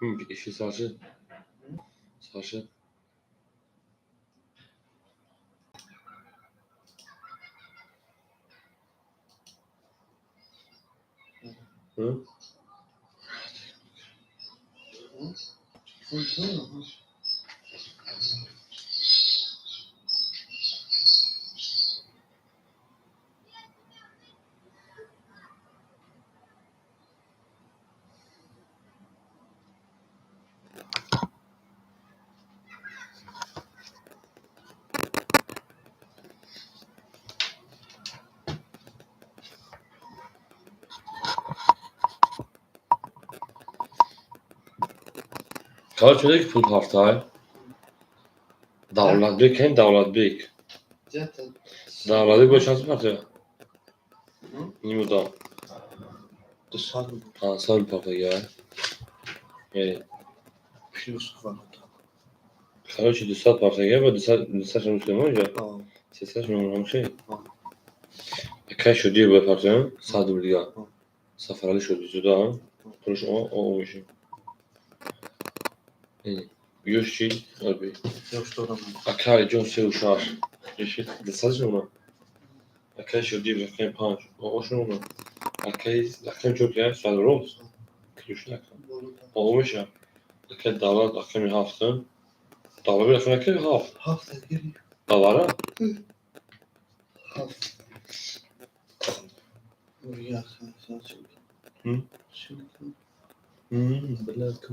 Эфир сар шуд? Сар шуд? Короче, ки пул ҳафтай? Давлатбек кен, Давлатбек. Давлатбек бо чанд партия? Нимудам. 500 партия. Короче, 200 партия ба 200 200 шум инҷа. 300 шум ҳамши. Акай шуди ба партия 100 рубл дига. Сафарали шуди зуда, пулш о меши. Ёш чи? Акай ҷон сеу шаш. 200 шум. Акай шуди рақами панҷ. О шум. Акай рақами чор ки сад рост. Килюш накун. О меша. Акай давлат рақами ҳафт. Давлат рақами акай ҳафт. Ҳафт. Давара? Ҳафт. Блядь,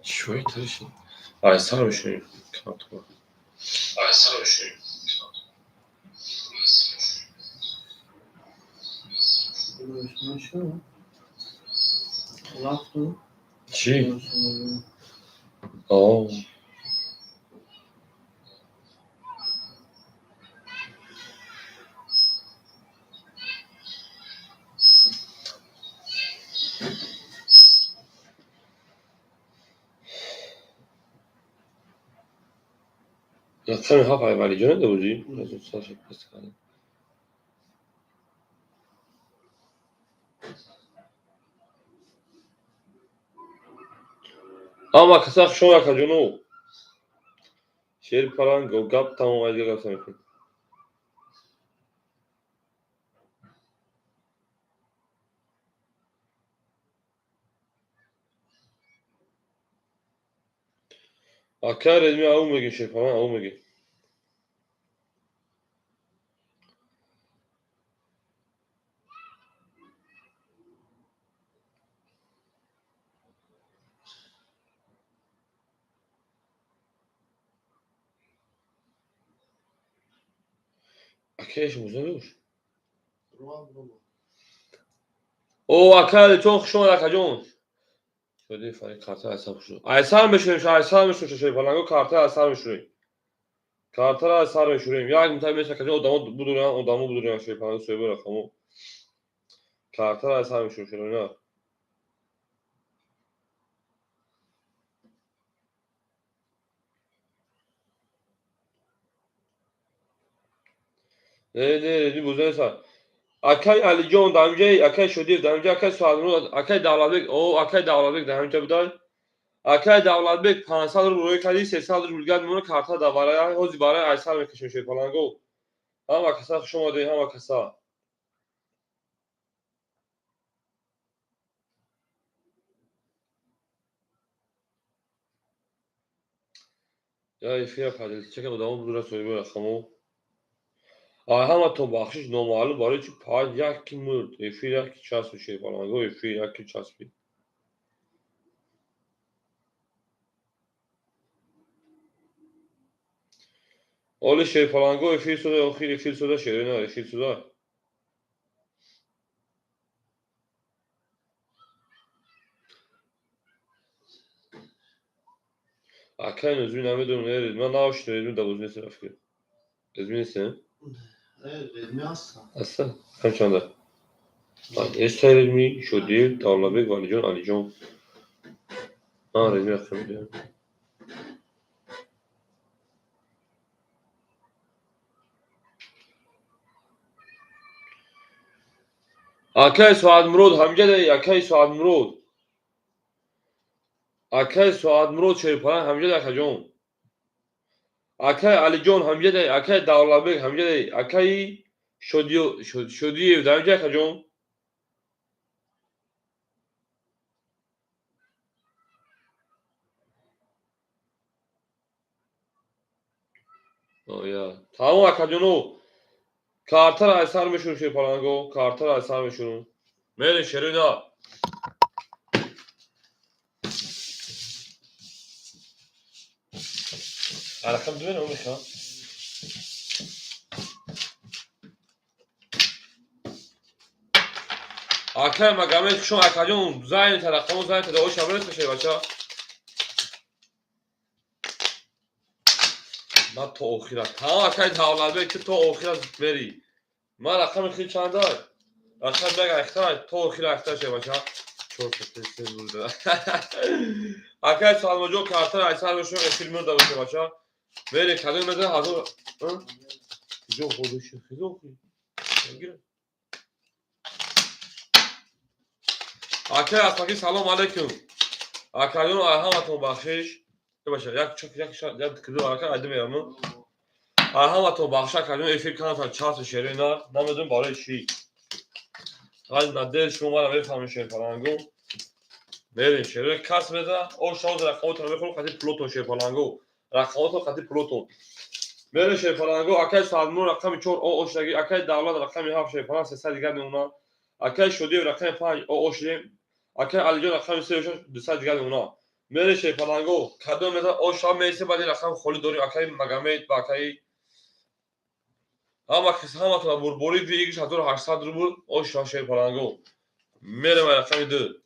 Шои тариши. Ай, сар мешунем. Ай, сар мешунем. Чӣ? О. Рақами ҳафт ай Валиҷон бозӣ? Ҳама каса хуш омад, акаҷону. Шери паланг гап тамом айдига гап мекунем. Акай Редми ау мегӣ, шерпаланг ау мегӣ. Акай муза О, акай Алиҷон, хуш омад, акаҷон. Шуди фари карта айсар хуш. Айсар мешурем, айсар мешурем, шерпаланго карта айсар мешурем. Картаро айсар мешурем. Як мутаи меша акаҷон одамо будуран, одамо будуран шерпаланго соҳиби рақамо. Картаро айсар мешурем, шерона. Не, не, Редми буза нест. Акай Алиҷон дар ҳамҷаи, акай Шодиев дар ҳамҷа, акай Суҳадмурод, акай Давлатбек, о, акай Давлатбек дар ҳамҷа будай. Акай Давлатбек 500 рубл рӯй кардӣ, 300 рубл дигар мемона карта дар барои ҳози барои айсар мекашем шерпаланго. Ҳама каса хуш омадед, ҳама каса. Я эфира падел, чека одамо будура соҳиби рақамо. Ай ҳаматон бахшиш номаълум барои чи панҷ як мурд эфир як часпи шерпаланго эфир як часпи. Оли шерпаланго эфир суда, охир эфир суда шерина эфир суда. Акай нозми намедонам, не, ман навшидам, Редми да боз нест рафки. Редми нест, не? Редми ҳастам. Ҳастан? Кам чанда? Эстай Редми, Шодиев, Давлатбек, Валиҷон, Алиҷон. Ман Редми рақам медиҳам. Акай Соатмурод ҳамҷадай, акай Соатмурод. Акай Соатмурод Шерпаланг ҳамҷадай, акаҷон. Акай Алиҷон ҳамҷадай, акай Давлатбек ҳамҷадай, акаи Шодиев ҳамҷадай, акаҷон. Тамом, акаҷоно, картара аз сар мешурум, шерпаланго, картара аз сар мешурум. Мерем, шерои на. Рақам ду мерем, меха. Акай Магомед, хушон, акаҷон, зайнта рақамо, зайнта оша бирес шербача. Ман то охира. Тамом, акай Давлатбек, ту то охира мери. Ман рақами хел чандай? Рақам як ахтай, то охира ахтай, шербача. Чор се бурда. Акай Салмоҷон, картара айсар бошем, эфир мурда боше, бача. Мери, кадом мезан ҳазор. Куҷо ходуши? Хизо хи. Гира. Акай Асмаки, салом алейкум. Акаҷон, ҳаматон бахшиш. Баша, як чак як як киду ака айда мерам. Ҳаматон бахш, акаҷон, эфир канатан часу шерои на, намедонам барои чӣ. Ҳай надел шумо мара мефаҳмед, шерпаланго. Мерем, шерои кас меза, о шоз рақамотро мехӯрам қати пулотон, шерпаланго. Рақамотро қати пулотон. Мерем, шерпаланго, акай Салмон рақами 4 о ошдаги, акай Давлат рақами 7 шерпаланг 300 дигар мемонад. Акай Шодиев рақами 5 о ошдем. Акай Алиҷон рақами 3 200 дигар мемонад. Мере, шерпаланго, кадом меза о шаб меисе, баъди рақам холӣ дорем, акай Магомед ва акаи ҳама ҳаматона бурборӣ вигиш 1800 рубл о шаб, шерпаланго. Мерем рақами 2.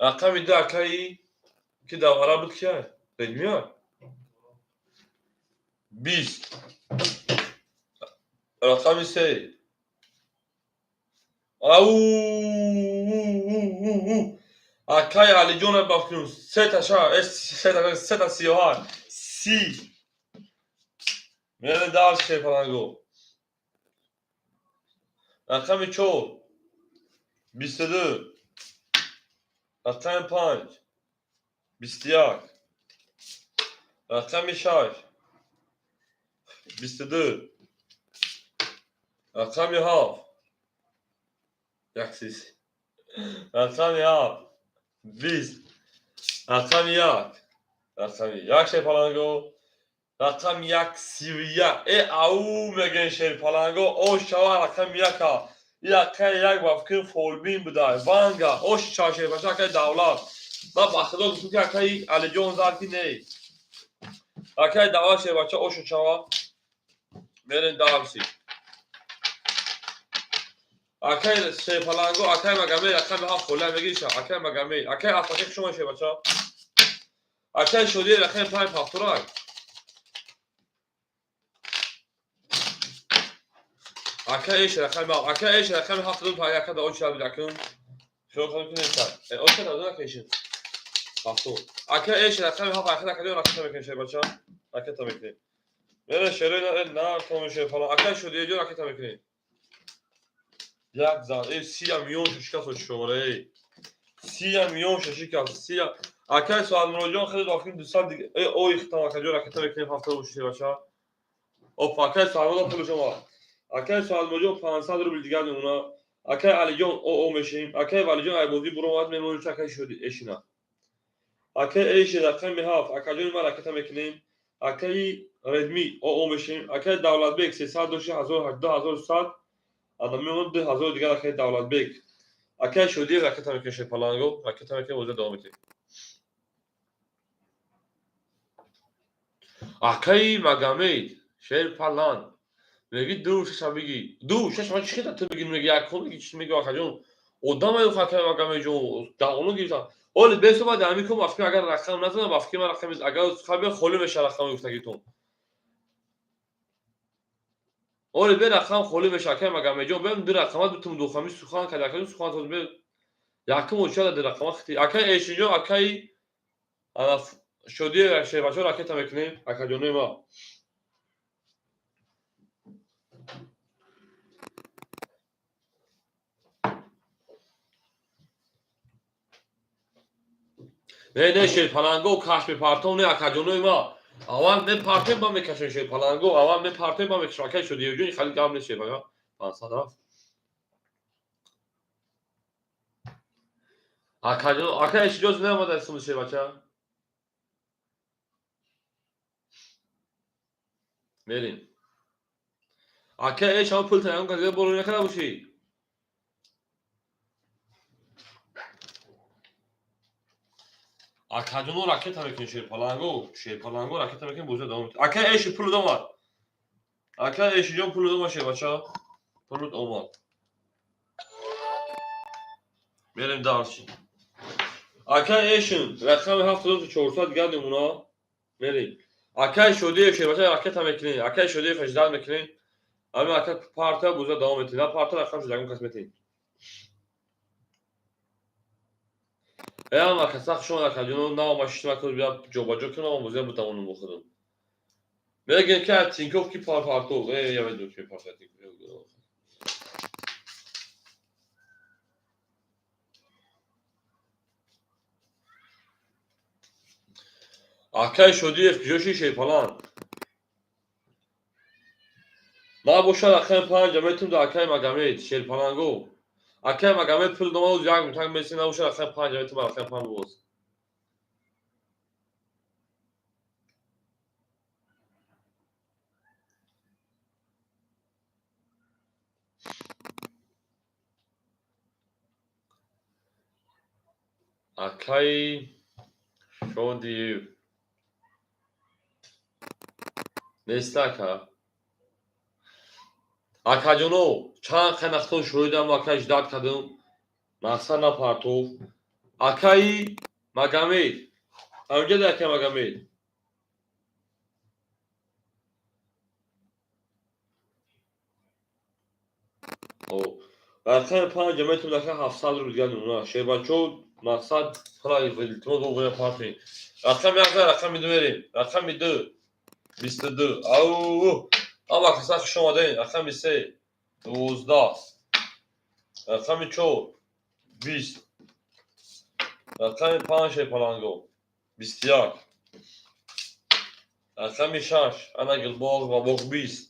Рақами 2 акаи ки давара буд, кия? Редмия? 20. Рақами 3. Ау! Акай Алиҷон бафкунум сета ша, сета сиёҳа си. Мерем дарс, шерпаланго. Рақами 4 22. Рақами 5 21. Рақами 6 22. Рақами 7 як сис. Рақами 7 20. Рақами 1. Рақами 1, шерпаланго. Рақами 1 31. Э ау мегӯен, шерпаланго, о шава рақами яка. Акай як ба фикр фолбин буда. Ванга, ош шава, шербача, акай Давлат. Ман ба худо гуфтам ки акай Алиҷон зад ки не. Акай Давлат, шербача, ошу шава. Мерем дарси. Акай шерпаланго, акай Магомед рақами 7 холия мегириша. Акай Магомед, акай Афаки шумо, шербача. Акай Шодиев рақами 5 ҳафторак. Акай эш рақами 7, акай эш рақами 7 ду пай ака да оча бидакун. Шо кунем ки неста. Э оча да акай эш. Ҳафту. Акай эш рақами 7 ака ака ракета мекунем, шербача. Ракета мекунем. Мере шерои на на том шерпаланг. Акай Шодиев ҷон ракета мекунем. Як зан, э сия миён шикаст шумора, эй. Сия миён шикаст, сия. Акай Соатмуроҷон хеле дохил 200 дига. Э ой хитам акаҷон ракета мекунем ҳафта боши, шербача. Оп, акай Соатмурод пули шумо. Акай Соатмуроҷон 500 рубл дигар мемонад. Акай Алиҷон о о мешем. Акай Валиҷон айбозӣ буромад мемонем, акай Шоди эшина. Акай эши рақами 7, акаҷони ман ракета мекунем. Акаи Редми о о мешем. Акай Давлатбек 300 доши 1000 2100. Ана мемонад 2000 дигар акай Давлатбек. Акай Шодиев ракета мекунем, шерпаланго, ракета мекунем, бозӣ давом медиҳем. Акаи Магомед шерпаланг меги ду шаша биги. Ду шаш ман чӣ хета ту биги меги як кун меги чӣ меги акаҷон. Одам аю акаи Магомедҷон дағону гирифтан. Оли бесо баъд ҳамин кун ба фикр агар рақам назанам, ба фикри ман рақам агар хабер холӣ меша рақам гуфтагитон. Оли бе рақам холӣ меша, акаи Магомедҷон, бем ду рақамат битум духами сухан кард, акаҷон сухан тоз бе якум очада ду рақамат хити. Акаи Эшинҷон, акаи ана Шодиев шербачо ракета мекунем, акаҷонои ма. Не, не, шерпаланго, каш мепартов, не, акаҷонои ма. Аввал мепартем, ба мекашем шерпаланго, аввал мепартем, ба мекашем. Акай Шодиевҷон, хали гап нест, шерпаланго. 500 рафт. Акаҷон, акай ҷоз наомада сум шербача. Мерим. Акай эш ҳам пул таён карда боло накарда бошӣ. Акаҷоно ракета мекунем шерпаланго, шерпаланго ракета мекунем, бозиро давом метем. Акай эши пул омад. Акай эшиҷон пул омад шербача. Пул омад. Мерем дарси. Акай эшин рақами 7400 дигар намуна. Мерем. Акай Шодиев шербача ракета мекунем. Акай Шодиев ждать мекунем. Ами ака парта бозиро давом метем. На парта рақам шудагон кас метем. Эам ака сах шумо акаҷоно наома шишма куд бия ҷобаҷо кунам бозиро бутавонам бо худам. Мегӯем ки Тинькофф ки партов. Э, я веду ки партов Тинькофф. Акай Шодиев куҷо ши шерпалан? Ма бошад акай панҷа метум да акай Магомед шерпаланго. Акай Магомед пул домад як мутак меси набошад акай панҷа метум акай панҷ боз. Акай Шодиев нест ака. Акаҷоно, чанд қанахтон шоҳидам, акай ждать кардам. Мақсад напартов. Акаи Магомед. Ҳамҷа да акай Магомед. Рақами панҷа метавонад ака 700 рубл дигар намуна. Шербачо мақсад пула илтимос бо бояд партоем. Рақами як, рақами ду мерем. Рақами ду. 22. Ау! Ама каса хуш омадем. Рақами се. 12. Рақами чор. 20. Рақами панҷ шерпаланго. 21. Рақами шаш. Ана Гулбоғ ва боғ 20.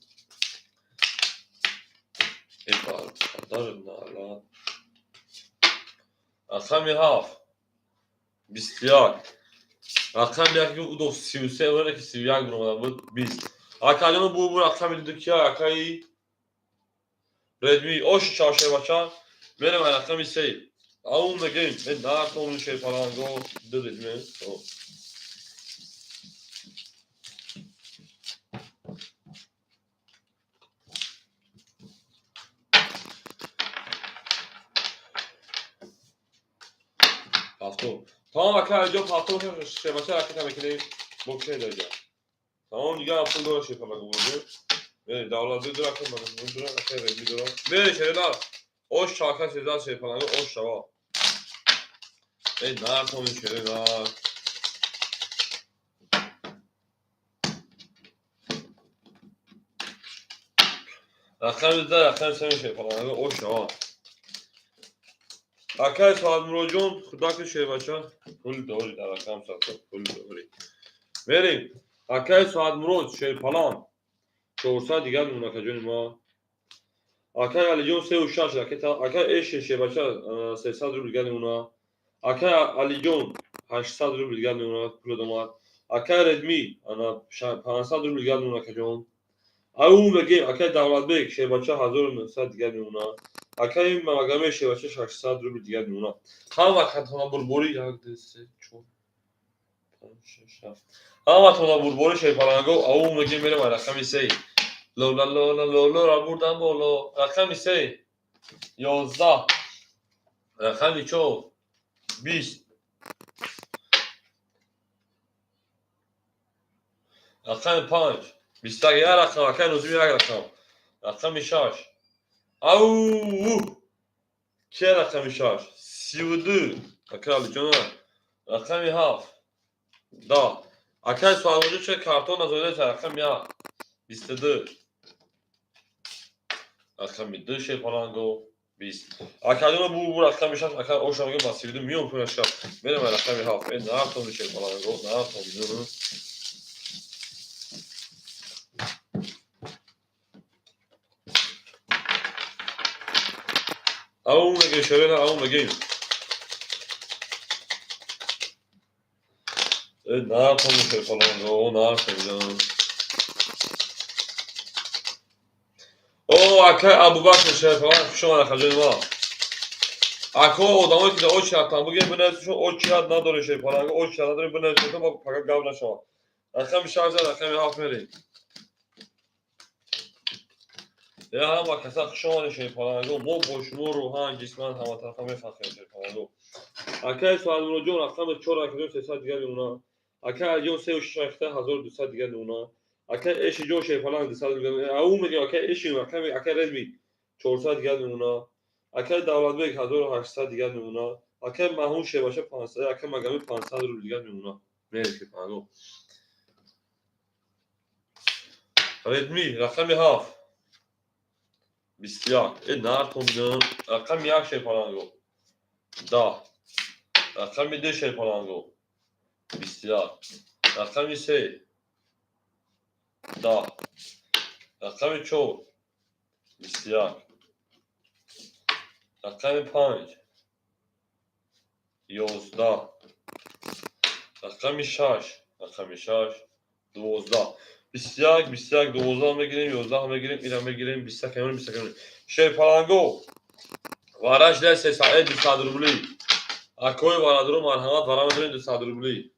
Рақами ҳафт. 21. Рақами як удо 33 оре ки 31 буромада буд 20. Акаҷоно бу бу рақами ду кия акаи Редми ош чаршербача мерем рақами се. Ау мегем э нартон шерпаланго ду Редми. Ҳафтум. Тамом ака ҷо ҳафтум шербача ракета мекунем. Бо ке даҷа. Тамом дигар пул дора шерпаланго бозем. Мерем давлатӣ дора ка дора ака Редми дора. Мерем шерла. Ош чака шерла шерпаланго ош шава. Э нартон шерла. Рақами да рақами се шерпаланго ош шава. Акай Соатмуроҷон, худаки шербача, пул дори дар рақам сахта пул дори. Мерем. Акай Соатмурод шерпалан 400 дигар мемонад акаҷони ма. Акай Алиҷон сеу шаш ракета, акай Эши шербача 300 рубл дигар мемонад. Акай Алиҷон 800 рубл дигар мемонад пул домад. Акай Редми ана 500 рубл дигар мемонад акаҷон. Ау мегем акай Давлатбек шербача 1900 дигар мемонад. Акай Магомед шербача 600 рубл дигар мемонад. Ҳама бурбори 1 2 3 4 5 6 7. Ҳаматона бурбори шерпаланго ау мегем мерем рақами се. Лола лола лоло ра бурдам боло. Рақами се. 11. Рақами чор. 20. Рақами панҷ. 21 як рақам, акай Нозим як рақам. Рақами шаш. Ау! Ки рақами шаш? 32. Акай Алиҷона. Рақами ҳафт. Да. Акай Суалмоҷо ча картон назоида рақами як. 22. Рақами ду шерпаланго. 20. Акаҷоно, бу рақами шаш, ака оша мегӯям, ба 32 миён пула шаб. Мерам рақами ҳафт. Э, нарафтом, шерпаланго, нарафтом. Ау мегӯем, шерена, ау мегӯем. Э, нарафтом, шерпаланго, нарафтом. О, акай Абубакр шерпаланг, хуш омад, акаҷони ма. Ако, одамое ки дар очередь бугем, бинависед, очередь надорем, шерпаланго, очередь надорем, бинависед, пага гап нашавад. Рақами шаш зад, рақами ҳафт мерем. Я ҳама каса хуш омадед, шерпаланго. Мо бо шумо рӯҳан, ҷисман, ҳаматарафа мефахрем, шерпаланго. Акай Суҳайлмуроҷон, рақами чор, акаҷон, 300 дигар мемонад. Акай Алиҷон, сеу шаш рахта, 1200 дигар мемонад. Акай Эшиҷон, шерпаланг, 200 дигар. Ау мегӯем, акай Эши, акай Резми, 400 дигар мемонад. Акай Давлатбек, 1800 дигар мемонад. Акай Маҳмуд шербаша, 500, акай Магами, 500 рубл дигар мемонад. Мерем, шерпаланго. Редми, рақами ҳафт. 21. Э, нарафтом. Рақами як, шерпаланго. 10. Рақами ду, шерпаланго. 21. Рақами се. 10. Рақами чор. 21. Рақами панҷ. 11. Рақами шаш. Рақами шаш. 12. 21, 21, 12 мегирем, 11 мегирем, ира мегирем, 21 мегирем, 21 мегирем. Шерпаланго. Вараш да 300, 200 рубли. Акои варадуру, марҳамат, вара медорем 200 рубли.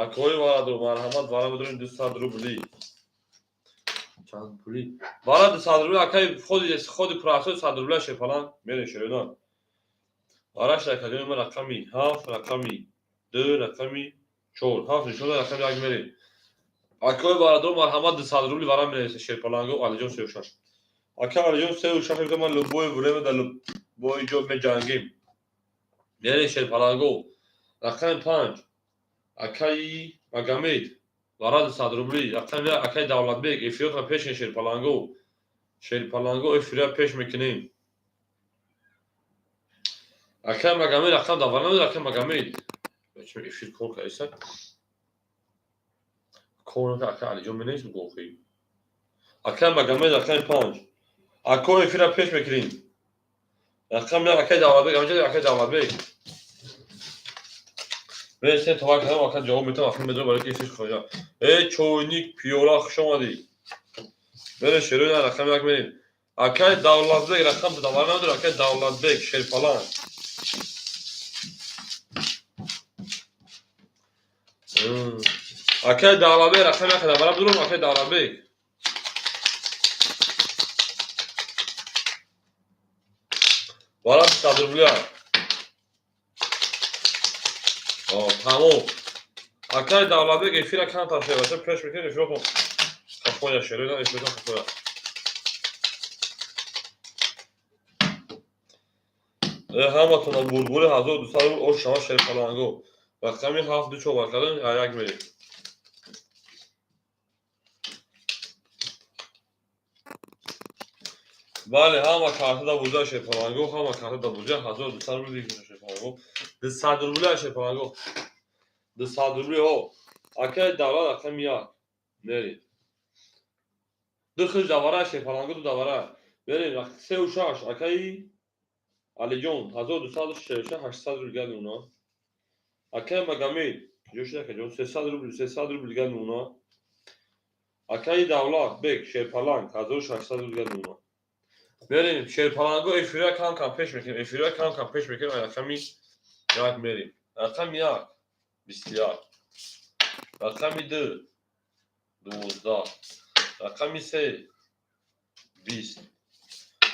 Акои варадуру, марҳамат, вара медорем 200 рубли. Чанд пули? Вара 200 рубли, акаи худи прасо 200 рубли, шерпаланг, мерем, шерёнан. Вараш акаҷони ман рақами ҳафт, рақами ду, рақами чор. Ҳафт нишон, рақами як мерем. Акои бародар, марҳамат, 200 рубли вара менависа, шерпаланго. Алиҷон, 36. Ака Алиҷон, 36 мегӯям, ман любое время дар любой ҷо меҷангем. Мерем, шерпаланго. Рақами панҷ. Акаи Магомед. Вара 200 рубли. Рақами як, акаи Давлатбек. Эфиротро пеш, шерпаланго. Шерпаланго, эфирия пеш мекунем. Акаи Магомед, рақам давар намедор, акаи Магомед. Эфир кор кардиса? Кор накард, ака Алиҷон менависм гохӣ. Акаи Магомед, рақами панҷ. Ако, эфира пеш мекунем. Рақами як, акаи Давлатбек, амҷа акаи Давлатбек. Мересем, товар кардам, ака ҷавоб метавам, ахи медорам, барои ки эфир хоҷа. Э, чойник, пиёла, хуш омадӣ. Мерем, шерои, рақами як мерем. Акаи Давлатбек, рақам давар намедор, акаи Давлатбек, шерпаланг. Акаи Давлатбек, рақами як давара бидорам, акаи Давлатбек. Вара 100 рубля. Тамом. Акаи Давлатбек, эфира камтар шеваша пеш мекунем, эфиротон хафоя, шерои, эфиротон хафоя. Э, ҳаматона бурбури 1200 рубл ош шава, шерпаланго. Рақами ҳафт, ду, чор кардем, як мерем. Бале, ҳама карта да буза, шерпаланго, ҳама карта да буза, 1200 рубл шерпаланго. 200 рубля, шерпаланго. 200 рубли ҳо. Акаи Давлат, рақами як. Мерем. Ду хиш давара, шерпаланго, ду давара. Мерем, сеу шаш, акаи Алиҷон, 1266, 800 рубл дигар мемонад. Акаи Магомед, ҷо шуд, акаҷон, 300 рубл, 300 рубл дигар мемонад. Акаи Давлат бек, шерпаланг, 1600 рубл дигар мемонад. Мерем, шерпаланго, эфирия кам кам пеш мекунем, эфирия кам кам пеш мекунем, рақами як мерем. Рақами як, 21. Рақами ду, 12. Рақами се, 20.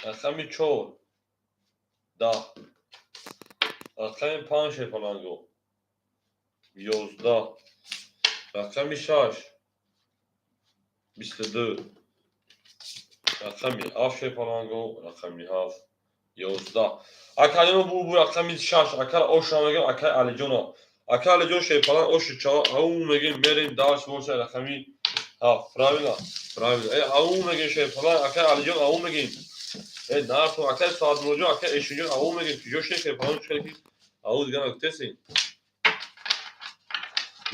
Рақами чор, 10. Рақами панҷ, шерпаланго, 11. Рақами шаш, 22. Рақами ҳафт, шерпаланго, рақами ҳафт, 11. Акаҷоно, бу рақами шаш, акара оша мегӯям, акаи Алиҷоно. Ака Алиҷон, шерпаланг, оши ча, ау мегӯем, мерем, даш боша, рақами ҳафт. Правильно? Правильно. Э, ау мегӯем, шерпаланг, акаи Алиҷон, ау мегӯем. Нарто акай Соатмуроҷон, акай Эшинҷон, ау мегем ки ҷо шекер палон чӣ ки ау дига нагуфтеси.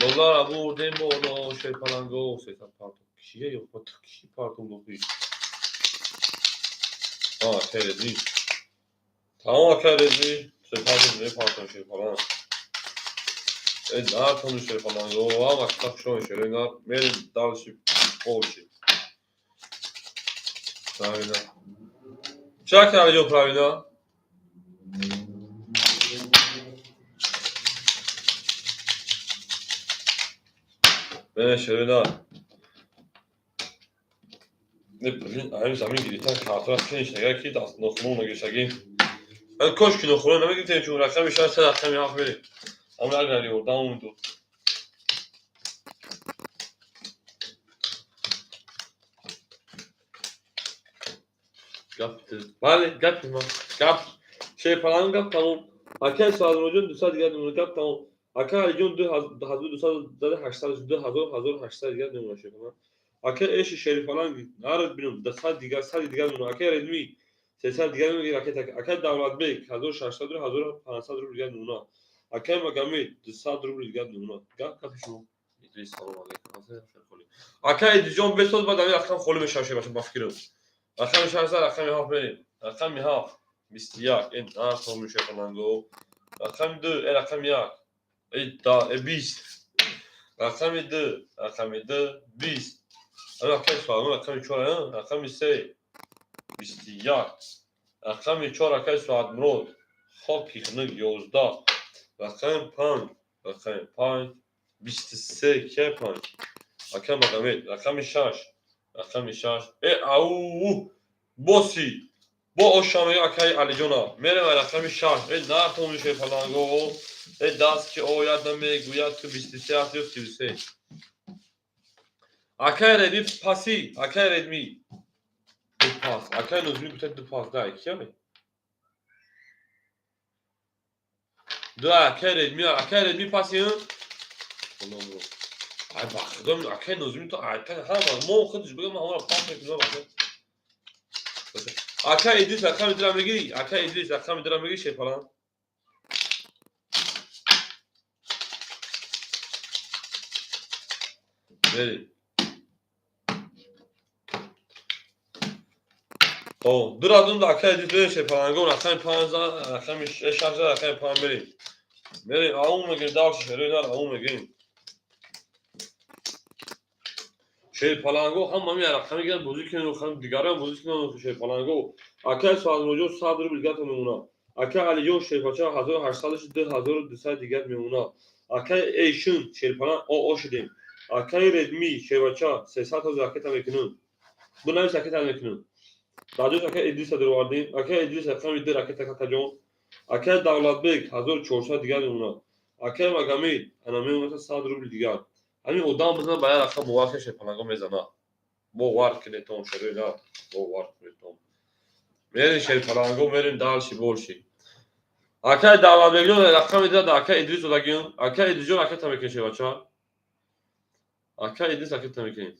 Лолара бурдем боло шерпаланго сесад партом. Кие ё ки партом дохи? А, акай Резми. Тамом акай Резми, сесад мепартом шерпаланг. Нартон шерпаланго, ам акта хушон шерина, мерем дальше больше. Правильно. Чак алиҷон правильно? Бе шерина. Не, блин, ҳамин замин гирифтан картора финиш нагар ки даст нохунон нагирифтагӣ. Кош ки нохунон намегирифтем, чун рақами шаш се рақами ҳафт мерем. Ҳамин агар ёрдам дод. Гап бале, гап ма. Гап. Шерпаланг гап тамом. Акай Соатмуроҷон 200 дигар мемонад, гап тамом. Акай Алиҷон 2200 зада 800 2000 1800 дигар мемонад шерпаланг. Акай Эши Шерпаланг нарад бинам 100 дигар 100 дигар мемонад. Акай Редми 300 дигар мемонад, акай так. Акай Давлатбек 1600 рубл 1500 рубл дигар мемонад. Акай Магомед 200 рубл дигар мемонад. Гап гапи шумо. Идрис салом алейкум. Акай Идрисҷон бесоз баъд ҳамин рақам холӣ мешавад шербача ба фикрам. Рақами 600 рақами 7 мерем. Рақами 7 21 ин нартон шерпаланго. Рақами 2 рақами 1 да 20. Рақами 2 рақами 2 20. Рақами 4 рақами 4 рақами 3 21. Рақами 4 акай Соатмурод хоки хунук 11. Рақами 5 рақами 5 23 ке 5. Акай Магомед рақами 6 рақами 6 ау боси бо ошамега акай Алиҷона мерем рақами 6 нартон шерпаланго даст ки ояд намегӯяд ту 23 аст ё 33. Акай Редми паси, акай Редми ду пас, акай Нозими гуфта ду пас да кияме? Ду акай Редми, акай Редми паси. Ай ба худо акай Нозими то ай ҳама мо худаш бигам ҳамаро пас мекунам акай. Акай Идрис рақами дира мегирӣ? Акай Идрис рақами дира мегирӣ шерпаланг? Мерем. Хоб, ду радум да акай Идрис берем шерпаланго, рақами 5 рақами 6 рақами 5 мерем. Мерем, ау мегирем, дальше шерои нар ау мегирем. Шерпаланго ҳама ҳамин рақами гиранд бозӣ кунанд, ҳам дигарам бозӣ кунанд шерпаланго. Акай Соатмуроҷон 100 рубл дигар мемонад. Акай Алиҷон шерпача 1800 2200 дигар мемонад. Акай Эйшин шерпаланг о шудем. Акай Редми шербача 300 ҳазор ракета мекунанд. Бунавис ракета мекунанд. Дар ҷош акай Идриса дуровардем. Акай Идрис рақами 2 ракета какаҷон. Акай Давлатбек 1400 дигар мемонад. Акай Магомед ана мемонад 100 рубл дигар. Ҳамин одам бизана ба як рақам бовар кунед шерпаланго мезанад. Бовар кунед том шерои на, бовар кунед том. Мерем шерпаланго, мерем дальше больше. Акай Давлатбекҷон рақами 2 да акай Идрис додагиён. Акай Идрисҷон ракета мекунед шербача. Акай Идрис ракета мекунед.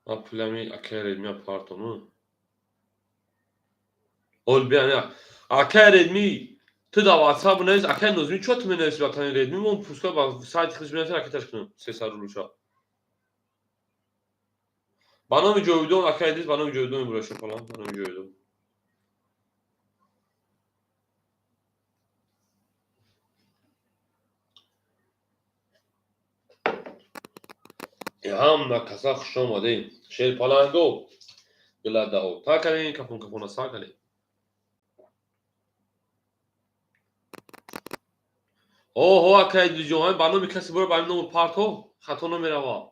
Ман пулами акай Редмия партом. Ол бия акай Редми ту дар WhatsApp бинавис акай Нозими чо ту менависи ватани Редми мо пускай ба сайти худаш менависи ракеташ кунам 300 рублша. Ба номи Ҷовидон акай Идрис ба номи Ҷовидон мебурад шерпаланг, ба номи Ҷовидон. Ҳама каса хуш омадем. Шерпаланго гиладао. Та кардем кафон кафона сар кардем. Оҳо акай Идрисҷон, ба номи касе бура ба ҳамин номи парто хато намеравад.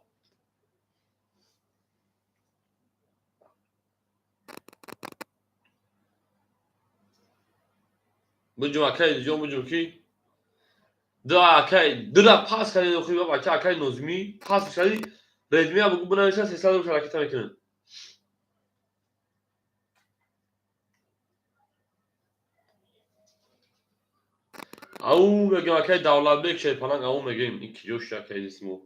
Буҷум акай Идрисҷон, буҷум ки ду акай дура пас кардем охи бача акай Нозимӣ пас кардӣ Редмия бугу бинависа 300 рубл ракета мекунад. Ау мегем акай Давлатбек шерпаланг ау мегем ин киҷо шуд акай Идрис мо.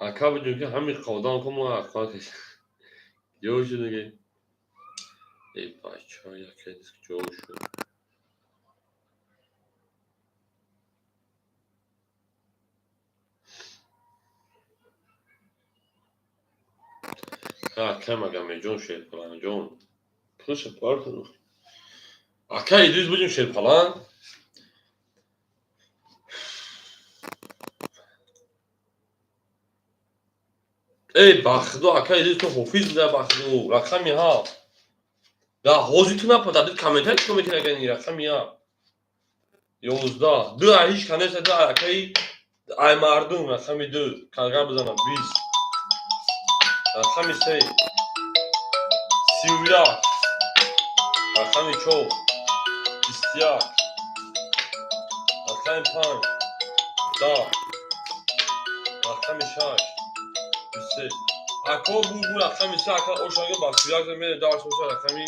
Ака бидун ки ҳамин қодам ку мо аққа ҷо шуд диге. Э бача, яке диск ҷо шуд. Ака Магомедҷон, Шерпаланҷон, пулша парту. Ака Идрис будем, Шерпалан. Эй бахудо, ака Идрис, ту ҳофиз буда, бахудо. Рақами ҳафт. Да ҳозир ту напа, дар комментарий чикор мекунӣ, ака рақами як. 11. Ду ай ҳеч канеса, ду ай акаи ай мардум, рақами ду. Кангар бизанам, 20. Рақами се. 31. Рақами чор. 21. Рақами панҷ. 10. Рақами шаш. 23. Ако бу рақами се, ака ошага ба 31 мере дарс боша рақами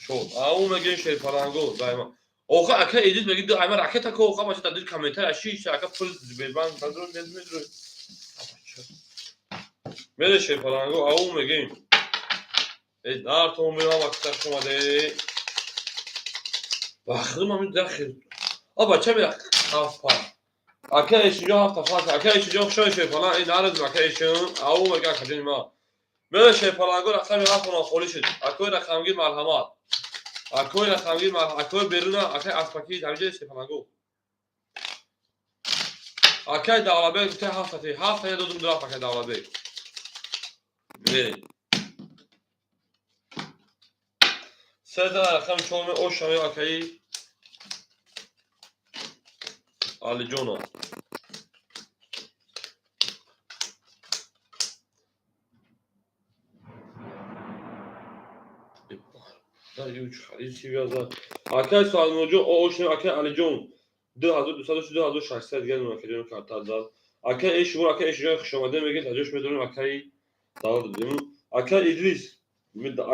чор. Ау мегем Шерпаланго дайма. Оха ака Идрис меги ду айма ракета ко оха баша дар комментарий шиш ака пул бебанд базру мезмезру. Мере Шерпаланго, ау мегем. Э нар то меам акса шумаде. Бахрим ами дахил. А бача ме ҳафт па. Ака эшинҷо ҳафта фас. Ака эшинҷо хушои Шерпаланг, э нараз ака эшин. Ау мега ака ҷони ма. Мере Шерпаланго, рақами ҳафт она холӣ шуд. Акои рақамгир марҳамат. Акои рақамгир марҳамат. Акои беруна, акаи аспаки ҳамиҷа Шерпаланго. Акаи Давлатбек гуфта ҳафта ти. Ҳафта я додум рафт акаи Давлатбек. Мерем. Сета рақами чор ме ошами акаи Алиҷона. Акаи Салмоҷон, ошем акаи Алиҷон. 2200 2600 дигар акаҷон карта зад. Акаи Эшмур, акаи Эшҷон хушомадед мегӯед, аҷош медонем акаи Давлат додем. Акаи Идрис,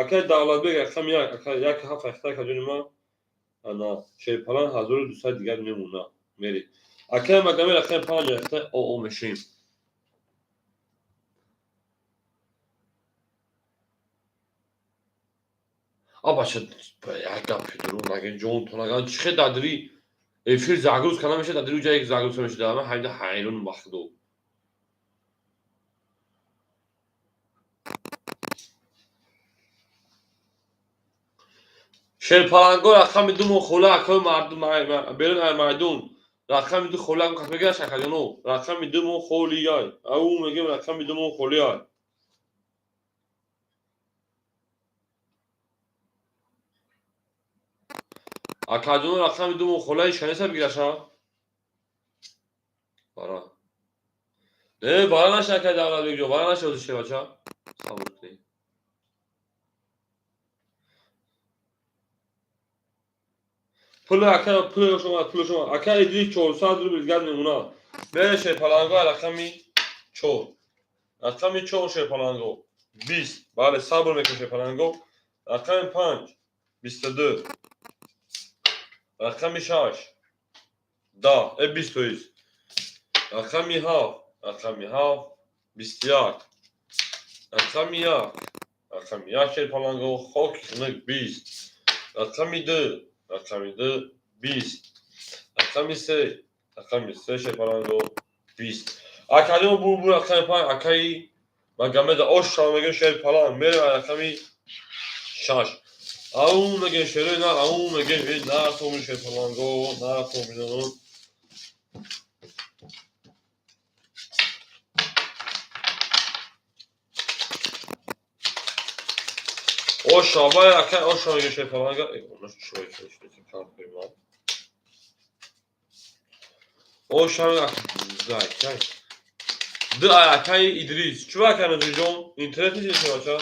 акаи Давлатбек рақами як, акаи як ҳафт ҳашта акаҷони ма. Ана Шерпалан 1200 дигар мемона. Мери. Акаи Магомед рақами панҷ ҳашта о мешем. А бача, як гапи дурӯғ нагӯед, ҷонтон агар чӣ хел дадри эфир загруз карда мешавад, дадри ҷае загруз карда мешавад, ман ҳамида ҳайрон бахудо. Шерпаланго рақами ду мо хола акои мардум берун ай майдон. Рақами ду хола кас мегӯяд шакаҷоно. Рақами ду мо холияй. Ау мегӯем рақами ду мо холияй. Акаҷоно рақами ду мо холаи шанеса бигираша? Бара. Не, бара наша акай Давлатбекҷон, бара наша озише бача. Сабр кунед. Пул ака, пул шумо, пул шумо. Ака Идрис 400 рубл дигар мемонад. Мере Шерпаланго рақами чор. Рақами чор Шерпаланго. 20. Бале, сабр мекунем Шерпаланго. Рақами панҷ. 22. Рақами шаш. 10. Э 20 тоист. Рақами ҳафт. Рақами ҳафт. 21. Рақами як. Рақами як Шерпаланго. Хоки хунук 20. Рақами ду. Рақами ду 20. Рақами се. Рақами се Шерпаланго 20. Акаҷон бу бу рақами панҷ акаи Магомеда ош мегӯем Шерпаланг. Мерем рақами шаш. Ау мегӯем шерои нар, ау мегӯем э нар томин Шерпаланго, нар томинон. Оша, вай акай оша мегӯем Шерпаланга. Э, онаш чой чой чой кар Оша зай, кай. Ду ай акаи Идрис. Чӣ акай Назирҷон? Интернет нест бача?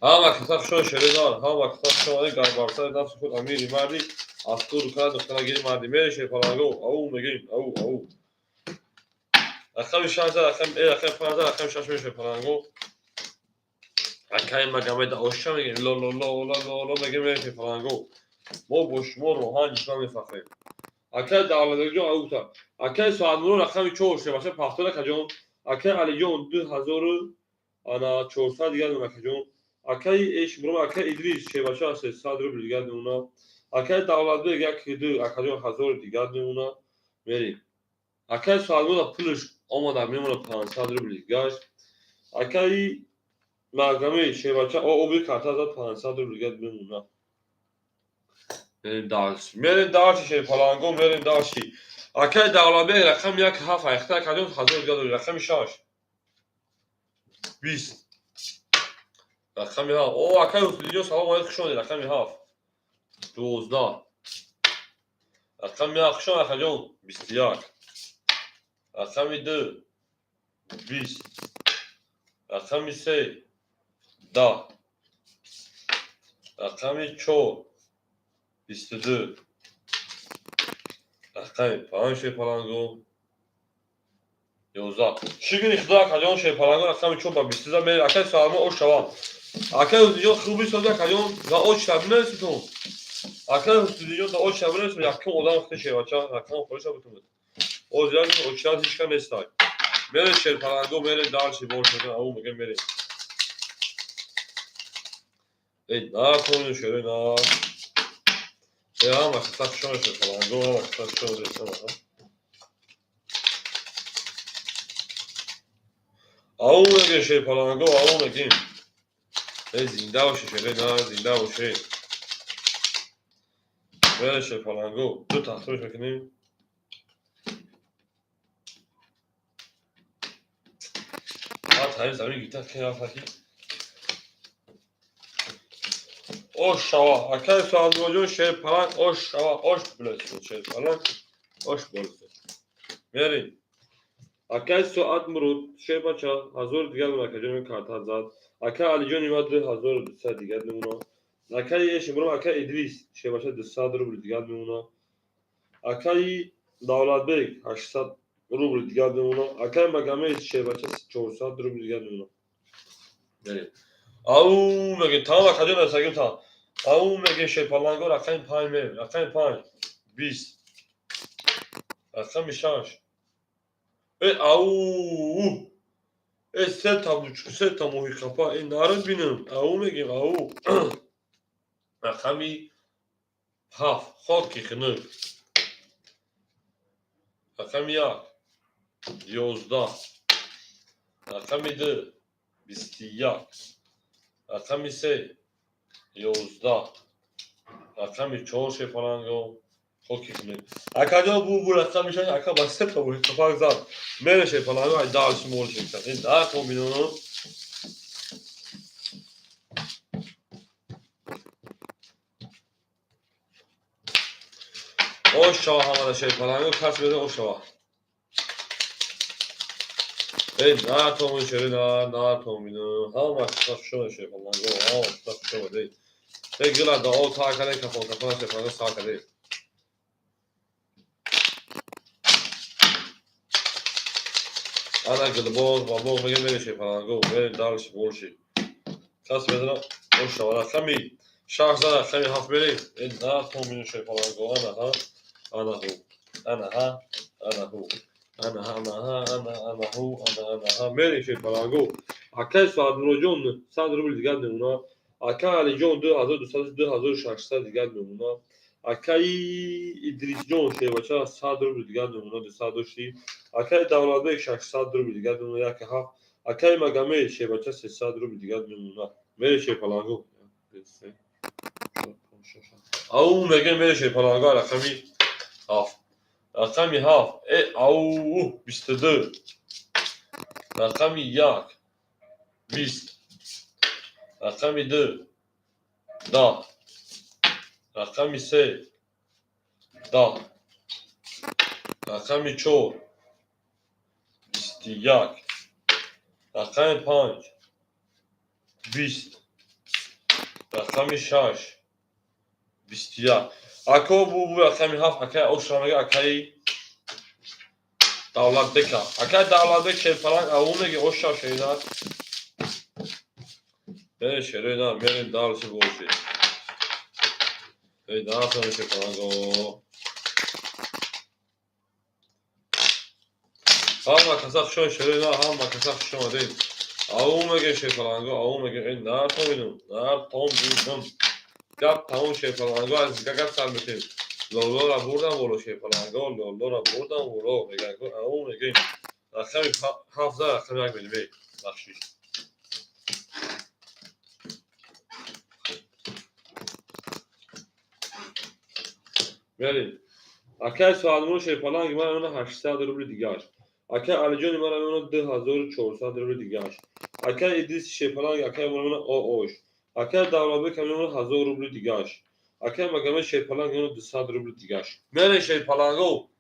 Ҳама каса хушон шерои нар, ҳама каса хушон омадед, гарбарсари нафси худ амири марди, аз ту рукана духтара гири марди. Мере Шерпаланго, ау мегӯем, ау, ау. Рақами шаш рақами э рақами панҷ рақами шаш мере Шерпаланго. Акаи Магомеда оша мегӯем, ло ло ло ло ло ло мегӯем мере Шерпаланго. Мо бо шумо роҳан ҷисман мефахрем. Акай Давлатбекҷон, ау гуфта. Акай Соатмуро рақами чор шебача пахтор, акаҷон. Акай Алиҷон, 2400 дигар мемона, акаҷон. Акаи Эшмуром, акаи Идрис шебача 300 рубл дигар мемона. Акаи Давлатбек як ду, акаҷон, 1000 дигар мемона. Мерем. Акаи Соатмуро пулш омада мемона, 500 рубл гашт. Акаи Магаме шебача оби карта зад, 500 рубл дигар мемона. Мерем дальше. Мерем дальше, шерпаланго, мерем дальше. Акаи Давлатбек рақами як ҳафт айхта, акаҷон, 1000 дигар дорӣ. Рақами шаш. 20. Рақами ҳафт. О, акаи Ҳусниҷон, салом алейкум, хуш омадед. Рақами ҳафт. 12. Рақами як, хуш омад, акаҷон. 21. Рақами ду. 20. Рақами се. 10. Рақами чор. 22. Рақами панҷ, шерпаланго. 11. Шукри худо, акаҷон, шерпаланго рақами чор ба бисту зад. Мерем, акаи Салмо, ош шавад. Акаи Ҳусниҷон, хуб бисозӣ, акаҷон, ва оч шаб бинависитон. Акаи Ҳусниҷон, да оч шаб бинависитон, якум одам худӣ шербача, рақам холиша бутунед. Оз як очрат ҳеч кас нестай. Мерем, шерпаланго, мерем дальше, больше, ау мегем, мерем. Эй, на, шере, на. Э, ҳама хиса хушона, шерпаланго, ҳама хиса хушона. Ау мегем, шерпаланго, ау мегем. Эй, зинда боши, шере, на, зинда боши. Мерем, шерпаланго, ду тақсимш мекунем. Ҳамин замин гирифта ки рафтаки. Ош шава, акаи Соатмуроҷон, шерпаланг, ош шава, ош билесо, шерпаланг, ош болесо. Мерем. Акаи Соатмуруд, шербача, 1000 дигар акаҷон карта зад. Акаи Алиҷон има 2200 дигар мемона. Акаи Эшмуром, акаи Идрис, шербача, 200 рубл дигар мемона. Акаи Давлатбек 800 рубл дигар мемона. Акаи Магомед шербача 400 рубл дигар мемона. Мерем. Ау мегем, тамом, акаҷон, расагим та. Ау мегем, шерпаланго, рақами панҷ мерем. Рақами панҷ. 20. Рақами шаш. Э, ау! Э, сета сета моҳиқапа. Э, нара бинам. Ау мегем, ау. Рақами ҳафт. Хоки хунук. Рақами як. 11. Рақами ду. 21. Рақами се. 11. Рақами чор, шерпаланго. Хоки хунук. Акаҷон, бу рақами шаш, ака ба сета моҳиқапак зад. Мере, шерпаланго, ай дальше молше. Ин да комбиноно. Ош шава ҳамада, шерпаланго, кас бере, ош шава. Эй, на томин шере, на, на томино. Ҳама хуш шерпаланго, ҳама хуш омадед. Эй, гила да о та каде кафон кафон, шерпаланго, сар каде. Ана гилбоғ ба боғ мегем, мере, шерпаланго, мерем дальше больше. Кас медона, ош шава. Рақами шаш зад, рақами ҳафт мерем. Эй, на томино, шерпаланго, ана ҳа, ана ҳу, ана ҳа, ана ҳу. Ана ана ҳа, ана ана ҳу, ана ана ҳа. Мерем, шерпаланго. Акаи Соатмуроҷон 100 рубл дигар мемона. Акаи Алиҷон 2200, 2600 дигар мемона. Акаи Идрисҷон шербача 100 рубл дигар мемона, 200 дошти. Акаи Давлатбек 600 рубл дигар мемона, як ҳафт. Акаи Магомед шербача 300 рубл дигар мемона. Мере, шерпаланго. Ау мегем, мере, шерпаланго, рақами ҳафт. Рақами ҳафт. Э, ау, 22. Рақами як. 20. Рақами ду. 10. Рақами се. 10. Рақами чор. 21. Рақами панҷ. 20. Рақами шаш. 21. Ако бу рақами ҳафт, акаи ошра мега, акаи Давлатбека. Акаи Давлатбек, шерпаланг, ау меги, оша шерина. Мерем, шерина, мерем дальше больше. Эй, да, шерпаланго. Ҳама каса хушомад, шерои на, ҳама каса хуш омадед. Ау меге шерпаланго, ау меге, э нар томидум, нар том будум. Гап тамом, шерпаланго, аз гап сар мекунем. Лолора бурдам боло, шерпаланго, лолора бурдам боло, меган ау мегем. Рақами ҳафт, рақами як мегем, бахшиш. Мерем. Акай Соатмур шерпаланги ман она 800 рубли дигаш. Акай Алиҷони ман она 2400 рубли дигаш. Акай Идрис шерпаланг акай ман она оош. Акай Давлатбек ҳам она 1000 рубли дигаш. Акай Магомед шерпаланг она 200 рубли дигаш. Мерем, шерпаланго.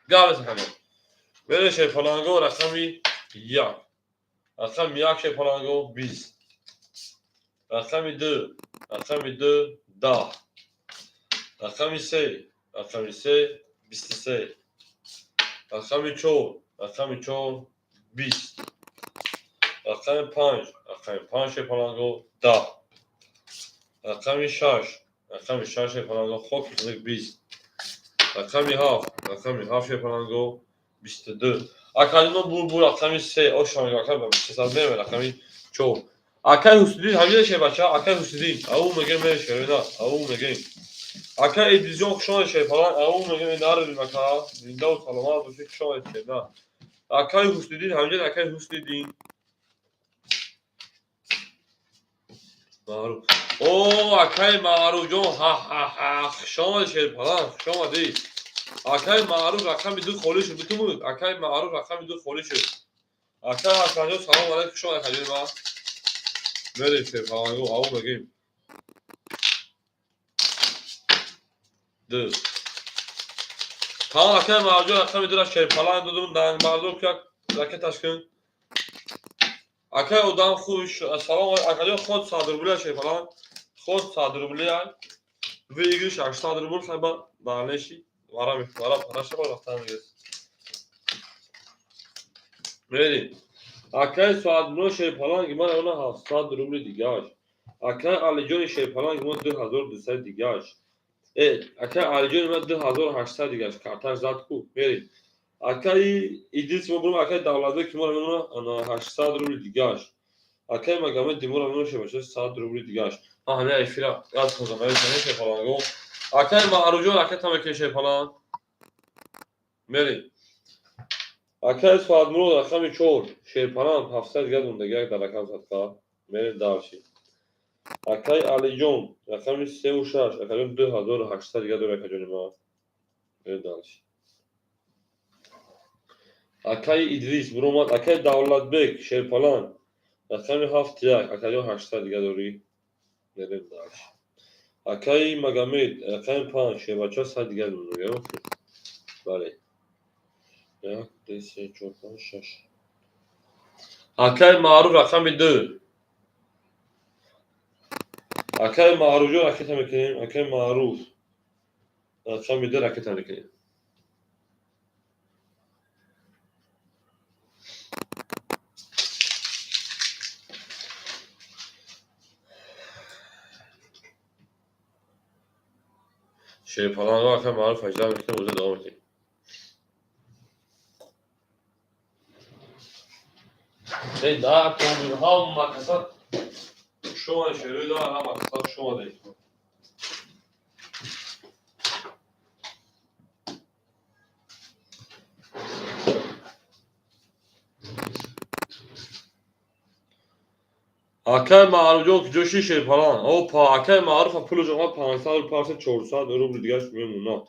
Гап ҳама. Мерем, шерпаланго, рақами як. Рақами як, шерпаланго, 20. Рақами ду. Рақами ду, 10. Рақами се. Рақами се, 23. Рақами чор. Рақами чор, 20. Рақами панҷ. Рақами панҷ, шерпаланго, 10. Рақами шаш. Рақами шаш, шерпаланго, хоки хунук, 20. Рақами ҳафт. Рақами ҳафт, шерпаланго, 22. Акаҷино бур рақами се. Ошамега ака сесад меме рақами чор. Акай Ҳусиддин ҳамида шербача, акай Ҳусиддин. Ау мегем мере шерина, ау мегем. Акай Идрисҷон хуш омадед, шерпаланг, ау мегем, нарабим ака. Зиндаву саломат бошед, хуш омадед, шерна. Акай Ҳусиддин ҳамида, акай Ҳусиддин. Маъруф. О, акай Маъруфҷон, ҳа-ҳа-ҳа, хуш омадед, шерпаланг, хуш омадед. Акай Маъруф рақами ду холӣ шуд, битумуд. Акай Маъруф рақами ду холӣ шуд. Акай Ҳасанҷон, салом алайкум, хуш омадед, акаҷони ман. Мерем, шерпаланго, ау мегем. Ду. Тамом, акай Маъруфҷон рақами дура шерпаланг додум, нангбардор як ракеташ кун. Акай одам хуш, салом акаҷон, ход 100 рубля, шерпаланг. Ход 100 рубля. Выигрыш 800 рубл, хайба дальнейший. Вара вара параша рафтан мегирад. Мерем. Акай Соатмуро шерпаланги ман она 700 рубли дигаш. Акай Алиҷони шерпаланги ман 2200 дигаш. Э, акай Алиҷони ман 2800 дигаш. Карташ зад ку. Мерем. Акай Идрис мо бурум, акай Давлатбек ки мора мемона 800 рубли дигаш. Акай Магомед Димура мемона шебаша 100 рубли дигаш. Ман ҳамин эфира газ хӯрдам, шерпаланго. Акай Маъруфҷон ракета мекунӣ, шерпаланг. Мерем. Акай Соатмурод рақами чор шерпаланг 700 дигар мондагиак дар рақам садқа. Мерем дальше. Акай Алиҷон рақами севу шаш, акаҷон, 2800 дигар дорем, акаҷони ман. Мерем дальше. Акай Идрис буромад, акай Давлатбек шерпаланг рақами ҳафт як, акаҷон, 800 дигар дорӣ. Мерем дальше. Акай Магомед рақами панҷ шербача 100 дигар мондагиак. Бале. Як, ду, се, чор, панҷ, шаш. Акай Маъруф рақами ду. Акай Маъруфҷон ракета мекунем. Акай Маъруф рақами ду ракета мекунем. Шерпаланго акай Маъруф 18 мекунем, бозӣ давом мекунем. Эй, да, ҳама каса хуш омадед, шерои да, ҳама каса хуш омадед. Акай Маъруфҷон куҷо ши, шерпаланг? Опа, акай Маъруфа пулаш омад, 500 рубл, парса 400 рубл дигаш мемонад.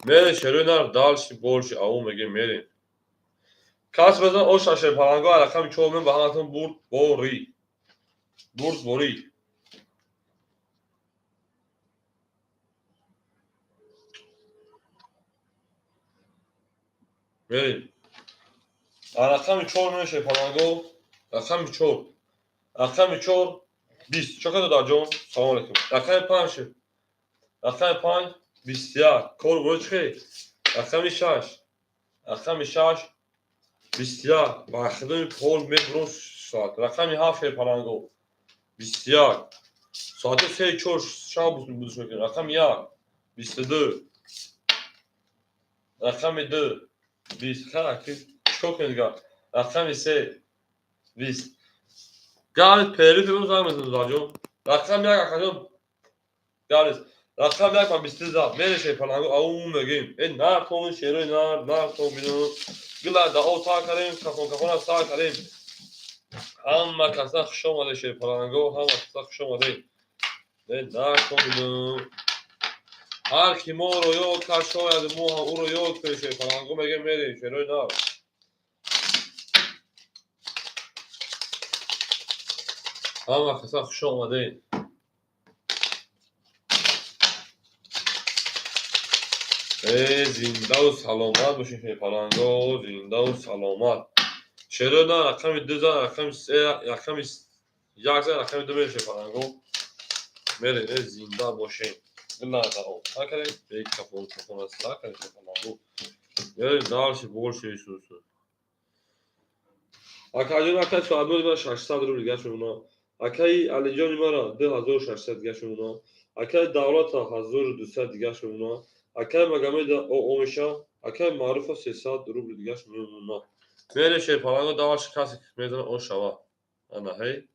Мерем, шерои нар, дальше больше, ау мегем, мерем. Кас базан оша, шерпаланго, рақами чор мен ба ҳаматон бурд борӣ. Бурд борӣ. Мерем. Рақами чор мен, шерпаланго, рақами чор. Рақами чор 20. Чо кардо, даҷон? Салом алейкум. Рақами панҷ. Рақами панҷ 21. Кор боро чӣ хел? Рақами шаш. Рақами шаш 21. Ба хидми пол мебурам соат. Рақами ҳафт, шерпаланго. 21. Соати се чор шаб будиш мекунем. Рақами як 22. Рақами ду. 20. Ха, чикор кунем дигар? Рақами се, 20. Галис периф имрӯз занг мезанад, Додарҷон. Рақами як, акаҷон. Галис. Рақами як ба 23 зад. Мере шерпаланго, ау мегим. Э нар тон шерои нар, нар тон бину. Гила да о та карем, кафон кафона са карем. Ҳама каса хуш омаде, шерпаланго, ҳама каса хуш омаде. Э нар тон бину. Ҳар ки моро ёд кард, шояд мо ҳам ӯро ёд кунем, шерпаланго мегем, мерем шерои нар. Ҳама каса хуш омадед. Э зиндаву саломат бошед, шерпаланго, зиндаву саломат. Шерои нар рақами ду зад, рақами се, рақами як зад, рақами ду мерем, шерпаланго. Мерем, э зинда бошед. Накардем, бе кафон кафон аст, накардем, шерпаланго. Мерем дальше больше Исусу. Акаҷон, акай соатбози мара 600 рубл дигар шумона. Акаи Алиҷони мара 2600 дигар шумона. Акаи Давлата 1200 дигар шумона. Акаи Магомеда омеша, акаи Маъруфа 300 рубл дигар шумона. Мере шерпаланго, даваши касе мезана он шава. Ана ҳей.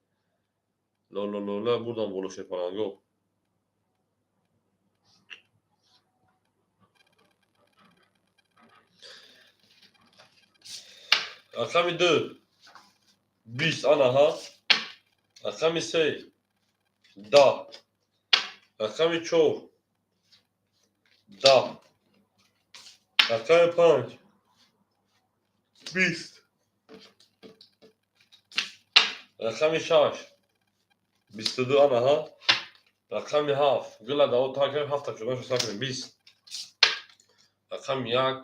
Лололола бурдам боло, шерпаланго. Рақами ду, 20, анаҳа. Рақами се, 10. Рақами чор, 10. Рақами панҷ, 20. Рақами шаш, 22, анаҳа. Рақами ҳафт, гила даво та кардем, ҳафта шудан сар кунем, 20. Рақами як,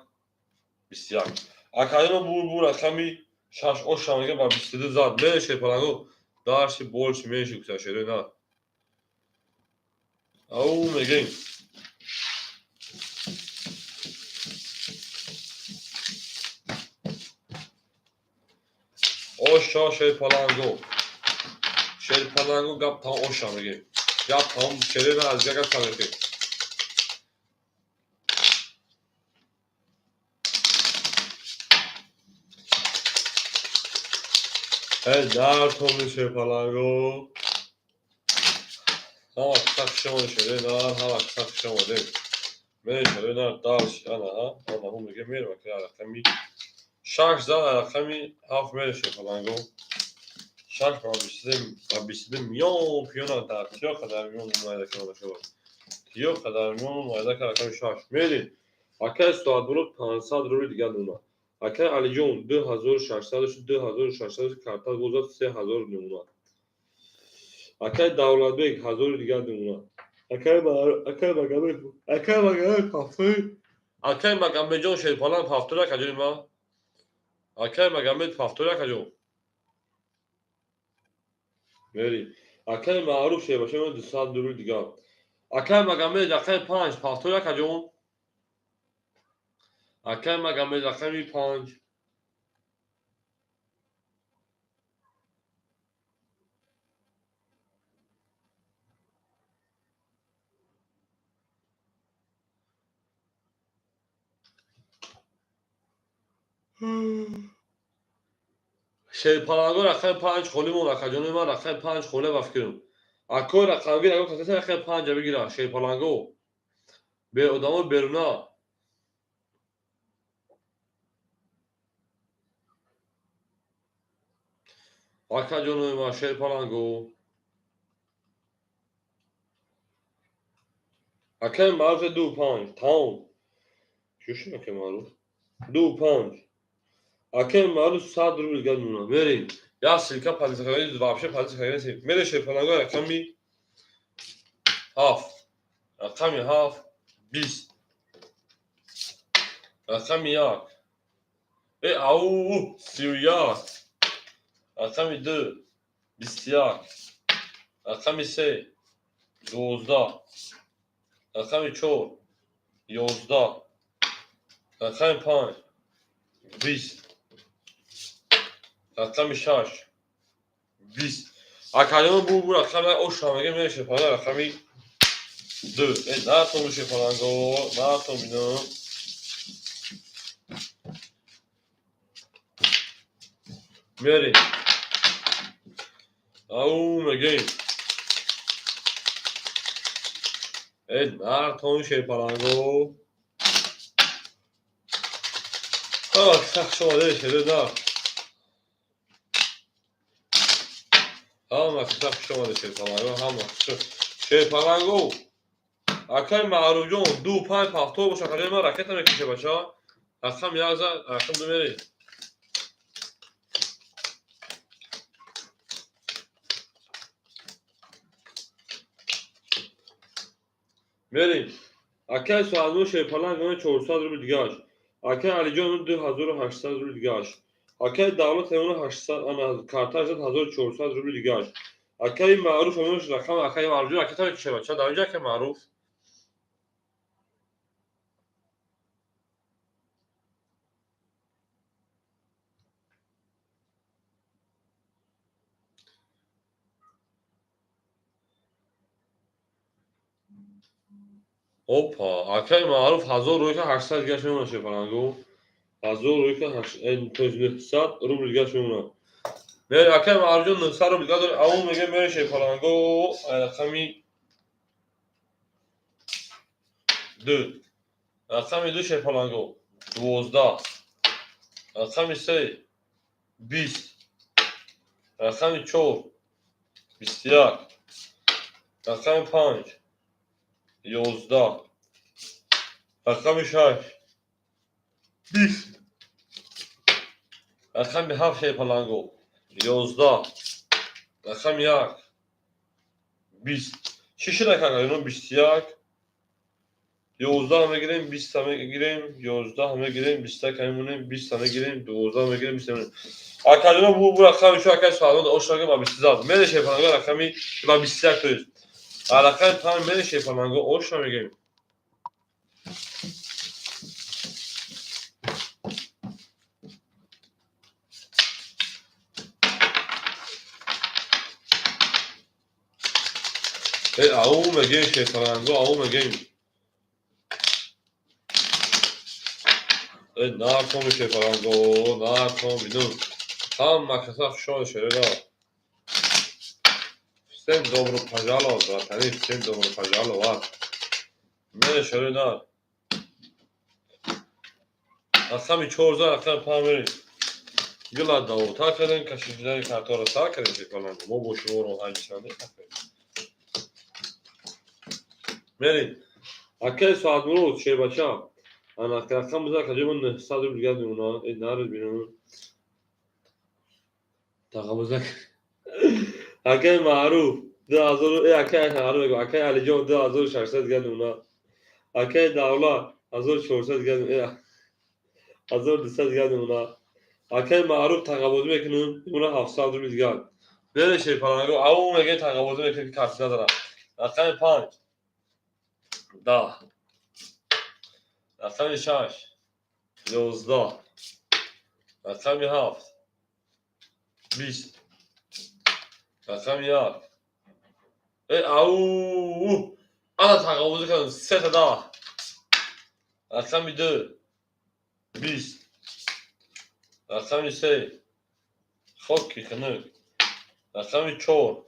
21. Акаҷоно, бур бур рақами шаш оша мега ба 22 зад. Мере шерпаланго, дальше больше меньше куса шерои нар. Ау мегем. Оша, шерпаланго. Шерпаланго, гап тамом, оша мегем. Гап тамом, шерои нар аз гап сар мекунем. Э дар томи шерпаланго. Ҳама каса хуш омадед, шерои нар, ҳама каса хуш омадед. Мерем, шерои нар, дальше, анаҳа, анаҳу мегем, мерем ака рақами шаш зад, рақами ҳафт мерем, шерпаланго. Шаш ба 22 миён пиёна дар тиё қадар миён майда карда шавад. Тиё қадар миён майда кард рақами шаш. Мерем. Акаи соатболо 500 рубли дигар мемонад. Акаи Алиҷон 2600 шуд, 2600 карта бозад 3000 мемонад. Акаи Давлатбек 1000 дигар мемонад. Акаи Магомед, акаи Магомед ҳафтои, акаи Магомедҷон шерпаланг 71, аҷони ман. Акаи Магомед 71, аҷон. Мери. Акаи Маъруф шербаша 200 рубли дигар. Акаи Магомед рақами панҷ, 71, аҷон. Акаи Магомед рақами панҷ. Шерпаланго рақами панҷ холӣ мон, акаҷони ман, рақами панҷ холе ба фикрам. Акои рақамгир, ако касе рақами панҷа бигира, шерпаланго. Беодамо беруна. Акаҷонои ман, шерпаланго. Акаи Маъруф ду панҷ, тамом. Чӣ шуд, акаи Маъруф? Ду панҷ. Акаи Маъруф 100 рубл дигар мемонад. Мерем. Я ссылка поделиться кардем, вообще поделиться кардем. Мерем, шерпаланго, рақами ҳафт. Рақами ҳафт, 20. Рақами як. Э ау, 31. Рақами ду, 21. Рақами се, 12. Рақами чор, 11. Рақами панҷ, 20. Рақами шаш, 20. Акаҷон, бу бу рақами оша мегем, мерем, шерпаланго, рақами ду. Э натон, шерпаланго, натон бинам. Мерем. Ау мегем. Э нартон шерпаланго. Ах, сахт шомаде шере нар. Ҳама сахт шомаде шерпаланго, ҳама шерпаланго. Акай Маъруфҷон 2-5 повтор боша, акаҷон ман ракета мекиша бача. Рақам як зад, рақам ду мерем. Мерем. Акай Соатмур шерпаланг 400 рубл дигаш. Акай Алиҷон 2800 рубл дигаш. Акай Давлат 800 ана карташ 1400 рубл дигаш. Акай Маъруф рақам акай Маъруфҷон ракета мекиша бача. Дар инҷа акай Маъруф. Опа, акай Маъруф 1800 дигаш мемонад шерпаланго. 1900 рубл дигаш мемонад. Мери акай Маъруфҷон 900 рубл дигар дорад. Ау мега мери шерпаланго рақами 2. Рақами 2 шерпаланго 12. Рақами 3 20. Рақами 4 21. Рақами 5 11. Рақами 6 20. Рақами 7 шерпаланго 11. Рақами 1 20. Чӣ шуд акаҷон? 21 11 мегирем, 20 мегирем, 11 мегирем, 21 мемонем, 20 мегирем, 12 мегирем, 20 мемонем. Акаҷон бу рақами шу акай Соатмур ошнага ба 20 зад. Мере шерпаланго рақами ба 21 то есть. Рақами 5 мере шерпаланго ошна мегирем. Э ау мегем шерпаланго, ау мегем. Э наком шерпаланго, наком бинум. Ҳама каса хушҳол шереда. Всем добро пожаловать, братани, всем добро пожаловать. Мере шереда. Рақами 4 зад, рақами 5 мерем. Гила давота кардем, кашидани картаро сар кардем шерпаланго. Мо бо шумо роҳанҷисанда мерем. Акай Соатмур шербача. Ана рақам бизар акаҷон 900 рубл дигар мемонад. Э наред бинам. Тағабузак. Акай Маъруф 2000, э акай Маъруф, акай Алиҷон 2600 дигар мемонад. Акай Давлат 1400 дигар, э 1200 дигар мемонад. Акай Маъруф тағабозӣ мекунем, мемонад 700 рубл дигар. Мере шерпаланго, ау мега тағабозӣ мекунем ки карти надорад. Рақами 5 10. Рақами 6 11. Рақами 7 20. Рақами 1. Э ау ана тағабозӣ кардем 3 та 10. Рақами 2 20. Рақами 3 хоки хунук. Рақами 4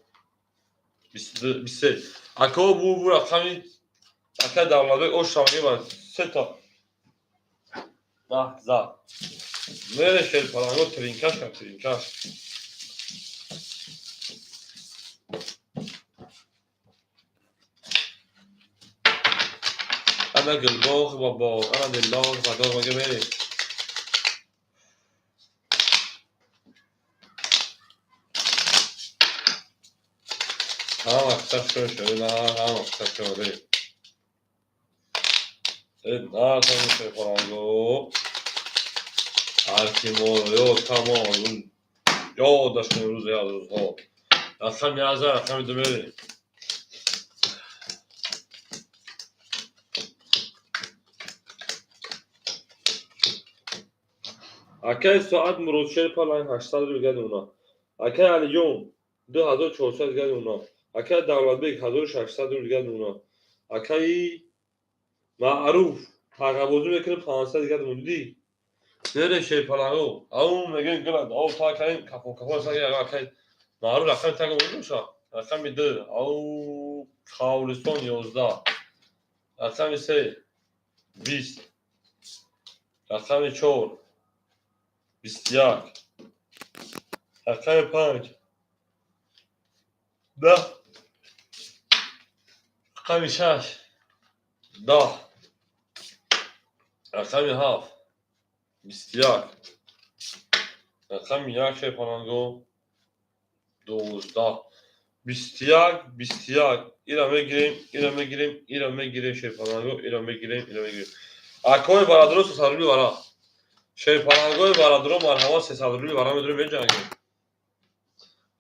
22 23. Ако бу рақами акай Давлатбек ошамаги ба 3 та 10 зад. Мере шерпаланго тринкаш кам тринкаш. Ана гулбоғ ба боғ, ана дилоғ ба доғ мега мерем. Ҳама қисса шуд шуда, ҳама қисса шуд. Э натон шерпаланго. Ҳар ки моро ёд тамом ёдаш кун рӯзе аз рӯзҳо. Рақами 1 зад, рақами 2 мерем. Акай Соат Мурод шерпаланг 800 рубл дигар мемонад. Акай Алиҷон 2400 дигар мемонад. Акай Давлатбек 1600 рубл дигар мемонад. Акай Маъруф тағабозӣ мекунад 500 дигар мемонад. Дидӣ? Мерем шерпаланго. Ау мегем гила ау та кардем кафон кафон саги акай маъруф рақами так боша. Рақами 2 ау Қавлистон 11. Рақами 3 20. Рақами 4 21. Рақами 5 10. Рақами 6 10. Рақами 7 21. Рақами 1 шерпаланго 12. 21 21. Ира мегирем, ира мегирем, ира мегирем шерпаланго, ира мегирем, ира мегирем. Акои бародаро 300 рубли вара. Шерпалангои бародаро марҳамат 300 рубли вара медурем меҷангем.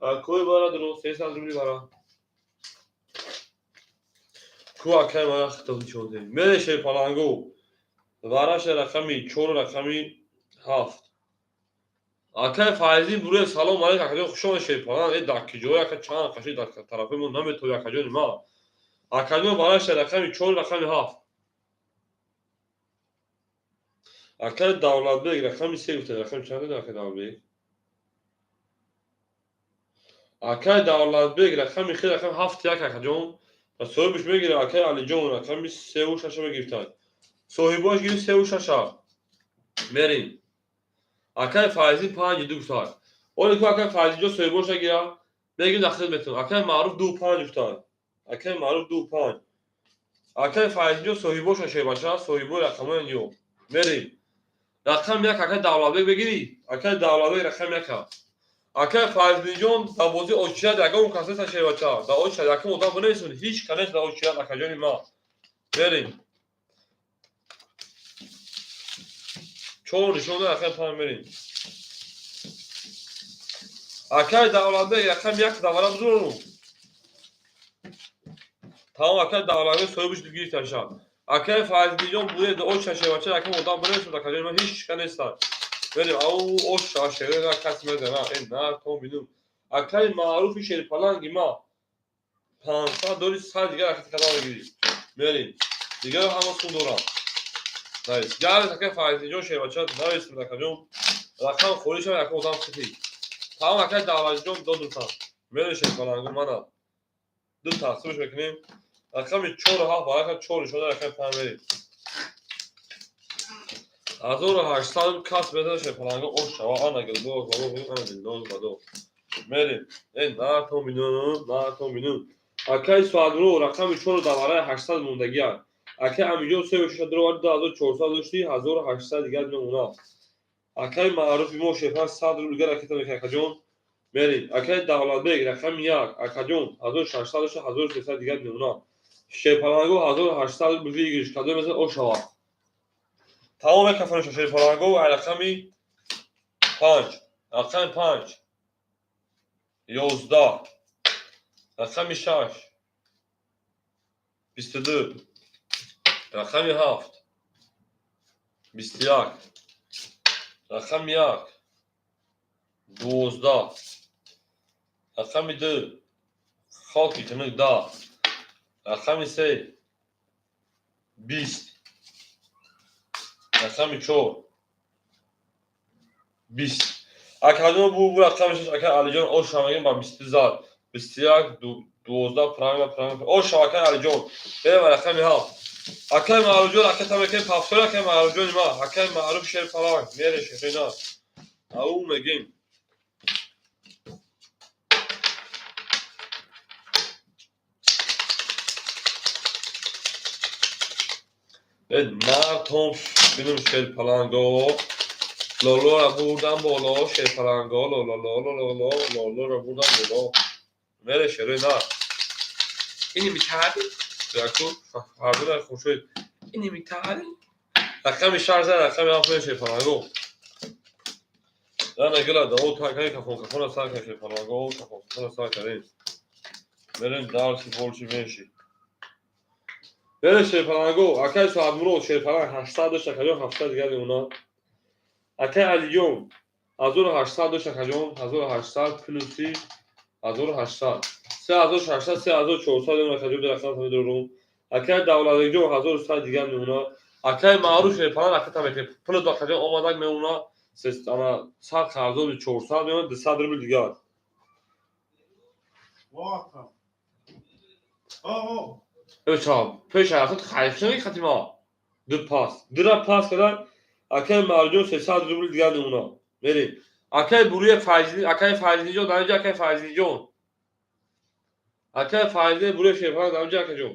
Акои бародаро 300 рубли вара. Ку акай мара хитоб нишон дем. Мере шерпаланго. Вараша рақами 4 рақами 7. Акай Файзи Буруев салом алейк акаҷон хуш омадед шерпаланг. Э дар киҷое ака чанд қаши дар тарафи мо наметови акаҷони ма. Акаҷон вараша рақами 4 рақами 7. Акай Давлатбек рақами 3 гуфта рақами чанд дод акай Давлатбек? Акай Давлатбек рақами 3 рақами 7 1 акаҷон. Ва соҳибаш мегирад акай Алиҷон рақами 3 ва 6 мегирифтад. Соҳибош гирифт 3 ва 6. Мерем. Акай Файзи 5 2 гуфтад. Оле ку акай Файзи ҷо соҳибош нагира, мегирем дар хидмат метавон. Акай Маъруф 2 5 гуфтад. Акай Маъруф 2 5. Акай Файзи ҷо соҳибош шебаша, соҳибои рақамои ё. Мерем. Рақам 1 акай Давлатбек бегирӣ. Акай Давлатбек рақам 1. Акай Файзиҷон дар бозии очият ягон кас нест шебача. Дар очият якум одам бинависон, ҳеҷ кас нест дар очият акаҷони ма. Мерем. 4 нишон дод рақами 5 мерем. Акай Давлатбек рақами 1 давара бузуру. Тамом акай Давлатбек соҳибаш гирифташа. Акай Файзиҷон буде оча шебача якум одам бинависон акаҷони ма ҳеҷ кас нест. Мерем ау оша шева кас мезана э на то бинум. Акай Маъруфи шерпаланги ма 500 дори 100 дигар ракет кадам мегирӣ. Мерем. Дигар ҳама сум дорам. Навис. Гард акай Файзиҷон шербача навис акаҷон. Рақам холӣ шава якум одам сифи. Тамом акай Давлатҷон додутан. Мерем шерпалангу мана. Ду тақсимш мекунем. Рақами 4 7 барака 4 нишон рақами 5 мерем. 1800 кас мезана шерпаланго ош шава ана гилдоз бадо ана гилдоз бадо. Мерем. Э на то бинум, на то бинум. Акай Суадро рақами 4 дар вараи 800 мондагиа. Акай Амиҷон 3 6 дровард 2400 дошти 1800 дигар мемона. Акай Маъруфи мо шерпаланг 100 рубл дигар ракета мекунад акаҷон. Мерем. Акай Давлатбек рақами 1 акаҷон 1600 дошти 1300 дигар мемона. Шерпаланго 1800 рубл выигрыш кадом мезанад ош шава. Тамом мекафонем шерпаланго ай рақами 5. Рақами 5 11. Рақами 6 22. Рақами 7 21. Рақами 1 12. Рақами 2 хоки тунук 10. Рақами 3 20. Рақами 4 20. Акаҷон бу рақами 6 акай Алиҷон ош шавагем ба 20 зад. 21 12 правильно правильно. Ош шава акай Алиҷон. Берем ба рақами 7. Акай Маъруфҷон ракета мекунем пафтор акай Маъруфҷони ма. Акай Маъруф шерпаланг мере шерина. Ау мегем. Э мартом бинум шерпаланго. Лолоро бурдам боло шерпаланго лолололололо лолоро бурдам боло. Мере шерина. Ини митари? Яку фарзанда хуршед. Ини митари? Рақами 6 зад рақами 7 мере шерпаланго. Рана гила да о такай кафон кафона сар кар шерпаланго кафон кафона сар карем. Мерем дарси больше меньше. Мере шерпаланго акай Суадмурод шерпаланг 800 дошт акаҷон 700 дигар мемонад. Акай Алиҷон 1800 дошт акаҷон 1800 плюси 1800. 3600 3400 мемонад акаҷон дар рақам медорум. Акай Давлатбекҷон 1100 дигар мемонад. Акаи Маъруф шерпаланг ракета мекунем. Пулу акаҷон омадак мемона, ана 100 қарзоби 400 мемона, 200 рубл дигар. Пеш рафт хайф шуд хатима. Ду пас. Дура пас кардан акаи Маъруф 300 рубл дигар мемона. Мерем. Акаи Буруя Файзли, акаи Файзлиҷон, дар инҷо акаи Файзлиҷон. Акаи Файзли Буруя шерпаланг дар инҷо акаҷон.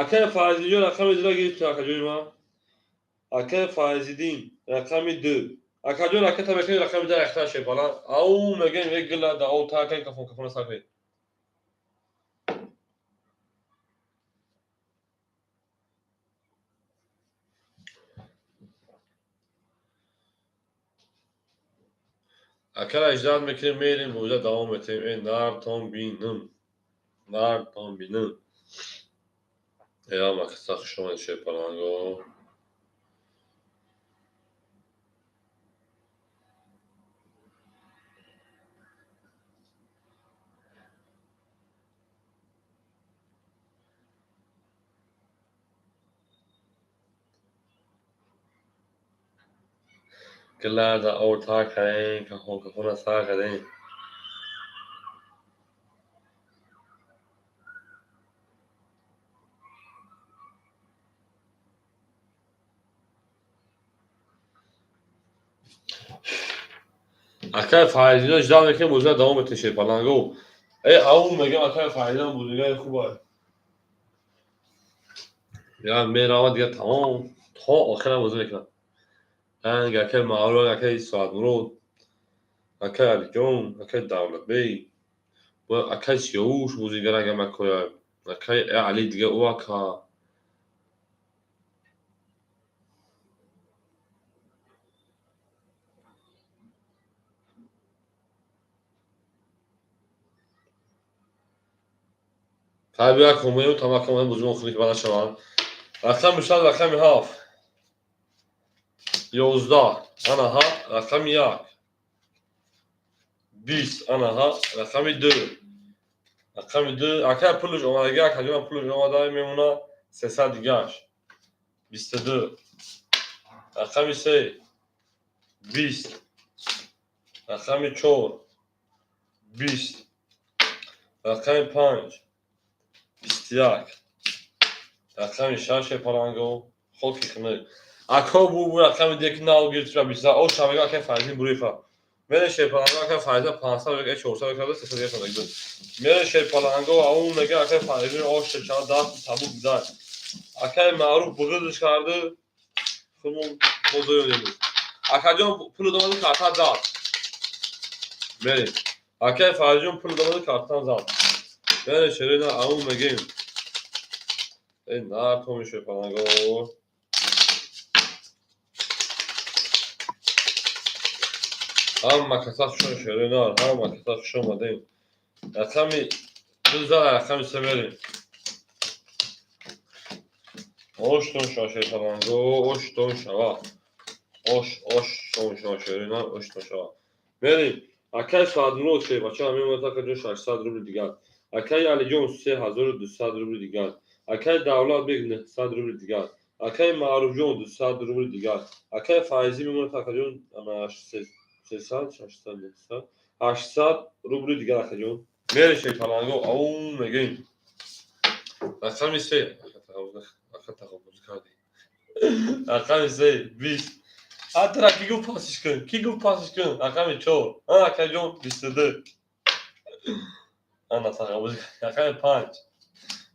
Акаи Файзлиҷон рақами дура гирифт акаҷони ман. Акаи Файзиддин рақами 2. Акаҷон ракета мекунед рақами 2 рахта шерпаланг. Ау мегӯем як гила да ау та акаи кафон кафона сар кунед. Акара иҷрат мекунем, мерем, боза давом метаҳем. Э нартон бинам. Нартон бинам. Э ҳама каса хуш омадед шерпаланго. Гилада орта кардем, кафон кафона сар кардем. Акаи Файзино ждал мекунем, бозиро давом метаҳем шерпаланго. Э ау мегӯям акаи Файзино бозигари хуб аст. Я меравад дигар тамом то охира бозӣ мекунад. Анг акаи Маъруф, акаи Соатмурод, акаи Алиҷон, акаи Давлатбей, акаи Сиёвуш бозигар агар макоя, акаи Али дигар ӯ ака. Хайр як омаем, тамака омаем бозимон хунук бада шаванд. Рақами 6, рақами 7. 11, ана ҳа, рақами 1. 20, ана ҳа, рақами 2. Рақами 2, акай пулш омадаги, акаҷон пулш омада мемона 300 дигаш. 22. Рақами 3. 20. Рақами 4. 20. Рақами 5. 21. Рақами 6 паланго, хоки хунук. Ако бу рақами 2 ки нав гирифт 20. О шавега акай Файзин Буруефа. Мере шерпаланго акай Файзин 500 века 400 века 300 века буд. Мере шерпаланго ау мега акай Файзин ош чанд даст табук бидай. Акай Маъруф буғизш карды. Худмон бозоёнем. Акаҷон пул домади карта зад. Мере. Акай Файзин пул домади картан зад. Мере шерина ау мегем. Э нартоми шерпаланго. Ҳама каса хушон шеринар, ҳама каса хуш омадем. Рақами 2 зад, рақами 3 мерем. Оштон шава шерпаланго, оштон шава. Ош, оштон шава шеринар, оштон шава. Мерем. Акаи Соатмурод шербача мемонад акаҷон 600 рубл дигар. Акаи Алиҷон 3200 рубл дигар. Акаи Давлатбек 900 рубл дигар. Акаи Маъруфҷон 200 рубл дигар. Акаи Файзӣ мемонад акаҷон 300, 600, 900, 800 рубли дигар акаҷон. Мере шерпаланго, ау мегӯем. Рақами 3. Ака тағобозӣ кардӣ. Рақами 3, 20. Ҳатра ки гуфт пасиш кун? Ки гуфт пасиш кун? Рақами 4. А акаҷон 22. Ана тағобозӣ. Рақами 5.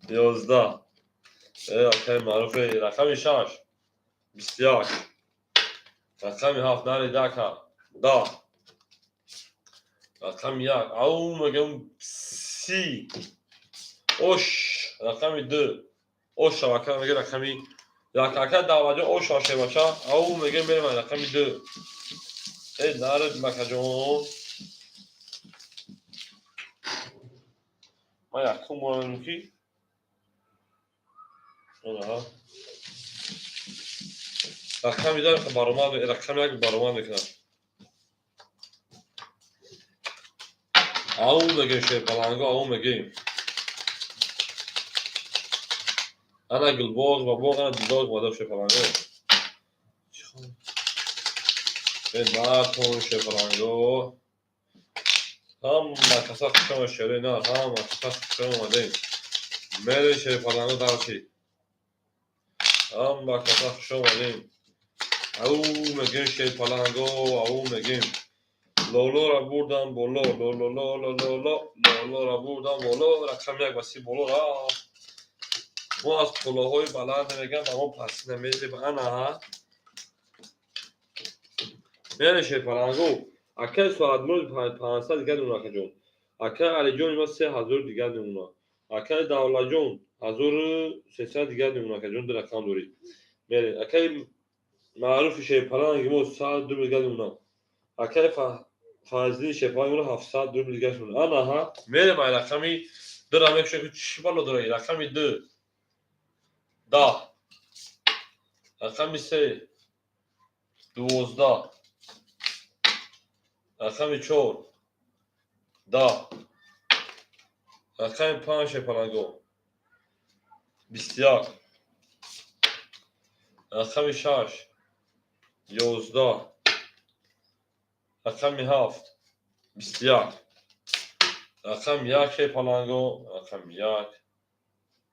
11. Э акаи Маъруф, рақами 6. 21. Рақами 7 нари дака. 10. Рақами 1. Ау мегӯям 30. Ош рақами 2. Ош шавака мега рақами 1. Ака Давлатҷон ош шава шербача. Ау мегӯям мерем рақами 2. Э нарид макаҷон. Ман якум бора ки рақами 2 баромад, рақами 1 баромад мекунад. Ау мегем шерпаланго, ау мегем. Ана гулбоғ ва боғ, ана дилдоғ ва доб шерпаланго. Натон шерпаланго. Ҳама каса хуш омад шерои нар, ҳама каса хуш омадем. Мере шерпаланго дарчи. Ҳама каса хуш омадем. Ау мегем шерпаланго, ау мегем. Лолоро бурдам боло, лолололололо, лолоро бурдам боло, рақами як ба си боло рафт. Мо аз қуллаҳои баланд мегам, ба мо пастӣ намезеб. Ана. Мере шерпаланго. Акай соатмур 500 дигар мемона акаҷон. Акай Алиҷон има 3000 дигар мемона. Акай Давлатҷон 1300 дигар мемона акаҷон, ду рақам дорӣ. Мере акай маъруфи шерпаланги мо 100 рубл дигар мемона. Акай Фазли шерпаланги мо 700 рубл дигар мемона. Анаҳа, мерем ай рақами дура мекушем, ки чӣ бало дора? Рақами ду 10, рақами се 12, рақами чор 10, рақами панҷ шерпаланго 21, рақами шаш 11, рақами ҳафт 21, рақами як шерпаланго, рақами як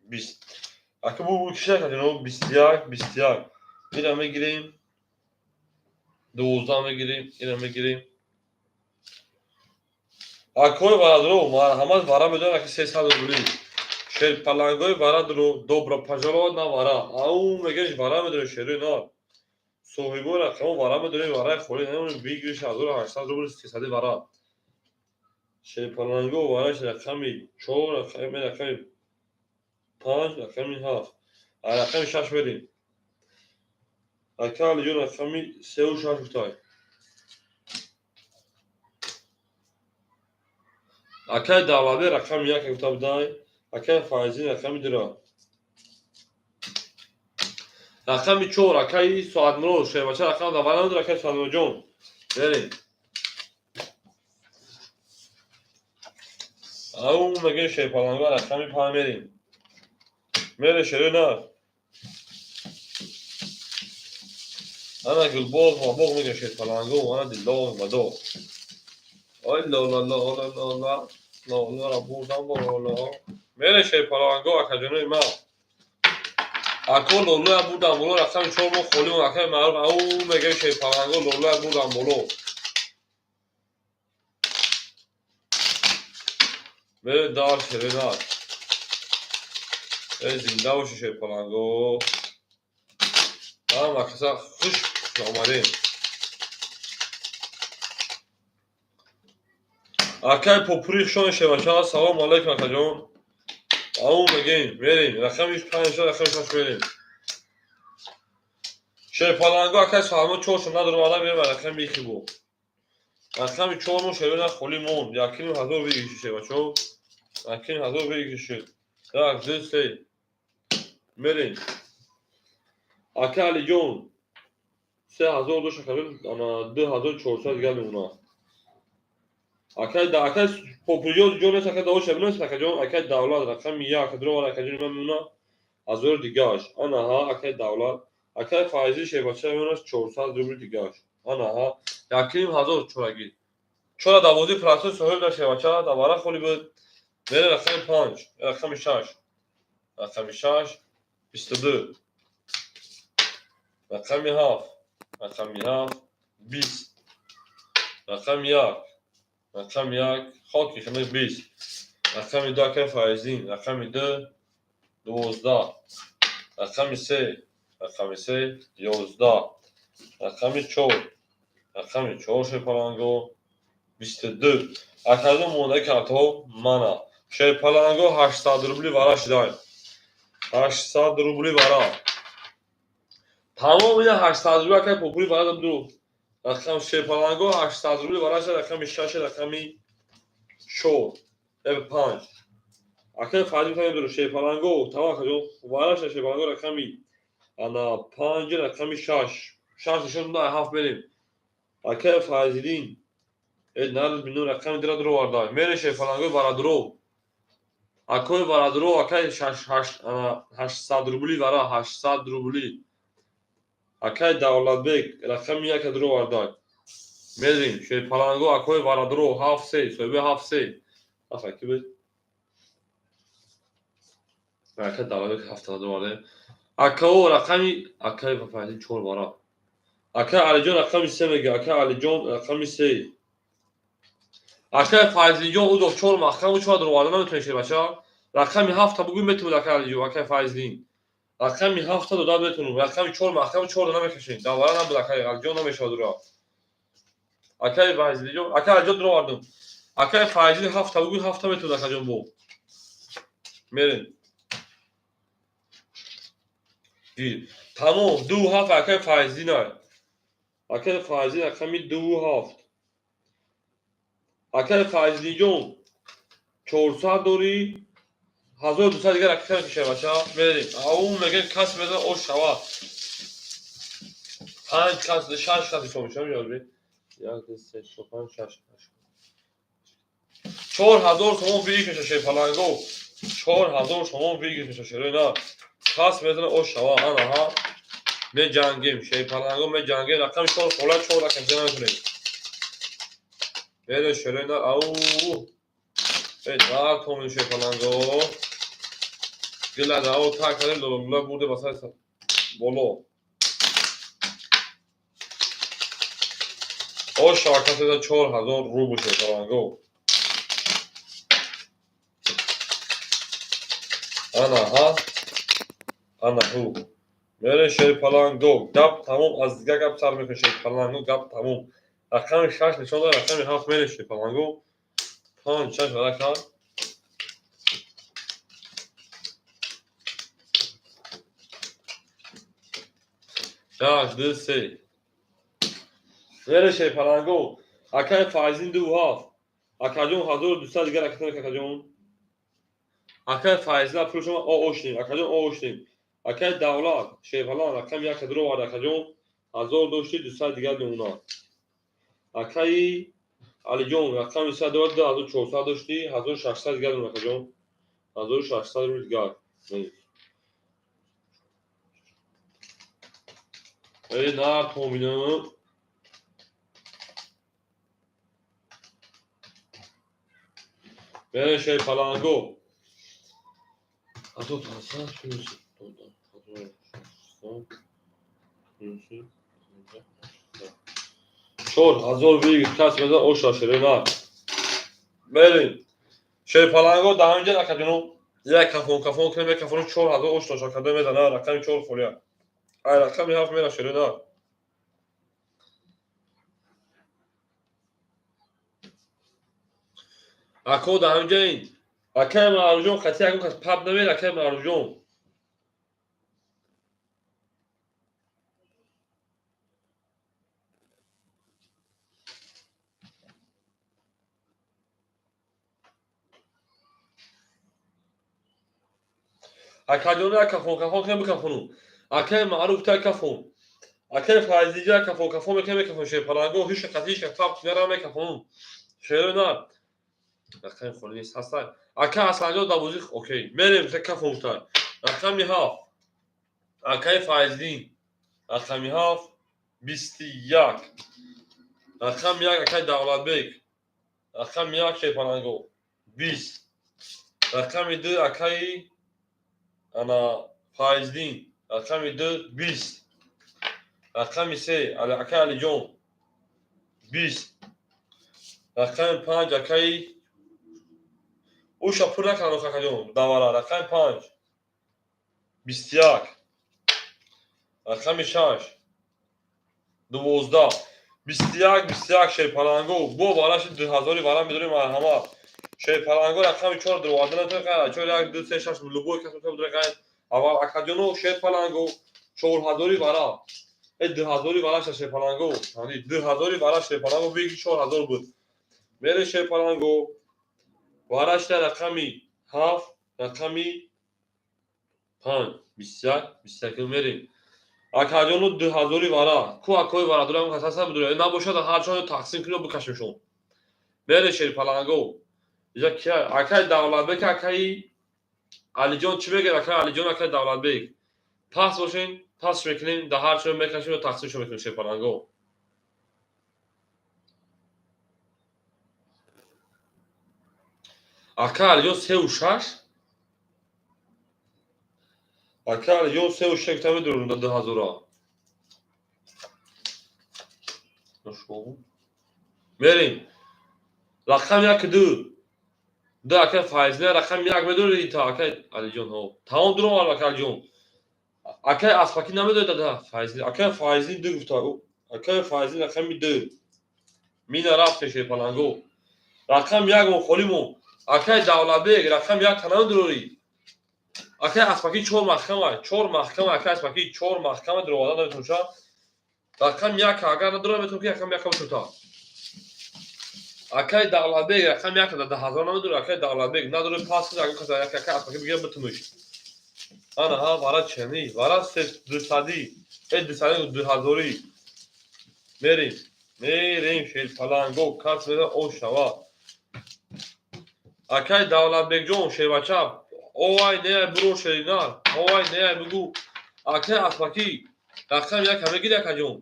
20. Ака бу киша кардем, 21, 21. Ира мегирем, 12 мегирем, ира мегирем. Акои варадро, марҳамат, вара медонам, аки 300 рубли. Шерпалангои варадро, добро пожаловать на вара. Ау мегеш вара медонем шерои нар. Соҳибои рақамо вара медонем, вараи холӣ намонем, бигириш 1800 рубли сесади вара. Шерпаланго вараш рақами чор, рақами панҷ, рақами ҳафт. Рақами шаш мерем. Ака Алиҷон рақами сеу шаш гуфтай. Акай Давлатбек рақами як гуфта будай. Акай Файзин рақами дура. Рақами чор акаи Соатмурод шербача рақам давар надор акаи Соатмуродҷон. Берем. Ау мегем шерпаланга рақами панҷ мерем. Мере шерои нар. Ана гулбоғ ва боғ мегем шерпаланго, ана дилдоғ ва доғ. Ой ло ло ло ло ло ло лолоро бурдам боло. Мере шерпаланго акаҷонои ман. Ако лолоя бурдам боло, рақами чор мо холӣ мон, акаи маъруф, ау мегем шерпаланго лолоя бурдам боло. Мере дар шерои нар. Э зинда боши шерпаланго. Ҳама каса хуш омадем. Акай Попури хушон шербача, салому алайкум акаҷон. Ау мегем, мерем, рақами панҷ, рақами шаш мерем. Шерпаланго акай Салмон чоршо надорам, ала мерем рақами ихибо. Рақами чор мо шерои холӣ монд. 1500 выигрыши шербачо. 1500 выигрыши. Як, ду, се. Мерем. Ака Алиҷон 3000 дошт, ана 2400 дигар мемонад. Акай да акай Попуриён ҷон нест, акай Давуд шабинос, акаҷон, акай Давлат рақами як дровар акаҷони ман мемонад ҳазор дигаш. Анаҳа акай Давлат, акай Файзи шербача мемонад 400 рубли дигаш. Анаҳа 1500 чорагӣ. Чора давозӣ процент соҳиб да шербача, давара холӣ буд. Мере рақами панҷ, рақами шаш. Рақами шаш 22. Рақами ҳафт, рақами ҳафт 20. Рақами як, рақами як хоки хинак 20. Рақами ду акай Файзин, рақами ду 12. Рақами се, рақами се 11. Рақами чор, рақами чор шерпаланго 22. Акаҷон мондаи картҳо мана. Шерпаланго 800 рубли вара шидай. 800 рубли вара. Тамом ина 800 рубли акай Попури вара ду. Рақам шерпаланго 800 рубли вара шидай, рақами шаш, рақами чор, панҷ. Акай Файзин гуфта шерпаланго, тамом акаҷон вара шидай шерпаланго рақами ана панҷ, рақами шаш. Шаш нишон ҳафт мерем. Акай Файзиддин Э нар бину рақами дира дуроварда. Мере шерпаланго варадуро. Акои варадуро акай 800 рубли вара 800 рубли. Акай Давлатбек рақами яка дуроварда. Мерим шерпаланго акои варадуро 7-3 соҳиби 7-3. Аха ки буд? Акай Давлатбек 7 дуроварда. Акао рақами акай Файзин 4 вара. Акай Алиҷон рақами 3 мега. Акай Алиҷон рақами 3. Акай Файзинҷон ӯ дох 4 маҳкам ӯ 4 дуроварда наметавонед шербача. Рақами 7 бугӯй метавонед акай Алиҷон, акай Файзин. Рақами 7 дода метавонем. Рақами 4 маҳкам 4 намекашем. Давара набуд акай Алиҷон намешавад ура. Акай Файзинҷон, акай Алиҷон дуровардум. Акай Файзин 7 бугӯй 7 метавонед акаҷон бо. Мерем. Тамом 2-7 акай Файзин ай. Акай Файзин рақами 2-7. Акай Файзинҷон 400 дорӣ, 1200 дигар акай мекашем бача. Мерем. Ау мегем кас мезан ош шава. 5 кас, 6 кас ҳисоб мешавад ёд 1 2 3 4 5 6 4000 сомон бигир меша шерпаланго. 4000 сомон бигир меша шерои на. Кас мезана ош шава. Ана ҳа. Меҷангем шерпаланго меҷангем. Рақами 4 хола 4 рақам наметунем. Мере шерои на. Ау. Эй нар томин шерпаланго. Дила ау та кардем лола бурде ба сари боло. Ош шава кас мезана 4000 рубл шерпаланго. Ана ҳа. Ана ҳу. Мере шерпаланго. Гап тамом аз дигар гап сар мекунем шерпаланго гап тамом. Рақами 6 нишон дорад, рақами 7 мере шерпаланго. 5 6 рақам. Шаш, ду, се. Мере шерпаланго. Акай Файзин 2-7. Акаҷон 1200 дигар акатон акаҷон. Акай Файзин пулшон ошнем. Акаҷон ошнем. Акай Давлат шерпалан рақами 1 дуровард акаҷон. 1000 дошти 200 дигар мемонад. Акаи Алиҷон рақами 3 дорад 2400 дошти 1600 дигар мемонад акаҷон. 1600 рубл дигар. Эй нар томинам. Мере шерпаланго. 4000 бигир кас мезан оша шерена. Мерем. Шерпаланго дар ҳаминҷа акаҷоно як кафон кафон кунем, як кафону 4000 ош доша карда мезана рақами 4 холия. Ай рақами 7 мера шерена. Ако дар ҳаминҷа ин акай Маъруфҷон қатъи ягон кас паб намер акай Маъруфҷон. Акаҷон як кафон кафон кунем бикафону. Акай Маъруф та кафон. Акай Файзиҷа як кафон кафон мекунем мекафон шерпаланго ҳеч қатъи ҳеч кас паб нара мекафону. Шерои на. Рақами холи нест ҳаста. Ака Ҳасанҷон дар бозӣ окей. Мерем се кафон гуфта. Рақами 7. Акаи Файздин. Рақами 7 21. Рақами 1 акаи Давлатбек. Рақами 1 шерпаланго 20. Рақами 2 акаи ана Файздин. Рақами 2 20. Рақами 3 акаи Алиҷон 20. Рақами 5 акаи Уша пур накард акаҷон давара. Рақами 5 21. Рақами 6 12. 21 21 шерпаланго. Бо вараши 2000 вара медорем марҳамат. Шерпаланго рақами 4 дуроварда наметавонед. 4 1 2 3 6 любой кас метавонад дуроварда. Аввал акаҷоно шерпаланго 4000 вара. Э 2000 вара шерпаланго. Ҳани 2000 вара шерпаланго биги 4000 буд. Мере шерпаланго варашта рақами 7 рақами 5 21 21 мерем. Акаҷону 2000 вара. Ку акои вара дурам кас ҳаста бидура. Набошад ҳар чо тақсим кунем бикашем шон. Мере, шерпаланго. Иҷа кия? Акай Давлатбек, акаи Алиҷон чӣ мегӯяд? Акай Алиҷон, акай Давлатбек. Пас бошен, пас мекунем, дар ҳар чо мекашем ва тақсимшо мекунем, шерпаланго. Ака Алиҷон 3,6. Ака Алиҷон 3,6 гуфта медурам дар 2000-а. Мерем. Рақам як, ду. Ду, акай Файзина, рақами як медоред та, акай Алиҷон, ҳо. Тамом дуромад, акай Алиҷон. Акай Аспакӣ намедоред да Файзин. Акай Файзин ду гуфта. Акай Файзин рақами ду. Мина рафте, шерпаланго. Рақам як мо холӣ мо. Акай Давлатбек, рақами як та намедорӣ. Акай Аспакӣ чор маҳкама, чор маҳкама, акай Аспакӣ чор маҳкама дуроварда наметавонша. Рақам як агар надорам, метавон ки рақам яка бошута. Акай Давлатбек рақам як да 10,000 намедорӣ, акай Давлатбек надорӣ, пас агар каса як акай Аспакӣ бигира битумиш. Ана ҳа вара чени, вара се дусадӣ, э дусадӣ дуҳазорӣ. Мерем, мерем, шерпаланго, кас меда о шава. Акай Давлатбекҷон, шербача, овай не буро шеринар, овай не бугу. Акай Аспакӣ рақам яка мегири, акаҷон.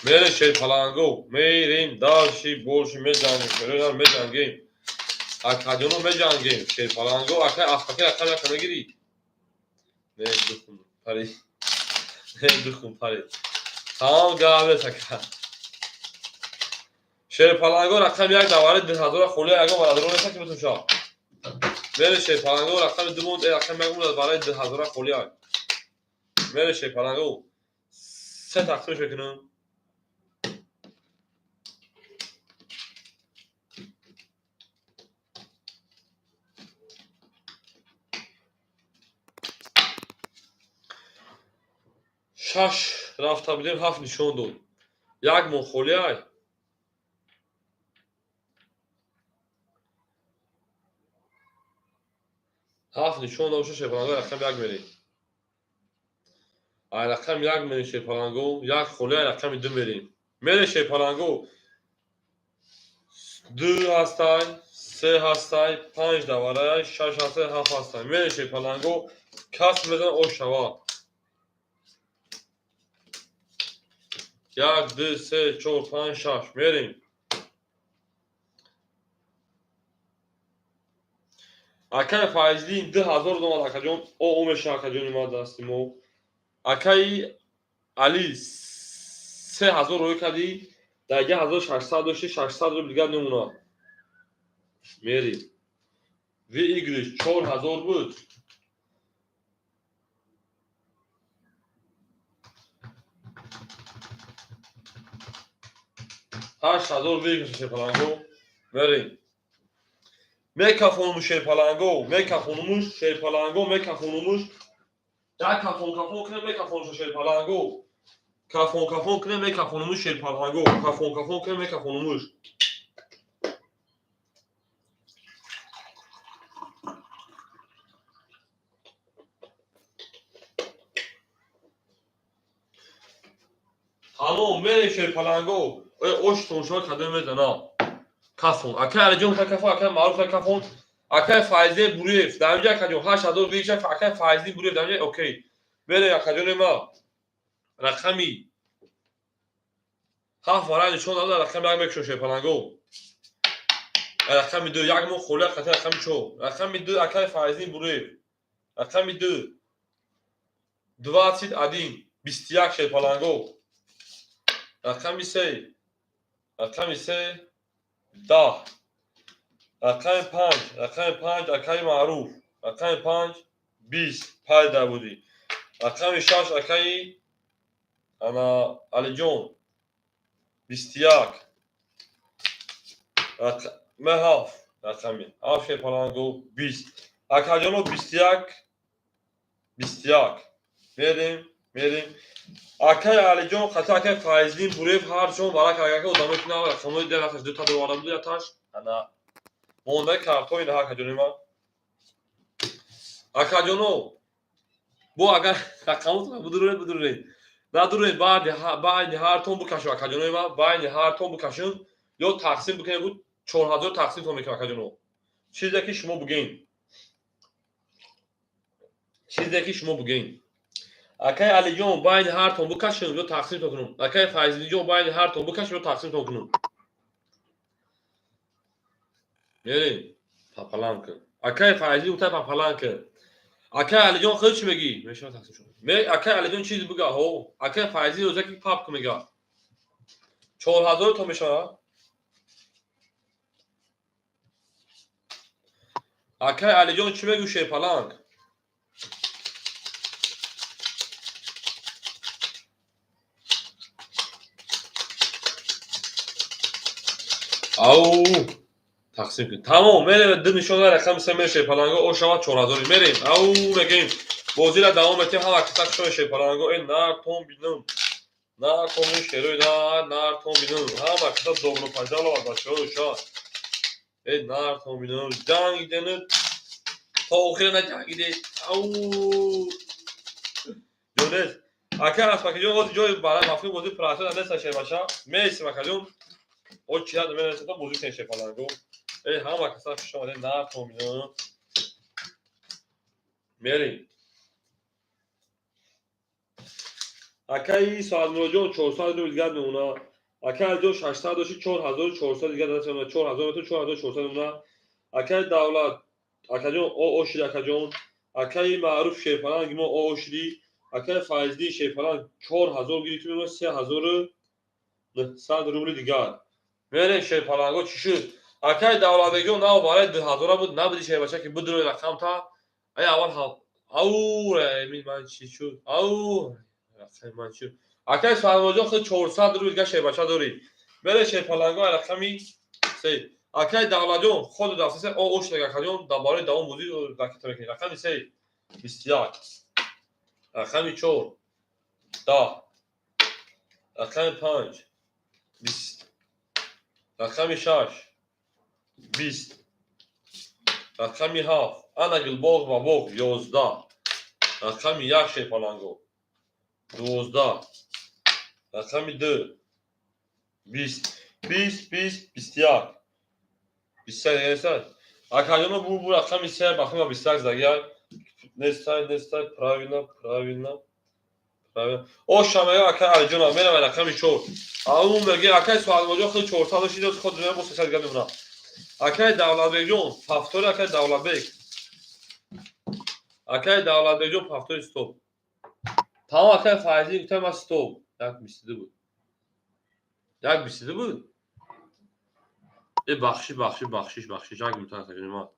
Мерем, шерпаланго, мерем, дальше больше меҷангем, шеринар меҷангем. Акаҷоно меҷангем, шерпаланго, акай Аспакӣ рақам яка мегирӣ? Не, духун, пари. Не, духун, пари. Тамом гап нест, ака. Шерпаланго рақами як давари 2000 холия ягон бародарон нест ки битумша. Мере, шерпаланго, рақами ду монд, рақами як монд барои 2000 холия. Мере, шерпаланго. Се тақсимш мекунам. Шаш рафта будем, ҳафт нишон дод. Як моҳ холиай. Ҳафт нишон дод, шерпаланго, рақами як мерем. Ай рақами як мерем, шерпаланго, як холиай, рақами ду мерем. Мерем, шерпаланго. Ду ҳастай, се ҳастай, панҷ даварай, шаш ҳастай, ҳафт ҳастай. Мерем, шерпаланго, кас мезанад ош шава. Як, ду, се, чор, панҷ, шаш. Мерем. Акай Файзлин 2000 домад, акаҷон. О, о меша, акаҷони ма дасти мо. Акаи Али 3000 рӯй кардӣ, дар 1600 дошти, 600 рубл дигар мемонад. Мерем. Выигрыш 4000 буд. 8000 выигрыш, шерпаланго. Мерем. Мекафонумуш, шерпаланго, мекафонумуш, шерпаланго, мекафонумуш. Як кафон кафон кунем, мекафонуш, шерпаланго. Кафон кафон кунем, мекафонумуш, шерпаланго. Кафон кафон кунем, мекафонумуш. Тамом, мерем, шерпаланго. Э, ош тоншо кадом мезана. Кафон. Акай Алиҷон кафон, акай Маъруф кафон. Акай Файзе Буриев. Дар инҷа, акаҷон, 8000 выигрыш, акай Файзи Буриев дар инҷа, окей. Мерем, акаҷони ма. Рақами ҳафт варай нишон дада, рақами як мекушем, шерпаланго. Рақами ду як моҳ холия қати рақами чор. Рақами ду, акай Файзин Буриев. Рақами ду. 21, 21, шерпаланго. Рақами се. Рақами се 10. Рақами панҷ, рақами панҷ, акаи Маъруф. Рақами панҷ 20 пайда будӣ. Рақами шаш, акаи ана Алиҷон 21. Ме ҳафт, рақами ҳафт, шерпаланго, 20. Акаҷоно, 21, 21. Мерем, мерем. Акаи Алиҷон қати акаи Файзлин Буриев ҳарчон барак агака одамое ки нав рақамҳои дер яташ дута дувара буд яташ ана мондаи картҳои наҳ, акаҷони ман. Акаҷоно, бо агар рақамотро будуред, будуред. Надуред байни ҳартон бикашем акаҷонои ман, байни ҳартон бикашем ё тақсим бикунем, буд 4000 тақсимтон мекунем акаҷоно. Чизе ки шумо бугӯед. Чизе ки шумо бугӯед. Акай Алиҷон байни ҳартон бикашем ё тақсимтон кунем. Акай Файзиддинҷон байни ҳартон бикашем ё тақсимтон кунем. Мерем папалам кун. Акай Файзиддин гуфта папалам кун. Акай Алиҷон худ чӣ мегӣ? Мешавад тақсим шуд. Акай Алиҷон чизе буга, ҳо. Акай Файзиддин роза ки пап кун мега. 4000 то мешавад. Акай Алиҷон чӣ мегӯ шерпаланг? Ау, тақсим кун. Тамом, мерем ду нишона рақами се мерем шерпаланго, о шавад 4000 мерем. Ау, мегӯем. Бозиро давом метиҳем, ҳама киса шои шерпаланго, э нартон бинам. Нартон бинам шерои нар, нартон бинам. Ҳама киса добро пожаловать бачаҳо ша. Э нартон бинам. Ҷангидену то охира наҷангиде. Ау. Ҷонес. Ака Аспакиҷон ҳозир ҷои барои мафҳум бозӣ прасад нест шербаша. Месим акаҷон. О чият менасата бозӣ кунем шерпаланго. Э ҳама киса хуш омадед нартон бинам. Мерем. Акаи Соатмуроҷон 400 рубл дигар мемонад. Акаи Алиҷон 600 дошти 4400 дигар даст мемонад. 4000 метон 4400 мемонад. Акаи Давлат акаҷон ошиди акаҷон. Акаи Маъруф шерпаланг мо ошиди. Акаи Файзиддин шерпаланг 4000 гирифти мемонад, 3900 рубли дигар. Мерем шерпаланго чӣ шуд? Акаи Давлатбекҷон нав барои 2000 буд, набуди шербача ки бидурои рақамта. Ай аввал ау мин ман чӣ шуд? Ау рақами ман чӣ? Акаи Соатмуроҷон худ 400 рубл дигар шербача дорӣ. Мерем шерпаланго рақами се. Акаи Давлатҷон худ дафтасе о ошидаг акаҷон дар барои давом бозӣ ракета мекунӣ. Рақами се 21. Рақами 4 10. Рақами 5 20. Рақами 6 20. Рақами 7 ана гулбоғ ва боғ 11. Рақами 1 шерпаланго 12. Рақами 2 20. 20 20 21. 21 нестай. Акаҷоно бу рақами 3 бахма 21 задагия. Нестай, нестай, правильно, правильно. Правильно. О шамега акай Алиҷон мерам рақами 4. Ау меги акай Соатмуроҷон худ 400 дошти, худ бо 300 дигар мемонад. Акай Давлатбекҷон повтори акай Давлатбек. Акай Давлатбекҷон повтори стоп. Тамом акай Файзиддин гуфтам ман стоп. 1.22 буд. 1.22 буд? Э бахшиш, бахшиш, бахшиш, бахшиш. Як минута акаҷони ман.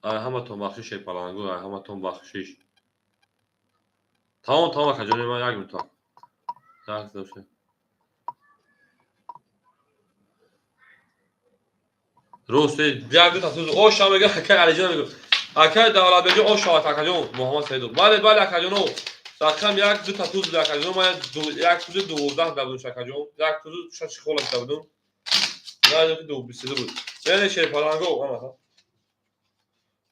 Ай ҳаматон бахшиш шерпалангу, ай ҳаматон бахшиш. Тамом, тамом акаҷони ман як минута. Як дошта. Рост, як ду та туз. О шам мега акай Алиҷон мегӯ. Акай Давлатбекҷон о шавад акаҷон Муҳаммад Саидов. Бале, бале акаҷоно. Рақам як ду та туз буд акаҷон. Ман як тузи 12 да будум акаҷон. Як тузи шаш хола да будум. На ки ду 22 буд. Мере шерпаланго ана.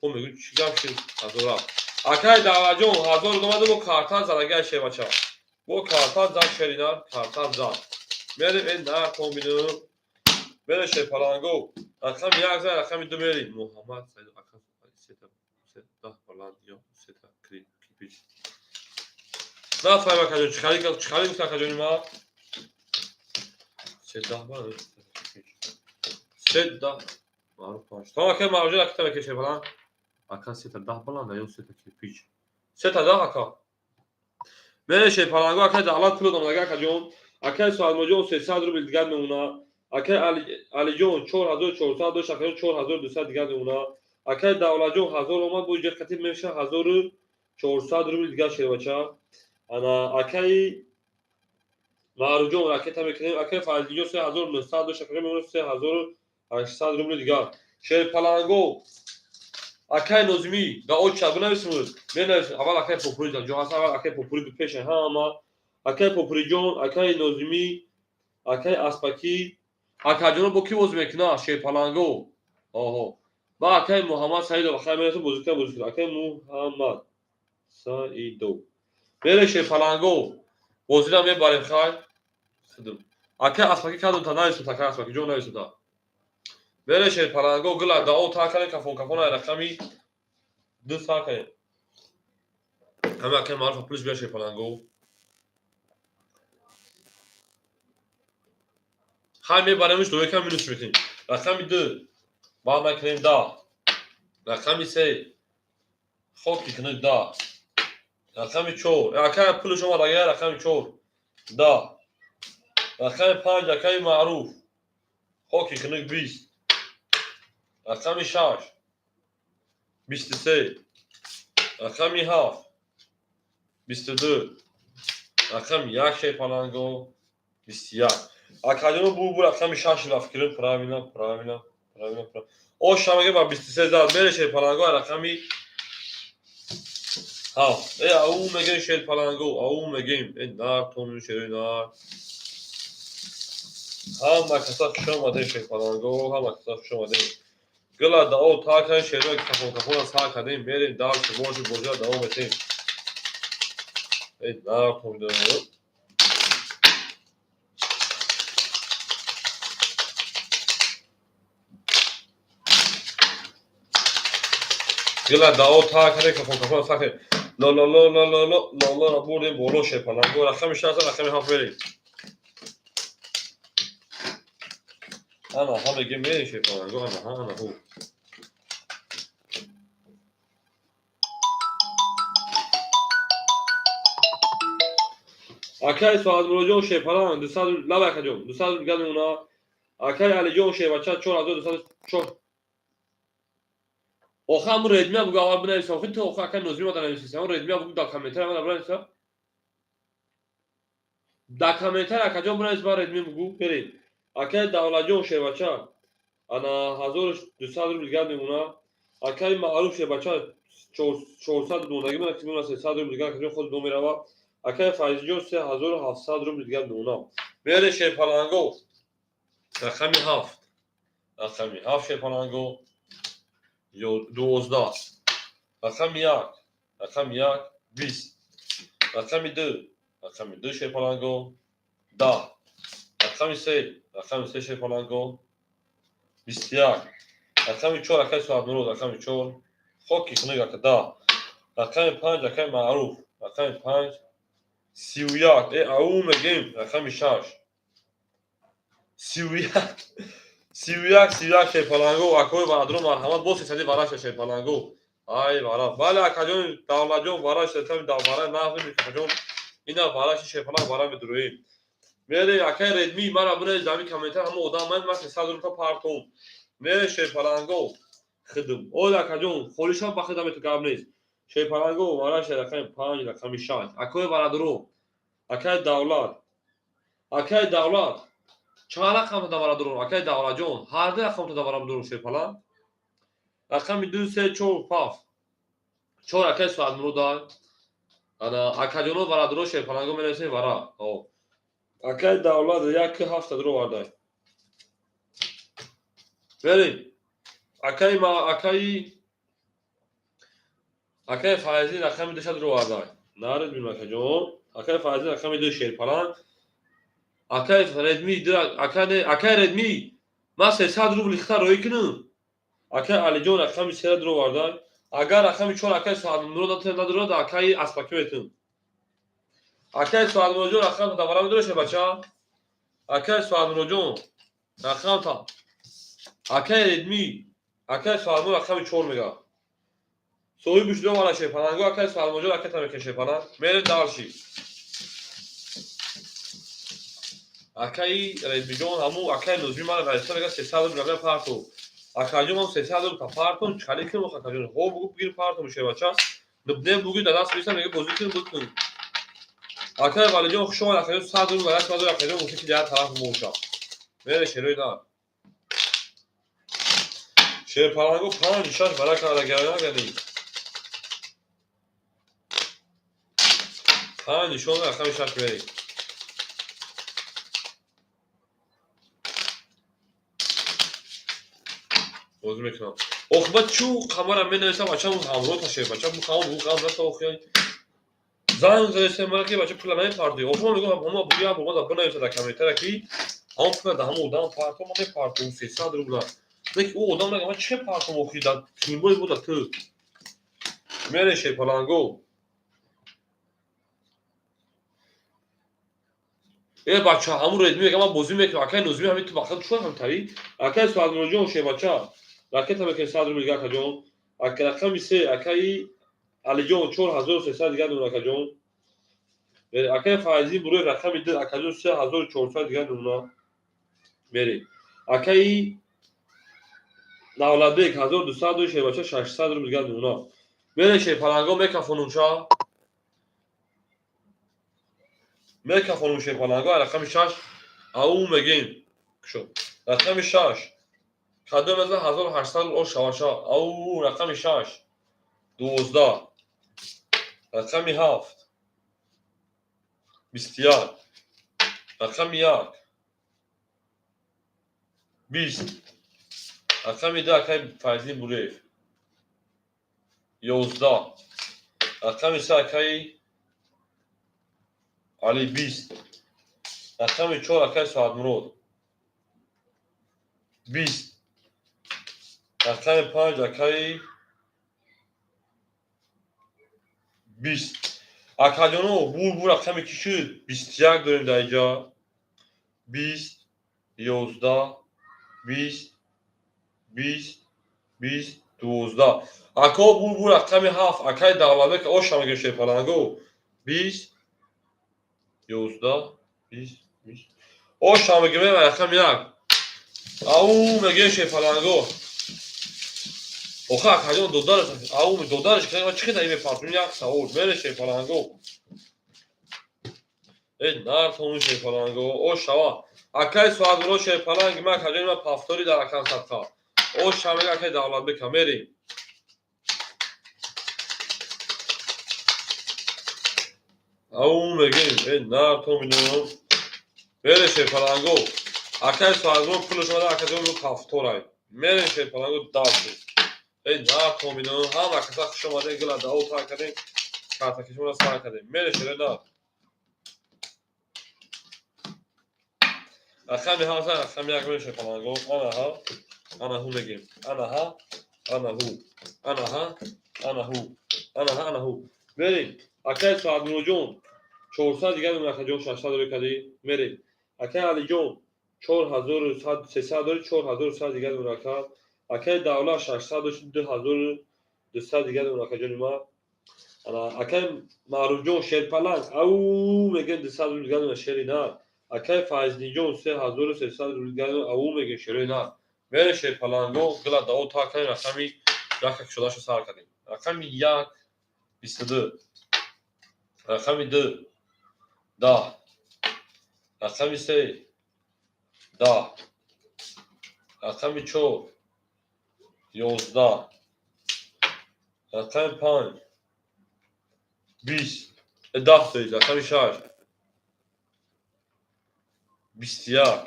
Хо мегӯ чӣ гап шуд? Ҳазора. Акай Давлатҷон 1000 омада бо карта задагиа шербача. Бо карта зад шеринар, карта зад. Мерем эн нар комбинум. Мере шерпаланго. Рақами 1 зад, рақами 2 мерем. Муҳаммад Саидов ака сета сета баланд ё сета кирпич. Нафаҳмам акаҷон, чӣ харид, чӣ харид гуфт акаҷони ман? Седаҳ баланд, седаҳ маъруф панҷ. Тамом акай Маъруфҷон акита мекашед баланд. Ака сета даҳ баланда ё сета кирпич? Сета даҳ ака. Мере шерпаланго акай Давлат пул омадага акаҷон. Акай Соатмуроҷон 300 рубл дигар мемонад. Акай Алиҷон 4400 дошт, акаҷон 4200 дигар мемонад. Акай Давлатҷон 1000 омад, бо иҷа қатиб мешавад 1400 рубл дигар шербача. Ана акаи Маъруфҷон ракета мекунем. Акаи Файзиддинҷон 3900 дошт, акаҷон мемонад 3800 рубли дигар. Шерпаланго акаи Нозимӣ да оча бинависем, менависем. Аввал акаи Попури ҷон ҳаст, аввал акаи Попури буд пеша ҳама. Акаи Попуриҷон, акаи Нозимӣ, акаи Аспакӣ, акаҷоно бо кӣ бозӣ мекунад? Шерпаланго. Оҳо. Ба акаи Муҳаммад Саидов, акаи менависем бозӣ кунад, бозӣ кунад. Акаи Муҳаммад Саидов. Мере шерпаланго. Бозира мебарем хай. Ака аспаки кадом та нависум, ака аспаки ҷон нависум та. Мере шерпаланго гила дао та кардем кафон кафон ай рақами 2 сар кардем. Ҳама акаи маъруфа плюс бия шерпаланго. Хай мебаремш дуекам минус мекунем. Рақами 2 баъд мекунем 10. Рақами 3 хоки кунед 10. Рақами 4 акай пулш омад агар рақами 4 10. Рақами 5 акаи маъруф хоки хунук 20. Рақами 6 23. Рақами 7 22. Рақами 1 шерпаланго 21. Акаҷоно бу рақами 6 рафт кирем правильно, правильно, правильно. Оша мега ба 23 зад мере шерпаланго рақами 7. Э ау мегем шерпаланго, ау мегем. Э нар тон шерои нар. Ҳама каса хуш омадем шерпаланго, ҳама каса хуш омадем. Гила дао та кардем шерои кафон кафона сар кардем, мерем дальше, боши бозира давом метем. Э нар тон. Гила дао та кардем кафон кафона сар кардем. Ло ло ло ло ло ло ло ло ро бурдем боло шерпаланго. Рақами 6 рақами 7 мерем. Ана ҳа мегем мерем шерпаланго, ана ҳа, ана ҳу. Акай Соатмуроҷон шерпаланг 200 лаб акаҷон 200 рубл гап мемона. Акай Алиҷон шербача 4204. Охи ҳамун редмия бугу аввал бинависам. Охи ту охи акай Нозими мада нависиси. Ҳамун редмия бугу дар комментария мада бинависа. Дар комментария акаҷон бинавис ман редми бугу берем. Акай Давлатҷон шербача ана 1200 рубл гап мемона. Акай Маъруф шербача 400 мондагӣ мана ки мемона 300 рубл дигар акаҷон худ мерава. Акай Файзиҷон 3700 рубл дигар мемона. Мере шерпаланго рақами 7. Рақами 7 шерпаланго 12. Рақами 1. Рақами 1 20. Рақами 2. Рақами 2 шерпаланго 10. Рақами 3. Рақами 3 шерпаланго 21. Рақами 4 акай Соатмурод, рақами 4 хоки хунук ака 10. Рақами 5 акай Маъруф, рақами 5 31. Э ау мегем рақами 6. 31. 31 31 шерпаланго акои варадро марҳамат бо сесади вараша шерпаланго. Ай вара. Бале акаҷон Давлатҷон вараш сетами давара нағзи микаҷон. Ина вараши шерпаланг вара медуроем. Мере акай редми мара бинавис дар ҳамин комментар ҳама одам ман ман 300 рубл партом. Мере шерпаланго хидм. Ой акаҷон холишам ба хидам мету гап нест. Шерпаланго вараша рақами 5 рақами 6. Акои варадро. Акай Давлат. Акай Давлат. Чанд рақам та варадро? Акай Давлатҷон, ҳар ду рақам та варадро шерпаланг. Рақами 2 3 4 5. 4 акай Соатмурод. Ана акаҷоно варадро шерпаланго менависем вара. О. Акай Давлат 1 7 дро вардай. Берем. Акай ма акай акай Файзи рақами 2 дро вардай. Наред бин акаҷон. Акай Файзи рақами 2 шерпаланг. Акай Редми акай акай Редми ман 300 рубл ихта роӣ кунам. Акай Алиҷон рақами 3 дро вардай. Агар рақами 4 акай Соатмурод надорад, акай Аспаки метун. Акай Соатмуроджон рақам та вара медореш бача? Акай Соатмуроджон рақам та. Акай Редми, акай Соатмурод рақами 4 мега. Соҳиби шудо вара шерпаланго, акай Соатмуроджон акай та мекунем шерпаланг. Мерем дальше. Акай Редмиҷон ҳамун акай Нозими мара нависта мега 300 рубл рақами парту. Акаҷон ман 300 рубл та партум, чали кунем акаҷон. Хо бугу бигир партум шербача. Не бугу дар даст бисам мега бозӣ кунем бикун. Акай Валиҷон хуш омад, акаҷон 100 рубл даст мадор, акаҷон гуфт ки дар тараф моша. Мере шерои нар. Шерпаланго 5 6 бара карда гардани. 5 нишон рақами 6 мерем. Бозӣ мекунам. Ох ба чӯ қамара менависам, бачам ҳамроҳ та шер, бачам бу қамар бу қамар та охи. Занг задесем мара ки бача пула намепартоӣ. Охо мегӯям ҳама буя бо ма бинависа дар комментария ки ҳамон пула да ҳамон одам парто, ма мепартом 300 рубла. Леки ӯ одам мега ман чӣ партом охи да тимбои буда ту. Мере шерпаланго. Э бача ҳамун редми мега ман бозӣ мекунам. Акай Нозими ҳамин ту вақт чӣ ҳам тари? Акай Суадмуроҷон шербача. Ракета мекунем 100 рубл дига акаҷон. Ака рақами се акаи Алиҷон 4300 дига дон акаҷон. Акаи Файзӣ Буроев рақами ду акаҷон 3400 дига дона. Мерем. Акаи Давлатбек 1200 дон шербача 600 рубл дига дона. Мерем шерпаланго мекафонумша. Мекафонум шерпаланго рақами 6 ау мегем. Кушо. Рақами 6. Кадом аз 1800 о шаваша. Ау рақами 6. 12. Рақами 7. 21. Рақами 1. 20. Рақами 2 акай Файзӣ Буреев. 11. Рақами 3 акай Али 20. Рақами 4 акай Соатмурод. 20. Рақами 5 акай 20. Акаҷоно бур рақами ки шуд? 21 дорем дар инҷа. 20, 11, 20, 20, 20, 12. Ако бур рақами 7 акай Давлатбек оша мегӯем шерпаланго. 20, 11, 20, 20. Оша мегӯем рақами 1. Ау мегӯем шерпаланго. Оха акаҷон додараш ау додараш ки чӣ хел мепартум як савол. Мере шерпаланго. Э нартону шерпаланго. О шава. Акай Суадмурод шерпаланги ма акаҷон ма пафтори дар акам садқа. О шава мега акай Давлатбека мерем. Ау мегем. Э нартон мино. Мере шерпаланго. Акай Суадмурод пулаш омада акаҷон пафторай. Мере шерпаланго дашт. Эй нартон мино. Ҳама каса хуш омадем гила дао тар кардем. Картакишмона сар кардем. Мере шере нар. Рақами ҳафт рақами як мере шерпаланго. Ана ҳа. Ана ҳу мегем. Ана ҳа. Ана ҳу. Ана ҳа. Ана ҳу. Ана ҳа. Ана ҳу. Мерем. Акай Суадмуроҷон 400 дигар дон акаҷон 600 дори кардӣ. Мерем. Акай Алиҷон 4300 дори 4100 дигар дон ака. Акай Давлат 600 дошт 2200 дигар дон акаҷони ма. Ана акай Маъруфҷон шерпаланг ау мегем 200 рубл дигар дон шери нар. Акай Файздинҷон 3300 рубл дигар дон ау мегем шери нар. Мере шерпаланго гила дао та кардем рақами яка кушодаашо сар кардем. Рақами 1 22. Рақами 2 10. Рақами 3 10. Рақами 4 11. Рақами 5 20. 10 тоист. Рақами 6 21.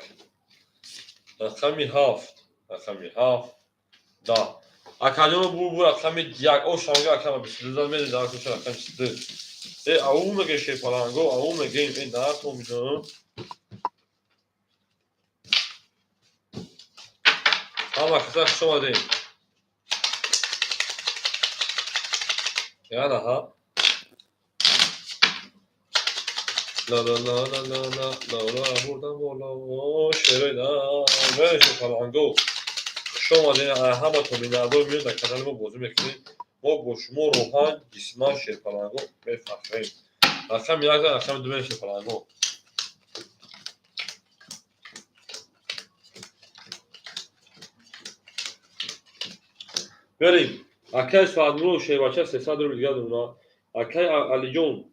Рақами 7. Рақами 7 10. Акаҷоно бур рақами 1. О шамга акама 22 зад мерем дар кӯча рақами 22. Э ау мегем шерпаланго, ау мегем. Э нартон бидон. Ҳама каса хуш омадем. Яна ҳа. Ла ла ла ла ла ла ла ла бурдам боло шерои на мере шерпаланго. Хуш омадем. Ҳаматон миннатдор меёд дар канали мо бозӣ мекунем. Мо бо шумо рӯҳан ҷисман шерпаланго мефахрем. Рақами 1 рақами 2 мере шерпаланго. Мерем. Акай Суадмурод шербача 300 рубл дигар мемонад. Акай Алиҷон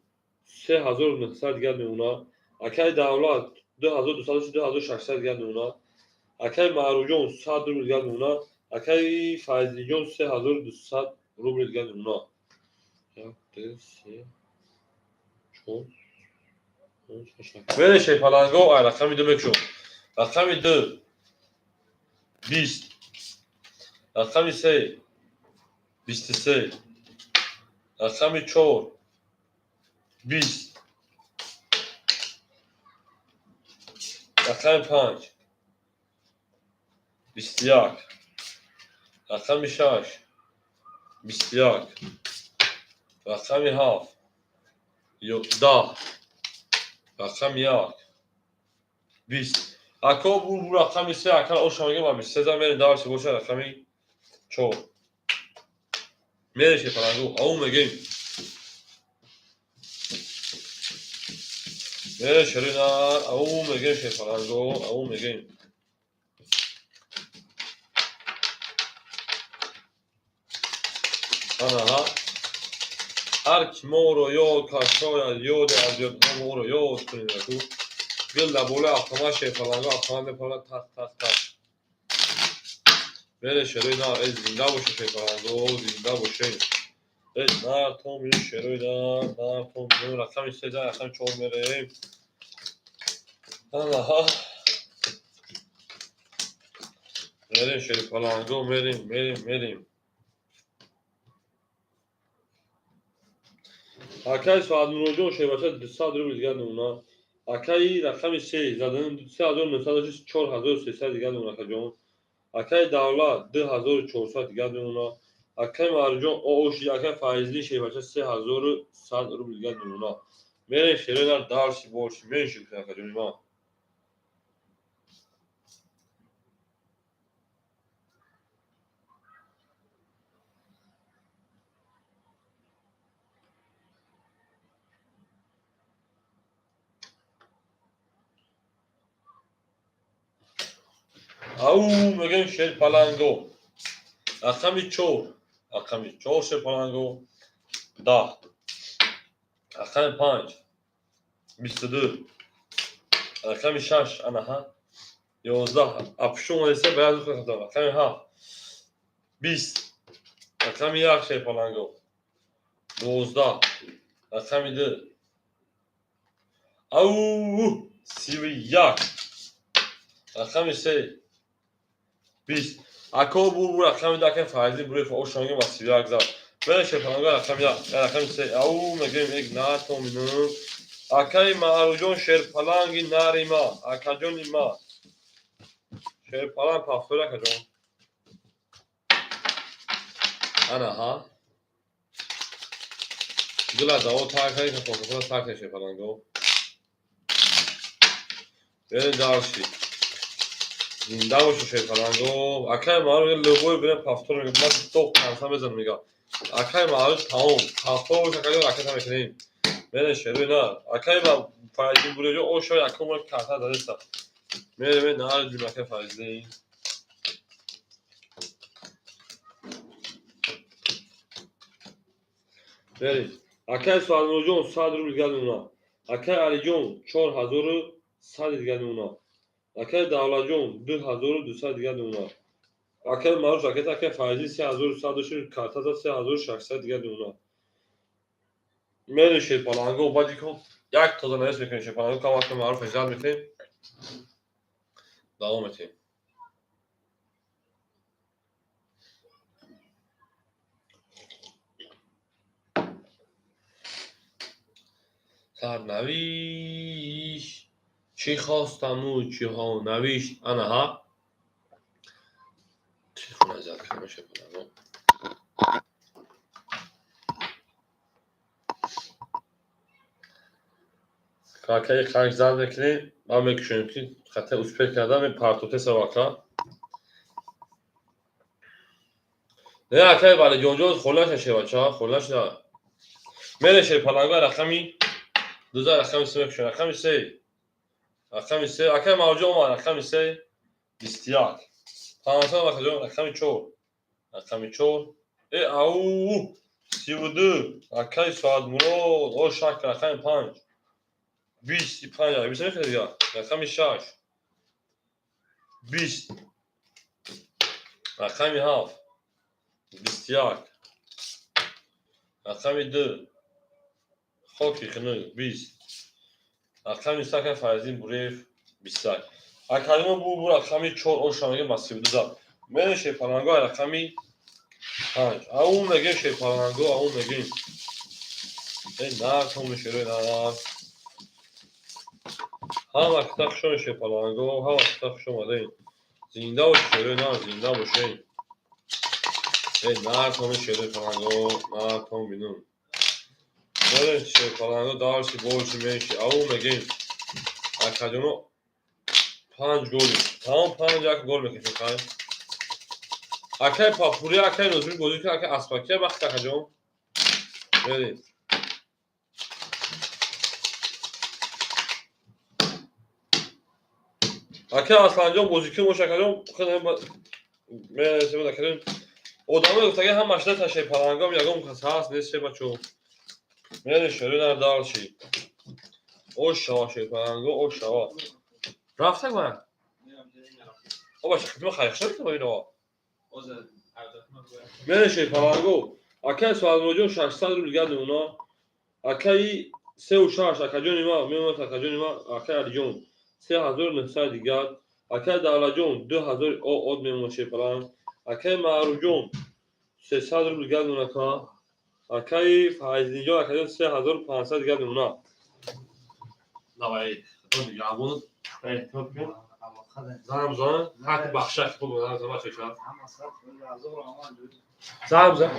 3900 дигар мемонад. Акай Давлат 2200 2600 дигар мемонад. Акай Маъруфҷон 100 рубл дигар мемонад. Акай Файзиҷон 3200 рубл дигар мемонад. 1 2 3 4 5 6. Мере шерпаланго ай рақами 2 мекушом. Рақами 2 20. Рақами 3 23. Рақами 4 20, рақами 5, 21, рақами 6, 21, рақами 7, 10, рақами 1, 20. Ако бу рақами 3, ака оша мегем, ба 23 зан мерем, дальше боша рақами 4. Мереше паланго, ау мегем. Мере шерина, ау мегем шерпаланго, ау мегем. Анаҳа. Ҳар ки моро ёд кард, шояд ёде аз ёдҳо моро ёд кунем аку. Гил дар болои автомат шерпаланго, автомат мепарад тах тах тах. Мере шерои нар, э зинда боше шерпаланго, зинда боше. Э нар то мину шерои нар, нар то мину рақами 3, рақами 4 мерем. Анаҳа. Мерем шерпаланго, мерем, мерем, мерем. Акай Соатмуроҷон шербача 200 рубл дигар намуна. Акаи рақами 3 задан 3906 4300 дигар намуна акаҷон. Акаи Давлат 2400 дигар намуна. Акаи Марҷон ооши, акаи Файзли шербача 3100 рубл дигар намуна. Мерем шерои дарси боши, мерем шукр акаҷони ман. Ау мегем шерпаланго. Рақами 4, рақами 4 шерпаланго 10, рақами 5, 22, рақами 6, анаҳа 11, апшо омадеса ба як рақами 7, 20, рақами 1 шерпаланго 12, рақами 2, ау 31, рақами 3, 20. Ако бу рақами 2, акаи Файзли буре ошонги ба 31 зад. Бере шерпаланго рақами 1, рақами 3, ау мегем эк на то мину. Акаи Маъруҷон шерпаланги нари ма, акаҷони ма. Шерпаланг пафтор акаҷон. Анаҳа. Гила даво таркаи кафокафо таркаи шерпаланго. Берем дальше. Зинда боше шерпаланго. Акаи Маъруҷ любой берем пафтор мегӯяд. Ман тоқ канса мезанам мега. Акаи Маъруҷ тамом. Пафтор боша акаҷон ракета мекунем. Мере шерои нар. Акаи ма Файзли буреҷо ошо якум бор карта задеста. Мере ме нар ҷун акаи Файзли. Мере. Акаи Суалнурҷон 100 рубл дигар мемонад. Акаи Алиҷон 4100 дигар мемонад. Акаи Давлатҷон 2200 дигар мемонад. Акаи Маъруф ракета, акаи Файзли 3100 дошт, карта зад 3600 дигар мемонад. Мере шерпаланго, баъди ко як тоза навис мекунем шерпаланго, кам акаи Маъруф эҷад мекунем. Давом метиҳем. Сарнавишт чӣ хостаму чиҳо навишт, анаҳа. Телефон зад кардам шерпаланго. Акаи қанч зад мекунем, ман мекушем ки хата успех кардам, партотеса вака. Не акаи Валиҷонҷон холаша шевача, холаша. Мере шерпаланго рақами 2, рақами 3 мекушем, рақами 3. Рақами 3, акаи Мавҷон омад, рақами 3, 21. 500 акаҷон, рақами 4. Рақами 4. Э ау 32, акаи Соатмурод, о шак, рақами 5. 25, 25 дигар, рақами 6. 20. Рақами 7. 21. Рақами 2. Хоки хунук 20. Рақами 3, акаи Файзин Буреев 21. Акаҷон бу рақами 4 оша мегем ба 32 зад. Мере шерпаланго рақами 5. Ау мегем шерпаланго, ау мегем. Нархом шерои нар. Ҳама кита хуш омед, шерпаланго, ҳама кита хуш омадем. Зинда бошед, шерои нар, зинда бошед. Нархом шерои паланго, нархом бинум. Мерем, шерпаланго, дальше больше меньше. Ау мегем. Акаҷоно, панҷ голи. Тамом, панҷ як гол мекашем, хай. Акай Папури, акай Нозими бозӣ кун, акай Аспакия бахт, акаҷон. Мерем. Акай Асланҷон, бозӣ кун бош, акаҷон. Мерасем, акаҷон. Одамои гуфтаги ҳамаш неташай палангом, ягон кас ҳаст, нест, шебачо. Мерем, шерои нар, дальше. Ош шава, шерпаланго, ош шава. Рафтак ман? О, бача, хидма хайр шуд то ино. Мерем, шерпаланго. Акай Суалмуроҷон, 600 рубл дигар мемона. Акаи сеу шаш, акаҷони ма, мемонад, акаҷони ма, акаи Алиҷон. 3900 дигар. Акаи Давлатҷон, 2000 од мемонад, шерпаланг. Акаи Маъруфҷон, 300 рубл дигар мемонад, ака. Акаи Файзиддинҷон, акаҷон, 3500 дигар мемонад. Давай, нигаҳбон, эҳтиёт кун. Занг бизан, ҳаққи бахшак хуб занг бизан, бачаҳо. Занг бизан.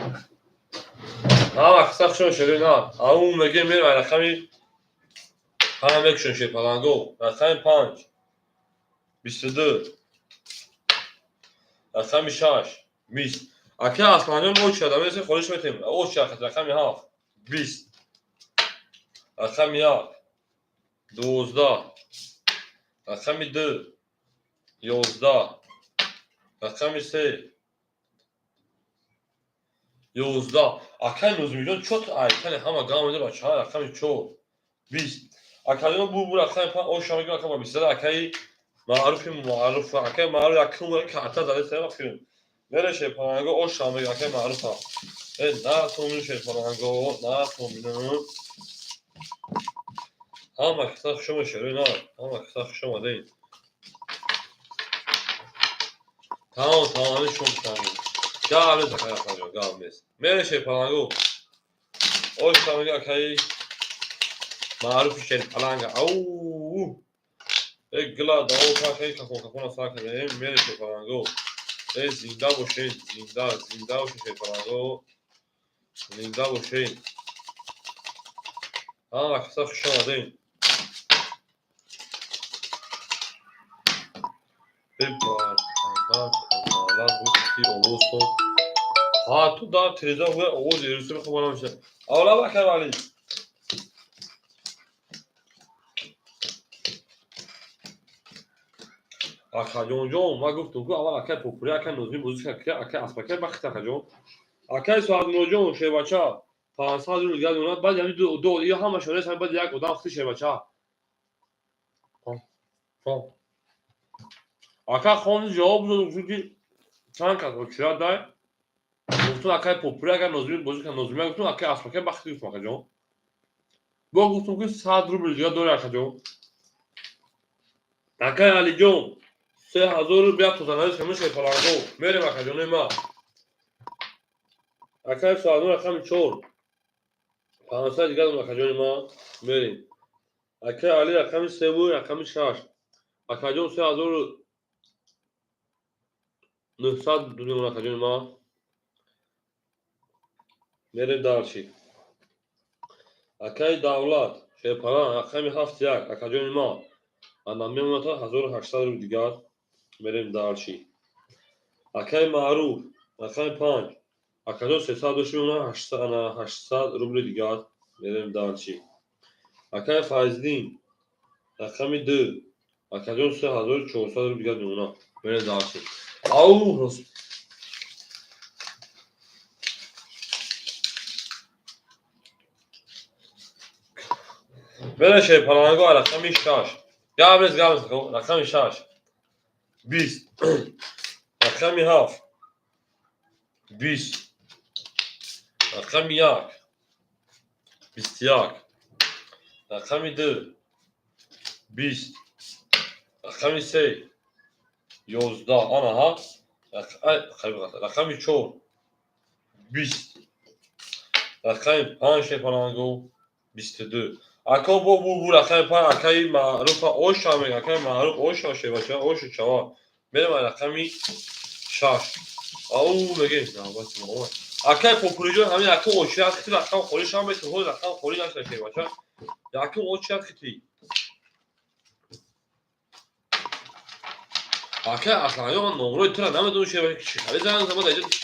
Ҳама қисса хушон, шерои на. Ау мегем, мерем, ай рақами панҷ мекушем, шерпаланго. Рақами панҷ. 22. Рақами шаш. 20. Ака Асланҷон, оч шада, мерасем, холиш метем. Оч шахат, рақами ҳафт. 20. Рақами як. 12. Рақами ду. 11. Рақами се. 11. Акай Нозимиҷон, чот айтани ҳама гам медор, бачаҳо, рақами чор. 20. Акаҷон, бу рақами панҷ, ош шава, акай ба 20, акаи Маъруфи Маъруф, акаи Маъруф якум карта зада сера филм. Мере, шерпаланго, ош шава мега, акаи Маъруфа. На томину, шерпаланго, на томину. Ҳама киса хуш омад, шерои на, ҳама киса хуш омадед. Тамом, тамом, ҳамин шумо бифаҳмед. Гап нест, акаи Акаҷон, гап нест. Мере, шерпаланго. Ош шава мега, акаи Маъруфи шерпаланга. Ау! Э, гила даво какаи какон какона сар кардем, мере, шерпаланго. Э, зинда бошед, зинда, зинда бошед, шерпаланго. Зинда бошед. Ҳама киса хуш омадед. Овозтон ҳатто дар телевизор гӯя овози Рустами хуб намешавад. Аввала, акай Валид. Акаҷонҷон, ман гуфтам ку, аввал акай Попури, акай Нозими бозӣ кард, акай Аспакай бахт, акаҷон. Акай Суҳадмуроҷон, шербача, 500 рубл дигар мемонад, баъди ҳамин ду ё ҳамашон нест, баъди як одам хути шербача. Ака хони ҷавоб дод, гуфт ки чанд кас очират дай. Гуфтум, акай Попури, акай Нозими бозӣ кард, Нозими гуфтум, акай Аспакай бахти гуфтум, акаҷон. Бо гуфтум ки 100 рубл дигар дори, акаҷон. Акай Алиҷон, 3000 бия тозанавис камин, шерпаланго. Мерем, акаҷонои ма. Акай Суҳадмур, рақами чор. 500 дигар, акаҷони ма. Мерем. Акай Али, рақами севу рақами шаш. Акаҷон, 3900 мемон, акаҷони ма. Мерем дальше. Акаи Давлат, шерпаланг, рақами ҳафт як, акаҷони ма. Ана мемонад 1800 рубл дигар. Мерем дальше. Акаи Маъруф, рақами панҷ. Акаҷон, 300 дошт мемонад, 800 рубли дигар. Мерем дальше. Акаи Файздин, рақами ду. Акаҷон, 3400 рубл дигар мемонад. Мерем дальше. Ау! Мерем, шерпаланго, рақами шаш. Гап нест, гап нест, рақами шаш. 20. Рақами ҳафт. 20. Рақами як. 21. Рақами ду. 20. Рақами се. 11. Ана ҳа. Рақами чор. 20. Рақами панҷ, шерпаланго. 22. Ако бо бу бу рақами 5 акаи Маъруфа оша мега, акаи Маъруф оша шебача, ошу чава. Мерем рақами 6. Ау мегем навбати мо. Акаи Попуриҷон ҳамин якум очият хити рақам холӣ шам метун, ҳоли рақам холӣ нашуда шебача. Якум очият хити. Акаи Асланҷон ман номрои тура намедонам шебача, чӣ хали занг зад, ман дар инҷа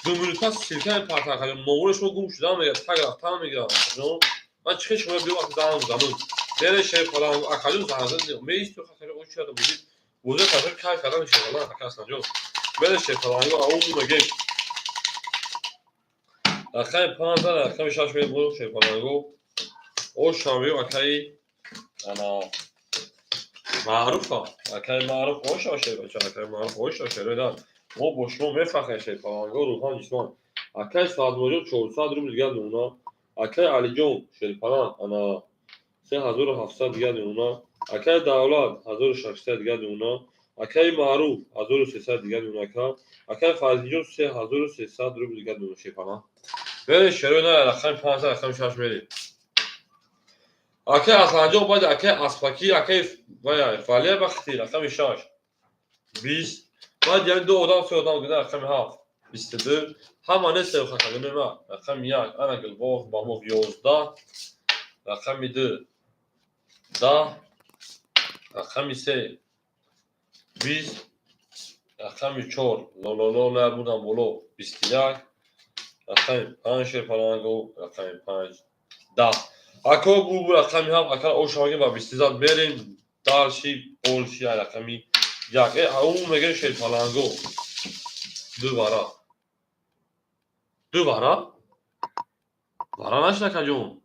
2 минут пас ссылка мепартам, акаҷон, номрои шумо гум шуда мега, таг рафтан мега, акаҷон. Ман чӣ хел шумо биём ака занг занам. Бере шерпаланг акаҷон занг зад, меисту акаҷон очият буди. Буза кафе кайф кардан шерпаланг ака Асланҷон. Бере шерпаланг ау мегем. Рақами 5 рақами 6 мебурам шерпалангу. Оша мею акаи ана Маъруфа. Акаи Маъруф оша шербача, акаи Маъруф оша шербача. Мо бо шумо мефахрем шерпаланго рӯҳан ҷисмон. Акаи Саадмоҷон 400 рубл дигар мемона. Акаи Алиҷон шерпаланг ана 3700 дигар мемона. Акаи Давлат 1600 дигар мемона. Акаи Маъруф 1300 дигар мемона ака. Акаи Фазлиҷон 3300 рубл дигар мемона шерпаланг. Бере шерои на рақами 5 рақами 6 мерем. Акаи Асланҷон баъд акаи Аспакӣ, акаи вая Валия Бахти рақами 6 20. Баъд яъне ду одам се одам гида рақами 7 22. Ҳама нест хакагони ма. Рақами 1 ана Гулбоғ Бамоғ 11, рақами 2 10, рақами 3 20, рақами 4 лололо бурдам боло 21, рақами 5 шерпалангу рақами 5 10. Ако бу рақами 7 ака ошаги ба 20 зад мерем дальше больше рақами 1. Ау мегем шерпалангу. Ду вара. Ду вара? Вара нашда акаҷон.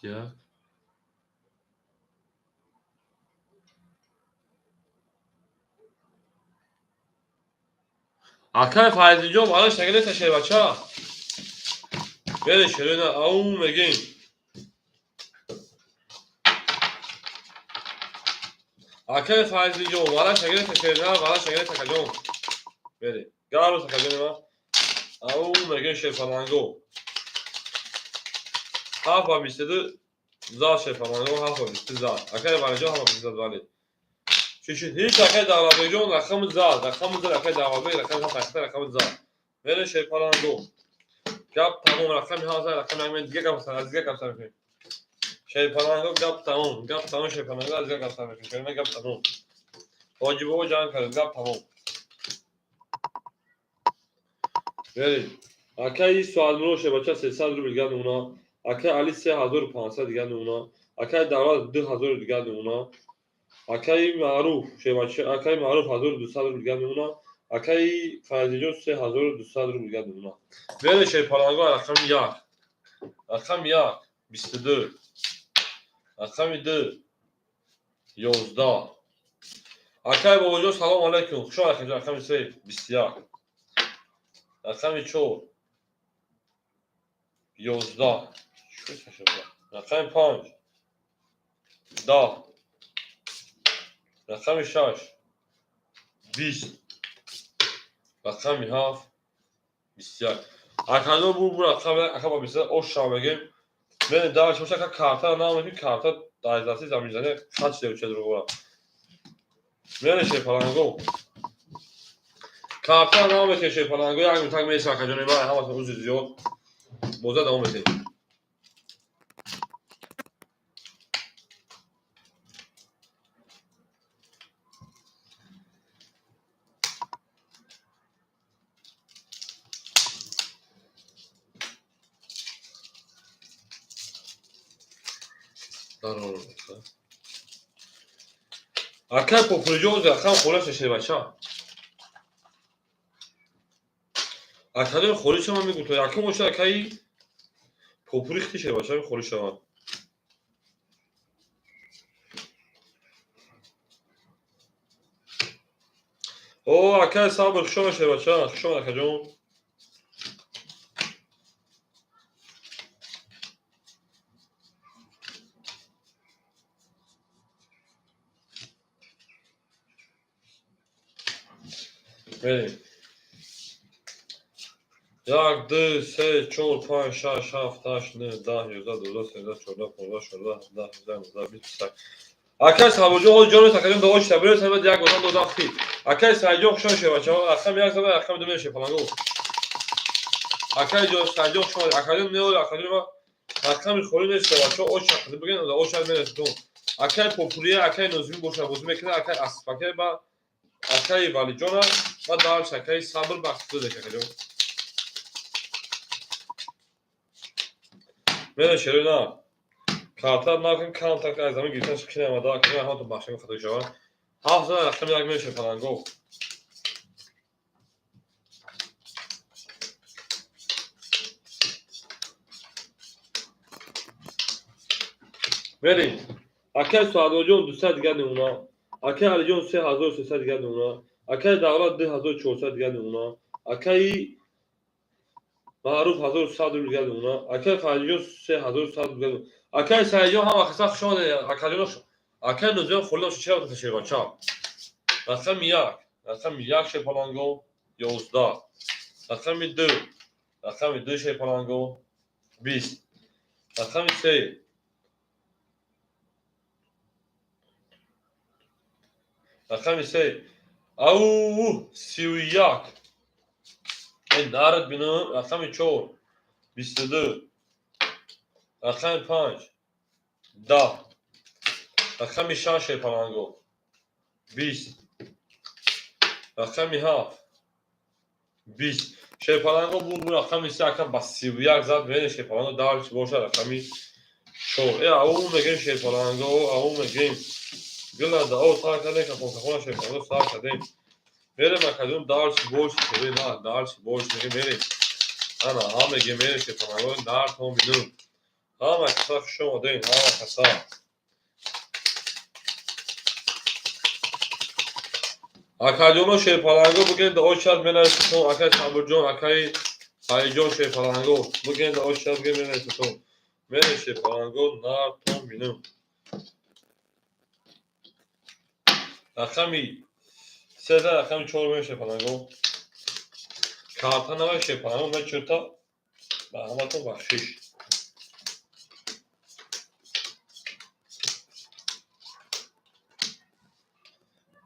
Як. Акай Файзиҷон вара шагиреса шербача. Бере шерена ау мегем. Акай Файзиҷон вара шагиреса шерена вара шагиреса акаҷон. Бере. Гарус акаҷон ма. Ау мегем шерпаланго. 7 ба 22 зад шерпаланго 7 ба 22 зад. Акай Валиҷон 7 ба 22 зад вале. Чӣ шуд? Ҳеҷ акай Давлатбекҷон рақами зад, рақами зад акай Давлатбек рақами зад, рақами зад. Бере шерпаланго. Гап тамом, рақами 7 рақами 1 дига гап сар, аз дига гап сар мекунем. Шерпаланго гап тамом, гап тамом шерпаланго аз дига гап сар мекунем. Шерпаланго гап тамом. Ҳоҷи бобо ҷанг кард, гап тамом. Беред. Акаи Суадмуро шербача 300 рубл дигар мемона. Акаи Али 3500 дигар мемона. Акаи Давлат 2000 дигар мемона. Акаи Маъруф шербача, акаи Маъруф 1200 рубл дигар мемона. Акаи Файзиҷон 3200 рубл дигар мемона. Бере шерпаланго рақами 1. Рақами 1 22. Рақами 2 11. Акаи Бобоҷон салом алайкум. Хуш омадед рақами 3 21. Рақами 4 11. Рақами 5 10. Рақами 6 20. Рақами 7 21. Акаҷон бу рақами ака ба 20 оша мегем. Мен дальше боша ака карта намекунем, карта дар дасти заминзани хач девча другора. Мене шерпаланго. Карта намекунем шерпаланго, як минут меса акаҷон, ман ҳамаатон узр зиёд. Боза давом метем. Акай Попуриҷон рақам холӣ шербача. Акаҷон холӣ шава мегӯ то якум боша акаи Попури хити шербача холӣ шава. О, акаи Сабр хуш омад шербача, хуш омад акаҷон. Мерем. Як, ду, се, чор, панҷ, шаш, ҳафт, ҳашт, нӯҳ, 10, 11, 12, 13, 14, 15, 16, 17, 18, 19, 20, 21. Акай Сабурҷон, ҳоҷи ҷон нест, акаҷон дуо шида. Биред, сабад як одам додам хи. Акай Саидҷон, хуш омадед, бачаҳо. Рақами як зада, рақами ду мешавед, палангу. Акай ҷон, Саидҷон, хуш омадед. Акаҷон меояд, акаҷон ма рақами холӣ нест, бачаҳо. Ош шақида бигӯед, ош шад мерасед. Акай Попурия, акай Нозимӣ боша бозӣ мекунад, акай Аспакай ба акаи Валиҷона ва дальше акаи Сабр бахтдодек, акаҷон. Мена шерои на. Карта накун, камтар аз замин гирифтан ши кинамада, акаҷон ҳаматон бахшами хато шавад. Ҳафт зада рақами як мешавад, паланго. Мерем. Акай Суадоҷон 200 дигар намуна. Акай Алиҷон 3300 дигар намуна. Акай Давлат 2400 дигар намуна. Акаи Маъруф 1100 рубл дигар намуна. Акай Фаридҷон 3100 рубл дигар намуна. Акай Саидҷон ҳама хиса хуш омадед. Акаҷон, акай Нозиён холӣ чера бутаса шербача. Рақами як, рақами як шерпаланго 11. Рақами ду, рақами ду шерпаланго 20. Рақами се, рақами се, ау, 31. Э, нарад бинам. Рақами чор 22. Рақами панҷ 10. Рақами шаш шерпаланго 20. Рақами ҳафт 20. Шерпаланго буд рақами се, ака ба 31 зад. Мерем, шерпаланго, дальше бошад рақами чор. Э, ау, мегем, шерпаланго, ау, мегем, гилада о сар кардем, капонкахона, шерпаланго, сар кардем. Мерем, акаҷон, дальше больше шерои на, дальше больше мегем, мерем. Ана ҳа, мегем, мерем, шерпаланго, нартон бинум. Ҳама каса хуш омадем, ҳама каса. Акаҷоно, шерпаланго, бигӯед, очад менависетон. Акай Сабурҷон, акаи Саидҷон, шерпаланго, бигӯед, очад, бигӯед, менависетон. Мерем, шерпаланго, нартон бинум. Рақами сеза, рақами чор меем, шерпаланго. Карта навай, шерпаланго, мечӯрта ба ҳаматон бахшиш.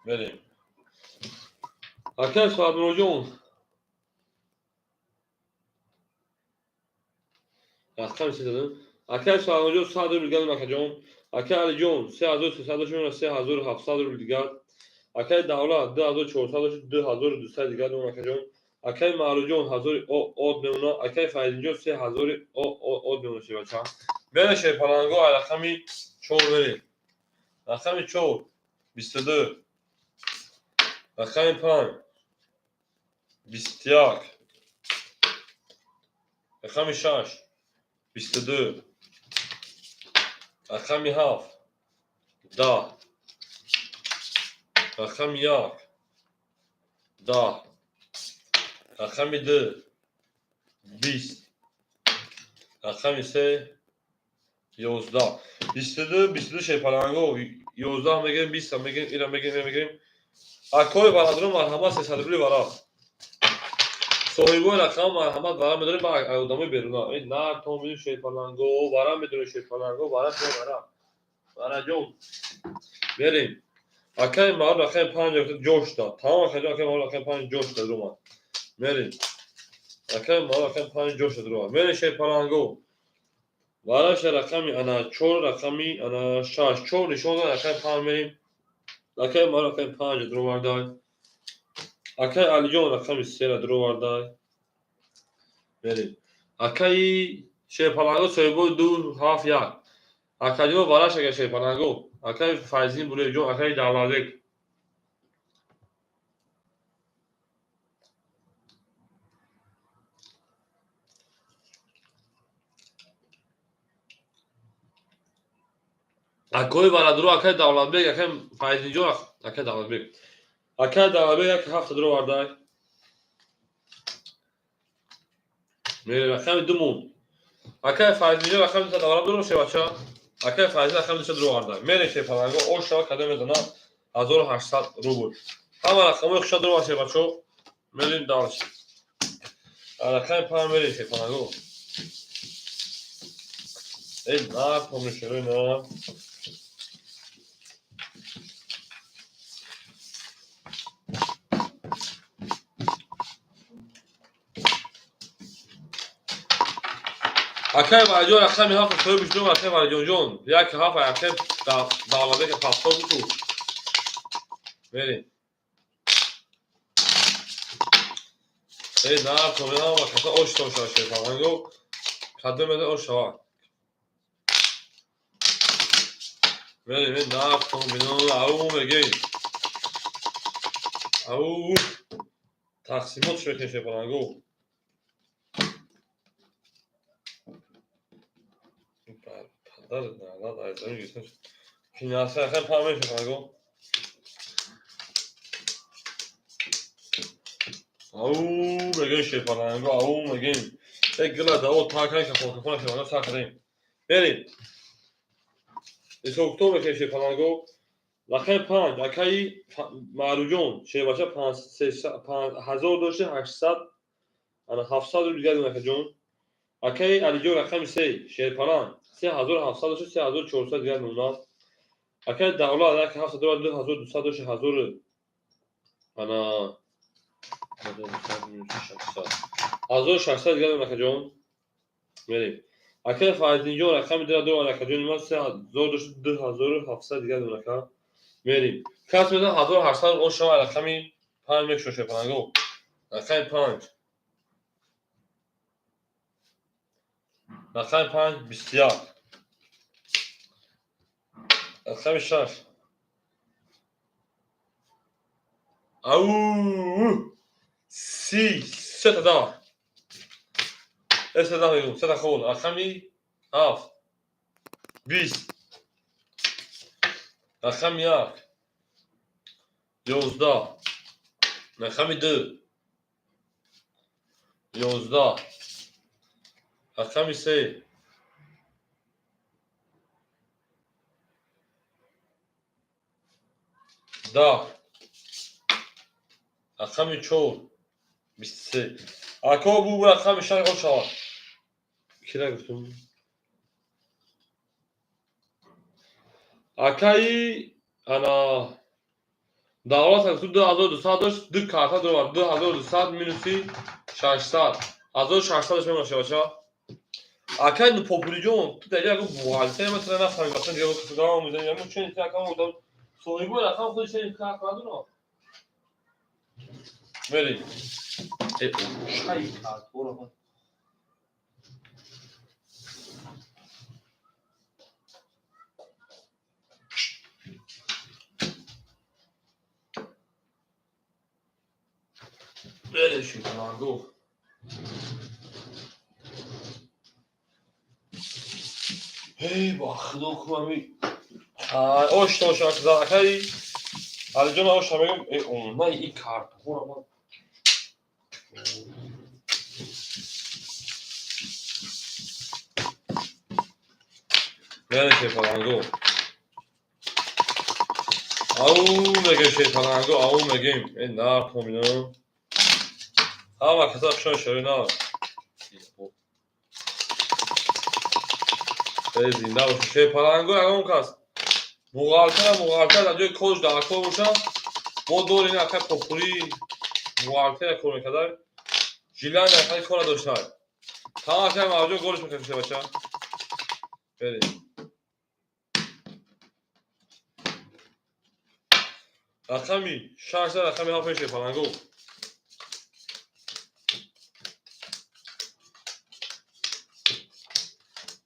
Мерем. Акай Суадмуроҷон, рақами се задам. Акай Суадмуроҷон 100 рубл дигар, акаҷон. Акай Алиҷон 3300 дошт, 3700 рубл дигар. Акай Давлат 2400 дошт, 2200 дигар, акаҷон. Акай Маъруфҷон ҳазори од мемона. Акай Файзинҷон 3000 од мемона, шебача. Мерем, шерпаланго, рақами чор мерем. Рақами чор 22. Рақами панҷ 21. Рақами шаш 22. Рақами ҳафт 10. Рақами як 10. Рақами ду 20. Рақами се 11. 22, 22, шерпаланго, 11 мегирем, биста мегирем, ира мегирем, ира мегирем. Акои бародарон, марҳамат, 300 рубли варақ. Соҳибои рақам, марҳамат, варақ медорем ба одамои беруна. Э, на томиди, шерпаланго, варақ медорем, шерпаланго, варақ, варақ, вараҷон. Мерем. Акаи Маъруф рақами панҷ ҷош дад. Тамом, акаҷон, акаи Маъруф рақами панҷ ҷош дад, омад. Мерем. Акаи Маъруф рақами панҷ ҷош дад, омад. Мерем, шерпаланго. Вараша рақами ана чор, рақами ана шаш, чор нишон дад, рақами панҷ мерем. Акаи Маъруф рақами панҷ дуровардай. Акаи Алиҷон рақами сера дуровардай. Мерем. Акаи шерпаланго, соҳибои ду, ҳафт, як. Акаҷон, вараш, ака шерпаланго. Акаи Файзин Буреҷон, акаи Давлатбек. Акои бародаро, акаи Давлатбек, акаи Файзинҷон, акаи Давлатбек. Акаи Давлатбек як ҳафта дуровардай. Мерем, рақами ду монд. Акаи Файзинҷон рақами дута давлат дуро шевача. Акаи Файзин рақами дута дуровардай. Мерем, шерпаланго, ош шава кадом мезана 1800 рубл. Ҳама рақамҳои хуша дуровар, шербачо. Мерем дальше. Рақами панҷ мерем, шерпаланго. Эй, на, помню, на. Акай Валиҷон рақами ҳафт соҳиби шудум, акай Валиҷонҷон. Як ҳафт акай давлатбек ҳафтод буту. Мерем. Эй, на, поминам, каса ош тон шава шерпаланго. Кадом еда ош шава. Мерем, эй, на, поминам, ау мегем. Ау. Тақсимот шуд шерпаланго. Падар налат айзан гирифтан. Финанса хел памеш шерпаланго. Ау мегем шерпаланго, ау мегем. Эй гила да о такан ка хона шерпаланго сар кардем. Мерем. Исоктон мекунем шерпаланго. Рақами панҷ акаи Маъруҷон шербача ҳазор дошти ҳаштсад ана ҳафтсаду дигар акаҷон. Акаи Алиҷон рақами се шерпаланг 3700 дошти 3400 дигар мемонад. Акаи Давлат як ҳафтсад дорад 2200 дошти ҳазор ана 1600 дигар акаҷон. Мерем. Акаи Фариддинҷон рақами дира дорад акаҷони ман 3000 дошти 2700 дигар ака. Мерем. Кас мезан 1800 он шава рақами панҷ мекушо шерпаланго. Рақами панҷ. Рақами панҷ 21. Рақами шаш. Ау! Си, сета да. Сета да мегӯм, сета хол. Рақами ҳафт. 20. Рақами як. 11. Рақами ду. 11. Рақами се. 10. Рақами чор. 23. Ако бу рақами шаш о шавад. Кира гуфтум? Акаи ана давлат гуфту 2200 дошт, ду карта дорад. 2200 минуси 600. 1600 мемонад шавача. Акаи Попуриҷон, ту дар як бухгалтер ма тра нафаҳмидам, масалан дигар касодам мезанем, яму чен акам гуфтам, соҳибо рақам худаш чен карт надорад. Мерем. Э, шай картҳоро ман Мерем шерпаланго. Эй, ба худо кумами. Ош тоша акаи Алиҷон оша мегӯм, э, омаи и картҳоро ман Мерем шерпаланго. Ау мегем шерпаланго, ау мегем. Э, на, поминам. Ҳама каса хушон шави на. Э, зинда бошед. Шерпаланго ягон кас бухгалтера бухгалтер дар ҷои корш дар кор бошад, мо дорем акай попури бухгалтера кор мекарда. Жилан акай кора доштад. Тамом акай Мавҷон голиш мекунем шербача. Берем. Рақами шаш рақами ҳафт шерпаланго.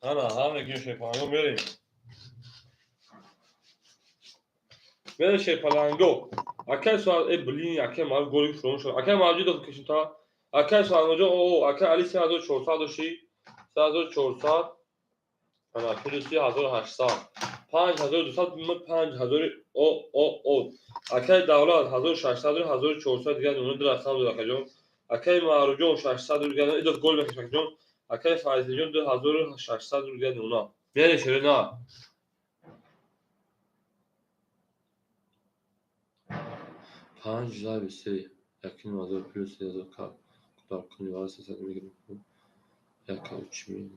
Ана, ҳа мегӯем шерпаланго мерем. Мерем шерпаланго. Акай суал, э, блин, акай ман голи фурон шуд. Акай Мавҷуд дод кишин та. Акай Суалноҷон, о, акай Али 3400 дошти. 3400. Ана, плюси 1800. 5200, 5000 о, о, о. Акай Давлат 1600, 1400 дигар нуна ду рақам дод акаҷон. Акай Маъруфҷон 600 дигар, идод гол мекашад акаҷон. Акай Файзиҷон 2600 дигар нуна. Мерем шере на. Панҷ зарби се. 1,5 ҳазор плюс 3000 дар куни ва 300 мегирем. Яка учми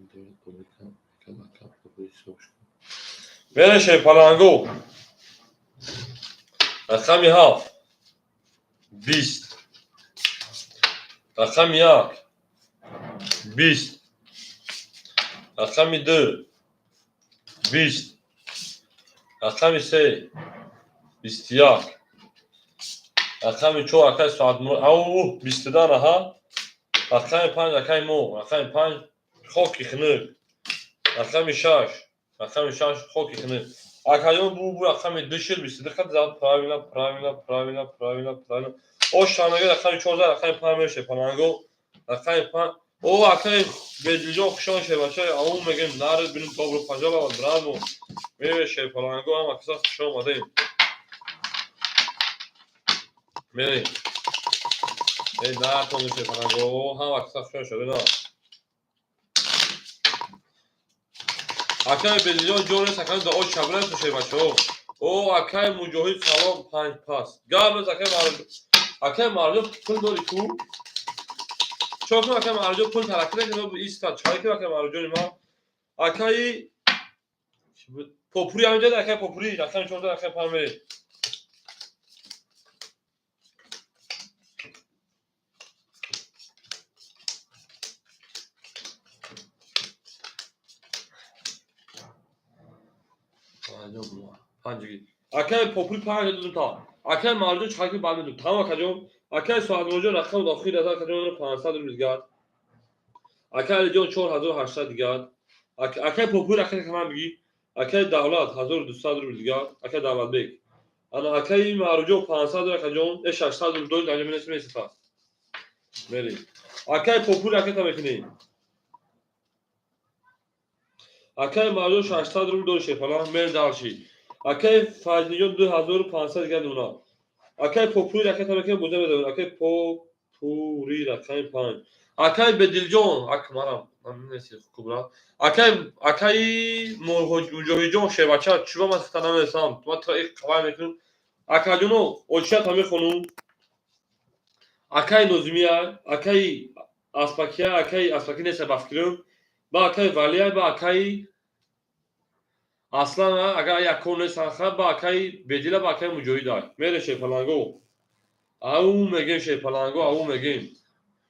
мереше паланго. Рақами 7, 20, рақами 1, 20, рақами 2, 20, рақами 3, 21, рақами 4, акай соатмур ау 22 наҳа, рақами 5, акай мо, рақами 5, хоки хунук, рақами 6, рақами 6, хоки хунук. Акаён, бу рақами 2 шуд, 22 хат зад. Правильно, правильно, правильно, правильно, правильно. О, шамега рақами 14, рақами 5 меше паланго, рақами 5. О, акаи Бедилҷон, хушон шебача, ау мегем, нари бинем. Добро пожаловать, браво. Мереше паланго, ҳама каса хуш омадем. Мерем. Эй, нартон шепаланго, ҳама каса хуш шудена. Акаи Бедилҷон, ҷо нест, акаи да оч шабра шебачаҳо. О, акаи Муҷоҳид, салом, панҷ пас. Гап нест, акаи Марҷон. Акаи Марҷон, пул дори ку? Чо кун, акаи Марҷон, пул таракки накард, истад. Чай ки, акаи Марҷони ма. Акаи Попури ҳаминҷа, акаи Попури, рақами 14, рақами 5 мерем. Панҷги. Акаи Попури, панҷ додум та. Акаи Марҷон, чайки баъд медум. Тамом, акаҷон. Акаи Соатмурҷон, рақами охир азар акаҷон, 500 рубл дигар. Акаи Алиҷон, 4800 дигар. Акаи Попури, акаи каман бигӣ. Акаи Давлат, 1200 рубл дигар. Акаи Давлатбек. Ана акаи Маъруфҷон, 500 рубл, акаҷон, 600 рубл дорид, анҷо менеси месифа. Мери. Акаи Попури, аката мекунӣ. Акаи Маъруфҷон, 600 рубл дори шефала, мер дальше. Акаи Файзниҷон, 2500 дигар мемонад. Акаи Попури, ракета мекунем, боза медавем. Акаи Попури, рақами 5. Акаи Бедилҷон, ак марам наминеси кубра. Акаи Муҷоҳидҷон, шевача, чӯба ман хата намерасам. Ман тра қавай мекунам. Акаҷоно, очията мехонум. Акаи Нозимия, акаи Аспакия, акаи Аспаки неста ба фикрам. Ба акаи Валия, ба акаи Аслан, агар якон нест, ба акаи Бедила, ба акаи Муҷоҳида. Мере шепаланго. Ау мегем шепаланго, ау мегем.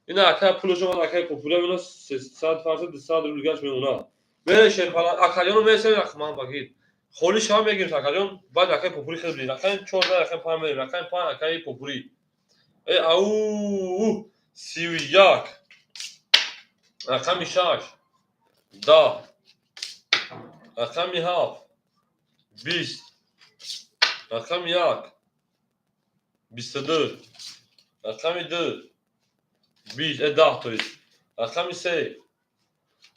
Ина акаи пулашо ман акаи Популя мена 300 фарса 200 рубл гаш мемона. Мере шепаланго, акаҷоно месем ман багид. Холи шава мегирем, акаҷон, баъд акаи Попури хел бидин. Рақами 14, рақами 5 мерем, рақами 5, акаи Попури. Э, ау, 31. Рақами 6, 10, рақами 7, 20, рақами 1, 22, рақами 2, 20, 10, то есть, рақами 3,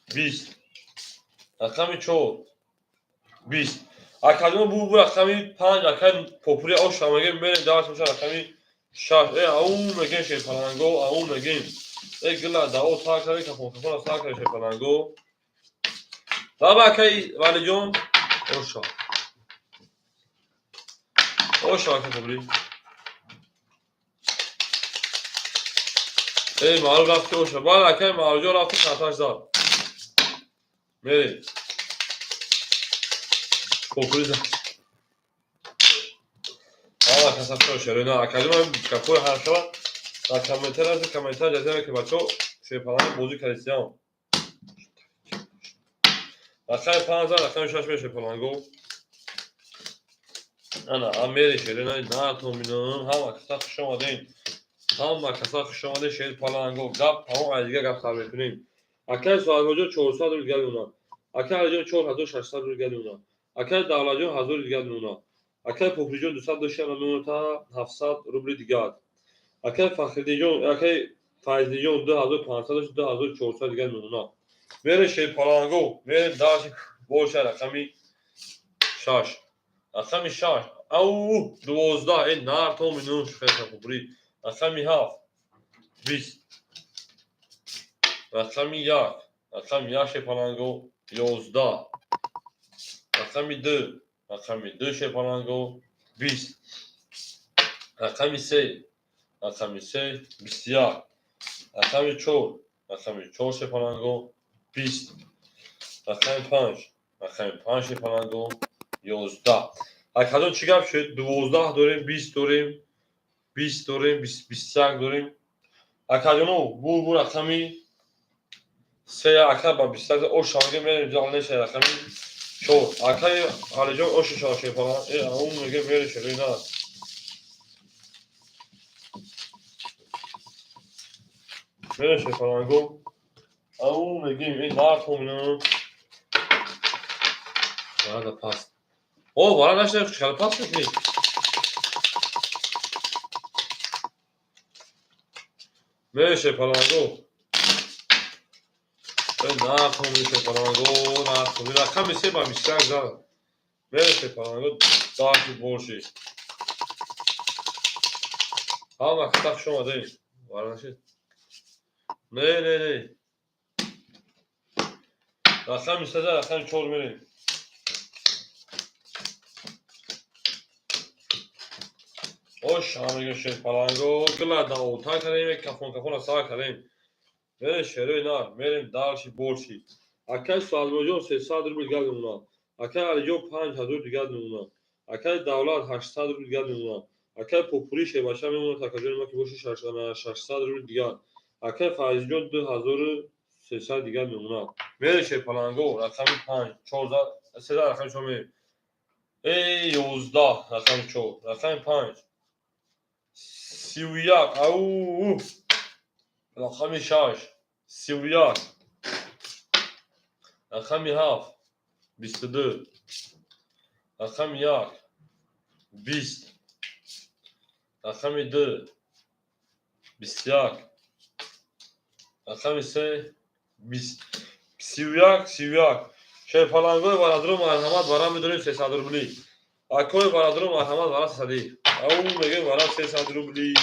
20, рақами 4, 20. Акаҷон, бу рақами 5, акаи Попури, оша мегем, мерем дарс меша, рақами 6. Э, ау мегем шепаланго, ау мегем. Э, гила дао сар карди, кафон кафон сар карди, шепаланго. Баба, акаи Валиҷон, оша. Оша, акаи Попури. Эй, маъруф рафти, оша. Баъд акаи Маъруфҷон рафти, карташ зад. Мерем. Попури зад. Ала каса шерина. Акаҷон, капои ҳар шава дар комментар аст, комментар ҷазира мекунед, бачаҳо, шерпаланги бозӣ кардисиям. Рақами 5 зад, рақами 6 меша паланго. Ана, амери шерина натон минам, ҳама каса хуш омадем. Ҳама каса хуш омадем, шер паланго. Гап тамом, ай дигар гап сар мекунем. Акаи Соҳибоҷон, 400 рубл дигар мемонад. Акаи Алиҷон, 4600 рубл дигар мемонад. Акаи Давлатҷон, 1000 дигар мемонад. Акаи Попуриҷон, 200 дошта мемонад та 700 рубли дигар. Акаи Фахриддинҷон, акаи Файзиддинҷон, 2500 дошт, 2400 дигар мемонад. Мерем шерпаланго, мерем дальше боша, рақами 6. Рақами 6. Ау, 12, э, нартон минун шухеса Попури. Рақами 7, 20. Рақами 1, рақами 1, шерпаланго, 11. Рақами 2, рақами 2, шерпаланго, 20. Рақами 3, Рақами се, 21. Рақами чор, рақами чор, шерпаланго, 20. Рақами панҷ, рақами панҷ, шерпаланго, 11. Акаҷон, чӣ гап шуд? 12 дорем, 20 дорем, 20 дорем, 21 дорем. Акаҷоно, бу рақами се, ака, ба 21 ош шавге мерем, ҷал неша. Рақами чор, акаи Алиҷон, оши шава, шерпаланг. Э, аун меге, мере, шерои на. Мере, шерпаланго, ау мегем, э, нархомина варада паст. О, вара нашта, хеле паст мекунӣ. Мере, шерпаланго, э, нархомин, шерпаланго, нархомин. Рақами се ба 21 зад. Мере, шерпаланго, даши борши. Ҳама кита хуш омадем. Вара нашид. Не, не, не. Рақами сеза, рақами чор мерем. Ош, ҳамаги, шерпаланго, гила даота кардем, кафон кафона сар кардем. Мерем, шерои нар, мерем дальше борши. Акай Суалмоҷон, 300 рубл дигар мемонад. Акай Алиҷон, 5000 дигар мемонад. Акай Давлат, 800 рубл дигар мемонад. Акай Попури шербача мемонад, акаҷони ма ки боши, 600 рубл дигар. Акай Файзиҷон, 2300 дигар мемонад. Мере, шерпаланго, рақами панҷ, чорда, сеза, рақами чор мерем. Э, 11, рақами чор, рақами панҷ, 31, ау, рақами шаш, 31, рақами ҳафт, 22, рақами як, 20, рақами ду, 21, рақами се, 20, 31, 31. Шерпалангои бародаро, марҳамат, вара медорем 300 рубли. Акои бародаро, марҳамат, вара сесадӣ. Ау мегем, вара 300 рубли.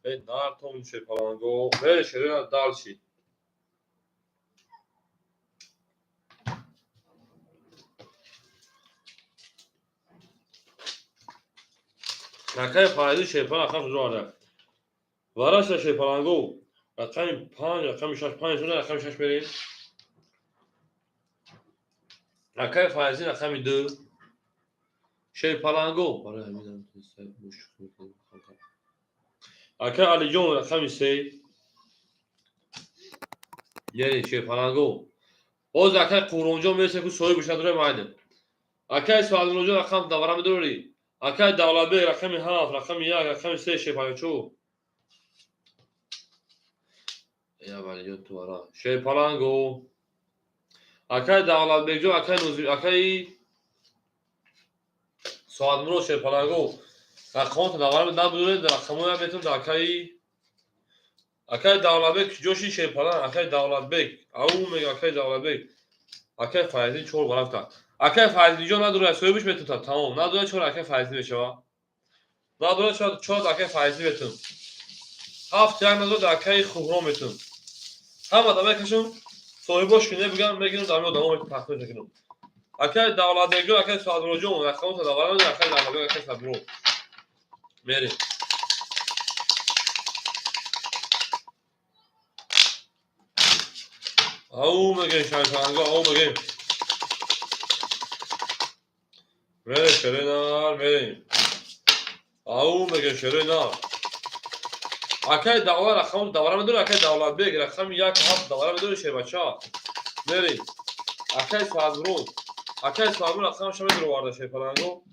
Э, нартон, шерпаланго, э, шерена, дальше. Рақами файзи, шерпаланг, рақам шуҷо вараша, шерпаланго, рақами панҷ, рақами шаш, панҷ шуда, рақами шаш мерем. Рақами файзи, рақами ду, шерпаланго. Барои ҳамин акай Алиҷон, рақами се, яъне шерпаланго. Боз акай Қурбонҷон мересе, ку соҳибаш надора, майда. Акай Суалмулоҷон, рақам давара медорӣ. Акай Давлатбек, рақами ҳафт, рақами як, рақами се, шерпалангчо. Аввалиҷон, ту вара, шерпаланго. Акай Давлатбекҷон, акай Нузи, акай Соатмурод, шерпаланго, рақамото давара набудоред, рақамоя метавонед. Акай Давлатбек ҷоши, шерпаланг. Акай Давлатбек, ау мега, акай Давлатбек. Акай Файзин чор барафта. Акай Файзинҷон надорад, соҳибаш метавонад, тамом. Надорад, чор акай Файзин мешава. Надорад, чор акай Файзин метавон. Ҳафт як надорад, акаи Хуҳром метавон. Ҳама да мекашам, соҳибош ки небигам, мегирам, дар одамо тақдим мекунам. Акай Давлатбекҷон, акай Соатмуроҷон, рақамото давара, акай Давлатбек, акай Соатмурод, мерем. Ау мегем, шайпаланго, ау мегем. Мерем, шерои мерем. Ау мегем, шерои нар. Акай Давлат, рақам давара медори, акай Давлатбек, рақами як, ҳафт давара медори, шербача. Мерем. Акай Соатмурод, акай Соатмурод, рақамаша медуроварда, шерпаланго.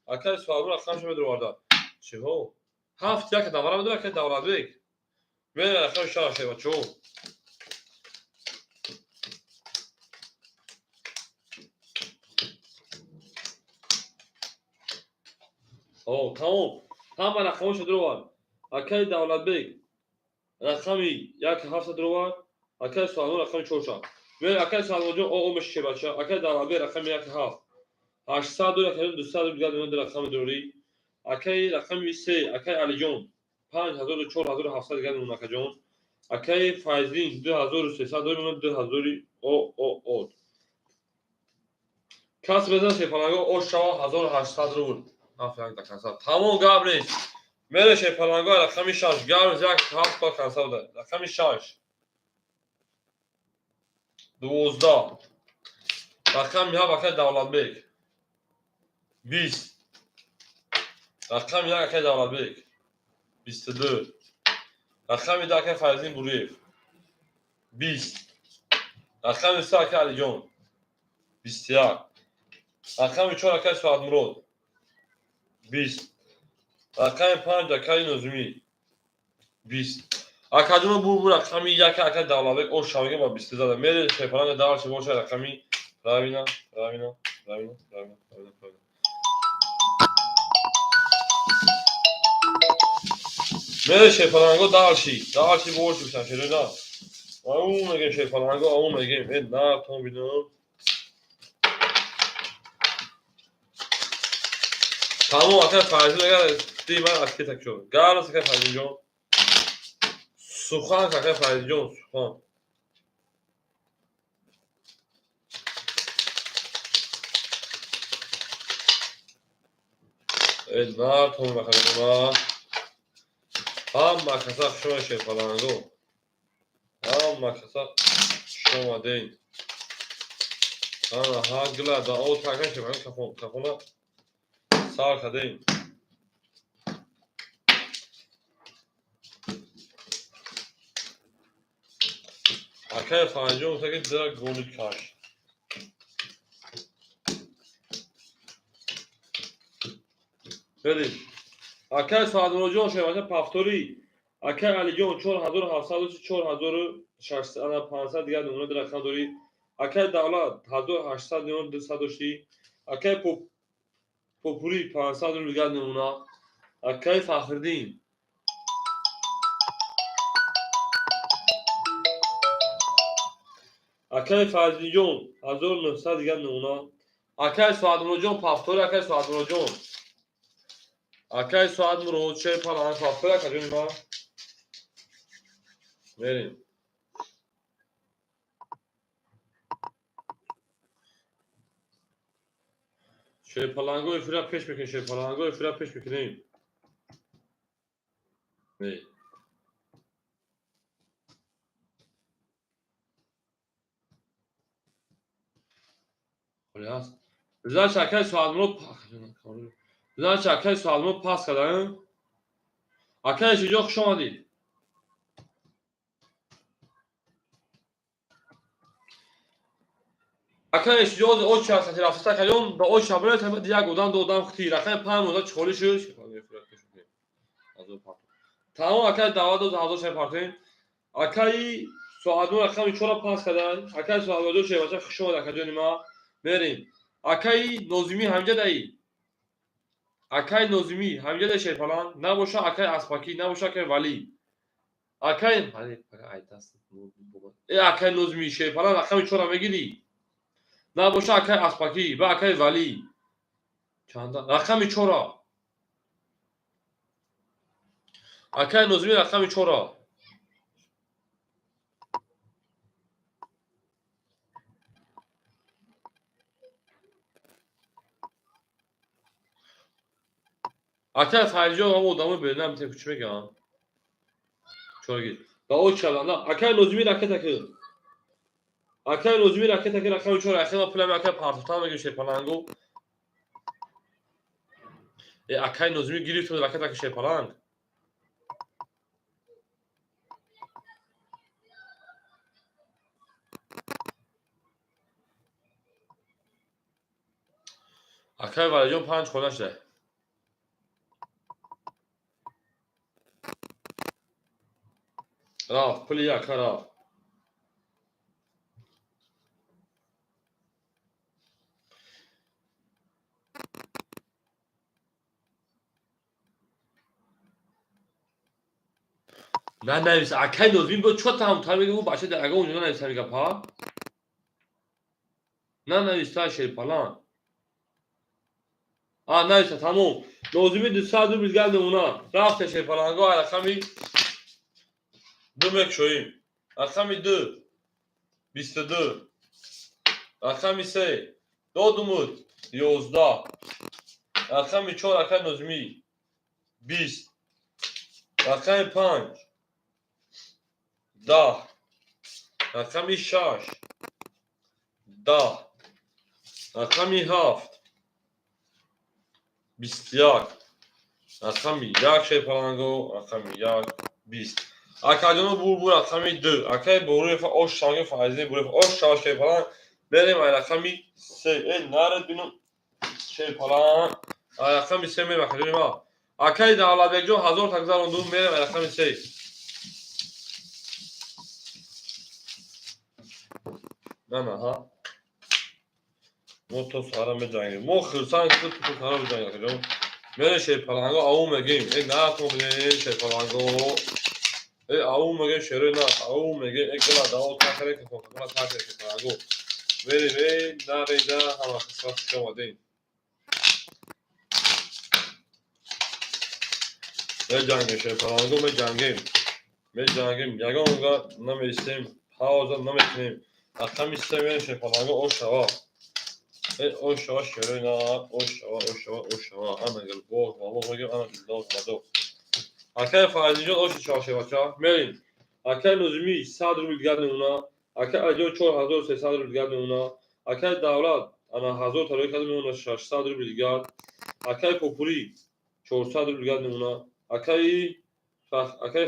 Акай Соатмурод, рақамаша медуроварда. Чиҳо? Ҳафт як давара медори, акай Давлатбек. Мерем, рақами шаш, шербачо. О, тамом. Ҳама рақамошо дуровард. Акай Давлатбек рақами як ҳафта дуровард. Акай Суалмон, рақами чорша. Мер, акай Суалмонҷон, о, о меши, бача. Акай Давлатбек, рақами як ҳафт. 800 дор, акай 200 дигар мемонад, рақами дорӣ. Акай рақами се, акай Алиҷон, 5000, 4700 дигар мемонад, акаҷон. Акай Файзин, 2300 дор мемонад, 2000, о, о, о. Кас безан, шерпаланго, ош шава, 1800 рубл. Тамом, гап нест. Мере шерпаланго рақами 6 гарз як ҳафт ба конса буда. Рақами 6 12, рақами 7 акай Давлатбек 20, рақами 1 акай Давлатбек 22, рақами 2 акай Фариддин Буриев 20, рақами 3 акай Алиҷон 21, рақами 4 акай Соатмурод 20, рақами 5 акай Нозимӣ 20. Акаҷоно бу рақами 1 акай Давлатбек ош шавига ба 22 зада. Мере шерпаланга дальше боша рақами правильно, правильно, правильно, правильно, правильно, правильно. Мере шерпаланго дальше, дальше больше бишам шерина. Аун мегем шерпаланго, аун мегем. Э, на том бинам. Тамом акай Фаридун агар ди ман аскета шуд. Гарс акай Фаридунҷон. Сухан акай Фаридунҷон, сухан. Э, на том акай ҳама каса хушома шерпаланго. Ҳама каса хуш омадед. Ана ҳа гила да о така шерпаланго кафона сар кардем. Акай Фаридун гуфта ки дира гонит каш. Берем. Акай Саадмуроджон шербача повтори. Акай Алиҷон 4700 4600 500 дигар намуна рақам дорӣ. Акай Давлат 1800 миллион 200 доштӣ. Акай Попури 500 рубл дигар намуна. Акай Фахриддин акай Фариддинҷон 1900 дигар намуна. Акай Соатмуроджон повтори. Акай Соатмуроджон, акай Соатмурод шерпаланг повтори. Акаҷони ма мерем. Шерпаланго эфира пеш мекунем, шерпаланго эфира пеш мекунем. Не. Холиаст. Значит, акай Соатмурод, значит, акай Соатмурод пас кардан. Акай Шуҷоъ, хуш омадед. Акай Шуҷоъ очи ҳаст рафта акаҷон ба очи абрат як одам ду одам хути рақами 5 мода чӣ холӣ шуд. Тамом акай даъват дод 1000 шай партоем. Акаи Соатмурод рақами 4 пас кардан. Акай Соатмурод шербача хуш омад акаҷони ма. Мерем. Акаи Нозимӣ ҳамҷа даи. Акаи Нозимӣ ҳамҷа даи шерпаланг. Набоша акаи Аспакӣ, набоша акаи Валӣ. Акаи э акаи Нозимӣ шерпаланг рақами 4 мегирӣ. Набоша акаи Аспакӣ ба акаи Валӣ. Чанда? Рақами 4. Акаи Нозимӣ рақами 4. Акаи Фаридҷон ҳама одамо беринам тепу чӣ мегӯям? Чорагир. Ба о чаланда. Акаи Нозимӣ ракета ки. Акаи Нозимӣ ракета ки рақами 4. Акаи ма пулами акаи партофтан мегирем шерпалангу. Э акаи Нозимӣ гирифт ракета ки шерпаланг. Акаи Валиҷон 5 хона шуда. Рафт, пули яка рафт. Нанавис, акаи Нозимӣ бо чо таҳам мегӯ бача дар ага онҷо нанавис ҳами гапа? Нанависта шерпаланг. А нависта тамом. Нозимӣ 200 рубл дигар намуна. Рафта шерпаланго рақами 2 мекушоем. Рақами 2 22, рақами 3 додумуд 11, рақами 4 акаи Нозимӣ 20. Рақами 5, 10. Рақами 6, 10. Рақами 7, 21. Рақами 1, шерпаланго, рақами 1, 20. Акаҷоно, бурбур, рақами 2. Акаи Боруев, ош шавги, Файзини Буруев, ош шава, шерпаланг. Мерем ай рақами 3. Э, наред бинум, шерпаланг. Ай рақами 3 мерем, акаҷони ма. Акаи Давлатбекҷон 1000 та гузарондум, мерем ай рақами 3. На, на, ҳа. Мо то сара меҷангем. Мо хурсанд ки то сара меҷангем, акаҷон. Мерем, шерпаланго, ау мегем. Э, натон бинем, шерпаланго. Э, ау мегем, шерои на, ау мегем. Э, гила даво такаре, кока-кола такаре, шерпаланго. Мерем, э, нареда, ҳама қисмат хуш омадем. Меҷангем, шерпаланго, меҷангем. Меҷангем, ягонга намеистем, пауза намекунем. Рақами 3 мерем, шерпаланго, ош шава. Э, ош шава, шерои на, ош шава, ош шава, ош шава. Ана гил боғ, валлоҳ мегем, ана гил доғ, мадоғ. Акаи Файзиҷон, оши шава, шербача. Мерем. Акаи Нозимӣ 100 рубл дигар мемона. Акаи Алиҷон 4300 рубл дигар мемона. Акаи Давлат ана 1000 та рӯй карда мемона, 600 рубл дигар. Акаи Попурӣ 400 рубл дигар мемона. Акаи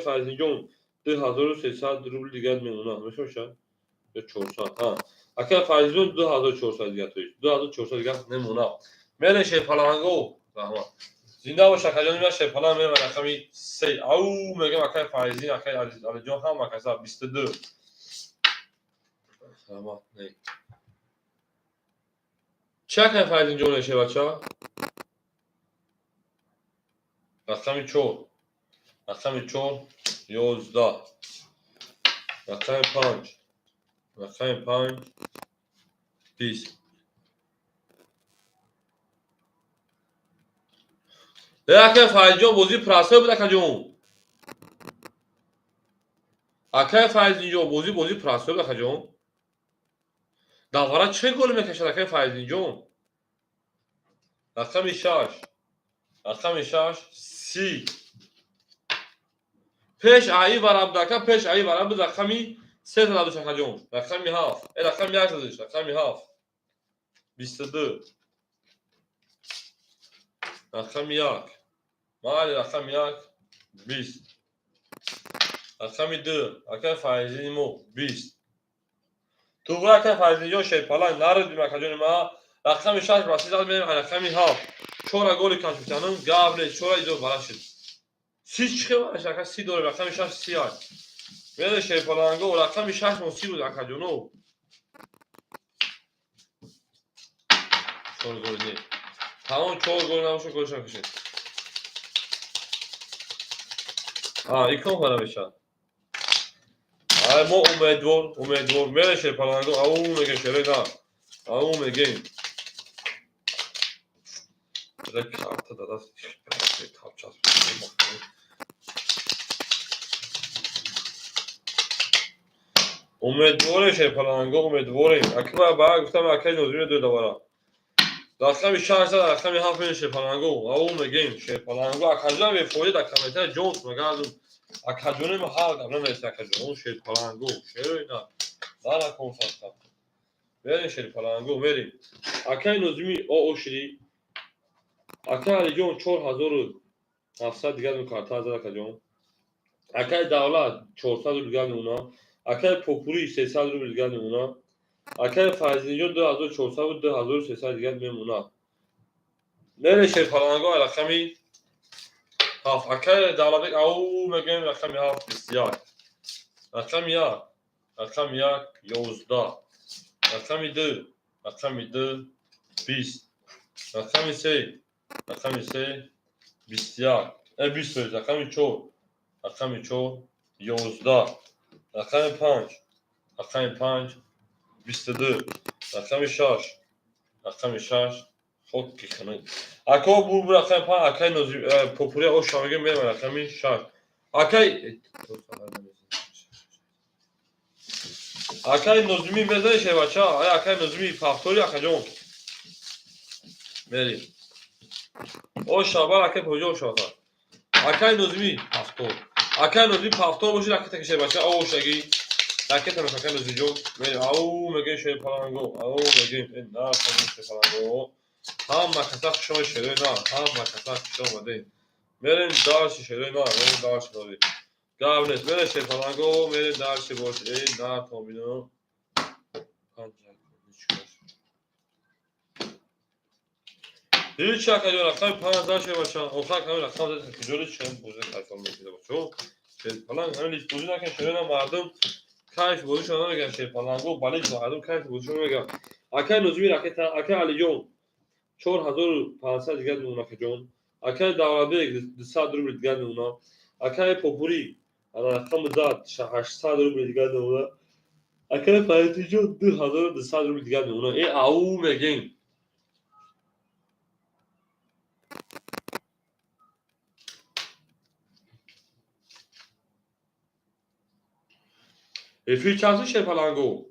Файзиҷон 2300 рубл дигар мемона. Мешавад ё 400? Ҳа. Акаи Файзиҷон 2400 дигар, то есть 2400 дигар мемона. Мерем, шерпаланго. Раҳмат. Зинда бош, акаҷони ман, шерпаланг, мерем рақами 3. Ау мегем, акаи Файзин, акаи Алиҷон, ҳама каса 22. Раҳмат. Не. Чӣ, акаи Файзинҷон, шербача? Рақами 4. Рақами 4, 11. Рақами 5. Рақами 5, 20. Э, акаи Файзиҷон, бозии простой буд, акаҷон. Акаи Файзинҷон, бозӣ простой буд, акаҷон. Давара чӣ гол мекашад, акаи Файзинҷон? Рақами 6. Рақами 6, 30. Пеш аи варабдака, пеш аи вараб рақами 3 задуш, акаҷон. Рақами 7. Э, рақами 1 задуш, рақами 7. 22. Рақами 1. Майли, рақами 1, 20. Рақами 2, акаи Файзини мо, 20. Туғри, акаи Файзинҷон, шерпаланг, наридим, акаҷони ма. Рақами 6 ба 30 мерем, рақами 7. Чора голи кашфитанум, гап нест, чора изо бара шуд. 30 чӣ хел, ака, 30 дорем, рақами 6 30 ай. Мере, шерпаланго, рақами 6 мо 30 буд, акаҷоно. Чор гол не. Тамом, чор гол набошад, голша кашед. А, икон хона мешавад. Ай, мо умедвор, умедвор. Мере, шерпаланго, ау мегем, шерои на. Ау мегем. Карта дадаст. Тапчас. Умедворем, шерпаланго, умедворем. Акма ба гуфтам, акаи Нозимӣ ду давара. Рақами 6, рақами 7 мерем, шерпаланго. Ау мегем, шерпаланго. Акаҷон бефоида дар комментария ҷон магардум. Акаҷони ма ҳар гап намереса, акаҷон, шерпаланго, шерои на. Наракон садқа. Мерем, шерпаланго, мерем. Акаи Нозимӣ о ошири. Акаи Алиҷон 4700 дигар карта зад, акаҷон. Акаи Давлат 400 рубл дигар мемона. Акаи Попурӣ 300 рубл дигар мемона. Акаи Файзинҷон 2400 буд, 2300 дигар мемона. Мерем, шерпаланго, рақами 7. Акаи Давлатбек, ау мегӯем, рақами 7, 21. Рақами 1, рақами 1, 11. Рақами 2, рақами 2, 20. Рақами 3, рақами 3, 21. Э, 20, рақами 4, рақами 4, 11. Рақами 5, рақами 5, 22. Рақами 6, рақами 6, хоки хунук. Ако бурбур, рақами 5, акаи Нозим Попурия, оша мегӯем, мерем рақами 6. Акаи Нозимӣ мезанӣ, шербача? Ай, акаи Нозимӣ, повтори, акаҷон. Мерем. Оша, бар, акаи Поҷо, оша. Акаи Нозимӣ, Повтор. Акай Нозими повтор боши, ракета кише бача, оошаги. Ракета меша акай Нозимиҷон. Мерем, ау мегем шерпаланго, ау мегем, э на шерпаланго. Ҳама каса хуш омадед шерои на, ҳама каса хуш омадед. Мерем дальше шерои на, мерем дальше бозӣ. Гап нест, мерем шерпаланго, мерем дальше боши. Э на томино. Ҳеҷ акаҷон рақами 5000 шебача. Охир ҳамин рақам зад куҷоли чӣ бозӣ кайфон мекида бачо. Шерпаланг ҳамин лич бозӣ накун шерои на, мардум кайф бозишон намегиранд шерпаланго, балич мардум кайф бозишон намегиранд. Акай Нозими ракета, акай Алиҷон 4500 дигар мемона акаҷон. Акай Давлатбек 200 рубл дигар мемона. Акай Попурӣ ана рақами зад 800 рубл дигар мемона. Акай Фаридиҷон 2200 рубл дигар мемона. Э ау мегем. Эфир чанд шуд шерпаланго?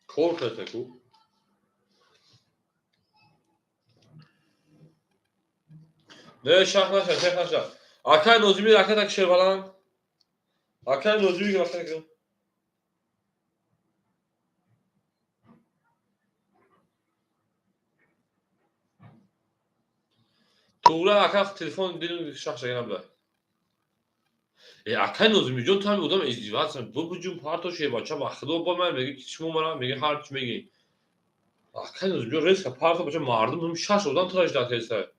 Кор карда ку? Не, шах наша, шах наша. Акай Нозими ракета ки шерпаланг? Акай Нозими ракета ки? Туғра ака телефон дил шах шагана буда. Э акай Нозимиҷон, ту ҳами одам издеваться бубуҷум парто шебача, ба худо ба ман меги шумо мара меги ҳар чӣ меги. Акай Нозимиҷон резко парто бача, мардум шаш одам тура ждать кардиста.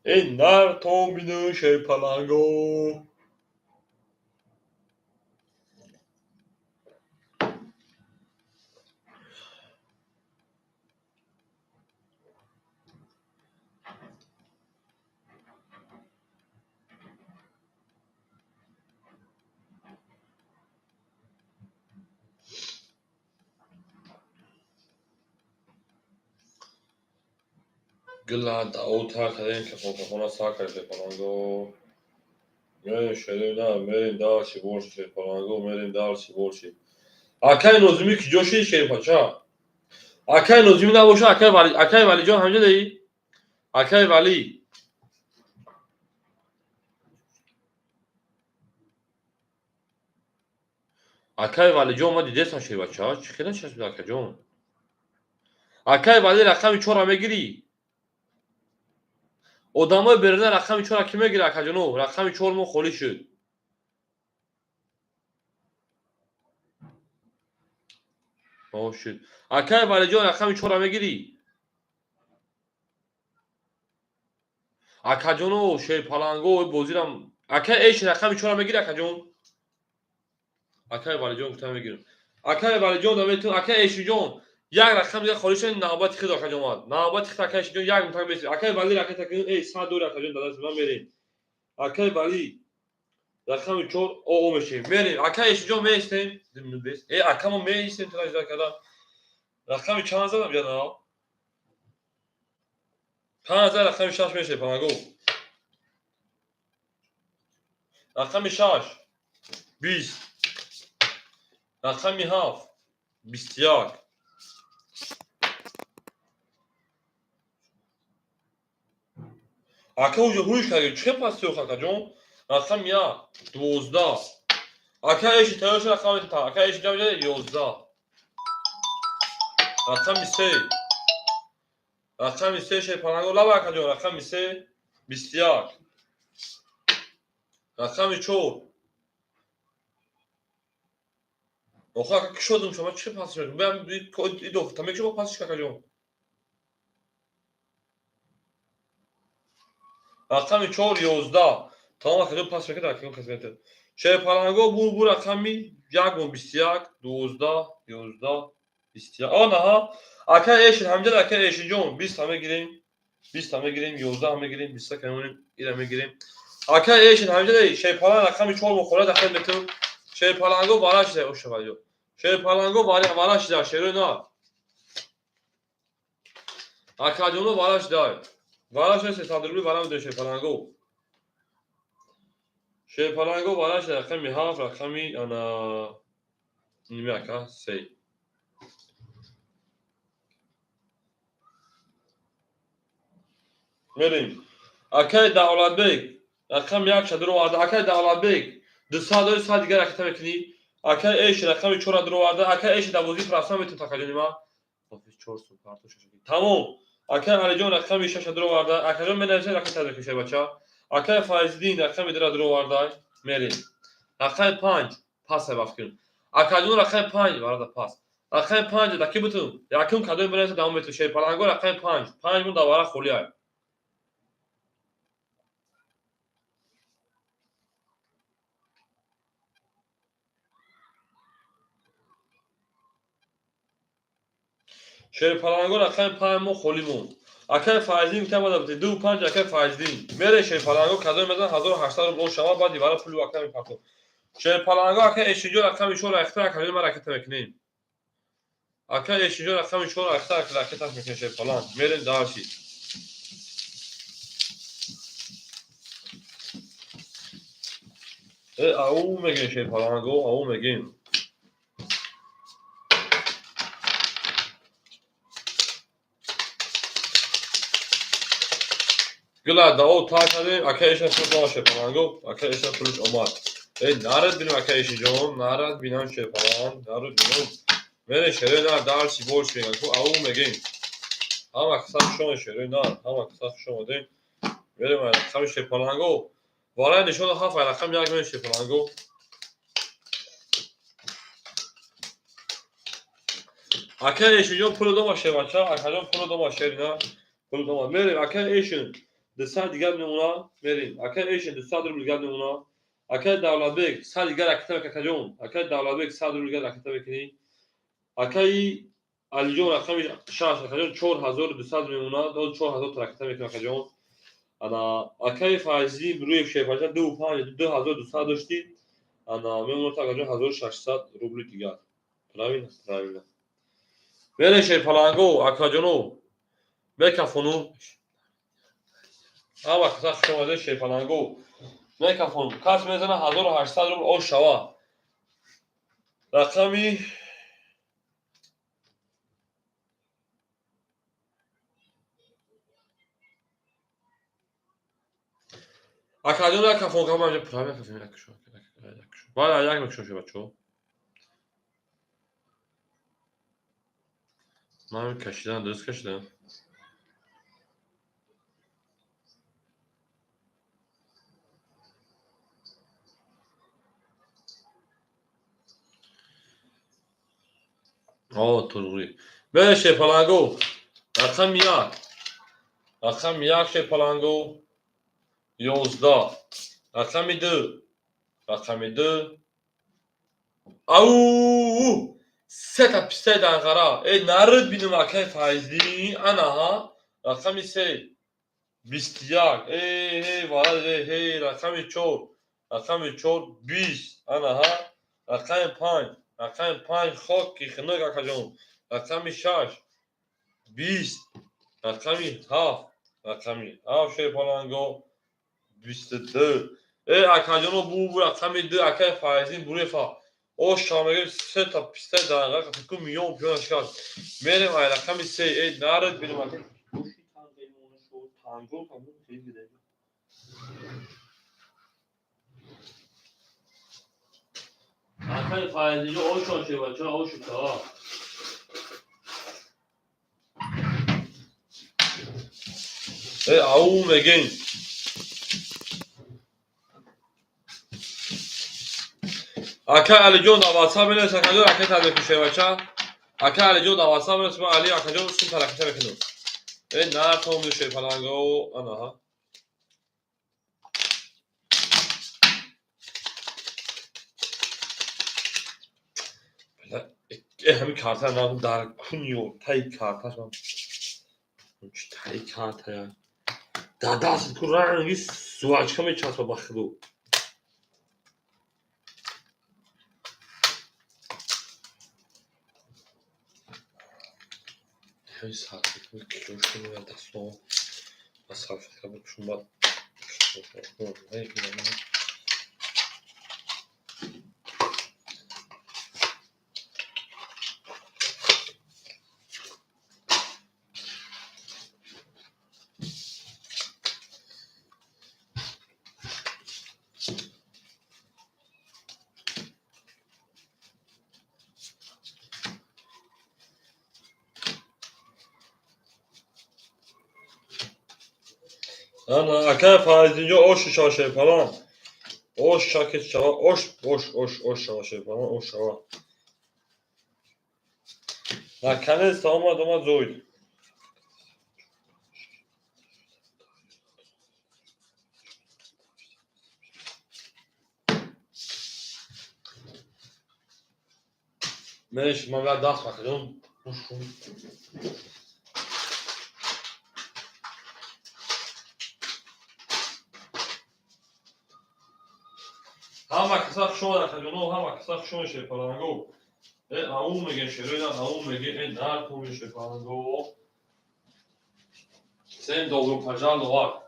Э нар томину шерпаланго. Гила даотар кардем ки хона сар кард шерпаланго. Мерем шерем на, мерем дальше больше шерпаланго, мерем дальше больше. Акай Нозими киҷо шид шерпача? Акай Нозими набоша, акай Вали, акай Валиҷон ҳамҷа даи? Акай Вали. Акай Валиҷон ма дидесам шербача, чӣ хела чашм акаҷон? Акай Вали рақами 4-ра мегирӣ? Одамои беруна рақами 4-ра кӣ мегирад акаҷоно? Рақами 4 мо холӣ шуд. Шуд. Акай Валиҷон рақами 4-ра мегирӣ? Акаҷоно шерпаланго бозирам. Акай Эш рақами 4-ра мегирӣ акаҷон? Акай Валиҷон гуфтам мегирам. Акай Валиҷон да метун, акай Эшиҷон як рақам дигар холӣ шуд, навбати худ акаҷон омад. Навбати худ акай Эшиҷон як мутак меси. Акай Вали ракета кун, эй 100 доллар акаҷон дадас ман мерем. Акай Вали рақами 4 оо мешем. Мерем. Акай Эшиҷон меистем. Э ака мо меистем тражда карда. Рақами чанд задам ҷаноб? 5000 рақами 6 мешем панаго. Рақами 6 20, рақами 7 21. Ака уже ҳуш карди, чӣ пасти акаҷон? Рақами 1 12. Ака Эши тайёр шуд рақами та. Ака Эши ҷамъ 11. Рақами 3. Рақами 3 шерпаланго лаба акаҷон, рақами 3 21. Рақами 4. Охо ака кушодум шумо чӣ пас шуд? Бам идо тамек шумо пас шуд акаҷон. Рақами 4 11. Тамом акаҷон пас мекард акаҷон кас метад. Шерпаланго бур бур рақами 1 21 12 11 21. О наҳа. Ака Эшин ҳамҷа ака Эшинҷон 20 ҳам мегирем. 20 ҳам мегирем, 11 ҳам мегирем, 20 камонем, ира мегирем. Ака Эшин ҳамҷа шерпаланг рақами 4 мухора дахл метун. Шерпаланго вара шида ошаваё. Шерпаланго вара шида шерои на. Акаҷоно вара шида. Вара шида 300 рубли вара медои шерпаланго. Шерпаланго бараш рақами 7, рақами ана нима ака 3. Мерем. Акай Давлатбек рақами 1 шадро оварда. Акай Давлатбек 200 дори, 100 дигар ракета мекунӣ. Акай Эш рақами 4 дуроварда. Акай Эш давозӣ прафсан метун такаҷони ма. Ҳофиз 4 сум парту шашаки. Тамом. Акай Алиҷон рақами 6 дуроварда. Акаҷон менависед, ракета мекунӣ, бача. Акай Файзиддин рақами 2 дуроварда. Мерем. Рақами 5 пас бафкун. Акаҷон рақами 5 варада пас. Рақами 5 даки бутун. Якум кадоми бинависед, давом метун. Шерпаланго рақами 5. 5 мун давара холиай. Шерпаланго рақами 5 мо холӣ монд. Акай Файздин гуфтам бада бите 2 5 акай Файздин. Мере шерпаланго кадоми мезан 1800 рубл шава, баъд дивара пулу ака мепартом. Шерпаланго акай Эшинҷо рақами 4 рахта акаҷони ма ракета мекунем. Акай Эшинҷо рақами 4 рахта ракета мекунем шерпаланг. Мерем дальше. Ау мегем шерпаланго, ау мегем. Гула дао та кардем, ака Эша пул шерпаланго, ака Эша пулш омад. Нарад бинам ака Эшиҷон, нарад бинам шерпаланг, нарад бинам. Мере шерои нар дарси больш меган, ку ау мегем. Ҳама каса хуш омад шерои нар, ҳама каса хуш омадем. Мерем рақами шерпаланго. Варай нишон 7 рақам 1 мерем шерпаланго. Ака Эшиҷон пул дома шербача, акаҷон пул дома шерина, пул дома. Мерем ака Эшин 200 дигар мемона, мерем. Акай Эшин 200 рубл дигар мемона. Акай Давлатбек 100 дигар ракета мекунӣ, акаҷон. Акай Давлатбек 100 рубл дигар ракета мекунӣ. Акай Алиҷон рақами 6, акаҷон 4200 мемона, 4000 ракета мекунӣ, акаҷон. Ана акай Файзиддин Буруев шерпача 2 5 2200 доштӣ. Ана мемона акаҷон 1600 рубли дигар. Правильно, правильно. Мере шерпаланго, акаҷоно. Мекафону. Ҳама каса хуш омадед шерпаланго. Мекафон. Кас мезана 1800 рубл ош шава. Рақами акаҷон як кафон кам ҳамҷа правильно кафон як шо. Баъд як мекушам шо бачо. Ман кашидан дуруст кашидам. О, туғри. Бере шерпаланго. Рақами 1. Рақами 1 шерпаланго. 11. Рақами 2. Рақами 2. Ау! Сета писе данғара. Нарид бинам акай Файздин. Ана ҳа. Рақами 3. 21. Вара, рақами 4. Рақами 4 20. Ана ҳа. Рақами 5. Рақами 5 хоки хунук акаҷон. Рақами 6 20. Рақами 7. Рақами 7 шерпаланго 22. Акаҷоно бу рақами 2 акай Файздин Бурефа. О шамегем сета писта данға ку миён пиён шикаст. Мерем ай рақами 3. Нарид бинам акай. Гӯши танго шо танго танго хеле. Акай Файзиҷо ошон шебача ошу та. Ау мегем. Акай Алиҷон дар WhatsApp менавис, акаҷон ракета мекунӣ шебача. Акай Алиҷон дар WhatsApp менавис, ман Али акаҷон сумта ракета мекунам. Нартом шерпаланго, ана ҳа. Ҳамин карта нам дар куниё таи карташ ман чи таи картая дар даст ку ранги сувачка мечаспа ба худо. Ҳамин сарфикро киҷошо дастон ба сарфикра бикушум баъд. Ана акай Фаридинҷо ош шава шерпалан. Ош шакет шава, ош, ош, ош, ош шава шерпалан, ош шава. Наконец-то омад, омад зоид. Меш, ман баъд даст махӯрам. Ҳама каса хуш омад, акаҷоно, ҳама каса хуш омад шерпаланго. Э, ау мегем шероина, ау меге, э, наркуми шерпаланго. Всем добро пожаловать.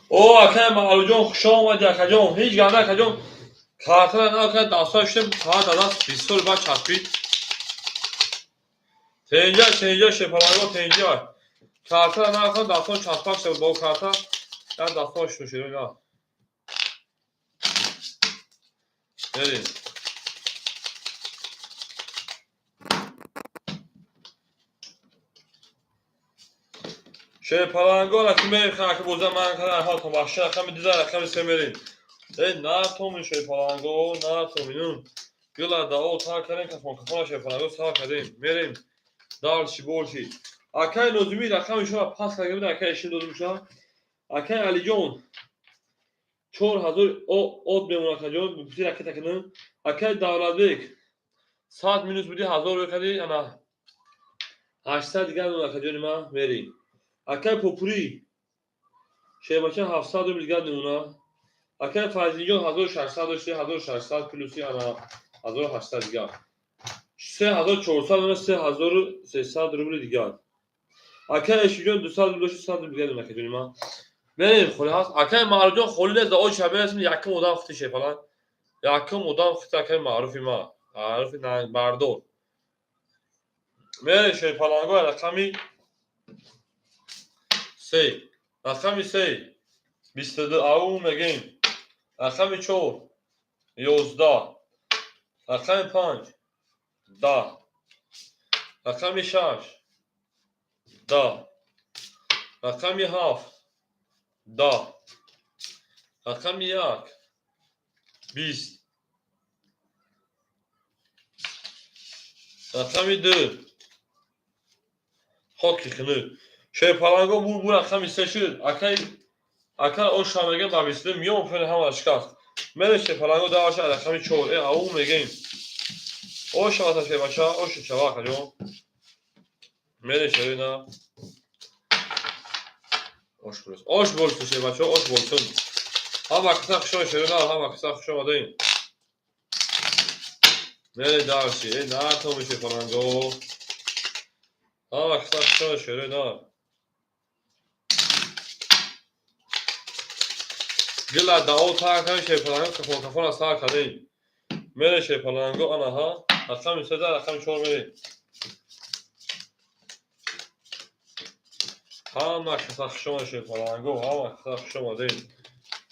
О, акай Маълуҷон, хуш омадӣ, акаҷон. Ҳеҷ гап не, акаҷон. Картара на, акай, даста шудем, соат аз 20 баъд часпид. Тенҷа, тенҷа, шепаланго, тенҷа. Картара на, акай, даста часпак шуд, бо карта. Я даста шуд, шуд, на. Берин. Шерпаланго раки мехоҳам ки боза ман кардам, ҳатон бахши рақами диза рақами се мерем. Э, натоми шерпаланго, натоми нун. Гила дао тар кардем, кафон кафона шерпаланго сар кардем. Мерем. Дальше больше. Акай Нозими рақами шумо пас карда буд, акай Эшин додум ша. Акай Алиҷон 4000 од мемонад, акаҷон, бупути ракета кунем. Акай Давлатбек 100 минус буди, 1000 рӯй кардӣ, ана 800 дигар мемонад, акаҷони ман, мерем. Акай Попурӣ шербача 700 рубл дигар мемонад. Акай Файзинҷон 1600 дошти, 1600 плюси ана 1800 дигар. 3400 мемонад, 3300 рубли дигар. Акай Эшиҷон 200 рубл дошти, 100 рубл дигар мемонад, акаҷони ман. Мерем, холӣ ҳаст. Акай Маъруфҷон холӣ нест, ой шабе ҳастем, якум одам хити шепалан. Якум одам хити акай Маъруфи ма. Маъруфи нангбардор. Мерем шерпаланго рақами се. Рақами се. 22 ау мегем. Рақами чор. 11. Рақами панҷ. 10. Рақами шаш. 10. Рақами ҳафт. 10. Рақами як. 20. Рақами ду. Хоки хунук. Шерпаланго бур бур рақами се шуд. Акай акай оша мегем ба 22 миён фел ҳама шикаст. Мере шерпаланго даваша рақами чор. Э, ау мегем. Оша вата шербача, оша чава акаҷон. Мере шерина. Ош болсын. Ош болсын шербача, ош болсын. Ҳама каса хуш омад шерина, ҳама каса хуш омадем. Мере дарси, э, натоми шерпаланго. Ҳама каса хуш омад шерина. Гила дао тар кардем шерпаланго, кафон кафона сар кардем. Мере шерпаланго, анаҳа, рақами сеза, рақами чор мере. Ҳама каса хуш омад шерпаланго, ҳама каса хуш омадем.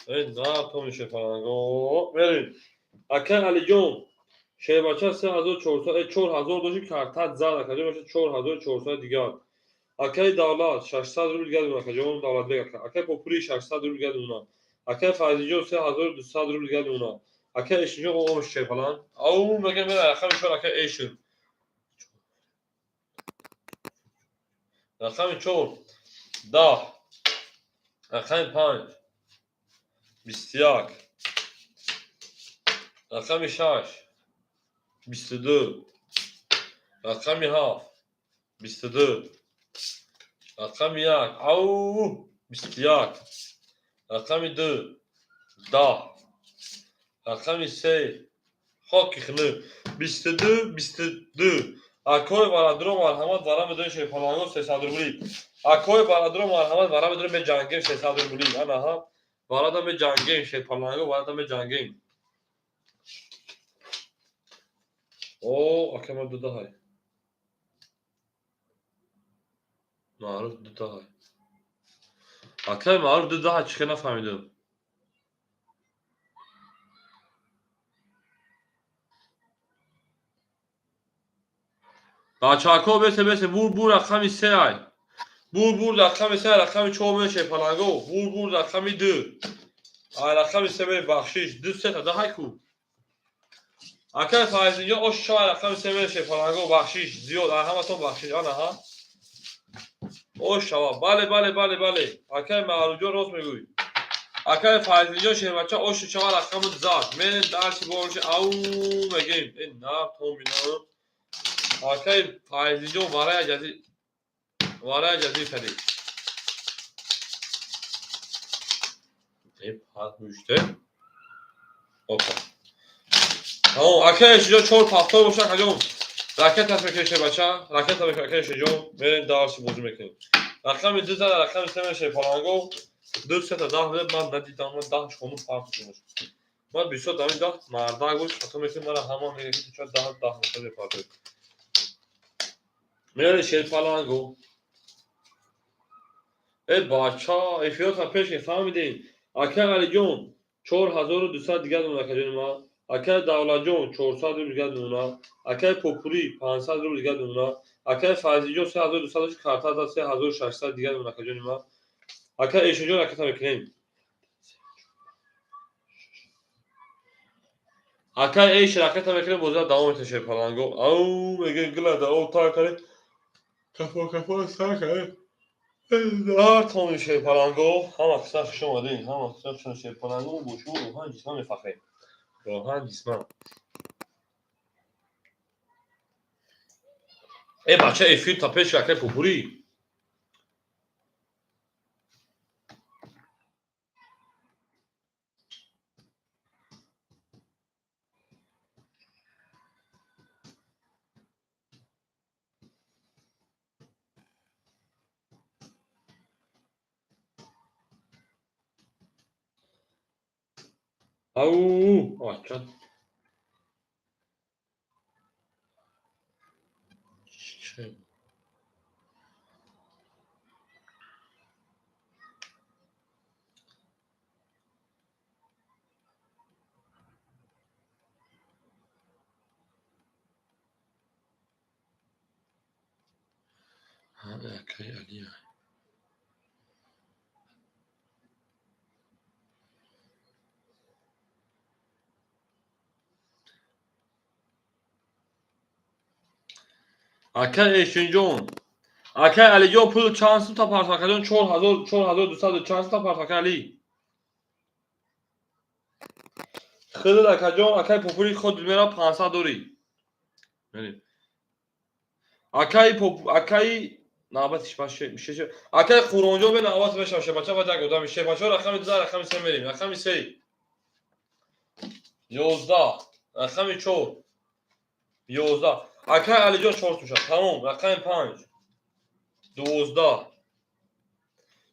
Э, натоми шерпаланго. Мерем. Акай Алиҷон, шербача 3400, э, 4000 дошти, картат зад, акаҷон, баша 4400 дигар. Акай Давлат 600 рубл дигар мемонад, акаҷон, Давлатбек ака. Акай Попурӣ 600 рубл дигар мемонад. Акай Файзиҷон 3200 рубл дигар мемонад. Акай Эшинҷон оғош шерпалан. Ау мегем мера рақами чор акай Эшин. Рақами чор 10. Рақами панҷ 21. Рақами шаш 22. Рақами ҳафт 22. Рақами як ау 21. Рақами ду 10. Рақами се хоки хунук. 22 22. Акои барадро марҳамат вара медорем шерпаланго 300 рубли. Акои барадро марҳамат вара медорем меҷангем 300 рубли. Анаҳа варада меҷангем шерпаланго варада меҷангем. О, акай ма дудаҳай. Маъруф дудаҳай. Акай Маъруф дудаҳай чӣ хел нафаҳмидам. Бачаҳако бесе бесе бур бур рақами се ай. Бур бур рақами се рақами чор меше паланго. Бур бур рақами ду. Ай рақами се ме бахшиш. Ду се та даҳай ку. Акай Файзинҷон ош шава рақами се меше паланго бахшиш зиёд. Ай ҳаматон бахшиш ана ҳа. Ош шава. Бале бале бале бале. Акай Маъруфҷон рост мегӯй. Акай Файзинҷон шербача ош шава рақами зад. Мен дарси борши ау мегем. Э на томина. Акай Файзинҷон варая ҷази варая ҷази кади. Э пас муште. Опа. Тамом, акай Эшиҷон чор пафтор боша акаҷон. Ракеташ мекунем шербача, ракета мекунем акай Эшиҷон. Мерем дарси бозӣ мекунем. Рақами ду зада рақами се меше паланго. Ду сета даҳ буда ман надидам, ман даҳ шону фарқ шуд. Ман бисёр дами даҳ мардак буд, хато мекунем, мара ҳама мегӯяд ки ту чаро даҳ даҳ мепартоӣ. Мерем шерпаланго. Э бача, эфиротро пеш фаҳмидем. Акай Алиҷон 4200 дигар мемонад акаҷони ман. Акай Давлатҷон 400 рубл дигар мемонад. Акай Попурӣ 500 рубл дигар мемонад. Акай Файзиҷон 3200 дошт, карта зад 3600 дигар мемонад акаҷони ман. Акай Эшонҷон ракета мекунем. Акай Эш ракета мекунем, бозиро давом метавем шерпаланго. Ау мегӯем гила да об тар кардем. Кафо кафо сар кардем. Дар томи шерпаланго ҳама қисса хуш омадем, ҳама қисса хуш омадем шерпаланго бо шумо рӯҳан ҷисман мефахрем. Рӯҳан ҷисман. Э бача эфир та пеш акай Пупурӣ. Ау, бача. Акай Алия. Акай Эшинҷон. Акай Алиҷон пул чанд сум та партофт акаҷон? 4000 4200 чанд сум та партофт акай Али? Худат акаҷон, акай Попури худ мера 500 дорӣ. Акай Поп акай навбатиш шеш акай Қуронҷон бе навбат мешава шербача ба як одами шербача рақами 2 рақами 3 мерем. Рақами 3 11 рақами 4 11 акай Алиҷон 4 сум шуд. Тамом, рақами 5 12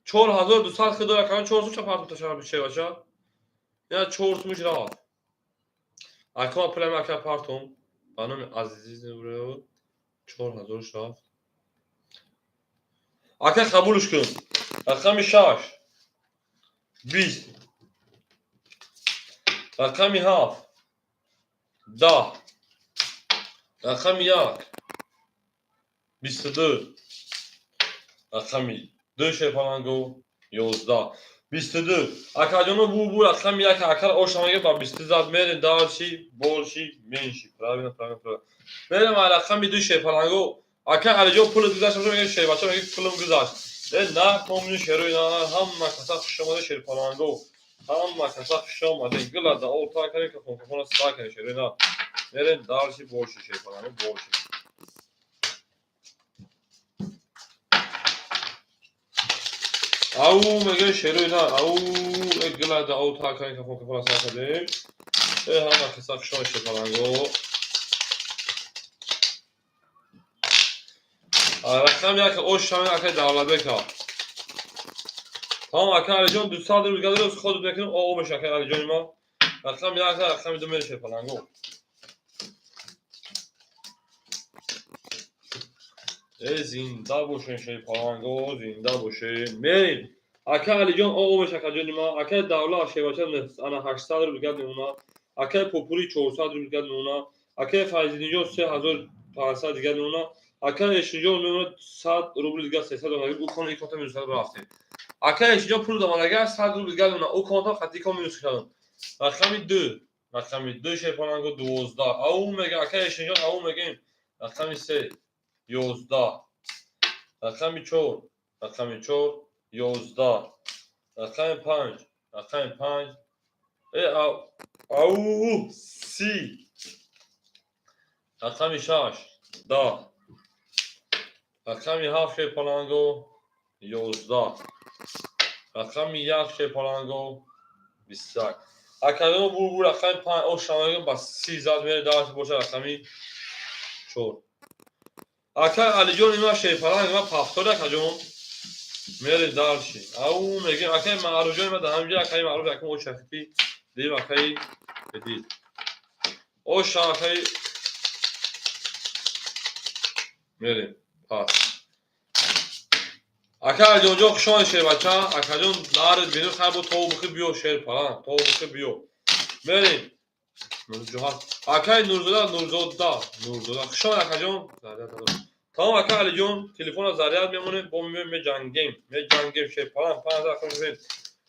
4200 хидор акаҷон 4 сум ша партофта шербача. Я 4 сумиш рафт. Ака пулами ака партом ба номи Азиз 4000 рафт. Ака қабулш кун. Рақами 6 20 рақами 7 10 рақами 1 22 рақами 2 шерпаланго 11 22 акаҷоно бу рақами 1 акар ошамага ба 22 зад мерем дальше больше меньше. Правильно, правильно, правильно. Мерем рақами 2 шерпаланго. Акай Алиҷон пул гузашт, мегӯяд шербача мегӯяд пулам гузашт. Э на комни шерои на ҳама каса хуш омада шерпаланго. Ҳама каса хуш омада. Гила да об тар кардем кафон кафона сар кардем шерои на. Мерем дальше больше шерпаланго больше. Ау мегӯяд шерои на ау э гила да об тар кардем кафон кафона сар кардем. Э ҳама каса хуш омада шерпаланго. Рақами 1 ош шамин акай Давлатбека. Тамом акай Алиҷон 200 рубл дигар худ мекунем о меша акай Алиҷони ма. Рақами 1 рақами 2 меша паланго. Э зинда бошен шерпаланго, зинда бошен. Мерем. Акай Алиҷон о меша акаҷони ма. Акай Давлат шербача ана 800 рубл дигар мемонад. Акай Попури 400 рубл дигар мемонад. Акай Файзиддинҷон 3500 дигар мемонад. Ака Эшинҷон мемонад 100 рубл дигар 300 донагӣ, ӯ кон иконта минус карда рафтем. Ака Эшинҷон пул доманагар 100 рубл дигар мемонад, ӯ конта хати икон минус кардам. Рақами 2, рақами 2 шерпаланго 12. Ау мега ака Эшинҷон, ау мегем. Рақами 3 11. Рақами 4, рақами 4 11. Рақами 5, рақами 5. Ау 30. Рақами 6 10. Рақами 7 шерпаланго 11. Рақами 1 шерпаланго 21. Академо бур рақами 5 о шамагем ба 30 зад мере даст боша рақами 4. Ака Алиҷон има шерпаланг ма пафтор акаҷон мере дарши. Ау мегем акаи Маъруфҷон има дар ҳамҷа акаи Маъруф якум о шафиқи дим акаи Бедил. О шафиқи мерем пас. Ака Алиҷонҷон хуш омадед шербача. Акаҷон наред бину хайр бо тову бихи биё шерпаланг, тову бихи биё. Мерем. Акаи Нурзода, Нурзода, Нурзода. Хуш омадед акаҷон. Тамом ака Алиҷон, телефонро заряд мемонем, бо меоем меҷангем, меҷангем шерпаланг 5000 рақам мешавем.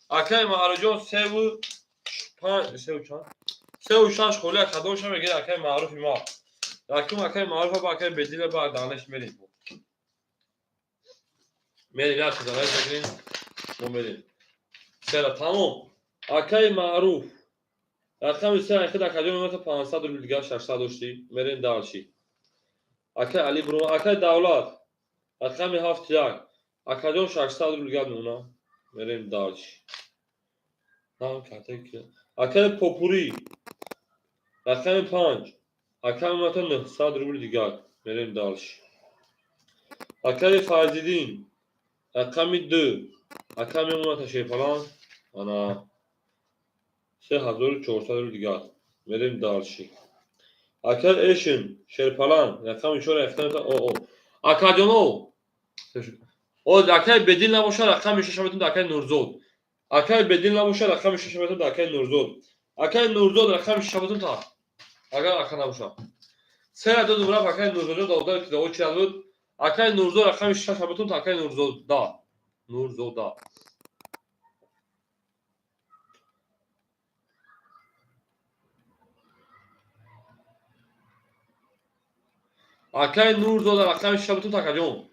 Акаи Маъруфҷон 3 5, 3 чанд? 3 6 холи кадомша мегирад акаи Маъруфи ма. Якум акаи Маъруфа ба акаи Бедила ба данеш мерем. Мерем як данеш мекунем, мо мерем. Сера тамом. Акаи Маъруф рақами 3 айхид акаҷон мемонад 500 рубл дигар 600 доштӣ. Мерем дальше. Акаи Али Бруно, акаи Давлат рақами 7 1. Акаҷон 600 рубл дигар мемонад. Мерем дальше. Акаи Попурӣ рақами 5. Акаи мемонад 900 рубл дигар. Мерем дальше. Акаи Файзиддин рақами 2. Акаи мемонад шерпаланг ана 3400 рубл дигар. Мерем дальше. Акаи Эшин шерпаланг рақами 4 рақами о. Акаҷоно о акаи Бедил набошад рақами 6 метавонад акаи Нурзод. Акаи Бедил набошад рақами 6 метавонад акаи Нурзод. Акаи Нурзод рақами 6 метавонад та. Агар ака набошад. Се дод рафт акаи Нурзод дода ки дода чи буд. Акаи Нурзод рақами 6 метавонад акаи Нурзода. Нурзода. Акаи Нурзода рақами 6 метавонад акаҷон.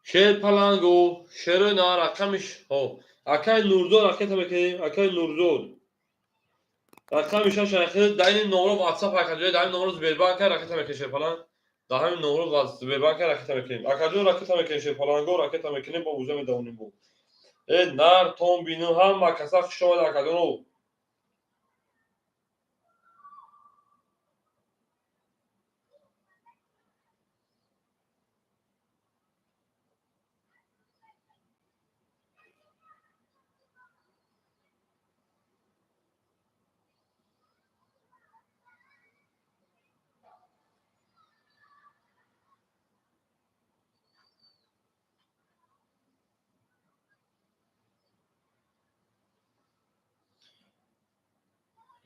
Шерпалангу шерои на рақами акаи Нурзод ракета мекунем. Акаи Нурзод рақами 6 ракета дар ин номро WhatsApp акаҷон дар ин номро Сбербанк ракета мекунем шерпаланг. Дар ҳамин номро Сбербанк ракета мекунем. Акаҷон ракета мекунем шерпаланго ракета мекунем бо уза медавонем бо. Э нар том бину ҳама каса хуш омадед акаҷоно.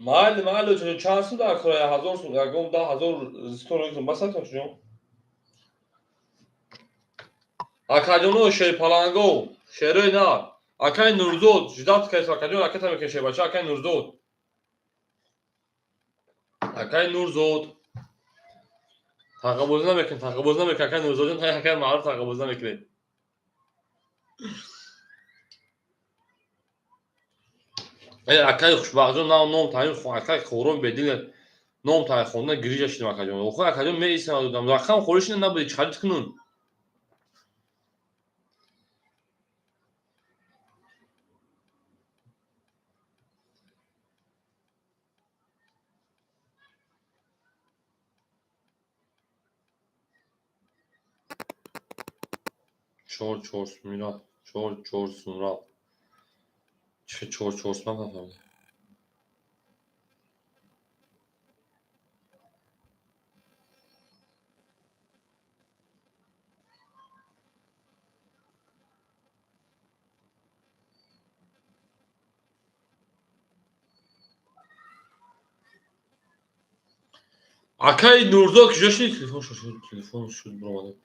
Майли, майли, чанд сум дар кора? 1000 сум, ягон 10000 сто басатон чун. Акаҷоно шерпаланго, шерои нар. Акаи Нурзод, ждат кайс акаҷон ракета мекунем шербача, акаи Нурзод. Акаи Нурзод. Тағабозӣ намекунем, тағабозӣ намекунем, акаи Нурзодҷон, акаи Маъруф тағабозӣ намекунем. Акаи Хушбахтҷон нав ном таъин акаи Хорон Бедил ном таъин хонда гирижа шудем акаҷон. Охир акаҷон меистам додам. Рақам холӣ шуда набуди, чӣ харид кунун? Чор чор сумра, чор чор сумра. Чӣ чор чор сумра нафаҳмидам. Акаи Нурзод куҷо шуд? Телефон шуд, телефон шуд, биромада.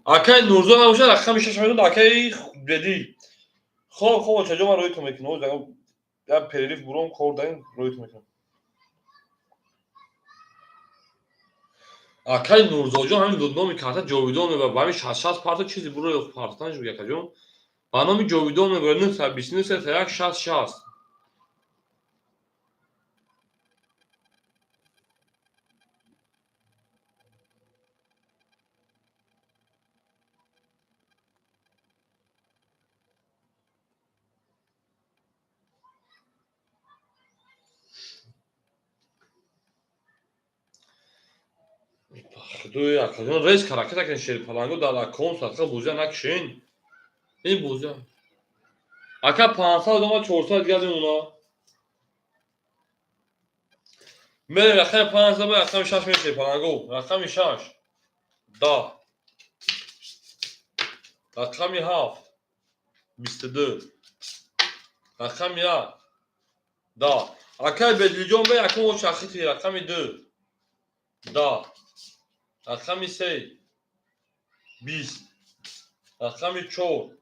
Акаи Нурзод набошад, рақами шаш медод, акаи Бедил. Хоб, хоб, очаҷон, ман рӯитон мекунам. Як перерыв буром, кор даем, рӯитон мекунам. Акаи Нурзодҷон ҳамин номи карта Ҷовидон мебарад. Ба ҳамин 60 парта чизи буро партан шуд, акаҷон. Ба номи Ҷовидон мебарад 929 1 60 60. Худои акаҷон, рез ҳаракат накунед, шерпаланго дар аккаунт садқа бозия накушен. Ин бозия. Ака 500 омад, 400 дигар мемона. Мерем рақами 500 ба рақами 6 мерем шерпаланго. Рақами 6. 10. Рақами 7. 22. Рақами 1. 10. Акаи Бедлиҷон бе якум очахити рақами 2. 10. Рақами 3. 20. Рақами 4.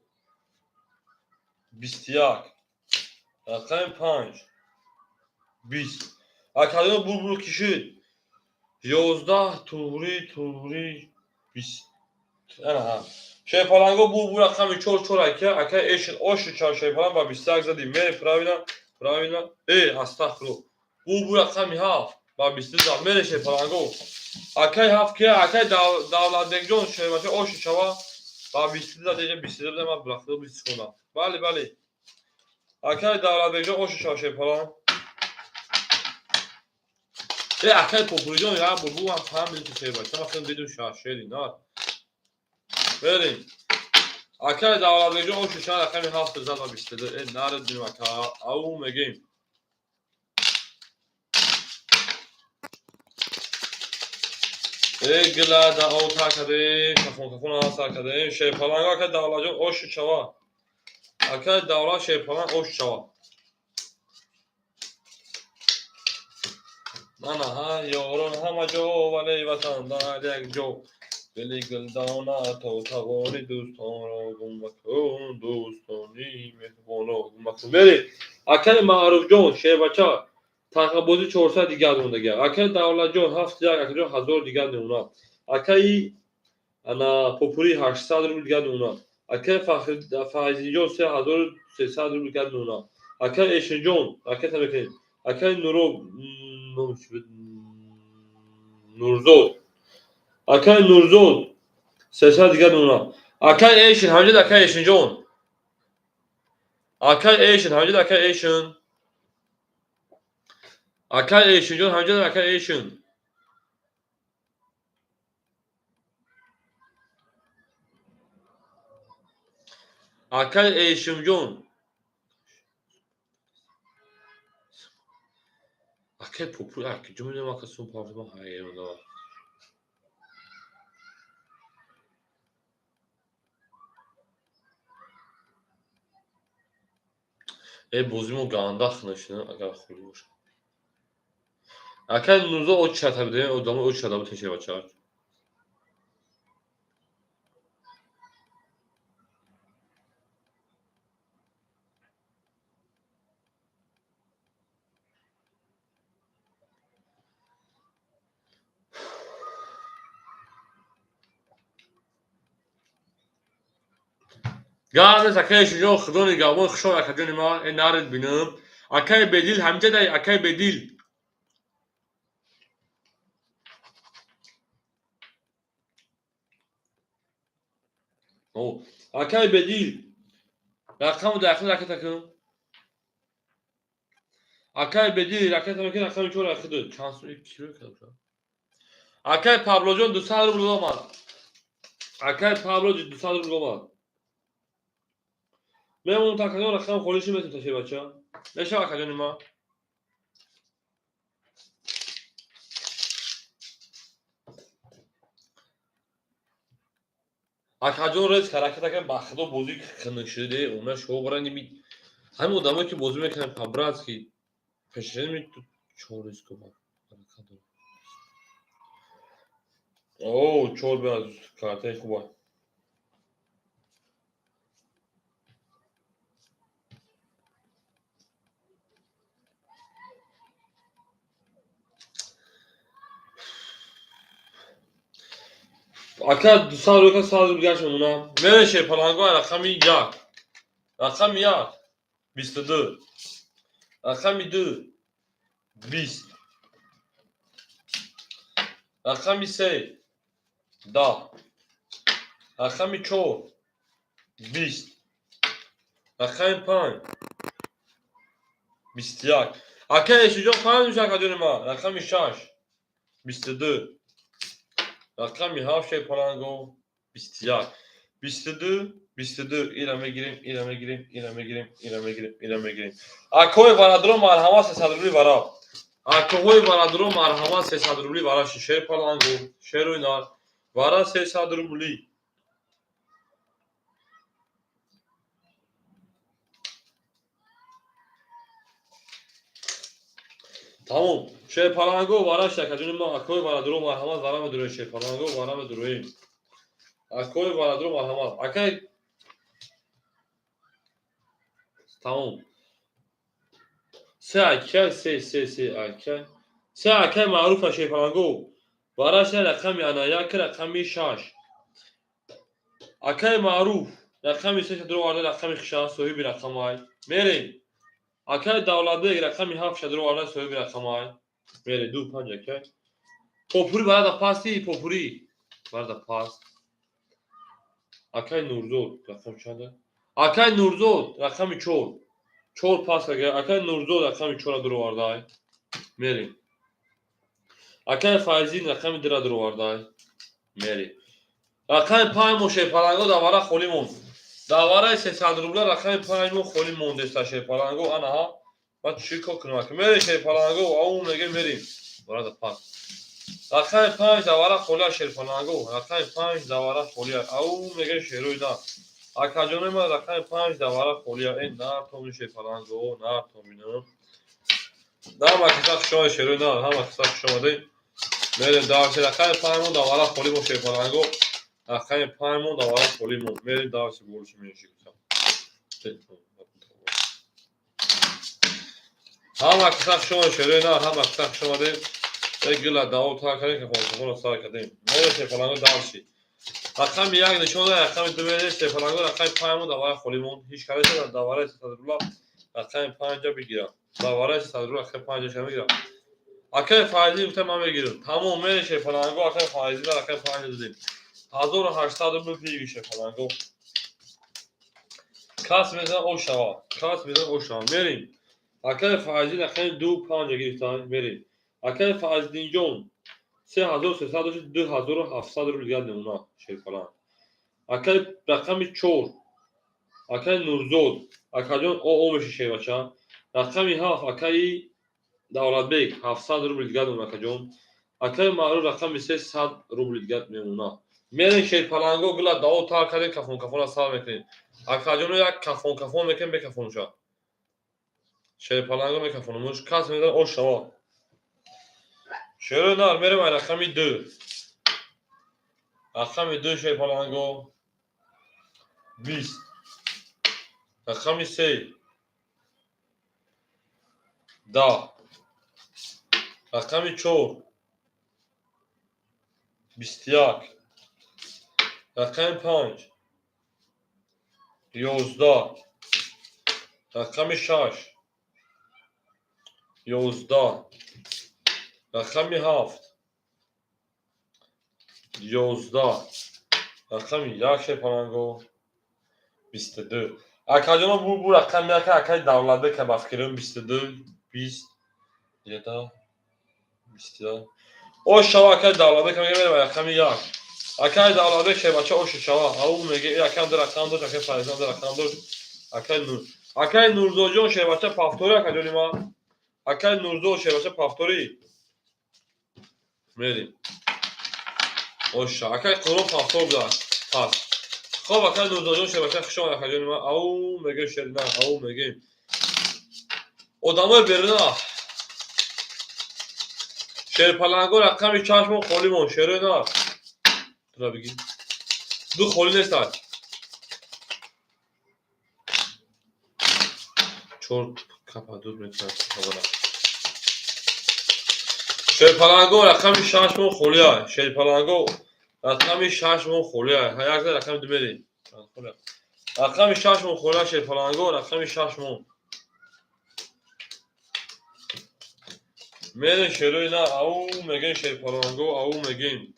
21. Рақами 5. 20. Академия бур-бур кишид. 11 туғри туғри 20. Ана шерпаланго бур-бур рақами 4 4 ака, ака эшин оши чар шерпаланг ба 21 зади. Мере правильно, правильно. Э, астағфируллоҳ. Бур-бур рақами 7 ба 22 зад. Мере шерпаланго. Акай 7 ки акай Давлатбекҷон шербача оши чава ба 22 зад, деҷа 22 буда, ман бахтида 20 хонам. Бале, бале. Акай Давлатбекҷон оши чава шерпаланг. Э, акай Попуриҷон, я бобу ман фаҳмидам ки шербача, ман хеле дидум шери, на. Берем. Акай Давлатбекҷон оши чава рақами 7 зад ба 22. Э, наред бинем ака, ау мегем. Э, гила да ота кадем, кафон кафон сар кадем. Шерпаланг акай Давлатҷон оши чава. Акай Давлат шерпаланг оши чава. Мана ҳа ёрон ҳама ҷо, вале ватан дар як ҷо. Дили гулдона то тавони дӯстонро гум макун, дӯстони меҳрубонро гум макун. Бери, акаи Маъруфҷон шербача тақабозӣ 400 дигар мондага. Акаи Давлатҷон 7 як, акаҷон 1000 дигар мемонад. Акаи ана Попури 800 рубл дигар мемонад. Акаи Файзиҷон 3300 рубл дигар мемонад. Акаи Эшинҷон ракета мекунем. Акаи Нуро Нурзод. Акаи Нурзод 300 дигар мемонад. Акаи Эшин ҳамҷад, акаи Эшинҷон. Акаи Эшин ҳамҷад, акаи Эшин. Акаи Эшинҷон ҳамҷад, акаи Эшин. Акаи Эшимҷон. Акаи Попури, куҷо медонам ака сум партома ҳайрон дорам. Э, бозимо ганда хунашина, агар хулӣ бошад. Акаи Нурзод очата бидем, одамо очата бутен шербача. Гап нест, акаи Эшинҷон, худо нигаҳбон, хушҳол акаҷони ман, э наред бинам. Акаи Бедил ҳамҷадай, акаи Бедил. Акаи Бедил. Рақаму дахил ракета кун. Акаи Бедил ракета мекун, рақами 4 рақиду. Чанд сум кило кардам. Акаи Павлоҷон 200 рубл омад. Акаи Павло 200 рубл омад. Мемонам такаҷон рақам холиши метум таши бача. Мешава акаҷони ман. Акаҷон рез ҳаракат акан, ба худо бозӣ хунук шуде, уна шумо барани ми ҳамин одамое ки бозӣ мекунанд по-братски пешреми чор риско ҳаракат дорад. О, чор беаз картаи хуба. Ака 200 рӯка 100 рубл гашт мемонам. Мере шерпаланго рақами як. Рақами як 22. Рақами ду 20. Рақами се 10. Рақами чор 20. Рақами панҷ 21. Ака Эшиҷон панҷ меша акаҷони ман. Рақами шаш 22. Рақами ҳафт шерпаланго 21. 22 22 ира мегирем, ира мегирем, ира мегирем, ира мегирем, ира мегирем. Акои барадро марҳамат 300 рубли вара. Акоҳои барадро марҳамат 300 рубли вара шерпаланго, шерои нар вара 300 рубли. Тамом. Шерпаланго вара шакаҷони мо акои барадро марҳамат вара медуроем шерпаланго вара медуроем. Акои барадро марҳамат. Акай тамом. Се акай, се, се, се акай. Се акай маъруфа шерпаланго. Вараша рақами ана як рақами шаш. Акай маъруф рақами се шадро варда рақами хиша соҳиби рақамай. Мерем. Акай Давлатбек рақами ҳафт шадро варда соҳиби рақамай. Мерем ду панҷ акай. Попури барада пасти попури. Барада паст. Акай Нурзод рақам чанда? Акай Нурзод рақами чор. Чор паст акай. Акай Нурзод рақами чора дуровардай. Мерем. Акай Файзин рақами дира дуровардай. Мерем. Рақами панҷ мо шерпаланго давара холӣ монд. Давараи 300 рубла рақами панҷ мо холӣ мондеста шерпаланго анаҳа. Баъд чӣ кор кунам? Мерем шерпаланго, ау меге мерем. Барада паст. Рақами панҷ давара холия шерпаланго. Рақами панҷ давара холия. Ау меге шерои на. Акаҷони ман рақами панҷ давара холия. Э нар томи шерпаланго, нар томина. Ҳама киса хушомадед шерои нар, ҳама киса хушомадед. Мерем давши рақами панҷ мо давара холӣ мо шерпаланго. Рақами панҷ мо давара холӣ мо. Мерем давши болши меши. Ҳама киса хушомадед шерои нар, ҳама киса хушомадед. Як гила даво тар кардем, кафонкафонро сар кардем. Мерем шерпаланго давши. Рақами як нишон дод, рақами ду мерем шерпаланго рақами панҷ мо давара холӣ монд. Ҳеҷ каде давараи 300 рубла рақами панҷа бигирам. Давараи 300 рубла рақами панҷа мегирам. Акай Файзӣ гуфта ман мегирам. Тамом мерем шерпаланго акай Файзӣ рақами панҷа додем. 1800 рубл пиги шерпаланго. Кас мезанад о шава. Кас мезанад о шава. Мерем. Акай Файзӣ рақами ду панҷа гирифтан. Мерем. Акай Файзиддинҷон 3300 дошт 2700 рубл дигар мемонад шерпаланг. Акай рақами чор. Акай Нурзод. Акаҷон о о меши шербача. Рақами ҳафт акаи Давлатбек 700 рубл дигар мемонад акаҷон. Акаи Маъруф рақами се 100 рубл дигар мемонад. Мерем шерпаланго гила даво тар кардем кафонкафонро сар мекунем. Акаҷоно як кафонкафон мекунем бекафонуша. Шерпаланго мекафонумуш. Кас мезанад ош шава. Шерои нар мерем ай рақами ду. Рақами ду шерпаланго 20. Рақами се 10. Рақами чор 21. Рақами панҷ 11. Рақами шаш 11. Рақами ҳафт 11. Рақами як шерпаланго 22. Акаҷоно бу рақами як акаи Давлатбек ба фикрем 22 20 1 21. Ош шава акаи Давлатбек меге мерем рақами як. Акаи Давлатбек шербача ош шава. Ау меге акам ду рақам дошт, акаи Файзан ду рақам дошт. Акаи Нур. Акаи Нурзоҷон шербача пафтори акаҷони ман. Акаи Нурзод шербача пафтори. Мерем. Оша. Акаи Қурбон пафтор буда. Пас. Хоб акаи Нурзоҷон шербача хуш омад акаҷони ман. Ау меге шерна, ау меге. Одамои беруна. Шерпаланго рақами чашмон холӣ монд. Шерои нар. Тура бигир. Ду холӣ нестай. Чор капа дур мекунад. Шерпаланго рақами 6 мон холия. Шерпаланго рақами 6 мон холия. Як за рақами 2 мерем. Рақами 6 мон холия шерпаланго рақами 6 мон. Мерем шерои на ау мегем шерпаланго ау мегем.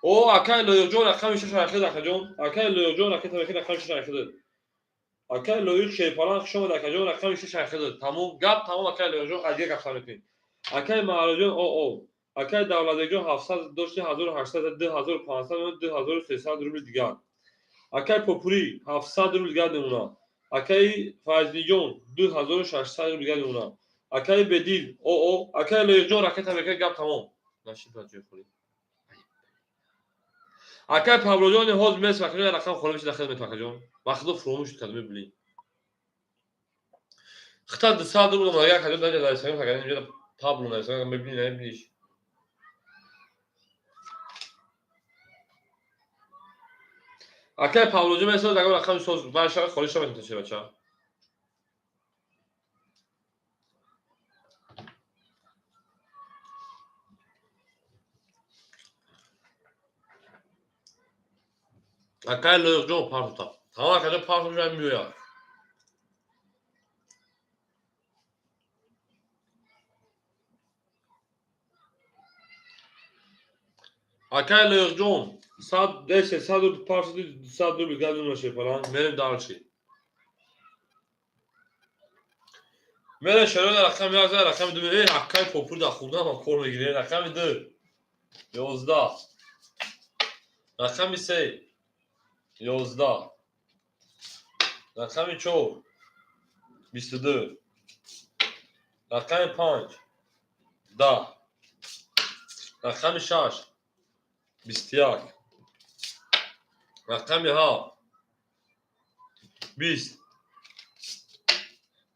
О акай Лоиқҷон рақами 6 рақид акаҷон. Акай Лоиқҷон рақид рақами 6 рақид. Акай Лоиқ шерпаланг хуш омад акаҷон рақами 6 рақид. Тамом гап тамом акай Лоиқҷон адига гап сар мекунем. Акай Маҳруҷон о акай Давлатбекҷон 700 дошти 1800 2500 2300 рубл дигар. Акай Попурӣ 700 рубл дигар мемонад. Акай Файзниҷон 2600 рубл дигар мемонад. Акай Бедил о акай Лоиқҷон ракета мекунад гап тамом. Нашид ба ҷои холӣ. Акай Павлоҷон ҳозир мес акаҷон рақам холӣ мешад дахил метавон акаҷон. Вақтро фуромӯш кард мебинӣ. Хита 200 рубл омад акаҷон дар Инстаграм акаҷон инҷо Пабло нависам мебинӣ намебиниш. Акай Павлоҷон месозад агар рақами соз баша холӣ шавад метавон бача. Акай Лоиқҷон партофта. Тамом акаҷон партофта меояд. Акай Лоиқҷон 100 100 рубл партофти 200 рубл газ мешавад. Мерем дальше. Мерем шерои рақами 1 рақами 2. Эй акай Попур дар хурдан ҳам кор мегирем. Рақами 2 11 рақами 3 11 рақами 4 22 рақами 5 10 рақами 6 21 рақами 7 20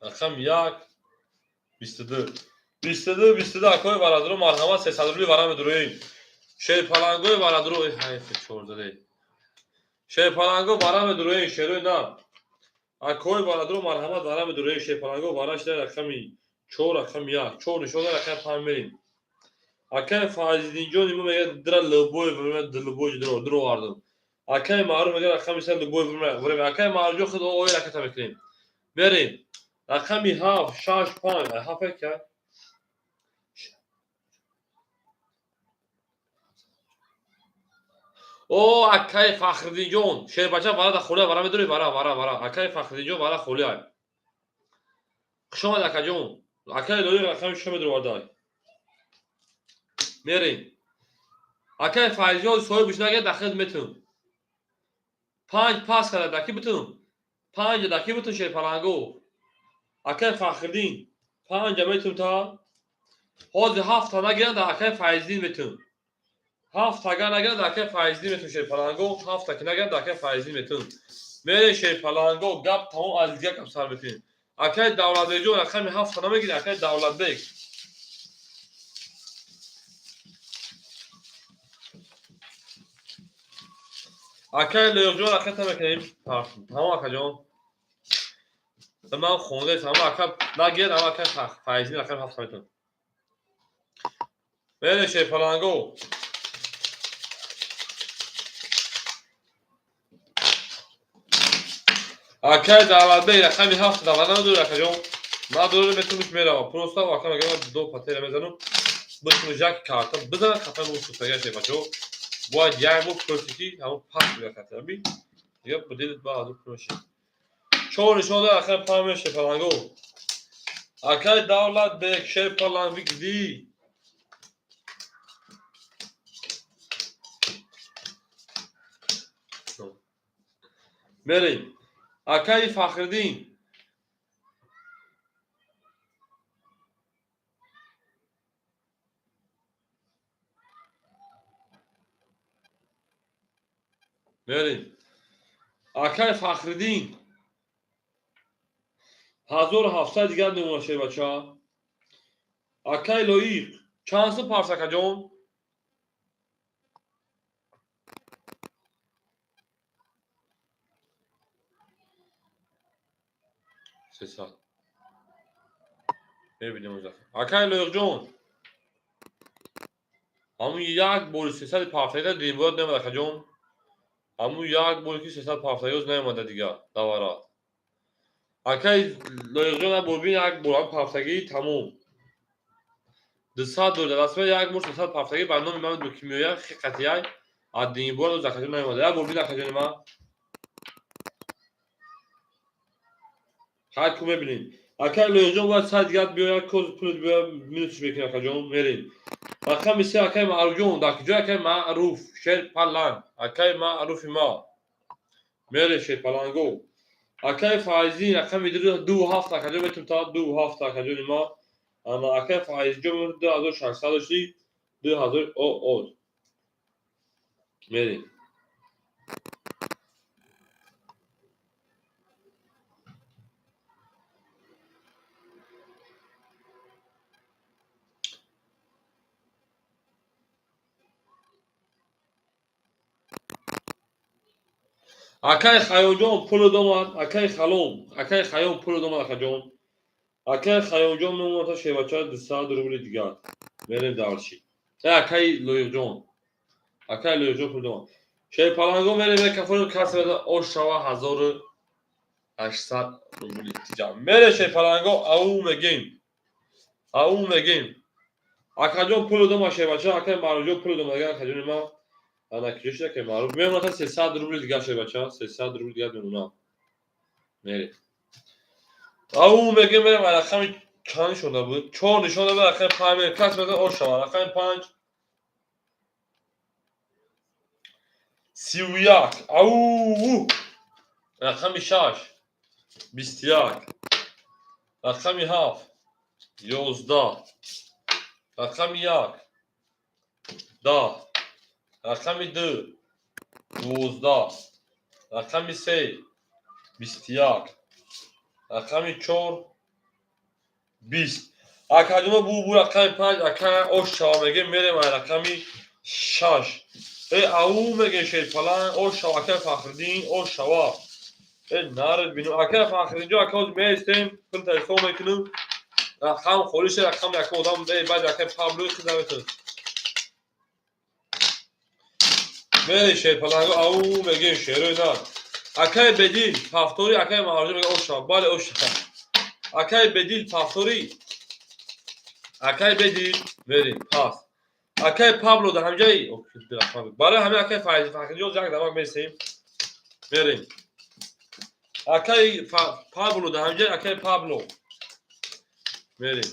рақами 1 22 22 22 акои бародаро марҳамат 300 рубли вара медуроем. Шерпалангои бародаро эй ҳайф 14 шерпаланго вара медуроем шерои на акои бародаро марҳамат вара медуроем. Шерпаланго вара шуда рақами 4 рақами 1 4 нишон рақами 5 мерем. Акай Файзиддинҷон имо мегӯяд дра лубой время лубой дро овардам. Акай Маъруф мегӯяд рақами 3 лубой время. Акай Маъруфҷон худ ои ракета мекунем. Мерем. Рақами 7 6 5 7 ка О акай Фахриддинҷон шербача вара дар холия вара медорӣ вара вара вара. Акай Фахриддинҷон вара холия. Хуш омад акаҷон. Акай Лоиқ рақами 6 медуровардай. Мерем. Акай Файзиён соҳиб нагирад дахил метун. 5 пас карда даки битун. 5 даки битун шерпаланго. Акай Фахриддин 5 метун та. Ҳозир 7 нагиранд акай Файздин метун. 7 агар нагиранд акай Файздин метун шерпаланго. 7 ки нагиранд акай Файздин метун. Мерем шерпаланго гап тамом аз дигар гап сар мекунем. Акай Давлатбекҷон рақами 7 намегирад акай Давлатбек. Акай Лоиқҷон ракета мекунем. Тамом акаҷон. Ман хонда тамом ака нагирад ама акай Файздин рақами 7 метун. Мерем шерпаланго. Акай Давлатбек рақами 7 давлат надорад акаҷон. Надорад метуниш мерава. Просто ака мегӯяд ду патера мезанам. Битуну як карта бизанад хафа мусуфтага шербачо. Бояд як бор пурсӣ ки ҳамон пас бигирад картаби. Дигар бидилит ба азу пур мешавад. 4 нишон дорад рақами 5 мешавад шерпаланго. Акай Давлатбек шерпаланг бигирӣ. Мерем. Акай Фахриддин мерем. Акай Фахриддин 1700 дигар мемонад шербача. Акай Лоиқ чанд сум парс акаҷон? 300. Мебинем оза. Акай Лоиқҷон. Ҳамун як бори 300 пафтагида димбояд наомад, акаҷон. Ҳамун як боре ки 300 пафтагиоз наомада дигар давара. Акай Лоиқҷон, як бор бин, як бор ҳам пафтагӣ тамом. 200 доллар даст як бор 300 пафтагӣ ба номи ман кимиёя хиқатияй аз димбояд оз акаҷон наомада. Як бор бин, акаҷони ман. Ҳар ку мебинем. Акай Лоиқҷон бояд сад дигар биёяд, коз пулат биёяд, минусш мекунем, акаҷон, мерем. Рақами се, акай Маъруфҷон, дар куҷо акай Маъруф, Шерпаланг, акай Маъруфи ма. Мере Шерпаланго. Акай Файзин, рақами 27, акаҷон, метум та 27, акаҷони ма. Ана акай Файзҷон 2600 дошти, 2000 о. Мерем. Акай Хаёнҷон пуло домад, акай Халом, акай Хаён пуло домад, акаҷон. Акай Хаёнҷон мемонад шевача 200 рубли дигар. Мерем дальше. Акай Лоиқҷон. Акай Лоиқҷон пул домад. Шерпаланго мерем, кафони кас меда ош шава 1800 рубли дигар. Мере Шерпаланго, ау мегем. Ау мегем. Акаҷон пуло домад шевача, акай Маъруфҷон пуло домад, акаҷони ман. Ана куҷо шуда ки маъруф мемонад 300 рубли дигар, шебача 300 рубли дигар мемонад. Мере. Ау мегем, мерем, рақами чанд нишонда буд? Чор нишонда буд, рақами панҷ мерем. Кас меда ош шава. Рақами панҷ 31. Ау! Рақами шаш 21. Рақами ҳафт 11. Рақами як 10. Рақами ду 12. Рақами се 21. Рақами чор 20. Акаҷоно, бу рақами панҷ ака ош шава мегем, мерем ай рақами шаш. Э, ау мегем, Шерпаланг ош шава, акай Фахриддин ош шава. Э, наред бинем. Акай Фахриддинҷо, ака, ҳозир меистем, пул телефон мекунем. Рақам холӣ шуд, рақам яка одам, э, баъд акай Пабло хиза метавонад. Мере Шерпаланго, ау мегем, шерои на. Акай Бедил, пафтори, акай Маъруф мега ош шава. Бале, ош шава. Акай Бедил, пафтори. Акай Бедил, мерем, пас. Акай Пабло дар ҳамҷаи барои ҳамин акай Файзи Фахриҷон як дамак месем. Мерем. Акай Пабло дар ҳамҷаи акай Пабло. Мерем.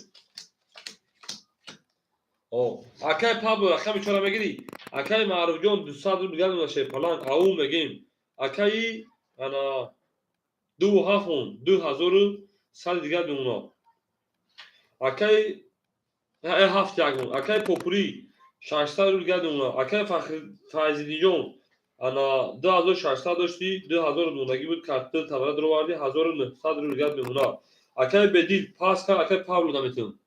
О, акай Пабло рақами чора мегирӣ? Акай Маъруфҷон 200 рубл дигар мемонад Шерпаланг, ау мегем. Акаи ана ду ҳафт он, 2100 дигар мемонад. Акай ҳафт як он. Акай Попурӣ 600 рубл дигар мемонад. Акай Файзиддинҷон ана 2600 дошти, 2000 мондагӣ буд, карта тавара даровардӣ, 1900 рубл дигар мемонад. Акай Бедил пас кард, акай Павло наметавон.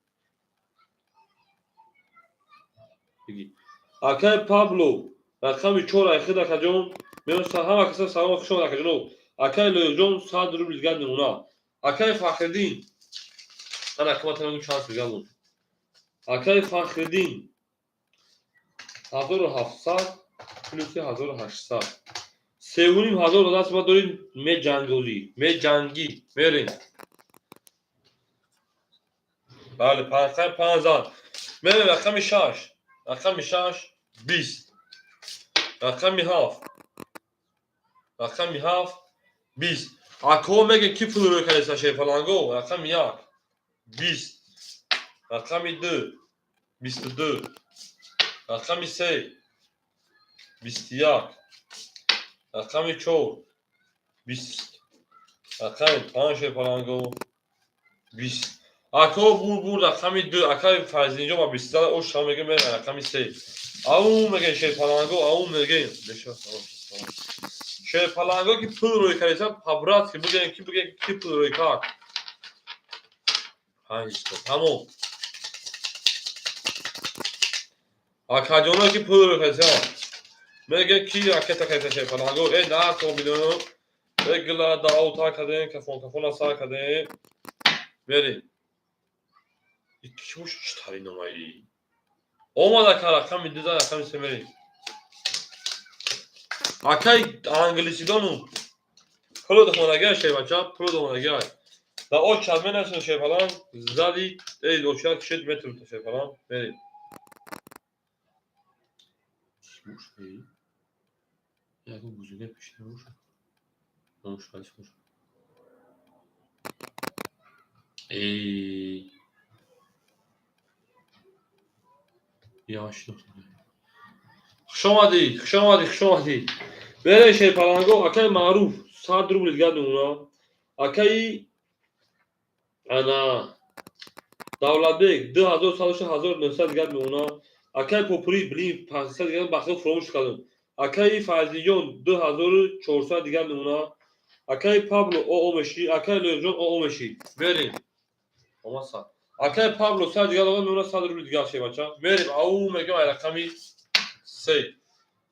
Акай Пабло рақами чор айхид, акаҷон. Меоста ҳама каса салом, хуш омад, акаҷоно. Акай Лоиқҷон 100 рубл дигар мемонад. Акай Фахриддин ана акаматанагу чанд дигар монд. Акай Фахриддин 1700 плюси 1800. 3500 даст ма дорем, меҷангозӣ, меҷангӣ, мерем. Бале, панҷ панҷ зан. Мерем рақами шаш. Рақами шаш 20. Рақами ҳафт. Рақами ҳафт 20. Ако мегем ки пул рӯй кардеса Шерпаланго? Рақами як 20. Рақами ду 22. Рақами се 21. Рақами чор 20. Рақами панҷ Шерпаланго 20. Ако бур рақами ду акай Файзинҷо ба 20 зада ош шава мегем, мерем рақами се. Ау мегем Шерпаланго, ау мегем. Шерпаланго ки пул рӯй кардеса, по-братски бигем ки пул рӯй кард. Панҷто тамом. Акаҷоно ки пул рӯй кардеса. Мегем ки ракета кардеса Шерпаланго. Э, на то миллион. Гила даъвта кардем, кафон кафона сар кардем. Мерем. Ки бош, чӣ тари номаи? Омад, ака, рақами 2, рақами 3 мерем. Акай англисидону пуло дохонагиа, шербача, пуло дохонагиа. Да очад менасин, шерпалан, зади, эй, очад кишед метр, шерпалан, мерем. Чӣ бош, эй? Ягон бузурга пеш набошад. Номаш қайси бошад? Эй. Хуш омадед, хуш омадед, хуш омадед. Бере, шерпаланго, акаи Маъруф, 100 рубл дигар мемона. Акаи ана Давлатбек, 2100, 1900 дигар мемона. Акаи Попури, блин, 500 дигар бахти фуромӯш кардам. Акаи Файзиҷон, 2400 дигар мемона. Акаи Пабло оо мешӣ, акаи Лоиқҷон оо мешӣ. Берем. Омад. Акаи Пабло 100 дигар мемона, 100 рубл дигар, шербача. Мерем, ау мегӯям, ай рақами 3.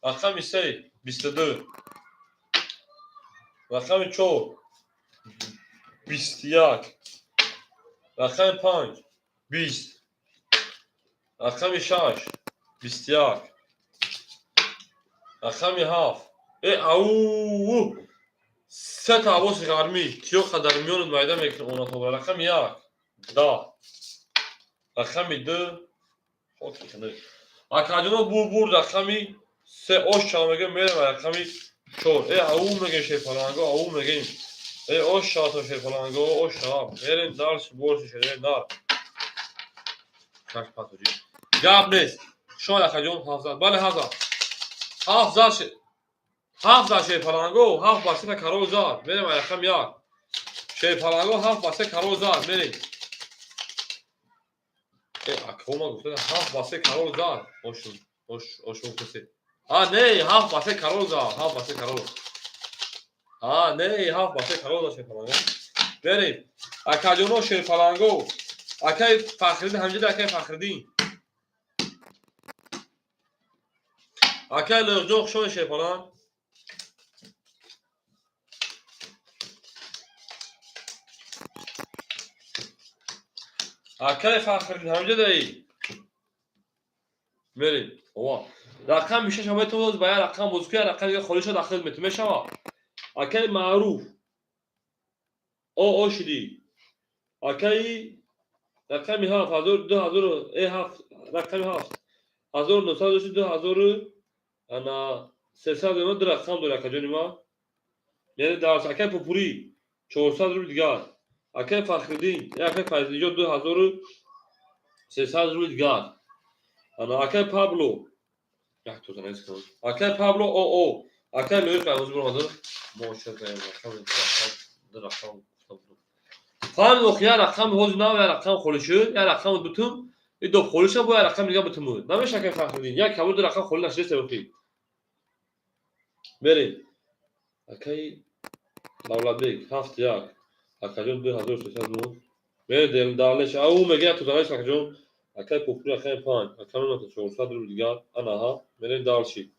Рақами 3, 22. Рақами 4, 21. Рақами 5, 20. Рақами 6, 21. Рақами 7. Э, ау! Сета авоси ғармӣ, тиёқа дар миёнат майда мекунам онатоба. Рақами 1, 10. Рақами 2, хоки хинак. Акаҷоно, бур, рақами 3, ош чава мегӯем, мерем рақами 4. Э, ау мегӯем, шерпаланго, ау мегӯем. Э, ош шава то, шерпаланго, ош шава. Мерем дальше, больше, шерем дар. Шаш пасоҷи. Гап нест. Шояд, акаҷон, 7 зад. Бале, 7 зад. 7 зад. 7 зад, шерпаланго, 7 ба 3 король зад. Мерем рақами 1. Шерпаланго, 7 ба 3 король зад. Мерем. Э, акома гуфта, 7 ба 3 король зад. Ошун, ош, ошун касе. А, не, 7 ба 3 король зад, 7 ба 3 король. А, не, 7 ба 3 король зад, шерпаланго. Мерем. Акаҷоно, шерпаланго. Акаи Фахриддин, ҳамҷида акаи Фахриддин. Акаи Лоиқҷон, хуш омадед, шерпаланг. Акаи Фахриддин, ҳамҷидаи? Мерем. Ова. Рақами 6 метавонад ба як рақам бозӣ кунад, як рақами дигар холӣ шавад, ахир мешавад. Акаи Маъруф. О, о шудӣ. Акаи рақами 7, ҳазор, 2000, э, 7, рақами 7. 1900, 2000, ана, 300 ду рақам дорад, акаҷони ман. Яъне дарс, акаи Попурӣ, 400 рубл дигар. Акаи Фахриддин, акаи Файзиддинҷон, 2300 рубл дигар. Ана акаи Пабло. Як то занес кун. Акаи Пабло о о. Акаи Лоиқ айвоз биромада. Мо ча рақам ду рақам гуфтам. Фаҳмид, ох, як рақам ҳозир нав, як рақам холӣ шуд, як рақам бутум, и до холӣ шуд, бо як рақам дигар бутум. Намеша, акаи Фахриддин. Як кабур ду рақам холӣ нашидаст, охи. Мерем. Акаи Давлатбек, 7 1. Акаҷон, 2300 мон. Мерем далеш. Ау мегӯяд, то занеш, акаҷон. Акаи Попури, рақами 5. Акаи 400 рубл дигар. Анаҳа. Мерем дальше.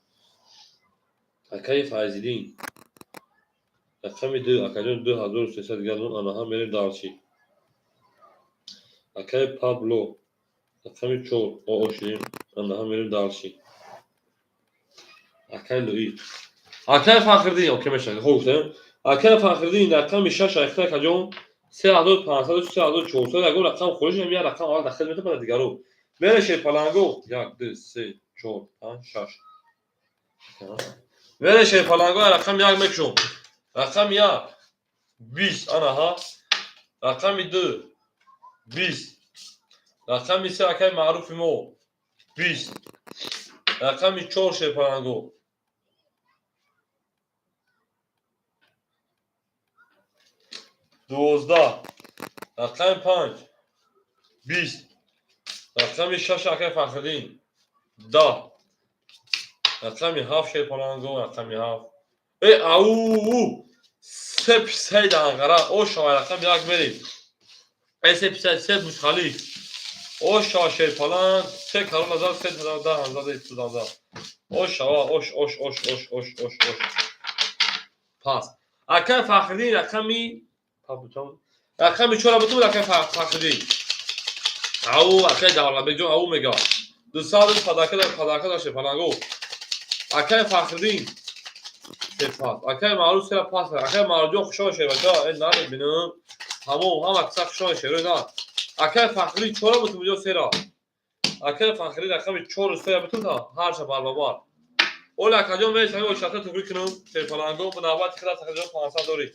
Акаи Файзиддин. Рақами 2, акаҷон, 2300 дигар мон. Анаҳа, мерем дальше. Акаи Пабло. Рақами 4. О, шудем. Анаҳа, мерем дальше. Акаи Лоиқ. Акаи Фахриддин, окей мешавад. Хуб гуфтем. Акаи Фахриддин, рақами 6, айхта, акаҷон, 3500, 3400, ягон рақам холӣ шуд, як рақам аввал дахил метавонад, баъд дигаро. Мере, шерпаланго, 1, 2, 3, 4, 5, 6. Мере, шерпаланго, рақами 1 мекушом. Рақами 1, 20, анаҳа. Рақами 2, 20. Рақами 3, акаи маъруфи мо, 20. Рақами 4, шерпаланго. 12. Рақами 5, 20. Рақами 6, акаи Фахриддин, 10. Рақами 7, шерпаланго, рақами 7. Э, ау! Се писаи данғара, о шава, рақами 1 мерем. Э, се писаи, се бушхалӣ. О шава, шерпаланг, се король назар, се 10 ҳамзада, тузанза. Ош шава, ош, ош, ош, ош, ош, ош, ош. Пас. Акай Фахриддин рақами чора бутун, акай Фахриддин. Ау, акай Давлатбекҷон, ау мега. 200 рубл подарка доште паланго. Акай Фахриддин сепас. Акай Маъруф сера пас. Акай Маъруфҷон, хушо шербача. Э, намебинам. Тамом, ҳама киса хушо шерои на. Акай Фахриддин чора бутун буҷо сера. Акай Фахриддин рақами чору сера бутун та ҳарша барбабар. Оля акаҷон, мересам очата тугрӣ кунам. Шерпаланго ба навбати худат, акаҷон, 500 дорӣ.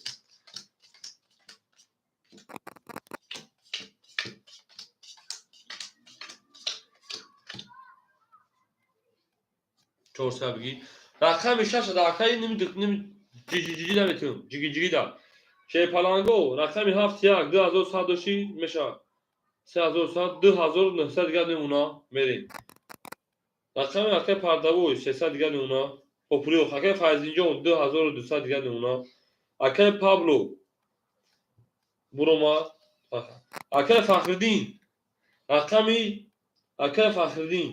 Чорса бигӣ. Рақами шаша да акаи ним ним ҷиҷиҷиҷи да метунам. Ҷиги-ҷиги да. Шерпаланго рақами ҳафт як 2100 дошти мешавад. 3100, 2900 дигар мемона, мерем. Рақами акаи Пардавой 300 дигар мемона. Популиёх акаи Файзинҷон 2200 дигар мемона. Акаи Пабло буромад. Акаи Фахриддин рақами, акаи Фахриддин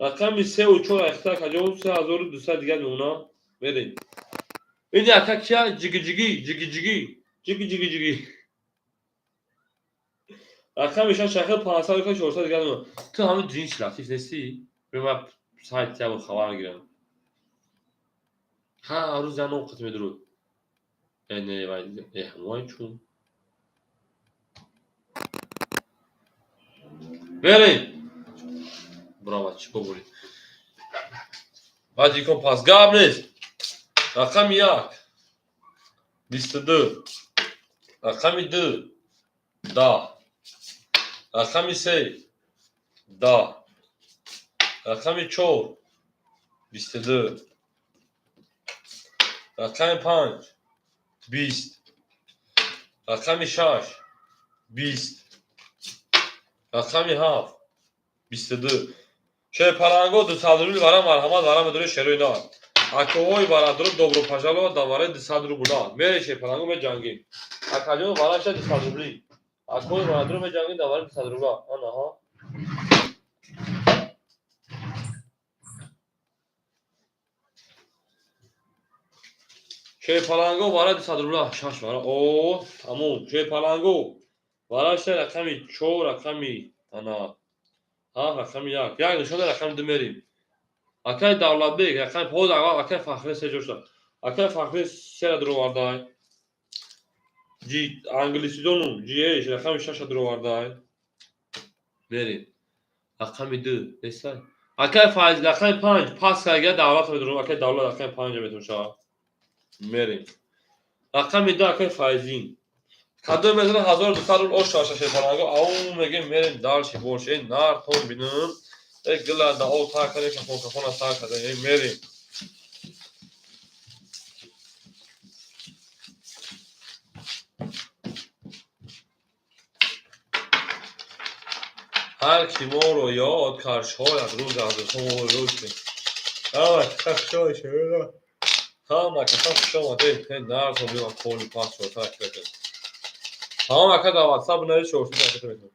рақами сеу чор ахта, акаҷон, 3200 дигар мемона, мерем. Ини ака кия? Ҷиги-ҷиги, ҷиги-ҷиги, ҷиги-ҷиги-ҷиги. Рақами шаш шахи 500 ка 400 дигар мемона. Ту ҳамин ҷинси латиф нестӣ? Ман сайт ябор хабар мегирам. Ҳар рӯз як ном қит медурӯд. Э, не, вай, э, ҳамои чун. Мерем. Браво, чӣ бобурӣ? Баъд икон пас гап нест. Рақами як 22, рақами ду 10, рақами се 10, рақами чор 22, рақами панҷ 20, рақами шаш 20, рақами ҳафт 22. Шерпаланго 200 рубл вара, марҳамат, вара медори шерои нар. Акоҳои барадру, добро пожаловать дар вараи 200 рубла. Мере, шерпаланго, меҷангем. Акаҷон, вараша 200 рубли. Акоҳои барадру, меҷангем дар вараи 200 рубла. Анаҳа. Шерпаланго вара 200 рубла. Шаш вара. О, тамом. Шерпаланго вараша рақами чор, рақами ана ҳафт, рақами як. Як нишон рақами ду мерим. Акаи Давлатбек рақами ҳоз аввал акаи Фахрӣ се ҷо шуда. Акаи Фахрӣ сера дуровардай. Ҷи англисидону ҷиеш рақами шаша дуровардай. Мерим. Рақами ду нестай. Акаи Файз рақами панҷ пас карга Давлат медурам. Акаи Давлат рақами панҷа метавон. Мерим. Рақами ду акаи Файзин. Кадом мезана 1200 рубл ош шаша шерпаланго. Ау мегем, мерем дальше больше. Э, нар тон бинам. Э, гила да о та кардем, кафон кафона та кардем. Э, мерем. Ҳар ки моро ёд кард, шояд рӯз аз рӯзҳо моро ёд кунед. Ҳама каса хушомад, ҳама каса хушомад. Э, нар тон бинам, коли пас шо та кардем. Тамом, ака, дар WhatsApp навис, 400 ака метавонед.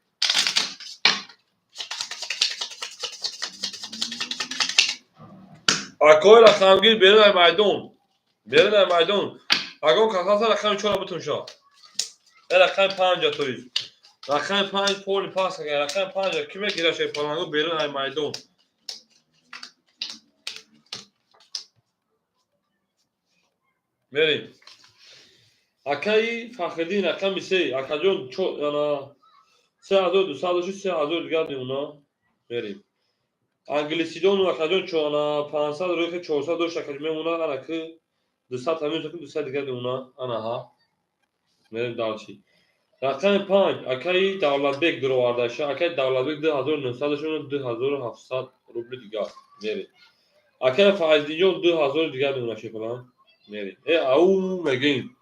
Акои рақамгир берун ай майдон. Берун ай майдон. Агон касаса рақами чора бутун шо. Э, рақами панҷа тоиз. Рақами панҷ поли пас агар рақами панҷа ки мегира, шерпаланго, берун ай майдон. Мерем. Акаи Фахриддин рақами се, акаҷон, ана 3200 дошти, 3000 дигар мемона. Мерем. Англисидону акаҷон ана 500 рӯи 400 дошт, акаҷ мемона, ана ки 200 тамин ки 200 дигар мемона. Анаҳа. Мерем дальше. Рақами панҷ акаи Давлатбек дуровардаша. Акаи Давлатбек 2900 дошт, 2700 рубли дигар. Мерем. Акаи Файздинҷон 2000 дигар мемона, шекунам. Мерем. Э, ау мегем.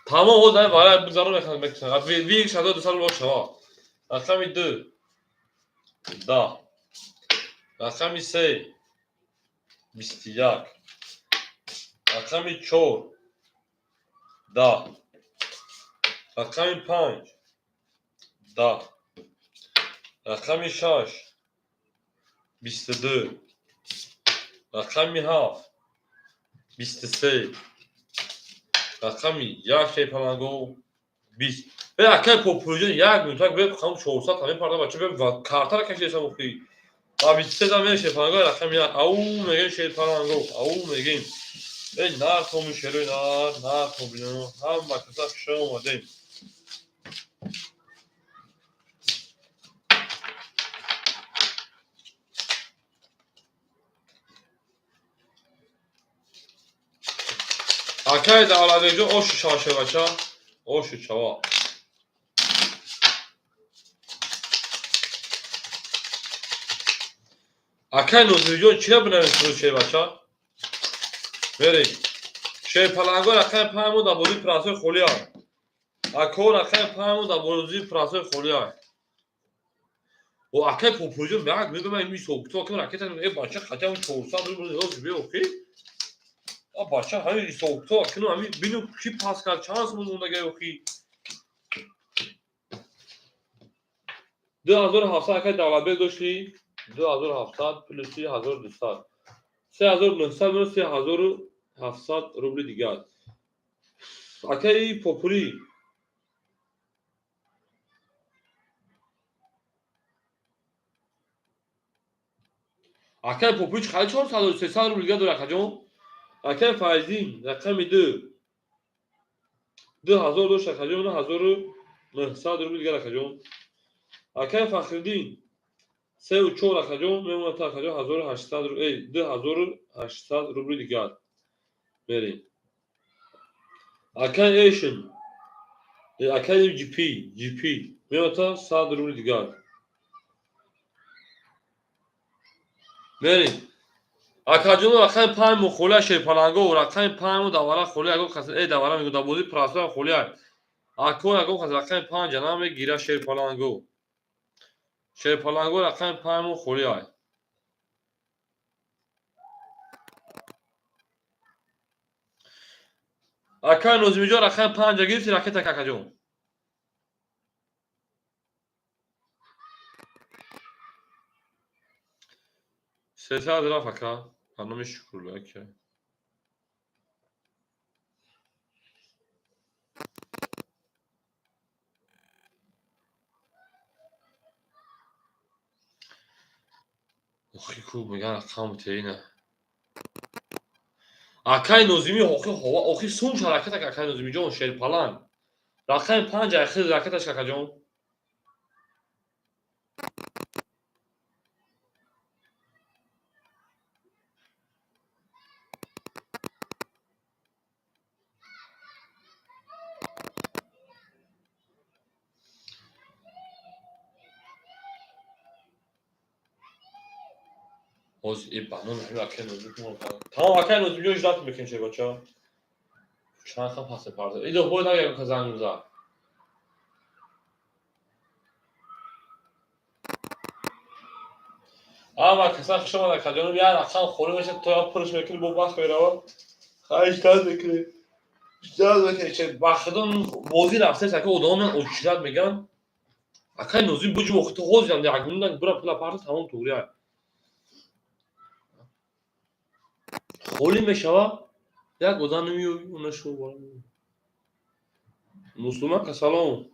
Тамом, ҳоз ай вара бизаро мехоҳам мекушам. Вик 1200 рубл шава. Рақами ду 10, рақами се 21, рақами чор 10, рақами панҷ 10, рақами шаш 22, рақами ҳафт 23, рақами 1 шерпаланго 20. Бе акай Популиҷон, як минутак бе, хам 400 та мепарда, бача, бе картара кашидесам охи. Ба 23 та мерем, шерпаланго рақами 1. Ау мегем, шерпаланго, ау мегем. Эй нар томи шерои нар, нар тобино, ҳама каса хуша омадем. Акай Давлатбекҷон, ошу шава, шербача, ошу чава. Акай Нозирҷон, чира бинависед, шербача? Мерем. Шерпаланго рақами 5 мо дар бозии прасои холия. Ако рақами 5 мо дар бозии прасои холия. О акай Популиҷон, як мебинам ин ҳисоб китоб ракета, э бача, хотя он 400 рубл ёз бе охи. А бача, ҳамин ҳисоб китоб кину, ҳамин бину, ки пас кард, чанд сум мондага охи. 2700 акай Давлатбек дошти, 2700 плюси 1200. 3900 минус 3700 рубли дигар. Акаи Попули, акаи Попули чӣ қадар 400 300 рубли дигар дорад, акаҷон. Акаи Файзин рақами 2 2000 дошт, акаҷон, 1900 рубли дигар, акаҷон. Акаи Фахриддин сеу чор, акаҷон, мемонад, акаҷон, 1800, эй, 2800 рубли дигар. Мерем. Акаи Эшн, акаи GP, GP мемонад 100 рубли дигар. Мерем. Акаҷон, рақами 5 мо холия, шерпаланго, рақами 5 мо давара холия, ягон кас, эй давара мегӯ, дар бозии прасоям холия. Ако ягон кас рақами 5 намегира, шерпаланго. Шерпаланго рақами 5 мо холия. Акаи Нозимиҷон, рақами 5 гирифти ракета, акаҷон. 300 рафт, ака. Ба номи Шукрулло ака. Охи ку меган рақам теина. Акаи Нозимӣ, охи ҳова, охи сум ша ракета, акаи Нозимиҷон, шерпаланг. Рақами 5 айхиз ракеташ, акаҷон. Ҳозир э ба номи ҳамин акаи Нозим. Тамом, акаи Нозимҷон, ждать мекунем, шербача. Чанд хам пас мепарда. Идо бояд ягон кас занг мезад. Ама каса хуш омад, акаҷонум, як рақам холӣ мешад, то як пурш мекунӣ, бо бахт мерава. Хай, ждать мекунӣ. Ждать мекунӣ. Ба худо бозӣ рафтест, ака, одамо меян очират меган. Акаи Нозим, буҷу охи ту ҳозирам, як минут бура пула парта, тамом, туғрия. Холӣ мешава, як одам намеёбӣ, онашу. Муслимака, салом.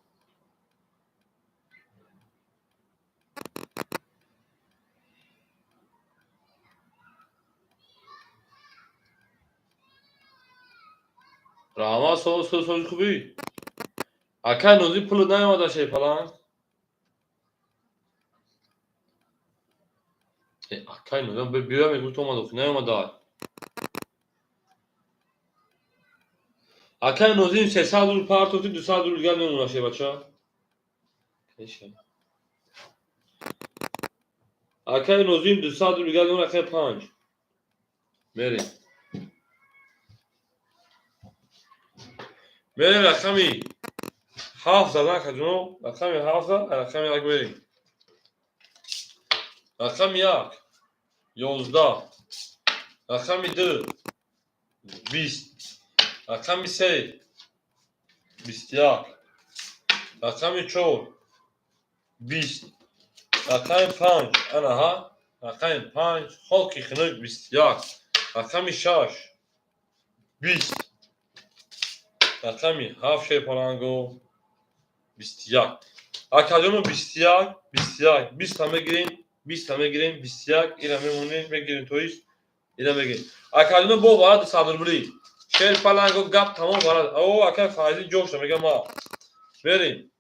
Раҳмат, сози хубӣ? Акай Нозим, пулат наомада, шерпаланг? Акай Нозим, биё, мегӯ, ту омад, охи наомада. Акай Нозим, 300 рубл партофти, 200 рубл дигар мемонад, шербача. Акай Нозим, 200 рубл дигар мемонад, акай 5. Мерем. Мерем рақами 7 задан, акаҷоно, рақами 7 зад, рақами 1 мерем. Рақами 1 11, рақами 2 20, рақами 3 21, рақами 4 20, рақами 5, анаҳа, рақами 5, хоки хунук 21, рақами 6 20, рақами 7, шерпаланго, 21, акаҷоно, 21, 21, 20-та мегирем, 20-та мегирем, 21 ира мемонем, мегирем, то есть ира мегирем, акаҷоно. Бо вара 200 рубли, шерпаланго, гап тамом. Вара о акай Файзи ҷошта мегам, ма мерем,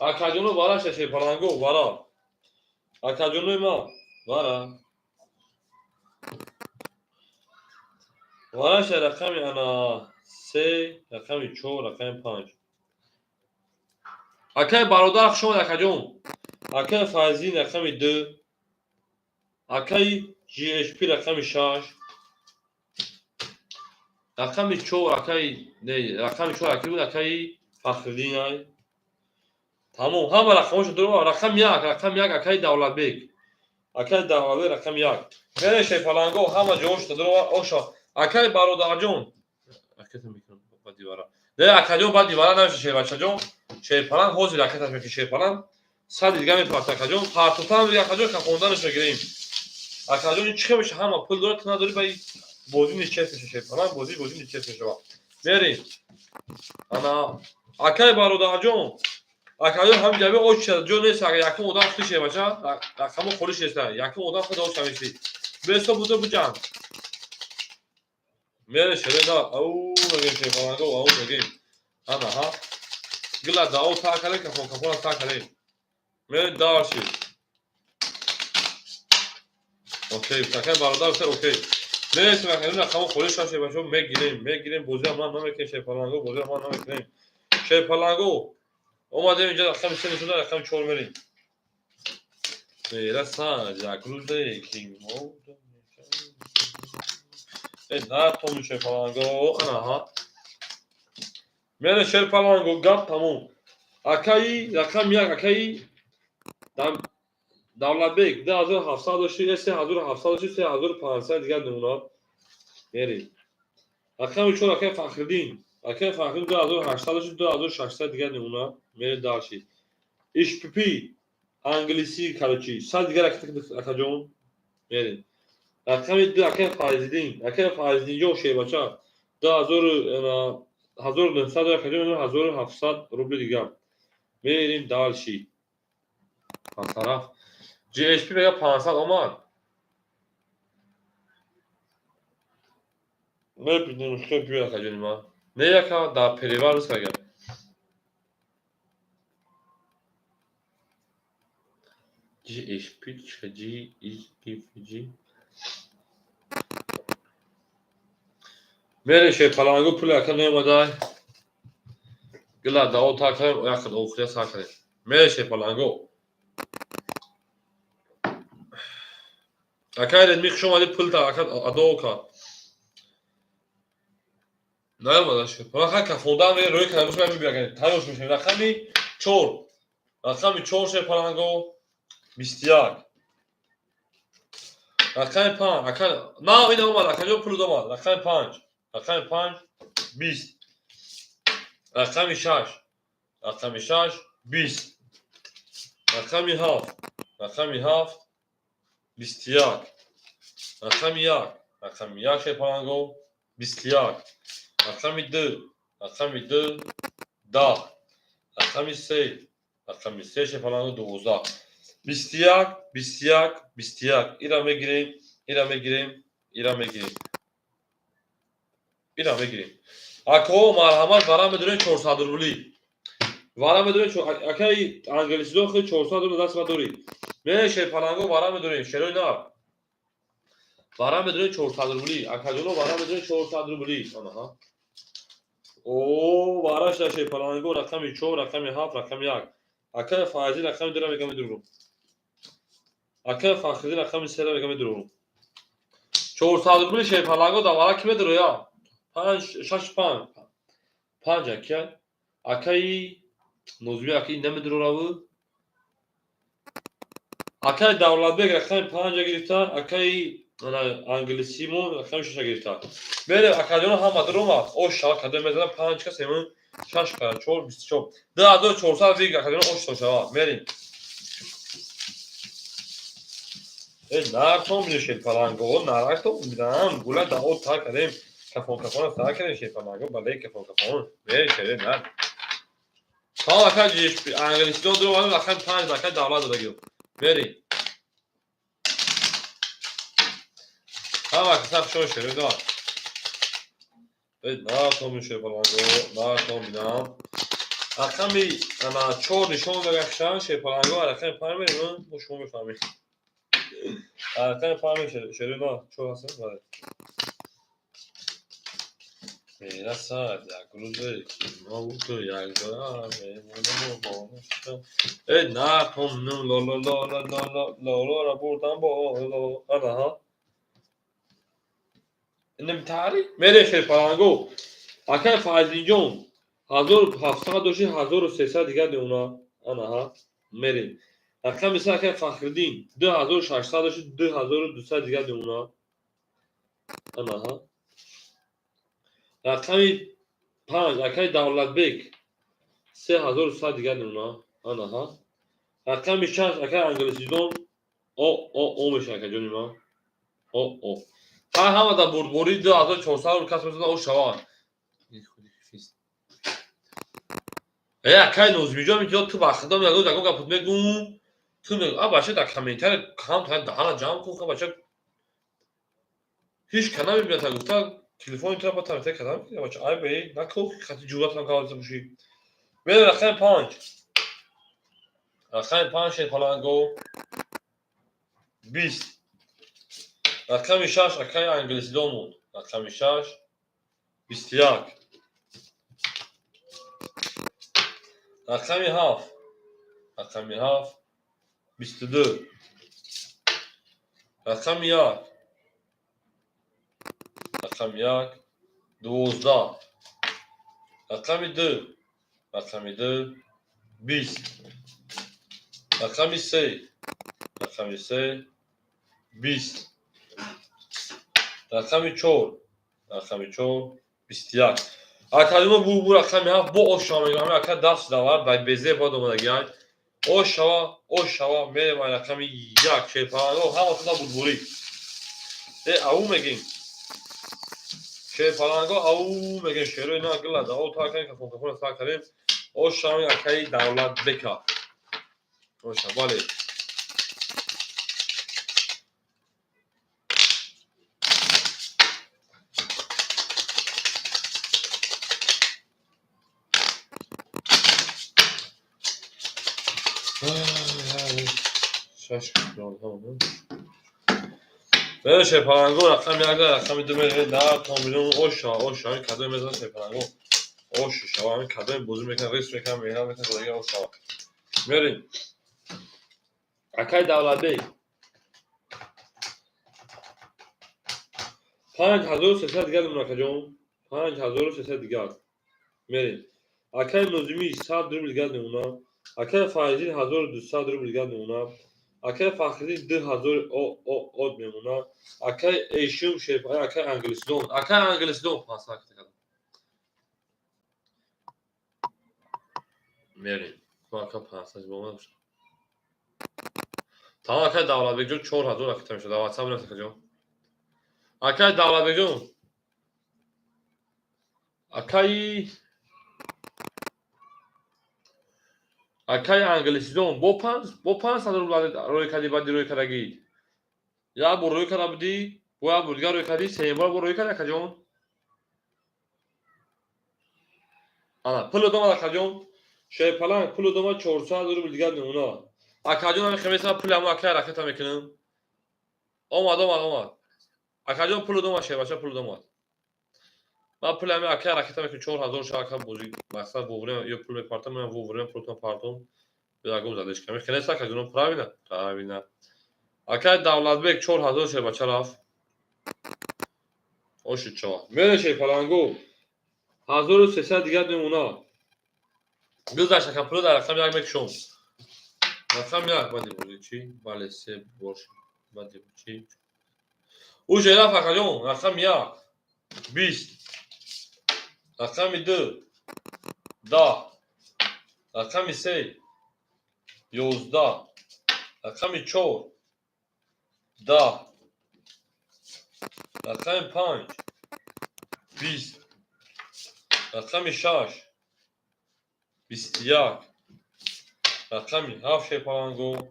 акаҷоно. Вараша, шерпаланго, вара, акаҷонои ма, вара, вараша. Рақами ана 3, рақами 4, рақами 5. Акай бародар, хуш омад, акаҷон. Акай Файзин, рақами 2, акаи GHP, рақами 6, рақами 4, акаи, не, рақами 4 аки буд, акаи Фахриддин ай. Тамом, ҳама рақамошо дур. Рақами 1, рақами 1, акаи Давлатбек, акаи Давлатбек, рақами 1. Мере, шерпаланго, ҳама ҷоошо дур. Оша, акаи бародарҷон, не, акаҷон, баъд дивара намеша, шербачаҷон. Шерпаланг ҳозир ракеташ меки, шерпаланг сад дига мепарта, акаҷон. Партотан, акаҷон, кафонданаш мегирем, акаҷон. Чӣ меша? Ҳама пул дорад, ту надорӣ, ба бозӣ нечес меша, шерпаланг, бозӣ нечес мешава. Мерем, ана, акаи бародарҷон, акаҷон, ҳамин ҷаби оча ҷо нест. Якум одам худи шербача, рақамо холиш неста, якум одам худи оча меси бесо буда буҷанг. Мере, шере на, ау мегем, шерпаланго, ау мегем, ана ҳа гила дао та кале, кафон кафона та кале. Мере дальше. Окей, акай бародар, окей, мересим, акаҷон. Рақамо холиш ша, шербачо, мегирем, мегирем. Бозиам ман намекунем, шерпаланго, бозиам ман намекунем, шерпаланго. Омадем инҷа, рақами 3 нишонда, рақами 4 мерем. Мерасан як рӯзе ки натоми, шерпаланго, анаҳа мере, шерпаланго, гап тамом. Акаи рақами 1, акаи Давлатбек, 2700 дошти, 3700 дошти, 3500 дигар намунад. Мерем, рақами 4, акаи Фахриддин, акаи Фахриддин, 2800 дошти, 2600 дигар намунад. Мере дальше. Ишпп англисӣ, короче, 100 дигар, акаҷон. Мерем, рақами 2, акаи Файзиддин, акаи Файзиддинҷон, шербача, 1900, акаҷон, 1700 рубли дигар. Мерем дальше. Тараф GHP мега, 500 омад. Мебинем, хел биё, акаҷони ман, не, яка дар перевар агар GHP G G. Мере, шерпалангу, пули ака неомадай, гила дао та кардем, яхел охирия сар кардем. Мере, шерпалангу, акай Редми, хуш омадӣ. Пулта ака адо кард, наомада, шерпаланг. Ха, кафондан мере, рӯи кардем, тайёр мешавем. Рақами 4, рақами 4, шерпаланго, 21, рақами 5, ака, на, ин омад, акаҷон, пул омад. Рақами 5, рақами 5, 20, рақами 6, рақами 6, 20, рақами 7, рақами 7, 21, рақами 1, рақами 1, шерпаланго, 21, рақами 2, рақами 2, 10, рақами 3, рақами 3, шерпаланго, 12, 21, 21, 21. Ира мегирем, ира мегирем, ира мегирем, ира мегирем. Ако, марҳамат, вара медорем, 400 рубли вара медорем. Акаи англисидон, хел 400 рубли даст дорӣ. Ме, шерпаланго, вара медорем, шерои нар, вара медорем, 400 рубли, акаҷоно, вара медорем, 400 рубли. Анаҳа, о, вара шуда, шерпаланго. Рақами 4, рақами 7, рақами 1. Акаи Файзӣ, рақами 2-ра мегам, медурам. Акаи Фахриддин, рақами 3-ра мегам, медурам. 400 рубли, шерпаланго, дар вара ки медуроя? Панҷ, шаш, панҷ, панҷ. Ака, акаи Нозими, акаи намедурораву. Акаи Давлатбек рақами 5-а гирифта, акаи англисимо рақами 6-а гирифта. Мере, акаҷоно, ҳама дуромад. Ош шава, кадом мезана? Панҷ кас эмун, шаш кара чор, 24, 2400 виг, акаҷоно, ош шава. Мерем. Нартон биде шерпаланго, нарактон бидам, гула дао та кардем, кафон кафона та кардем шерпаланго, бале кафон кафон. Ме шере нар. Та ака англисидон дро вала ака 5 ака давлат додагиё. Мери. Ҳама каса шо шере да. Нартон биде шерпаланго, нартон бидам. Рақами ана 4 нишон мегашан шерпаланго, рақами 5 мерем, мо шумо мефаҳмед. Рақами 5 шере на, 4 ҳаст, бале. Мерасад як рӯзе ки мо ту якҷоя мемонему бо э нартон нум ло ло ло ло ло ло ло ло бурдан боло анаҳа. Инам тари мере шерпаланго. Акай Файзинҷон 1700 дошти, 1300 дигар меона. Анаҳа мерем. Рақами се акай Фахриддин 2600 дошти, 2200 дигар меона. Анаҳа. Рақами 5 акай Давлатбек 3100 дигар меона. Анаҳа. Рақами 6 акай Англисидон о о о меша акаҷони ман. О о. Ҳар ҳама дар бурдборӣ 2400 рубл касб мекунад, о шавад. Э акай Нозимиҷон мегӯяд ту ба худо мегӯяд ягон гапот мегӯм, ту мегӯ а бача дар комментария кам та даҳана ҷамъ кун, ха бача ҳеҷ ка намебинад, та гуфта телефони тура ба комментария кардам, бача ай бе наку хати ҷуръатам кавалиса бошӣ. Мерем рақами 5. Рақами 5 шерпаланго 20. Рақами 6 акай англисидон монд. Рақами 6 21. Рақами 7. Рақами 7 22. Рақами 1. Рақами 1 12. Рақами 2. Рақами 2 20. Рақами 3. Рақами 3 20. Рақами 4. Рақами 4 21. Академо бу бу рақами 7 бо ошава мегӯям, ака даст давар ба безе бод омадагиай. Ошава, ошава мерем ай рақами 1 шерпаланго ҳама туда бурдборӣ. Э ау мегим. Шерпаланго ау мегим шерои на гила дао та кардем, кафон кафон та кардем. Ошава акаи Давлатбека. Оша, бале. Мере шерпаланго рақами 1 рақами 2 мере на то миллион оша оша ҳамин кадоме мезанад шерпаланго ош шава ҳамин кадоме бозӣ мекунад, риск мекунад, меҳнат мекунад, дигар ош шава. Мерем. Акай Давлатбек 5300 дигар мемонад акаҷон. 5300 дигар. Мерем. Акай Нозимӣ 100 рубл дигар мемонад. Акай Файзин 1200 рубл дигар мемонад. Акай Фахриддин 2000 о о од мемонад. Акай Эшум шерп, акай Англисидон, акай Англисидон 500 кардам. Мерем. Ака 500 бомад. Тамом акай Давлатбекҷон 4000 ракета мешавад. Дар WhatsApp бинавис акаҷон. Акай Давлатбекҷон. Акай англисидон бо 500 рубл рӯй кардӣ, баъди рӯй кардагӣ. Як бор рӯй карда будӣ, бо як бор дигар рӯй кардӣ, сеюм бор бо рӯй кардӣ акаҷон. Ана пул домад акаҷон. Шерпаланг пул домад 400 рубл дигар мемонад. Акаҷон ҳамин хемеса пули ҳамон акай ракета мекунам. Омад, омад, омад. Акаҷон пул домад, шербача пул домад. Ман пули ҳамин акай ракета мекунам 4000 ша ака бозӣ мақсад вовремя ё пул мепартам, ман вовремя пултон партом. Ягон задешка. Мехенеса акаҷон правильно? Правильно. Акай Давлатбек 4000 шербача рафт. Оши ча. Мере шерпаланго 1300 дигар мемонад. Гузашт ака пул дар рақами 1 мекушом. Рақами 1 баъди бозӣ чӣ? Бале се бор баъди чӣ? Уже рафт акаҷон, рақами 1 20. Рақами 2 10. Рақами 3 11. Рақами 4 10, рақами 5, 20, рақами 6, 21, рақами 7, шерпаланго,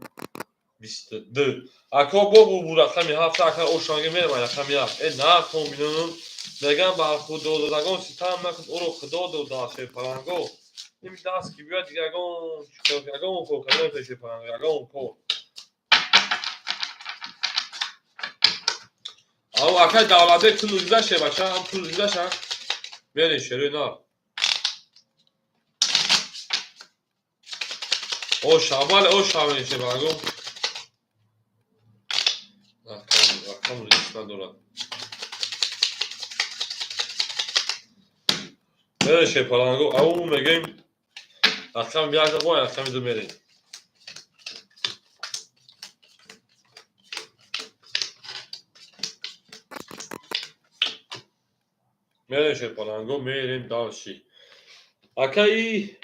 22. Ако бо бу рақами 7, ака ошанга мерам рақами 1. Э, на комбинон мегам, бар худододагон ситам накун, ӯро худо додааст, шерпаланго. Ин даст ки биёяд, ягон ягон кор карда, шерпаланго, ягон кор. Ав, акай Давлатбек, пул гузаште, бача, ҳам пул гузаша. Мерем, шерои нар. Оша, бале, оша мерем, шерпаланго. Рақам рис надорад. Мерем, шерпаланго, ау мегем. Рақами 1 бо рақами 2 мерем. Мерем, шерпаланго, мерем дальше. Акаи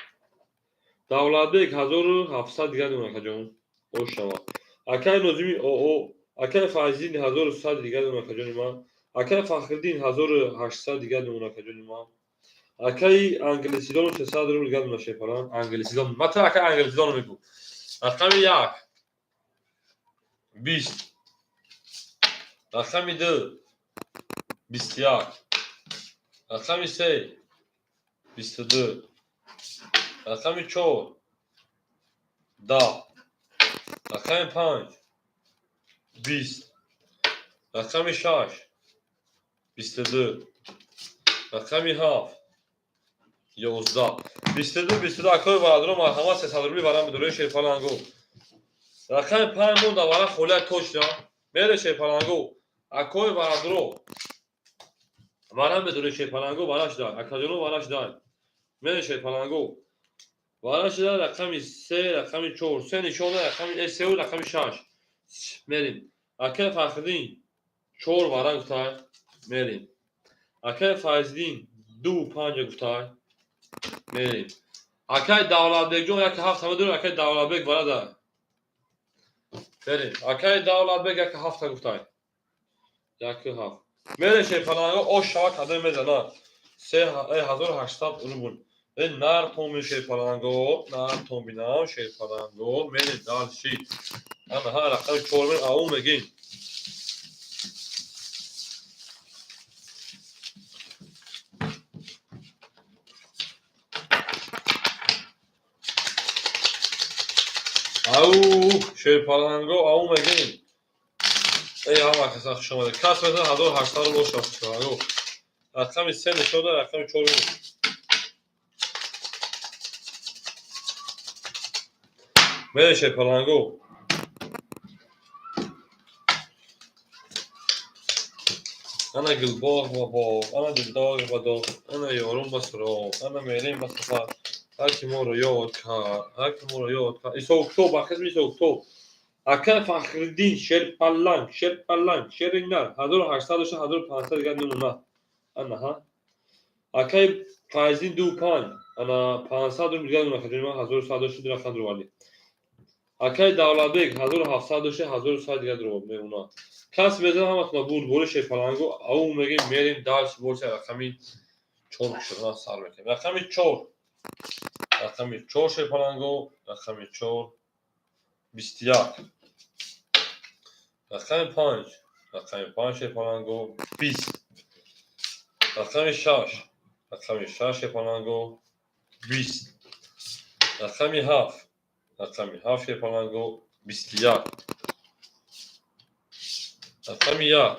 Давлатбек, 1700 дигар дорам, акаҷон. Ошава. Акаи Нозими оо, акаи Файзиддин, 1100 дигар дорам, акаҷони ман. Акаи Фахриддин, 1800 дигар дорам, акаҷони ман. Акаи англисидон, 300 рубл дигар дорам, шерпаланг. Англисидон. Ман акаи англисидон мегӯ. Рақами 1, 20, рақами 2, 21, рақами 3, 22, рақами 4, 10, рақами 5, 20, рақами 6, 22, рақами 7, 11, 22, 22. Акои бародаро, марҳамат, 300 рубли барам бидорои, шерпаланго. Рақами 5 монда, вара холия точно. Мере, шерпаланго. Акои бародаро, варам бидорои, шерпаланго, вара шуда. Акаҷоно, вара шуда. Мере, шерпаланго. Вара шуда рақами 3, рақами 4, се нишона, рақами сеу, рақами 6. Мерем. Акаи Фахриддин 4 вара гуфтай. Мерем. Акаи Файзиддин 2 5 гуфтай. Мерем. Акаи Давлатбекҷон 1 7 ҳама дорем, акаи Давлатбек вара да. Мерем. Акаи Давлатбек 1 7 гуфтай. 1 7. Мерем, шерпаланго, ош шава кадом мезана. 3800 рубл. Э, нар томин, шерпаланго, нар томинам, шерпаланго, мерем дальше. Ана ҳа рақами 4 мерем, ау мегем. Ау, шерпаланго, ау мегем. Эй, ҳама каса хуш омадед. Кас мезана 1800 рубл, шава, шерпаланго. Рақами 3 нишон, рақами 4 мерем. Мерем, шерпаланго. Ана гулбоғ ба боғ, ана дилдор ба доғ, ана ёрум ба суроғ, ана мерем ба сафар. Ҳар ки моро ёд кард, ҳар ки моро ёд кард. Исоктоб, ба қисми Исоктоб. Акаи Фахриддин, шерпаланг, шерпаланг, шери нар, 1800 дошта, 1500 дигар намуна. Ана ҳа. Акаи Файзиддин 2 5, ана 500 рубл дигар намуна, акаҷони ман, 1100 дошта, ду рақам дурвалӣ. Акаи Давлатбек 1700 дошта, 1100 дигар мемона. Кас мезана, ҳаматона бурдбори, шерпаланго, ау мегем, мерем дальше, боша рақами 4 шудан сар мекунем. Рақами 4. Рақами 4, шерпаланго, рақами 4, 21. Рақами 5, рақами 5, шерпаланго, 20. Рақами 6, рақами 6, шерпаланго, 20. Рақами 7, рақами 7, шерпаланго, 21. Рақами 1,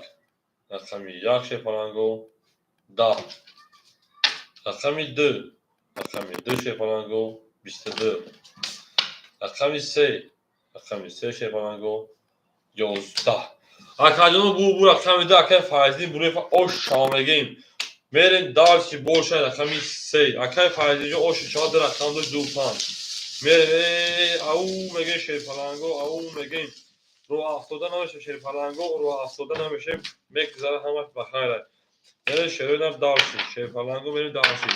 рақами 1, шерпаланго, 10. Рақами 2, рақами 2, шерпаланго, 22. Рақами 3, рақами 3, шерпаланго, 11. Акаҷоно, бу рақами 2, акаи Файзиддин бурефа, ош шава мегем. Мерем дальше, боша рақами 3. Акаи Файзиддинҷон, оши шава, ду рақам дошт, 2 5. Мерем, ау мегем, шерпаланго, ау мегем. Роҳ афтода намешем, шерпаланго, роҳ афтода намешем, мегузара ҳамаш ба хайр. Мерем, шерои нар, дальше, шерпаланго, мерем дальше.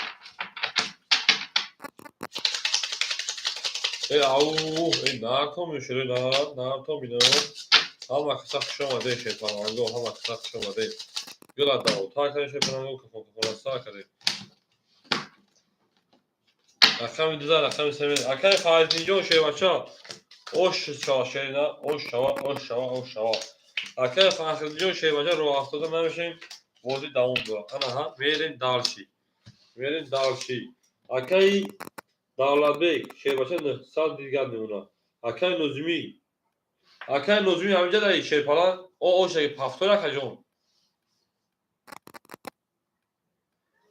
Э, ау, э, натом, шерои нар, натом, бино. Ҳама каса хуш омадед, шерпаланго, ҳама каса хуш омадед. Гула даъвтар кардем, шерпаланго, кафон кафона сар кардем. Рақами дуза, рақами се. Акаи Фариддинҷон, шербача, ош шава, шерина, ош шава, ош шава, ош шава. Акаи Фахриддинҷон, шербача, роҳ афтода намешем, бозӣ давом дорад. Анаҳа, мерем дальше. Мерем дальше. Акаи Давлатбек, шербача, 900 дигар мемонад. Акаи Нозимӣ, акаи Нозимӣ, ҳаминҷа даи шерпалан, о ошаги пафтор, акаҷон.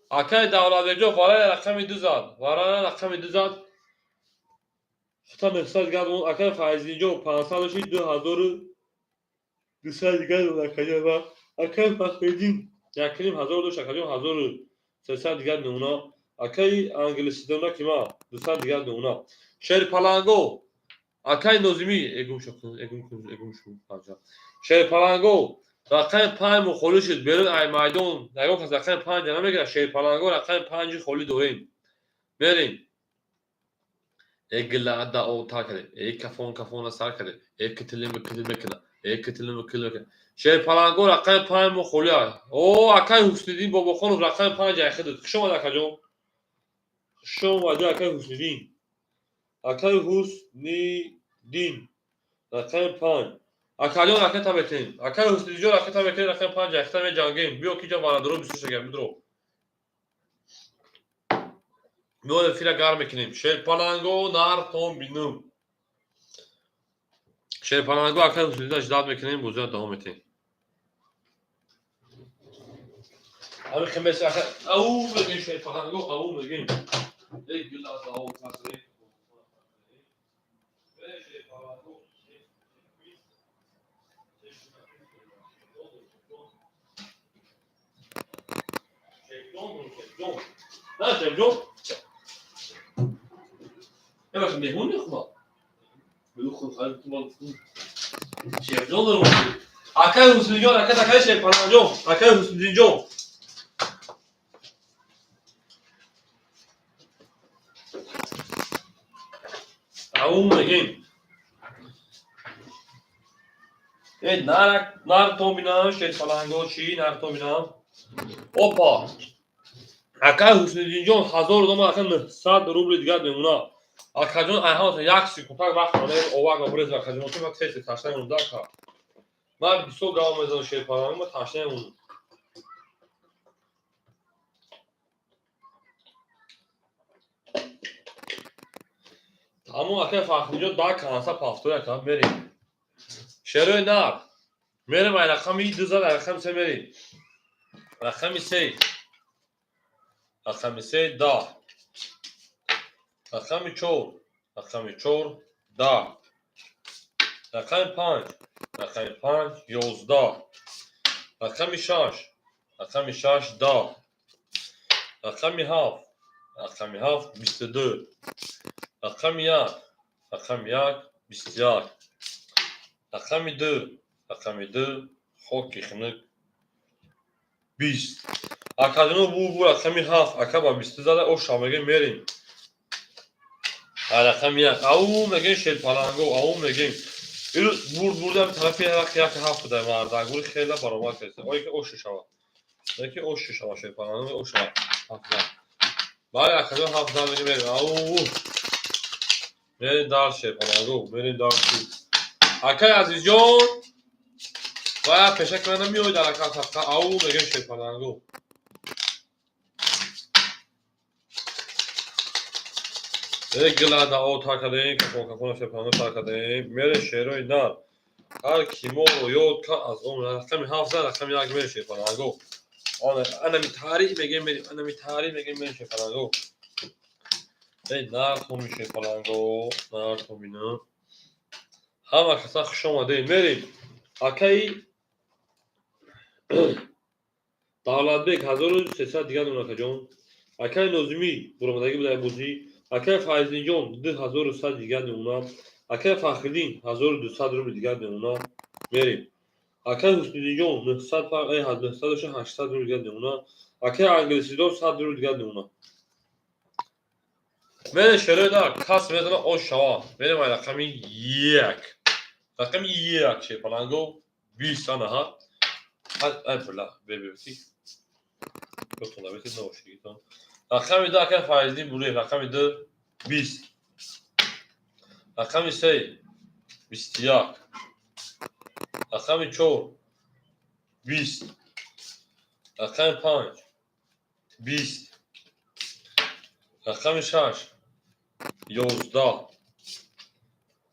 Акаи Давлатбекҷон, варая рақами ду зад, варая рақами ду зад. Хута 900 дигар мемонад. Акаи Файзиддинҷон, 500 дошти, 2200 дигар мемонад, акаҷон. Ва акаи Фахриддин 1500 дошт, акаҷон, 1300 дигар мемонад. Акаи англисидона ки ма 200 дигар мемонад. Шерпаланго, акаи Нозимӣ, эгум шо, эгум кун, эгум шу. Шерпаланго, рақами панҷ мо холӣ шуд, берун ай майдон ягон кас рақами панҷа намегирад. Шерпаланго, рақами панҷи холӣ дорем. Мерем. Э гила даъвтар кардем, э кафон кафона сар кардем, э китилим китил мекунад, э китилим китил мекунад. Шерпаланго, рақами панҷ мо холӣ аст. О, акаи Ҳусниддин Бобохонов рақами панҷ айхи дод. Хуш омад, акаҷон. Хуш омадӣ, акаи Ҳусниддин. Акаи Ҳусниддин, рақами панҷ. Акаҷон, ракета метем. Акаи Ҳусниддинҷон, ракета метем, рақами панҷ айхита меҷангем. Биё, ки ҷо бародаро бисёр шагам, бидро. Биё, эфира гарм мекунем. Шерпаланго, нартон бинум. Шерпаланго, акаи Ҳусниддин ждать мекунем, бозиро давом метем. Ҳамин хемес ака ау мегем, шерпаланго, ау мегем. Эй гула даъво кардем. Шерпаланго. Шерҷон, Шерҷон. На, Шерҷон. Бебахшид, меҳмон мехӯрад. Шерҷон дорем. Акаи Ҳусниддинҷон, акаи, акаи Шерпаланҷон, акаи Ҳусниддинҷон. Ау мегем. Э, нарак, нартон бинам, шерпаланго чӣ, нартон бинам. Опа! Акаи Ҳусниддинҷон, 1000 дома, ака, 900 рубли дигар мемонад. Акаҷон, айҳаматон як секундак вақт монем, овак обрез, акаҷон, ма тез ташна мемонам, ака. Ман бисёр гав мезанам, шерпаланго, ма ташна мемонам. Тамом, акаи Фахриддинҷон, да канса пафтор, ака, мерем. Шерои нар. Мерем ай рақами ду зад, ай рақами се мерем. Рақами се. Рақами се 10. Рақами чор. Рақами чор 10. Рақами панҷ. Рақами панҷ 11. Рақами шаш. Рақами шаш 10. Рақами ҳафт. Рақами ҳафт 22. Рақами як. Рақами як 21. Рақами ду. Рақами ду хоки хунук 20. Акаҷоно, бу бу рақами ҳафт ака ба 22 зада, оша мегем, мерем. Ай рақами як ау мегем, шерпаланго, ау мегем. Ирӯз бурд бурдам тарафи як як ҳафт буда, мардагури хела баромад кард. Ое ки ошу шава. Ое ки ошу шава, шерпаланго ош шава. Ҳафт зад. Бале, акаҷон, ҳафт зад мегем, мерем. Ау. Мерем дар шерпаланго, мерем дар. Акаи Азизҷон, ва пешак мана меояд дар ака сафқа, ау мегем, шерпаланго. Э гила даъво тар кардем, кафон кафона шерпаланго тар кардем. Мерем, шерои нар. Ҳар ки моро ёд кард аз он рақами ҳафт зад, рақами як мерем, шерпаланго. Анами таърих мегем, мерем, анами таърих мегем, мерем, шерпаланго. Эй нартоми шерпаланго, нартомина. Ҳама каса хуш омадед, мерем. Акаи Давлатбек, 1300 дигар мемонад, акаҷон. Акаи Нозимӣ буромадагӣ буда бозӣ. Акаи Файзиддинҷон, 2100 дигар мемонад. Акаи Фахриддин, 1200 рубли дигар мемонад. Мерем. Акаи Ҳусниддинҷон, 900, 900 дошта, 800 рубли дигар мемонад. Акаи Англисидон, 100 рубли дигар мемонад. Мерем, шерои нар, кас метавонад ош шава. Мерем ай рақами як. Рақами як, шерпаланго, 20. Анаҳа, ай била бебети рақами 2, акай Файздин Буриев, рақами 2, 20. Рақами 3, 21. Рақами 4, 20. Рақами 5, 20. Рақами 6, 11.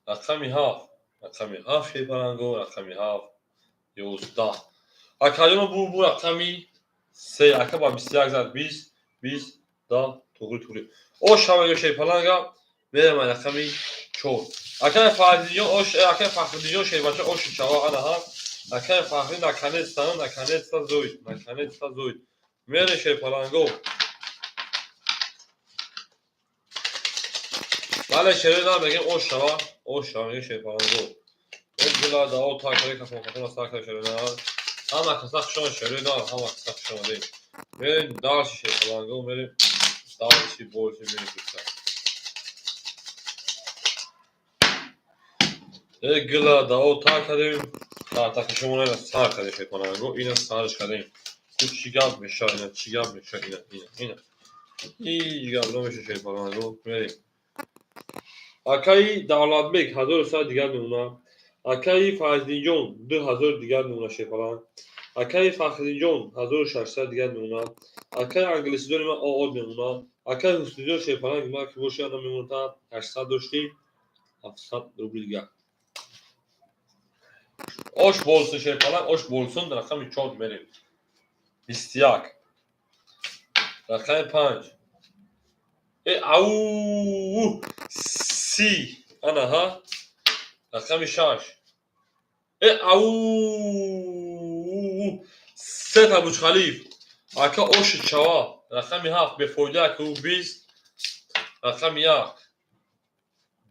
Рақами 7, рақами 7, шерпаланго, рақами 7, 11. Акаҷоно, бу рақами 3, ака ба 21 зад, 20, 20, 10, туғри, туғри. Ош ҳамаго, шерпаланга, мерам рақами 4. Акай Фаридинҷон ош, акай Фахридинҷон, шербача, оши чава. Анаҳа, акай Фахри, наконец-то, наконец-то зоид, наконец-то зоид. Мерем, шерпаланго. Бале, шерои нам мегем, ош шава, ош шава мегем, шерпаланго. Гула дао такари кафон кафон сакра, шерои нам. Ҳама каса хушомад, шерои нам, ҳама каса хушомадем. Мерем дальше, шерпаланго, мерем дальше, больше мерем киса. Гула дао та кардем, картакашомона ина сар кардем, шерпаланго, ина сарш кардем. Ку чӣ гап мешавад, ина чӣ гап мешавад, ина, ина, ина. Ҳеҷ гап намешавад, шерпаланго, мерем. Акаи Давлатбек 1100 дигар мемонад. Акаи Файздинҷон 2000 дигар мемонад, шерпаланг. Акаи Фахриддинҷон 1600 дигар мемонад. Акаи англисидони ман оод мемонад. Акаи Ҳусниҷон, шерпаланги ман ки бошад, мемонад, 800 доштӣ, 700 рубли дигар. Ош болсун, шерпаланг, ош болсун. Рақами 4 мерем. 21. Рақами 5. Э, ау, 30. Анаҳа. Рақами 6. Э, ау, сета Бурҷхалиф. Ака, оши чава. Рақами 7 бефоида, ку 20. Рақами 1,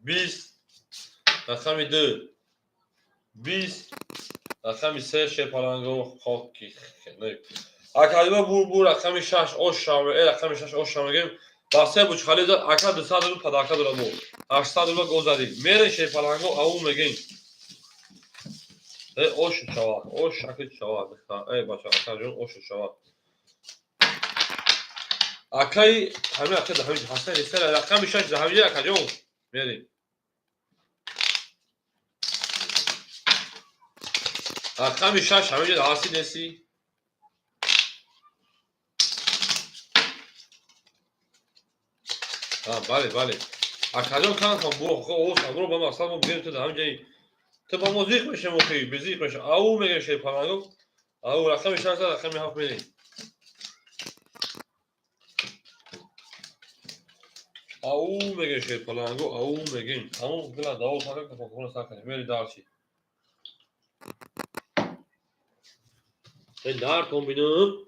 20. Рақами 2, 20. Рақами 3, шерпаланго, хоки. Акадима бур, рақами 6, ош шава, э, рақами 6, ош шава мегем. Ба се Бурҷхалиф зад, ака, 200 рубл подарка дорад бо. 800 рубл гол задем. Мерем, шерпаланго, ау мегем. Э, ош шава, ош шакли шава. Э, бача, акаҷон, ош шава. Акаи ҳамин ака ҳамин ҳасан рисала рақами 6 ҳамин акаҷон. Мерем. Рақами 6 ҳамин ҷо ҳасти неси? Бале, бале. Акаҷон, кан кан бо оз амро ба мақсад мо бигем, ту ҳамин ҷои ту ба мо зиқ мешем, охи, безиқ мешем. Ау мегем, шерпаланго. Ау, рақами 6, рақами 7 мерем. Ау мегем, шерпаланго, ау мегем. Тамом, гила даво сака кафон сака. Мери дальше. Э, дартон бинам.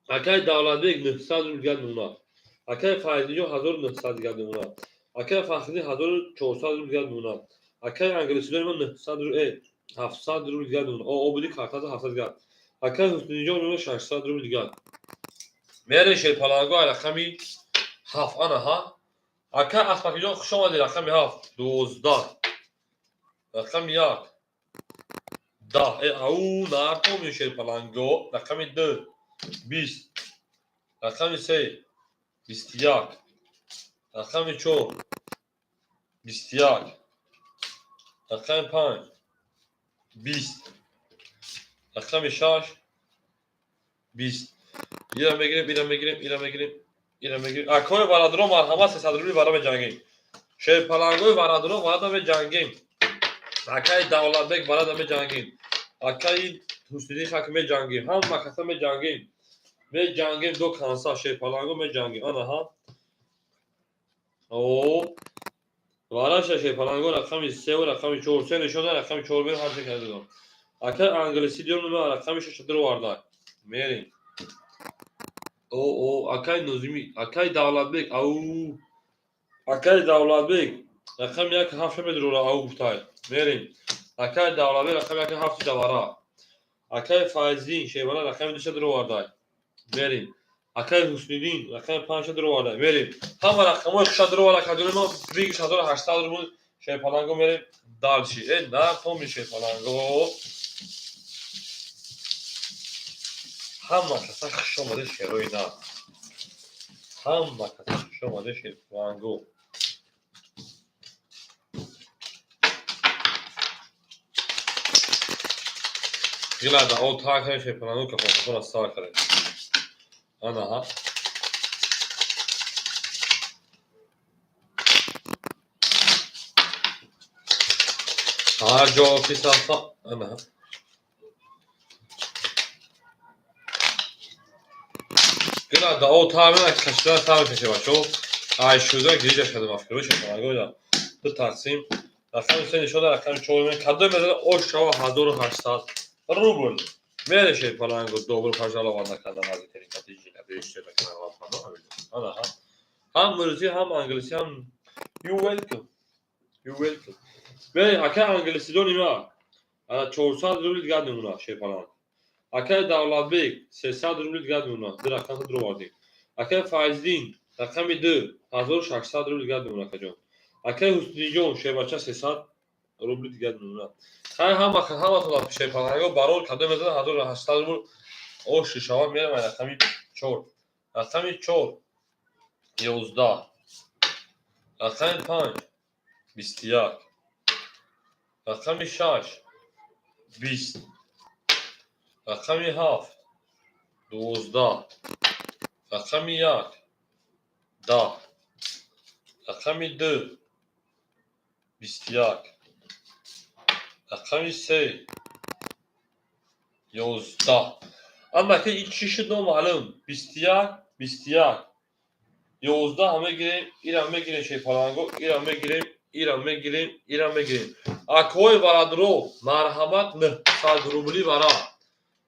Акай Давлатбек 900 рубл дигар мемонад. Акай Файзиҷон 1900 дигар мемонад. Акай Фахриддин 1400 рубл дигар мемонад. Акай англисидони ман 900 рубл, э, 700 рубл дигар мемонад. О, обуди картата 700 дигар. Акай Ҳусниҷон мемонад 600 рубл дигар. Мерем, шерпаланго, рақами 7. Анаҳа. Акай Аспакиҷон, хуш омадед, рақами 7, 12. Рақами 1, 10. Э, ау, нартоми, шерпаланго. Рақами 2, 20. Рақами 3, 21. Рақами 4, 21. Рақами 5, 20. Рақами 6, 20. Ира мегирем, ира мегирем, ира мегирем, ира мегирем. Акои бародарон, марҳамат, 300 рубли вара меҷангем. Шерпалангои бародарон варада меҷангем. Акаи Давлатбек варада меҷангем. Акаи Ҳусниди хак меҷангем. Ҳама каса меҷангем. Меҷангем до конца, шерпаланго, меҷангем. Анаҳа. О, вараша, шерпаланго, рақами 3 ва рақами 4. Се нишон, рақами 4 мерем, ҳар се кардам. Акаи англисӣ диёр нума рақами 6 дароварда. Мерем. О, о, акаи Нозимӣ, акаи Давлатбек, ау. Акаи Давлатбек, рақами 1 7 медурора, ау гуфтай. Мерем. Акаи Давлатбек рақами 1 7 давара. Акаи Файздин шербала рақами 2 дароварда. Мерем. Акаи Ҳусниддин рақами 5 дароварда. Мерем. Ҳама рақамҳои хуша дароварда, акаҷони мо, бигиш 1800 рубл, шерпаланго, мерем. Дальше. Э, на шерпаланго. Ҳама каса хуш омаде, шерои нар. Ҳама каса хуш омаде, шерпаланго. Гилада о та кардем, шерпаланго, кафонхатона сар кардем. Анаҳа. Ҳар ҷо ки сафа анаҳа. Гилада о та мена кашидан сар мекаше, бачо. Ай шуда гирижа шудам афкиро, шерпаланго ина. Ду тақсим. Рақами се нишон дар рақами чор мен кадом мезана ош шава 1800 рубл. Мере, шерпаланго, добро пожаловать на канал. Анаҳа. Ҳам русӣ, ҳам англисӣ, ҳам you welcome. You welcome. Мере, ака англисидони ма. Ана 400 рубл дигар мемонад, шерпаланг. Акаи Давлатбек 300 рубл дигар мемонад. Ду рақамро дуровардем. Акаи Файздин рақами ду 1600 рубл дигар мемонад, акаҷон. Акаи Ҳусниҷон шербача 300 рубли дигар мемонад. Хай, ҳама ҳаматон шерпаланго барор кадом мезанад 1800 рубл ош шава мерам рақами чор. Рақами чор 11. Рақами панҷ 21. Рақами шаш 20. Рақами ҳафт 12. Рақами як 10. Рақами ду 21. Рақами се 11. Амма ки ин чӣ шуд, номаълум. 21, 21, 11 мегирем, ирам мегирем, шерпаланго, ирам мегирем, ирам мегирем, ирам мегирем. Акои варадро, марҳамат, 900 рубли вара.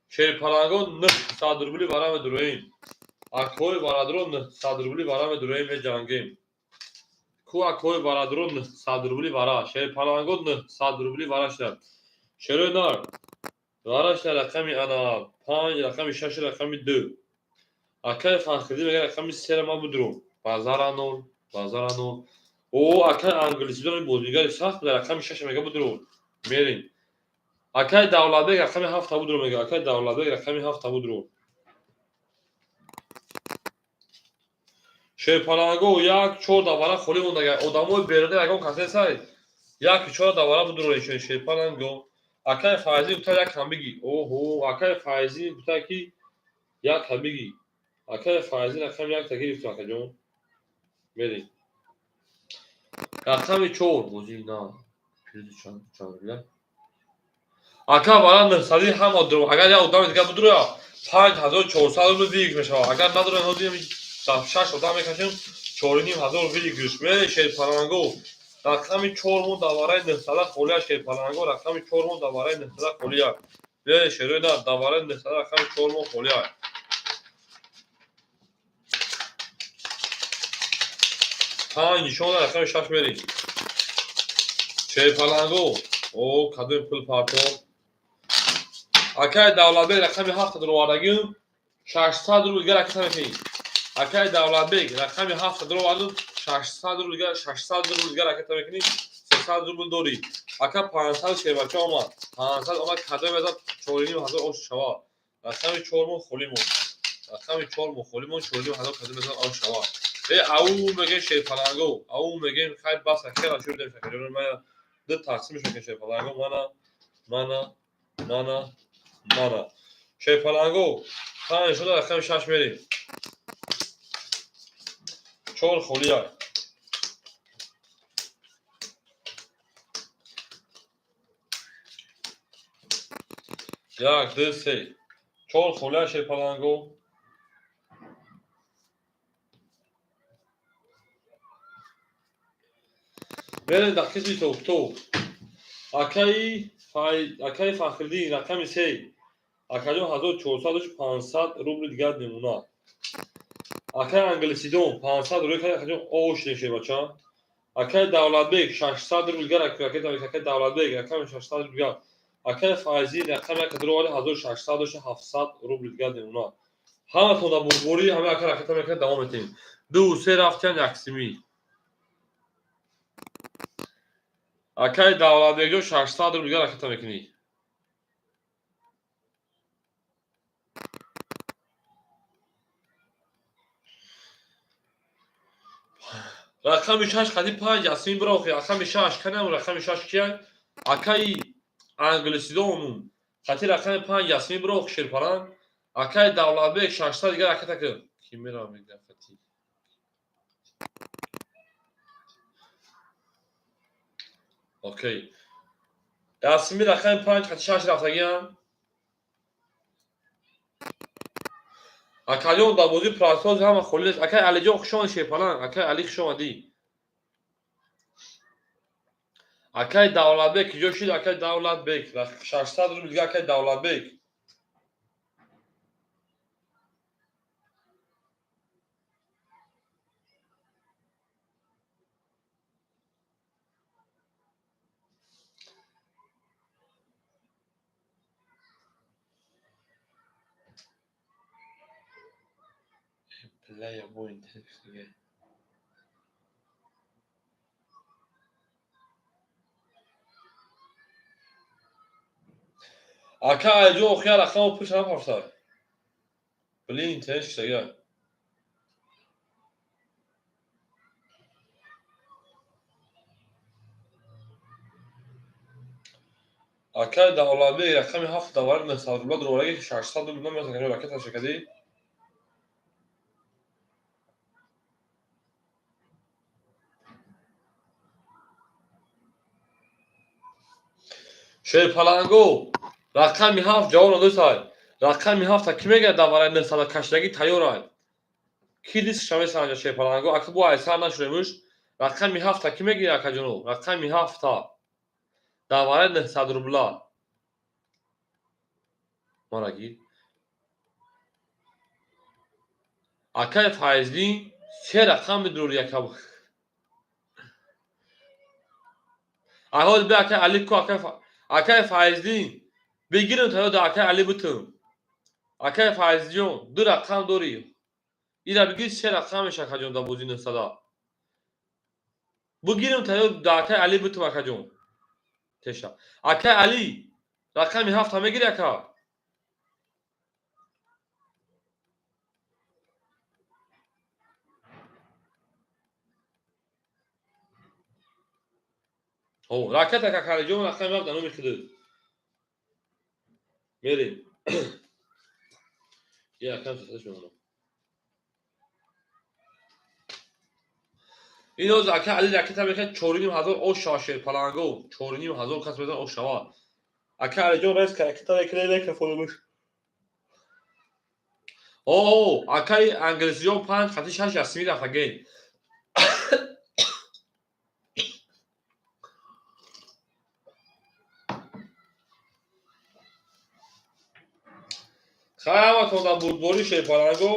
Шерпаланго, 900 рубли вара медуроем. Акои варадро, 900 рубли вара медуроем, меҷангем. Ку акои варадро, 900 рубли вара. Шерпаланго, 900 рубли вара шудад. Шерои нар. Вара шуда рақами ана панҷ, рақами шаш, рақами ду. Акаи Фахриддин мегӯяд рақами сера ман будурум. Базара нол, базара нол. О, акаи англисидон бозигари сахт буда, рақами шаша мега будурум. Мерем. Акаи Давлатбек рақами ҳафта будурум мега. Акаи Давлатбек рақами ҳафта будурум. Шерпаланго, як чор давара холӣ мондага. Одамои беруна ягон кас несай. Як чор давара будурум шерпаланго. Акаи Файзӣ гуфта як ҳам бигӣ. Оҳо, акаи Файзӣ гуфта ки як ҳам бигӣ. Акаи Файзӣ рақами якта гирифтем, акаҷон. Мерем. Рақами чор бозӣ на. Пирӯзи чанд чанд рубля? Ака вара нӯҳсади ҳама дурум. Агар як одами дигар будура, 5400 рубл выигрыш мешавад. Агар надурем, ҳозир шаш одам мекашем, 4500 выигрыш. Мере, шерпаланго. Рақами чор мон давараи нӯҳсада холия, шерпаланго. Рақами чор мон давараи нӯҳсада холия. Мере, шерои на, давараи нӯҳсада рақами чор мон холия. Панҷ нишон рақами шаш мерем. Шерпаланго. О, кадоми пул партон. Акаи Давлатбек рақами ҳафта дуровардагим, 600 рубл дигар ракета мекунӣ. Акаи Давлатбек рақами ҳафта дуровардум, 600 рубл дигар, 600 рубл дигар ракета мекунӣ, 300 рубл дорӣ. Ака 500 шербача омад. 500 омад, кадоме мезад 4500 ош шава. Рақами чор мон холӣ мон. Рақами чор мон холӣ мон, 4500 кадоме мезад ош шава. Э, ау мегем, шерпаланго, ау мегем, хай бас хела шурдем, шакаҷон, мана ду тақсимш мекунем, шерпаланго, мана, мана, мана, мана. Шерпаланго, панҷ шуда рақами шаш мерем. Чор холия. Як, ду, се. Чор холия, шерпаланго. Мерем дар қисми топтоп. Акаи Фахриддин рақами се. Акаҷон 1400 500 рубли дигар мемонад. Акаи англисидон 500 рубл кард, акаҷон ош шербача. Акаи Давлатбек 600 рубл дигар ракета, акаи Давлатбек рақами 600 рубл дигар. Акаи Файзӣ рақами як дуровард 1600 дошта 700 рубл дигар мемонад. Ҳаматон дар бурдборӣ ҳама ака ракета мекунад, давом метиҳем. Ду се рафтиян яксимӣ. Акаи Давлатбекҷон, 600 рубл дигар ракета мекунӣ. Рақами шаш қади панҷ Ясмин бирохи. Рақами шаш канам, рақами шаш кия? Акаи англисидонум. Қати рақами панҷ Ясмин бирох, шерпаланг. Акаи Давлатбек, 600 дигар ракета кун. Ки меравам мега қати. Окей. Ясмин рақами панҷ қати шаш рафтагиам. Акаҷон, дар бозии прасоз ҳама холӣ нест. Акай Алиҷон, хуш омадӣ, шерпаланг. Акай Али, хуш омадӣ. Акай Давлатбек киҷо шид? Акай Давлатбек 600 рубл дига, акай Давлатбек. Player бо интернет дига. Ака Алиҷон, охир рақамо пулша напарфта. Блин, интернет шиштага. Акай Давлатбек рақами ҳафт давари 900 рубла дуровараги, 600 рубл намерасад, ракета шакадӣ. Шерпаланго, рақами ҳафт ҷавоб надосай. Рақами ҳафта кӣ мегирад, давараи 900 кашидагӣ тайёрай? Ки дискша месанҷа, шерпаланго? Ака, бо айсар нашуремуш. Рақами ҳафта кӣ мегирад, акаҷоно? Рақами ҳафта давараи 900 рубла. Мара гир. Акай Файздин, се рақам медурори, ака. Аҳол бе, акай Али ку, акай Файздин бигирам таё да акай Али бутум. Акай Файзҷон, ду рақам дорӣ. Ира бигир, се рақам меша, акаҷон, дар бозии 900. Бигирам таё да акай Али бутум, акаҷон. Теша. Акай Али, рақами ҳафта мегири, ака? О, ракета, ака Алиҷон, рақами ҳафт дар номи худат. Мерем. Я рақам саташ мемонам. Ин ҳозир ака Али ракета мекард, 4500 ош шава, шерпаланго. 4500 кас мезан ош шава. Ака Алиҷон резко ракета мекунад, микрофонаш. О, акаи англисиҷон, панҷ қати шаш Ясмин рафтаген. Хай, ҳаматон дар бурдборӣ, шерпаланго.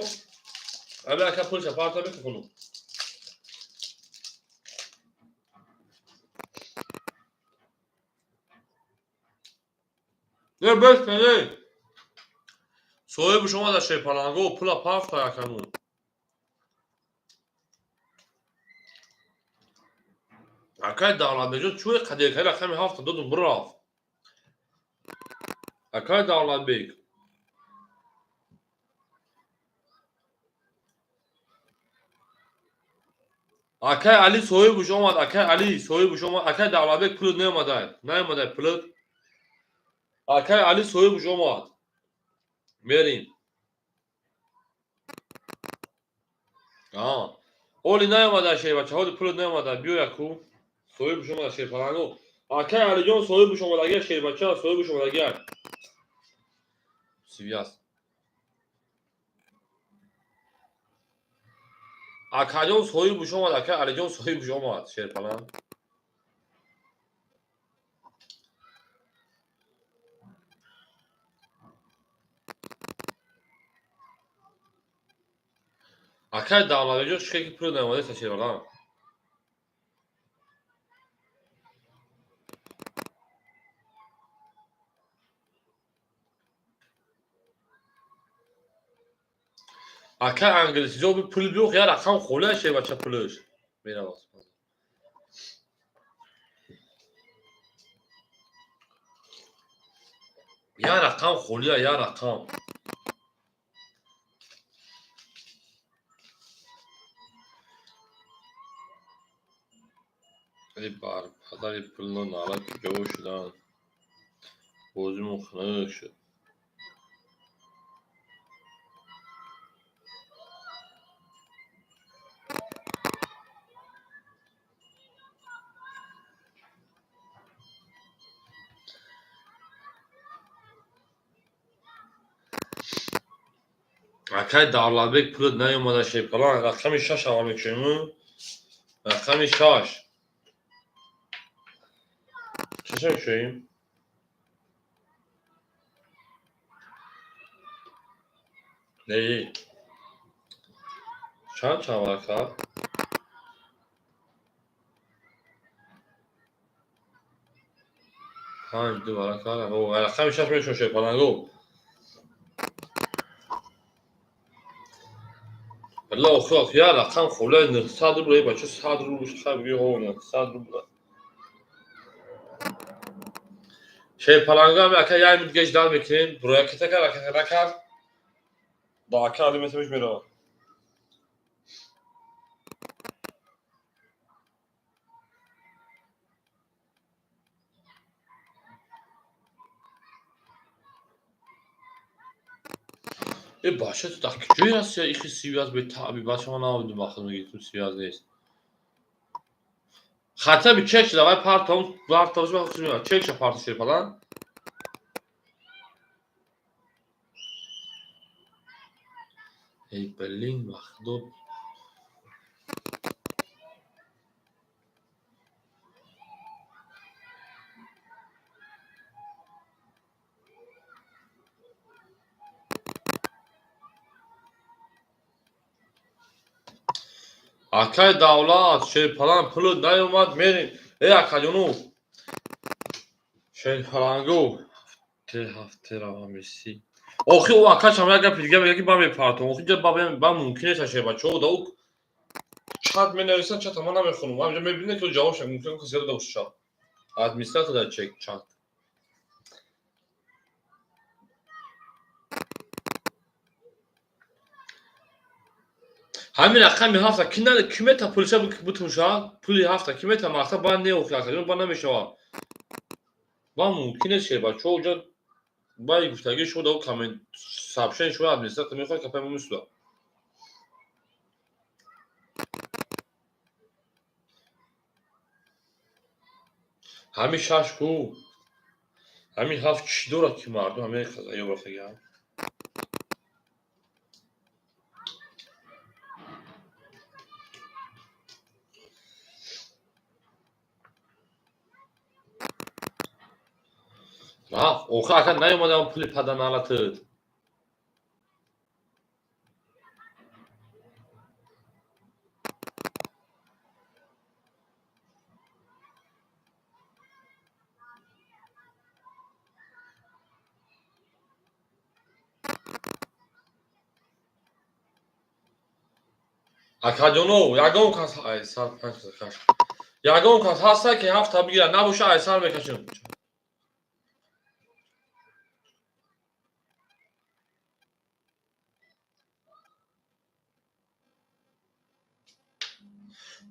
Ами ака пулша парта микрофону. Не бес, не. Соҳибаш омада, шерпаланго, пула парфта акану. Акай Давлатбекҷон, чӯи қадир кади, рақами ҳафта додум, бирафт. Акай Давлатбек. Акай Али соҳибаш омад, акай Али соҳибаш омад, акай Давлатбек, пулат наомадай. Наомадай пулат. Акай Али соҳибаш омад. Мерем. А, ҳоли наомада, шербача, ҳоли пулат наомада. Биё яку. Соҳибаш омада, шерпаланго. Акай Алиҷон соҳибаш омадагия, шербача, соҳибаш омадагия. Связь. Акаҷон соҳибаш омад, акай Алиҷон соҳибаш омад, шерпаланг. Акай Давлатбекҷон, шуке ки пул наомадеста, шерпаланг. Акай англисиҷон, пул биёх, як рақам холия, шербача, пулаш. Меравад. Як рақам холия, як рақам. Эй бар падари пулно налат куҷо шуданд? Бозимон хунук шуд. Акай Давлатбек, пулат наёмада, шепалан. Рақами шаш аввал мекушем. Рақами шаш. Шаша мекушем. Не. Чанд чанд ака? Панҷ ду варака. Рақами шаш мекушем, шепаланго. Алло, охир як рақам холия, 900 рубл. Эй бача, 100 рубл хай бигӯ, ҳо, 900 рубл. Шерпаланго ҳами ака як минут геч дар мекунем. Бурояката кар, ака накард. Да ака али метавиш меравад. Э бача, ту дар куҷое ҳасти? Ихи связь бетаъби бача, ман намедонам, вақт мегӯи ту связь нест. Хотя бы чек давай партом, партом, чек ша парто, шерпалан. Эй блин, махдуд. Акай Давлат, шерпалан, пулут наёмад, мерем. Эй акаҷону, шерпалангу, ҳафте ҳафте равам си. Охи ӯ акашам як гапи дига мега, ки ба мепартом. Охи ҷа ба мумкин нест, шербачаҳо да ӯ чат менависад, чата ман намехонам. Ҳамҷа мебинед, ки ҷавобша мумкин касе дода бошад. Администратор дар чек чат. Ҳамин рақами ҳафта ки ки мета пулиша бутуша, пули ҳафта ки мета мақсад ба не, охи акаҷон, ба намешавад. Ба мумкин нест, шербачаҳо, уҷа баи гуфтагии шумо да коммент сообщение шумо администратор мехоҳад, капай мо мисуда. Ҳамин шаш ку, ҳамин ҳафт чӣ дорад, ки мардум ҳамин ёб рафтагианд? Рафт. Охи ака наёмадам, пули паданалатид. Акаҷоно, ягон кас ай сар панҷ каш. Ягон кас ҳаста, ки ҳафта бигирад, набоша, ай сар мекашем.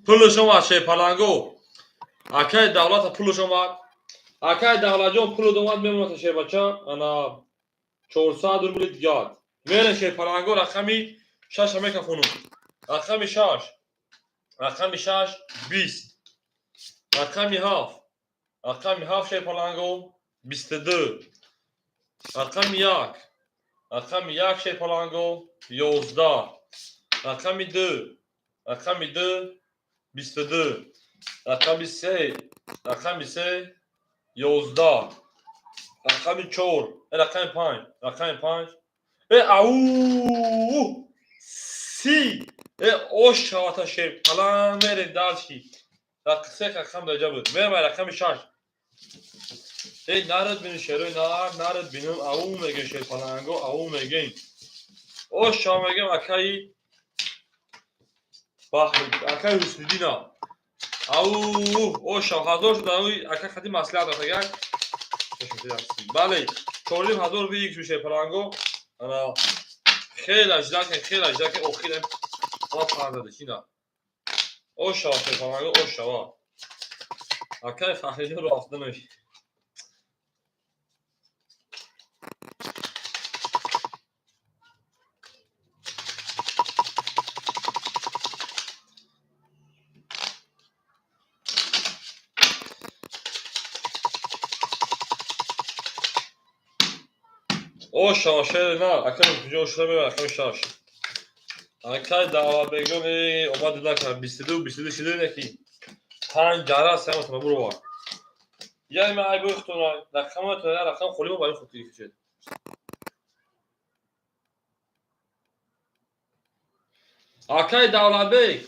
Пулаш омад, шерпаланго. Акаи Давлата пулаш омад. Акаи Давлатҷон, пулат омад, мемонад, шербача. Ана 400 рубли дигар. Мерем, шерпаланго, рақами шаша мекафонум. Рақами шаш. Рақами шаш 20. Рақами ҳафт. Рақами ҳафт, шерпаланго, 22. Рақами як. Рақами як, шерпаланго, 11. Рақами ду. Рақами ду 22. Рақами се. Рақами се 11. Рақами чор. Рақами панҷ. Рақами панҷ. Э ау 30. Э ош шавата, шерпалан, мерем дальше. Се рақам даҷа буд. Мерем рақами шаш. Эй нарад бинем, шерои нар, нарад бинем, ау мегем, шерпаланго, ау мегем. Ош шава мегем, акаи Баҳр, акаи Ҳусниддина. Ау, ош шава, ҳазор шуд, ака хати маслиҳат рафтагак. Бале. 4500 рубл икс мешавад паланго. Ана хеле ждаке, хеле ждаке, охир ама панзадаш ина. Ошава шерпаланго, ошава. Акай Фахриҷон ро афтода намешавад. Ошава шер на, акай куҷо шуда меояд, рақами шаш. Акай Давлатбекҷон омад накард, 22 22 шида неки. Панҷ ҷара самотона бурова. Яъне ман айбои худтон рақаматон рақам холӣ мо барои худ гирифтед. Акай Давлатбек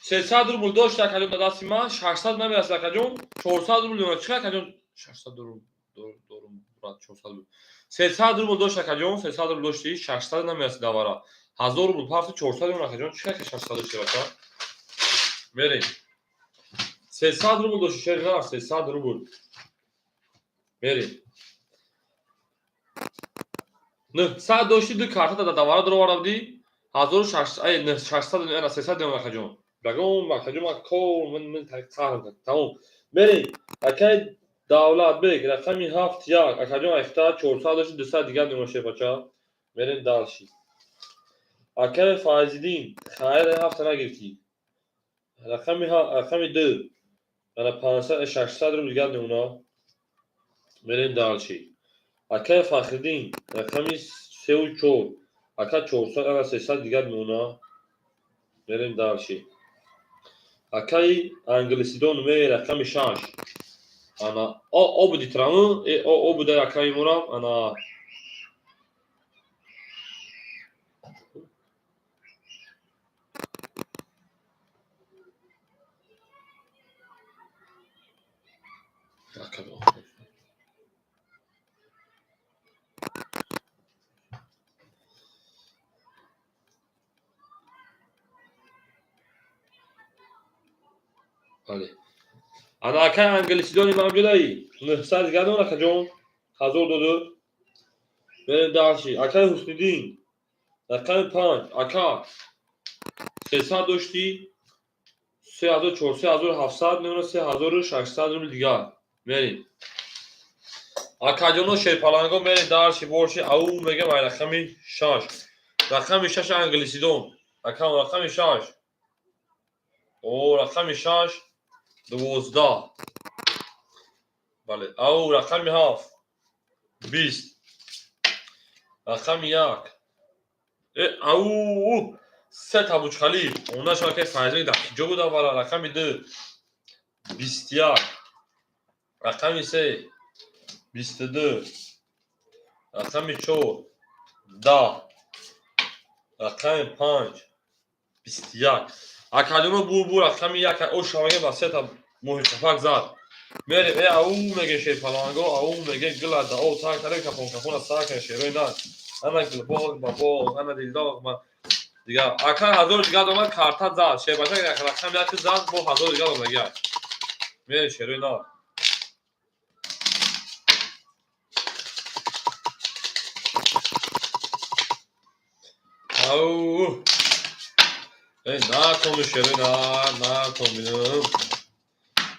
300 рубл дошт акаҷон ба дасти ман, 600 намерасад акаҷон, 400 рубл дорам. Чӣ акаҷон 600 дорум дорум брат 400 рубл. 300 рубл дошт акаҷон, 300 рубл дошти, 600 намерасад давара. 1000 рубл пафти 400 дорам акаҷон, чӣ ка 600 дошти бача? Мерем. 300 рубл дошти шер на, 300 рубл. Мерем. 900 дошти ду карта да давара дароварда будӣ. 1600 ай 600 ана 300 дорам акаҷон. Дагон акаҷон ман кор ман қаҳр тамом. Мерем. Акай Давлатбек рақами 7 1 акаҷон айфта 400 дошти 200 дигар дорам шербача. Мерем дальше. Акай Файзиддин хайр ҳафта нагирифтӣ. Рақами 2 ана 500 600 рубл дигар мемона. Мерем дальше. Акай Фахриддин рақами 3 4 ака 400 ана 300 дигар мемона. Мерем дальше. Акай Англисидон ме рақами 6 ана обуди траму обуда акаи мурам ана бале. Ана акай англисидони мавҷудаи 900 дигар дорам акаҷон, 1000 доду. Мерем дальше. Акай Ҳусниддин рақами 5 ака 300 дошти 3400 3700 мемона 3600 рубл дигар. Мерем. Акаҷоно шерпаланго мерем дальше борши ау мегем ай рақами 6. Рақами 6 англисидон. Акам рақами 6. О рақами 6 12. Бале. Ау рақами 7 20. Рақами 1. Ау се табучхалӣ. Онда шава ки файзои дар киҷо буда вара рақами 2 21. Рақами 3 22. Рақами 4 10. Рақами 5 21. Акаҷоно бур рақами 1 ошаваге ба сета моҳи қафак зад. Мерем ау меге шерпаланго, ау меге гила да о так таре капон капона сар кар шерои на. Ана гилбоғ ба боғ, ана дилдоғ ба дигар. Ака 1000 дигар домад карта зад. Шербача рақами 1 зад бо 1000 дигар домад. Мерем шерои на. Ау накун шерои на, накун бинам.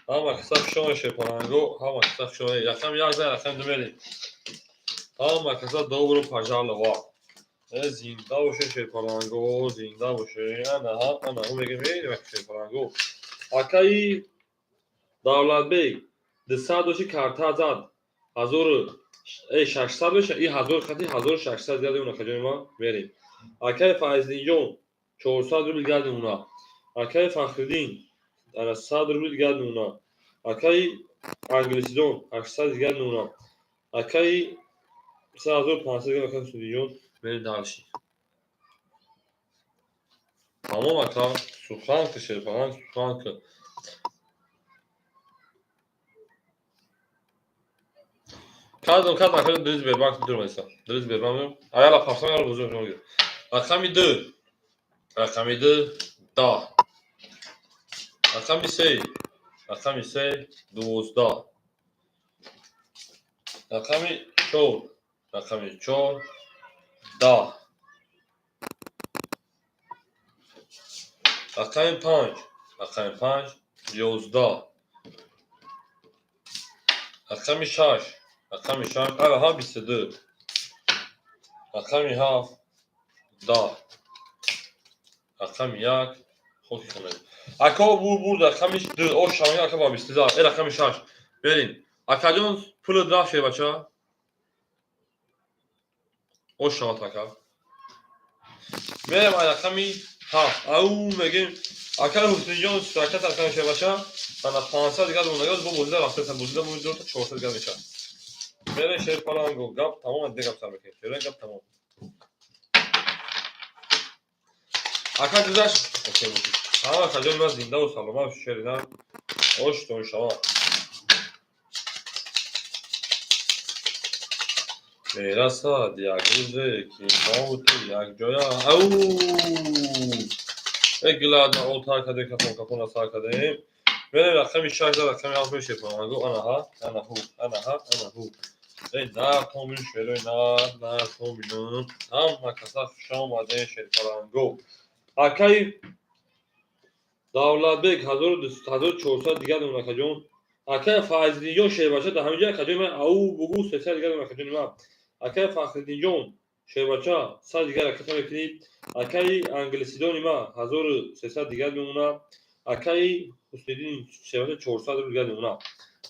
Ҳама киса хушома шерпаланго, ҳама киса хушома. Рақами 1 зад, рақами 2 мерем. Ҳама каса добро пожаловать. Зинда боше шерпаланго, зинда боше. Ана ана мегем шерпаланго. Акаи Давлатбек 200 доши карта зад. 1600 меша, и 1000 хати 1600 дигар мемона акаҷони ман. Мерем. Акаи Файзиддинҷон 400 рубл дигар мемона. Акаи Фахриддин ана 100 рубл дигар мемона. Акаи Англисидон 800 дигар мемона. Акаи 3500 дигар акаи Ҳусниддинҷон. Мерем дальше. Тамом ака, сухан ки шерпаланг сухан ки. Кадом кадом акаҷон дриз бербанк дурмеса. Дриз бербанк. Аяла пафсан яла бузург шумо. Рақами 2. Рақами 2 10. Рақами 3. Рақами 3 12. Рақами 4 Рақами чор, 10. Рақами панҷ, рақами панҷ, 11. Рақами шаш, рақами шаш, араҳа, 22. Рақами ҳафт, 10. Рақами як, хоки хона. Ако бурд рақами ду, ош шавӣ, ака ба 22. Э, рақами шаш. Берин. Акаҷон, пулат рафт, шербача. Ош шавад, ака. Мерем ай рақами ҳафт. Ау, мегем. Ака Ҳусейнҷон, ракат рақами шербача. Ана 500 дигар монда, бо бозида рафта, бозида мо 2 та 400 дигар мешавад. Мерем, шер паланго, гап тамом, дигар гап сар мекунем. Шер, гап тамом. Ака гузашт. Окей, бошед. Ҳама акаҷон ман зиндаву саломат, шерина. Оштон шавад. Мерасад як рӯзе, ки мову ту якҷоя. Ау! Э, гилада отар кардем, кафон кафона сар кардем. Мерем рақами шаш, рақами ҳафт мешепам. Анаҳа, анаҳу, анаҳа, анаҳу. Эй, нар томин шерои нар, нар томинум. Ҳама каса хуша омадем, шерпаланго. Акаи Давлатбек, 1400 дигар дорам, акаҷон. Акаи Файзиддинҷон, шербача, дар ҳамин ҷо, акаҷони ман, ау бугу, 300 дигар дорам, акаҷони ман. Акаи Фахриддинҷон, шербача, 100 дигар ракета мекунӣ. Акаи англисидони ман 1300 дигар мемонад. Акаи Ҳусниддин, шербача, 400 рубл дигар мемонад.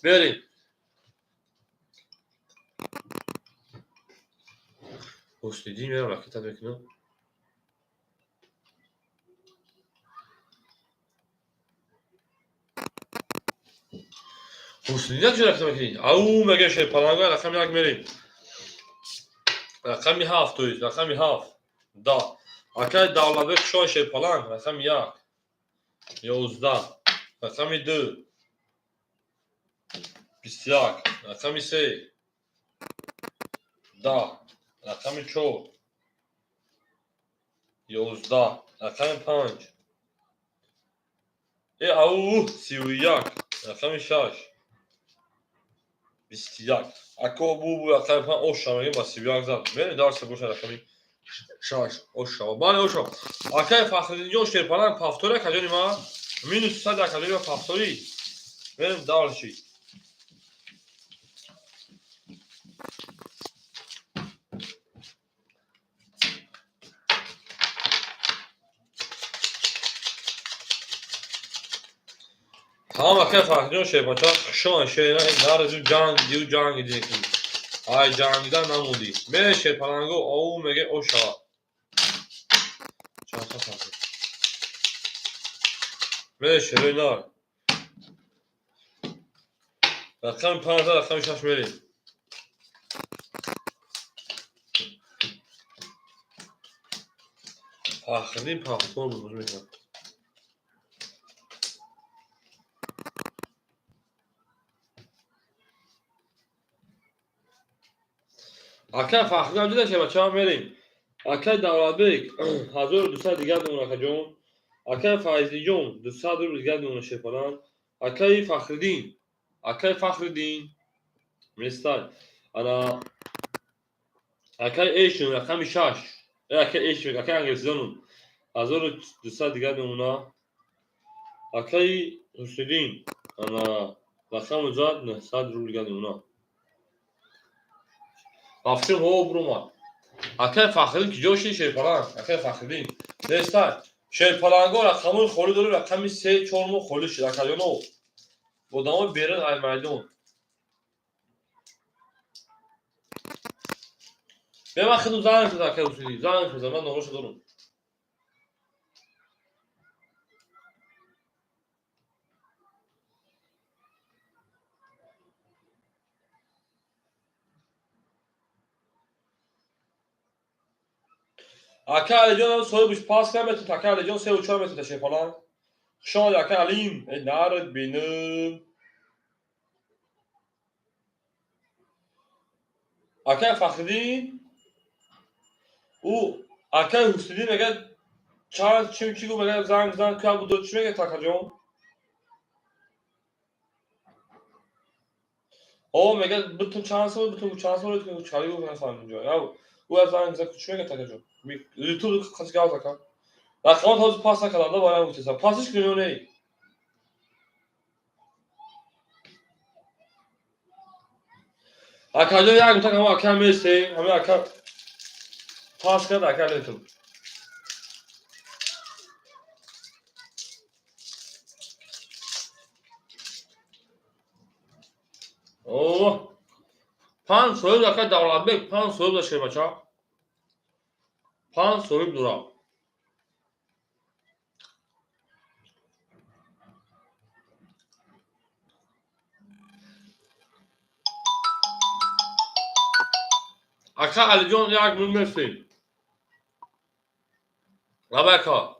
Берем. Ҳусниддин мерам ракета мекунам. Ҳусниддин чӣ ракета мекунӣ? Ау, мегӯям, шерпаланго, рақами як мерем. Рақами ҳафт, то есть рақами ҳафт, 10. Акаи Давлатбек шоҳи шерпаланг, рақами як, 11. Рақами ду, 21. Рақами се, 10. Рақами чор, 11. Рақами панҷ, э, ау, 31. Рақами шаш, 21. Ако бу рақами панҷ оша мегем, ба 31 зад. Мерем, дарсе боша, рақами шаш оша. Бале, оша. Акаи Фахриддинҷон, шерпаланг, повтори, акаҷони ман. Минус 100, акаҷони ман, повтори. Мерем дальше. Тамом, акаи Фахриддинҷон, шербача, хушон шерина, нарзу ҷанг дию ҷанг дие, ай ҷангидан намондӣ. Мере, шерпаланго, оу меге, оша. Чанд фарқ. Мере, шерои нар. Рақами панҷ, рақами шаш мерем. Фахриддин повтор буд, мекунад. Акай Фахриддин дида, шебача, мерем. Акай Давлатбек, 1200 дигар мемонад, акаҷон. Акай Файзиҷон, 200 рубл дигар мемонад, шерпаланг. Акаи Фахриддин, акаи Фахриддин местай. Ана акаи Эшун, рақами шаш. Э, акаи Эшун, акаи англисидонум 1200 дигар мемонад. Акаи Ҳусиддин, ана рақаму зад, 900 рубл дигар мемонад. Рафтим, ҳо, буромад. Акаи Фахриддин ки ҷо шид, шерпаланг, акаи Фахриддин нестай. Шерпаланго, рақамои холӣ дорем, рақами се, чор мо холӣ шид, акаҷоно. Одамои берун ай майдон. Бе, ман худам занг зада, акаи Ҳусиддин, занг зада, ман номерашо дорам. Ака Алиҷон, соҳибаш пас кар метавонад, ака Алиҷон, сеу чор метавонад, шерпаланг. Хуш омадед, ака Алим. Э, нард бинам. Акаи Фахриддин, ӯ акаи Ҳусиддин мегӯяд, чанд чим чӣ гуфт, мегӯяд, занг зан, ка буд, чӣ мегӯяд, акаҷон? О, мега бутун чанд сол, бутун чанд сол чали гуфт нафаҳмидам ҷо. Я ӯ аз занг зад, чӣ мега такаҷо? YouTube қас гап зака. Рақамот ҳозир пас накардам, да барам гуфтесам. Пасиш кунем ё не? Акаҷо як гуфтак ҳама ака местем, ҳама ака пас кард ака летум. О, 5 соҳиб ака Давлатбек, 5 соҳиб да шербача. 5 соҳиб дорам. Ака Алиҷон як минут местем. Лаба ака.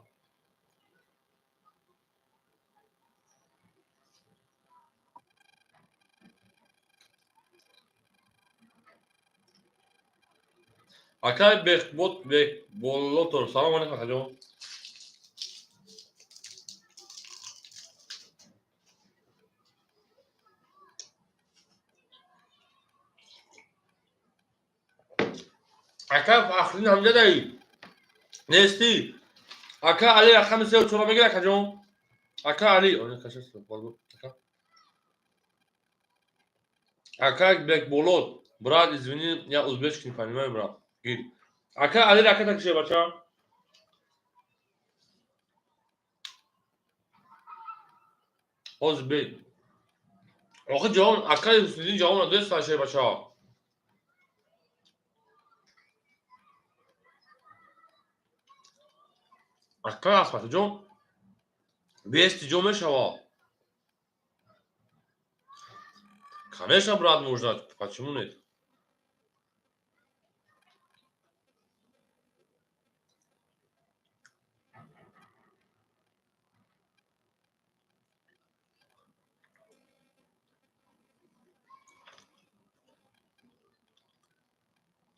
Акай Бекбот Бекболотор. Салом алейкум акаҷон. Ака Фахриддин ҳамҷа даи. Нести. Ака Али рақами 3 4 мегир акаҷон. Ака Али, оне каша ака. Ака Бекболот, брат, извини, я узбечский не понимаю, брат. Гир. Ака Али ракета кише бача. Ҳозир бе. Охир ҷавоб ака Ҳусниddin ҷавоб надост шер бача. Ака Асматҷон бести ҷо мешава. Конечно, брат, можно. Почему нет?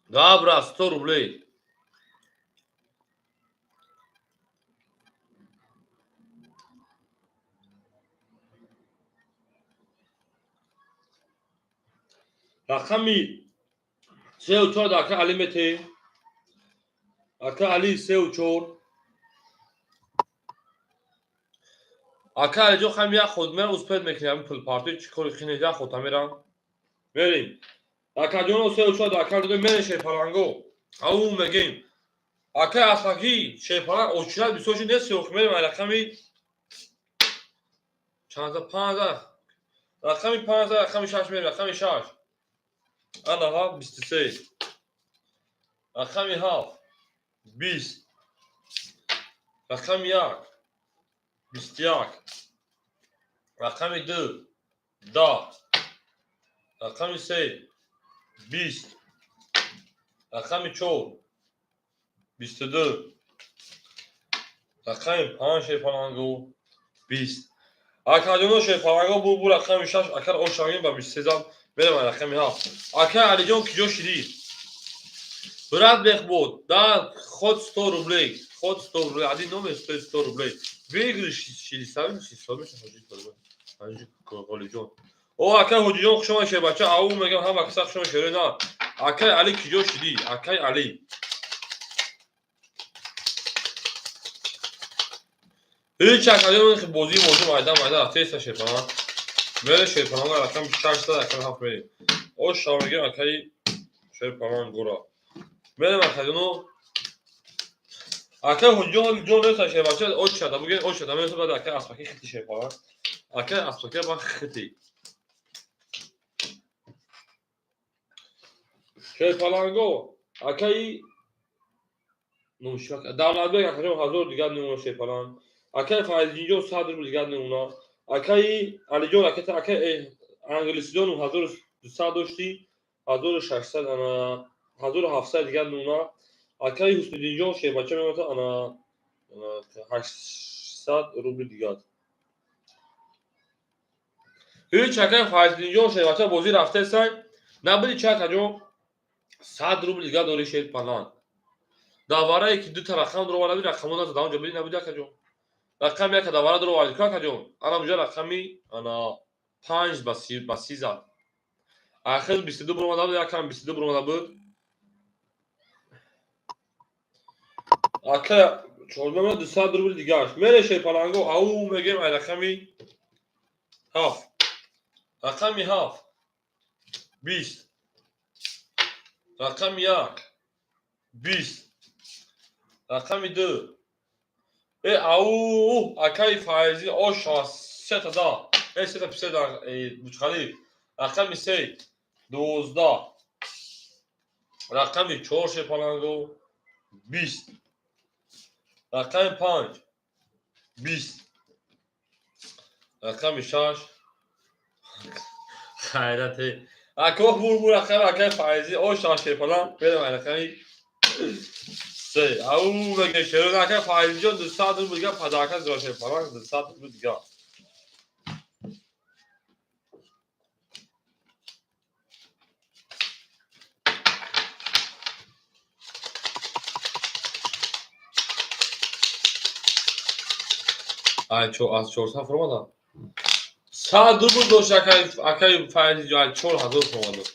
Да, брат, 100 рублей. Рақами 3 4 ака Али мете. Ака Али 3 4. Ака Алиҷон хам як худ мера успеть мекунем ҳамин пулпартои чӣ кори хине як худ мерам. Мерим. Акаҷоно 3 4 ака дода мерем шерпаланго. Ау мегем. Ака Асаки шерпаланг очират бисёр шуд нест ох мерем рақами чанда 15 рақами 15 рақами 6 мерем рақами 6. Ана 23. Рақами 7 20. Рақами 1 21. Рақами 2 10. Рақами 3 20. Рақами 4 22. Рақами 5 шерпаланго 20. Акаҷоно шерпаланго бу рақами 6 акар ошагин ба 23 зад. Мерем рақами 7. Ака Алиҷон киҷо шидӣ? Брат Бехбод, да, хоть 100 рублей, хоть 100 рублей, один номер стоит 100 рублей. Выигрыш шиди, сами 600 меша ҳоҷи Ғолиҷон. О, акай Ҳоҷиҷон хуш омадед шербача, ау мегам ҳама каса хуш омадед шерои на. Акай Али киҷо шидӣ? Акай Али. Ҳеҷ акаҷон бозии мозӣ майда майда рафтеста шерпаланг. Мере шерпаланг рақами 6 рақами 7 мерем. О шав мегем акаи шерпаланг гора. Мерем акаҷоно. Акай Ҳоҷиҷон ҷон неста шербача, очада буген очада мересо баъд акай Аспаки хити шерпаланг. Акай Аспаки ба хити. Шерпаланго акаи нумшак Давлатбек акаҷон 1000 дигар намуна шерпаланг. Акай Файзиддинҷон 100 рубл дигар намуна. Акаи Алиҷон ракета акай англисиҷон 1200 доштӣ 1600 ана 1700 дигар намуна. Акаи Ҳусниddинҷон шербача мемонад ана 800 рубли дигар. Ҳеҷ акаи Файзиддинҷон шербача бозӣ рафтесай набуди чи акаҷон 100 рубл дигар дори шерпаланг. Даварае ки дута рақам дуровардаби рақамҳо назад онҷо биди набуди акаҷон. Рақами яка давара дуроварди ку акаҷон. Ана буҷа рақами ана 5 ба 30 зад. Ахир 22 буромада буд, якам 22 буромада буд. Ака 14 200 рубл дигаш. Мере шерпаланго ау мегем ай рақами 7. Рақами 7 20. Рақами 1 20. Рақами 2 ау акаи Файзи оша сета да. Сета писе да бучқалӣ. Рақами 3 12. Рақами 4 шерпаланго 20. Рақами 5 20. Рақами 6 хайрате. Ако бур рақами акаи Файзи оша шерпаланг берем рақами 3. Ау меге шеро акаи Файзиҷон 200 рубл дига падарка зиёд шерпаланг 200 рубл дига. Ай аз 400 фуромадам. 100 рубл дошт акаи Файзиҷон, ай 4000 фуромад.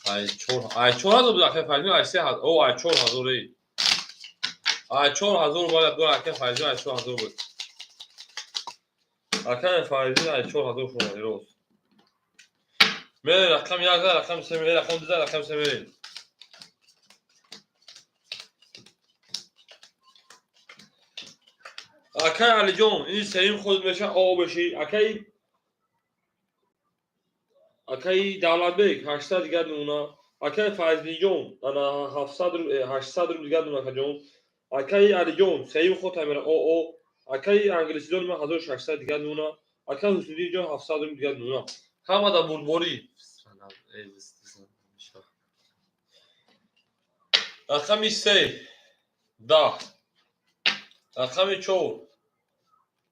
Ай 4 ай 4000 буд акаи Файзиҷон, ай 3000, о ай 4000 эй. Ай 4000 бояд буд акаи Файзиҷон, ай 4000 буд. Акаи Файзиҷон ай 4000 фуромад рост. Мере рақам 1 рақам 3 мере рақам 2 рақам 3 мере. Акай Алиҷон, ин сеюм худ меша о беши. Акаи Давлатбек 800 дигар нуна. Акаи Файзиддинҷон ана 700 рубл 800 рубл дигар нуна акаҷон. Акаи Алиҷон сеюм худ тамера о. Акаи Англисиҷон ман 1600 дигар нуна. Акаи Ҳусниddинҷон 700 рубл дигар нуна. Ҳама да бурдборӣ. Рақами 3 10. Рақами 4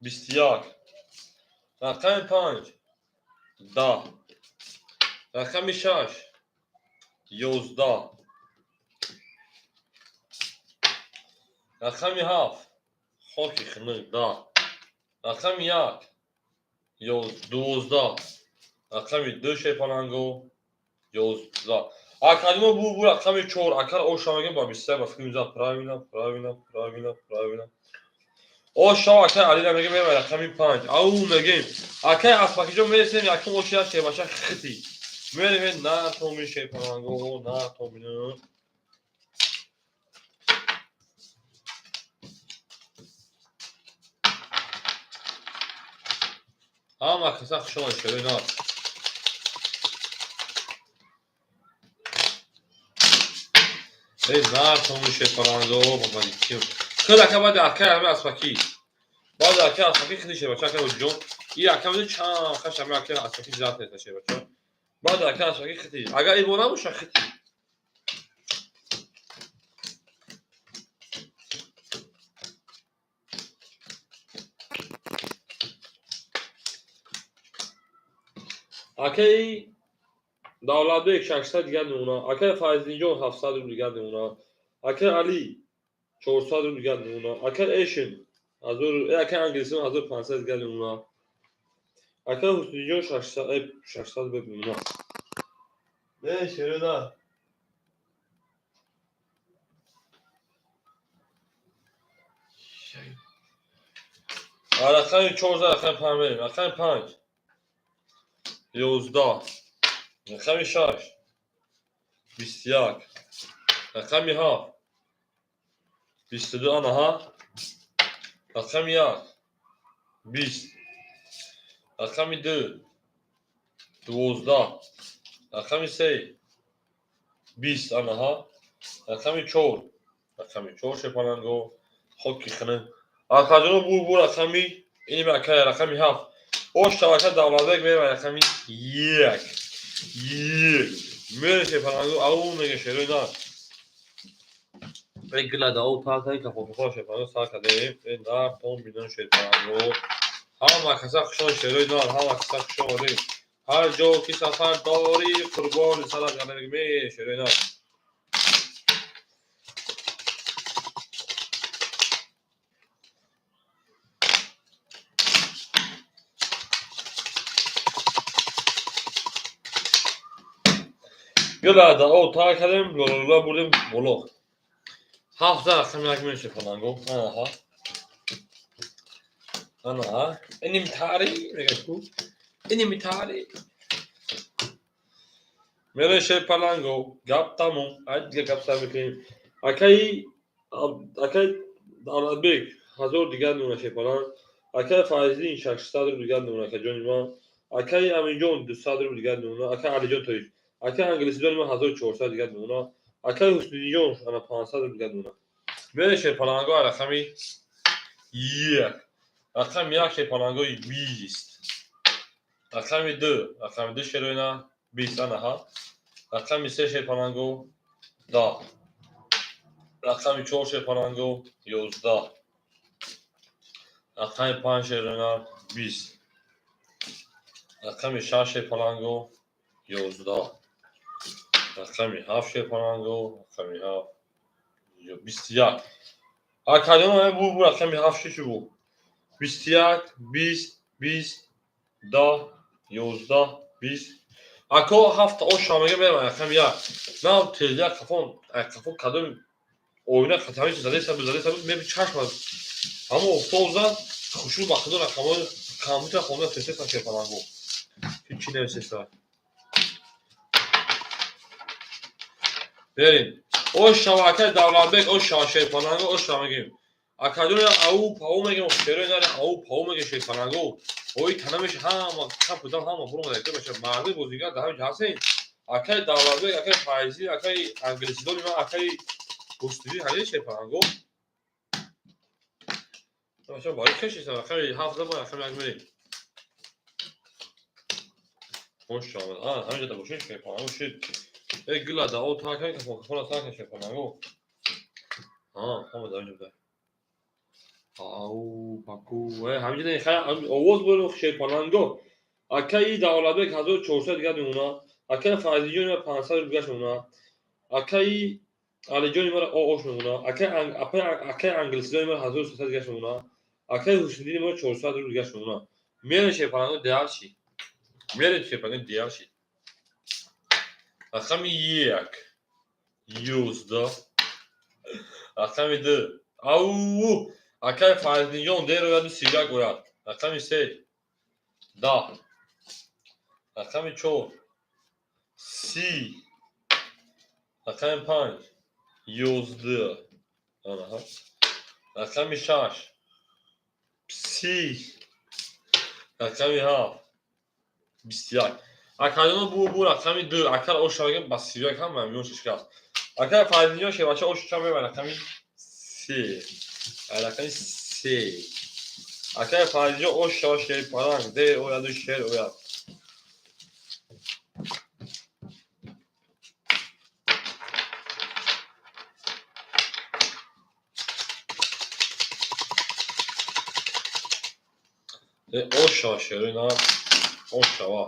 21. Рақами 5 10. Рақами 6 11. Рақами 7 хоки хунук 10. Рақами 1 12. Рақами 2 шерпаланго 11. Акадимо бу рақами 4 акар оша мегем ба 23 ба фикр мезанам правильно правильно правильно правильно. Оша акай Алира мегем рақами 5. Ау мегем. Акай Аспакиҷон мересем якум оша шербача хити. Мерем на томи шерпаланго на томи. Ҳама каса хуш омадед шерои нав. Эй нар томи шерпаланго бабадиким. Худ ака баъди акай ҳами Аспакӣ. Баъди акай Аспакӣ хити шербача акай Ҳоҷиҷон. И ака медони чанд хаш ҳами акай Аспакӣ зиёд неста шербача. Баъди акай Аспакӣ хити. Агар ибо набоша хити. Акаи Давлатбек 600 дигар нуна. Акаи Файзиддинҷон 700 рубл дигар нуна. Акаи Али 400 рубл дигар нуна. Акаи Эшин 1000, акаи Англисон 1500 дигар нуна. Акаи Ҳусниҷон 600 рубл нуна. Не, шерода. Рақами 4 рақами 5 мерем. Рақами 5 11. Рақами 6 21. Рақами 7 22 анаҳа. Рақами 1 20. Рақами 2 12. Рақами 3 20 анаҳа. Рақами 4 рақами 4 шерпаланго хоки хунук. Акаҷоно бу рақами ин акай рақами 7. Ош шабака Давлатбек мерем рақами 1. 1. Мере шерпаланго ау меге шерои нар. Эй гила да ау та та капо шерпаланго сар кардем. Эй нар том бидон шерпаланго. Ҳама каса хуш омадед шерои нар, ҳама каса хуш омадед. Ҳар ҷо ки сафар дорӣ қурбони сарат гардем ме шерои нар. Гила да о та кардем, лолола бурдем боло. Ҳафта рақами як меши паланго. Анаҳа. Анаҳа. Иним тари мегӯяд ку. Иним тари. Мереше паланго, гап тамом. Ай дига гап сар мекунем. Акаи Давлатбек 1000 дигар мемона шерпаланг. Акаи Файзиддин 600 рубл дигар мемона акаҷони ман. Акаи Аминҷон 200 рубл дигар мемона. Акаи Алиҷон тоҷик. Акаи англисидони ман 1400 дигар мемона. Акаи Ҳусниддинҷон ана 500 рубл дигар мемона. Мере шерпаланго рақами 1. Рақами 1 шерпалангои 20. Рақами 2, рақами 2 шероина 20 анаҳа. Рақами 3 шерпаланго 10. Рақами 4 шерпаланго 11. Рақами 5 шероина 20. Рақами 6 шерпаланго 11. Рақами 7 шерпаланго, рақами 7 21. Акаҷон бу рақами 7 чӣ бу? 21, 20, 20, 10, 11, 20. Ако ҳафта оша мега мерам рақами 1. Нав телевизор қафон, қафо кадом оина қатами задеса задеса меби чашм ҳамо офтоб зад, хушрӯ ба худо рақамҳои компютер хонда тестеса шерпаланго. Ки чӣ нависеса? Берем. Ош шава акаи Давлатбек, ош шава шерпаланго, ош шава мегем. Акаҷон ау пау мегем, шерои наре ау пау мегем шерпаланго. Ои тана меша ҳама капудам ҳама буромада ки баша марди бозигар дар ҳамин ҷо ҳастен. Акаи Давлатбек, акаи Файзӣ, акаи англисидони ман, акаи Ҳусниддин ҳалил шерпаланго. Баша барои кашиса рақами 7 ба рақами 1 мерем. Ош шава. А, ҳамин ҷода бошед шерпаланго шид. Э гила да о та кай кафон кафона та кай шерпаланго. А, ҳама дар ин ҷо. Ау, паку. Э, ҳамин ҷода хай овоз бурем шерпаланго. Акаи Давлатбек 1400 дигар мемона. Акаи Файзиҷон 500 рубл дигар мемона. Акаи Алиҷони мара ош мемона. Акаи англисидони мара 1300 дигар мемона. Акаи Ҳусниддини мара 400 рубл дигар мемона. Мерем шерпаланго дальше. Мерем шерпаланго дальше. Рақами 1 11. Рақами 2 ау акаи Файзиддинҷон дер ояду 31 ояд. Рақами 3 10. Рақами 4 30. Рақами 5 11. Анаҳа. Рақами 6 30. Рақами 7 21. Акаҷоно бу рақами 2 акар ош шавагем ба 31 ҳам мамнун шикаст. Акаи Файзиддинҷон шербача ош ча мебарад рақами 3. Рақами 3. Акаи Файзиддинҷон ош шава шерпаланг дер ояду шер ояд. Ош шава шероина ош шава.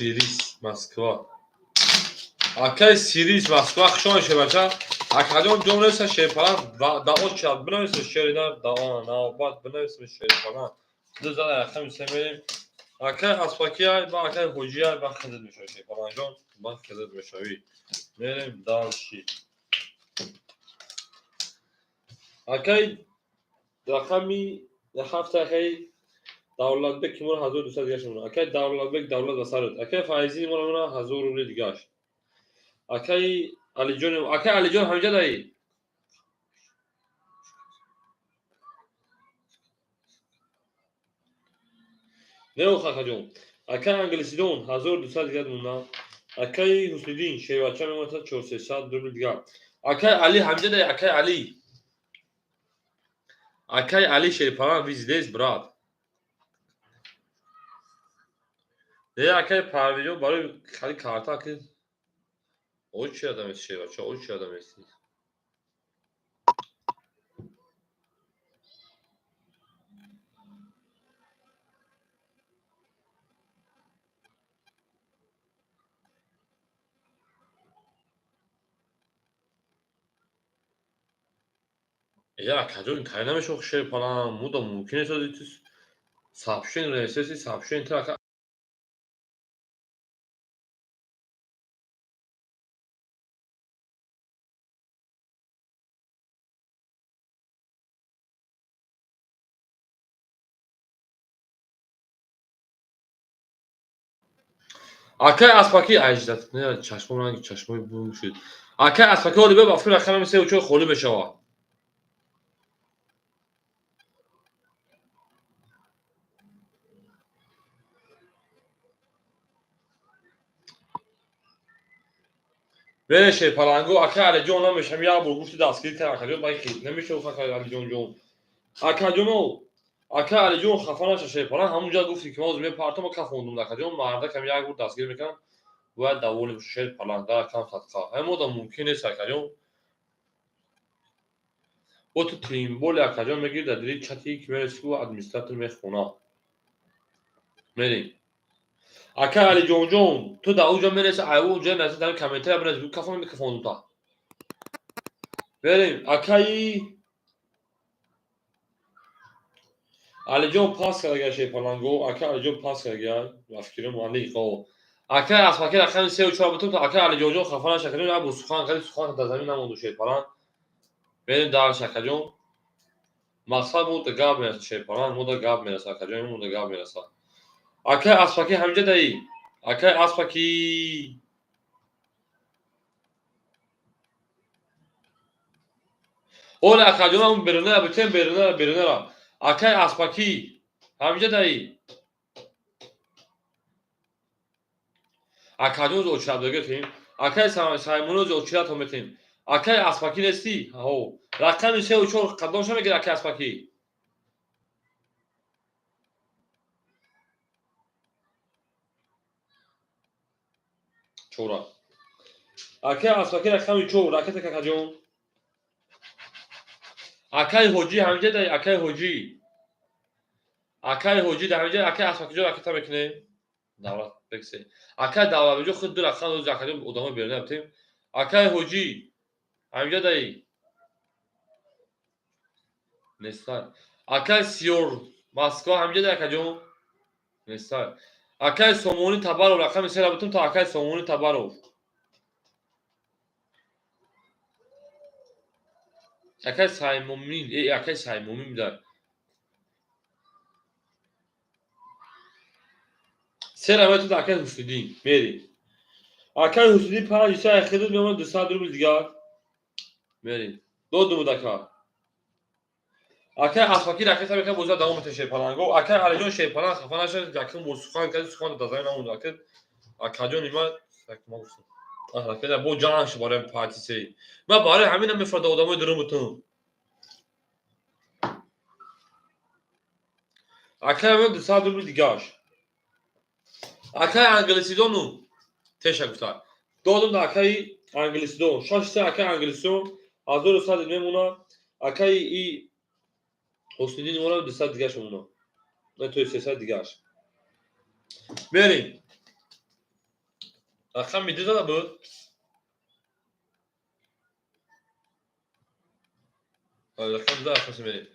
Сирис Москва. Акаи Сирис Москва хушомад шербача. Акаҷон ҷо нависа шерпаланг да оч бинависа шерина да навбат бинависа шерпаланг. Ду зада рақами 3 мерем. Акаи Аспакия ба акаи Ҳоҷия ба хизат мешавӣ шерпалангҷон, ба хизат мешавӣ. Мерем дальше. Акаи рақами 7 акаи Давлатбек ки моро 1200 дигаш мемона. Акаи Давлатбек давлат ба сарот. Акаи Файзӣ моро мемона 1000 рубли дигаш. Акаи Алиҷон, акаи Алиҷон ҳаминҷа даи. Не ох акаҷон. Акаи англисидон 1200 дигар мемона. Акаи Ҳусниддин шербача мемона 400 рубли дигар. Акаи Али ҳаминҷа даи, акаи Али. Акаи Али шерпаланг вы здесь, брат? Не, акаи Парвиҷон барои хари карта ки ой чи одам эсти шербача, ой чи одам эсти. Я акаҷон тай намешавад шерпаланг, мудом мумкин эсоди ту сообщение ресеси сообщение ту ака Акай аспаки аждат чашмом ранги чашмои бум шуд. Акай аспаки ҳоли бе ба фикр рақами сеу чор холӣ мешавад. Бере шерпаланго, акай Алиҷон намешам, як бор гуфти дастгирӣ кар, акаҷон, бай хит намешав, акай Алиҷон ҷон. Акаҷоно, акай Алиҷон хафа наша, шерпаланг ҳамунҷа гуфти ки ман ҳозир мепартам, ма кафондум, акаҷон, мардакам як бор дастгирӣ мекунам, бояд даволи боша шерпаланг, дар кам садқа. Ҳамин одам мумкин нест, акаҷон. Бо ту тримболи акаҷон мегири дар дили чати ки мераси ку администратор мехона. Мерем. Акай Алиҷонҷон, ту дар уҷа мераси, ай уҷа наси дар комментария бинавис, гу кафон микрофон та. Берем, акаи Алиҷон пас кардагай шерпаланго, акай Алиҷон пас кардагай, ба фикрим алиқо. Акай аспаки рақами сеу чор бутум, акай Алиҷонҷон хафа наша, акаҷон як бор сухан кардӣ, сухан дар замин намонду шерпаланг. Берем дарш, акаҷон. Мақсад мо да гап мераса шерпаланг, мо да гап мераса, акаҷон, мо да гап мераса. Акай аспаки ҳаминҷа даӣ. Акай аспаки Оле акаҷонам берунара битем, берунара, берунара. Акай аспаки ҳаминҷа даӣ. Акаҷон очират бигиртем. Акай Саймоноз очиратон метем. Акай аспаки нестӣ? Ҳо. Рақами сеу чор қадомша мегирӣ акай аспаки? Чора. Акай аспаки рақами чор, ракета какаҷон. Акай ҳоҷӣ ҳаминҷа даӣ, акай ҳоҷӣ. Акай ҳоҷӣ дар ҳаминҷа, акай аспакиҷон ракета мекунем. Давлат бексе. Акай давлатбеҷон худ ду рақам доз акаҷон одамо берунда битем. Акай ҳоҷӣ ҳаминҷа даӣ. Нестай. Акай Сиёр Москва ҳаминҷа даӣ акаҷон? Нестай. Акай Сомонӣ Табаров рақами сера битум то акай Сомонӣ Табаров. Акай Саймумин, акай Саймумин бидар. Сера метуд акай Ҳусниддин, мери. Акай Ҳусниддин панҷ се ахирд мемонад 200 рубл дигар. Мери. Додумуд ака. Акай аспаки ракета мекунад, бозиро давом метавад шерпаланго. Акай Алиҷон шерпаланг хафа нашад, якум бо сухан кард, сухан дар замин намонд. Акай акаҷон има ма гуфтам. Ракета бо ҷанг шуд барои парти се. Ман барои ҳаминам мефарда одамои дурун бутун. Акай ман 200 рубл дигаш. Акай англисидону теша гуфта. Додум да акаи англисидон. Шаш се акаи англисидон 1100 мемонад. Акаи и Ҳусниддин мемонад 200 дигаш мемонад. Не, то 300 дигаш. Берем. Рақами ду зада буд. Рақами ду рақами се мерем.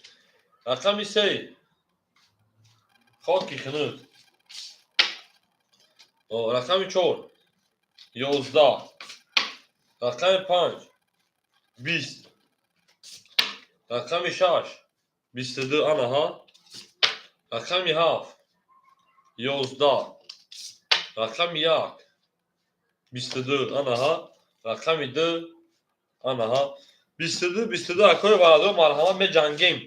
Рақами се. Хоки хунук. Рақами чор. 11. Рақами панҷ. 20. Рақами шаш. 22 анаҳа. Рақами ҳафт. 11. Рақами як. 22 анаҳа. Рақами ду анаҳа. 22 22 акои бародаро марҳамат меҷангем.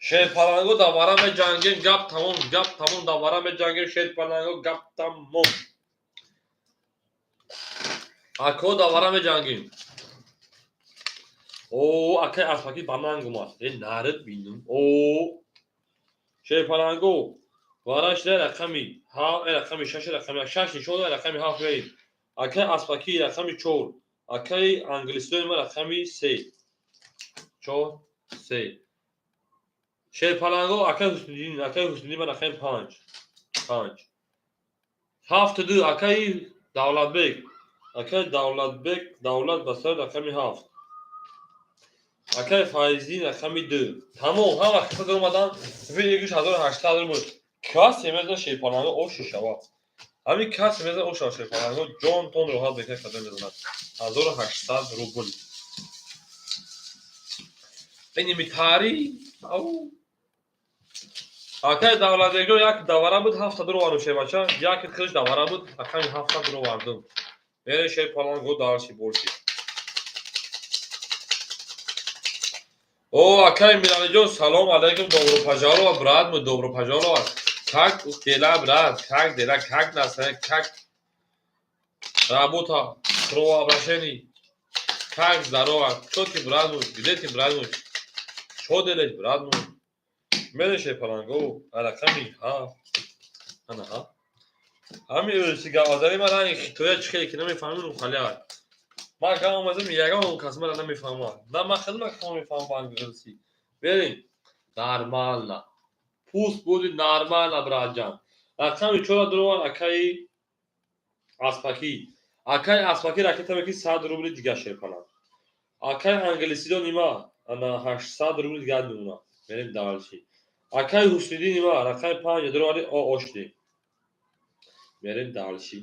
Шерпаланго давара меҷангем, гап тамом, гап тамом, давара меҷангем, шерпаланго гап тамом. Ако давара меҷангем. О, акай аспаки ба ман гумад. Э, нарид бинум. О, шерпаланго вараш да рақами ҳафт, рақами шаш, рақами шаш нишон да рақами ҳафт мерем. Акай аспаки рақами чор, акай англисдони ма рақами се. Чор, се. Шерпаланго акай Ҳусниддин, акай Ҳусниддин ма рақами панҷ. Панҷ. Ҳафту ду акаи Давлатбек. Акай Давлатбек, Давлат ба сар рақами ҳафт. Акай Файзиддин рақами ду. Тамом, ҳама қисса дар омадан. Сифир 1800 рубл. Касе мезана шерпаланго ош шавад. Ҳамин касе мезана ош шавад шерпаланго ҷонтон роҳат бекар када мезанад. 1800 рубл. Иними таърих. Ау. Акай Давлатбекҷон, як давара буд, ҳафта дуровардум, шербача. Як хелш давара буд, аками ҳафта дуровардум. Мерем, шерпаланго, дальше больше. О, акай Миралиҷон, салом алейкум, добро пожаловать, брат мой, добро пожаловать. Как дела, брат, как дела, как настроение, как работа, кровообращение, как здорово, кто ты, брат мой, где ты, брат мой, что делаешь, брат мой? Мерем, шерпаланго, рақами ҳафт, ана ҳафт. Ҳами русӣ гап ман ранги хитоя чӣ хеле ки намефаҳмем, халия. Ман гап омадам, ягон кас мара намефаҳмад. На ман хеле мефаҳмам англисӣ. Берем. Нормально. Пусть будет нормально, братҷан. Рақами чора дуровар акаи Аспакӣ. Акаи Аспакӣ ракета мекӣ, 100 рубли дига, шерпаланг. Акаи англисидо нима, ана 800 рубли дига мемона. Мерем дальше. Акаи Ҳусниддин нима, рақами панҷ дуровари, о ошдем. Мерем дальше.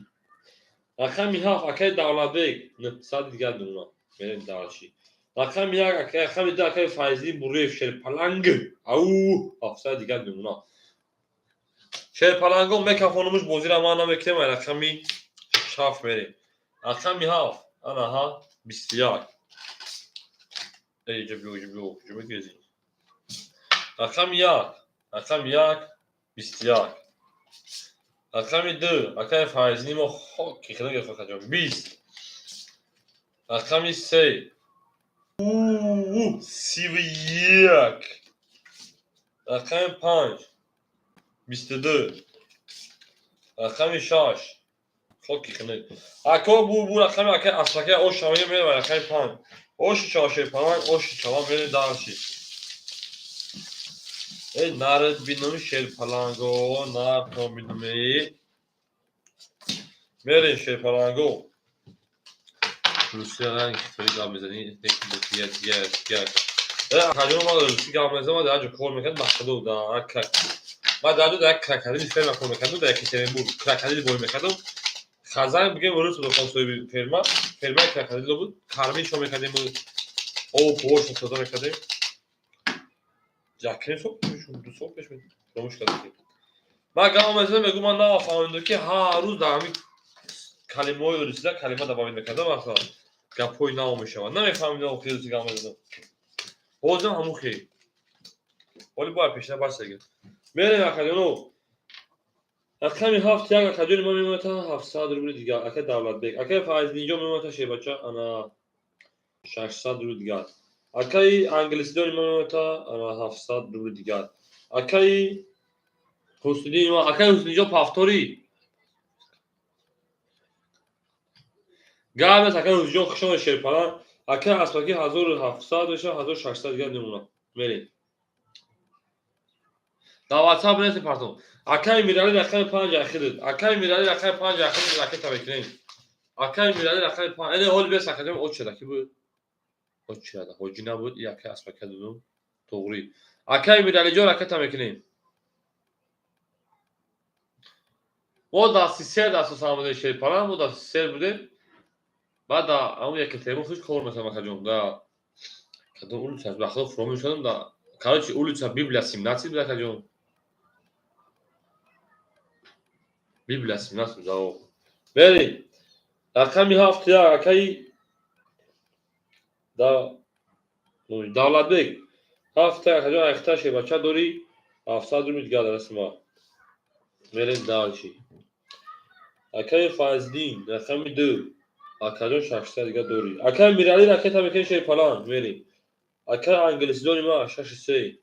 Рақами ҳафт акаи Давлатбек, 900 дигар мемона. Мерем дальше. Рақами як, рақами ду акаи Файзиддин Буреев, шерпаланг. Ау, 700 дигар мемона. Шерпалангон, мекафонумуш бозира ман намекунем, рақами шафт мерем. Рақами ҳафт, ана ҳа, 21. Эй, ҷа биё, ҷа биё, куҷо мегирезӣ? Рақами як, рақами як, 21. Рақами ду, акаи Файзиддин мо, хоки хеле гирифт, 20. Рақами се, 31. Рақами панҷ, 22. Рақами шаш, хоки хеле. Ако бу рақами акаи Аспаки ош шавӣ мерем, рақами панҷ. Оши чава, шерпаланг, оши чава, мерем дальше. Эй, наред бинум, шерпаланго, нар то бинуме. Мерем, шерпаланго. Русия ранг хитои гап мезанӣ, тия тия тия. Акаҷон, ман русӣ гап мезанам, дар ҷо кор мекардам, мақсадо дар ман дар ҷо дар як крокодили ферма кор мекардам, дар Екатеринбург крокодил бой мекардам. Хазайн бигем, рус буд, соҳиби ферма, фермаи крокодило буд, кармишо мекардем, обу повошо соза мекардем. Якним сол пеш, 2 сол пеш фаромӯш кардам. Ман гап мезанам, мегӯ ман нафаҳмидам, ки ҳар рӯз дар ҳамин калимаҳои русида калима добавить мекардам, масалан гапҳои нав мешавад. Намефаҳмидам, охи русӣ гап мезадам. Ҳозирам ҳамун хел. Ҳоли бояд пешина басегим. Мерем, акаҷоно. Рақами ҳафт, як акаҷони ман мемонад 700 рубли дигар. Акаи Давлатбек. Акаи Файзиддинҷон мемонад, шербача, ана 600 рубли дигар. Акаи англисидони ман мемонад ана 700 рубли дигар. Акаи Ҳусниддин, акаи Ҳусниддинҷон, повтори. Гап нест, акаи Ҳуснидҷон, хуш омадед, шерпаланг. Акаи Аспакӣ 1700 мешавад, 1600 дигар мемонад. Мерем. Дар WhatsApp нест, партон. Акаи Миралӣ, рақами панҷ ахирид. Акаи Миралӣ, рақами панҷ ахирид, ракета мекунем. Акаи Миралӣ, рақами панҷ. Эне ҳоли бес, акаҷон, очеда ки буд? Очеда. Ҳоҷӣ набуд, и акаи Аспака дудум. Тоғрӣ. Акаи Миралиҷон, ракета мекунем. Мо дасти сер дастосам будем, шерпаланг, мо дасти сер будем. Баъд дар ҳамон Екатеринбург хуш кор мекардам, акаҷон. Да кадом улица, ба худо фуромӯш кардам, да короче, улица Библия 17 буд, акаҷон. Библия 17 буд, ао. Берем. Рақами ҳафт, як акаи да Давлатбек. Ҳафта, акаҷон, айхта шербача дорӣ, 700 рубли дигар дар дасти ман. Мерем дальше. Акаи Файздин, рақами ду. Акаҷон, 600 дигар дорӣ. Акаи Миралӣ, ракета мекунем, шерпаланг, мерем. Акаи англисидони ман, шаши се.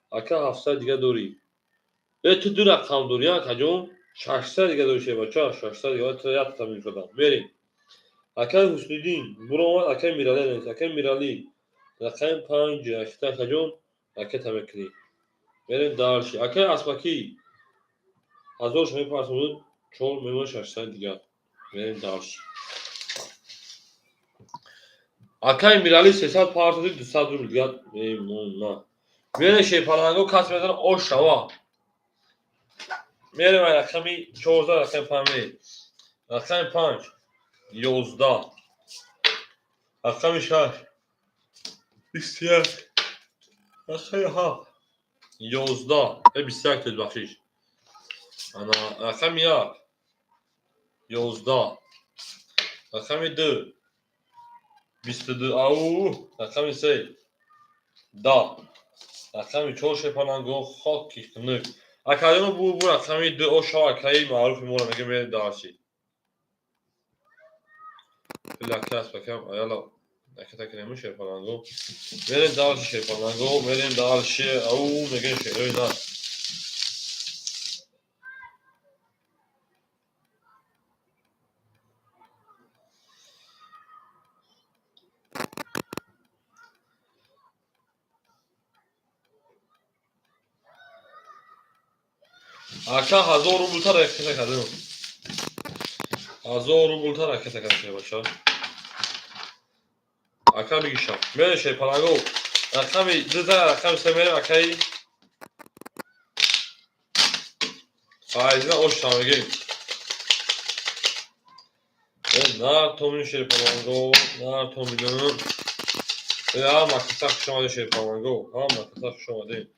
Ака, 700 дигар дорӣ. Э, ту ду рақам дорӣ, акаҷон? 600 дигар дорӣ, шербача, 600 дигар, ту якта мешудам. Мерем. Акаи Ҳусниддин, буромад, акаи Миралӣ нест. Акаи Миралӣ, рақами панҷ, ахта, акаҷон, ракета мекунӣ. Мерем дальше. Акаи Аспакӣ, ҳазор шумо мепарсонуд, чор мемонад, 600 дигар. Мерем дальше. Акаи Миралӣ, 300 партоди, 200 рубл дигар мемонад. Мерем, шерпаланго, кас мезанад, ош шава. Мерем рақами 14, рақами панҷ мерем. Рақами панҷ, 11. Рақами шаш, 21. Рақами ҳафт, 11, 21 тоз бахшиш. Ана рақами 1 11, рақами 2 22, ау, рақами 3 10, рақами 4 шепаланго хоки хунук. Акаҷоно бу рақами 2 ошо акаи маъруфи моро мегем мерем дарси. Лака аспакам аяла аката кирему шепаланго. Мерем дарси шепаланго, мерем дарси, ау мегем шерои нас. Ака 1000 рубл та ракета кардем. 1000 рубл та ракета кардем бача. Ака бигишам. Мере шепаланго. Рақами 2 та рақами 3 мерем акаи. Файзина ош мегем. Нар томин шепаланго, нар томин. Ҳама каса хуш омадед шепаланго, ҳама каса хуш омадед.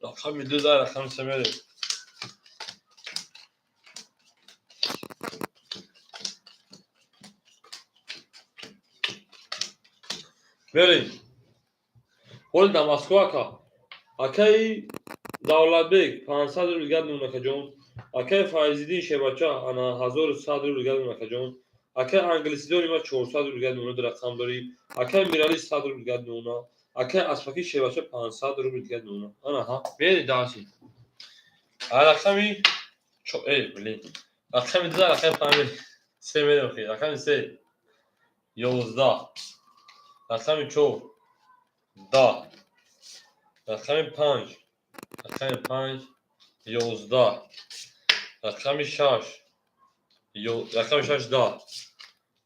Рақами 2 та рақами 3 мерем. Мерем. Ҳоли дар Москва ака. Акаи Давлатбек 500 рубл дигар мемон акаҷон. Акаи Файзиддин Шебача ана 1100 рубл дигар мемон акаҷон. Акаи Англисидони ма 400 рубл дигар мемона, ду рақам дорӣ. Акаи Мирали 100 рубл дигар мемона. Акаи Аспаки Шебача 500 рубл дигар мемона. Ана ҳа. Мерем дарси. Рақами блин. Рақами 2 рақами 5 3 мерем хи. Рақами 3 11, рақами 4 10, рақами 5, рақами 5 11, рақами 6, рақами 6 10,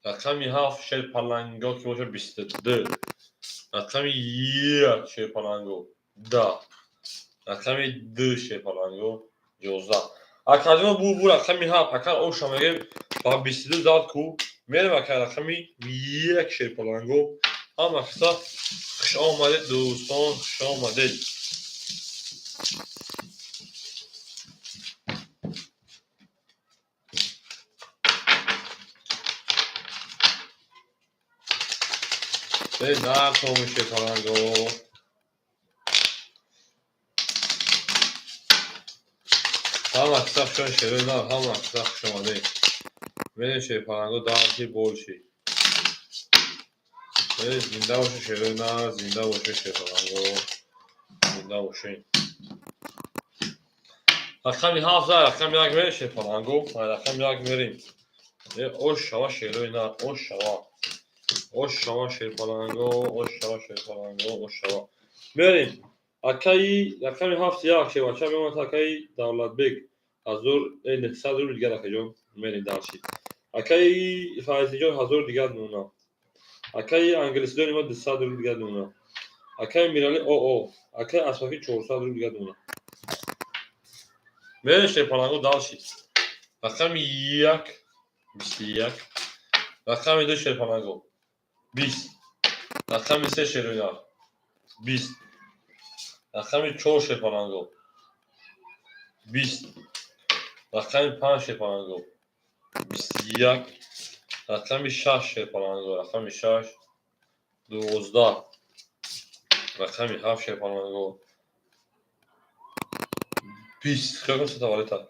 рақами 7 шерпаланго ки бошад 22, рақами 1 шерпаланго 10, рақами 2 шерпаланго 11. Акаҷоно бу рақами 7 акар оша мегем ба 22 зад ку мерем ака рақами 1 шерпаланго. Ҳама каса хуш омадед дӯстон, хуш омадед. Нар томи шерпаланго. Ҳама каса хуш омадед шерои нар, ҳама каса хуш омадед. Мерем шерпаланго дарси больше. Зинда боше шерои нар, зинда боше шерпаланго, зинда боше. Рақами 7 рақами 1 мерем шерпаланго, рақами 1 мерем. Ош шава шерои нар, ош шава. Ош шава шерпаланго, ош шава шерпаланго, ош шава. Мерем. Акаи рақами 7 1 шевача мемонад акаи Давлатбек. 1900 рубл дигар акаҷон мерем дарси. Акаи Файзиҷон 1000 дигар мемонад. Акаи Англисидони ма 200 рубл дигар мемонад. Акаи Мирали ОО, акаи Аспаки 400 рубл дигар мемонад. Мерем шерпаланго дарси. Рақами 1 21, рақами 2 шерпаланго 20, рақами 3 шерои 20, рақами 4 шерпаланго 20, рақами 5 шерпаланго 21, рақами 6 шерпаланго, рақами 6 12, рақами 7 шерпаланго 20. Хеле сата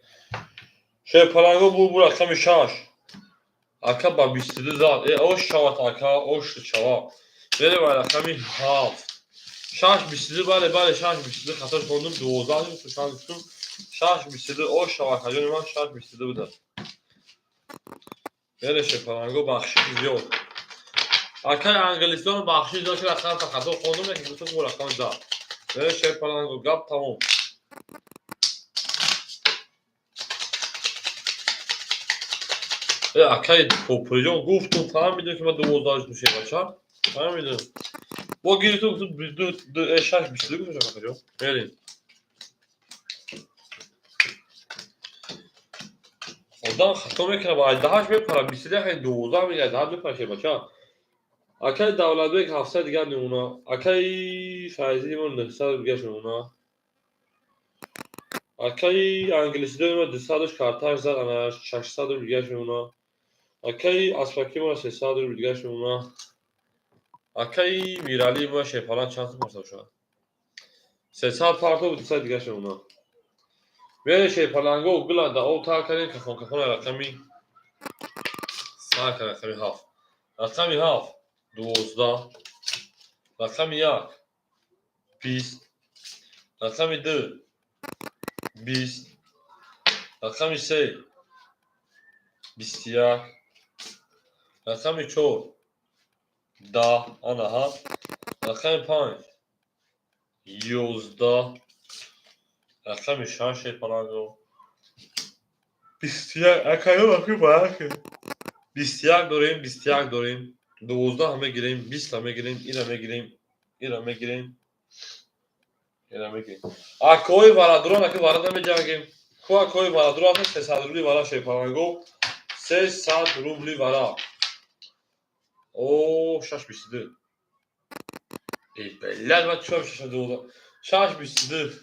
шерпаланго бу рақами 6 ака ба 22 зад. Ош шавад ака, ош шава. Мерем рақами 7 6 22, бале бале 6 22 хато хондум, 12 6 6 22 ош шава акаҷони ман 6 22 буда. Мере шерпаланго бахшиши зиёд. Акаи Англистон бахшиш зиёд ки рақам хато хондум, лекин гуфтам бу рақами 10. Мере шерпаланго гап тамом. Акаи Попуриҷон гуфтум, фаҳмидем ки ман 12 мешавам, бача. Фаҳмидем. Бо гирифтум гуфтум 22 6 22 гуфтам акаҷон. Мерем. Одам хато мекунад, ба 8 мепарад, 21 12 мегӯяд, 8 мепарад бача. Акаи Давлатбек 700 дигар мемона. Акаи Файзӣ мо 900 дигар мемона. Акаи англисидои ма 200-ш карташ зад, ана 600 рубл дигаш мемона. Акаи аспаки ма 300 рубл дигаш мемона. Акаи Мирали ма шерпаланг чанд сум партоб шуд? 300 партоб, 200 дигаш мемона. Мере шерпаланго гула да об тар кардем, кахон кахон рақами сар кард, рақами 7. Рақами 7 12, рақами 1 20, рақами 2 20, рақами 3 21, рақами 4 10, анаҳа, рақами 5 11, рақами 6 шерпаланго 21. Акаё аки бараки 21 дорем, 21 дорем, 12 мегирем, 20 мегирем, ира мегирем, ира мегирем, ира мегирем. Акои варадурон, аки варада меҷангем. Ку акои варадурон 300 рубли вара шерпаланго, 300 рубли вара. О, 6,22. Эй, блядь, ма чё 6,12? 6,22.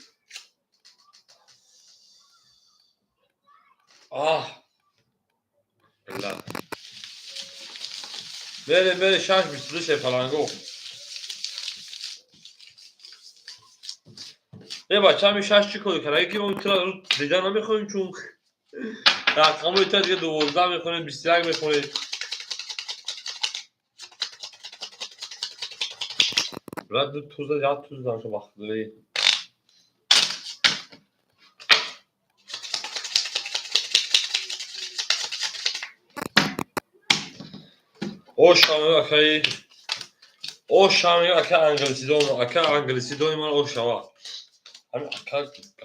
Аҳ! Блядь. Мере, мере, 6,22 шерпаланго. Э, бача, ҳами шаш чӣ кор кард? Ки мо тура дида намехоҳем, чун рақамҳои тура дига 12 мехонем, 21 мехонем. Брат, ду туза, як туз дамша вақт дорӣ. Оша акаи, оша ака англисидон, ака англисидони ман ошава. Ҳами ака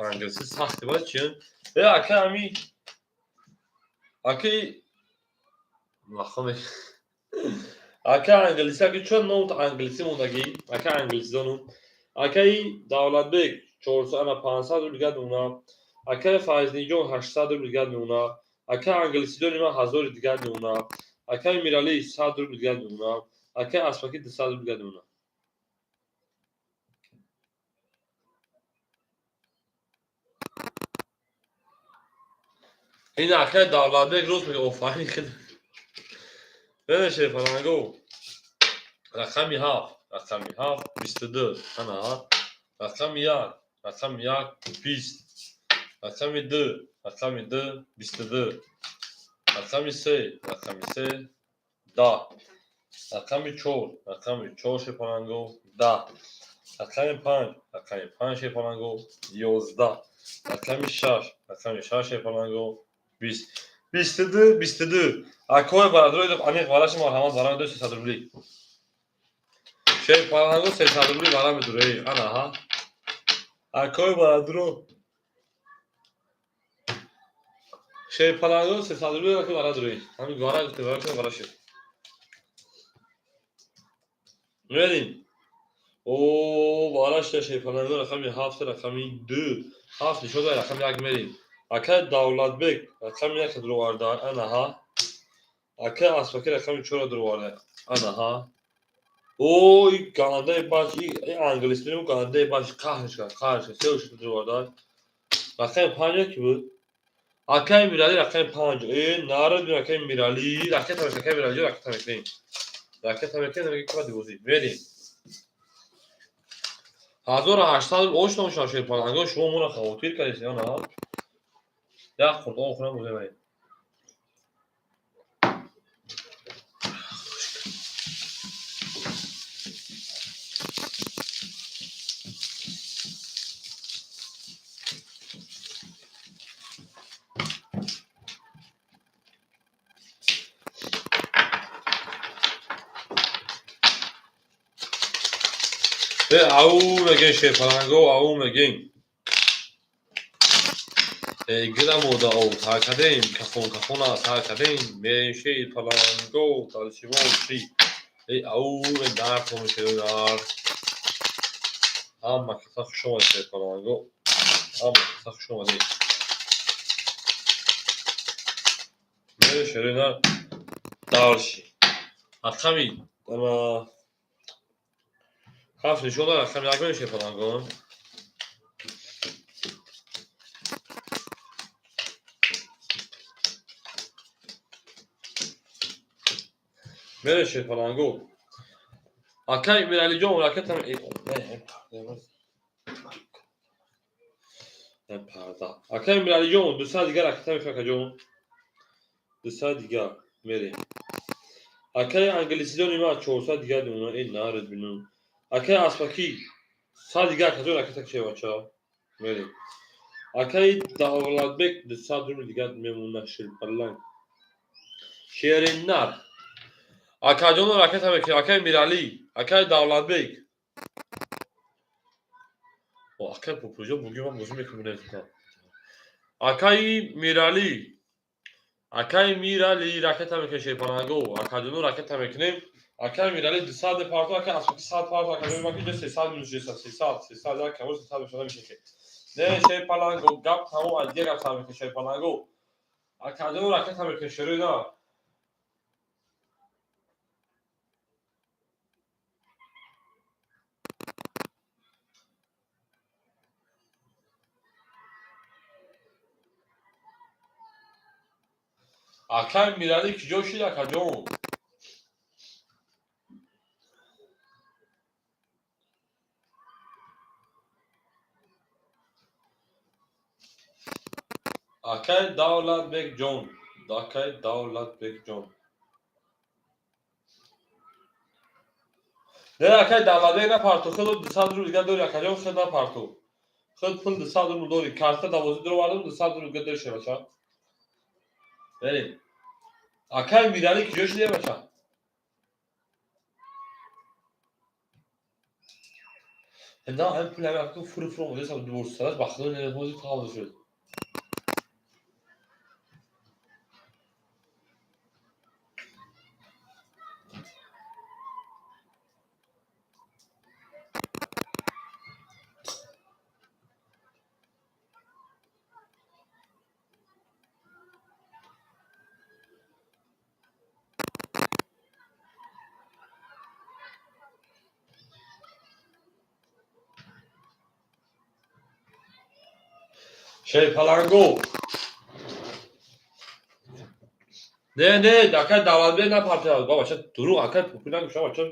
англиси сахти бад чи? Э, ака ҳами акаи махоме. Ака англиси, ака чун номт англиси мондагӣ? Ака англисидону. Акаи Давлатбек 400 ана 500 рубл дигар мемона. Акаи Файзниҷон 800 рубл дигар мемона. Акаи англисидони ман 1000 дигар мемона. Акаи Мирали 100 рубл дигар мемона. Акаи Аспаки 200 рубл дигар мемона. Ин акаи Давлатбек рост мега, офарин хел. Бене шерпаланго. Рақами 7, рақами 7 22, ана рақами 1, рақами 1 20, рақами 2, рақами 2 22, рақами 3, рақами 3 10, рақами 4, рақами 4 шерпаланго 10, рақами 5, рақами 5 шерпаланго 11, рақами 6, рақами 6 шерпаланго 20. 22, 22. Акои бародарои аниқ вараши марҳамат вара медоред 300 рубли. Шерпаланго 300 рубли вара медоред. Ана ҳа. Акои бародаро. Шерпаланго 300 рубли аки вара доред. Ҳамин вара гуфте вара шуд вара шуд. Мерим. О, вара шуда шерпаланго рақами 7, рақами 2. 7 нишон дод, рақами 1 мерим. Акаи Давлатбек рақами 1 дуроварда, ана ҳа. Акаи Аспаки рақами 4 дуроварда, ана ҳа. О, и гандаи баш, и англис мерим, гандаи баш қаҳрш кард, қаҳрш кард, се шуд дуроварда. Рақами 5 ки буд? Акаи Мирали рақами 5. Э, нарад акаи Мирали, ракета мекунем, акаи Мирали ракета мекунем. Ракета мекунем, мегӯем ки баъди бозӣ. Мерим. 1800 ошно шав шерпаланго, шумо моро хавотир кардед, ё на? Як қуръон хӯрам бозӣ барем. Э, ау мегем шерпаланго, ау мегем. Э, гиламода об тар кардем, кахон кахона тар кардем, мерем шерпаланго, дальше молчи. Э, ау дар томишер. Ҳама каса хуш омадед шерпаланго. Ҳама каса хуш омадед. Мерем шерина дальше. Рақами ана 7 нишон дод, рақами 1 мерем шерпаланго. Мере, шерпаланго. Акай Миралиҷон, ракетам парда. Акай Миралиҷон, 200 дигар ракета мекунам, акаҷон. 200 дигар мерем. Акай англисидони ма, 400 дигар мемона. Э, наред бинам. Акай Аспакӣ, 100 дигар, акаҷон, ракета кушай, бача. Мерем. Акай Давлатбек, 200 рубл дигар мемона, шерпаланг. Шериннар. Акаҷоно, ракета мекунем. Акай Миралӣ, акай Давлатбек. Акай Попуҷо, буги ман бозӣ мекунем. Акаи Миралӣ. Акаи Миралӣ, ракета мекунем, шерпаланго. Акаҷоно, ракета мекунем. Акай Миралӣ 200 департо, акай Аспаки 100 парто, акаҷони маки ҷо 300 минус 600, 300, 300, як камор 300 мешуда мешеке. Не, шерпаланго, гап тамом, аз дигар гап сар мекунем, шерпаланго. Акаҷоно, ракета мекунем, шерои на. Акай Миралӣ киҷо шид, акаҷон? Акай Давлатбекҷон, акай Давлатбекҷон. Не, акай Давлатбек, напарту, худ 200 рубл дигар дори, акаҷон, худ напарту. Худ пул 200 рубл дори, карта давозӣ дуровардам, 200 рубл дигар дори, шебача. Берем. Акай Миралӣ киҷо шиде, бача? На, ҳам пул ҳам фуру фуру омадасам, дуборсарас, ба худо нервози тавз шуд. Шерпаланго. Не, не, акай Давлатбек напартояд. Ба бача дурӯғ, акай пул нагӯша, бача.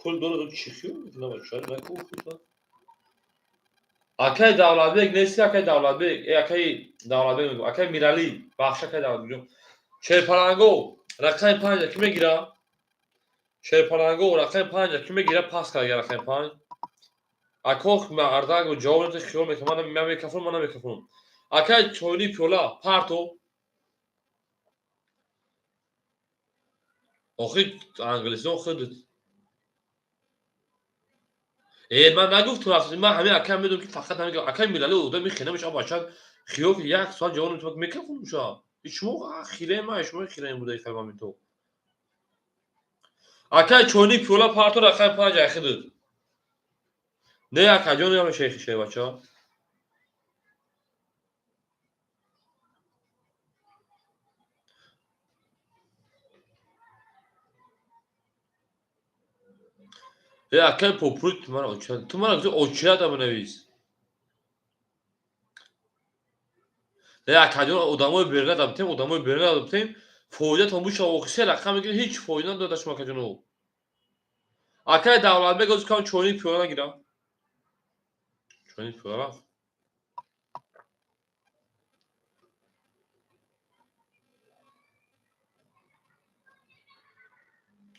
Пул дорад, чӣ хиёл мекунад, бача? Накӯ. Акай Давлатбек нести, акай Давлатбек. Э, акай Давлатбек мегӯ. Акай Миралӣ, бахш, акай Давлатбек. Шерпаланго, рақами панҷа ки мегира? Шерпаланго, рақами панҷа ки мегира? Пас кард рақами панҷ. Акох мардак ҷавоб надод, хиёл мекунам, ман мекафонам, ман намекафонам. Акай чойни пиёла парто. Охи англисон худ. Э, ман нагуфтам, ман ҳамин акай медонам, ки фақат ҳамин акай Миралӣ одами хеле мешава, бача, хиёл ки як соат ҷавоб наметавонад, мекафонам ша. Шумо хираи ман, шумо хираи будаи хеле то. Акай чойни пиёла парто, рақами панҷ айхидуд. Не, акаҷон, ям шейхи шей, бача. Э, акай Попруй, ту мара оча, ту мара гуфти очията бинавис. Не, акаҷон, одамои берна дабтем, одамои берна дабтем, фоидатон бушава, охи се рақам мегирӣ, ҳеҷ фоида надода шумо, акаҷоно. Акай Давлатбек, оз кам чойни пиёла нагирам. Чойни пиёла рафт.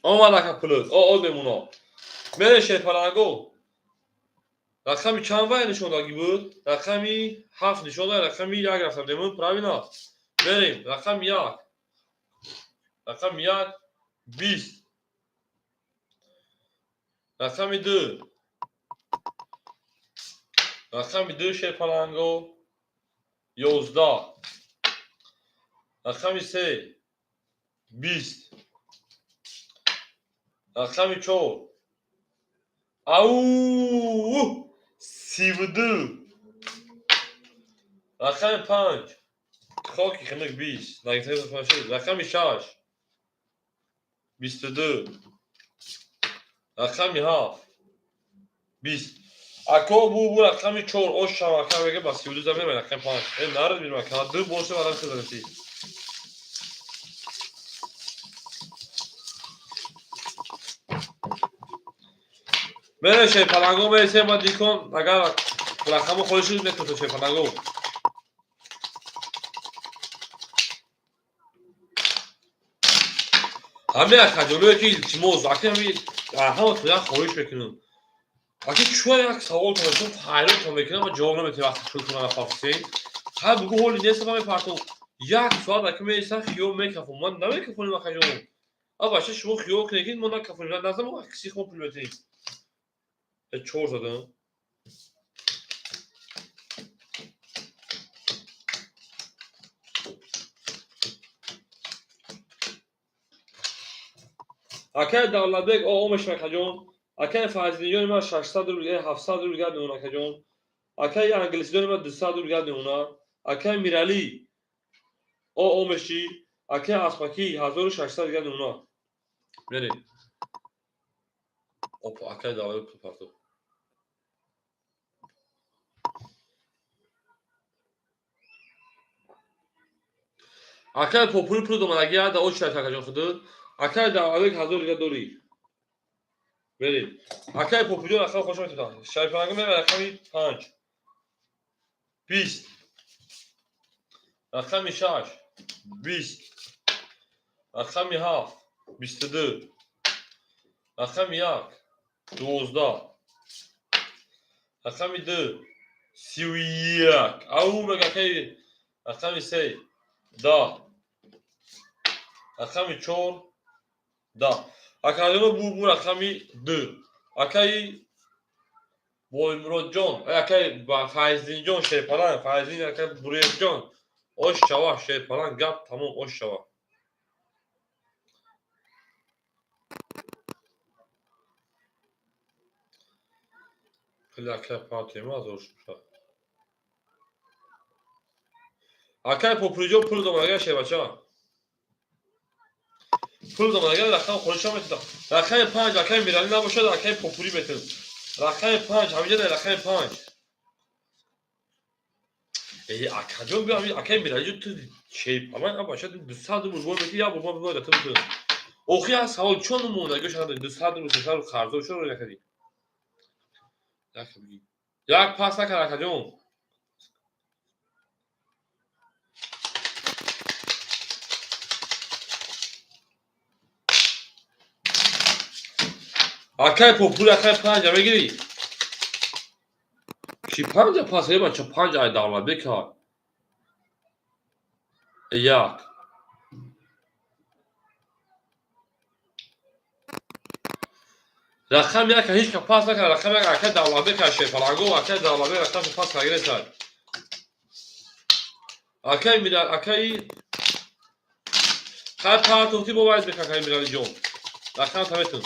Омад, ака, пулут. О, о, мемуно. Мере, шерпаланго. Рақами чанд вай нишондагӣ буд? Рақами ҳафт нишон дод, рақами як рафтам. Демон правильно? Мерем, рақами як. Рақами як, 20. Рақами ду. Рақами ду, шерпаланго, 11. Рақами се, 20. Рақами чор. Ау! 32. Рақами панҷ. Хоки хинук, 20. Рақами шаш. 22. Рақами ҳафт. 20. Ако бу бу рақами чор ош шава, ака мега ба 32 замин рақами панҷ. Э, нарад бинам, ака ду боше барам хизанати. Мере шерпаланго мересем ба дикон, агар рақамо холӣ шуд метавонед шерпаланго. Ҳамин акаҷоное ки илтимос, аки ҳамин ҳаматон як хоҳиш мекунам. Аки чӯ як саволтон мекунам, ҳайротон мекунам ва ҷавоб наметиҳед вақте пултонро напартофтед. Ҳай бугӯ ҳоли нест ма мепартом. Як соат аки меистам хиёл мекафом. Ман намекафонем акаҷон. А бача шумо хиёл кунед ки мо накафонем. Назар мо киси мо пул метиҳем. Чор задам. Акай Давлатбек о мешавад акаҷон. Акай Файзиддинҷони ман 600 рубл, 700 рубл гап мемонад акаҷон. Акай Англисидони ман 200 рубл гап мемонад. Акай Миралӣ о мешӣ. Акай Аспакӣ 1600 гап мемонад. Мерем. Опа, акай Давлатбек пул партоб. Акай Попури пул домадаги ада очирад акаҷон худут. Акай Давлатбек 1000 дига дорӣ. Мерем. Акай Попуриҷон рақам хош метавонад. Шарифаланго мерем рақами 5. 20. Рақами 6. 20. Рақами 7. 22. Рақами 1. 12. Рақами 2. 31. Ау мега акай рақами 3. 10. Рақами 4. 10. Акаҷоно бу рақами 2. Акаи Боймуродҷон, акаи Файздинҷон Шерпаланг, Файздин акаи Буриевҷон. Ош шава Шерпаланг, гап тамом ош шава. Хеле акай партиема азор шуд. Акай Попуриҷон пул домадага шербача. Пул домадага рақам холиша метавонад. Рақами 5 акай Миралӣ набошад, акай Попури метавонад. Рақами 5 ҳаминҷа дар рақами 5. Э акаҷон биё ҳамин акай Миралиҷон ту шерпаланг абаша 200 рубл бор мети як бор ма бигӯ ту битун. Охи як савол чон мондаги шуда 200 рубл 300 рубл қарздор чаро накардӣ? Як бигӣ. Як пас накард акаҷон. Акай Попури акай 5 мегирӣ? Ки 5 пас е бача 5 ай Давлатбек ка. Як. Рақами 1 ҳеҷ ка пас накард. Рақами 1 акай Давлатбек ка Шерпаланго акай Давлатбек рақамшо пас карда. Акай Мира акай хай партофтӣ бо вайд мекард акай Миралиҷон. Рақам таметун.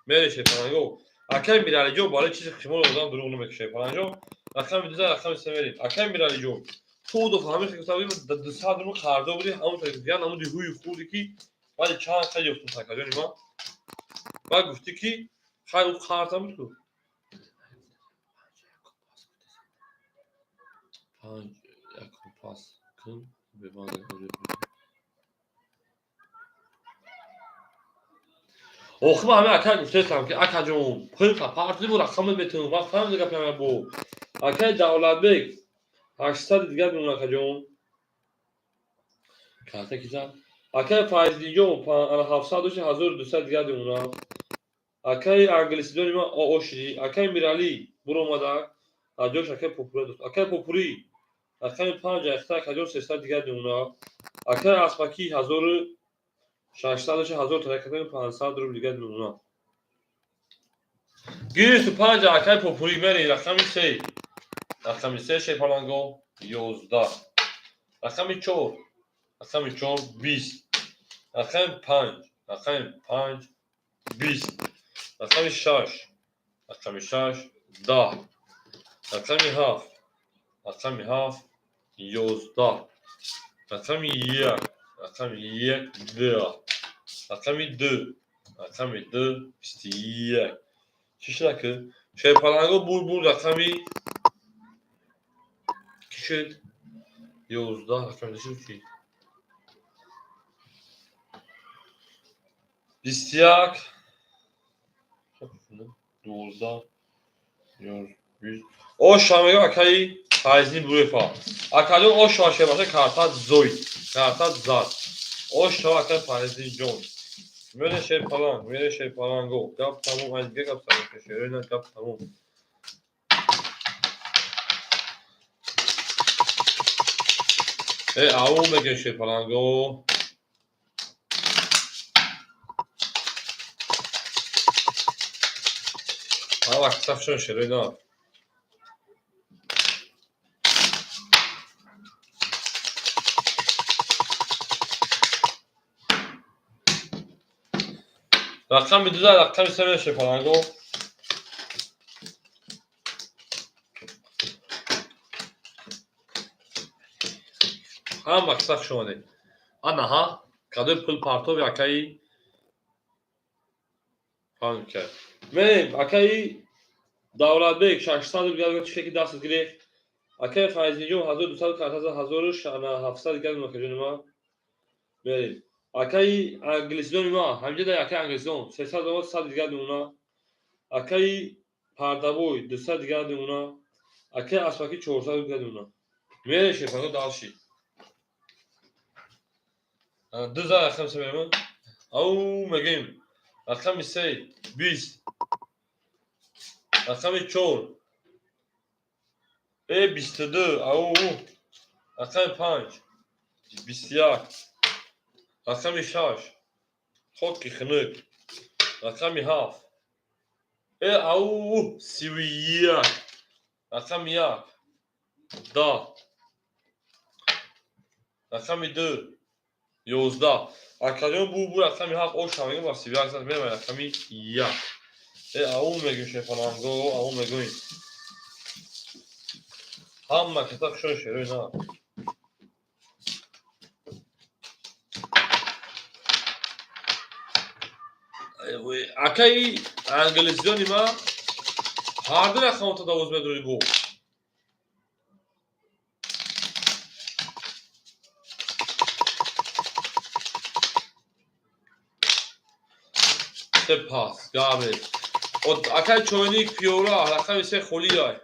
Мере Шерпаланго. Акай Миралиҷон барои чизе шуморо одам дурӯғ намекушад Шерпаланҷон. Рақами 2 рақами 3 мерем. Акай Миралиҷон. Ту ду фаҳмӣ ки гуфта будӣ 200 рубл қарздор будӣ, ҳамон я намуди ҳуи хурди ки баъди чанд хел ёфтум акаҷони ман. Баъд гуфтӣ ки хай ӯ қарзам буд ку. 5 якум пас кун бебанд. Охи ман ҳамин акай гуфтаистам ки акаҷон пул партӣ бу рақамат метавонам. Ман фаҳмида гапи бо. Акай Давлатбек 800 дигар мемонад акаҷон. Карта ки зад? Акай Файздинҷон 700 дошти 1200 дигар мемонад. Акай Англисидони ман ошидӣ. Акай Миралӣ буромадак. Аҷош акай Попури дошт. Акай Попури рақами 5 ахта акаҷон 300 дигар мемонад. Акай Аспакӣ 1600 дошти 1000 таракатани 500 рубл дигар мемонад. Гирифту 5 акай Попури мери рақами 3. Рақами 3 Шерпаланго 11. Рақами 4. Рақами 4 20. Рақами 5. Рақами 5 20. Рақами 6. Рақами 6 10. Рақами 7. Рақами 7 11. Рақами 1. Рақами 1 2. Рақами 2. Рақами 2 21. Чӣ шуда ки? Шерпаланго бур бур рақами ки шуд? 11 рақами шуд ки? 21. 12, 20. Оша мегӯ, акаи Файзӣ Бурефа. Акаҷон, оша шебаша, картат зой. Картат зад. Оша, акаи Файзиҷон. Мере шерпаланг, мере шерпаланго. Гап тамом, аз дига гап тамом. Шерина гап тамом. Э, ау меге шерпаланго. Ава китабшон шерина. Рақами дуза, рақами се меше паланго. Ҳама киса хуш омадед. Анаҳа, кадои пул партови акаи фаҳм кард. Мерем, акаи Давлатбек 600 рубл чихе ки дастат гирифт. Акаи Файзиҷон 1200 картаза 1700 дигар акаҷони ма. Мерем. Акаи англисдони ма, ҳамҷа дар акаи англисдон 300 омад, 100 дигар мемона. Акаи Пардабой 200 дигар мемона. Акаи Аспакӣ 400 дигар мемона. Мерем, шефаго, дальше. Дуза рақами се мерем. Ау мегем. Рақами се 20. Рақами чор э 22. Ау, рақами панҷ 21. Рақами шаш хоки хунук. Рақами ҳафт э ау 31. Рақами як 10. Рақами ду 11. Акаҷон, бу бу рақами ҳафт оша мегем, ба 31 зад. Мерем рақами як. Э, ау мегӯем, шефаланго, ау мегӯем. Ҳама кита хушон, шерои на. Акаи англисиёни ма, ҳарду рақамото давоз медорӣ бо. Се пас, габе. Акаи чойник, пиёра, рақами се холиай.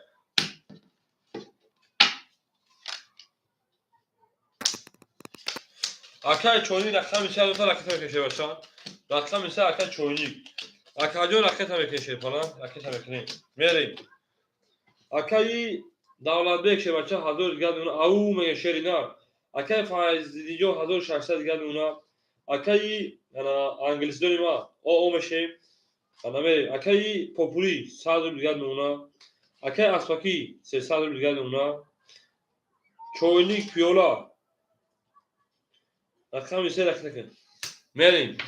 Акаи чойник, рақами се адота ракета мекеше баша. Рақами се, акаи чойник. Акаҷон, ракета мекеше пала, ракета мекунем. Мерем. Акаи Давлатбек шебача 1000 дигар мемона. Ау меге шери нар. Акаи Файзидинҷон 1600 дигар мемона. Акаи англисдони ма о о мешем. Ана мерем. Акаи Попули 100 рубл дигар мемона. Акаи Аспакӣ 300 рубл дигар мемона. Чойник, пиёла. Рақами се ракета кун. Мерем.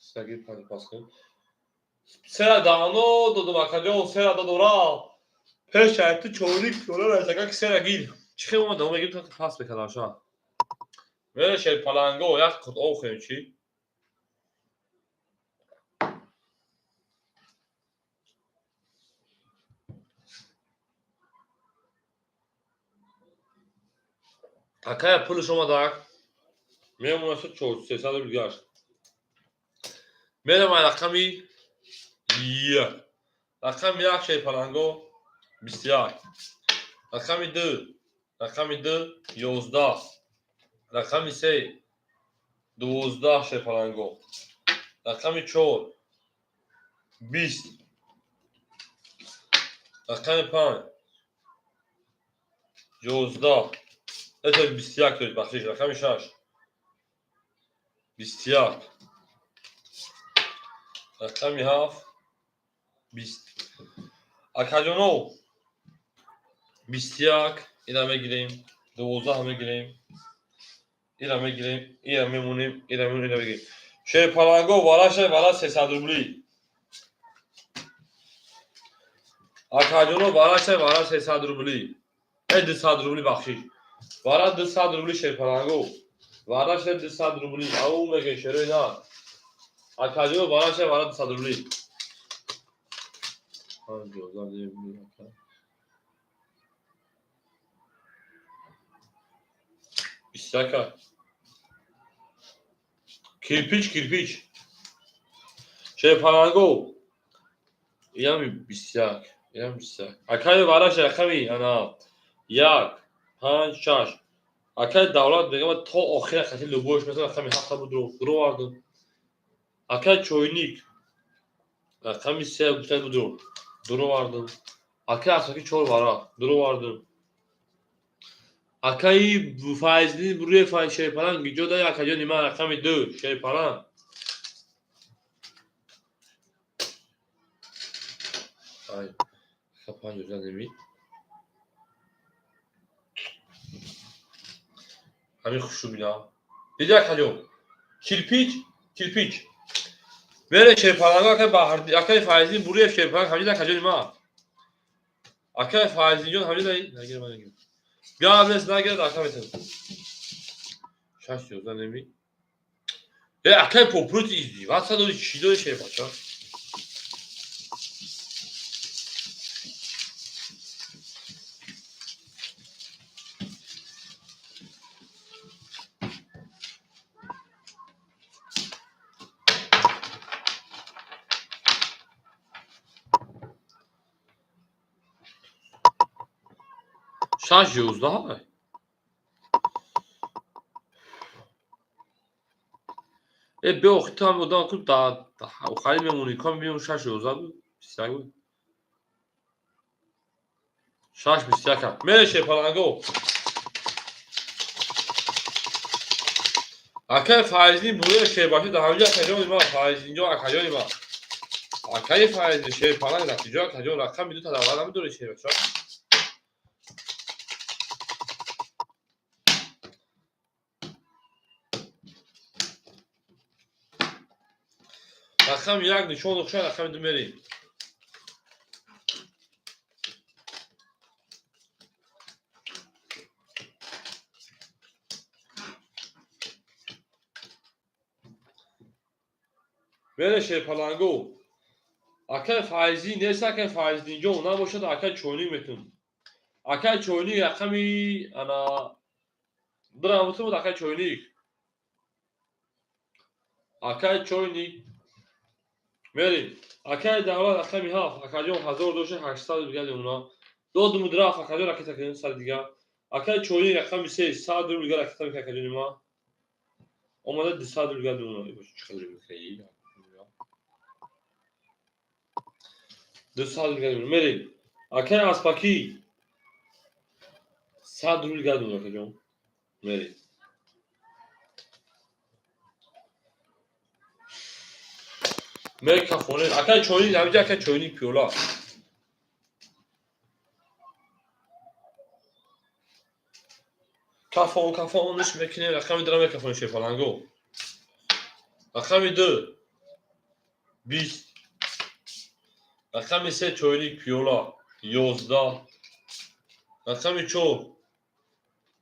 Саги панҷ пас кун. Сера давно додум, акаҷон, сера додум рафт. Пеш ту чойник, пиёла расака ки сера гир. Чӣ хел омад, давом мегирим, то пас мекардам ша. Мере шерпаланго, як қут об хӯрем чӣ? Акая пулш омадак. Мемонад 300 рубл гашт. Мерем ай рақами як. Рақами як, шерпаланго, 21. Рақами ду, рақами ду 11. Рақами се 12, шерпаланго. Рақами чор 20. Рақами панҷ 11. Это 21, то есть бахшиш, рақами шаш 21. Рақами ҳафт 20. Акаҷоно, 21 ира мегирем, 12 мегирем, ира мегирем, ира мемонем, ира мемонем, ира мегирем. Шерпаланго, вараша вара 300 рубли. Акаҷоно, вараша вара 300 рубли. Э, 200 рубли, бахшиш. Вара 200 рубли, шерпаланго. Вараша 200 рубли. Ау меге шерои на. Акаҷоно, вараша вара 200 рубли. Панҷ 11. 21. Кирпич, кирпич. Шерпаланго. Иам 21, иам 21. Акаи вараш рақами ана 1, 5, 6. Акаи давлат мегӯяд то охира хати любош масалан рақами 7 буд дуровардам. Акаи чойник рақами 3 гуфта буд дуровардам. Акаи асаки 4 варақ дуровардам. Акаи Файзлин буруи Шерпаланг ҷо дай акаҷони ман рақами 2 Шерпаланг. Ай, панҷ неми. Ҳамин хушу бина. Диди акаҷон. Кирпич, кирпич. Бере Шерпаланг акаи Баҳрди, акаи Файзлин буруи Шерпаланг ҳамин акаҷони ман. Акаи Файзлинҷон ҳамин дай нагир ман нагир. Гап нест нагирад ака метавон. 6 11 неми. Э акаи попрути издиваться дори чӣ дори шербача? Шаш ёздаҳ? Э бе охи ту ҳам одам ку охари мемонӣ кам биём 6 11 буд 21 буд. 6 21 мере шерпаланго. Акаи Файзлин буруи шербача дар ҳаминҷо акаҷони ман Файзлинҷон акаҷони ман. Акаи Файзлин шерпаланг дар куҷо акаҷон рақами ду та давлат намедорӣ шербача? Рақами 1 нишон дохша, рақами 2 мерем. Мере шерпаланго. Акаи Файзӣ нест, акаи Файзлинҷон набошад, акаи чойник метун. Акаи чойник рақами ана дирам буд акаи чойник. Акаи чойник мерем. Акаи давлат рақами 7, акаҷон 1000 дошта 800 дигар лимона. Додуму рафт акаҷон ракета кунем сари дигар. Акаи чойник рақами 3, 100 рубл дигар ракета мекунад акаҷони ман. Омада 200 рубл дигар лимона. Чӣ қадар мекунад? 200 рубл дигар лимона. Мерем. Акаи аспакӣ 100 рубл дигар лимона акаҷон. Мерем. Мекафоне. Акаи чойник, ҳаминҷо акаи чойник пиёла. Кафон, кафонш мекунем, рақами 2 мекафонем шерпаланго. Рақами 2 20. Рақами 3 чойник пиёла 11. Рақами 4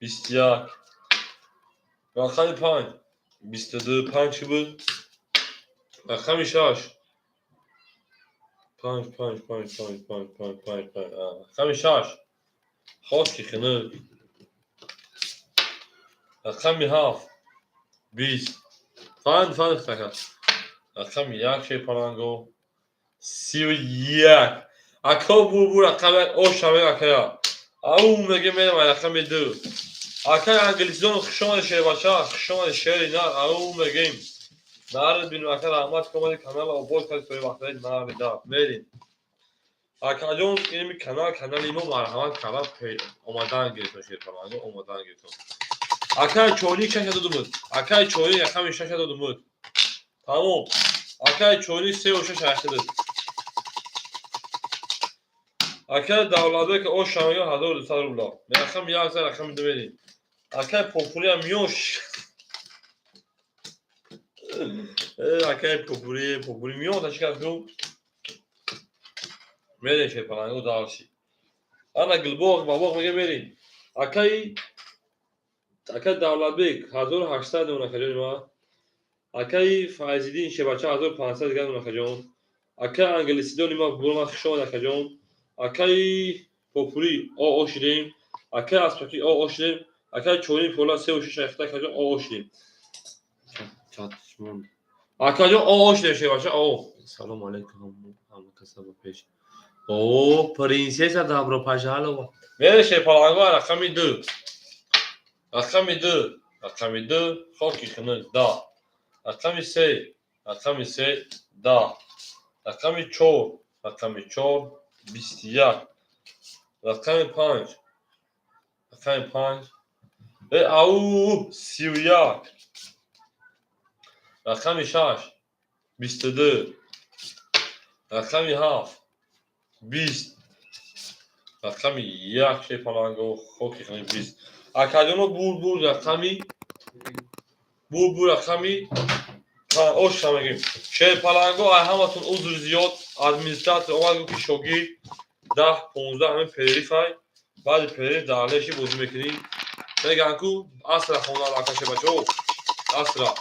21. Рақами 5 22, 5 чӣ буд? Рақами 6 5 5 5 5 5 5 5 5. Рақами 6 хоки хунук. Рақами 7 20. 5 5 така. Рақами 1 шерпаланго 31. Ако бурбур рақами 1 ош ҳаме акая. Ау меге мерам рақами 2. Акай англисидон хуш омадед шербача, хуш омадед шери нар, ау мегем. Нарид бинем ака раҳмат ки омадед канала обод кардед то вақтаи нарида. Мерем. Акаҷон инми канал канали мо марҳамат карда омадан гирифтон шерпаланго омадан гирифтон. Акаи чойник 6 додумуд. Акаи чойник рақами 6 додумуд. Тамом. Акаи чойник 3 ва 6 8 дод. Акаи Давлатбек ош шамиё 1200 рубла. Рақами 1 за рақами 2 мерем. Акаи Попури ҳам миёш. Акаи Попури, Попури миён та чӣ кард ку? Мерем шерпаланго дарши. Ана Гулбоғ бабоғ мега мерем. Акаи Давлатбек 1800 дон акаҷони ман. Акаи Файзиддин шебача 1500 дигар дон акаҷон. Акаи англисидони ман бурма хуш омад акаҷон. Акаи Попури о шидем. Акаи Аспакӣ о шидем. Акаи чойник пиёла 3 ва 6 акаҷон о шидем. Чатш монд. Акаҷон, о шудем шебача, о. Салом алейкум ҳама каса ба пеш. О, принсесса, добро пожаловать. Мере шерпаланго рақами 2. Рақами 2, рақами 2, хоки хунук 10. Рақами 3, рақами 3, 10. Рақами 4, рақами 4, 21. Рақами 5, рақами 5, ау, 31. Рақами 6, 22. Рақами 7, 20. Рақами 1 шерпаланго хоки хунук 20. Акаҷоно бур рақами бур рақами оша мегӯем. Шерпаланго ай ҳаматон узр зиёд. Администратор омад, гуфт ки шогирд 10 15 ҳамин перерыв ай. Баъди перерыв дар леши бозӣ мекунӣ. Мегӯянд ку асра хона ака шебачаҳо. Асра.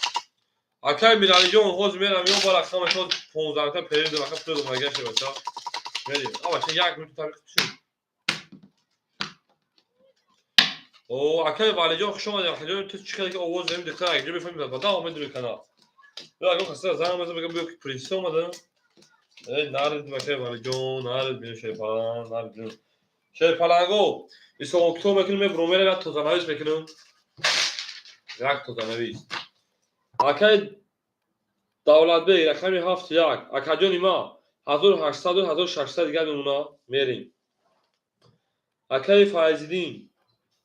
Акай Миралиҷон, ҳозир мерам ё ба рақамаш ҳозир 15 та перерыв дорам, ака пул дорам шебача. Мерем. Абача як минут табиқ шуд. О, акай Валиҷон, хуш омадед. Акаҷон, ту чӣ хеле ки овоз дорем, духтар якҷо мефаҳмем, ба давом медури канал. Бё агар хаста занг мезанам, мегӯям биё ки принсесса омада. Эй, нарид акай Валиҷон, нарид биё шерпаланг, нарид биё. Шерпаланго, исоқо китоб мекунем, мебурам, мерам як тозанавис мекунем. Як тозанавис. Акай Давлатбек, рақами 7 1. Акаҷони ма, 1800 1600 дигар мемона, мерем. Акаи Файзиддин,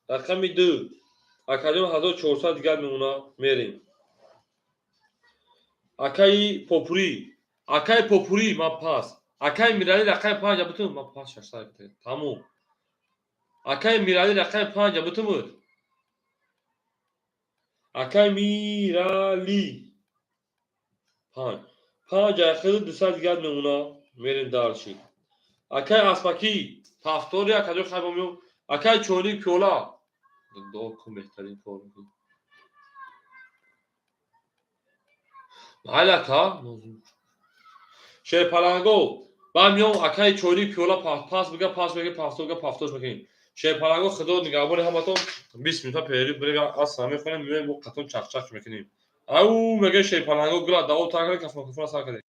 рақами 2. Акаҷон 1400 дигар мемона, мерем. Акаи Попурӣ, акаи Попурӣ, ман пас. Акаи Миралӣ рақами 5 бутун, ман пас 600. Тамом. Акаи Миралӣ рақами 5 бутун. Акаи Миралӣ 5. 5 айхели 200 дигар мемона, мерем дальше. Акаи Аспакӣ, повтори акаҷон хайбо меом. Акаи Чойник пиёла. Дуо кун, беҳтарин кор мекунӣ. Майли ака. Шерпаланго, баъд меом акаи Чойник пиёла пас бига, пас мега, повтор бига, повтор мекунем. Шерпаланго, худо нигаҳбони ҳаматон. 20 минута перерыв бирем, асра мехонем, меоем бо қатон чақчақ мекунем. Ау, мега шерпаланго гула даво танг кардем, кафон сар кардем.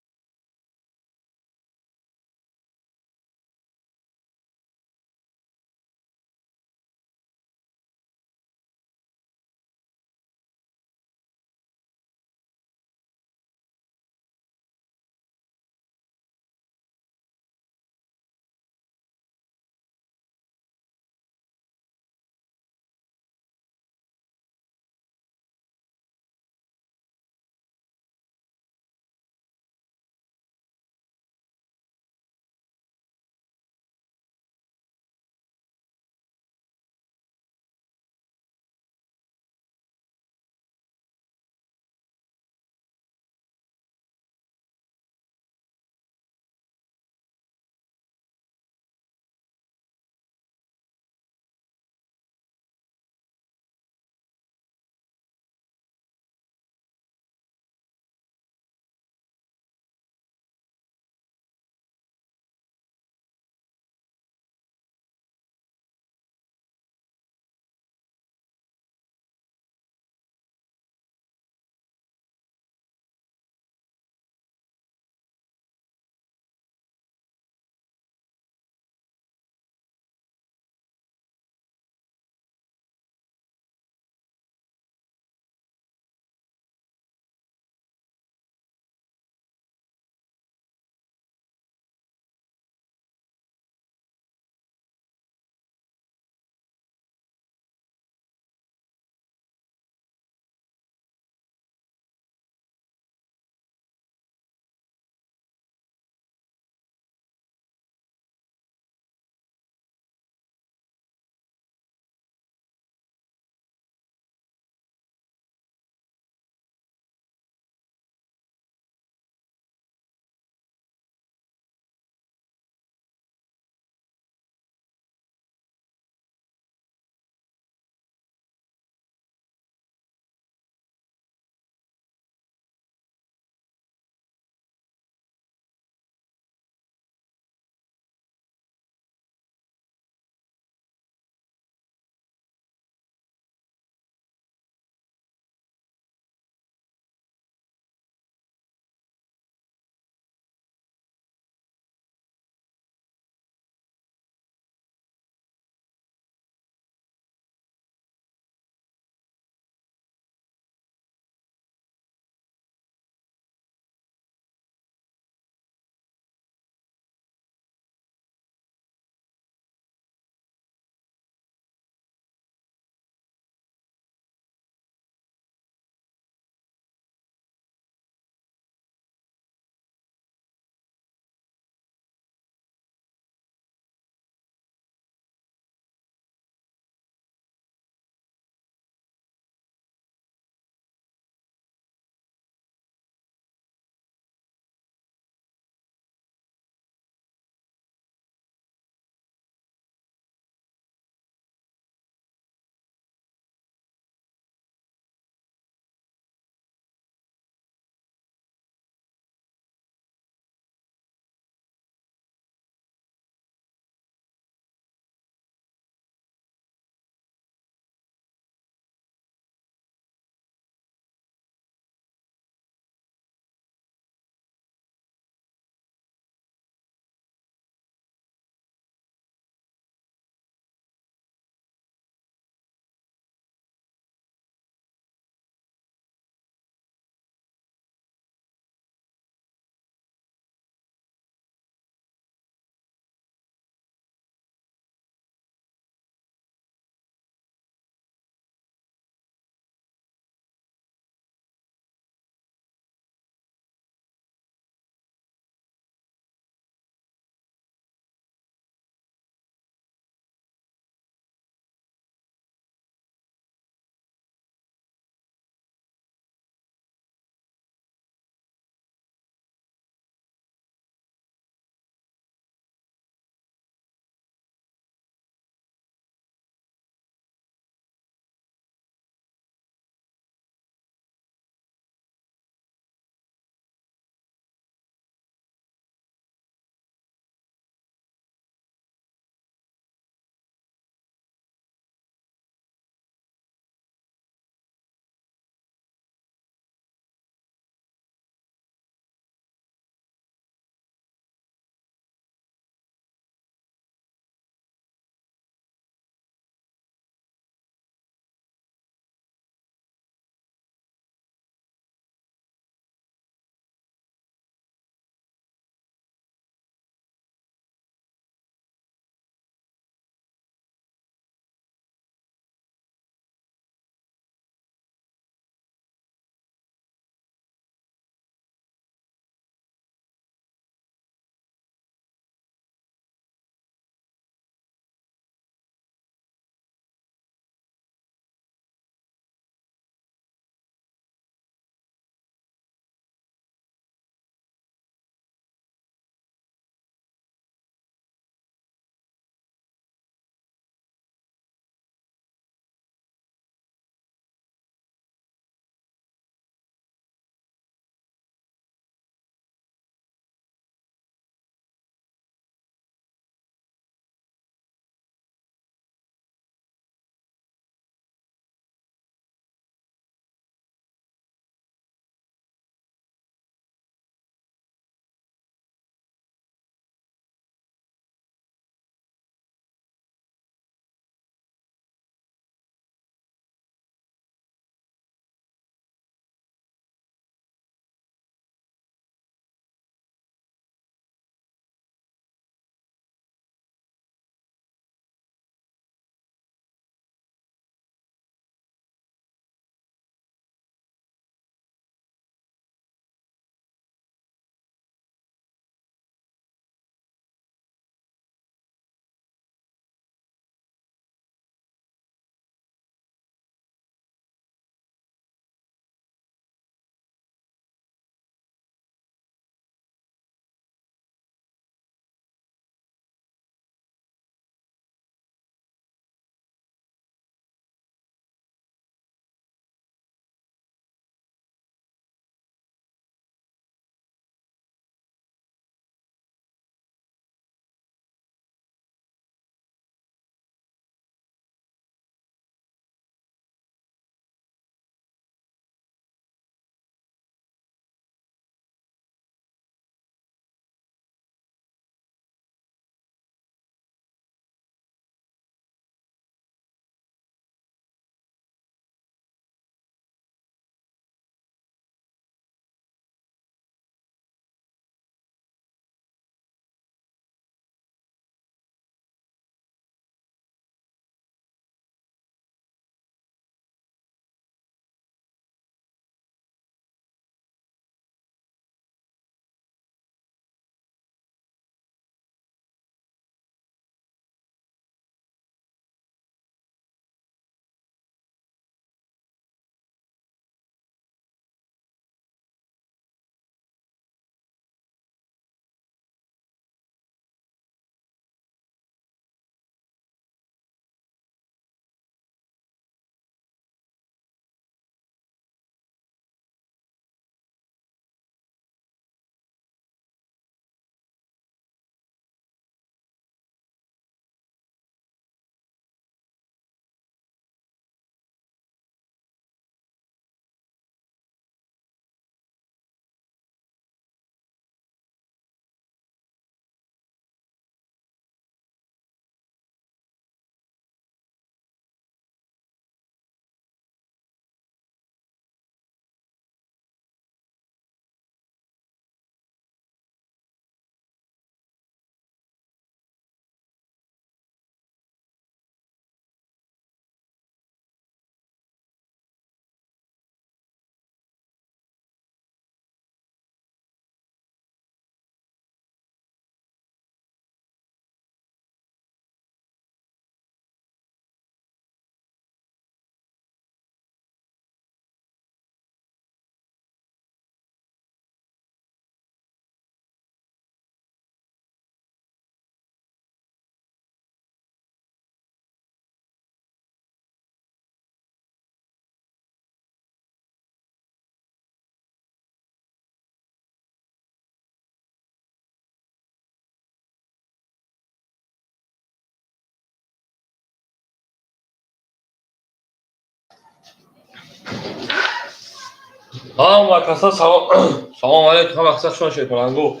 Ҳама каса салом, салом алейкум, ҳама каса хуш омадед, паланго.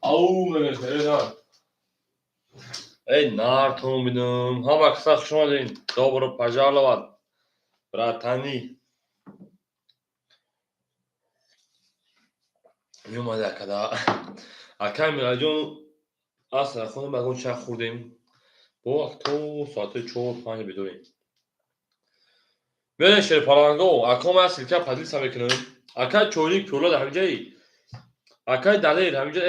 Ау, мегӯяд, эй, эй, нартон бинам. Ҳама каса хуш омадед. Добро пожаловать, братани. Меомади акада. Акай Мираҷон аср хона багон чай хӯрдем. Бо то соати 4-5 бедорем. Мерем шерпаланго, ако ман ссылка поделиться мекунам. Акай чойник пиёла дар ҳаминҷаи. Акай Далер ҳаминҷа,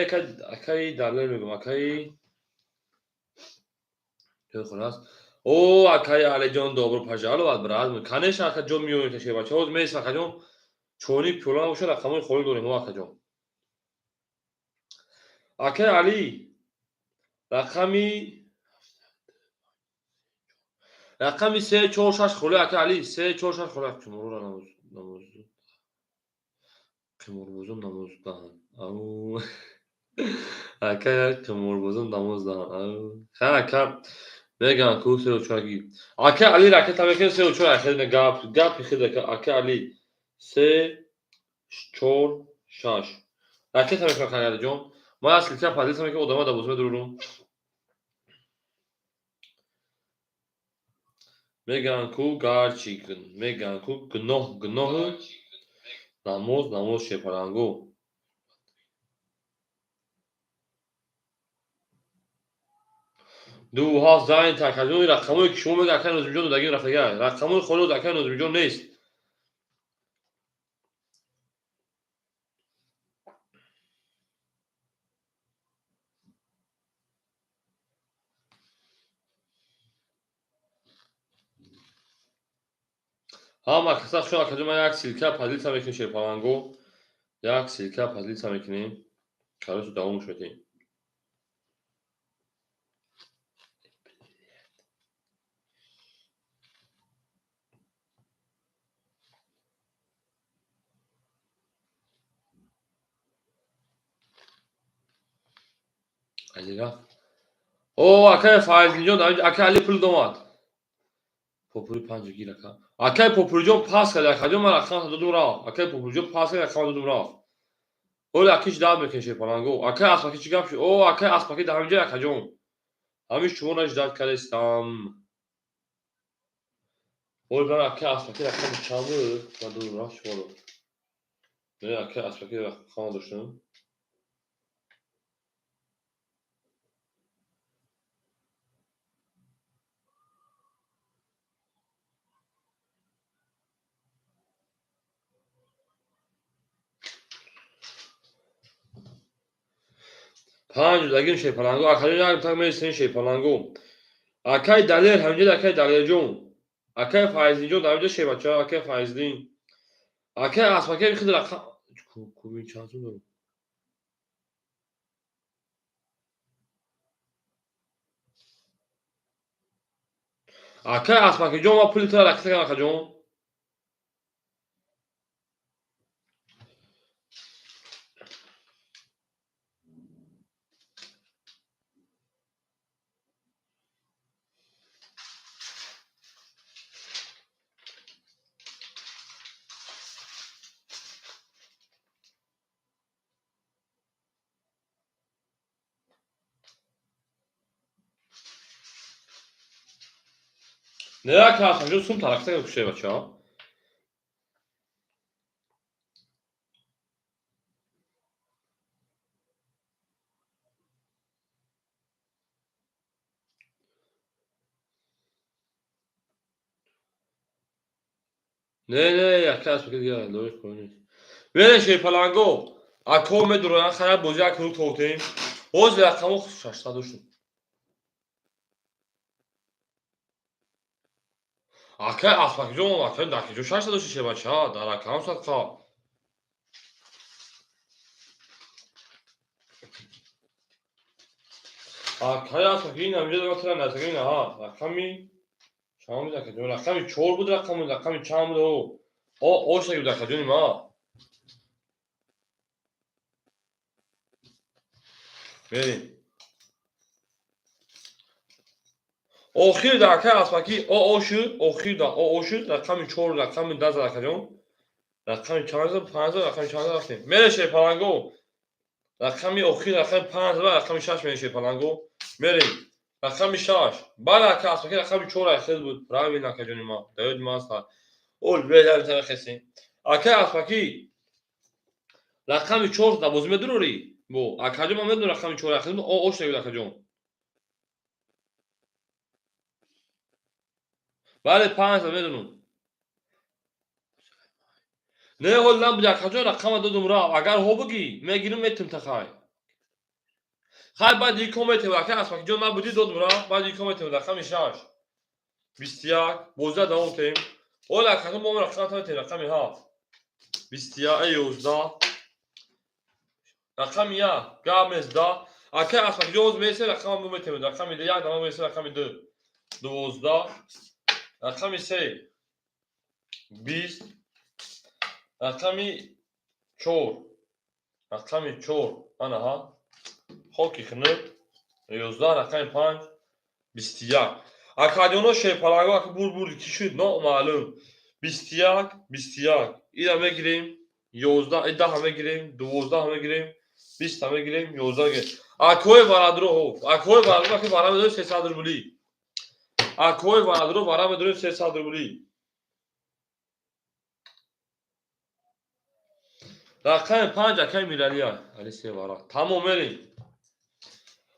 акай Далер мегӯям, акай хулас. О, акай Алиҷон, добро пожаловать, брат. Конечно, акаҷон меоем шербача. Ҳозир мест акаҷон. Чойник пиёла набошад, рақамҳои холӣ дорем, о акаҷон. Акай Али, рақами 3 4 6 холӣ, акай Али, 3 4 6 холӣ. Қиморро намоз намоз қиморбозон намоз даҳанд. Ау, акай, қиморбозон намоз даҳанд. Ау, ха, ака, мегӯянд ку сеу чораги. Акай Али ракета мекунем сеу чор, ахир гап гапи хид. Акай Али, 3 4 6 ракета мекунам. Акай Алиҷон, ман ссылка поделиться мекунам, одама дар бозӣ медурам. Мегӯянд ку, гарчи мегӯянд ку, гуноҳ гуноҳу намоз намоз, шерпаланго. Ду ҳафт зайн акаҷон, рақамое ки шумо мега, акай Нозимҷон додагим рафтага. Рақамои холӣ акай Нозимҷон нест. Ҳама каса хуш, акаҷон, ман як ссылка поделиться мекунем, шерпаланго. Як ссылка поделиться мекунем. Короче, давом метем. Али рафт. О, акай Файзлиҷон, акай Али пул домад. Попури панҷ гир, ака. Акай Попуриҷон пас кард, акаҷон, ман рақам додум, рафт. Акай Попуриҷон пас кард, рақам додум, рафт. Оли акиш дад мекунем, шерпаланго. Акай Аспаки, чӣ гап шуд? О, акай Аспаки дар ҳаминҷа, акаҷон. Ҳамин шуморо ждать кардестам. Оли ман акай Аспаки рақами чанд буд? Ман додум, рафт шуморо. Не, акай Аспаки рақам доштам. Панҷ дагим, шерпаланго. Акаҷон, як так месен, шерпаланго. Акай Далер ҳаминҷа, акай Далерҷон. Акай Файзлинҷон дар ҳаминҷа, шербача, акай Файзлин. Акай Аспаки хид рақам кубин чанд сум дорам? Акай Аспакиҷон, ман пули туро ракета кардам, акаҷон. Не, акай Аспакиҷон, сум таракта кардам, шербача. Не, не, акай Аспаки дигар лоиқ нест. Мерем, шерпаланго. Ако медуроян, хайр, бозӣ як рук тотем. Ҳозир рақамо 600 доштем. Акай Аспакиҷон, акай Дакиҷон 600 дошти, шербача, дар рақам садқа. Акай Аспаки ин ҳаминҷа дорам тира насагин, аҳа, рақами чанд буд, акаҷон? Рақами 4 буд, рақами чанд буд? О, оштаги буд, акаҷони ма. Мерем. Охир дар акай Аспаки о шуд, охир дар о шуд, рақами 4, рақами 10, акаҷон. Рақами чанд панҷ, рақами чанд рафтем? Мере шерпаланго. Рақами охир рақами панҷ ва рақами шаш мере шерпаланго. Мерем. Рақами шаш. Бале ака аспаки рақами чор айхел буд. Правильно акаҷони ма. Даёди ма аст. Ол беҳтар хесем. Ака аспаки рақами чор да бозӣ медурорӣ? Бо акаҷон ман медонам рақами чор айхел буд. О ош нагӯд акаҷон. Бале панҷ медонам. Не ҳол набуд акаҷон рақама додум рафт. Агар ҳо бигӣ мегирим метим тахай. Хай баъд ико метем ака аспакиҷон набудӣ додум рафт. Баъд ико метем рақами шаш. 21 бозида давом кунем. Ҳол акаҷон мо рақама метем рақами ҳафт. 21 11 рақами як гап нест да. Ака аспакиҷон ҳоз месем рақама мо метем рақами як дама месем рақами ду. 12 рақами се 20 рақами чор ана ҳа хоки хунук 11 рақами панҷ 21. Акаҷоно шерпаланго ака бур бур ки шуд номаълум. 21 21 ира мегирем 11 даҳа мегирем 12 мегирем 20 мегирем 11 мегирем. Акои варадро ҳо акои варадро ака вара медорем 300 рубли. Акои варадро вара медорем 300 рубли. Рақами панҷ акаи Миралия. Али се вара. Тамом мерем.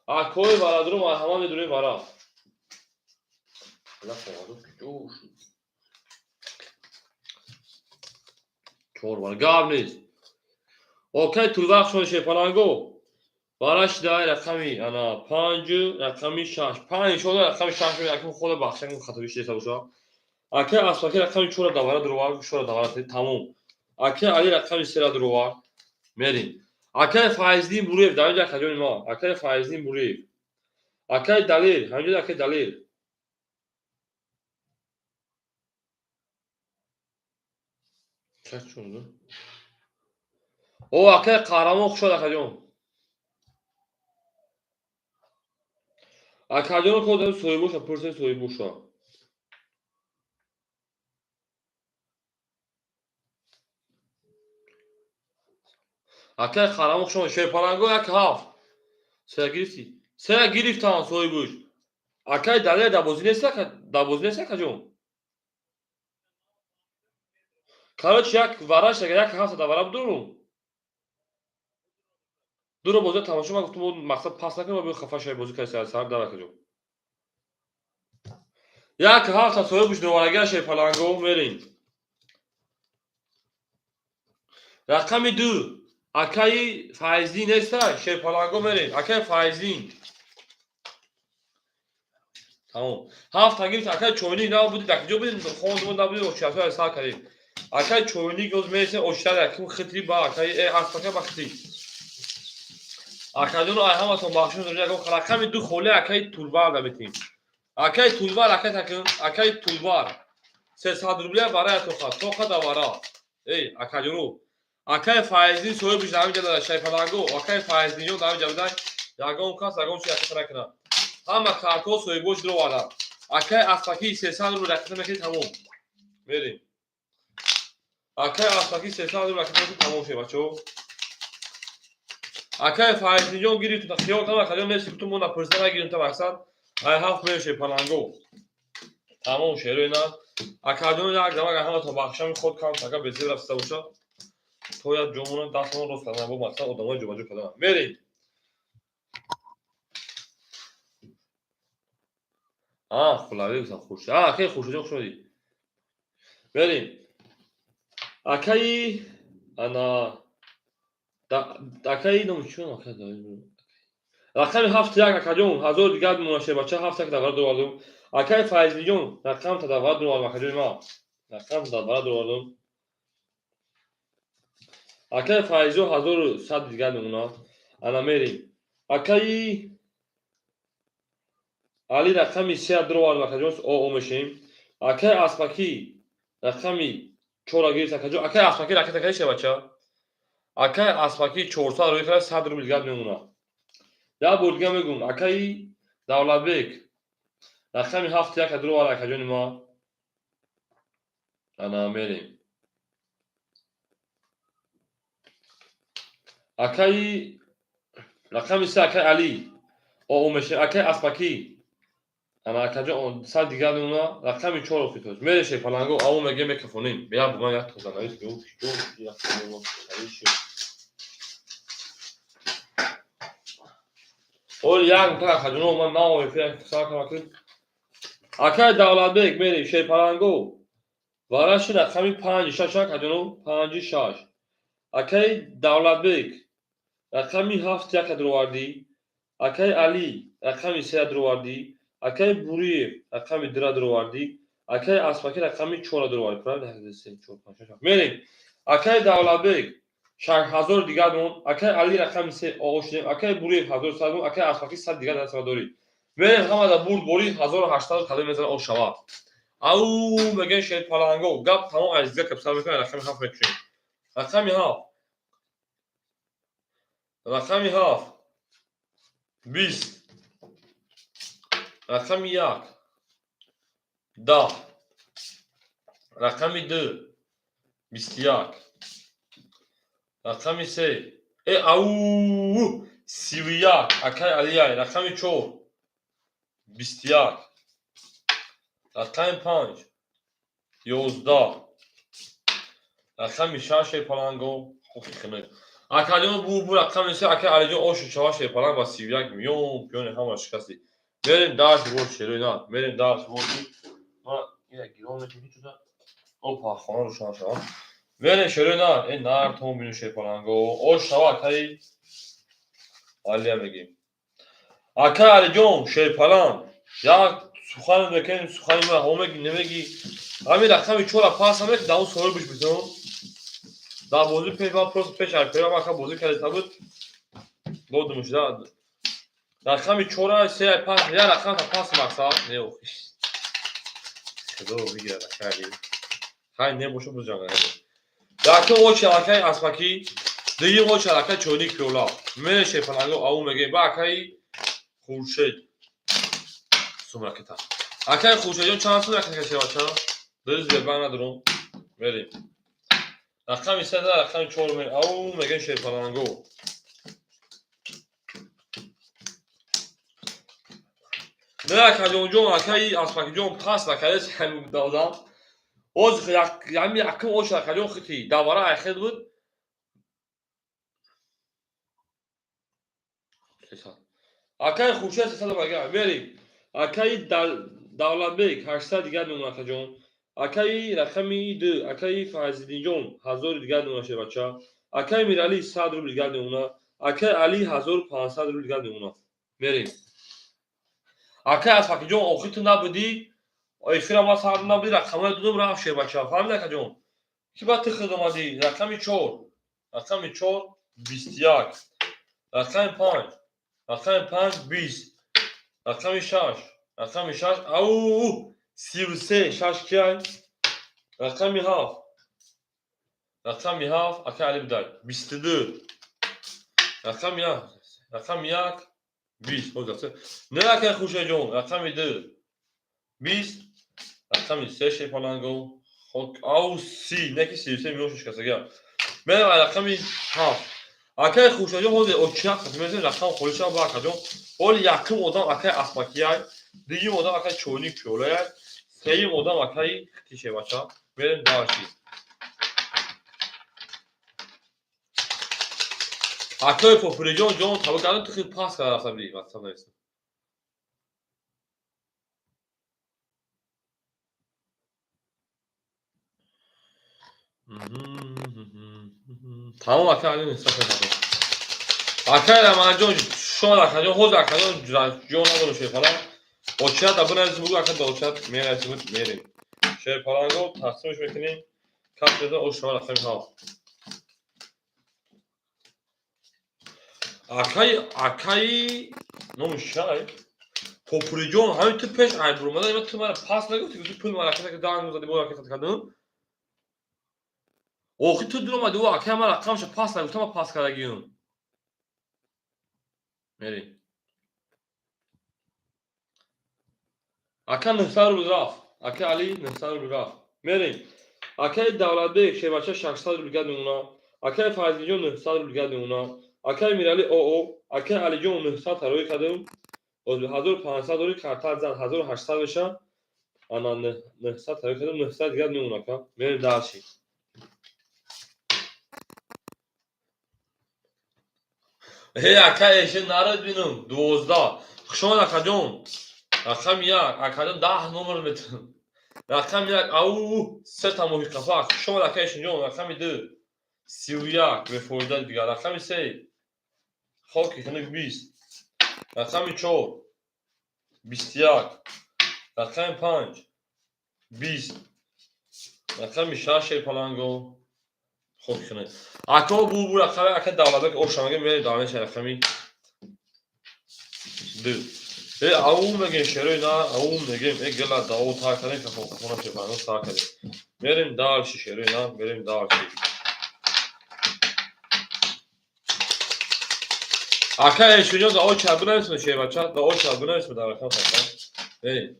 Акои варадро марҳамат медорем вара. Чор вара. Гап нест. Окай тулвақ шон шепаланго. Вара шидай рақами ана панҷ рақами шаш. Панҷ иншоалло рақами шаш якум хода бахшакум хатоби шида боша. Акай аспаки рақами чора давара дуровар, чора давара тамом. Акай Али рақами сера дуровар. Мерем. Акай Файздин Буриев дар инҷа акаҷони ма. Акай Файздин Буриев. Акай Далер, ҳаминҷо акай Далер. Чак шуд? О, акай Қаҳрамон хушод акаҷон. Акаҷон кодам соҳибоша пурсед соҳибоша. Акай Қаҳрамон хушод. Шерпаланго як ҳафт. Сера гирифтӣ? Сера гирифтам соҳибуш. Акай Далер дар бозӣ нест ака? Дар бозӣ нест акаҷон? Короче як вараш агар як ҳафта дар вара будурум. Дуро бозиро тамошо ман гуфтум мақсад пас накунам ва биё хафа шавӣ бозӣ кардӣ сар сар дар акаҷон. Як ҳафта соҳибуш доварагиа шерпаланго мерем. Рақами ду акаи Файздин неста шерпаланго мерем. Акаи Файздин. Тамом. Ҳафта гирифт акаи чойник набуди дар куҷо будем хондум набуди очиятҳоя сар кардем. Акаи чойник оз мересем очитар якум хитри ба акаи аспака ба хитри. Акаҷоно ай ҳаматон бахшиш дорем рақами ду холи акаи Тулвар да метем. Акаи Тулвар акай такин акаи Тулвар 300 рублия барая тоқа тоқа да вара. Эй акаҷоно акаи Файздин соҳибиш дар ҳаминҷа дада шайпаланго акаи Файздинҷон дар ҳаминҷа будан ягон кас ягон чи яката накунад. Ҳама картҳо соҳибош дуроварданд. Акаи аспаки 300 рубл ракета мекунӣ тамом. Мерем. Акаи аспаки 300 рубл ракета мекунӣ тамом шед бачаҳо. Акаи Файздинҷон гирифту та хиёл кардам акаҷон нест гуфтум мо напурсида нагирем та мақсад ай ҳафт мешед паланго. Тамом шеро ина. Акаҷон як дамак ҳаматон бахшам ход кам така безеб рафта бошад. То як ҷомона дастмон рост кардан бо мақсад одамои ҷобаҷо кардан. Мерем. А, хулавӣ гуфтам Хуршид. А, акаи Хуршидҷон хуш омадӣ. Мерем. Акаи ана акаи номи чӣ ака рақами ҳафт як акаҷон ҳазор дигар бимона шербача ҳафт як давара дуровардум. Акаи Файзлиҷон рақам та давара дуровардум акаҷони ма. Рақам та давара дуровардум. Акаи Файзҷон 1100 дигар мемонад. Ана мерем. Акаи Али рақами се дуровардум акаҷон о мешем. Акаи Аспакӣ рақами чора гирифт акаҷон. Акаи Аспакӣ ракета кардӣ шербача? Акаи Аспакӣ 400 рӯй кард 100 рубл дигар мемонад. Як бор дига мегӯм акаи Давлатбек рақами ҳафт як дуровард акаҷони ма. Ана мерем. Акаи рақами се, акаи Алӣ, о мешавем. Акаи Аспакӣ, ана акаҷон, 100 дигар мемона. Рақами чор охитош мерем, шерпаланго, аво мегем, мекафонем. Бия, буман як тозанавис. Оли як та акаҷоно, ман наоф. Акаи Давлатбек, мерем, шерпаланго, вараши рақами панҷи шаш, акаҷоно, панҷи шаш. Акаи Давлатбек рақами ҳафт яка дуровардӣ, акаи Алӣ рақами сея дуровардӣ, акаи Буриев рақами дура дуровардӣ, акаи Аспакӣ рақами чора дуровардӣ. Мерем, акаи Давлатбек 6000 дигар мон, акаи Алӣ рақами се оғоз шудем, акаи Буриев 1100 мон, акаи Аспакӣ 100 дигар дастра дорӣ. Мерем, ҳамада бурд борӣ, 1800 қадам мезанад, ош шавад. Ау мегӯем, шерпаланго, гап тамом. Аз дига капсар мекунем, рақами ҳафт мекушем. Рақами ҳафт, рақами ҳафт 20, рақами як 10, рақами ду 21, рақами се ау 31, акаи Алияй, рақами чор 21, рақами панҷ 11, рақами шаш, шерпаланго, хунук. Акаҷон, бу рақами се, акаи Алиҷон, ошу шава, шерпаланг ба 31 миён пиёни ҳама шикасти. Мерем дарс бор, шерои на, мерем дарс бор. Ма ина гирон мекунем чуда, опа, хона рӯшан шава. Мерем, шерои на, э нар тон бину, шерпаланго, ош шава, акаи Алия мегим. Акаи Алиҷон, шерпаланг, як сухан мекунем, сухани ма ҳо меги, немеги, ҳамин рақами чора пас ҳаме дар он соҳиб биш битон. Дар бозӣ пеш ман просто пеш ҳарфера мака бозӣ карда буд, додум шуда. Рақами чора се пас, як рақам пас, мақсад не, охи худо бигирад, акаи хай небошо, бузҷанга. Якум очи акаи Аспакӣ, дуюм очи акаи Чойник Пиёла. Мере, шерпаланго, ау мегем ба акаи Хуршед сум ракета. Акаи Хуршедҷон, чанд сум ракета кашевача? Дӯз бебан надорум. Мерем, рақами се, рақами чор, ау мегем, шерпаланго. Не, акаҷонҷон, акаи Аспакиҷон, пас накардес додам. Оз ҳами якум ош, акаҷон, хити давара айхел буд. Акаи Хуршед 300 мага. Мерем, акаи Давлатбек 800 дигар мемон, акаҷон. Акаи рақами ду, акаи Файзиддинҷон, 1000 дигар мемона, шербача. Акаи Миралӣ 100 рубл дигар мемона, акаи Алӣ 1500 рубл дигар мемона. Мерем, акаи Аспакиҷон, охир ту набудӣ эфира, ма сар набудӣ, рақамҳои дудум рафт, шербача, фаҳмидӣ, акаҷон, ки ба ту хид омадӣ. Рақами чор, рақами чор 21, рақами панҷ, рақами панҷ 20, рақами шаш, рақами шаш ау 33, шаш кияй? Рақами ҳафт, рақами ҳафт, акаи Али бидай, 22, рақами як, рақами як 20. Не, акаи Хуршедҷон, рақами ду 20, рақами се, шерпаланго, ау 30, не ки 33 миён шикастагия. Мерем рақами ҳафт, акаи Хуршедҷон, ҳозир очиак мезанем, рақам холӣ шава ба акаҷон. Ҳоли якум одам акаи Аспакияй, дуюм одам акаи Чойник Пиёлаяй, сеюм одам акаи Хитишевача. Мерем дальше. Акаи Попуриҷон, ҷон, табрик кардам, ту хеле пас карда рафта будӣ, ватсап нависам. Тамом, акаи Али нисбат. Акаи Рамазонҷон, шояд, акаҷон, ҳозир, акаҷон, ҷон надорам, шерпаланг. Очият абунависем, бугӯ, ака, очият мерасем, мерем. Шерпаланго тақсимш мекунем. Кас мезанад, ош шава, рақами ҳафт. Акаи, акаи номиш чай? Попуриҷон, ҳамин ту пеш ай буромада, има ту мара пас нагуфтӣ, гуфти пул мара ракета данг зади, бо ракета кардам. Охи ту дуромади, ӯ акаи ман рақамша пас нагуфта, ман пас кардагиюм. Мерем. Ака 900 рубл рафт. Ака Али 900 рубл рафт. Мерем. Акаи Давлатбек шербача 600 рубл гад мемона. Акаи Файзиҷон 900 рубл гад мемона. Акай Мирали ОО, акай Алиҷон 900 тарои кардем. 1500 дори карта зад 1800 меша. Ана 900 тарои кардем, 900 дигар мемон ака. Мерем дальше. Эй, акай эши нарад бинум, 12. Хуш омад акаҷон. Рақами 1, акаҷон 10 номер метавон. Рақами 1, ау, се та моҳи қафа. Хуш омад акай эшинҷон. Рақами 2, 31, бефоида дигар. Рақами 3, хоки хунук 20. Рақами 4, 21. Рақами 5, 20. Рақами 6 шерпаланго. Хоки хунук. Ако бу бу рақами ака давлатбек ошамага мерем давлат рақами 2. Э ау мегем шерои на ау мегем э гела дао тар кардем ка хона шерпаланго сар кардем. Мерем дальше шерои на мерем дальше. Ака эшунё да оча бинависме шербача да оча бинависме дар рақам хака. Эй.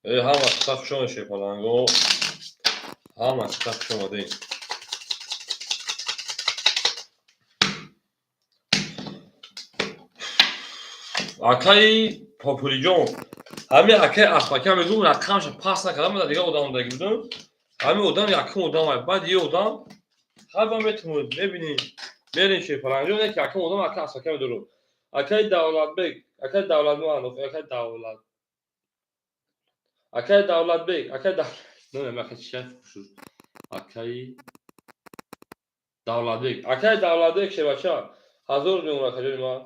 Эй ҳама қиса хуш омад шерпаланго. Ҳама қиса хуш омадем. Акаи Попуриҷон, ҳамин акаи Аспака мегӯм рақамша пас накардам, ман дигар одам даги будам. Ҳамин одам якум одам ай, баъд е одам ҳар метавонед мебинем, мерем шерпаланҷон, яке якум одам акаи Аспака медорам. Акаи Давлатбек, акаи Давлатмуҳаммадов, акаи Давлат. Акаи Давлатбек, акаи Давлат. Не, акаи чи шуд? Акаи Давлатбек, акаи Давлатбек шербача 1000 мемон акаҷони ман.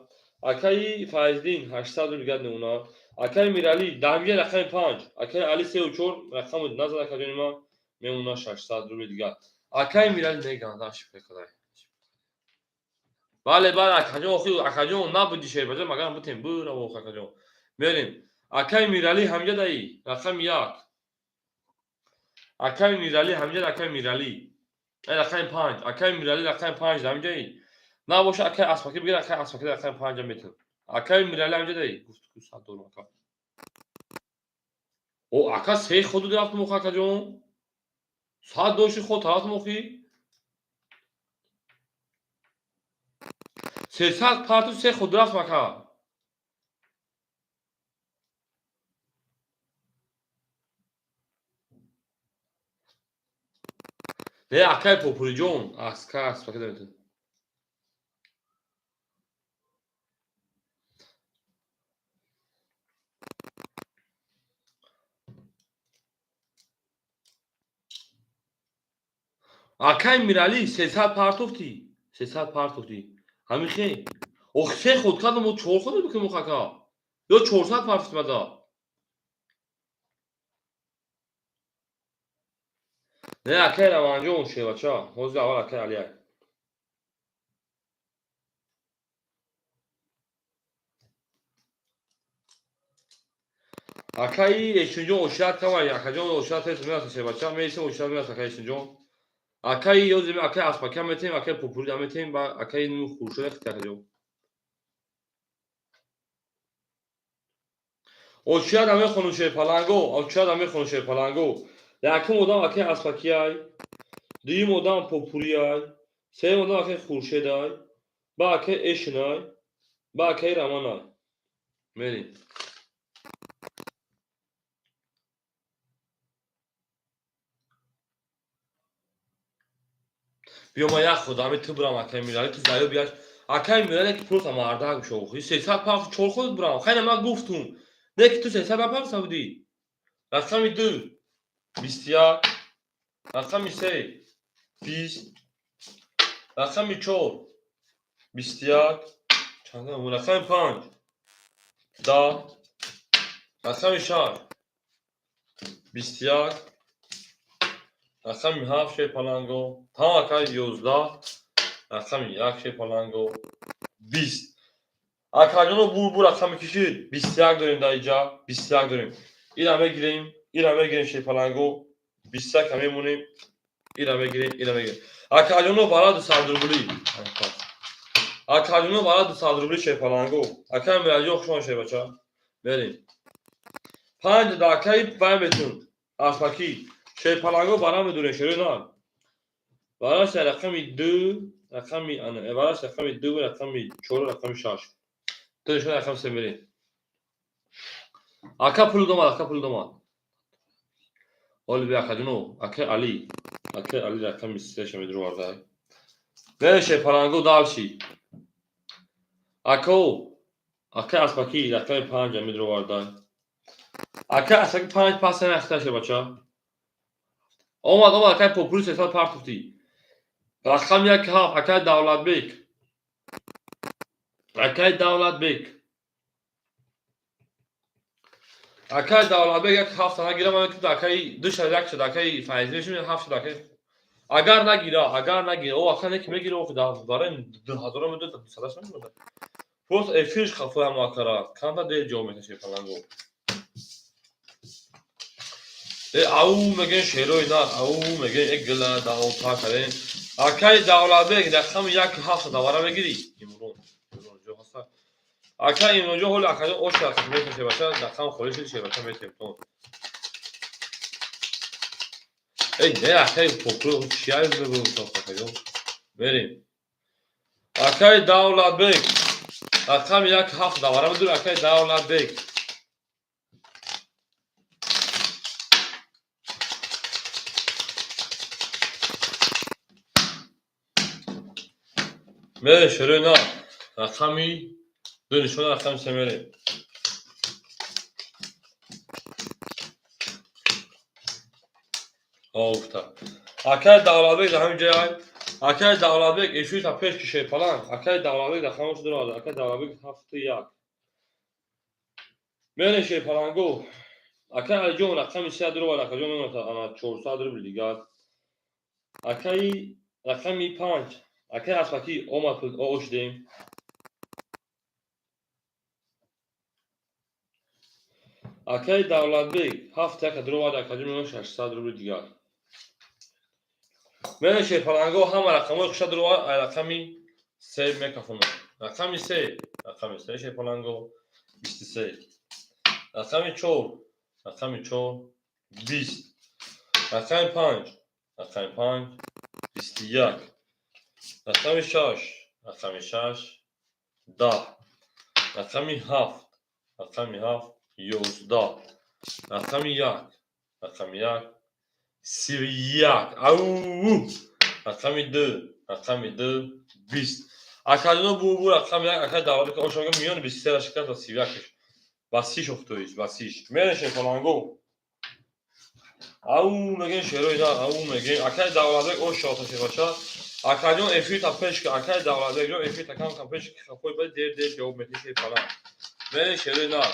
Акаи Файздин 800 рубл гад мемонад. Акаи Мирали дамгия рақами 5, акаи Али 3 4 рақами назад акаҷони ман мемонад 600 рубл дигар. Акаи Мирали меган шифре кадай. Бале, бале, акаҷон, охи акаҷон набуди шербача, магар бутем бура ох акаҷон. Мерем. Акаи Мирали ҳамҷа даи, рақами 1. Акаи Мирали ҳамҷа акаи Мирали. Э рақами 5, акаи Мирали рақами 5 ҳамҷаи. Набоша акаи Аспаки бигир, акаи Аспаки рақами 5 метавон. Акаи Мирали ҳамҷа даи. Гуфт ку 100 доллар ака. О, ака се ходу рафтум ох акаҷон. 100 доши ход тарафтум охи. 300 парту се худ рафтум ака. Не, акаи Попуриҷон, аска Аспаки метавон. Акаи Мирали 300 партофтӣ. 300 партофтӣ. Ҳамин хе. Ох се худ кардам, мо чор худ бикунем ох ака. Ё 400 партофтим ада. Не, акаи Раванҷон шербача. Ҳозир аввал акаи Алияй. Акаи Эшинҷон ошират камай, акаҷон ошират тез мераса шербача, меисем ошират мераса акаи Эшинҷон. Акаи ёзим акаи Аспака метем, акаи Попурида метем, ба акаи ну Хуршеда хити акаҷон. Очият мехонум шерпаланго, очият мехонум шерпаланго. Якум одам акаи Аспакияй, дуюм одам Попурияй, сеюм одам акаи Хуршедай, ба акаи Эшинай, ба акаи Раманай. Мерем. Биё ман як худ ҳами ту бурам акаи Мирали, ту заё бияш. Акаи Мирали ки просто мардак шо. 300 пафт чор худ бурам. Хайна ман гуфтум. Не ки ту 300 пафт будӣ. Рақами 2 21, рақами 3 20, рақами 4 21, чанда рақами 5 10, рақами 6 21, рақами 7 шерпаланго, тамом акаи 11, рақами 1 шерпаланго 20. Акаҷоно бур бур рақами кишид 21 дорем дар иҷа, 21 дорем. Ира мегирем, ира мегирем шерпаланго, 21 мемонем, ира мегирем, ира мегирем. Акаҷоно бара 200 рубли. Акаҷоно бара 200 рубли шерпаланго. Акаи Мираҷон хуш омад шербача. Мерем. 5 да акаи вай метун. Аспаки. Шерпаланго бара медурем шерои на. Вараш рақами ду, рақами ана, вараш рақами ду, рақами чор, рақами шаш. Ду нишон рақами се мерем. Ака пул домад, ака пул домад. Оли би акаҷоно, ака Али. Ака Али рақами сеша медуроварда. Мереше паланго дальше. Ако, ака Аспаки рақами панҷа медуроварда. Ака Аспаки панҷ пас нахташе бача. Омад, омад, акай попули сесад партуфтӣ. Рақами як ҳафт, акай Давлатбек. Акай Давлатбек. Акай Давлатбек як ҳафта нагира, ман мекунам акай ду шад як шад, акай Файзӣ мешавад ҳафт шад, акай агар нагира, агар нагира, о ака неки мегира, о барои ду ҳазора медод, дусадаш намедод. Просто эфирш хафоя мо акара, камтар дер ҷавоб меташед паланго. Э ау мегӯен шерои нар, ау мегӯен э гила даҳонта кардем. Акай Давлатбек рақами як ҳафта давара мегирӣ? Имрон, Имрон ҷо ҳаста. Акай Имронҷо ҳоли акаҷон ош рақам меташе бача, рақам холӣ шуд шебача метем. Эй, не акай попули чия мегӯм акаҷон. Мерем. Акай Давлатбек рақами як ҳафт давара медур, акай Давлатбек. Мерем шерои нар. Рақами ду нишона рақами се мерем. Гуфта. Акай Давлатбек дар ҳамин ҷой. Акай Давлатбек эфирта пеш кишед паланг. Акай Давлатбек дар хамош дуровард. Акай Давлатбек ҳафту як. Мерем шер паланго. Акай Алиҷон рақами се дуровард. Акаҷон мемонад ана 400 рубл дигар. Акай рақами панҷ. Акай Аспакӣ омад пул ошдем. Акай Давлатбек ҳафт яка дуровард. Акаҷон мемонад 600 рубл дигар. Мерем шер паланго ҳама рақамҳои хуша дуровард. Ай рақами се мекафонад. Рақами се, рақами се шер паланго 23. Рақами чор, рақами чор 20. Рақами панҷ, рақами панҷ 21. Рақами шаш, рақами шаш 10. Рақами ҳафт, рақами ҳафт 11. Рақами як, рақами як 31. Ау! Рақами ду, рақами ду 20. Акаҷоно бу рақами як, акай Давлатбек ошога миёни 23 шикаст ва 31-ш. Ба сиш охтоиш, ба сиш. Мерешем паланго. Ау мегӯем шерои нар, ау мегӯем. Акай Давлатбек ош шота шебача. Акаҷон эфирта пеш ка, акай Давлатбек ҷон эфирта кам кам пеш ки хафои баъд дер дер ҷавоб метиҳӣ шер паланг. Мерем шерои нар.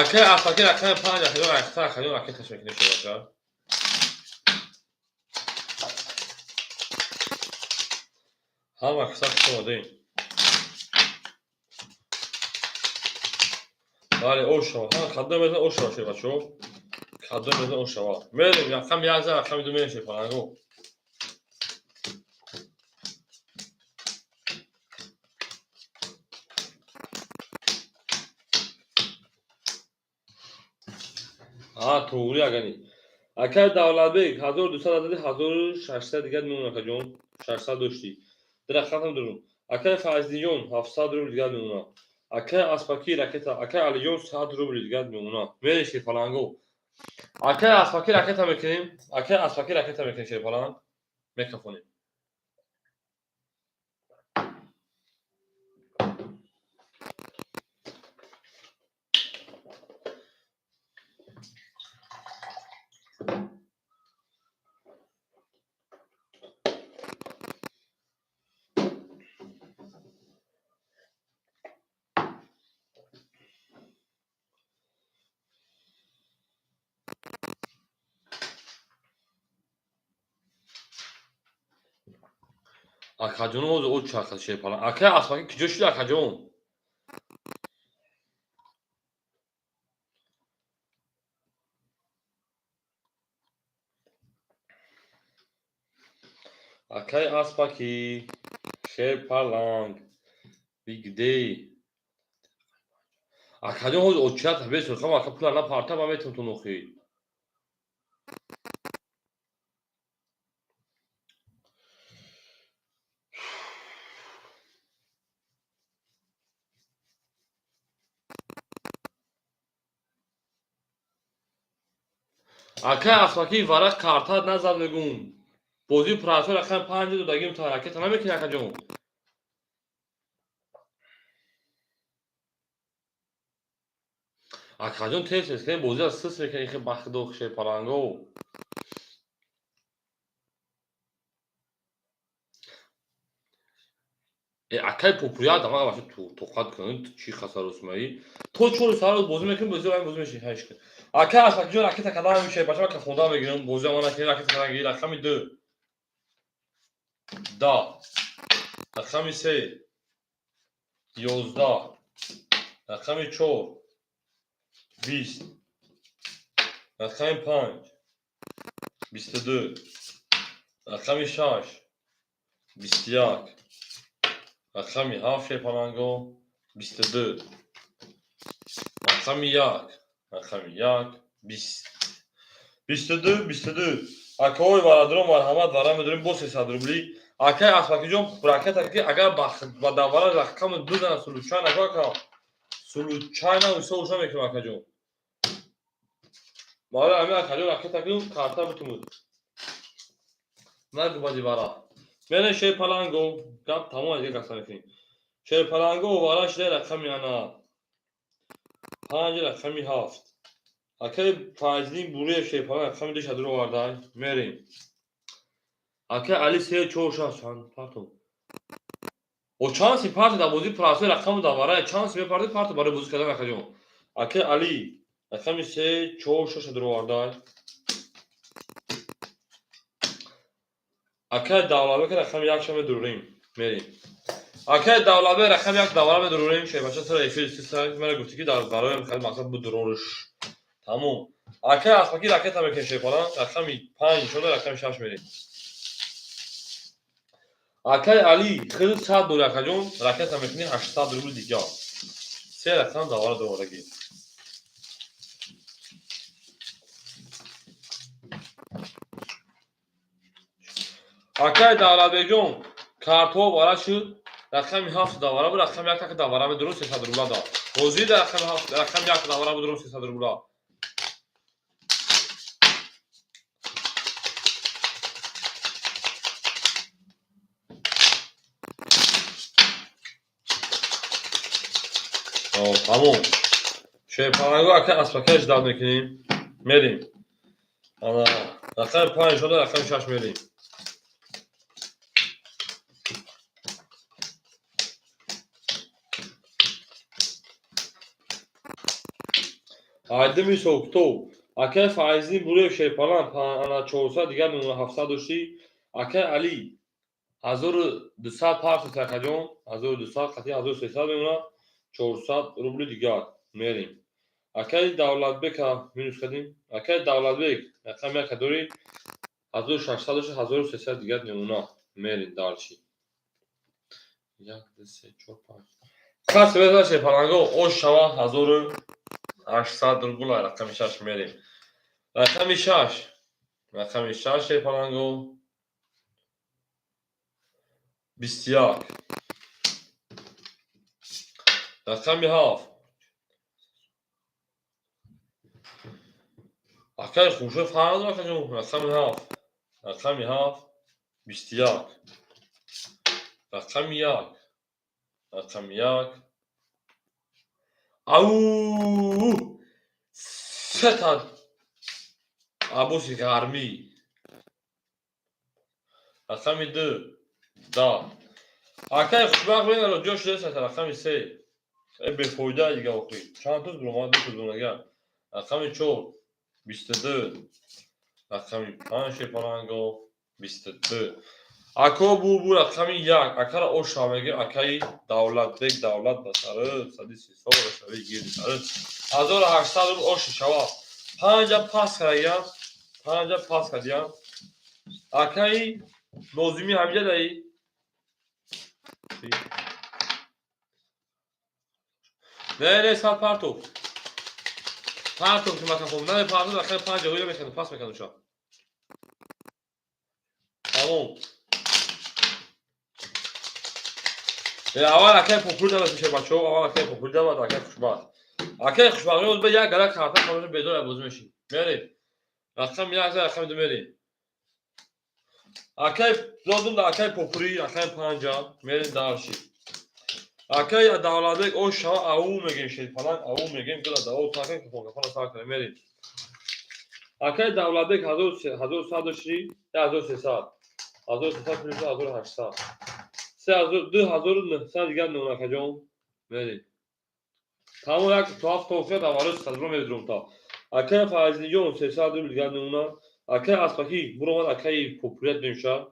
Акай Аспаки рақами панҷ, акаҷон айхта, акаҷон ракеташ мекунем шебача. Ҳама киса хуш омадем. Бале, ошава. Ҳама кадом мезан ошава шебачо. Кадом мезан ошава. Мерем рақами як зан, рақами ду мерем шерпаланго. А, туғри агани. Акай Давлатбек 1200 адади 1600 дигар мемонад акаҷон. 600 доштӣ. Ду рақам дурум. Акай Файздинҷон 700 рубл дигар мемонад. Акай Аспаки ракета, акай Алиҷон 100 рубл дигар мемонад. Мерем шерпаланго. Акай Аспаки ракета мекунем. Акай Аспаки ракета мекунем шерпаланг. Мекафонем. Акаҷон ҳозир о чархад шерпаланг. Акай Аспаки куҷо шуд акаҷон? Акай Аспаки, шерпаланг, Big Day. Акаҷон ҳозир очият бесурхам, ака пула напарта, ман метавонам ту нохӣ. Акай Асмаки, варақ картат назад мегум. Бозии простой рақами панҷ додагим, та ракета намекунӣ, акаҷон. Акаҷон, тез тез кунем, бозиро сис мекунем, ихе бахдох шерпаланго. Э, акай попуя дама баша тоқат кун, чӣ хасарусмаӣ? То чори сарроз бозӣ мекунем, бозӣ бозӣ меши ҳайш кун. Акай Асмакиҷон, ракета кадам мешавад, бача, ма хонда мегирам, бозӣ ама накунем, ракета кадан гир, рақами ду. 10. Рақами се. 11. Рақами чор. 20. Рақами панҷ. 22. Рақами шаш. 21. Рақами ҳафт, шерпаланго, 22. Рақами як. Рақами як. 20. 22, 22. Акаҳои бародарон, марҳамат, вара медорем бо 300 рубли. Акай Асмакиҷон, ракета ки агар ба давара рақами бизана случайно, ака, случайно ҳисоб уша мекунам, акаҷон. Барои ҳамин, акаҷон, ракета ки карта битумуд. Нагу бади вара. Мерем, шерпаланго, гап тамом, дига гапса мекунем. Шерпаланго вара шида рақами ана панҷ, рақами ҳафт. Акай Файзиддин Буриев, шерпаланг, рақами ду шадро овардай. Мерем. Акай Али, се, чор, шаш, чанд партов. О, чанд си парти дар бозии простой рақаму давара, чанд си мепарти парти барои бозӣ кардан, акаҷон. Акай Али рақами се, чор, шаш шадро овардай. Акай Давлатбек, рақами як ша медурем. Мерем. Акай Давлатбек, рақами як давара медурем. Шербача сара эфир сиса мара гуфти ки дар барои хеле мақсад будурорш. Тамом. Акай Асмаки, ракета мекунем, шерпалан, рақами панҷ шуда, рақами шаш мерем. Акай Али, хеле сад дори, акаҷон, ракета мекунӣ, 800 рубли дигар. Се рақам давара доворагӣ. Акай Давлатбекҷон, картҳо вара шуд, рақами ҳафт давара буд, рақами як так давара медурум 300 рубла да. Ҳозир дар рақами ҳафт, рақами як давара будурум 300 рубла. Тамом. Шерпаланго, акай Аспакай, ждать мекунем. Мерем. Ана рақами панҷ шуда, рақами шаш мерем. Айдими соктоб. Акай Файзиддин Буриев, шерпалан, ана 400 дигар мемона, 700 доштӣ. Акай Али, 1200 партис, акаҷон, 1200 қатъи 1300 мемона, 400 рубли дигар. Мерем. Акай Давлатбека минус кардем. Акай Давлатбек, рақами яка дорӣ, 1600 дошт, 1300 дигар мемона. Мерем дальше. Як, ду, се, чор, панҷ. Кас беза, шерпаланго, ош шава 1800 рубла, рақами шаш мерем. Рақами шаш. Рақами шаш, шерпаланго. 21. Рақами ҳафт. Акай Хуршед фарқ надорад, акаҷон. Рақами ҳафт. Рақами ҳафт. 21. Рақами як. Рақами як. Ау! Сета Аббоси Гармӣ. Рақами ду. 10. Акай Хушбахт бинеро ҷо шудааст, рақами се. Э, бефоида дига охи. Чанд туз буромад, ду туз буромад. Рақами чор. 22. Рақами панҷ, шерпаланго. 22. Ако бу рақами як. Акара оша мегир, акаи Давлатбек, Давлат ба сары, сади сисо, шави гирди сары. 1800 рубл оши шава. Панҷа пас кардагиям. Панҷа пас кардиям. Акаи Нозимӣ ҳамиҷа даи. Не, не, сад партов. Партов ки макафон. Не, партов, рақами панҷа ҳоя мекунам, пас мекунам ша. Тамом. Э, аввал акай попул дават меша, бачаҳо, аввал акай попул дават, акай Хушбахт. Акай Хушбахт, ёз ба як гала карта хамаша бедор бозӣ мешин. Мерем. Рақами як, рақами ду мерем. Акай зодум да акай попури, рақами панҷа мерем дарши. Акай Давлатбек о шава ау мегем, шерпаланг ау мегем, гула да о сар кунем, кафон сар кунем, мерем. Акай Давлатбек 1100 дошти, 1300. 1300 плюс 1800. 3000, 2900 дигар нон акаҷон. Мерем. Тамом як то ҳафт то даварус хазро медурум та. Акай Файзиҷон 300 рубл дигар нуна. Акай Аспакӣ буромад, акаи Попурият мемша.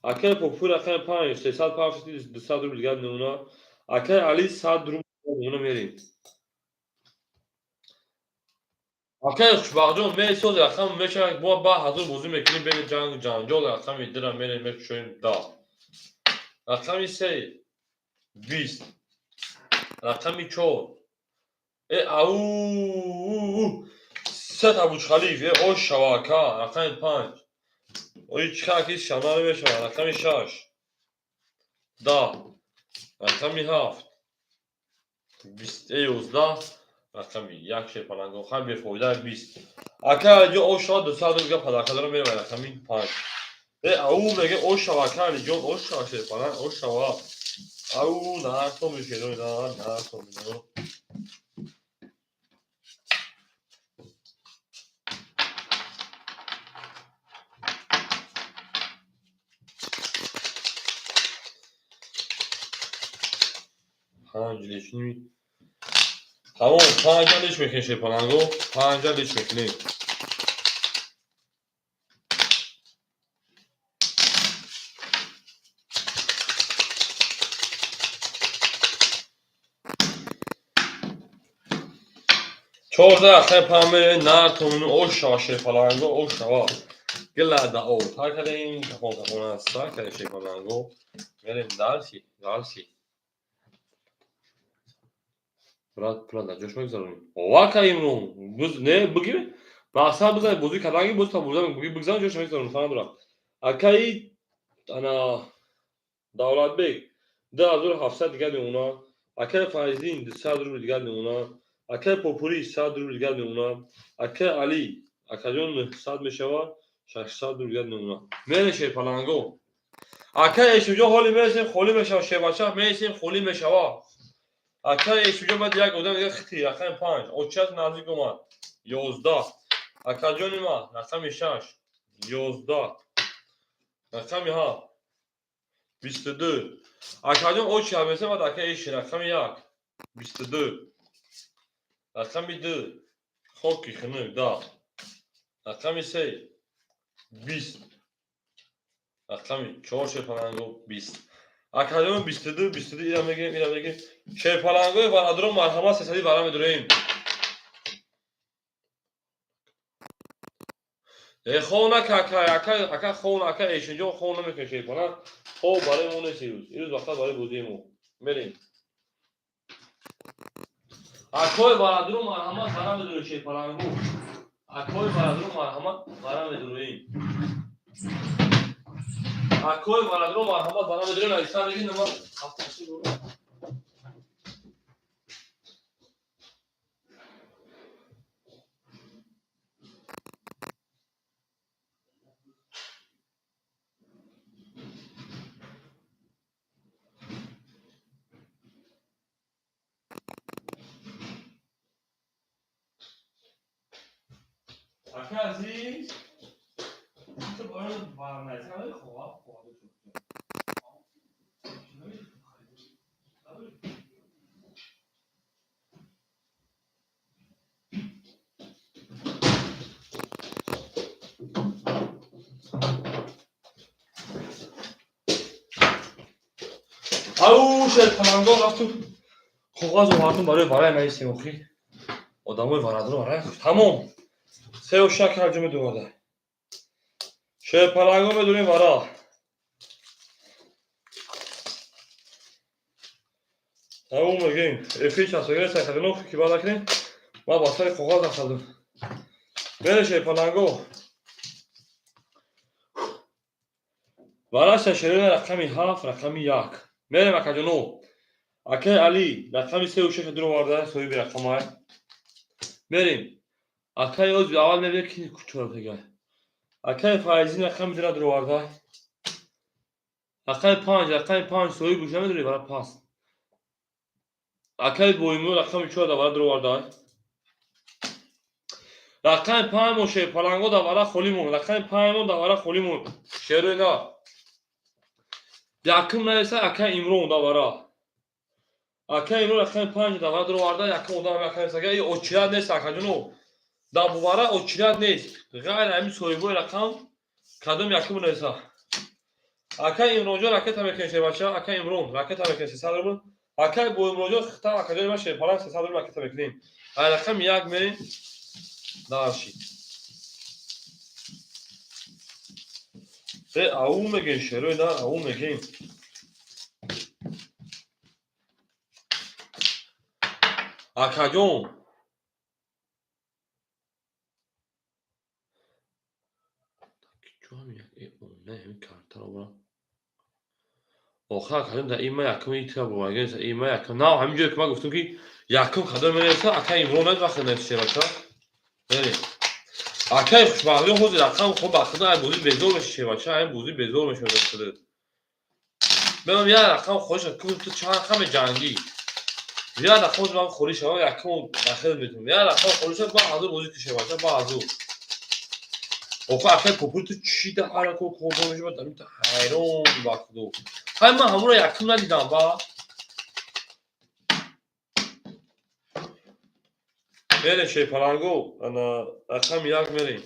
Акай Попури рақами панҷ 300 панҷ 200 рубл дигар нуна. Акай Али 100 рубл нуна мерем. Акай Хушбахтҷон месоз рақам мешавад, мо ба ҳазор бозӣ мекунем, бени ҷанг ҷанҷол рақами дира мерем мекушоем да. Рақами се 20, рақами чор э ау сет Абучхалиф э ош шава ака, рақами панҷ ои чӣ ки шана намешавад, рақами шаш 10, рақами ҳафт 20 э 11, рақами як шерпаланго хай бефоида 20. Ака Алиҷон ош шава 200 рубл падаркадара меравад, рақами панҷ э ау меге ош шава ака Алиҷон, ош шава шерпаланг, ош шава. Ау нарто мешеро на нарто мешеро. Панҷ лишни. Тамом, панҷа лиш мекунем шерпаланго, панҷа лиш мекунем. Чорда рақами панҷ мерем, нартону ош шава шерпаланго, ош шава. Гила да о, тар кардем, кафон кафона сар кардем шерпаланго. Мерем дальше, дальше. Брат, пула дар ҷош мегузаронем. Ова каимрон. Не, бигир. Мақсад бизан, бозӣ карданги боз та бурда, бигзан ҷош мегузаронем, фаҳм дорам. Акаи ана Давлатбек 2700 дигар мемона. Акаи Файзин 200 рубл дигар мемона. Акаи Попури 100 рубл дигар мемона. Акаи Али, акаҷон 900 мешавад, 600 рубл дигар мемона. Мерем шерпаланго. Акаи Эшуҷон ҳоли мересем, холӣ мешавад, шербача мересем, холӣ мешавад. Акаи Эшуҷон баъд як одам дигар хити, рақами панҷ, очат наздик омад, 11. Акаҷони ман, рақами шаш, 11. Рақами ҳафт, 22. Акаҷон очи ҳамеса баъд акаи Эши, рақами як, 22. Рақами ду, хоки хунук, 10. Рақами се, 20. Рақами чор шерпаланго, 20. Акаҷон 22, 22 ира мегирем, ира мегирем. Шерпалангои варадро марҳамат сесади вара медурем. Э хов нака ака, ака, ака хов ака Эшинҷон хов намекунем шерпаланг. Хов барои мо нест ирӯз. Ирӯз вақт барои бозии мо. Мерем. Акои варадро марҳамат вара медурем шерпаланго. Акои варадро марҳамат вара медурем. Акои варадро марҳамат вара медурем. Алисан мегин ма ҳафташи бурам. Ака азиз, ту бояд варнайсаи хова хова шуд. Ау шерпаланго рафту коғаз овардум барои варай наистем охи. Одамои варадро варай. Тамом. Сеу шак ҳарҷо медуварда. Шерпаланго медурем вара. Тамом мегем. Эфир часогире сайхадино ки баъд накунем. Ман ба сари коғаз афтадум. Мере шерпаланго. Вара шашерина рақами ҳафт, рақами як. Мерем акаҷоно. Акаи Али рақами сеу шаш дур оварда, соҳиби рақамай. Мерем. Акаи ози аввал мебинем, ки кучоратага. Акаи Файзин рақами дира дуроварда. Рақами панҷ, рақами панҷ соҳиб буша медори вара паст. Акаи Боимур рақами чор давара дуроварда. Рақами панҷ мо шерпаланго давара холӣ монд. Рақами панҷ мо давара холӣ монд. Шерои на. Якум нависа акаи Имрон давара. Акаи Имрон рақами панҷ давара дуроварда, якум одам акаи нависага. И очират нест, акаҷоно. Давара очират нест. Ғайр ҳамин соҳибои рақам кадом якум нависа. Акаи Имронҷон ракета мекунем, шербача, акаи Имрон ракета мекунем 300 рубл. Акаи Боимронҷон хита акаҷони ман шерпаланг 300 рубл ракета мекунем. Ай рақами як мерем. Дальше. Э, ау мегем, шерои на, ау мегем. Акаҷон. Охир акаҷон, дар ин ма якум итра боварга, ин ма якум. На, ҳамин ҷое ки ман гуфтам, ки якум кадом менависа, акаи Имрон навис, вақте навис, шербача. Мерем. Акаи Хушбахтҷон ҳозир рақам хоб ба худо ай бозӣ безор меши, шербача, ай бозӣ безор мешавад ба худо. Мемам як рақам холӣ шавад, ку ту чанд рақаме ҷангӣ. Як рақам ҳозир ман холӣ шавад, якум дахил метавонам. Як рақам холӣ шавад, ба ҳазур бозӣ ки, шербача, ба ҳазур. Охир акаи Попури ту чӣ да ҳар рақам кордон мешавад, дар ту ҳайрон ба худо. Ҳай ман ҳамонро якум надидам ба. Мерем, шерпаланго, ана рақами як мерем.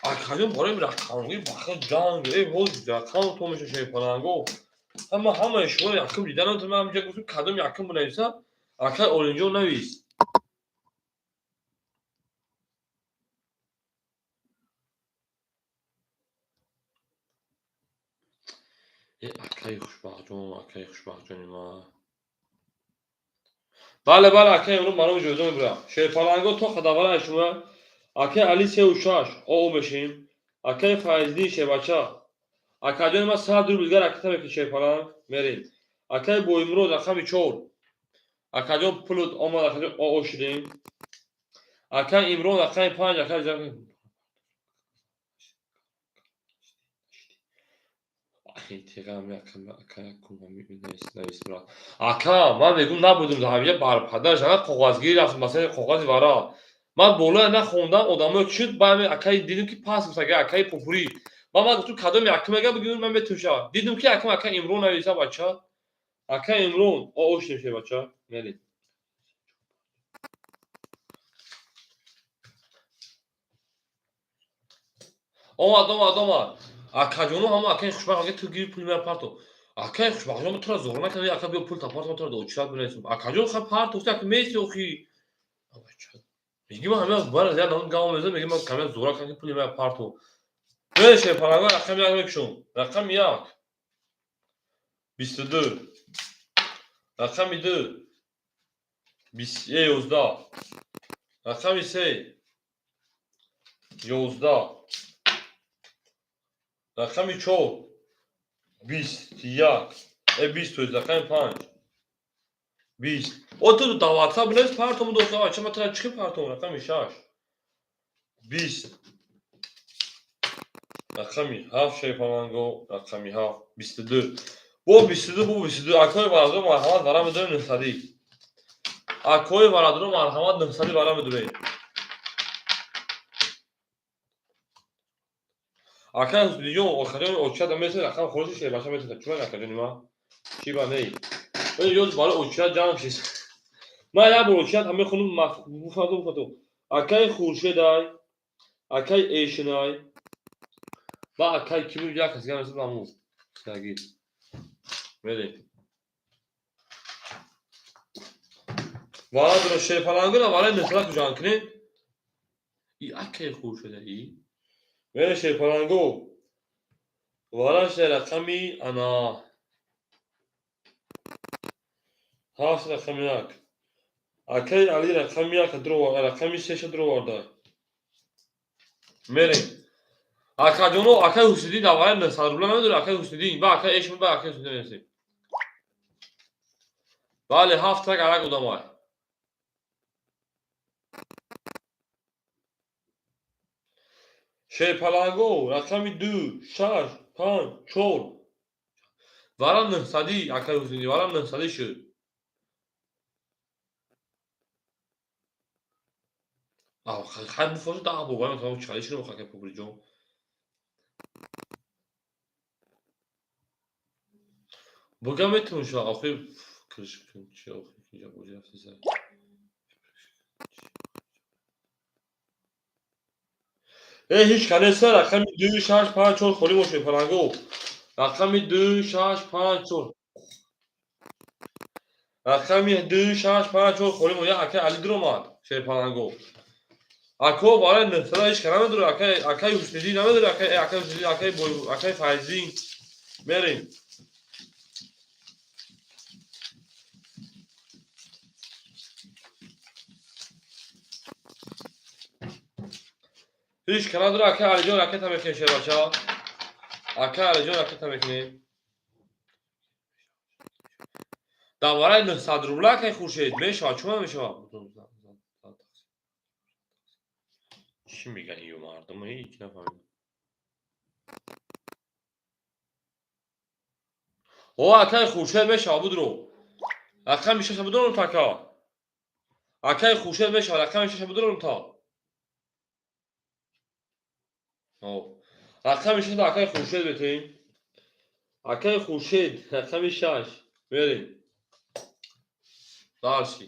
Акаҷон, барои рақамгӣ бахел ҷанг, э ҳоз рақам то меша, шерпаланго. Ҳама ҳамаи шумо якум дидан, ман ҳамҷа гуфтам, кадом якум бинависа, акаи Олинҷон навис. Э, акаи Хушбахтҷон, акаи Хушбахтҷони ман. Бале, бале, акаи Имрон мароми ҷоиза мебурам. Шерпаланго то қадавара шумо акаи Али сеу шаш оо мешем. Акаи Файздин шербача. Акаҷони ман 100 рубл дигар ракета мекунем, шерпаланг мерем. Акаи Боимурод рақами чор. Акаҷон, пулут омад, акаҷон, оо шудем. Акаи Имрон рақами панҷ, акаи ака, ман мегӯм, набудем ҳамиҷа барпадар жана коғазгирӣ рафтем, масалан коғази вара. Ман болоя нахондам, одамое ки шуд, ба акаи дидем, ки пас гуфт, акаи Попурӣ. Ман гуфтам, кадом якум мега бигӯ, ман метушам. Дидем, ки якум ака Имрон нависа, бача. Ака Имрон, оо шудем, бача. Мерем. Омад, омад, омад. Акаҷону ҳама акаи Хушбахт ака, ту гири пули мара парто. Акаи Хушбахтҷон, тура зор накарда, ака, биё пул та парто, ман тура дочират бинависам. Акаҷон, ха партофти, ака мести охи. Меги ман ҳамин бар як намуд гап мезанам, меги ман камя зора кардам, ки пули мара парто. Меше паланга рақами як мекушам. Рақами як. 22. Рақами ду. 11. Рақами се. 11. Рақами чор. 21. Э, 20 то рақами панҷ. 20. О, ту дар WhatsApp бинавис, партому дошта, бача, ман тура чӣ партом? Рақами шаш. 20. Рақами ҳафт, шерпаланго, рақами ҳафт. 22. Бо 22, бо 22. Акои барадро марҳамат вара медорем нӯҳсадӣ. Акои барадро марҳамат нӯҳсадӣ вара медорем. Акаи Ҳусниҷон, охаҷон, очада месед, рақам холиши шербача месед. Чӯ акаҷони ман? Чӣ ба ней? Ёз барои очият ҷанг шид. Ман як бор очият ҳам мехонам, буфату буфату. Акаи Хуршедай, акаи Эшинай, ба акаи ки буд, як кас дигар месед ҳамун. Сагир. Мерем. Варадро шерпалангура вараи нӯҳсада куҷан кунед. И акаи Хуршеда и. Мерем, шерпаланго. Вараш рақами ана ҳафт, рақами як. Акаи Али рақами як рақами сеша дуроварда. Мерем. Акаҷоно, акаи Ҳусиддин дар вараи 900 рубла намедори, акаи Ҳусиддин, ба акаи Эшм, ба акаи Ҳусиддин мерасем. Бале, ҳафт так арак одамай. Шерпаланго рақами 2, 6, 5, 4. Варам 900 акай Ҳусайни, варам 900 шуд. Хай буфошу 10 бор, варам чалиш шудам акай Пуприҷон. Буга метавон шуд, охир криш кун, чи охир инҷа бозӣ рафтеса. Ҳеҷ канеса рақами 2, 6, 5, 4 холӣ бошед паланго. Рақами 2, 6, 5, 4. Рақами 2, 6, 5, 4 холӣ мо. Я акай Али дуромад шерпаланго. Ако барои 900 ҳеҷ ка намедорад, акай Ҳусниддин намедорад, акай Ҳусниддин, акай Бой, акай Файздин. Мерем. Ҳеҷ ка надорад, акай Алиҷон ракета мекунем шербача. Акай Алиҷон ракета мекунем. Дар барои 900 рубла акай Хуршед мешавад, чун намешавад? Чӣ мегӯянд ё мардум? Ҳеҷ нафаҳмидам. О, акай Хуршед мешавад, будро. Рақами шаша будорум та ака. Акай Хуршед мешавад, рақами шаша будорум та. Рақами шаша акай Хуршед метавем. Акай Хуршед, рақами 6. Мерем. Дарси.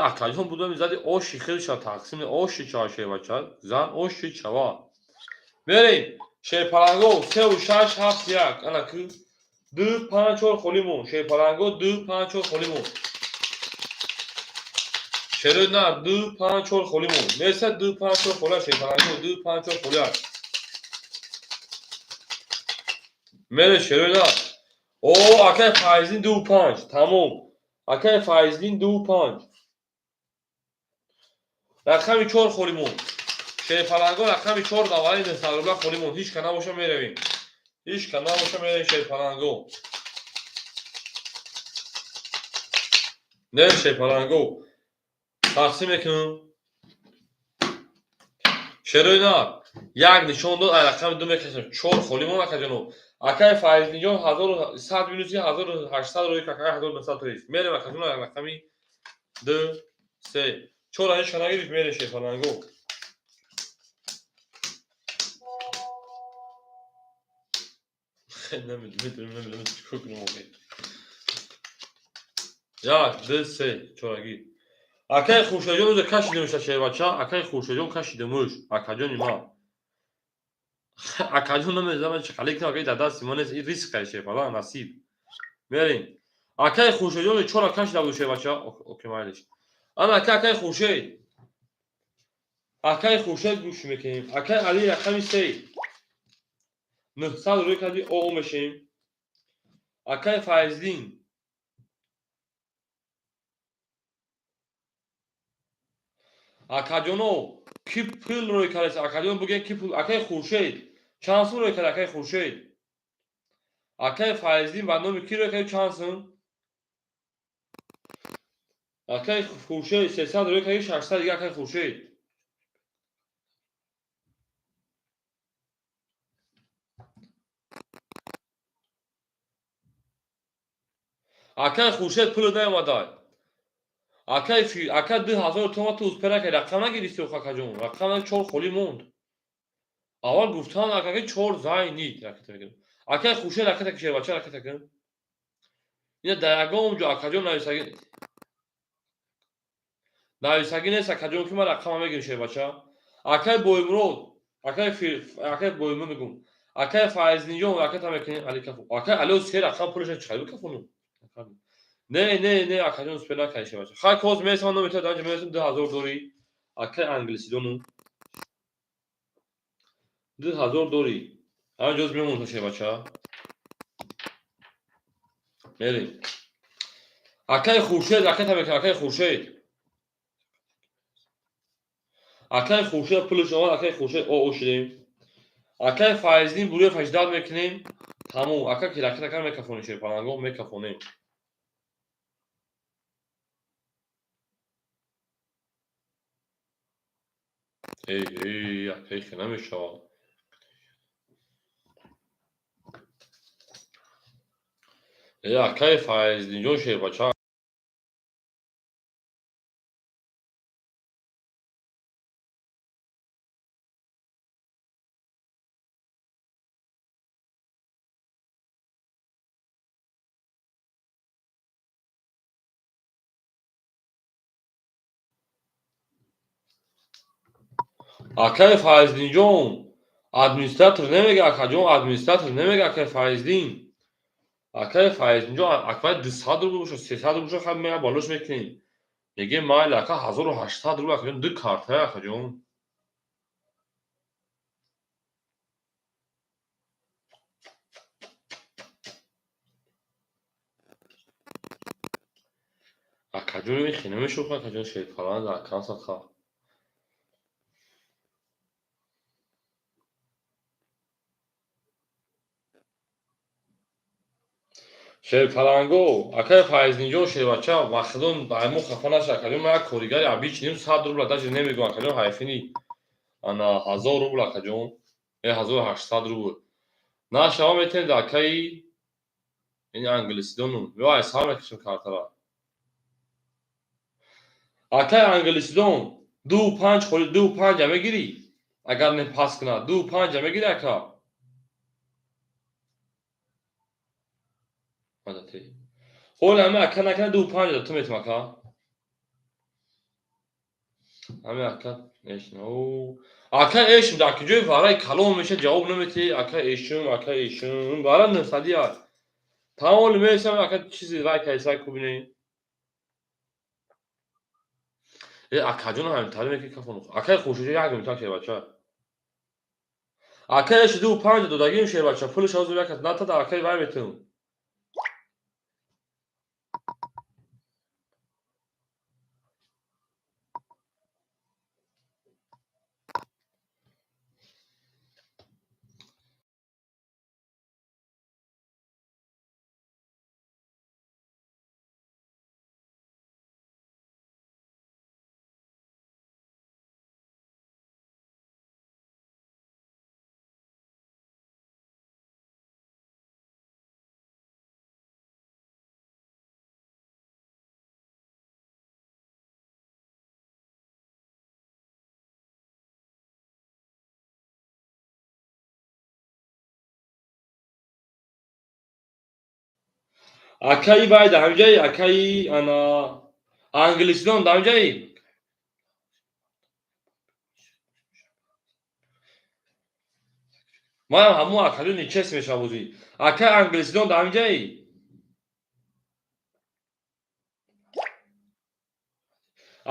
Акаҷон будам зади оши хелша тақсим оши чава шербача, зан оши чава. Мерем. Шерпаланго 3 6 7 1. Ана ки 2 5 4 холӣ мон. Шерпаланго 2 5 4 холӣ мон. Шерои на 2 5 4 холӣ мон. Неса 2 5 4 холӣ шерпаланго 2 5 4 холӣ. Мере шерои на. О, акай Файздин 2 5. Тамом. Акай Файздин 2 5. Рақами 4 холӣ мон. Шерпаланго рақами 4 давари 900 рубла холӣ мон. Ҳеҷ ка набоша меравем. Ҳеҷ ка набоша меравем шерпаланго. Не шерпаланго. Тақсим мекунам. Шерои на. Як нишон дод, ай рақами 2 мекашам. 4 холӣ мон акаҷоно. Акай Файздинҷон 1100 минуси 1800 рӯи какай 1900 тоист. Мерем акаҷоно рақами 2 3. 4 ҳеҷ ка нагирифт, мерем шерпаланго. Намедонам чӣ кор кунам охир. 1 2 3 чорагӣ. Акай Хуршедҷон ӯза кашидемуш шербача, акай Хуршедҷон кашидемуш, акаҷони ман. Акаҷон намедонам чӣ қалӣ кунам, акай дар дасти ман нест, ин ризқ ай шерпаланг, насиб. Мерем. Акай Хуршедҷон чора кашида буд шербача, окей майлиш. Ана акай Хуршед. Акай Хуршед гӯш мекунем. Акай Али рақами 3. 900 рӯй кади о мешем. Акай Файздин. Акаҷоно ки пул рӯй кардааст? Акаҷон буген ки пул? Акай Хуршед. Чанд сум рӯй кард акай Хуршед? Акай Файздин ба номи ки рӯй кард чанд сум? Акай Хуршед 300 рӯй кард 600 дига акай Хуршед. Акай Хуршед пул наомадай. Акай ака 2000 томан ту успера кард, рақам нагирифти акаҷон. Рақам 4 холӣ монд. Аввал гуфтан акаки 4 зайнид ракета мекунам. Акай Хуршед ракета ки шербача ракета кун. Ина дар ягон ҷо акаҷон нависагӣ нависагӣ нест акаҷон ки ман рақама мегирам шербача. Акай Боймурод, акай Боймурод мегӯм. Акай Файздинҷон ракета мекунем Али кафу. Акай Алио се рақам пулаша чӣ қадр кафону? Не, не, не, акаҷон успе накард шербача. Хай коз месам номи то данҷа месам 2000 дорӣ. Акай англисидону 2000 дорӣ. Ҳамин ҷоз мемонад шербача. Мерем. Акай Хуршед ракета мекунем, акай Хуршед. Акай Хуршед пулаш омад, акай Хуршед о шудем. Акай Файздин буруи фаждат мекунем. Тамом, ака ки ракета кар мекафонем шерпаланго, мекафонем. Эй, эй, акай хе намешавад. Эй, акай Файздинҷон шербача. Акай Файздинҷон, администратор намега, акаҷон, администратор намега, акай Файздин. Акай Файздинҷон, акай 200 рубл бошад, 300 рубл бошад, хай мега балош мекунем. Мегем майли, ака 1800 рубл, акаҷон, ду карта, акаҷон. Акаҷон, ин хе намешавад, акаҷон, шерпаланг, акам садха. Шерпаланго, акай Файздинҷон, шербача, вақтидон мо хафа наша, акаҷон, ман як коригари обычный 100 рубла даже намегӯям, акаҷон, ҳайфини. Ана 1000 рубл, акаҷон, 1800 рубл. Нашава метавонед акаи ин англисидону, ё ай сар мекашем картара. Акаи англисидон, 2,5 холи, 2,5 мегирӣ? Агар не пас кунад, 2,5 мегирӣ, ака? Ҳоли ҳама ака накана 2,5 ту метам, ака. Ҳама ака эшна. Ака эшм дар куҷои вараи калон меша ҷавоб наметиҳӣ, ака эшм, ака эшм, вара 900 аст. Тамоми мерасам, ака чизи вай кайсай кубинӣ. Э, акаҷон ҳаминтари мекунӣ кафон. Акаи Хуршед як минута шербача. Ака эш 2,5 додагим шербача, пулаш ҳозир як натада акаи вай метам. Акаи вай дар ҳамҷаи, акаи ана англисидон дар ҳамҷаи. Манам ҳамон акаҷон нечест мешавад бозӣ. Акаи англисидон дар ҳамҷаи.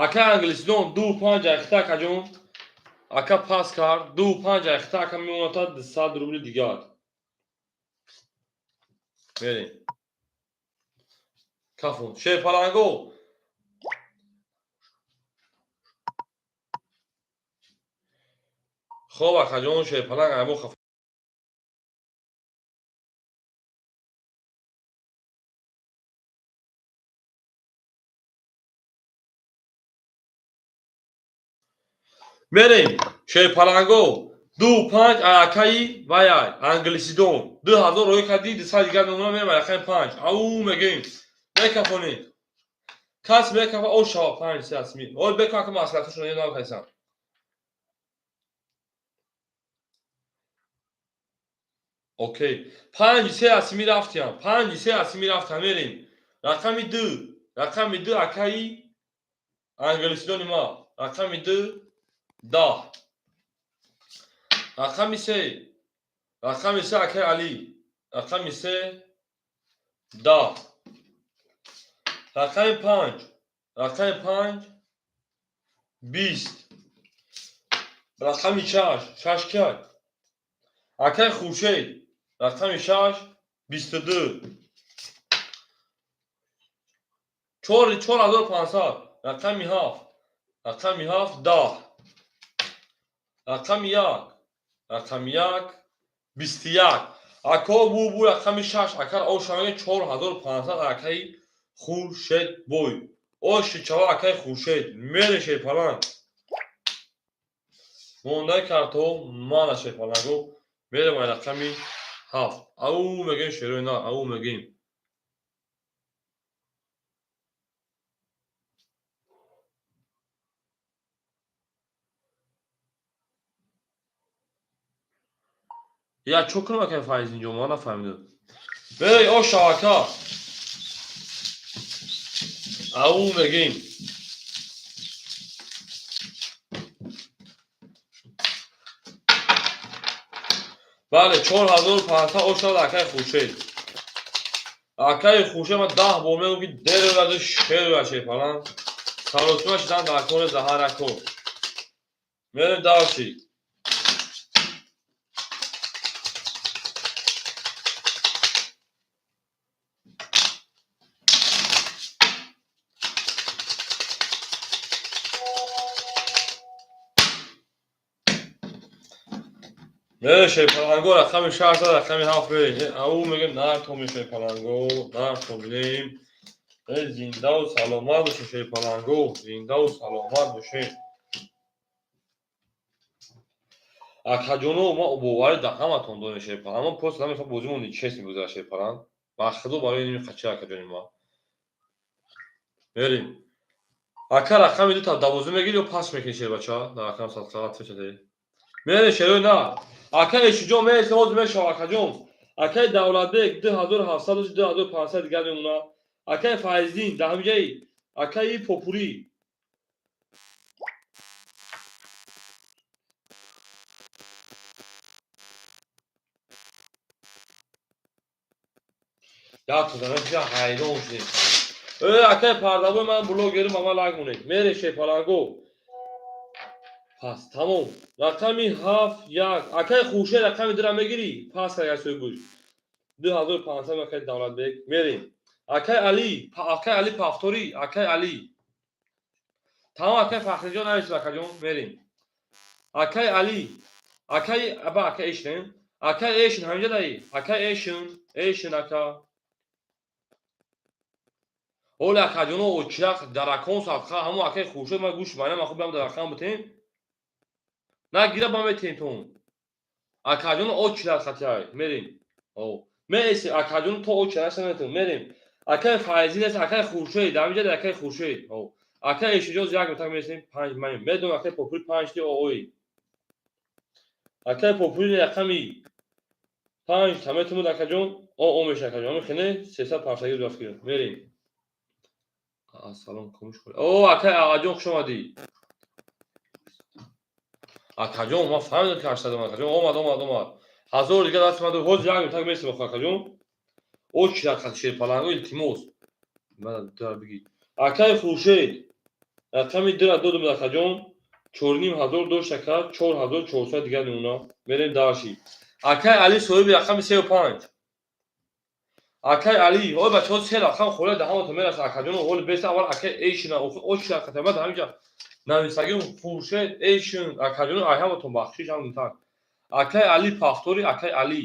Акаи англисидон 2,5 ахта акаҷон. Ака пас кард, 2,5 ахта ака мемонад та 200 рубли дигар. Мерем. Кафон. Шерпаланго. Хоб, акаҷон, шерпаланг мо хафа. Мерем. Шерпаланго. 2,5 акаи вай англисидон. 2000 рӯй кардӣ, 200 дигар мемонад, мерем акаи 5. Ау мегӯем. Мекафонӣ. Кас мекафа, о шава 5 се асми. Ой бека ака маслиҳаташон ёдам кайсам. Окей. 5 се асми рафтиям. 5 се асми рафтам, мерем. Рақами 2. Рақами 2 акаи англисидони ма. Рақами 2 10. Рақами 3. Рақами 3 акаи Али. Рақами 3 10. Рақами 5. Рақами 5 20. Рақами 6. 6 кай? Акаи Хуршед. Рақами 6 22. 4500. Рақами 7. Рақами 7 10. Рақами 1. Рақами 1 21. Ако бу рақами 6 акар ошамега 4500 акаи Хуршед бой. Оши чава акаи Хуршед. Мере шерпаланг. Мондаи картаҳо мана, шерпаланго. Мерем ай рақами 7. Ау мегӯем, шерои на, ау мегӯем. Я чо кунам, акай Файз, инҷо ман нафаҳмидам. Мерей, о шавака. Ау мегӯем. Бале, 4500 ошад, акай Хуршед. Акаи Хуршед, ман 10 бор мегӯм, ки дерӯяду шерӯя, шерпаланг. Саросима шидан дар кори заҳарако. Мерем дальше. Мере, шерпаланго, рақами 6, рақами 7 мерем. Ау мегӯем, нартоми шерпаланго, нартоминем. Зиндаву саломат бошед, шерпаланго, зиндаву саломат бошед. Акаҷоно, ма боварӣ дар ҳаматон дорем, шерпаланг. Ама просто намехоҳам бозимон нечестный бигузарад, шерпаланг. Ба худо, барои ними қачи, акаҷони ма. Мерем. Ака, рақами дута 12 мегирӣ ё пас мекунӣ, шербача? Дар рақам садқа отвечать. Мерем, шерои на. Ака Эшиҷон, мересем, ҳозир мешавам, акаҷон. Акаи Давлатбек 2700, 2500 дигар мемонад. Акаи Файздин дар ҳамҷаи акаи Попурӣ. Як тоза ҳайрон шудем. Э, акаи Пардабой, ман блогерим, ба ман лайк монед. Мере, шерпаланго. Пас тамом. Рақами 7 1. Акаи Хуршед, рақами 2-ра мегирӣ? Пас агар сӯй гӯш. 2500, акаи Давлатбек. Мерем. Акаи Али, акаи Али Пафторӣ, акаи Али. Тамом, акаи Фахриҷон нависед, акаҷон, мерем. Акаи Али, акаи аба, акаи Эшн, акаи Эшн ҳаминҷа даи? Акаи Эшн, Эшн ака. Ҳоли, акаҷоно, очирак даракон садқа, ҳамон акаи Хуршед, ман гӯш майна, ман хуб бам дар рақам битем. На гира ба метем тон. Акаҷоно, очирак хатиай, мерем. О, мересем, акаҷоно, то очирак наметем, мерем. Акаи Файзӣ нест, акаи Хуршед, дар ҳаминҷа акаи Хуршед. О, акаи Эшиҷоз як метак мересем, панҷ ман медонам, акаи Попури панҷ ти оой. Акаи Попури рақами 5 та метавонад, акаҷон, о о меша, акаҷон, ҳамин хене 300 пафтаги рафт. Мерем. Ассалом, кумиш. О, акаи Ағаҷон, хуш омадӣ. Акаҷон, ман фаҳмидам, ки 800, акаҷон, омад, омад, омад. 1000 дига даст ман ҳозир як метак мересем, акаҷон. Очирак хати шерпаланго, илтимос. Мана дура бигӣ. Акаи Хуршед, рақами 2-ра додам, акаҷон. 4500 дошт, ака, 4400 дигар мемонад. Мерем дальше. Акаи Али, соҳиби рақами сею панҷ. Акаи Али, ой бачаҳо, се рақам холия дар ҳаматон мерасад, акаҷон, ҳоли беста аввал акаи Эйшина, очирак хати, баъд ҳаминҷа нависагим Хуршед, Эйшин, акаҷон, ай ҳаматон бахшиш ҳам так. Акаи Али Пафтори, акаи Али.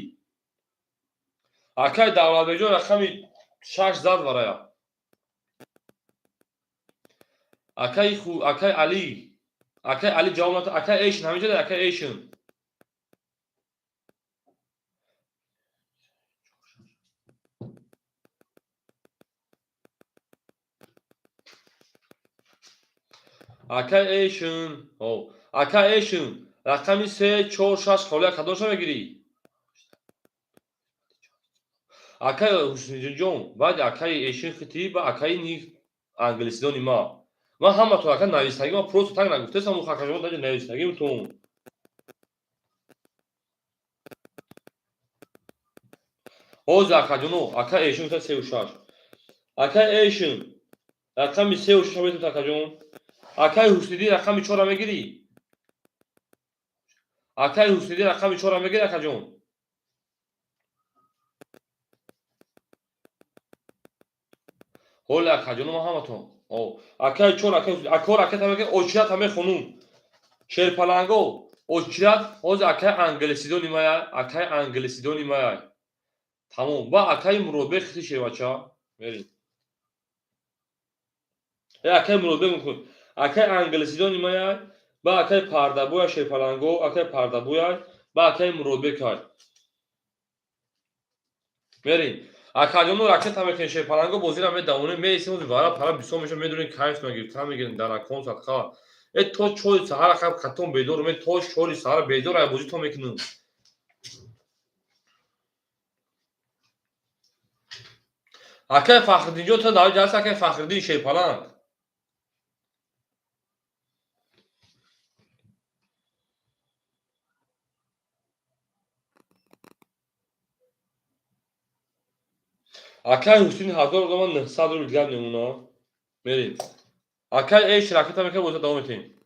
Акаи Давлатбекҷон рақами 6 зад варая. Акаи Али, акаи Али ҷавоб надод. Акаи Эйшин ҳаминҷа, акаи Эйшин. Акаи Эйшин, о, акаи Эйшин, рақами 3, 4, 6 холия кадомша мегирӣ? Акаи Ҳусниҷон, баъди акаи Эйшин хити ба акаи ни англисидони ма. Ман ҳаматон, ака, нависагӣ, ман просто так нагуфтесам, акаҷон, нависагимтон. Ҳозир, акаҷоно, ака Эйшин гуфта сею шаш. Акаи Эйшин, рақами сею шаша метавонед, акаҷон. Акаи Ҳусниддин, рақами 4-ра мегирӣ? Акаи Ҳусниддин, рақами 4-ра мегирӣ, акаҷон? Ҳоли, акаҷоно, ман ҳаматон. О, акаи чор, акаи акор, аката мегирӣ, очират ҳаме хонум. Шерпаланго, очират, ҳозир акаи англисидони мая, акаи англисидони мая. Тамом. Ба акаи Муродбек хити, шербача. Мерем. Э, акаи Муродбек мекун. Акаи англисидони мая, Ба акай Пардабоя шерпаланго, акай Пардабоя, ба акай Муродбекай. Мерим. Акаҷоно ракета мекунем шерпаланго, бозира медавонем, меисем, вара пара бисёр мешавад, медонем кайф мегирем, мегирем даракон садқа. Э то 4 саҳар акам катон бедор, ме то 4 саҳар бедор ай бозӣ то мекунем. Акай Фахриддинҷон то дар ҷаласа акай Фахриддин шерпаланг. Акай Ҳусин 1900 рубл дигар мемона. Мерем. Акай эш ракета мекунад, боза давом метиҳем.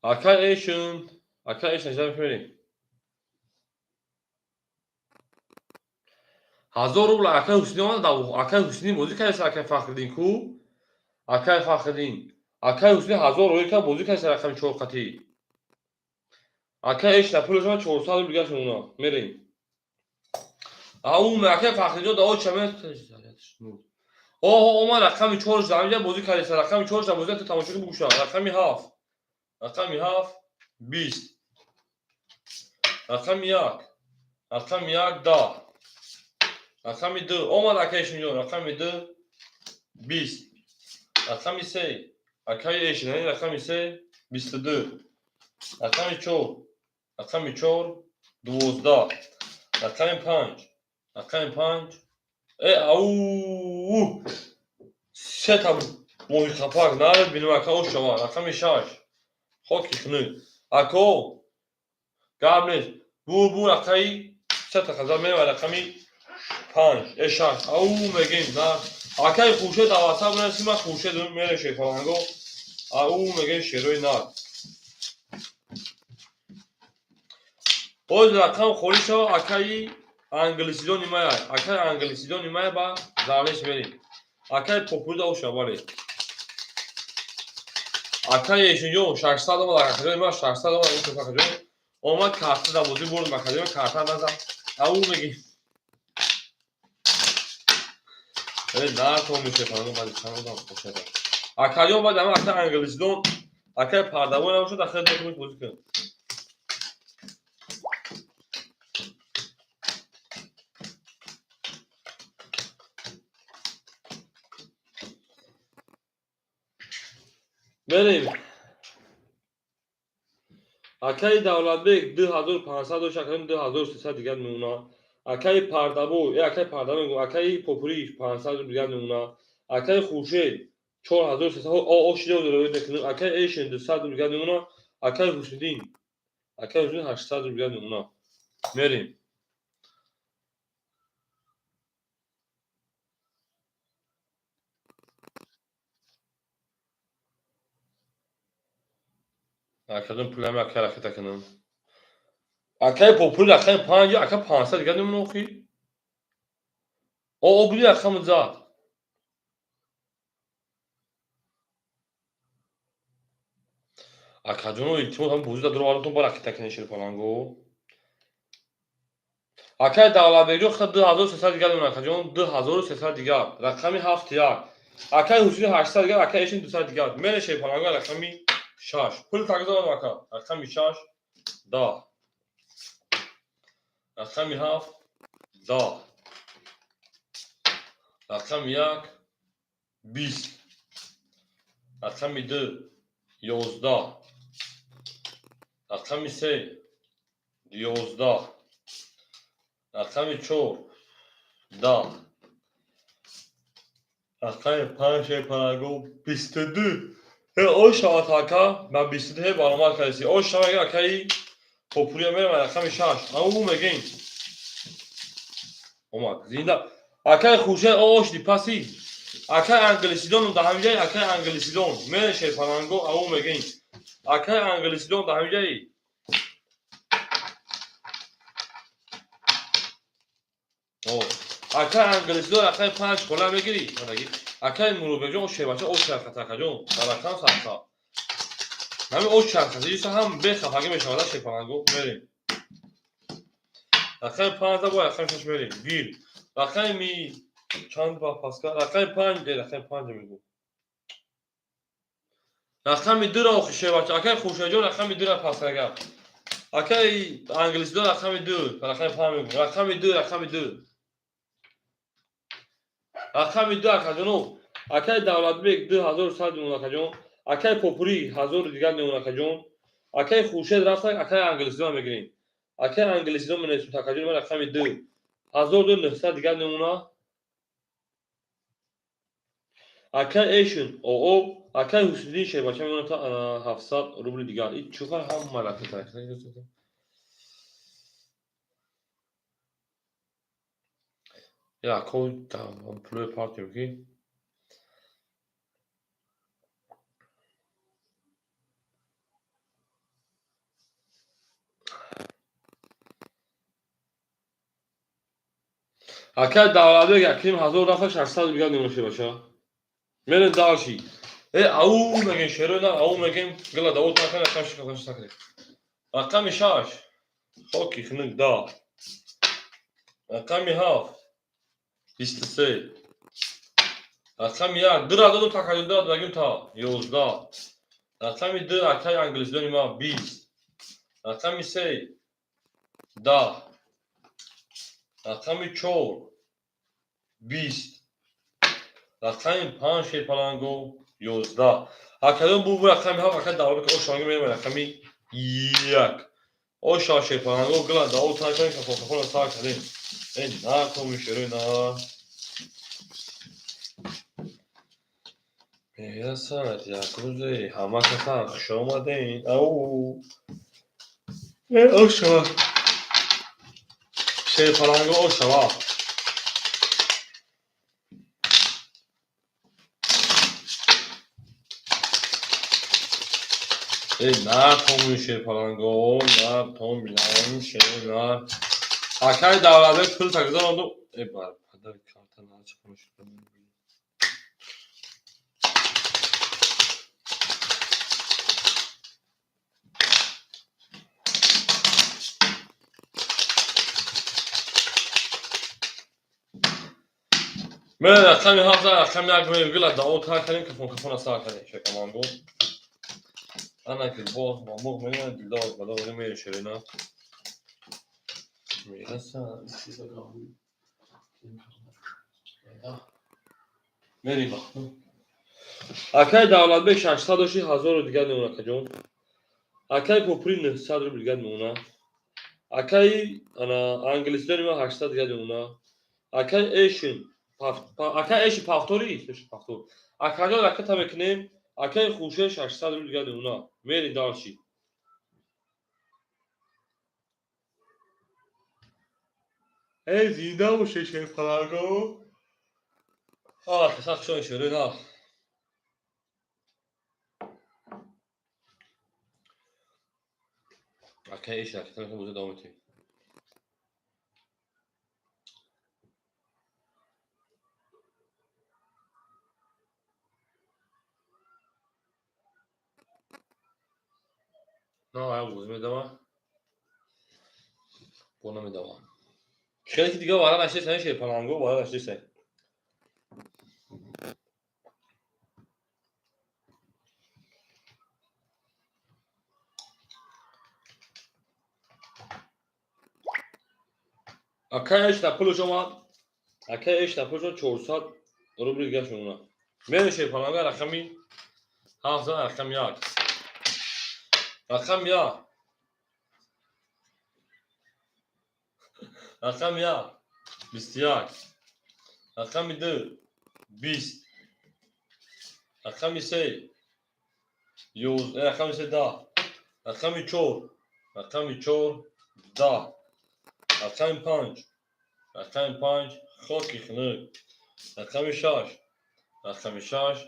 Акай эшн, акай эшн нажда мекунем. 1000 рубл акай Ҳусинӣ омад, акай Ҳусинӣ бозӣ кардааст, акай Фахриддин ку? Акай Фахриддин, акай Ҳусинӣ 1000 рубл кард, бозӣ кардааст рақами 4 қатӣ. Акай эшн пулаш омад 400 рубл дигар мемона. Мерем. Ау, акай Фахриддин да оча ме. Оҳо, омад рақами 4 заминҷа бозӣ кардааст, рақами 4 бозӣ кард, тамошо кун бугӯша. Рақами 7. Рақами 7 20. Рақами 1. Рақами 1 10. Рақами 2 омад акай Эшинҷон, рақами 2 20. Рақами 3 акай Эшин, рақами 3 22. Рақами 4, рақами 4 12. Рақами 5, рақами 5 э ау сета моҳи қапак наред бинем ака ош шава. Рақами 6 хоки хунук. Ако гап нест. Бу рақами сета қаза мерава рақами 5 э 6. Ау мегем на. Акай Хуршед аваса бинависи, ман Хуршед мерем шерпаланго. Ау мегем шерои нар. Боз рақам холӣ шава, акаи англисидони мая. Акаи англисидони мая ба зарнеш мерем. Акаи популда оша бале. Акаи Эшинҷон 600 омад, акаҷони ман 600 омад, акаҷон. Омад карта дар бозӣ бурд, акаҷон карта назад. Ау мегем. Э на то меше фаҳмидам, баъди чанд одам бошад. Акаҷон баъд ама акаи англисидон, акаи Пардавой набошад, ахир метавонед бозӣ кунед. Мерем. Акаи Давлатбек 2500 дошт, акаи 2300 дигар мемона. Акаи Пардабой, акаи Пардабой мегӯям, акаи Попурӣ 500 рубл дигар мемона. Акаи Хуршед 4300 о шида мекунем. Акаи Эшин 200 рубл дигар мемона. Акаи Ҳусиддин, акаи Ҳусиддин 800 рубл дигар мемона. Мерем. Акаҷон пулами акай ракета кунам. Акаи Попули рақами 5, ака 500 дигар мемона охи. О, буди рақами зад. Акаҷоно илтимос ҳам бозида дуровардатон ба ракета кунед шерпаланго. Акаи Давлатбекҷон хата 2300 дигар мемона, акаҷон 2300 дигар. Рақами 7 1. Акаи Ҳусин 800 дигар, акаи Эшин 200 дигар. Мере шерпаланго рақами 6. Пул тагзорам ака. Рақами 6 10. Рақами 7 10. Рақами 1 20. Рақами 2 11. Рақами 3 11. Рақами 4 10. Рақами 5 шерпаланго 22. Э ош шавад ака, ба 22 ҳе баромад кардеси. Ош шавад акаи Попурия мерава рақами 6. Ау мегем. Омад. Зинда. Акаи Хуршед ош дипаси. Акаи англисидон дар ҳамин ҷай, акаи англисидон. Мере шерпаланго ау мегем. Акаи англисидон дар ҳамин ҷай. Акай англисидо рақами 5 хола мегирӣ? Акай Муродбекҷон, шербача о чархат, акаҷон, баракам сарха. Ҳамин о чархат, иса ҳам бехафагӣ мешавад, шерпаланго, мерем. Рақами 5 бо рақами 6 мерем. Гир. Рақами чанд ба паска? Рақами 5, рақами 5 мегӯ. Рақами 2 ро охи шербача, акай Хуршедҷон рақами 2 ра паскага. Акай англисидо рақами 2, рақами 5 мегӯ. Рақами 2, рақами 2. Рақами 2 акаҷоно. Акай Давлатбек 2100 мемон акаҷон. Акай Попурӣ 1000 дигар мемон акаҷон. Акай Хуршед рафта, акай англисидо мегирем. Акай англисидо менависем акаҷон, ман рақами 2. 1900 дигар мемона. Акай Эшн, оо, акай Ҳусиддин шербача мемона та 700 рубли дигар. И чуфар ҳама ракета. Я, ко пулои партием ки. Акай Давлатбек якним ҳазор рафта 600 дигар мемона шербача. Мерем дальше. Э, ау мегем шеро на, ау мегем, гила давот накан, рақами шаш, рақами шаш накунем. Рақами 6. Хоки хунук 10. Рақами 7. 23. Рақами 1. Ду додум такаҷон, ду додагим та 11. Рақами 2 акай англисдони ма 20. Рақами 3 10. Рақами 4 20. Рақами 5 шерпаланго 11. Акадон бу рақами 7 акай Давлатбек ошанги мерем рақами 1. Оша шерпаланго гила давот накунем, кафон кафон сар кардем. Э, на коми шерои на. Мерасад як рӯзе ҳама касан хуш омадем. Ау. Э, оша. Шерпаланго ошава. Э, на томи шерпаланго, на том билан шер на. Акай Давлатбек пул тагзаронду. Э, бар падар карта на чакам шерпаланго. Мера рақами 7 рақами 1 мерем гила давот кардем, кафон кафона сар кардем шерпаланго. Ана ки боғ ба муғ мерем, дилдор ба дор мерем шерина. Мераса мерем. Акай Давлатбек 600 дошти 1000 дигар мемона акаҷон. Акай Попури 900 рубл дигар мемона. Акай ана англисдони ма 800 дигар мемона. Акай Эшн акай Эшн повтори, повтор. Акаҷон ракета мекунем. Акай Хуршед 600 рубл дигар мемона. Мерем дальше. Э, зинда боше шерпаланго. А, каса хушон шерои на. Акай Эшн ракета мекунем, бозӣ давом метиҳем. На, я бозӣ медавам. Бо намедавам. Хеле ки дига вара наштесан шерпаланго, вара наштесан. Акай Эшна пулш омад. Акай Эшна пулш 400 рубл дигар шумона. Мерем шерпаланго рақами 7 рақами 1. Рақами 1. Рақами 1 21. Рақами 2 20. Рақами 3 11, рақами 3 10. Рақами 4, рақами 4 10. Рақами 5, рақами 5 хоки хунук. Рақами 6, рақами 6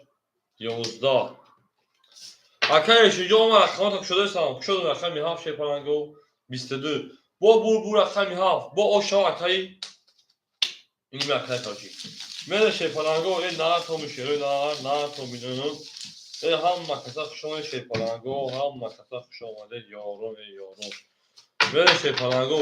11. Акай Эшинҷо омад рақамото кушодаистам. Кушодам рақами 7 шерпаланго 22. Бо бур рақами 7. Бо ошава акаи Ин акай тоҷик. Мере шерпаланго, э наатоми шерои нар, наатоми нун. Э ҳама каса хуш омадед шерпаланго, ҳама каса хуш омадед ёрон, э ёрон. Мере шерпаланго.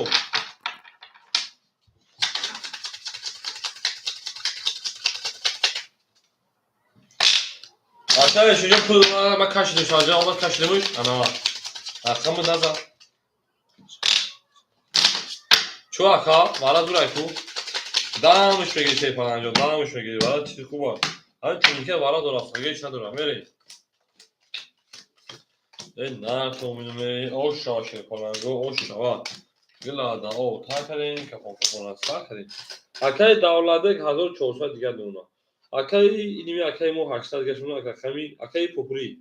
Акай шуҷо пул ма кашидем, шаҷа омад кашидемуш, ана. Рақаму назан. Чу ака, мара дурай ку. Дамуш мегири шерпаланҷо, дамуш мегири, вара чизи хуб аст. Ҳамин турникет вара дорад, ҳеч надорад, мери. Э натоминуме, ош шава шерпаланго, ош шава. Гилада, о, та кардем, капон капон сар кардем. Акаи Давлатбек 1400 дигар мемонад. Акаи иними акаи мо 800 дигар мемонад, акаи акаи Попури.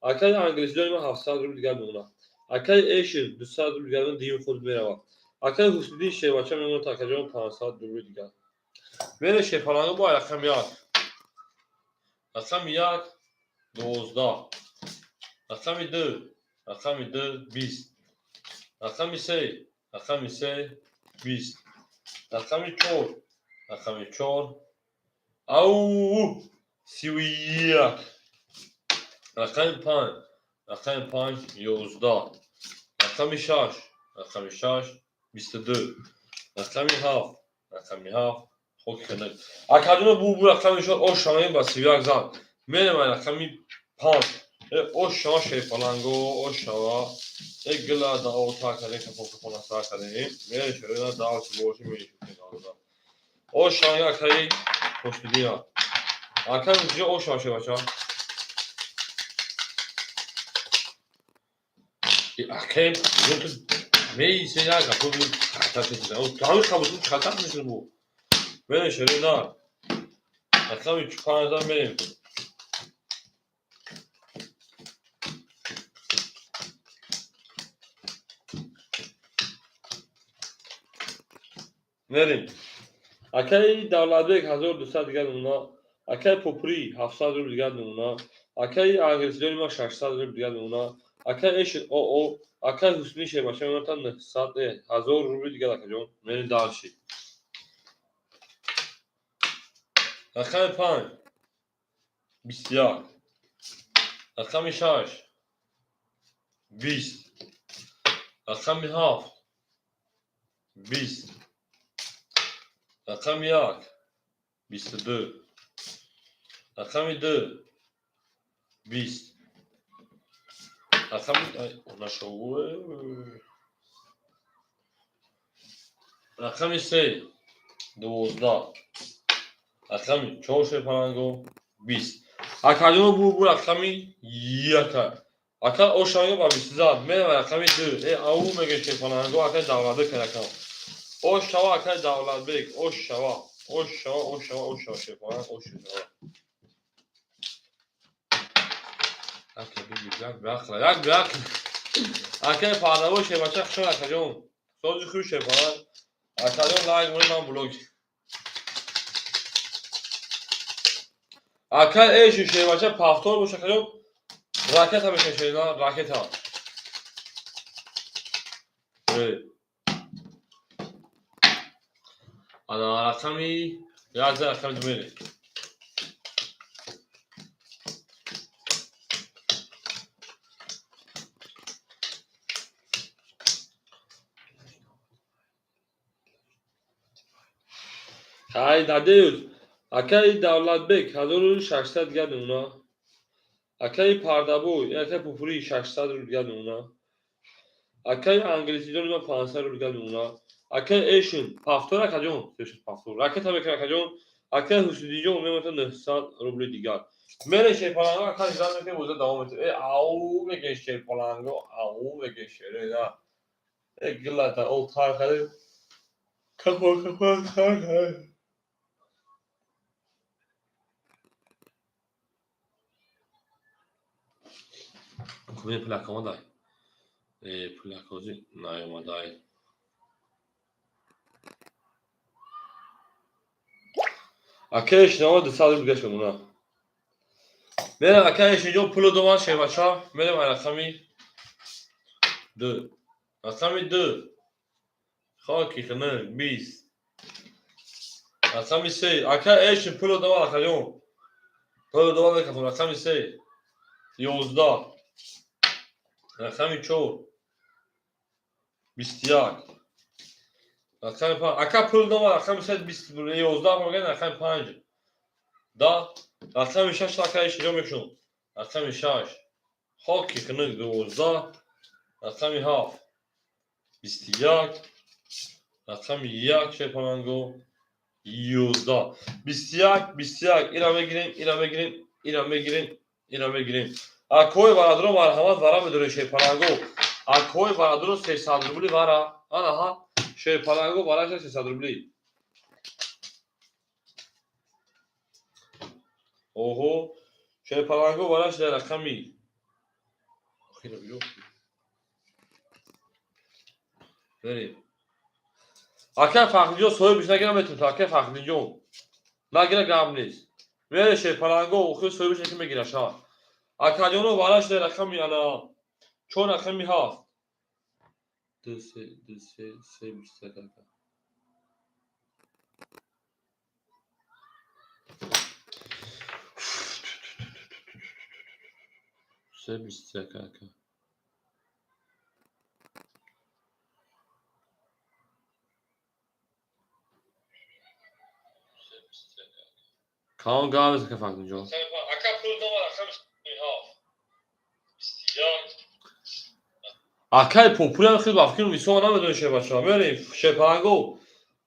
Акаи англисиёни мо 700 рубл дигар мемонад. Акаи Эшир 200 рубл дигар мемонад, дигим худ меравад. Акаи Ҳусниddин Шербача мемонад, акаҷон 500 рубл дигар. Мере шерпаланго бо рақами 1. Рақами 1 12. Рақами 2, рақами 2 20. Рақами 3, рақами 3 20. Рақами 4, рақами 4 ау 31. Рақами 5, рақами 5 11. Рақами 6, рақами 6 22. Рақами 7, рақами 7 хоки хунук. Акаҷоно бу бу рақами 4 ош шавем ба 31 зан. Мерем рақами 5. Э ош шава шерпаланго, ош шава. Э гила да о та кардем, капон капон сар кардем. Мерем шерена да чи боши мерем. Ош шава акаи Хушдидия. Акаи Хушдидия ош шава шербача. Акаи мейсе я гапо бу хата теза. О тавиш хабу хата мешин бу. Мерем шерена. Рақами 5 мерем. Мерем. Акаи Давлатбек 1200 дигар мемонад. Акаи Попури 700 рубл дигар мемонад. Акаи англисиёни ма 600 рубл дигар мемонад. Акаи Эшир ОО, акаи Ҳусни Шербача мемонад 900, 1000 рубл дигар акаҷон. Мерем дальше. Рақами 5 21. Рақами 6 20. Рақами 7 20. Рақами 1 22. Рақами 2 20. Рақами нашав. Рақами 3 12. Рақами 4 шерпаланго 20. Акаҷоно бу бу рақами 1. Ака ошанго ба 20 зад. Мерем рақами 2. Э ау меге шерпаланго акаи Давлатбек рақам. Ош шава акаи Давлатбек, ош шава, ош шава, ош шава, ош шава шерпаланг, ош шава. Ака биги як беақла, як беақл. Акаи Паҳлавон шербача хушон акаҷон. Сози хуш шерпаланг. Акаҷон лайк монед ман блог. Акаи Эши шербача пафтор бош акаҷон. Ракета мешавад шерина, ракета. Ана рақами як за рақами ду мерем. Хай дадеюз. Акаи Давлатбек 1600 дигар мемонад. Акаи Пардабой, акаи Пупури 600 рубл дигар мемонад. Акаи англисиёни ма 500 рубл дигар мемонад. Акаи Эшин пафтор акаҷон, пафтор. Ракета мекунад акаҷон. Акаи Ҳусниddинҷон мемонад 900 рубли дигар. Мере шерпаланго ака зан мекунем, боза давом метем. Э ау меге шерпаланго, ау меге шерена. Э гилата о тар кардем. Капон капон тар кардем. Кумин пулак омадай. Э пулак ҳозир наомадай. Акаи Шинава 200 рубл дигар мемонад. Мерем акаи Шинҷо пулу домад шербача. Мерем рақами 2. Рақами 2. Хоки хунук 20. Рақами се. Ака эшин пуло давал акаҷон. Пуло давал мекафон. Рақами се. 11. Рақами 4. 21. Рақами 5. Ака пул давал рақами 3 11 мегӯяд рақами 5. 10. Рақами 6 ака эшин ҷо мекушон. Рақами 6. Хоки хунук 12. Рақами 7. 21. Рақами 1 шерпаланго 11. 21 21. Ира мегирем, ира мегирем, ира мегирем, ира мегирем. Акои бародаро марҳамат вара медорем шерпаланго. Акои бародаро 300 рубли вара. Анаҳа шерпаланго вараша 300 рубли. Оҳо, шерпаланго вараш дар рақами охира биё. Берем. Ака Фахриҷон соҳибиш нагира метавонад, ака Фахриҷон. Нагира гап нест. Мере шерпаланго охир соҳибиш неки мегира ша. Акаҷоно вараш дар рақами ана 4 рақами 7. 2 3 2 3 3 21 ака. Се 21 ака. Каон гап нест ака Фахриҷон. Ака пул давал рақами 7. 21. Акай популям хел ба фикрум исо намедонем шербачаҳо. Мерем шерпаланго.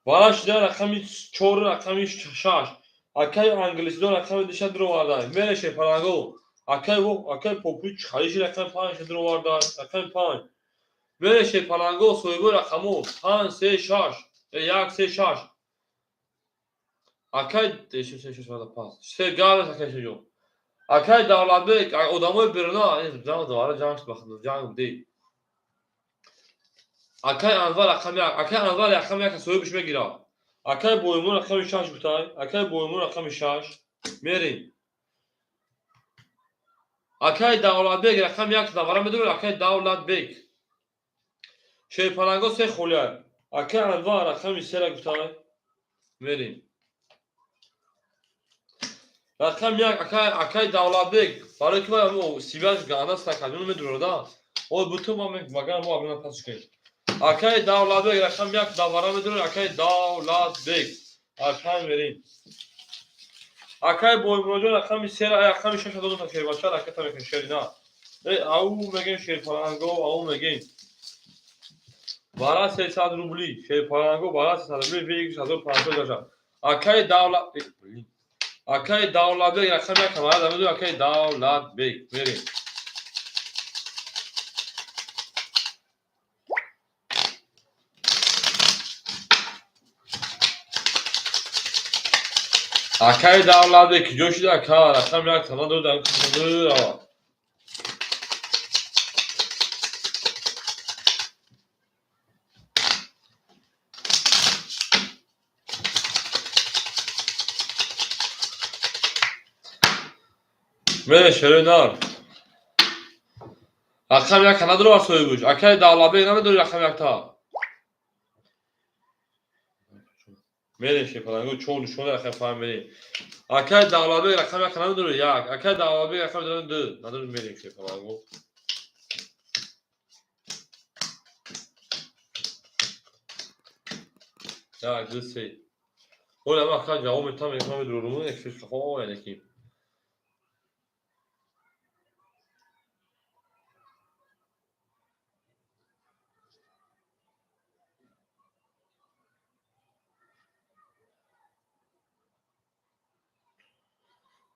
Вараш дар рақами 4 рақами 6. Акай англисидон рақами 2 дуроварда. Мерем шерпаланго. Акай во акай попули чхалиши рақами 5 дуроварда. Рақами 5. Мерем шерпаланго соҳиби рақамо 5 3 6 1 3 6. Акай 3 3 6 варда пас. Се гап нест акай шеҷон. Акай Давлатбек одамои беруна ҷанг дора ҷанг бахд ҷанг дей. Акай Анвар рақами 1, акай Анвар рақами 1 соҳибиш мегирад. Акай Боимон рақами 6 гуфтай, акай Боимон рақами 6. Мерем. Акай Давлатбек рақами 1 давара медорад, акай Давлатбек. Шерпаланго се холия. Акай Анвар рақами 3 ра гуфтай. Мерем. Рақами 1 акай Давлатбек. Барои ки ман сиваш ганда сакадун медурада. Ой бутун ман магар мо абина пас кунем. Акай Давлатбек рақами 1 давара медорад, акай Давлатбек. Акай мерем. Акай Боймуроҷон рақами 3 рақами 6 додам шербача ракета мекунем шерина. Ау мегем шерпаланго, ау мегем. Бара 300 рубли, шерпаланго бара 300 рубли, 1500 даша. Акай Давлат Акай Давлатбек рақами 1 камара медорад, акай Давлатбек. Мерем. Акай Давлатбек куҷо шуда ака? Рақами 1 тама додам кунду. Мере шерои нар. Рақами 1 надорад соҳибуш. Акай Давлатбек намедорад рақами 1 та. Мерем шерпаланго 4 душмон рақами 5 мерем. Акай Давлатбек рақами 1 намедорад 1. Акай Давлатбек рақами 2 надорад мерем шерпаланго. 1 2 3. Оля ман ака ҷавоб метам намедорам як фишка хо яъне ки.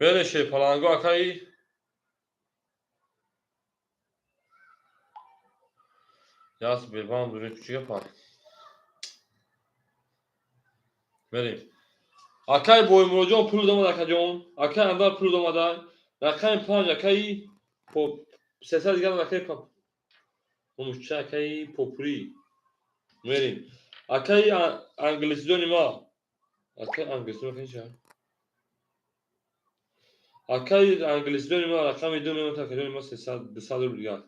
Мере шерпаланго акаи Яс бербан дурин кучига пар. Мерем. Акай Боймуроҷон пул домад акаҷон. Акай Анвар пул домада. Рақами 5 акаи 300 дигар акаи мумушча акаи Попури. Мерем. Акаи англисидони ма. Акаи англисидони ма ча? Акаи англисидони ма рақами 2 мемонад акаҷони ма 300 200 рубл дигар.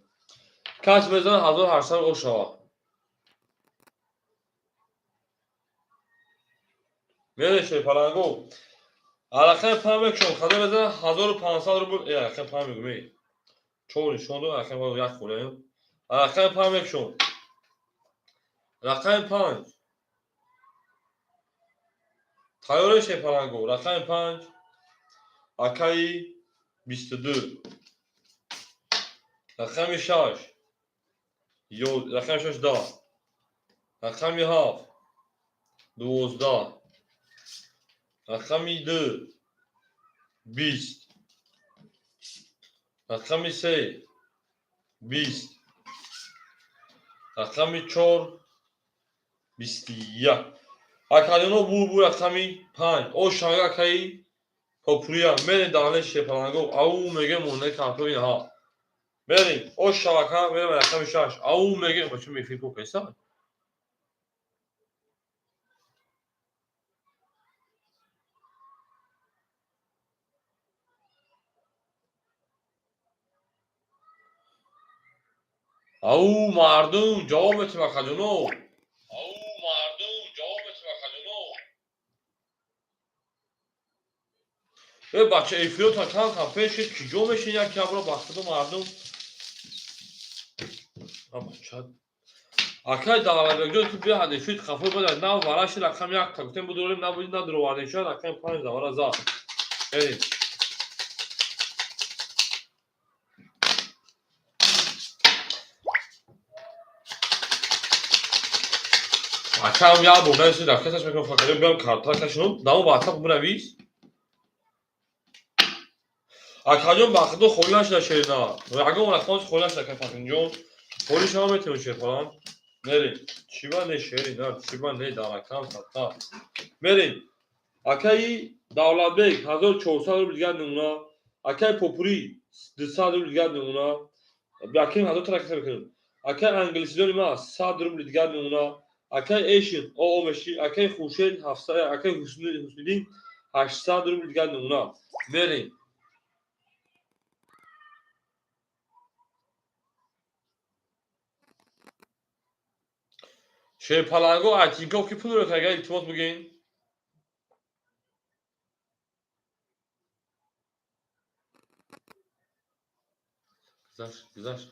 Кас мезанад 1800 ош шава. Мерем шерпаланго. Рақами панҷ мекушом, хадо мезанам 1500 рубл. Рақами панҷ мегум, чор нишон дод, рақами як хӯрем. Рақами панҷ мекушом. Рақами панҷ. Тайёре шерпаланго. Рақами панҷ. Акаи 22. Рақами шаш. Рақами шаш 10. Рақами ҳафт 12. Рақами ду 20. Рақами се 20. Рақами чор 21. Акалино бур рақами панҷ. О шанга акаи попурия. Мерем дар шерпаланго. Ау мегем мондаи картои ҳа. Мерем. О шавака мерем рақами шаш. Ау мегем бача мефи покеса. Ау мардум ҷавоб метим акаҷоно. Ау мардум ҷавоб метим акаҷоно. Э бача эфирота кам кам пеш шид, ки ҷо мешин як ябро бахтиду мардум. Бача акай давлатбекҷон ту биё эфир хафо бада нав вараши рақам як та гуфтем будурем набуди надуровардем шояд рақами панҷ завара зад. Берем. Акам як бор наси рафтасаш мекунам фақат биям карта кашинам дамо ватсап бинавис. Акаҷон бахто холӣ нашуда шерина. Ягон рақам холӣ нашуда акай Фахринҷон. Холӣ шава метавон шерхолам. Мерем. Чиба не шерина, чиба не даракам сатта. Мерем. Акаи Давлатбек 1400 рубл дигар намуна. Акаи Попурӣ 200 рубл дигар намуна. Акаи 1000 таракаса мекунем. Акаи англисидони ма 100 рубл дигар намуна. Акаи Эшин оо меши, акаи Хуршед 700, акаи Ҳусниддин 800 рубл дигар намуна. Мерем. Шерпаланго Атинков ки пул ро агар илтимос бигӯен. Гузашт, гузашт.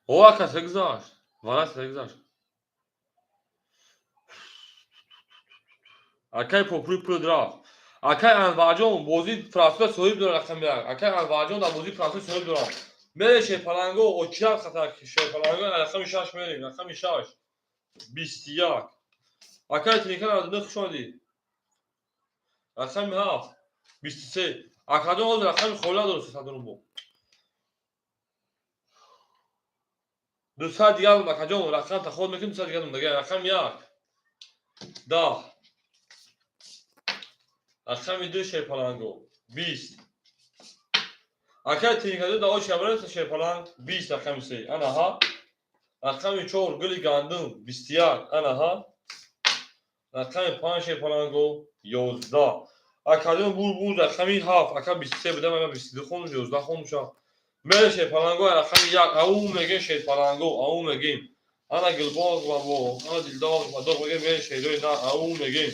О, ака, се гузашт. Вара се гузашт. Акай Попури пул рафт. Акай Анварҷон бозии франсуза соҳиб дорад рақами як. Акай Анварҷон дар бозии франсуза соҳиб дорад. Мере шерпаланго, очират хатар шерпаланго рақами шаш мерем, рақами шаш. 21. Акай Тринка 99 хуш омадӣ. Рақами ҳафт 23. Акаҷон ҳозир рақами холӣ надорад 300 рубл. 200 дигар акаҷон рақам таход мекунем 200 дигар дигар рақами як 10. Рақами ду шерпаланго 20. Акай Тринка да ош ябрас шерпаланг 20 рақами се. Ана ҳа. Рақами чор гули гандум 21. Ана ҳа. Рақами панҷ шерпаланго 11. Акаҷон бур бур рақами ҳафт. Ака 23 будам, ага 22 хонуш 11 хонуша. Мере шерпаланго рақами як. Ау мегем шерпаланго, ау мегем. Ана гулбоғ ва бо, ана дилдоғ ва доғ мегем мере шердои на, ау мегем.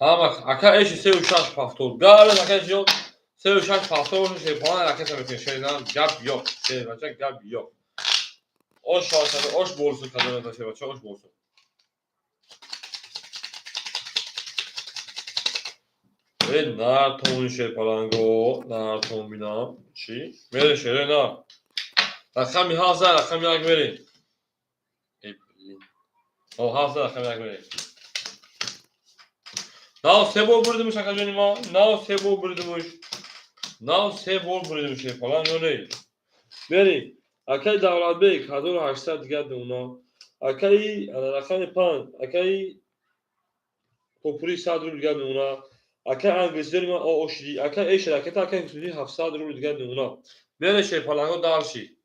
Ҳама ака эши сеу шаш пафтор. Гараз ака эши сеу шаш пафтор шерпалан ракета мекунем. Шерина гап ёк. Шербача гап ёк. Ош шашада, ош болсун кадомета шербача, ош болсун. Э нартон шерпаланго, нартон бинам. Чӣ? Мере шерина. Рақами ҳафт рақами як мерем. Э блин. О ҳафт рақами як мерем. Нав се бор бурдимуш акаҷони ма, нав се бор бурдимуш. Нав се бор бурдимуш шерпаланг ё не? Мерем. Акаи Давлатбек 1800 дигар намуна. Акаи рақами панҷ, акаи Попури 100 рубл дигар намуна. Акаи англисидори ма ошиди, акаи эш ракета, акаи Ҳусниддин 700 рубл дигар намуна. Мере шерпаланго дарши.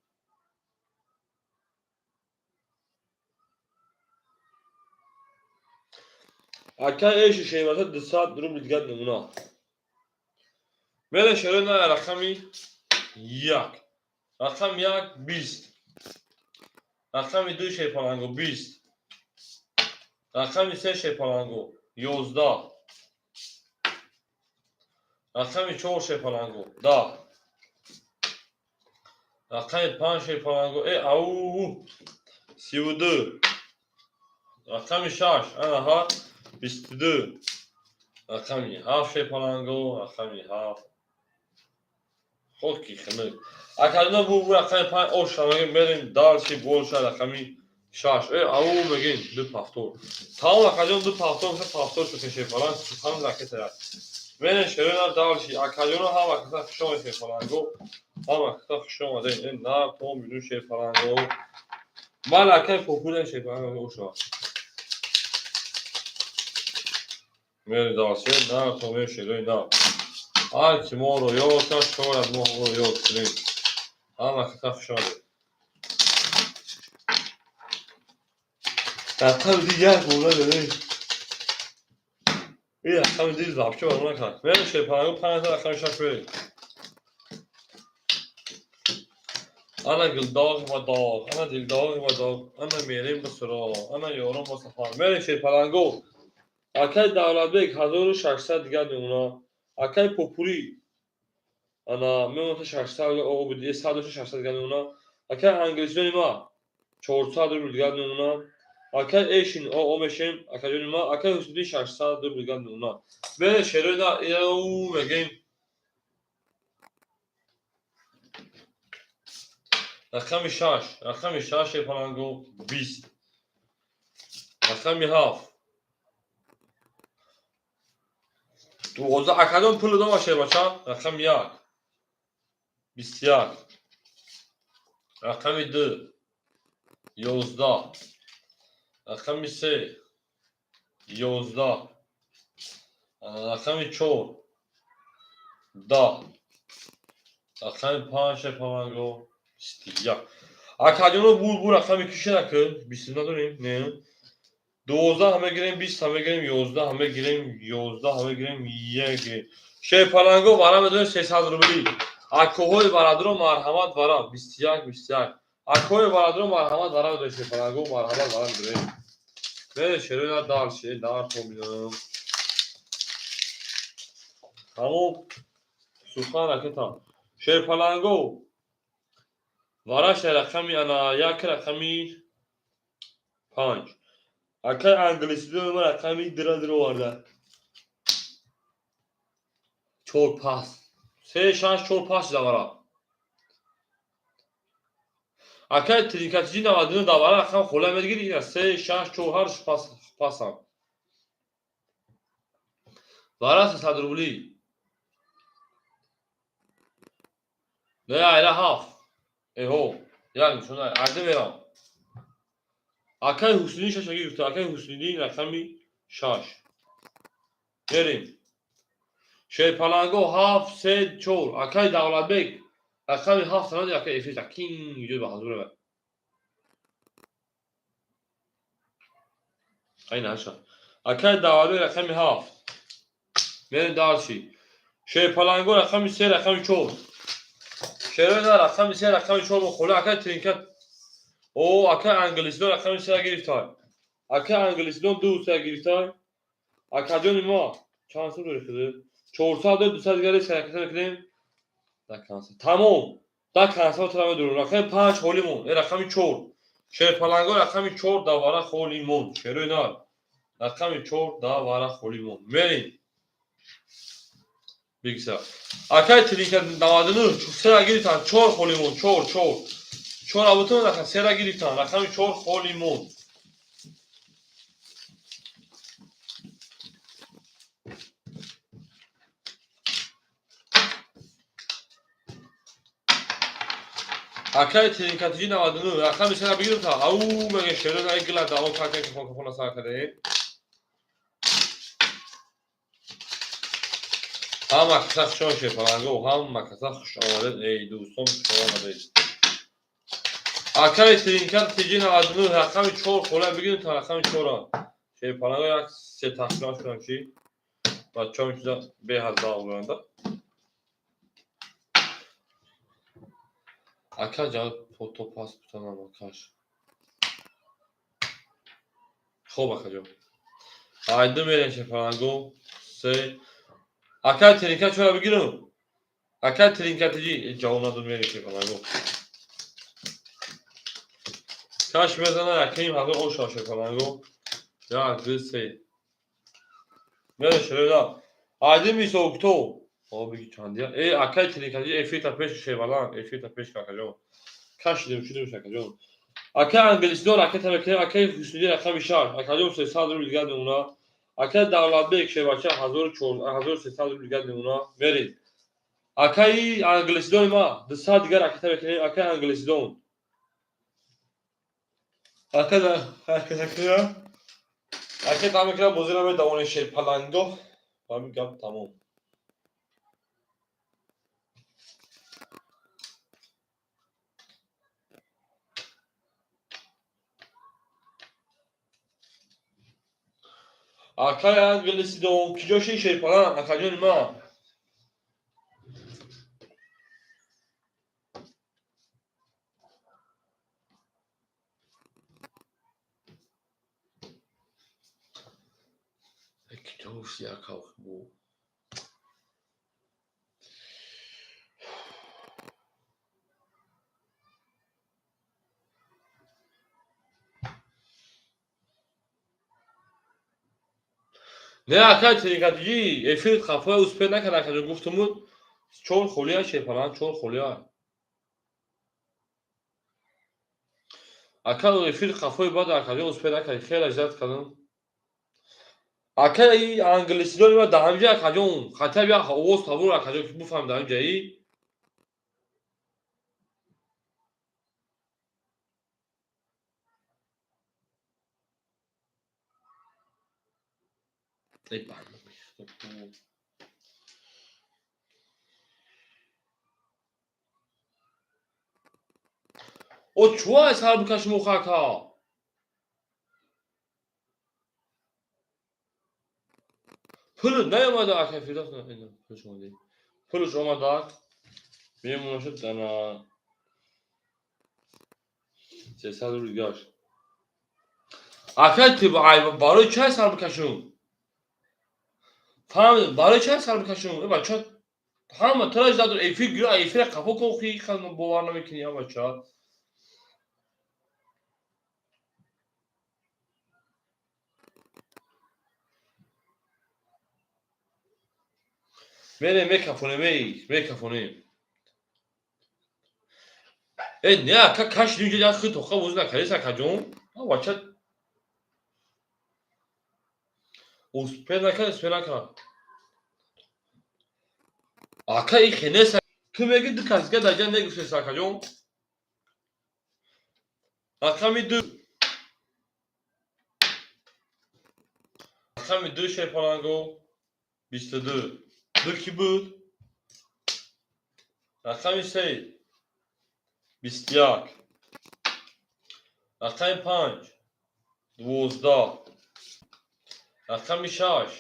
Акаи эши шербача 200 рубл дигар намуна. Мерем, шерои на, рақами 1, рақами 1, 20, рақами 2, шерпаланго, 20, рақами 3, шерпаланго, 11, рақами 4, шерпаланго, 10, рақами 5, шерпаланго, э ау, 32, рақами 6, анаҳа, 22, рақами 7, шерпаланго, рақами 7, хоки хунук. Акадина бу рақами 5 оша мегем. Мерем дальше, больше, рақами 6, э ау, мегем, ду повтор, тамом, акаҷон, ду повтор, се повтор шуд, шерпаланг, сухан ракета. Мерем, шерона, дальше. Акаҷоно, ҳама каса хуш омад, шерпаланго, ҳама каса хуш омадем. Э на то милюн, шерпаланго, ман акай популен, шерпаланго, оша. Мерем дальше, на то мерем, шерои на. Ҳар ки моро ёд кард, шояд мо ҳаморо ёд кунем. Ҳама каса хуш омадед. Рақами ди як бора дорем. Ин рақами ди вообще баро накард. Мерем, шерпаланго, 5, рақами 6 берем. Ана гулдоғи ба доғ, ана дилдоғи ба доғ, ана мерем ба суроғ, ана ёрон ба сафар. Мерем, шерпаланго. Акай Давлатбек 1600 дигар мемона. Акай Попурӣ ана мемона, 600, 100, 600 дигар мемона. Акай англисиёни ма 400 рубл дигар мемона. Акай эшин о мешем, акаҷони ма, акай Ҳусуддин 600 рубл дигар мемона. Мерем, шерои на, мегем, рақами 6, рақами 6, шерпаланго, 20, рақами 7, 12. Акадон пул дома, шербача. Рақами 1, 21, рақами 2, 11, рақами 3, 11, рақами 4, 10, рақами 5, шерпаланго, 21. Акаҷоно, бу рақами кишина ки 20 надорем, не, 12 мегирем, 20 мегирем, 11 мегирем, 11 мегирем, 1 гирем. Шерпаланго, вара медонем, 300 рубли. Акоҳои барадро, марҳамат, вара, 21, 21. Акоҳои барадро, марҳамат, вара медонем, шерпаланго, марҳамат, вара медонем. Мере, шероя, дальше, дар хобидам. Тамом, сухан ракета. Шерпаланго, вараша, рақами ана 1, рақами 5. Акай англисиdo ма рақами дира дироварда. Чор пас. Се, шаш, чор пас давара. Акай трикатиҷи 99 давара, рақам хола медгири, ина се, шаш, чор, ҳарш пас пасам. Вара 300 рубли. Не, айра ҳафт. Эҳо, як нишона, айда мерам. Акай Ҳусни шаша гирифта, акай Ҳусниддин, рақами 6. Мерем. Шерпаланго, ҳафт, се, чор. Акай Давлатбек рақами 7 санади, акай эфир акин ҷой ба ҳазур равад. Ай наша. Акай Давлатбек, рақами 7. Мерем дальше. Шерпаланго, рақами 3, рақами 4. Шерои рақами 3, рақами 4 мухола, акай тринкат. О, акай англисдон рақами 3 гирифтай. Акай англисдон 2, 3 гирифтай. Акаҷони мо чанд сум дори хиди? 400, 200 дигари сараката мекунем. Да конса. Тамом. Да конса тра медурем. Рақами 5 холӣ мон. Э, рақами 4. Шерпаланго, рақами 4 давара холӣ мон. Шерои нар. Рақами 4 давара холӣ мон. Мерем. Бигса. Акай тринка 99 сера гирифтан, 4 холӣ мон, 4, 4. 4 абутун рақам сера гирифтан, рақами 4 холӣ мон. Акай тринкатиҷи 99 рақами сера бигирифтан. Ау, меге, шеро най гила даво кака ки хона сар каде. Ҳама каса хуш омадед, шерпаланго, ҳама каса хуш омадед, эй дӯстон, хуш омадед. Акай тринкат тиҷи 99 рақами 4 хола бигирем, та рақами 4. Шерпаланго, як се тақсимаш кунам, чи? Бачаҳо чиза беҳад завқ доранд. Ака, ҷавоб то пас бутанам, акаш. Хоб, акаҷон. Айду мерем, шерпаланго. Се. Ака, тринка чора бигирам? Ака, тринкатиҷи ҷавоб надод, мерем, шерпаланго. Каш мезана, якним ҳазор оша, шерпаланго. Як, ду, се. Мерем, шерона. Айду мисол кто? О, биги чандия. Э, акай тринкатиҷи, эфирта пеш, шербаланд, эфирта пеш, акаҷон. Кашидем, шудем, акаҷон. Акай англисидор ракета мекунем, акай Ҳусниди рақами шаш. Акаҷон, 300 рубл дигар мемона. Акай Давлатбек шербача, 1300 рубл дигар мемона. Мерем. Акаи англисидони ма 200 дигар ракета мекунем, акай англисидон. Ака ракета кунем. Ракета мекунем, бозиро медавонем, шерпаланго. Ҳамин гап тамом. Акай англисидон, киҷо ши, шерпаланг, акаҷони ман? Киҷо ши, ака? Бо не, акай тринкатиҷи, эфир хафоя успел накард, акаҷон, гуфтумуд чор холия, шерпаланг, чор холия. Ака, эфир хафои бад, акаҷон, успел накард, хеле ждать кардам. Акаи англисидони ма дар ҳамҷа, акаҷон, хотя бы як овоз табур, акаҷон, ки буфаҳмем дар ҳамҷаи. Эй, о, чӯ сар бикашим, ака? Пул наёмада, ака Фирдавс, пулш омада. Пулш омада. Мемонашуд ана 300 рубл дигаш. Ака, барои чай сар бикашум? Фаҳмидам, барои чай сар бикашум? Э, бача, ҳама тара ждать, эфир гира, эфира қафо кун, хи бовар намекунӣ, а бача. Мерем, мекафонем, эй, мекафонем. Э, не, ака, кашидим, ҷа хи тоқа бозӣ накардес, акаҷон. А бача успел накард, успел накард. Ака, и хенес ту меги, ду кас дига дар ҷа негуфтес, акаҷон. Рақами ду. Рақами ду, шерпаланго, 22. Ду кӣ буд? Рақами се, 21. Рақами панҷ, 12. Рақами шаш,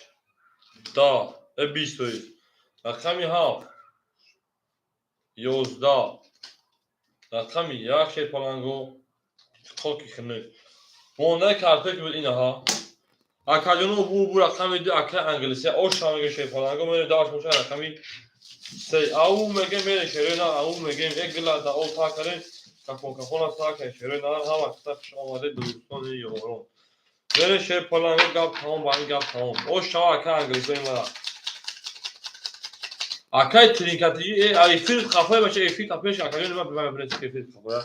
10, 20, то есть. Рақами ҳафт, 11. Рақами як, шерпаланго, хоки хунук. Мондаи картое ки буд инаҳа. Акаҷоно, бу рақами ду, акаи англисия оша меге, шерпаланго, мере даш боша рақами се. Ау меге, мере, шерои на, ау мегем, як гила да о та кардем, кафон кафона та кардем, шерои на, ҳама киса хуш омаде, дӯстони ёрон. Мере, шерпаланго, гап тамом, ба ин гап тамом. Оша, ака англисои мара. Акай тринкатиҷи, э, эфир хафоя бача, эфир та пеш, акаҷони ман бибарем, эфир хафоя.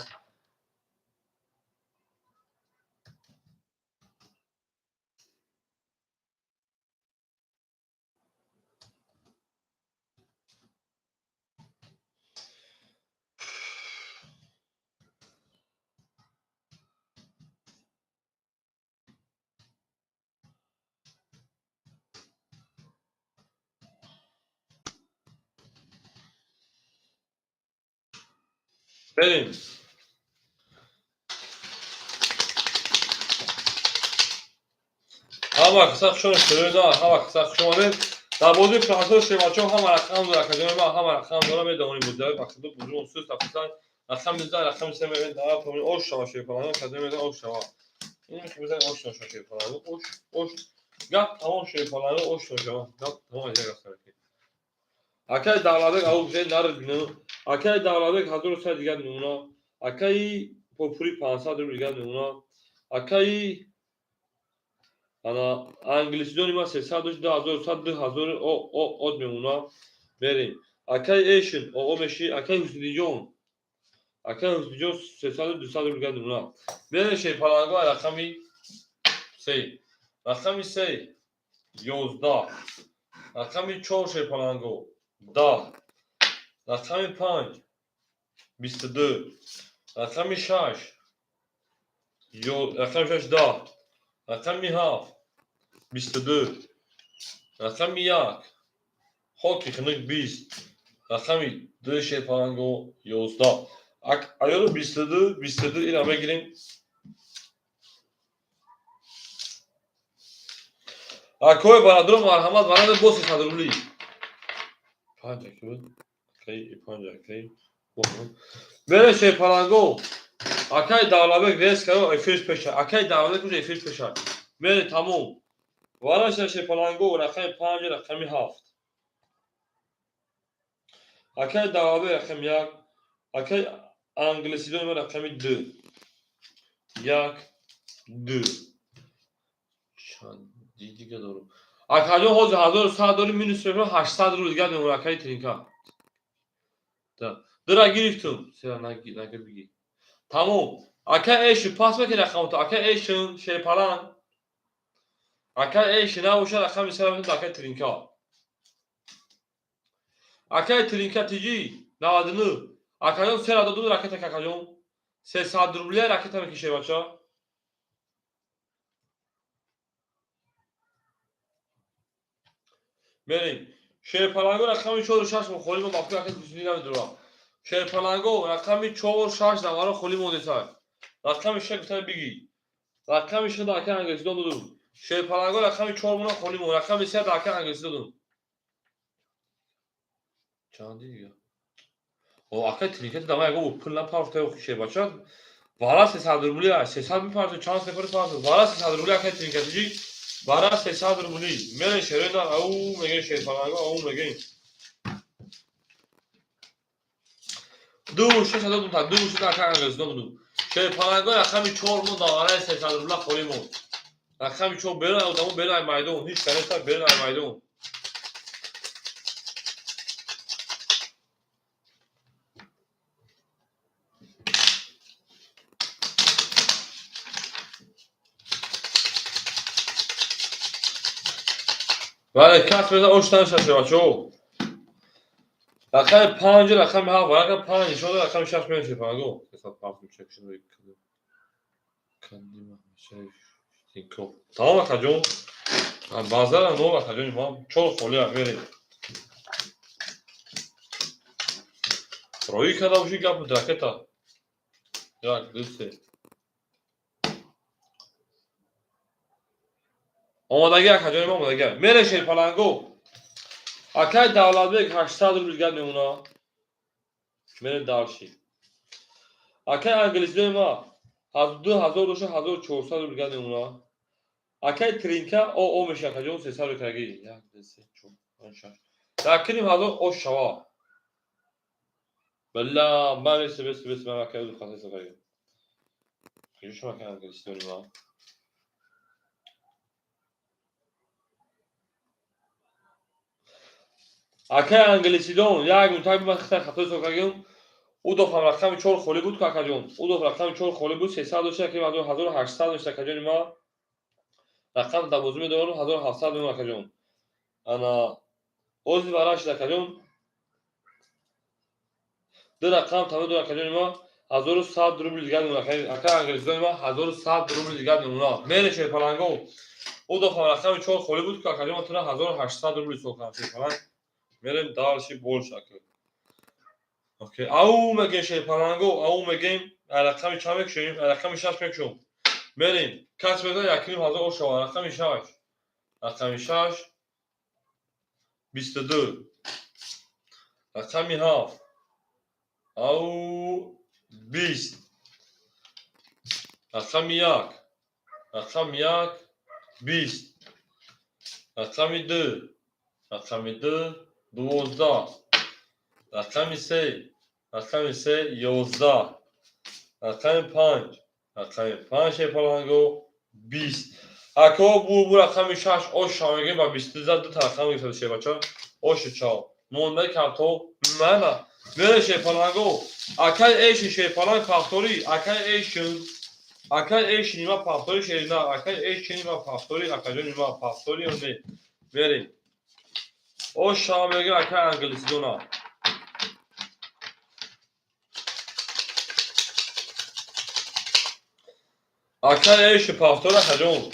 Берем. Ҳама каса хушон шурида, ҳама каса хуш омадед. Дар бозии паҳсо шевачо ҳама рақам дора, акаҷони ман, ҳама рақам дора, медонем бозиҳои бахшиду бузург суст афтисан. Рақами 2, рақами 3 мегӯем, давай помин ош шава шерпаланго, кадом мегӯем ош шава. Ин мехоҳем ош шава шерпаланго, ош, ош. Гап тамом шерпаланго, ош шава. Гап тамом аз як рафта. Акай Давлатбек ау гузаи нар бинам. Акай Давлатбек 1100 дигар мемона. Акаи Попури 500 рубл дигар мемона. Акаи ана англисидони ма 300 дошт, 2100, 2000 од мемона. Мерем. Акаи Эшин оо меши, акаи Ҳусниҷон. Акаи Ҳусниҷон 300, 200 рубл дигар мемона. Мерем шерпаланго рақами 3. Рақами 3 11. Рақами 4 шерпаланго 10. Рақами 5 22. Рақами 6 рақами 6 10. Рақами 7 22. Рақами 1 хоки хунук 20. Рақами 2 шерпаланго 11. Аёро 22 22 ира мегирем. Акои бародаро марҳамат, бародар бо 300 рубли. 5 аки буд. Акаи 5 акаи. Бере шерпаланго. Акаи Давлатбек рез каро эфирш пеша. Акаи Давлатбек уже эфирш пеша. Бере тамом. Вараша шерпаланго рақами 5 рақами 7. Акаи Давлатбек рақами 1. Акаи англисидони ма рақами 2. 1 2. Чанд дига дорум. Акаҷон ҳозир 1100 дорим, минус 800 рубл дигар мемонад акаи Тринка. Дира гирифтум. Сера нагир бигир. Тамом. Ака Эшин пас мекунӣ рақамото. Ака Эшин шерпаланг. Ака Эшин набошад рақами сера метавонад акаи Тринка. Акаи Тринка тиҷи 99. Акаҷон сера додум ракета какаҷон. 300 рублия ракета мекише бача. Мерем. Шерпаланго рақами 4 6 мо холӣ мо бафкри акаи Ҳусни намедурам. Шерпаланго рақами 4 6 наваро холӣ мондесай. Рақами 6 гуфтан бигӣ. Рақами 6 дар акаи англисидон додум. Шерпаланго рақами 4 мона холӣ мо, рақами 3 дар акаи англисидон додум. Чанди дига? О, акаи Тринкет дама ягон пул напарфта ё шербача. Вара 300 рубли, 300 мепарфта, чанд сефар парфта. Вара 300 рубли акаи Тринкет ҷи. Вара 300 рубли. Мере шерена ау мегем шерпаланго ау мегем. 2 6 додум та 2 6 акаи англисидон додум. Шерпаланго рақами 4 мо давараи 300 рубла холӣ монд. Рақами 4 берун одамо берун ай майдон, ҳеч канеста берун ай майдон. Бале, кас мезан ош намешава бачаҳо. Рақами 5 рақами 7, рақами 5 нишон дод, рақами 6 меояд шерпаланго. Тамом акаҷон. Базара нол акаҷони ман 4 холӣ мерем. Роӣ карда бошӣ гап ракета. 1 2 3. Омодагӣ акаҷони ман омодагӣ. Мере шерпаланго. Акаи Давлатбек 800 рубл дигар мемона. Мере дальше. Акаи англисидони ма 2000 доша 1400 рубл дигар мемона. Акаи Тринка о меша акаҷон 300 рубл карги. 1 2 3 4 5 6. Якним ҳазор ош шава. Бilla ман бес бес бес ман акаи ду хаса сафар. Куҷо шумо акаи англисидони ма? Акаи англисидон як минутак ман хитай хато ҳисоб кардем. Ӯ дофам рақами 4 холӣ буд ку акаҷон. Ӯ доф рақами 4 холӣ буд 300 дошта ки 1800 дошта акаҷони ма. Рақам дар бозӣ медорам 1700 мемон акаҷон. Ана ози вараш акаҷон. Ду рақам тамом дорам акаҷони ма. 1100 рубл дигар мемонад. Акаи англисидони ма 1100 рубл дигар мемонад. Мере шерпаланго. Ӯ дофам рақами 4 холӣ буд ку акаҷон ман 1800 рубл ҳисоб кардам шерпаланг. Мерем дальше больше ака. Окей, ау мегем шерпаланго, ау мегем рақами чанд мекушем? Рақами 6 мекушем. Мерем. Кас мезанад 1500 ош шава. Рақами 6. Рақами 6 22. Рақами 7. Ау 20, рақами 1, рақами 1, 20, рақами 2, рақами 2, 12, рақами 3, рақами 3, 11, рақами 5, рақами 5 шерпаланго 20. Ако бу рақами 6 ош шавегем ба 22 зад, ду рақам гирифта шербача. Оши чао. Мондаи карто мана. Мере шерпаланго. Акай эши шерпаланг пахтори, акай эшин. Акай эшин нима пахтори шерина, акай эшин нима пахтори, акаҷон нима пахтори не. Мерем. Ош шавегем акай англисидона. Акай эши пахтори акаҷон.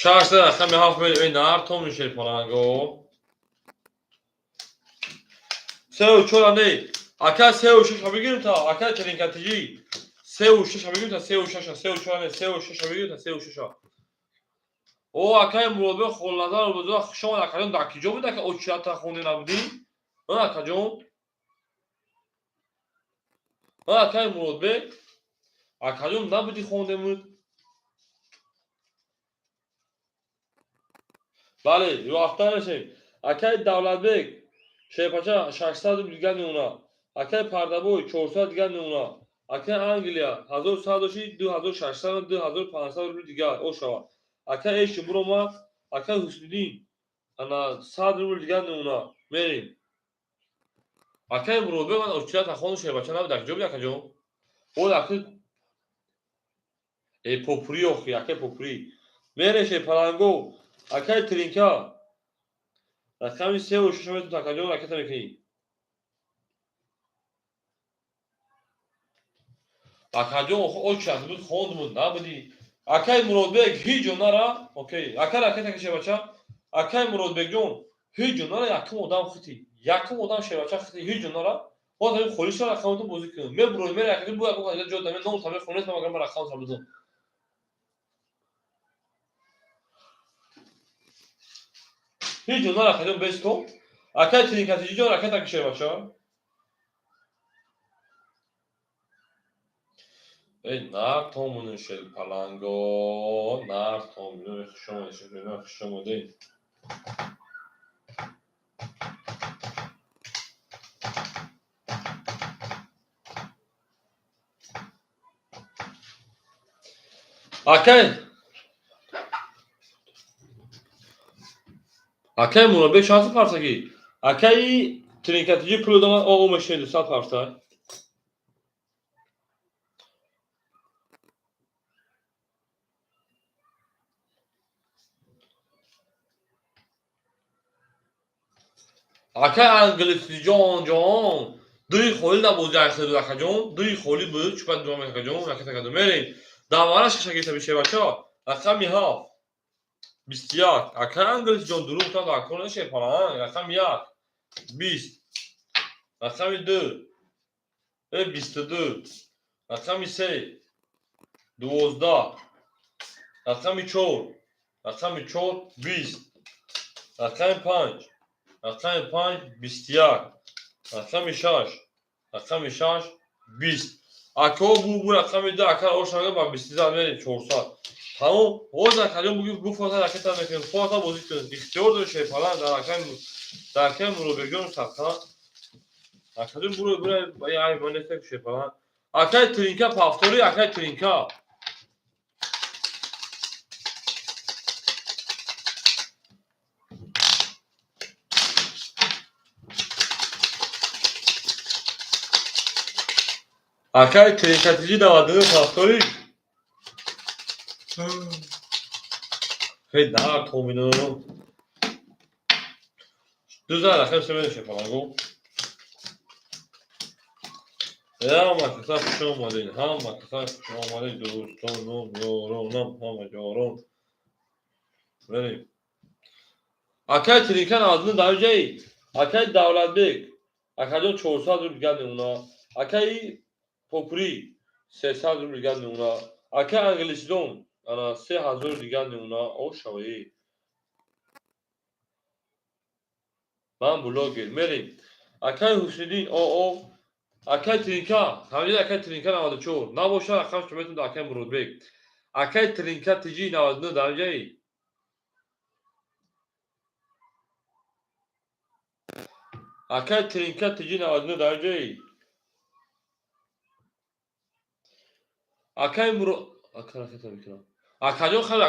Шашта рақами 7 мери нар том шерпаланго. 3 ва 4 не. Ака 3 ва 6 бигирим та, ака тринкатиҷи. 3 ва 6 бигирим та, 3 ва 6, 3 ва 4 не, 3 ва 6 бигирим та, 3 ва 6. О, акай Муродбек Холназар бузург хуш омад акаҷон, дар киҷо буд ака очията хонде набудӣ? Акаҷон? Акай Муродбек? Акаҷон набудӣ хондемуд? Бале, рафта мешем. Акай Давлатбек, шерпача 600 рубл дигар мемона. Акай Пардабой 400 дигар мемона. Акай Англия 1100 доши 2600, 2500 рубл дигар ошава. Акай Эши буромад, акай Ҳусниддин ана 100 рубл дигар мемона. Мерем. Акай Муродбек ман очията хонду шерпача набуд, акаҷо буд акаҷон? О, акай попури охи, акай попури. Мерем шерпаланго. Акай Тринка. Рақами 3 ва 6 метон акаҷон ракета мекунӣ. Акаҷон охо очат буд хондмуд набудӣ. Акай Муродбек ҳеҷ ҷо нара. Окей. Ака ракета ки шербача. Акай Муродбекҷон ҳеҷ ҷо нара, якум одам хити. Якум одам шербача хити ҳеҷ ҷо нара. Боз ҳамин холиша рақамото бозӣ кунем. Мебурем, мера акаҷон бу якум ҷо даме ном саме хонес ман агар ман рақам сабудам. Ҳеҷ ҷо нара акаҷон бесто. Акай Тринкатиҷон ракета ки шербача. Эй нар томунун шерпаланго, нар томунун хуш омадед, шерпаланго хуш омадед. Акай Муродбек чанд парсагӣ? Акай Тринкатиҷи пул додам, о мешед 200 парса. Акай англисиҷон ҷон, дуи холӣ дар бозӣ айхел буд акаҷон, дуи холӣ буд, чӯпа дуам акаҷон, ракета кардам. Мерем. Давара шаша гирифта бишевача. Рақами 7. 21. Акай англисиҷон дурӯғ та дар кор нашепаланг. Рақами 1. 20. Рақами 2. 22. Рақами 3. 12. Рақами 4. Рақами 4 20. Рақами 5. Рақами 5 21. Рақами 6. Рақами 6 20. Ако бу рақами 2 ака ошага ба 20 зад мерем 400. Тамом, боз акаҷон буги гуфта ракета мекунем. Фота бозӣ кунем. Ихтиёр дорӣ шерпаланг дар акай Муродбекҷон садқа. Акаҷон буро буро ай ман нестак шерпаланг. Акай Тринка пафтори, акай Тринка. Акай Тринкатиҷи 99 пафтори. Хей нар томино. Ду зан рақами се медошем паланго. Ҳама каса хуш омадед, ҳама каса хуш омадед, дӯстоном, ёронам, ҳама ёрон. Мерем. Акай Тринка 99 дар ҷаи. Акай Давлатбек. Акаҷон 400 рубл дигар мемона. Акай Попури 300 рубл дигар мемона. Акай Англисидон ана 3000 дигар мемона. О шаваи. Ман блогер. Мерем. Акай Ҳусниддин оо, акай Тринка, ҳамҷода акай Тринка 94 набошад, рақамаш метавонад акай Муродбек. Акай Тринка ТЖ 99 дар ҷаи. Акай Тринка ТЖ 99 дар ҷаи. Акай Муро ака ракета мекунам. Акаҷон, хеле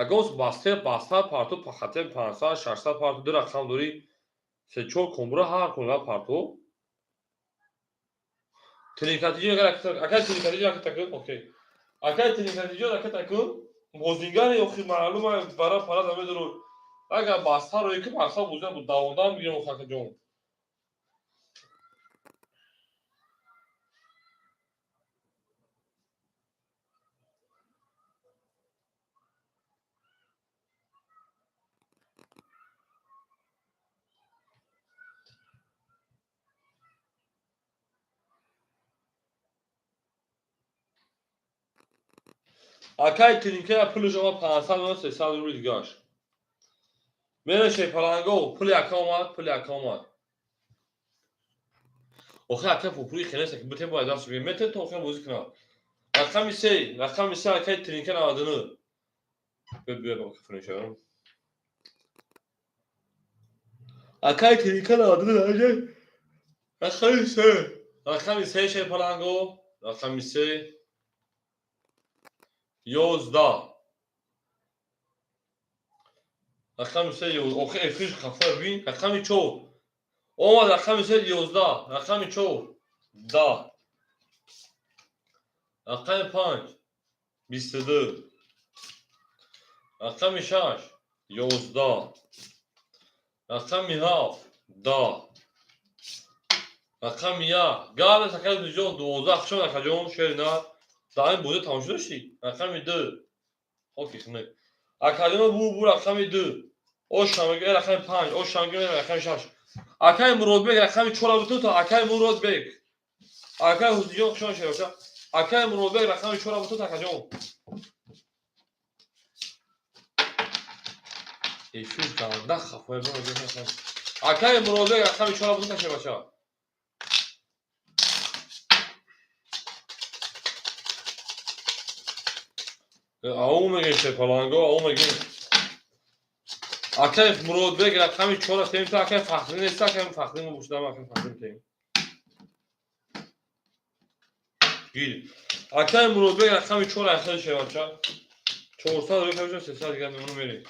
ягон басте баста парту, хате 500, 600 парту, ду рақам дорӣ, се чор комбура ҳар кун парту. Тринка ТЖ агар акай Тринка ТЖ ракета кун, окей. Акай Тринка ТЖ ракета кун, бозингари охи маълума бара пара намедору. Агар баста рӯи ки мақсад бозидан бу давондан бигирем, акаҷон. Акай Тринка пулаш омад 500 омад, 300 рубли дигаш. Мера шепаланго, пули ака омад, пули ака омад. Охи ака пупури хелеса ки битем бояд даст бигирем. Мете то охир бозӣ кунам. Рақами се, рақами се акай Тринка 99. Бе бе ба кафр. Акай Тринка 99 рақами се. Рақами се шепаланго, рақами се 11. Рақами се охи эфир хафа бин. Рақами чор. Омад рақами се 11. Рақами чор 10. Рақами панҷ 22. Рақами шаш 11. Рақами ҳафт 10. Рақами як гап акай ҷон 12. Хушомад, акаҷон, шери нар. Дар ин бозӣ тамошо доштӣ? Рақами ду. Хоки хунук. Акаҷон, бу бу рақами ду. Ошамег рақами панҷ, ошамег рақами шаш. Акай Муродбек рақами чора буту то акай Муродбек. Акай Ҳусниҷон, хушомад, шербача. Акай Муродбек рақами чора буту то акаҷон. Эфир ганда хафоя. Акай Муродбек рақами чора буту то шербача. Ау мегем шепаланго, ау мегем. Акай Муродбек рақами чора тем то акай Фахри нест, акай Фахри мо бушдам, акай Фахри тем. Гир. Акай Муродбек рақами чора ахир шевача. 400 рӯй кабиша, 300 дигар мемону мерем.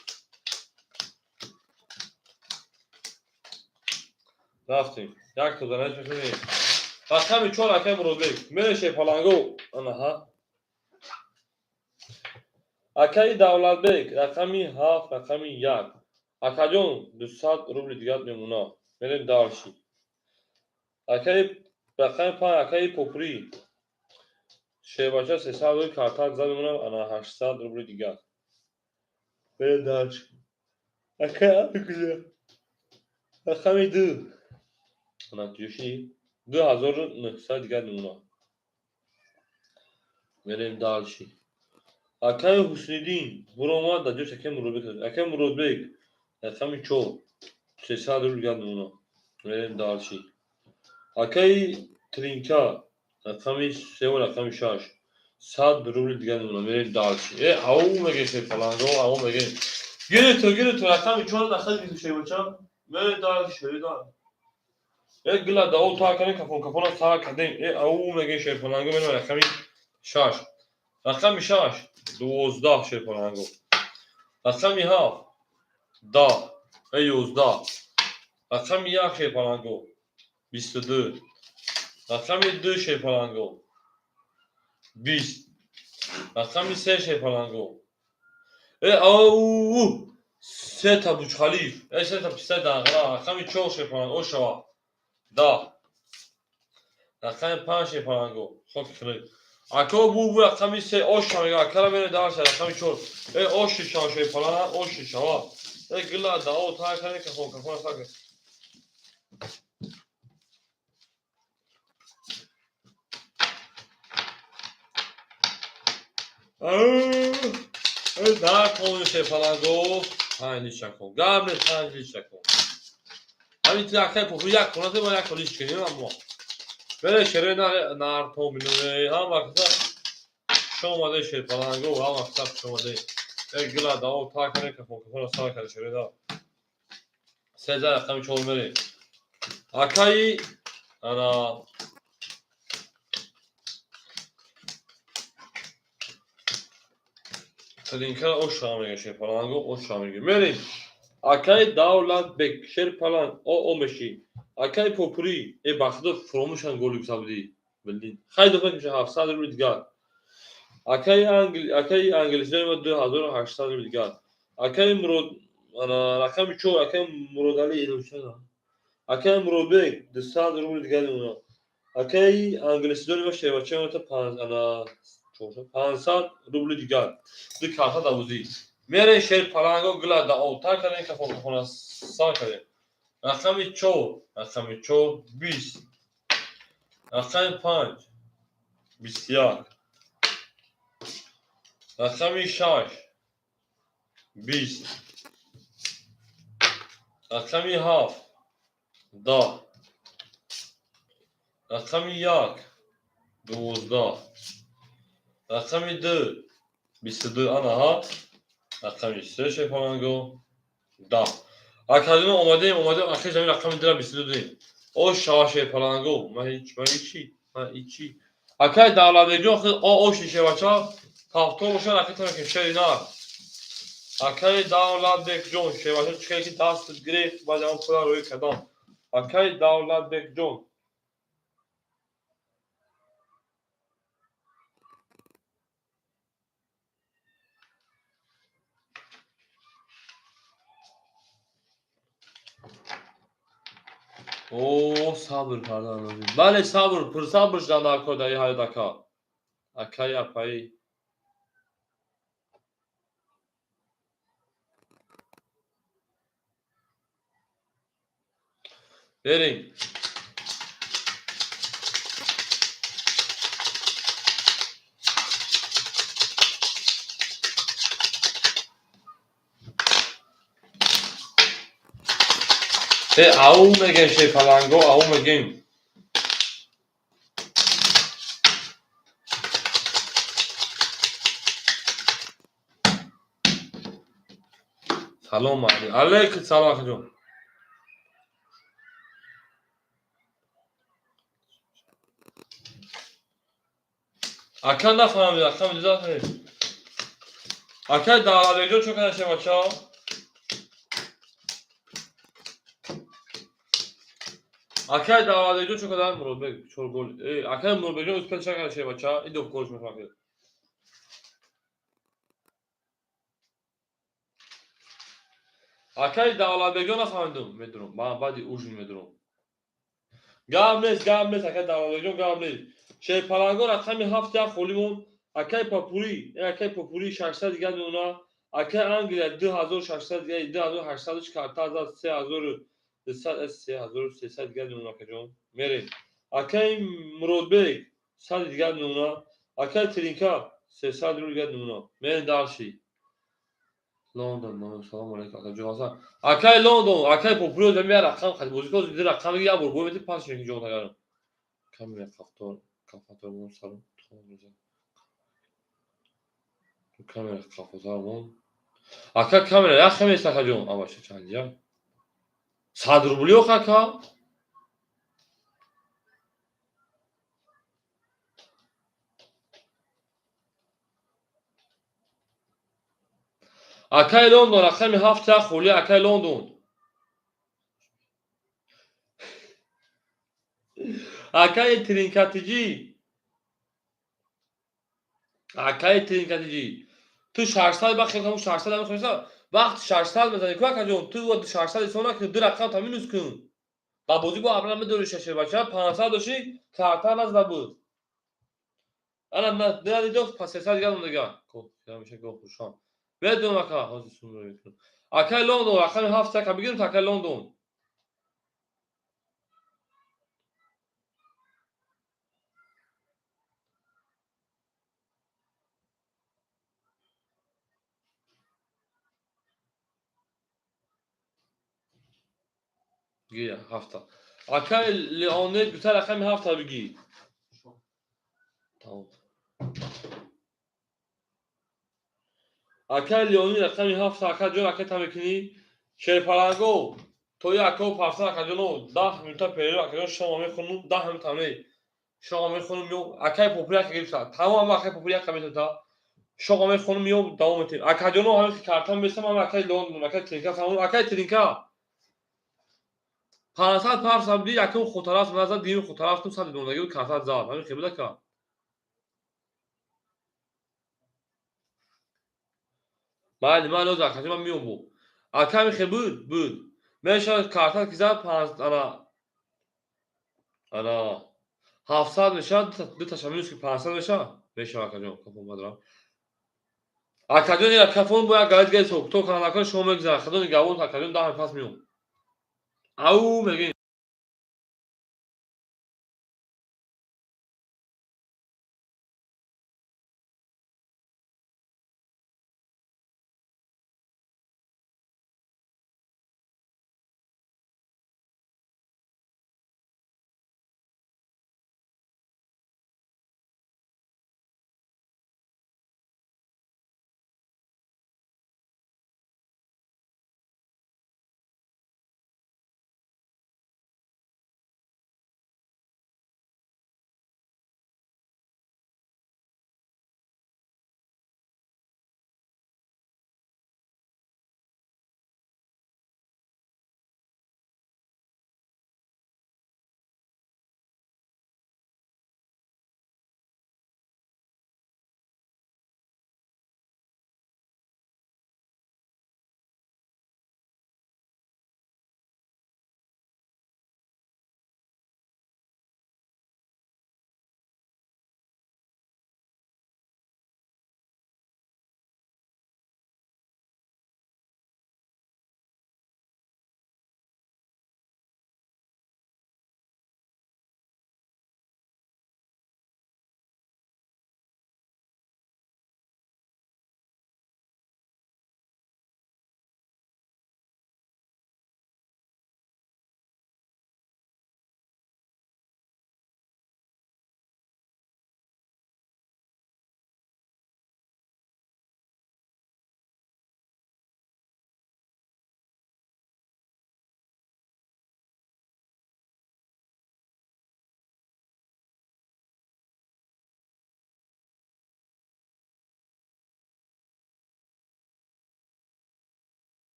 Рафтем. Як то данаш мехӯрем. Рақами чор акай Муродбек. Мере шепаланго. Анаҳа. Акаи Давлатбек рақами ҳафт, рақами як. Акаҷон, 200 рубли дигар мемонад. Мерем дальше. Акаи рақами панҷ, акаи Попурӣ. Шербача, 300 рубли картак зад мемонад, ана 800 рубли дигар. Мерем дальше. Акаи Абикуҷа. Рақами ду. Ана ҷӯши 2900 дигар мемонад. Мерем дальше. Акаи Ҳусниддин буромад дар ҷош акаи Муродбек. Акаи Муродбек рақами чор 300 рубл дигар мемонад. Мерем дальше. Акаи Тринка рақами севу рақами шаш 100 рубли дигар мемонад. Мерем дальше. Э, ау мегем шепаланго, ау мегем. Гире ту, гире ту рақами чор дахал гирифт шебача. Мерем дальше, шеридан. Э, гила дао та кардем, кафон кафона та кардем. Э, ау мегем шепаланго, мерем рақами шаш. Рақами шаш 12 шерпаланго. Рақами ҳафт 10, э 11. Рақами як шерпаланго 22. Рақами ду шерпаланго 20. Рақами се шерпаланго. Э ау сета Бурҷ-Халиф. Э сета писта дангра. Рақами чор шерпаланго ошава 10. Рақами панҷ шерпаланго. Хоки хунук. Ако бу бу рақами се оша мега, акара мере дальше рақами чор. Э оши шава шерпаланга, оши шава. Э гила дао та кане кафон кафон сака. Э дар кон шерпаланго, панҷ личакон. Гап не, панҷ личакон. Ҳамин ти акай пуху як хона ма як холиш кунем аммо. Бере шерои нартон бинуме, ҳама каса хуш омаде шерпаланго, ҳама каса хуш омаде. Э гила даво та кане кафон кафона сар карда шерои да. 13 рақами 4 мере. Акаи ана Тринка оша мега шерпаланго оша мега. Мерем. Акаи Давлатбек шерпаланг о меши. Акаи Попури э бахудо фуромӯшан голи гусабуди. Блин. Хай дофа меша 700 рубли дигар. Акаи Англи акаи англисиёни ма 2800 рубли дигар. Акаи Мурод ана рақами 4 акаи Муродали илмшана. Акаи Муродбек 200 рубли дигар мемонад. Акаи англисиёни ма шербачаи ма та ана 500 рубли дигар. Ду карта давузӣ. Мере шер паланго гила да отар кардем кафон кафона сар кардем. Рақами 4, рақами 4 20. Рақами 5 21. Рақами 6 20. Рақами 7 10. Рақами 1 12. Рақами 2 22 анаҳа. Рақами 3 шерпаланго 10. Академия омадем, омадем, ахир замин рақами 2 22 додем. О шава шерпаланго, ман ҳеч, ман ҳечи, ман ҳечи. Акай Давлатбекҷон худ о оши шербача тафтор бошад, рақи тамекем шери нар. Акай Давлатбекҷон шербача чӣ ки даст гирифт, баъд он пула рӯй кардам. Акай Давлатбекҷон О, сабр кардан лозим. Бале, сабр, пурсабр шудан дар кор дар ин ҳаёт ака. Акаи апаи. Берем. Э ау мегем шерпаланго, ау мегем. Салом алейкум салом акаҷон. Ака нафаҳмид, ака медузад. Ака Давлатбекҷон чо кардашем бачаҳо? Акай Давлатбекҷон чо кардан Муродбек чор гол. Э акай Муродбекҷон успел ча кардашем бачаҳо? Ин ду голш мефаҳмид. Акай Давлатбекҷон нафаҳмидум, медурам. Ман баъди ужин медурам. Гап нест, гап нест, акай Давлатбекҷон гап нест. Шерпаланго рақами 7 як холӣ монд. Акай Попури, акай Попури 600 дигар мемонад. Акай Англия 2600 дигар, 2800 карта зад, 3200, 3300 дигар мемонад акаҷон. Мерем. Акай Муродбек 100 дигар мемонад. Акай Тринка 300 рубл дигар мемонад. Мерем дарши. Лондон, салом алейкум акаҷон Ҳасан. Акай Лондон, акай Попури зами як рақам хати бозӣ кун, ду рақам як бор бой мети пас шуд ҷон нагарам. Камера қафтор, қафатор салом. Камера қафотар Ака камера як хемест акаҷон. Абаша чандия? 100 рубли ох ака? Акай Лондон рақами 7 як холӣ акай Лондон. Акай Тринкатиҷӣ. Акай Тринкатиҷӣ. Ту 600 ба хел 600 ам хеса вақт 600 мезани ку акаҷон ту 600 ҳисоб накун, ду рақам та минус кун. Ба бозӣ бо абрам медори шашер бача 500 доши карта назда буд. Ана на дидо пас 300 дигар мондага. Ко ҳамеша го хушам. Ведум ака ҳозир сумро мекунам. Акай Лондон рақами 7 ака бигирем та акай Лондон. Гия, ҳафта. Акай Леонид гуфта рақами ҳафта бигӣ. Тамом. Акай Леонид рақами ҳафта, ака ҷон, ака та мекунӣ? Шерпаланго, то яко пафта акаҷоно 10 минута перерыв, акаҷон, шома мехонум, 10 минута не. Шома мехонум, миём, акай попули яка гирифта. Тамом, акай попули яка метота. Шома мехонум, миём, давом метем. Акаҷоно, ҳамин картам бесам, ҳам акай Леон, акай Тринка, тамом, акай Тринка. 500 парсам ди, якум хотараф назад, дим хотарафтум сад донаги карта зад. Ҳамин хел буда ка. Майли, майли, оза акаҷон, ман миём бу. Ака ҳамин хел буд, буд. Мешавад карта ки зад панҷ ана ана 700 мешавад, дуташа минус ки 500 мешавад? Мешавад, акаҷон, кафон бадрам. Акаҷон, ира кафон бо як галит гай то каналакон шумо мегузарад. Худо нигаҳбон, акаҷон, 10 пас миём. Ау мегӯем.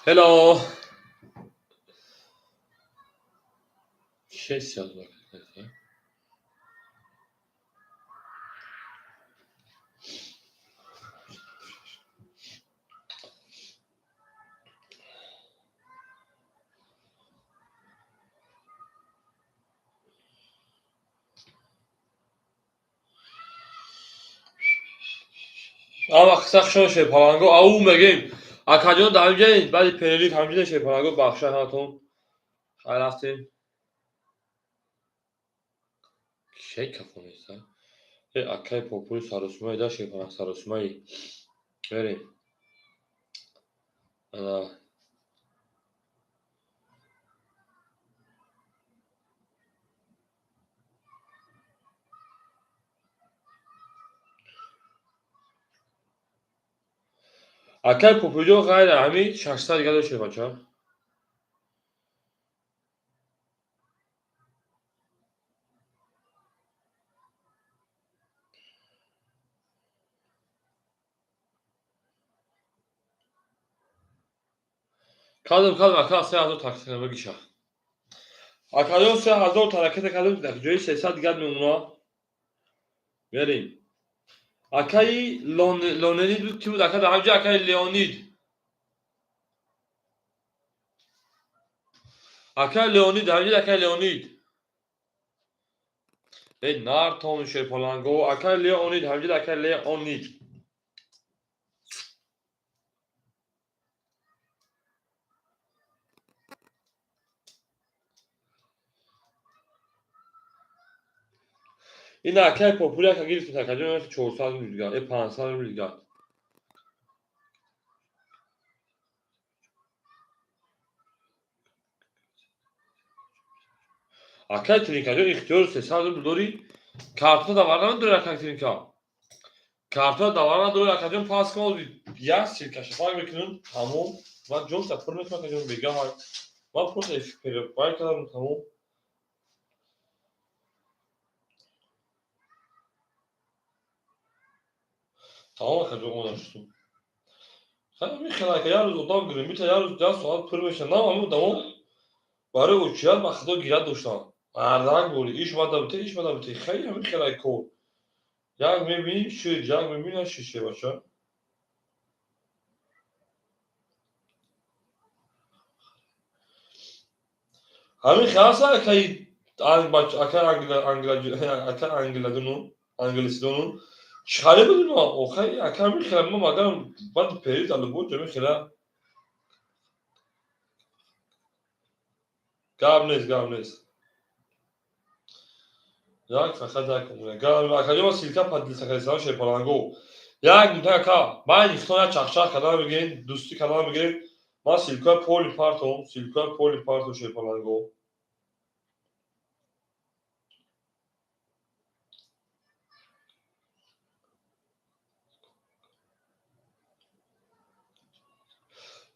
Hello. Шесть yazdı. Ама қисса шуд шерпаланго, ау мегем. Акаҷон дар ҳамҷа баъди перерыв ҳамҷа шерпаланго бахша ҳаматон. Хайр рафтем. Шей кафонеста. Э акай попули саросумаи да шерпаланг саросумаи. Берем. Ана акай популиҷон ғайр ҳами 600 дига дошт бача. Кадам кадам ака 3000 такси бигиша. Акаҷон 3000 таракета кадам дар ҷои 300 дига мемона. Берем. Акаи Леонид буд ки буд ака дар ҳамҷа акаи Леонид. Акаи Леонид дар ҳамҷа акаи Леонид. Эй нартон шерпаланго акаи Леонид ҳамҷа акаи Леонид. Ин акаи попули ака гирифтем акаҷон 400 рубл дига, э 500 рубл дига. Акаи Тринкаҷон ихтиёри 300 рубл дорӣ, картҳо давар надорӣ акаи Тринка. Картҳо давар надорӣ акаҷон пас кун, як силкаша фарқ мекунем, тамом. Ман ҷоша пур мекунам акаҷон бега ман просто пай кардам тамом. Тамом акаҷон омода шудум. Хай мехел ака як рӯз одам гирем, бита як рӯз як соат пур меша. На ҳамин одамо барои очият ба худо гирят доштанд. Мардак бори, иш мада бите, иш мада бите. Хай ҳамин хел ай кор. Як мебинӣ шуд, як мебинӣ шуд бача. Ҳамин хел аст акаи акаи акаи англадуну, англисидону. Чӣ буд ма? Охай ака ҳамин хела ма магарам баъди период алубо ҷами хела. Гап нест, гап нест. Як фақат як гап акаҷон ма ссылка поделиться кардам шерпаланго. Як минута ака, байни хитон як чахчах кардан мегирем, дӯстӣ кардан мегирем. Ман ссылкаи поли партом, ссылкаи поли партом шерпаланго.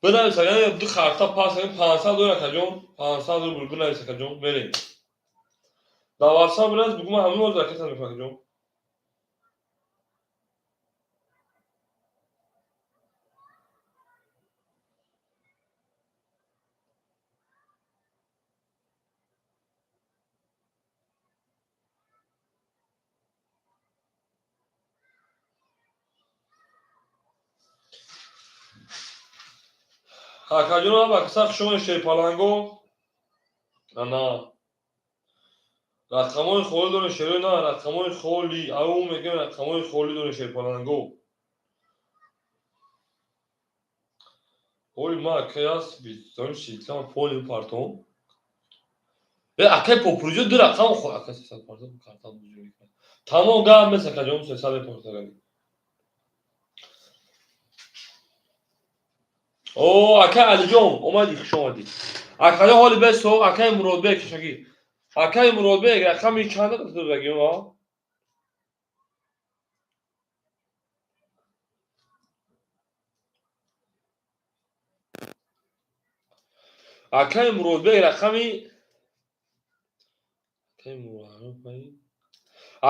Бинавис агар ду харта пас кардем 500 доллар акаҷон, 500 рубл бинавис акаҷон, мерем. Дар WhatsApp бинавис бугӯ ман ҳамин рӯз ракета мекунам акаҷон. Акаҷон аба каса шумо шерпаланго. Ана рақамҳои холӣ дорем шерои на рақамҳои холӣ, ау мегӯем рақамҳои холӣ дорем шерпаланго. Оли ма акай аст бистон силкам поли партом. Э акай попуриҷо ду рақам хо ака 300 партом картам буҷо. Тамом гап нест акаҷон 300 партом. О акай Алиҷон омадӣ, хуш омадӣ. Акаҷон ҳоли бесо, акай Муродбек шаки. Акай Муродбек рақами чанд додагӣ ма? Акай Муродбек рақами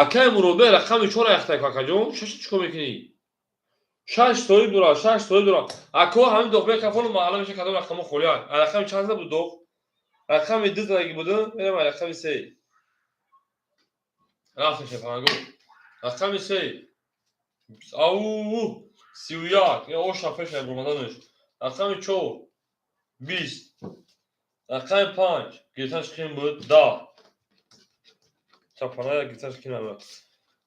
акай Муродбек рақами чора яхтай акаҷон, шаша чикор мекунӣ? Шаш соҳиб дорад, шаш соҳиб дорад. Ако ҳамин доғ бекафону маълум меша кадом рақамо холианд. Рақами чанд зада буд доғ? Рақами ду задаги буду, мерам рақами се. Рафтем шефанго. Рақами се. Ау, 31. Я оша пеша бурмаданаш. Рақами чор. 20. Рақами панҷ. Гирифтанаш қиин буд. 10. Чапана гирифтанаш қиин буд.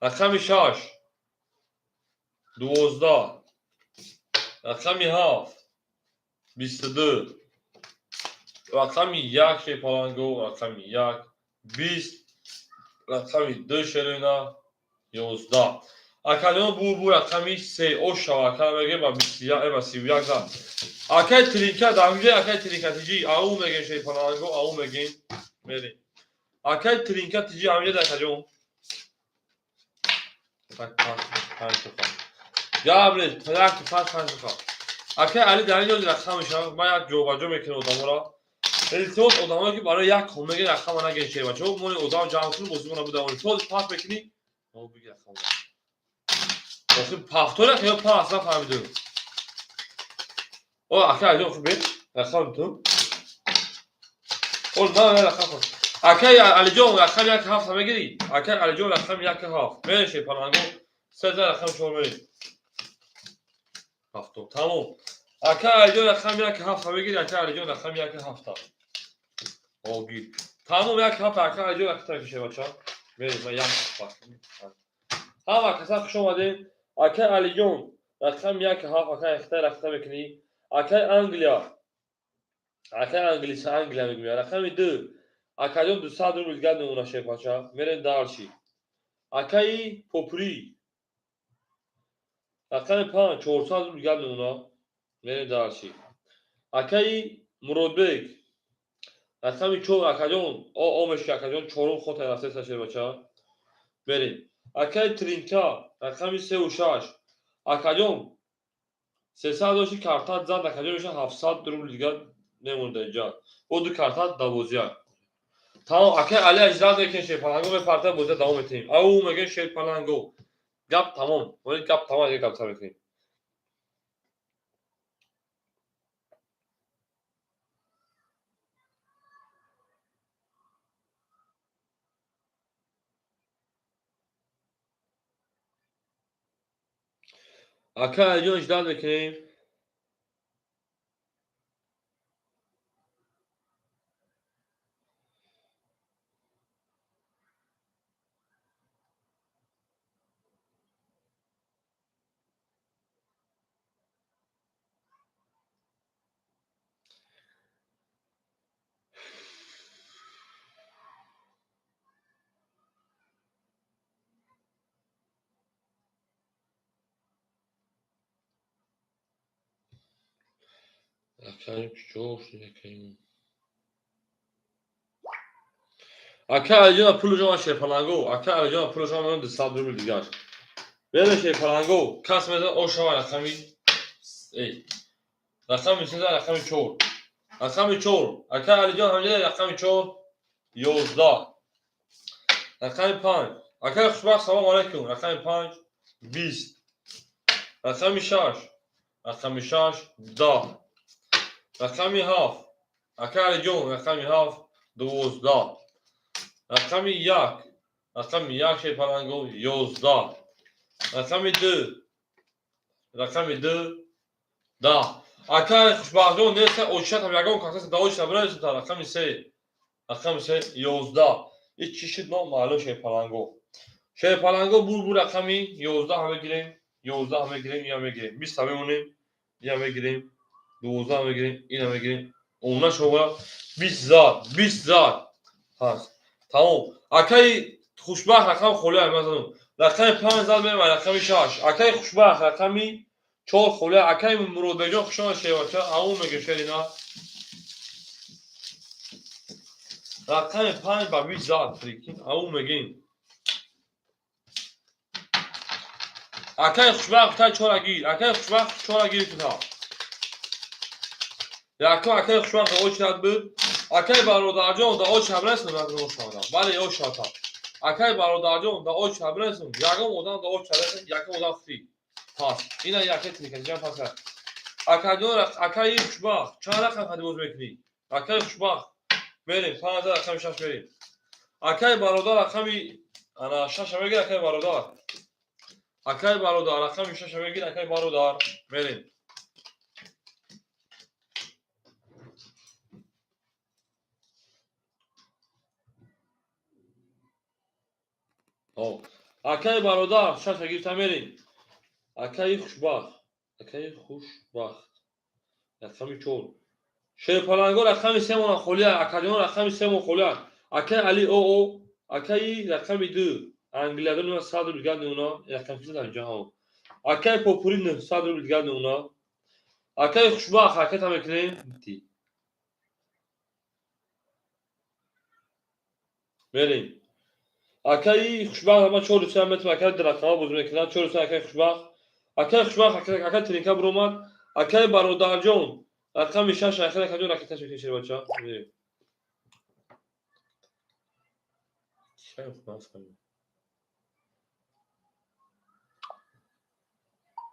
Рақами шаш. 12. Рақами ҳафт. 22. Рақами як шерпаланго, рақами як. 20. Рақами ду шерина. 11. Акалион бу рақами се оша ака мегем ба 21 ба 31 зад. Акай тринка дамҷа акай тринка тиҷи ау мегем шерпаланго ау мегем мерем. Акай тринка тиҷи амҷа дакаҷон. Так панҷ тоқа. Габрел як панҷ панҷ тоқа. Акай Али дар ин ҷо рақам мешавад. Ман як ҷобаҷо мекунам одаморо. Илтимос одамое ки барои як ком мегиранд рақама нагиред шербачаҳо. Мо одам ҷамъ кунем бозимона будавонем. То пас мекунӣ? Мо бигир рақама. Охир пафтор ё пас нафаҳмидум. О, акай Алиҷон хуб бе? Рақам ту? О, на, на, рақам хуб. Акай Алиҷон рақам як ҳафт мегирӣ? Акай Алиҷон рақам як ҳафт. Мерем шерпаланго. Се за рақам чор мерем. Ҳафтум. Тамом. Акай Алиҷон рақам як ҳафт мегирӣ? Акай Алиҷон рақам як ҳафт. Огир. Тамом як ҳафт акай Алиҷон рақам мекашем бача. Мерем ман як ҳафт. Ҳама каса хуш омадем. Акай Алиҷон рақам як ҳафт акай ихтиёр рақам мекунӣ. Акай Англия. Акай Англиса Англия мегӯям. Рақами ду. Акаҷон 200 рубл дигар мемона шерпача. Мерем дарши. Акаи Попури. Рақами панҷ 400 рубл дигар мемона. Мерем дарши. Акаи Муродбек. Рақами чор акаҷон о о меши акаҷон чорум хота рафтеса шербача. Мерем. Акаи Тринка рақами сеу шаш. Акаҷон 300 дошти картат зад акаҷон меша 700 рубл дигар мемонда инҷа. Бо ду картат 12. Тамом акаи Али аҷрат мекунем шерпаланго мепарта бозия давом метиҳем. Ау мегӯем шерпаланго. Гап тамом. Вале гап тамом дигар гап мекунем. Акаи Алиҷон ждат мекунем. Акаи Алиҷон пулашон шерпаланго. Акаи Алиҷон пулашон 200 рубл дигар. Берем шерпаланго. Кас мезанад ошава рақами рақами се рақами чор. Рақами чор. Акаи Алиҷон ҳамҷа рақами чор 11. Рақами панҷ. Акаи Хушбахт салом алайкум. Рақами панҷ 20. Рақами шаш. Рақами шаш 10. Рақами ҳафт. Акаи Алиҷон рақами ҳафт 12. Рақами як. Рақами як шерпаланго 11. Рақами ду. Рақами ду 10. Акаи Хушбахтҷон неста очият ҳам ягон кас да очият бирасида рақами се. Рақами се 11. Ин чӣ шуд номаълум шерпаланго. Шерпаланго бур бур рақами 11 ҳам мегирем, 11 ҳам мегирем, ин ҳам мегирем. 20 ҳам мемонем, ин ҳам мегирем, 12 ҳам мегирем, ин ҳам мегирем. Омна шумо 20 зад, 20 зад. Ҳаст. Тамом. Акаи Хушбахт рақам холӣ мазанам. Рақами панҷ зад мерем рақами шаш. Акаи Хушбахт рақами чор холӣ. Акаи Муродбекҷон хуш омад шербача. Ау мегӯем шерина. Рақами панҷ ба 20 зад прикинь. Ау мегӯем. Акаи Хушбахт та чора гир. Акаи Хушбахт чора гир кута. Якум акаи Хушбахт очрат буд. Акаи бародарҷон да оча бирасум бале ошата. Акаи бародарҷон да оча бирасум. Ягон одам да оча бирасум, якум одам худӣ. Пас. Ина яке тринкаҷан пас кард. Акаҷон, акаи хушбахт, чанд рақам хади боз мекунӣ? Акаи хушбахт, мерем, 5 рақами 6 мерем. Акаи бародар рақами ана 6 мегир, акаи бародар. Акаи бародар рақами 6 мегир, акаи бародар. Мерем. Акаи бародар 6 гирифта мерем. Акаи хушбахт, акаи хушбахт. Рақами 4. Шерпаланго рақами 3 мона холия, акаҷон рақами 3 мон холия. Акаи Али ОО, акаи рақами 2. Англиядон ма 100 рубл дигар меона, рақами 3 дар ҷаҳон. Акаи Попури 900 рубл дигар меона. Акаи хушбахт ҳараката мекунем. Мерем. Акаи хушбахт ама 4 3 метр акаи рақама боз мекунад, 4 3 акаи хушбахт. Акаи хушбахт акаи тринка буромад. Акаи бародарҷон рақами 6 акаи акаҷон ракета мекунем шербача. Мерем.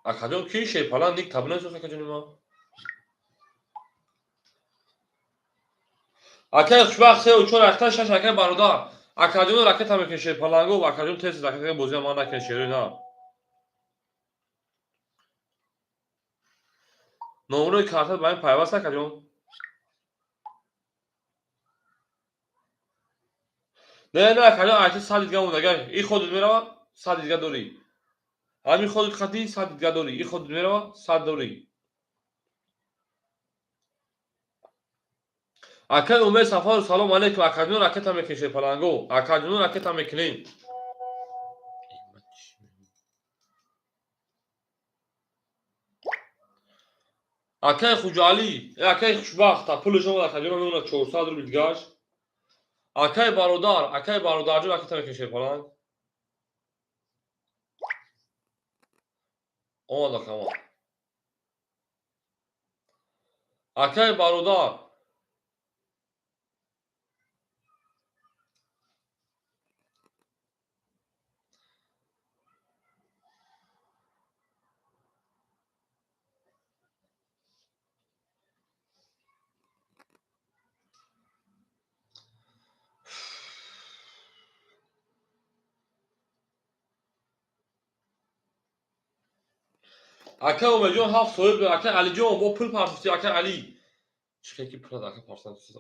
Акаҷон ки шерпалан ник табнасӯх акаҷони ма. Акаи хушбахт 3 4 ракета 6 акаи бародар. Акаҷон ракета мекунем шерпаланго, акаҷон тез ракета бозӣ ман накунем шери на. Номрои карта ба ин пайваст акаҷон. Не, не, акаҷон, айти 100 дигар мондага. И ходит мерава, 100 дигар дорӣ. Ҳамин ходит хати 100 дигар дорӣ. И ходит мерава, 100 дорӣ. Акаи Умед Сафаров, салом алейкум. Акаҷон ракета мекунем шерпаланго. Акаҷон ракета мекунем. Акаи Хуҷалӣ, акаи хушбахт, пулаш омад акаҷон мемонад 400 рубл дигаш. Акаи бародар, акаи бародарҷон ракета мекунем шерпаланг. Омад ака, омад. Акаи бародар. Ака Умедҷон 7 соҳиб дор. Ака Алиҷон бо пул партофти. Ака Али. Чӣ ки пул ака партофти.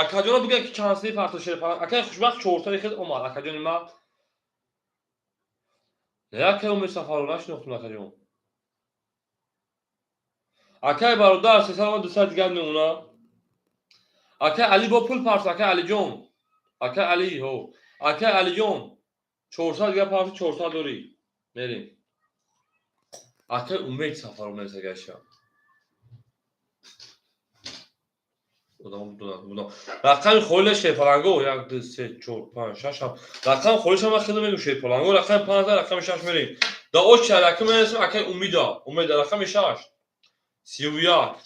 Акаҷонро бигӯ ки чанд саи партофт шерпаланг. Акаи хушбахт 400 хел омад. Акаҷони ма. Не акаи Умед Сафаров нашинохтум акаҷон. Акаи бародар 300 омад 200 дигар мемона. Акаи Али бо пул партофт. Акаи Алиҷон. Акаи Али, ҳо. Акаи Алиҷон 400 дигар партофт, 400 дорӣ. Мерем. Акаи Умед Сафаров мерасагаша. Рақами холия шерпаланго 1 2 3 4 5 6 7. Рақами холиша ман хеле мегӯм шерпаланго. Рақами 5 рақами 6 мерем. Да оч рақами мерасем акаи Умида. Умеда рақами 6. 31.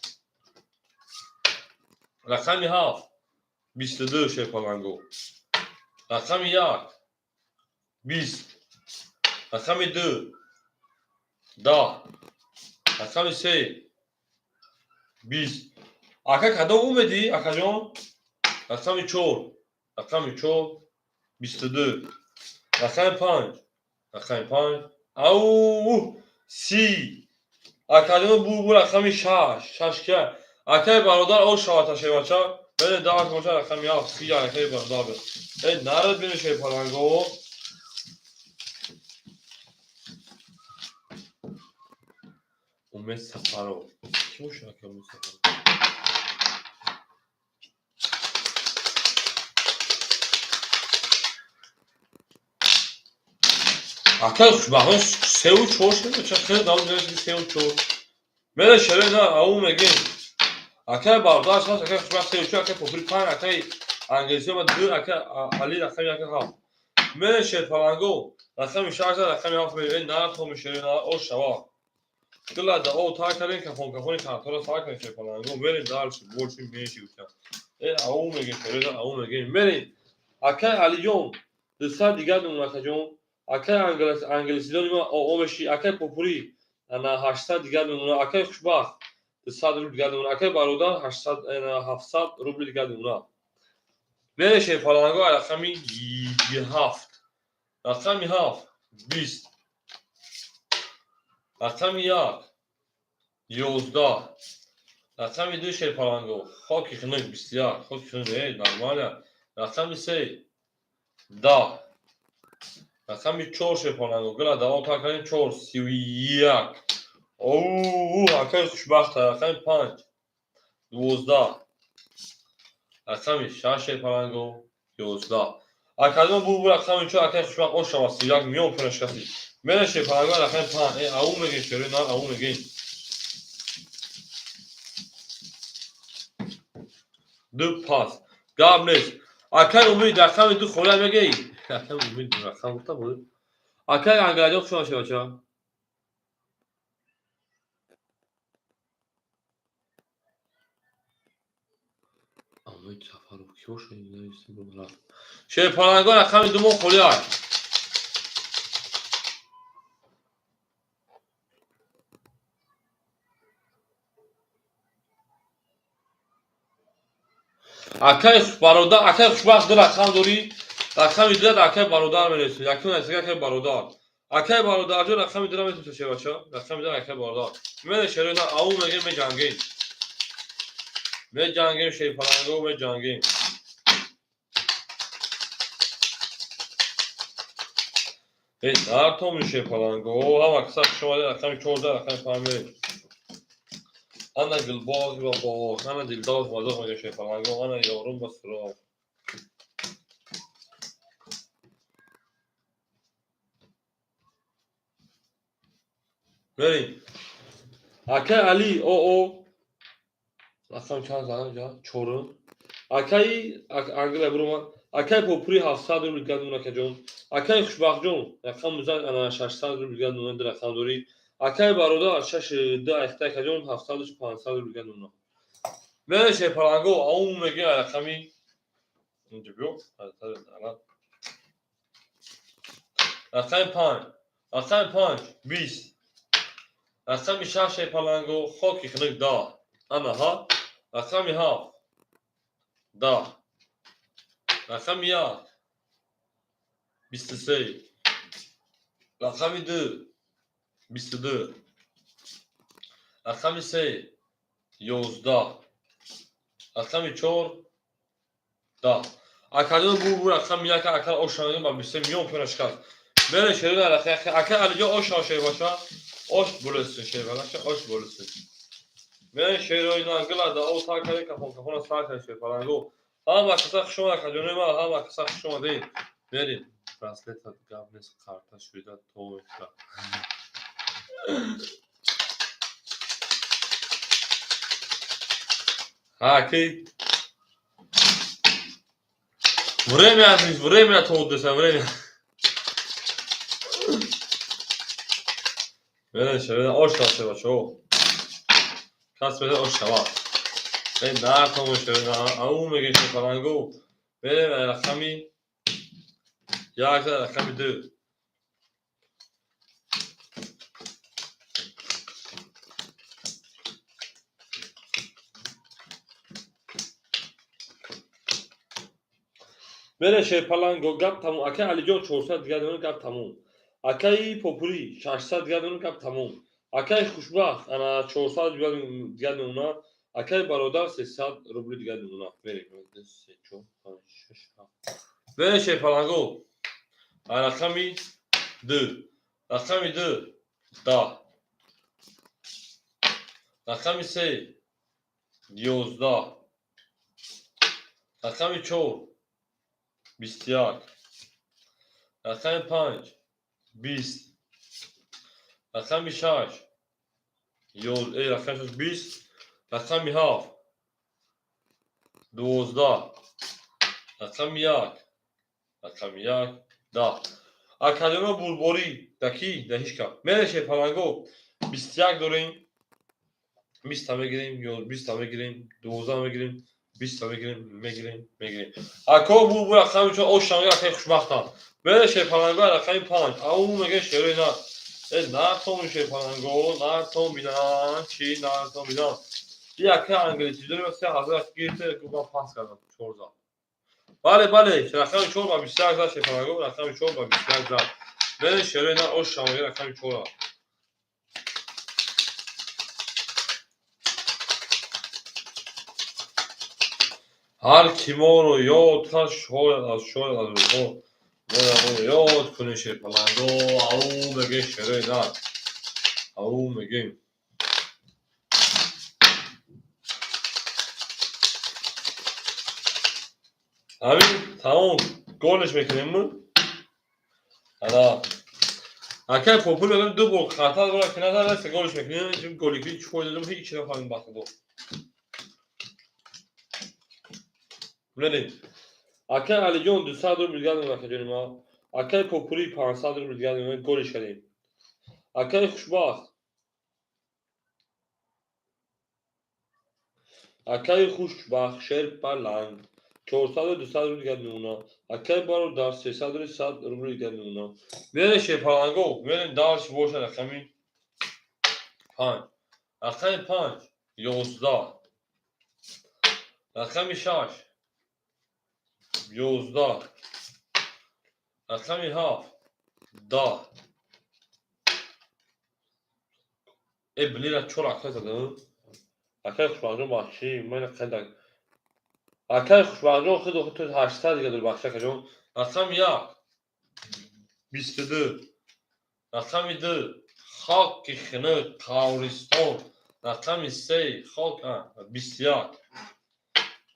Рақами 7. 22 шерпаланго. Рақами 1. 20. Рақами 2. 10. Рақами 3. 20. Ака кадом умедӣ, акаҷон? Рақами 4. Рақами 4. 22. Рақами 5. Рақами 5. Ау, 30. Акаҷон бу рақами 6. 6 ка. Акаи бародар о шавата шевача. Бене даҳ боша рақами 7. 30 акаи бародар. Э, нарад бене шерпаланго. Умед Сафаров. Ки боша ака Умед Сафаров? Акаи хушбахтон 3 4 шуда, ча хеле давом мерасид 3 4. Мере шере на, ау мегем. Акаи бародар шаш, акаи хушбахт 3 4, акаи Попури 5, акаи англисиё ма 2, акаи Али рақами 1 7. Мере шерпаланго рақами 6 рақами 7 мере, на хоми шере на о шава. Дила да о та кардем кафон кафони картора сар кардем шерпаланго. Мерем дальше, больше меньше гуфтам. Э, ау мегем шере на ау мегем. Мерем. Акаи Алиҷон 200 дигар мемонад акаҷон. Акаи англисидони ма омеши, акаи Попури Ана 800 дигар мемонад. Акаи Хушбахт 200 рубл дигар мемонад. Акаи Бародар 800, 700 рубли дигар мемонад. Мере шерпаланго рақами 7. Рақами 7 20. Рақами 1 11. Рақами 2 шерпаланго хоки хунук 21. Хоки хунук нормально. Рақами 3 10. Рақами 4 шерпаланго гила давом кардем 4 31. Оу, акаи Хушбахта. Рақами 5 12. Рақами 6 шерпаланго 11. Академ бу рақами 4 акаи Хушбахт ошава 31 миён пура шикастӣ. Мера шерпаланго рақами 5. Ау мегем шерои нар, ау мегем. 2 пас. Гап нест. Акаи Умид рақами 2 холия мегӣ. Акаи Умид рақам гуфта буд. Акаи Ангаҷон хуш омадед бача. Умид Сафаров ки бошад? Шерпаланго рақами 2 мо холия. Акаи Бародар, акаи Хушбахт ду рақам дорӣ. Рақами 2 акаи Бародар мересӣ. Якум нарасига акаи Бародар. Акаи Бародарҷон рақами 2 метавонӣ шербача. Рақами 2 акаи Бародар. Мене шерои на ау мегем меҷангем. Меҷангем шерпаланго меҷангем. Нартом шерпаланго. Ҳама каса хуш омадед. Рақами 14 рақами 5 мерем. Ана гулбоғ ва боғ, ана дилдор ва доғ мегӯяд шерпаланго, ана ёрум ба суроғ. Мерем. Акаи Али оо рақам чанд задам ҷа? Чорум. Акаи Ангела бурумад. Акаи Попури 700 рубл дигар мемонад акаҷон. Акаи Хушбахтҷон рақам музан ана 600 рубл дигар мемонад, ду рақам дорӣ. Акаи Бародар 6 2 айхта акаҷон 700 500 рубл дигар мемонад. Мере шерпаланго ау мегӯяд рақами инҷо биё. Рақами 5. Рақами 5 20. Рақами 6 шерпаланго хоки хунук 10. Ана ҳа. Рақами 7 10. Рақами 1 23. Рақами 2 22. Рақами 3 11. Рақами 4 10. Акаҷон бу рақами 1 ака ош мегӯям ба 23 миён пура шикаст. Мере шерои рақами ака Алиҷон ош шербаша. Ош булисин шербаша, ош булисин. Мере шерои нангила да о сар каре кафон кафона сар каре шерпаланго. Ҳама каса хуш омад акаҷони ман, ҳама каса хуш омадед. Мерем. Браслета гап нест, карта шуида то мекунад. Ки время, время то деса время. Мере шерои ош шава бачаҳо. Кас мере ош шава. Нартом шерои ау мегӯем шерпаланго. Мерем рақами 1 рақами 2. Мере шерпаланго гап тамом. Акаи Алиҷон 400 дигар мемонад, гап тамом. Акаи Попури 600 дигар мемонад, гап тамом. Акаи Хушбахт ана 400 дигар мемонад. Акаи Бародар 300 рубли дигар мемонад. Мерем 2 3 4 5 6 7. Мере шерпаланго рақами 2. Рақами 2 10. Рақами 3 11. Рақами 4 21. Рақами 5 20. Рақами 6 рақами 6 20. Рақами 7 12. Рақами 1 рақами 1 10. Академия бурборӣ да ки? Да ҳеҷ кас. Мере шерпаланго 21 дорем. 20 мегирем, ё 20 мегирем, 12 мегирем, 20 мегирем, мегирем, мегирем. Ако бу рақами чо ош шанга акаи Хушбахтам. Мере шерпаланго рақами 5. Ау мегӯяд шерои на. Нартон шерпаланго, нартон бинам, чи нартон бинам. Яке англисӣ дорем, 3000 гирифта, гуфтам пас кардам, чор зад. Бале, бале, рақами 4 ба 21 зад шерпаланго, рақами 4 ба 21 зад. Берин шерои на ош шамоги рақами 4. Ҳар ки моро ёд кард, шояд аз рӯзҳо моро ёд кунӣ шерпаланго, ау мегем шерои нар, ау мегем. Ҳамин тамом голиш мекунем. Ана акай попул мегӯем ду бор хатар дора ки назар се голиш мекунем. Голикӣ чӣ фоида дорем, ҳеҷ нафаҳмем ба худо. Бинед, акай Алиҷон 200 рубл дигар дорем, акаҷони ман. Акай Попули 500 рубл дигар дорем, голиш кардем. Акай Хушбахт, акай Хушбахт шерпаланг 400 200 рубл дигар мемонад. Акай бародар 300 100 рубл дигар мемонад. Мерем шерпаланго, мерем дарш боша рақами 5. Рақами 5 11. Рақами 6 11. Рақами 7 10. Э блина чор акай задам. Акай Хушбахтҷон бахшӣ, ман қадар. Акай Хушбахтҷон худ худ 800 дигар дор бахши акаҷон. Рақами 1 22. Рақами 2 хоки хинук қавристон. Рақами 3 хок 21.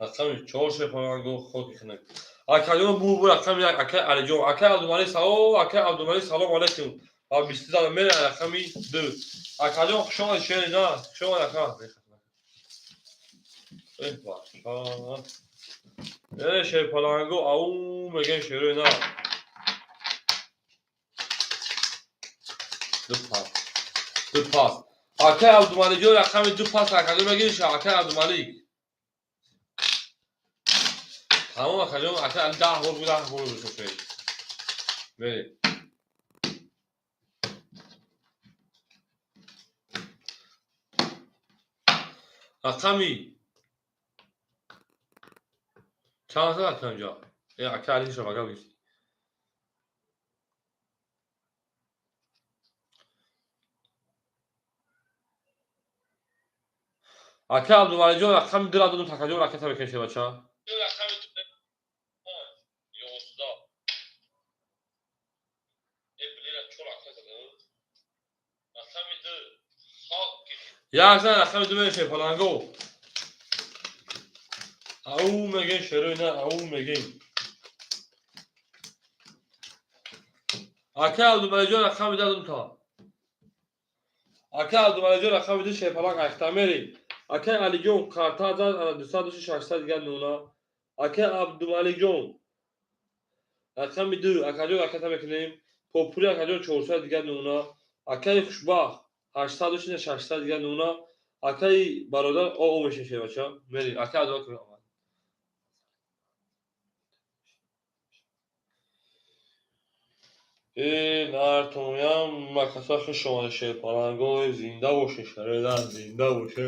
Рақами 4 шерпаланго хоки хинук. Акаҷон бу рақами 1 акай Алиҷон, акай Абдумалик салом, акай Абдумалик салом алейкум. Ва 22 мера рақами 2. Акаҷон хуш омадед шери на, хуш омадед ака. Э бача. Э шерпаланго ау мегем шерои на. Ду пас. Ду пас. Акай Абдумаликҷон рақами 2 пас акаҷон мегириш, акай Абдумалик. Тамом акаҷон, акай Али 10 бор буд, 10 бор бишофед. Мерем. Рақами чанд зад акаҷон? Э акай Али шо багал гирифт. Акай Абдумаликҷон рақами 2 додум, такаҷон ракета мекунем шебача. Як зан рақами 2 мерем шерпаланго. Ау мегем шерои на, ау мегем. Акай Абдумаликҷон рақами 2 додум та. Акай Абдумаликҷон рақами 2 шерпаланг айхта мерем. Акай Алиҷон карта зад, ана 200 600 дигар мемонад. Акай Абдумаликҷон рақами 2 акаҷон ракета мекунем. Попули акаҷон 400 дигар мемонад. Акай Хушбахт 800 600 дигар мемонад. Акай бародар о мешем шербача. Мерем. Акай Абдумалик Э нартомям макаса хуш омадед шерпаланго, зинда боше шерои зинда боше.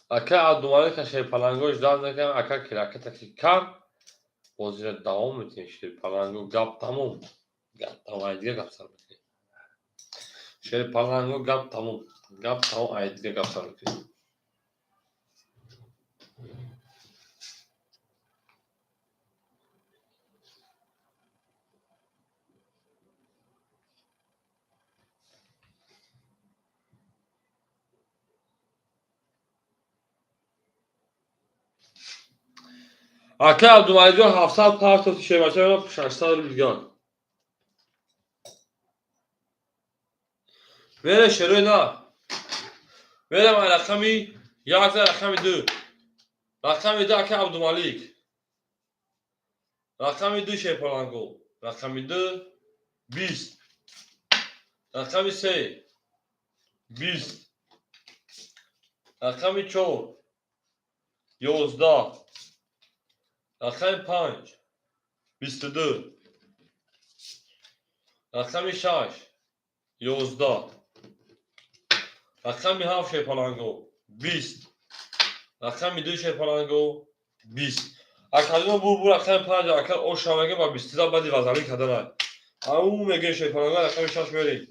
Акай Абдумалика шерпалангош дар накардам, ака ки ракета ки кард, бозиро давом медиҳем шерпаланго, гап тамом. Гап тамом, ай дигар гап сар мекунем. Шерпаланго гап тамом, гап тамом, ай дигар гап сар мекунем. Акай Абдумаликҷон 700 партофти шербача, 600 рубл дигар. Мерем шерои на. Мерем рақами 1 рақами 2. Рақами 2 акай Абдумалик. Рақами 2 шерпаланго. Рақами 2 20. Рақами се, 20. Рақами 4, 11. Рақами 5, 22. Рақами 6, 11. Рақами 7, шерпаланго, 20. Рақами 2, шерпаланго, 20. Акадино бур рақами 5, акар оша меге ба 22 баъди вазанӣ карданай. Ау меге, шерпаланго, рақами 6 мерем.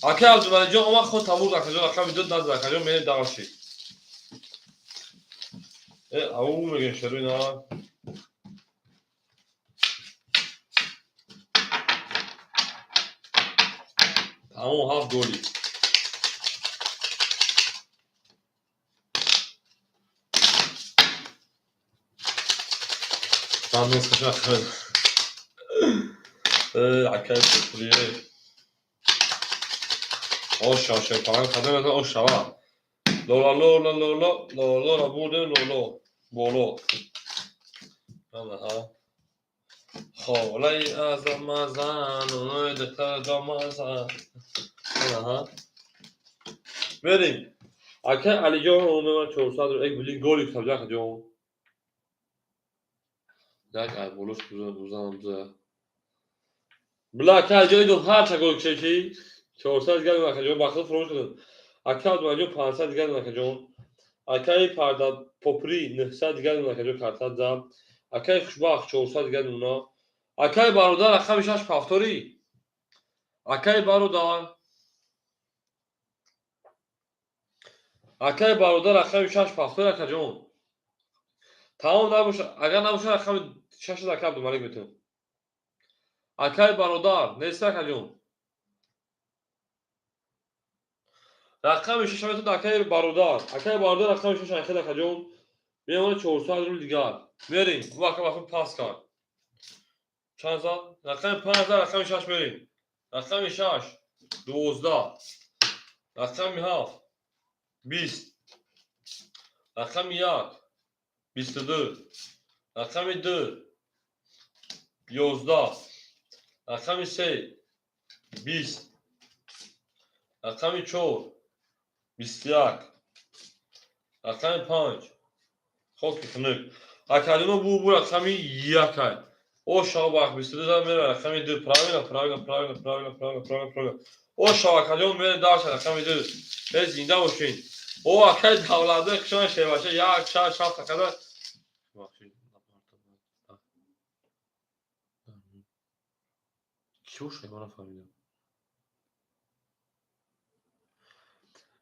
Ака Абдумалиҷон омад, худ тамур, акаҷон, рақами 2 назд, акаҷон, мерем дальше. Ау меге, шеруина. Тамом, ҳафт голи. Ман нусхаша акай пурие. Оша, шерпаланг қадам мезанад, ошава. Лола, лола, лола, лола, бурдем, лоло, боло. Анаҳа. Холаи азамазан, онои духтар домазан. Анаҳа. Мерем. Акай Алиҷон омад, 400 рубл, як блин голи кутам, акаҷон. Як ай болош бузанам буза. Била, ака Алиҷон, иду ҳарча гол кушед ки 400 дигар, акаҷон, ба худ фуромӯш кардам. Ака Абдумалиҷон, 500 дигар, акаҷон. Акаи Парда Попри, 900 дигар, акаҷон, картат зад. Акаи Хушбахт, 400 дигар нуна. Акаи бародар, рақами 6 повтори. Акаи бародар. Акаи бародар, рақами 6 повтори, акаҷон. Тамом набоша, агар набоша, рақами 6 ака Абдумалик метавон. Акаи бародар, нест, акаҷон. Рақами 6 метавон, акаи бародар. Акаи бародар, рақами 6 айхел, акаҷон. Мемонад 400 рубл дигар. Мерем. Ӯ ака ба худ пас кард. Чанд зад? Рақами 5 зад, рақами 6 мерем. Рақами 6, 12. Рақами 7, 20. Рақами 1, 22. Рақами 2, 11. Рақами 3, 20. Рақами 4, 21. Рақами 5, хоки хунук. Акадино бу рақами 1 ай. О шава, 22 зад, мера рақами 2. Правильно, правильно, правильно, правильно, правильно, правильно, правильно. О шава, акадион, мере дальше, рақами 2. Э, зинда бошед. О, акаи давлатбек, хушон, шеваша, як, шаш, ҳафт акада. Чӣ бошад, ман нафаҳмидам.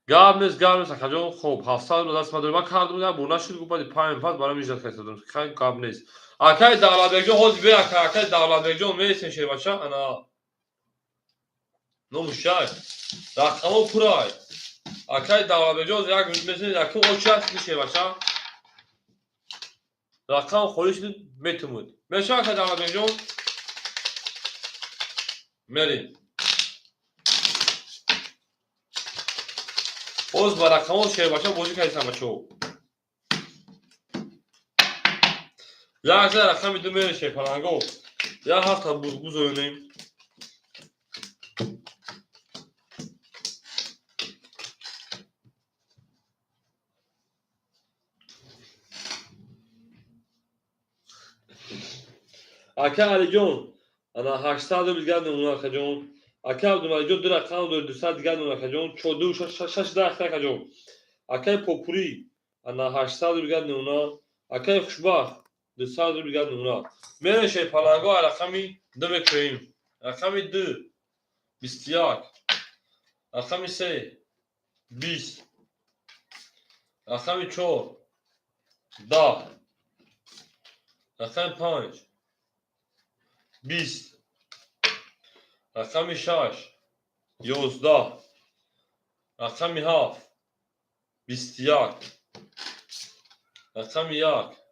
Гап нест, гап нест, акаҷон. Хоб, 700 рубл даст ма дорем. Ман кардум, як бор нашуд, гуфт, баъди панҷ пас барои миждат кардам. Хай, гап нест. Акаи Давлатбекҷон, ҳозир бе, ака, акаи Давлатбекҷон, мересем, шербача, ана. Номушай. Рақамо пурай. Акаи Давлатбекҷон, як минут месем, якум очи аст шербача. Рақам холӣ шуд, метумуд. Мешава, акаи Давлатбекҷон? Мерем. Боз ба рақамҳо шербача бозӣ кардисам, бачаҳо. Як за рақами 2 мере, шерпаланго. Як ҳафта гузоронем. Ака Алиҷон, ана 800 рубл дигар намуна, акаҷон. Ака Абдумалиҷон, ду рақам дори, 200 дигар намуна, акаҷон. Ду шаш даҳ, акаҷон. Акаи Попурӣ, ана 800 рубл дигар намуна. Акаи Хушбахт, 200 рубл дигар намуна. Мерем, шерпаланго, рақами 2 мекушоем. Рақами 2, 21. Рақами 3, 20. Рақами 4, 10. Рақами 5, 20. Рақами 6, 11. Рақами 7, 21. Рақами 1.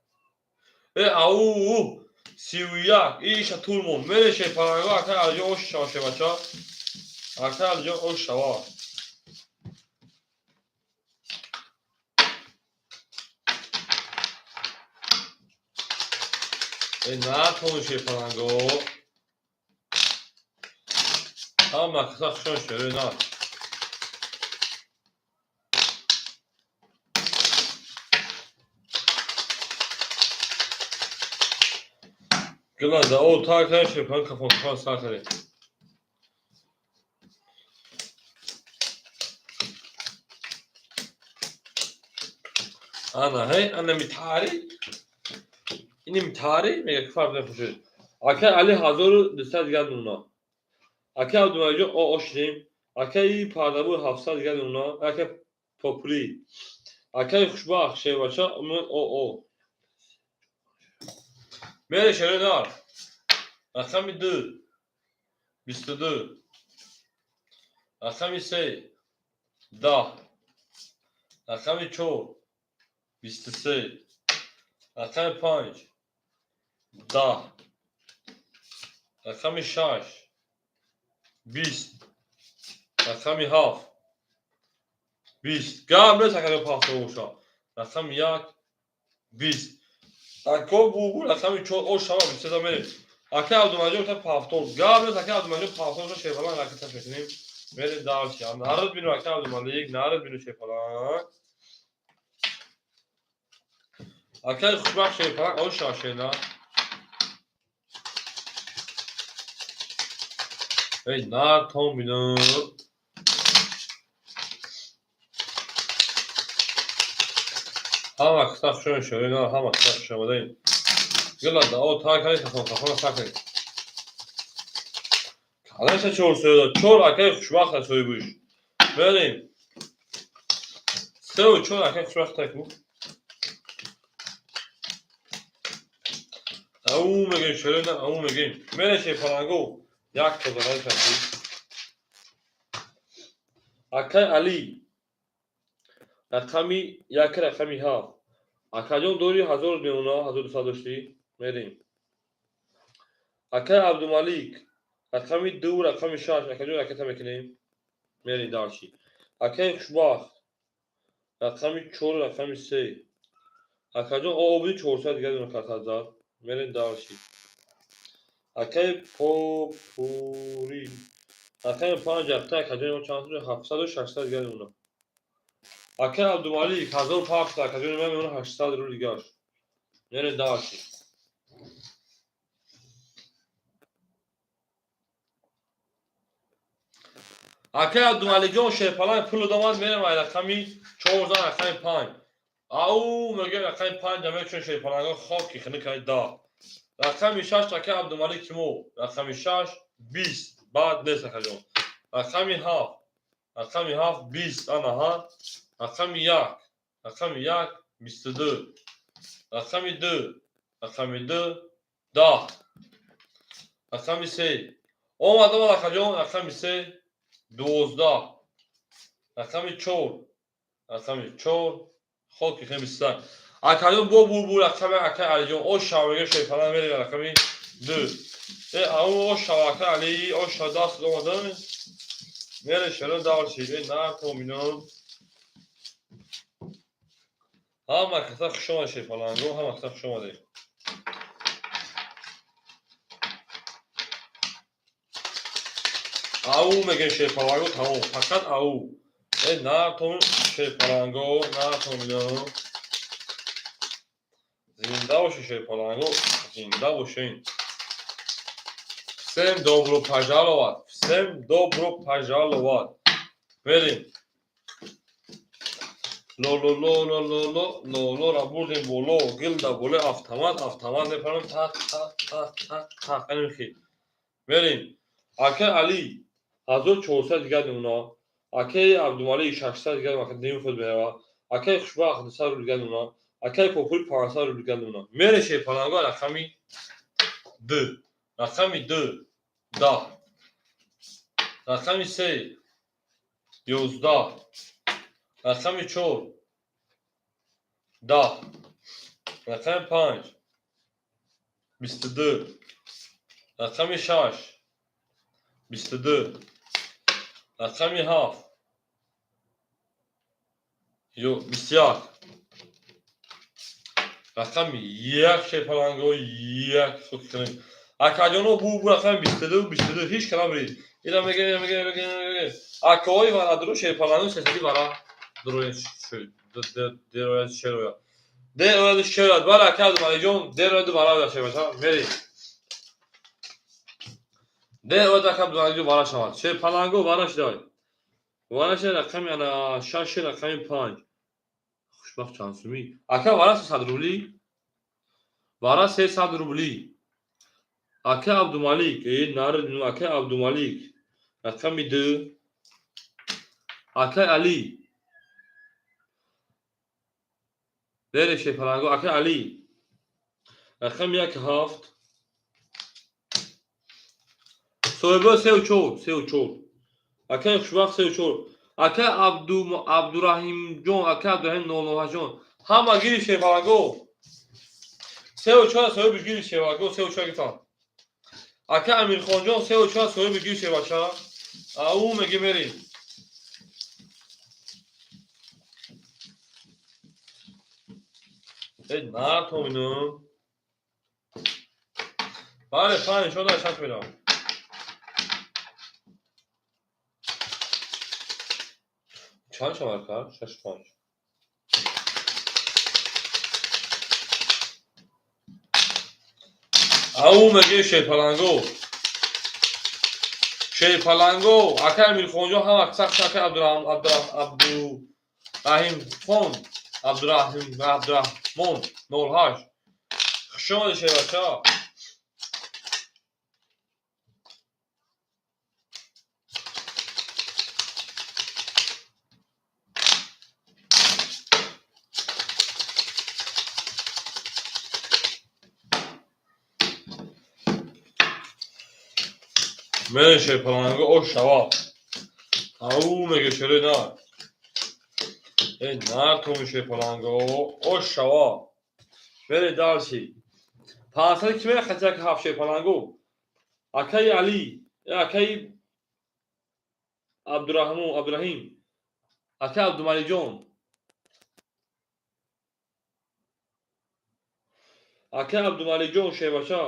Э, ау, 31. Иша тур монд. Мере, шерпаланго, акаи Алиҷон, ош шава, шербача. Акаи Алиҷон, ош шава. Э, натон, шерпаланго. Ҳама каса хушон, шерои нар. Гилада о тар кардем, шерпаланг кафон кафон сар кардем. Ана ҳей, ана митари, ини митари мега, ки фарқ нахушед. Акай Али, 1200 дигар нуна. Акай Абдумаликҷон, о ошидем. Акаи Пардабур, 700 дигар нуна. Акай Попури, акаи Хушбахт, шербача о о мере, шерои нар. Рақами 2, 22, рақами 3, 10, рақами 4, 23, рақами 5, 10, рақами 6, 20, рақами 7, 20. Гап нест, акаҷон, пахто боша. Рақами 1, 20. Ако бу рақами 4 о шава 23 мерем. Ака Абдумаҷон та пафтор. Гап нест, ака Абдумаҷон, пафтор ша, шерпаланг ракета мекунем. Мерем дальше. Нарад бину, ака Абдумалик, нарад бину, шерпаланг. Акаи Хушбахт, шерпаланг о шава, шерна. Эй, нар том бину. Ҳама киса хушони, шои нар, ҳама киса хуш омадаем. Гилада о тар кардем, кафон кафона сар кардем. Кадаша чор союда, чор акаи Хушбахт соҳибуш. Мерем. Сеу чор акаи Хушбахт таку. Ау мегем, шои нар, ау мегем. Мерем, шерпаланго. Як тозагари шанти. Акай Али, рақами 1, рақами 7. Акаҷон, дори 1000 меона, 1200 доштӣ. Мерем. Акай Абдумалик, рақами 2, рақами 6. Акаҷон, ракета мекунем. Мерем дальше. Акаи Хушбахт, рақами 4, рақами 3. Акаҷон, о обиди 400 дигар карта зад. Мерем дальше. Акаи Попури, рақами 5, якта. Акаҷони мо чанд? 700-у 600 дигар мемона. Акаи Абдумалик, 1000 пахшта. Акаҷони ман мемона 800 рубл дигарш. Мерем дальше. Акаи Абдумаликҷон, шерпаланг пул домад. Мерем ай рақами 4 зан, рақами 5. Ау мегӯем, рақами 5 мечун, шерпаланго хоки хиникай, 10. Рақами 6, акаи Абдумалик мо, рақами 6, 20, баъд нест, акаҷон. Рақами 7, рақами 7, 20, анаҳа. Рақами 1, рақами 1, 22, рақами 2, рақами 2, 10, рақами 3 омад, омад, акаҷон. Рақами 3, 12, рақами 4, рақами 4, хоки хе, 21. Акаҷон, бо бурбур рақами акаи Алиҷон о шавега, шерпаланг мерем, рақами 2. Э, ау о шава, акаи Али, о шава, даст омада. Мере, шеро, дальше. Э, на томинон. Ҳама каса хуш омад, шерпаланго, ҳама каса хуш омадед. Ау мегем, шерпаланго, тамом, фақат ау. Э, на том, шерпаланго, на томинон. Зинда бошед, шерпаланго, зинда бошед. Всем добро пожаловать, всем добро пожаловать. Мерем. Ло ло ло ло ло ло ло ло ра бурдем боло, гилда боло, автомат автомат мепарам, тақ тақ тақ тақ тақ, анихи. Мерем. Акаи Али, 1400 дигар мемона. Акаи Абдумалик, 600 дигар, ним худ мерава. Акаи Хушбахт, 200 рубл дигар мемона. Акаи Попури, 500 рубл дигар мемона. Мере, шерпаланго, рақами 2, рақами 2, 10, рақами 3, 11, рақами 4, 10, рақами 5, 22, рақами 6, 22, рақами 7, ё 21, рақами 1, шерпаланго, 1, хоккунем. Акаҷоно, бу рақами 22, 22, ҳеч калам рид. Ира мега, ира мега, мега, мега. Акаҳои вара дуру шерпаланду сесади вара дурояд, дерояд, шерояд. Дерояд, шерояд. Бале, ака Абдумаликҷон, дерояду вара ояд шербача. Мери. Дерояд, ака Абдумаликҷон, вара шавад. Шерпаланго вара шидай. Вара шидай рақами ана шаш, рақами панҷ. Хушбахт чанд сумӣ? Ака, вара 300 рубли. Вара 300 рубли. Ака Абдумалик, нар, ака Абдумалик. Рақами ду. Ака Али. Бере шерпаланго, ака Али. Рақами як, ҳафт. Соҳиба сеу чор, сеу чор. Акаи хушбахт сеу чор. Ака Абдураҳимҷон, ака Абдураҳим нолноҳаҷон. Ҳама гирифт шерпаланго. Сеу чор соҳибиш гирифт шерпаланго, сеу чор гирифтан. Ака Амирхонҷон, сеу чор соҳиби гирифт шербача. Ау меги мерим. Э, натоминам. Бале, панҷ, шода шаш мерам. Чанд шавад, ака? Шаш, панҷ. Ау меги шерпаланго. Шерпаланго, ака Амирхонҷон ҳама сахт, ака Абдураҳимхон, Абдураҳим, Абдураҳмон 08. Хуш омадед, шербача. Мере шерпаланго, ош шава. Ау меге шере на. Э, нар томи шерпаланго, ош шава. Мере дальше. 500 ки мере хати як ҳафт шерпаланго. Акаи Али, акаи Абдураҳмон, Абдураҳим. Акаи Абдумаликҷон. Акаи Абдумаликҷон шербача.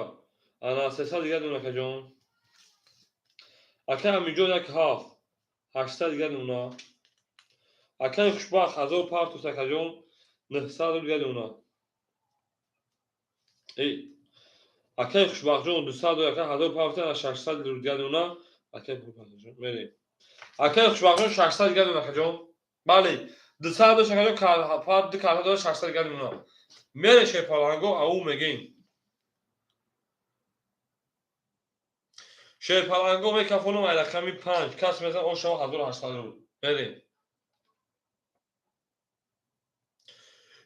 Ана 300 дигар дон, акаҷон. Акаи Амирҷон як ҳафт. 800 дигар дона. Акаи Хушбахт ҳазор партус, акаҷон, 900 дигар дона. Эй, акаи Хушбахтҷон 200, ака ҳазор партус, ана 600 дигар дона. Акаи Хушбахтҷон, мерем. Акаи Хушбахтҷон 600 дигар дона, акаҷон. Бале, 200 дошт, акаҷон, ду карта дошт, 600 дигар дона. Мере шерпаланго, ау мегем. Шерпаланго мекафонам ай рақами панҷ. Кас мезан он шава 1800 рубл. Мерем.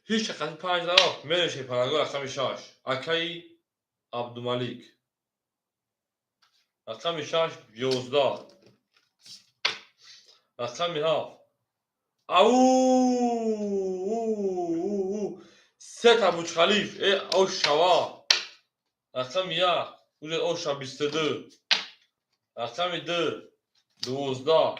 Ҳеч рақами панҷ нарафт. Мерем шерпаланго рақами шаш. Акаи Абдумалик. Рақами шаш, 11. Рақами ҳафт. Ау! Сета Бурҷхалиф. Э, ош шава. Рақами як. Уже оша 22. Рақами ду, 12.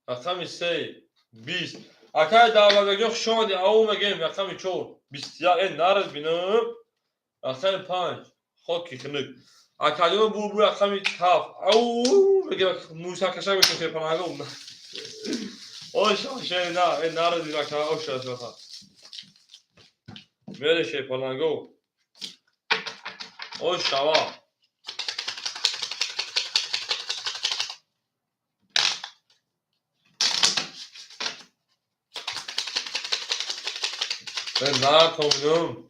Рақами се, 20. Акаи Давлатбекҷон, хуш омадӣ. Ау мегем рақами чор, 21. Э, нараз бинам. Рақами панҷ, хоки хунук. Акаҷон, бу рақами ҳафт. Ау мегем мусакашак мекунем шерпаланго. Ош шер на, э нараз бинам, ака, ош шер. Мере шерпаланго. Ош шава. Э, натоминам.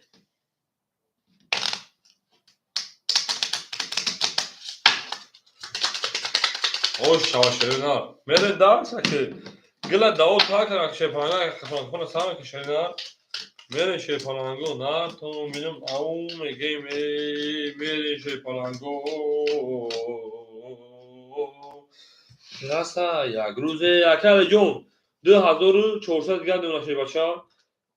Ош шава шере на. Мере дальше ки гила дао та кара шерпаланго хона сама ки шере на. Мере шерпаланго натоминам, ау мегем, э, мере шерпаланго. Раса як рӯзе, ака Алиҷон, 2400 дигар дона шербача.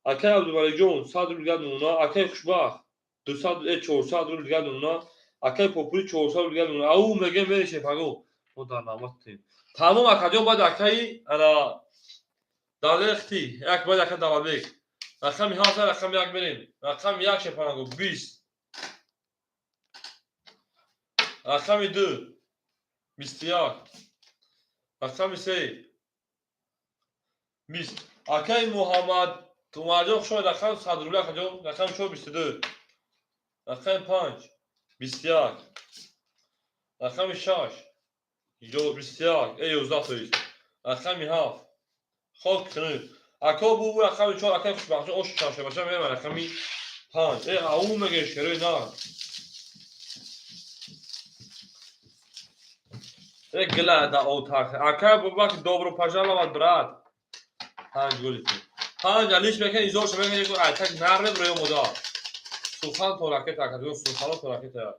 Акаи Абдумаликҷон 100 рубл дигар дона. Акаи Хушбахт 200, э, 400 рубл дигар дона. Акаи Попули 400 рубл дигар дона. Ау мегем мере шерпаланго. Мо дар навбатем. Тамом, акаҷон, баъд акаи ана Далехти, як баъд ака Давлатбек. Рақами ҳафт, рақами як мерем. Рақами як шерпаланго 20. Рақами 2 21. Рақами 3 20. Акаи Муҳаммад Умарҷон, хуш омадед. Рақами 100 рубли, акаҷон. Рақами 4 22. Рақами 5 21. Рақами 6 21. 11 то есть. Рақами 7 хок хунук. Ако бу рақами 4, акаи Хушбахтҷон, ош чаршабаша мерам рақами 5. Ау меге шерои на. Гла да отак. Акай Бубак, добро пожаловать, брат. 5 голи. 5 алиш мекен изор шо мекен яко айтак нарме броё мода. Сухан то ракета, акаҷон, сухан то ракета.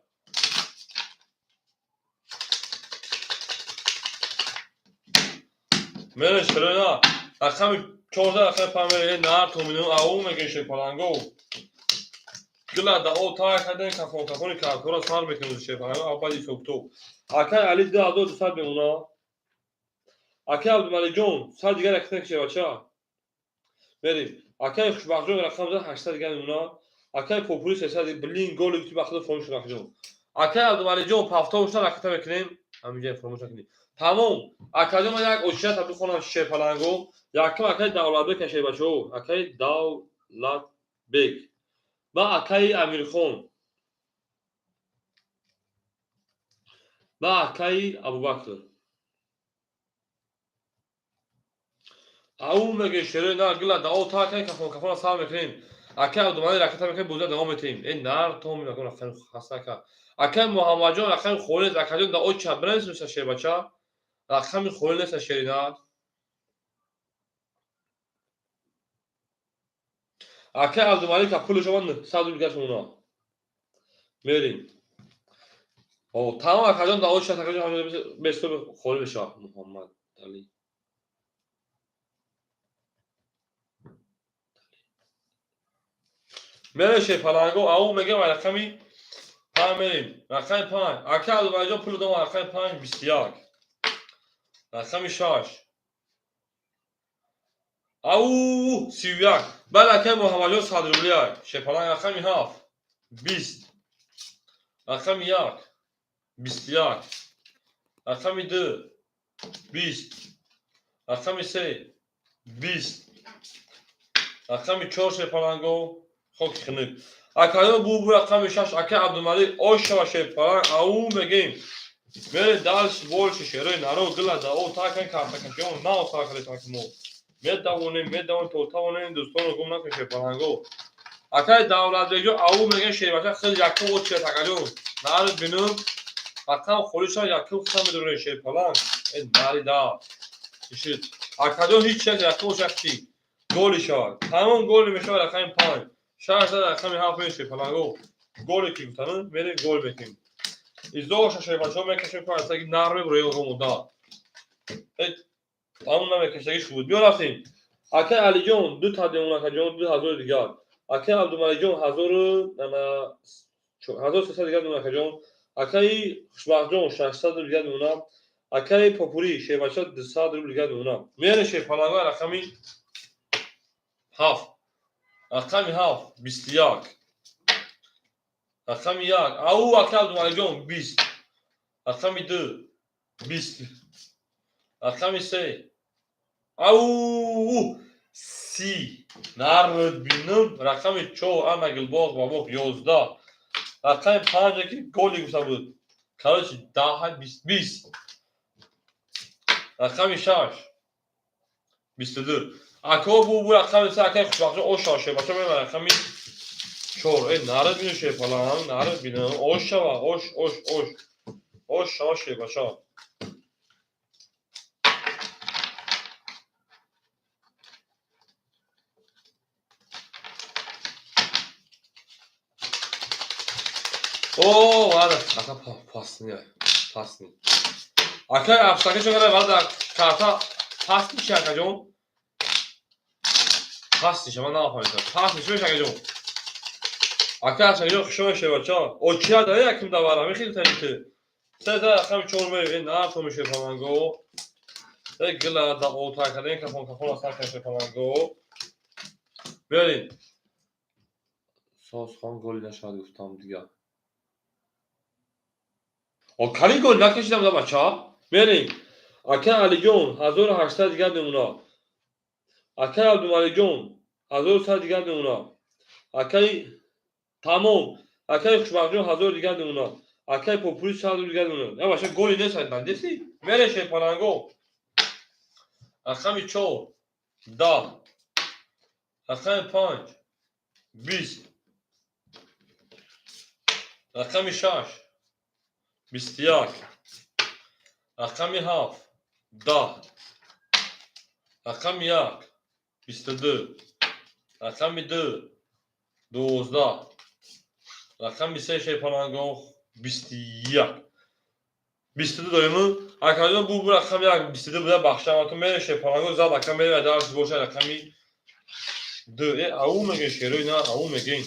Мере шерои на. Рақами 14, рақами 5 мере нар то мину ау меген шепаланго. Гла да о та каден кафон кафони картора сар мекунем шепаланго абади сокту. Акай Али 2200 мемона. Акай Абдумаликҷон 100 дигар ракета кеше бача. Мерим. Акай Хушбахтҷон рақам 800 дигар мемона. Акай Попули 300, блин, голи гуфти ба худо фаромӯш шуд, акаҷон. Акай Абдумаликҷон пафтор шуда ракета мекунем. Ҳаминҷа фаромӯш накунед. Тамом. Акаҷон, ман як очият бихонам шепаланго. Якум акай Давлатбек каше бачаҳо. Акай Давлатбек. Ба акаи Амирхон. Ба акаи Абубакр. Ау меге шерои на гила да о та акаи кафон кафона сар мекунем. Акаи Абдумалик ракета мекунем, боза давом метиҳем. Нар то мекунам рақами хаста. Акаи Муҳаммадҷон рақами холӣ нест. Акаҷон да о ча бинависем шербача. Рақами холӣ нест шери на. Акаи Абдумалик пули шумо 900 рубл гашт мона. Мерим. О, тамом акаҷон да о ча акаҷон бесто холӣ мешавад. Муҳаммад Али. Мере шепаланго, ау мегем рақами 5 мерим. Рақами 5. Ака Абдумаликҷон пул дом рақами 5 21. Рақами 6. Ау 31. Баъд акаи Муҳаммадҷон 100 рубли. Шепаланг рақами 7 20. Рақами 1 21. Рақами 2 20. Рақами 3 20. Рақами 4 шепаланго хоки хунук. Акаё бу рақами 6 акаи Абдумалик ошава шепаланг ау мегем. Мере дальше больше шерои наро гила да о такан картакашиён на осакали такмо. Медавонем, медавонем то тавонем дӯстонро гум накун шепаланго. Акаи Давлатбекҷон ау мегем шербача хел якум очият акаҷон. Нари бинум рақам холӣ шава якум хел медурем шерпаланг. Нари да. Ишит. Акаҷон ҳеч чиз якум очият чи. Голи шавад. Тамом голи мешавад рақами 5. 6 рақами 7 мешавад шерпаланго. Голи ки гуфтану мерем гол мекунем. Издоша шербачаҳо мекашем ку астаги нарме броё гомода. Тамом намекашагиш буд. Биё рафтем. Акаи Алиҷон 2 та демон акаҷон 2000 дигар. Акаи Абдумаликҷон 1300 дигар демон акаҷон. Акаи Хушбахтҷон 600 рубл дигар демонам. Акаи Попури шербача 200 рубл дигар демонам. Мере шерпаланго рақами 7. Рақами 7 21. Рақами 1. Ау акаи Абдумаликҷон 20. Рақами 2 20. Рақами 3 ау 30. Нард бинум рақами 4 ана гулбоғ бабоқ 11. Рақами 5 ки голи гуфта буд. Короче 10 20 20. Рақами 6 22. Ако бу рақами 3 акаи Хушбахтҷон оша шербача меба рақами 4. Нард бину шерпаланг, нард бину. Ош шава, ош, ош, ош. Ош шава шербача. О, ладно, ака пасни, пасни. Акай Афсака чо кара вада карта пасни чи акаҷон? Пасни шама нафаҳмидам. Пасни чӣ меша акаҷон? Ака Афсакаҷон хуш омадед шербача. Очия да яким давара мехел танити. Се за рақами 4 мерем, на то меше паланго. Гила да ота каден кафон кафон асар каше паланго. Берин. Созхон голи нашавад гуфтам дигар. Кали гол накашидам да бача. Мерем. Акай Алиҷон 1800 дигар мемона. Акай Абдумаликҷон 1100 дигар мемона. Акай тамом. Акай Хушбахтҷон 1000 дигар мемона. Акай Попури 100 дигар мемона. Я бача голи нест надеси? Мере шерпаланго. Рақами 4 10. Рақами 5 20. Рақами 6 21. Рақами 7 10. Рақами 1 22. Рақами 2 12. Рақами 3 шерпаланго 21. 22 дорем. Акаҷон бу рақами 1 22 буда бахшам. То мере шерпаланго зад ака мере дарс боша рақами 2. Ау мегин шерои на ау мегин.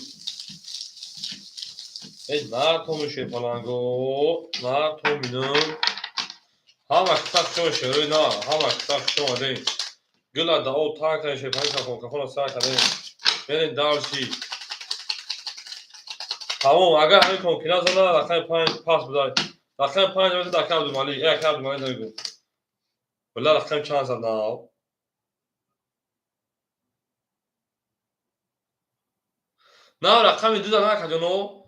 На тому шерпаланго, на томину. Ҳама киса хушон шерои на, ҳама киса хушон омадем. Гула дао танг кардем шерпаланго кафона сар кардем. Мерем дарси. Тамом, агар ҳамин конки назана рақами 5 пас буда. Рақами 5 мета ака Абдумалик, ака Абдумалик намегӯ. Била рақами чанд зад нав? На рақами 2 зад акаҷоно.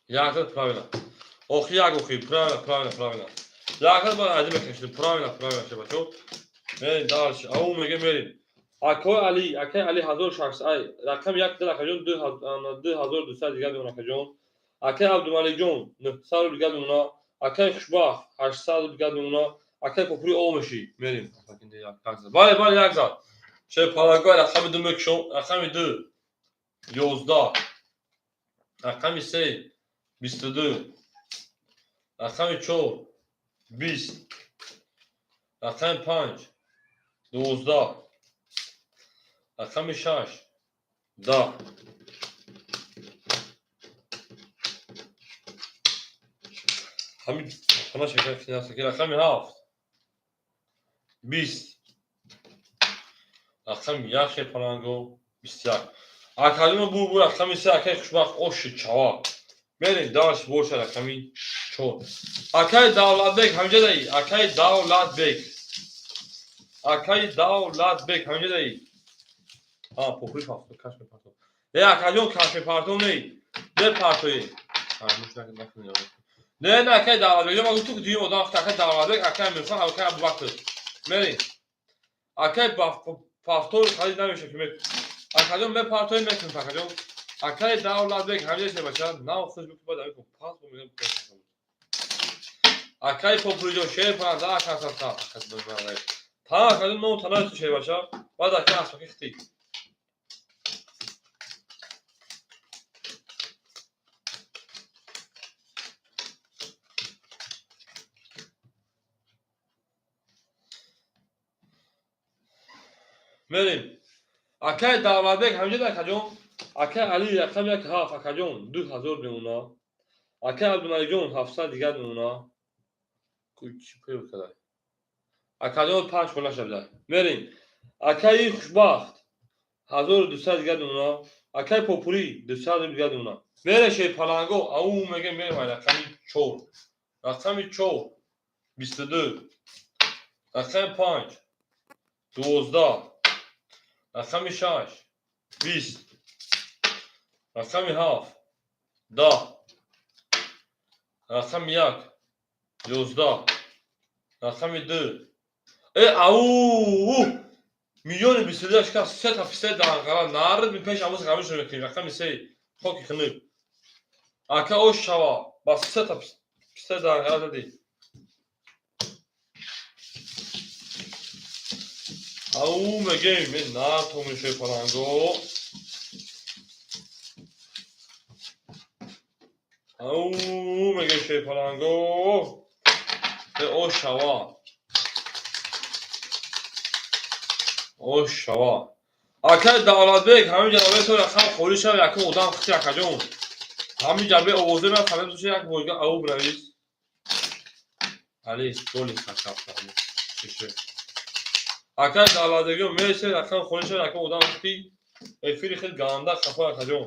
Як зад правильно. Охи як охи, правильно, правильно, правильно. Як зад бояд айди мекашидем, правильно, правильно шебачо. Мерем дальше. Ау мегем мерем. Акой Али, акай Али 1600, ай, рақами 1 дил акаҷон 2200 дигар мемона акаҷон. Акай Абдумаликҷон 900 дигар мемона. Акай Хушбахт 800 дигар мемона. Акай Попури о меши. Мерем. Бале, бале, як зад. Шерпаланго рақами 2 мекушом, рақами 2 11. Рақами 3 22. Рақами 4 20. Рақами 5 12. Рақами 6 10. Ҳамин хона шакар финанс ки рақами 7 20. Рақами 1 шерпаланго 21. Акаҷон бу рақами 3 акай Хушбахт оши чава. Мерем дальше боша рақами 4. Акай Давлатбек ҳамҷадаи, акай Давлатбек. Акай Давлатбек ҳамҷадаи. А, попури пафто, каш мепартов. Акаҷон каш мепартов не. Не партои. Не, не, акай Давлатбек. Ма гуфту дуюм одам акай Давлатбек, акай Амирхон, акай Абубакр. Мерем. Акай пафтор харид намеша ки мек. Акаҷон мепартои мекунем акаҷон. Акай Давлатбек ҳамҷадаи бача, нав хуш бикун баъд амин пас бо мегам. Акай Попуриҷон шер панза ака сата. Та акаҷон ном танаи шер бача. Баъд акай асбаки хити. Мерем. Акай Давлатбек ҳамҷада акаҷон. Акай Али рақами 1 7 акаҷон 2000 мемона. Акай Абдумаликҷон 700 дигар мемона. Чӣ пӯй кадай? Акаҷон 5 хона шабда. Мерем. Акаи Хушбахт 1200 дигар мемона. Акай Попури 200 дигар мемона. Мере шерпаланго ау мегем мерем рақами 4. Рақами 4 22. Рақами 5 12. Рақами 6 20. Рақами 7 10. Рақами 1 11. Рақами 2. Ау! Миллиони 22 шикаст се та писта дар Анқара. Нарид ми пеш амуз қабул шуд мекунем. Рақами 3 хоки хунук. Ака ош шава. Ба се та писта дар Анқара задӣ. Ау мегем, ме на томишои шерпаланго. Ау мегем шерпаланго. Ош шава. Ош шава. Акай Давлатбек ҳамин ҷанобе то рақам холӣ шав якум одам хити акаҷон. Ҳамин ҷанбе овозе ман фаҳмид шу як бойга ау бинавис. Али голи хакафта. Акай Давлатбек мересе рақам холӣ шав якум одам хити эфири хел ганда хафа акаҷон.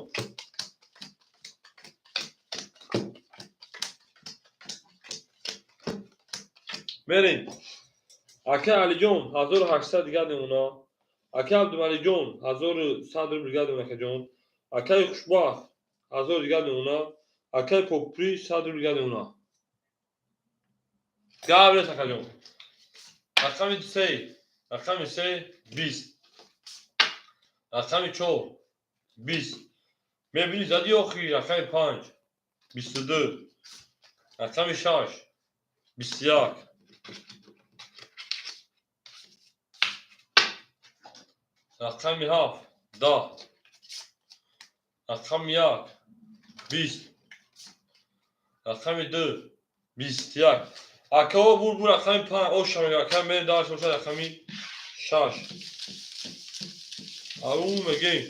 Мерем. Ака Алиҷон 1800 дигар намуна. Ака Абдумаликҷон 1100 рубл дигар намуна, акаҷон. Акаи Хушбахт 1000 дигар намуна. Акаи Попури 100 рубл дигар намуна. Гап нест, акаҷон. Рақами се, рақами се 20. Рақами чор 20. Мебинӣ, зади охир. Рақами панҷ 22. Рақами шаш 21. Рақами ҳафт 10. Рақами як 20. Рақами ду 21. Акао, бур бур, рақами панҷ оша мега. Ака, мерем дальше, бошад рақами шаш. Ау мегем.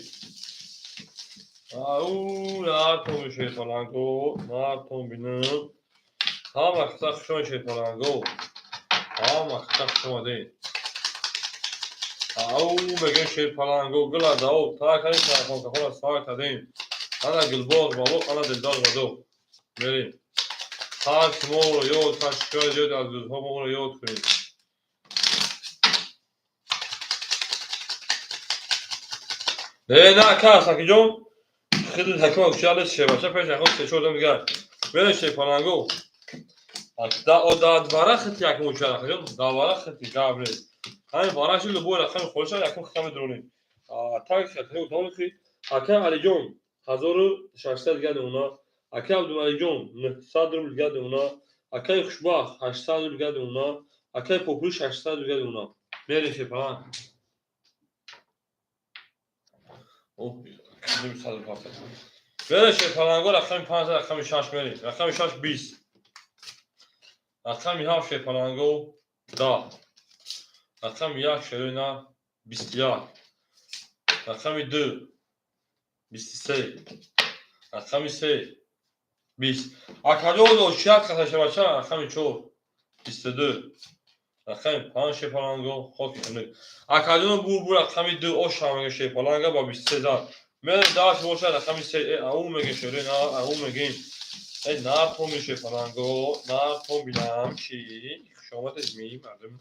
Ау, нартон мешавед, паланго, нартон бинам. Ҳама хита хуш мешавед, паланго. Ҳама хита хуш омадед. Ау мегем, шер паланго, гула дао, та кардем, сархон сар кардем. Ана гулбоғ бабоқ, ана дилдор бадоқ. Мерем. Ҳар шуморо ёд, ҳар шикоят ёд аз рӯзҳо моро ёд кунед. Не, на, кас, акиҷон. Хиди ҳакима кушиялес шебаша пеш ахо се чор одам дигар. Мерем, шер паланго. Да вара хити якум учар, акиҷон, да вара хити гап нест. Ҳамин вараши любой рақами холиша якум хитаме дронем. Так хити ака Алиҷон 1600 дигар намуна. Ака Абдумаликҷон 900 рубл дигар намуна. Акаи Хушбахт 800 рубл дигар намуна. Акаи Попури 600 рубл дигар намуна. Мерем, шер паланг. Мерем, шер паланго, рақами панҷ, рақами шаш мерем. Рақами шаш 20. Рақами ҳафт, шер паланго, 10. Рақами як, шерои нар, 21. Рақами ду 23. Рақами се 20. Акаҷо ошият қасашабача. Рақами чор 22. Рақами панҷ, шерпаланго, хоки хунук. Акаҷоно, бур бур, рақами ду оша мега, шерпаланга ба 23 зад. Мерем дальше, бошад рақами се. Э, ау мегем, шерои нар, ау мегем. Э, нартон шерпаланго, нартон бинам чи хушомадед ми мардум.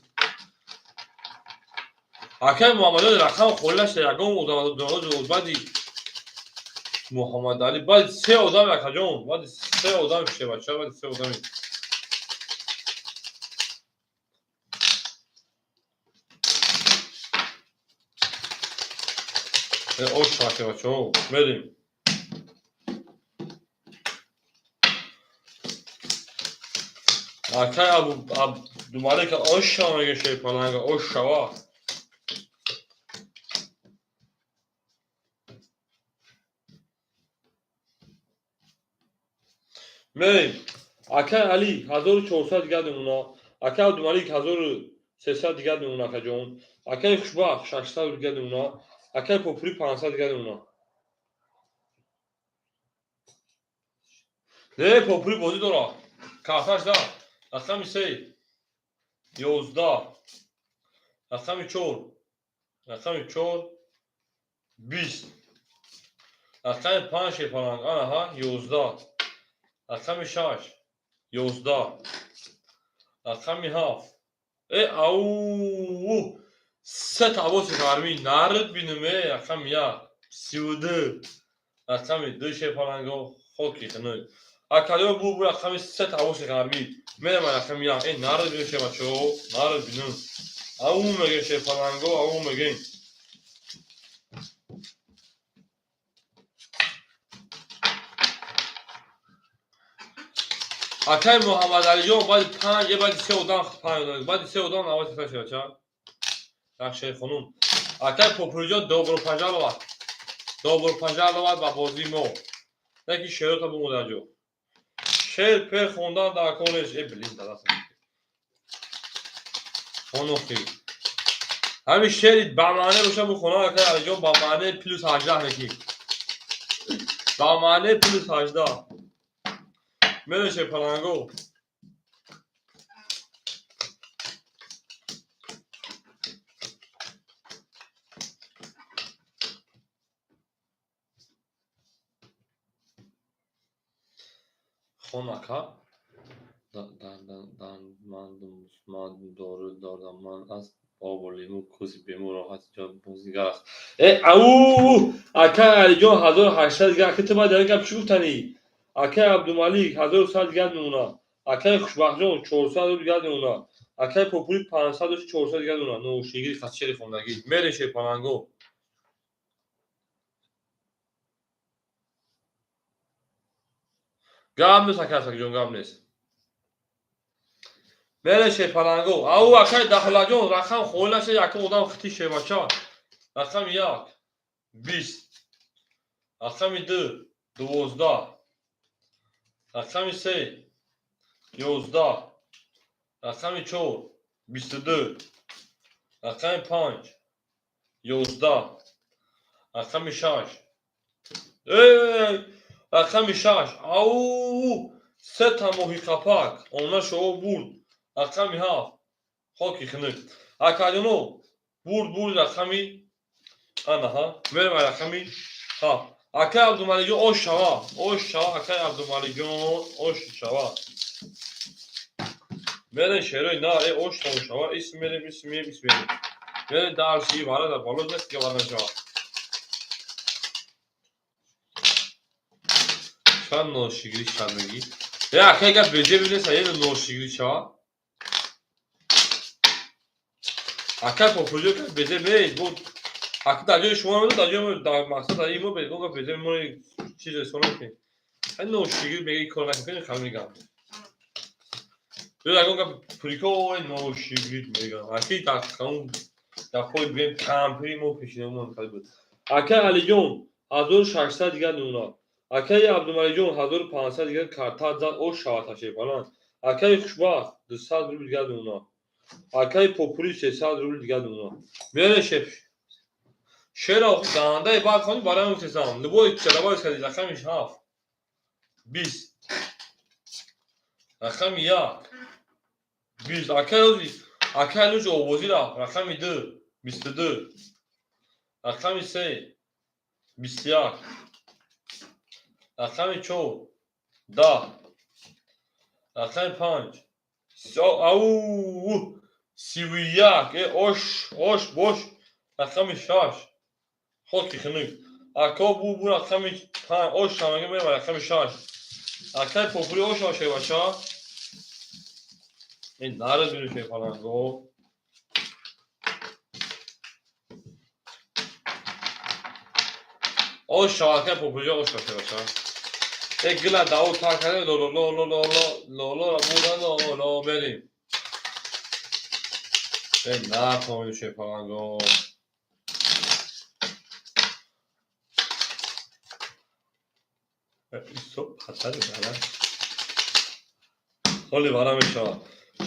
Акай Муҳаммадҷон рақам холӣ нашуда, ягон одам баъди Муҳаммадалӣ, баъди се одам, акаҷон, баъди се одам шебача, баъди се одами. Оша, бачаҳо, мерем. Акай Абдумалика оша мега, шерпаланга ошава. Мерем. Акай Али 1400 дигар намуна. Акай Абдумалик 1300 дигар намуна, акаҷон. Акаи Хушбахт 600 дигар намуна. Акаи Попури 500 дигар намуна. Не, Попури бозӣ дора. Карташ да. Рақами се 11. Рақами чор. Рақами чор 20. Рақами панҷ, шерпаланг, анаҳа, 11. Рақами шаш 11. Рақами ҳафт. Э, ау, се тавоси гармӣ нард бинем, э, рақами як 32. Рақами ду, шерпаланго, хоки хунук. Акалио, бу бу, рақами се тавоси ғарбӣ. Мерем рақами як. Э, нард бинем, шербачаҳо, нард бинем. Ау мегем, шерпаланго, ау мегем. Акай Муҳаммадалиҷон, баъди панҷ, е, баъди се одам, панҷ одам, баъди се одам навоси шербача. Як шерхонум. Акай Попуриҷон, добро пожаловать. Добро пожаловать ба бозии мо. Яки шерота бумодаҷо. Шер пер хондан дар кор нест. Э, блин, дадасам. Хонохи. Ҳамин шери ба маъне боша бухона, акай Алиҷон, ба маъне плюс 18 неки. Ба маъне плюс 18. Мерем, шерпаланго. Хон, ака. Дардманду дору дордаманд аст, обу лимӯ кӯзи бемӯ роҳати ҷон бозигар аст. Э, ау, акай Алиҷон, 1800 дигар. Ака, ту баъд дар гап чӣ гуфтанӣ? Акай Абдумалик, 1100 дигар мемона. Акай Хушбахтҷон, 400 рубл дигар мемона. Акай Попури, 500 дошти, 400 дигар мемона. Ношигири хатшери хондагӣ мереше паланго. Гап нест, акай Асакҷон, гап нест. Мереше паланго. Ау, акай Дахлаҷон, рақам холӣ наша, якум одам хити шевача. Рақами як 20, рақами ду 12, рақами се 11, рақами чор 22, рақами панҷ 11, рақами шаш, рақами шаш. Ау, сета моҳиқапак она шово бурд. Рақами ҳафт, хоки хунук. Акаҷоно, бурд, бурд. Рақами анаҳа мерем, рақами ҳафт. Акай Абдумаликҷон, ош шава, ош шава. Акай Абдумаликҷон, ош шава. Мерем шерои на, э, ош шава. Исм мерем, исм мерем, исм мерем, мерем дарси вара дар боло нест, ки вара шава. Чанд ношигирӣ шад мегӣ? Э, акай, гап беҷе бинеса, е ношигирӣ шава. Акай Попуҷо, гап беҷе бест бо. Ака, дар ҷои шумо дар ҷои дар мақсад дар имо бегон гап беҷе мо чиз ресона мекунем. Ай, ношигирӣ меги, кор накунем, хал мегам. Ё ягон гап пурико ношигирӣ мегам. Аки дар ҳамун гапҳои бигем кампири мо пешинамон хали буд. Акай Алиҷон, 1600 дигар мемонад. Акаи Абдумаликҷон, 1500 дигар карта зад, ош шавад ташрифаланд. Акаи Хушбахт, 200 рубл дигар мемонад. Акаи Попури, 300 рубл дигар мемонад. Мереше шеро гандаи баъд хони барои мефтесам. Любой чарабай кади. Рақами ҳафт 20, рақами як 20. Акаи акаи Луҷ овозӣ рафт. Рақами ду 22, рақами се 21, рақами чор 10, рақами панҷ, ау, 31. Э, ош, ош бош. Рақами шаш, хоки хунук. Ако бу бу рақами панҷ ош шамага мерава. Рақами шаш, акаи Попури, ош оше бача. Ин нараз бинуше паланго. Ош шава, акаи Попуриҷо, ош оше бача. Э, гила даво тар карда, лоло лоло лоло лоло будан лоло. Мерим. Э, нафаҳмидуше паланго. Хатари бара ҳоли бара мешавад.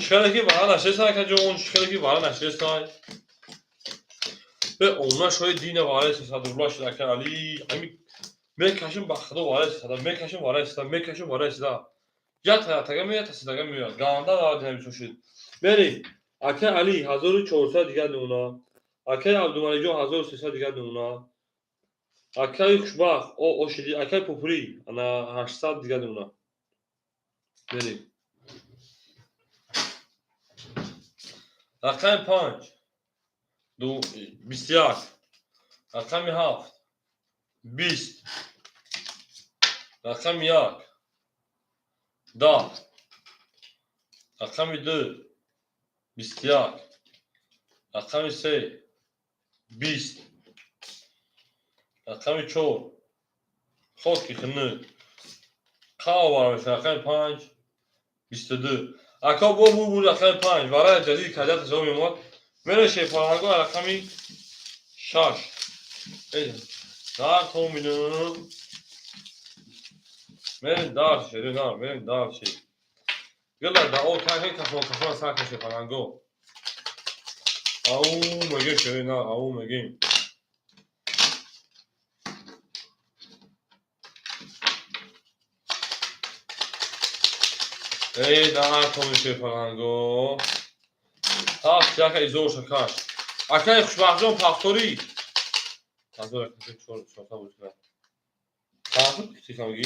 Чӣ ки бара нашеста, акаҷон? Чӣ ки бара нашеста? Бе она шои дина вараи 300 рубла шуд. Ака Али, ами мекашим, ба худо, вараи 300 мекашим, вараи 300 мекашим, вараи 300 я тага меяд, тасидага меояд. Ганда вара дина шуд. Бери, ака Али, 1400 дигар мемона. Акаи Абдумаликҷон, 1300 дигар мемона. Акаи Хушбахт, ошиди. Акаи Попурӣ, ана 800 дигар мемона. Берем. Рақами панҷ 21, рақами ҳафт 20, рақами як 10, рақами ду 21, рақами се 20, рақами чор, хоки хунук қавар, рақами панҷ 22. Ака, бо бу бу рақами панҷ вараи ҷадид кадят ҳисоб мемонад. Мереше паланго. Рақами шаш дар томинум. Мерем дар шери нар, мерем дар ши гила дао таки кафон кафон сар каше паланго. Ау мегем, шери нар, ау мегем. Эй, дар томише паланго. Ҳафт яка изор шакаш. Акаи Хушбахтҷон, пахторӣ. Ҳазор ака чор чорта буд. Пахт китикамги.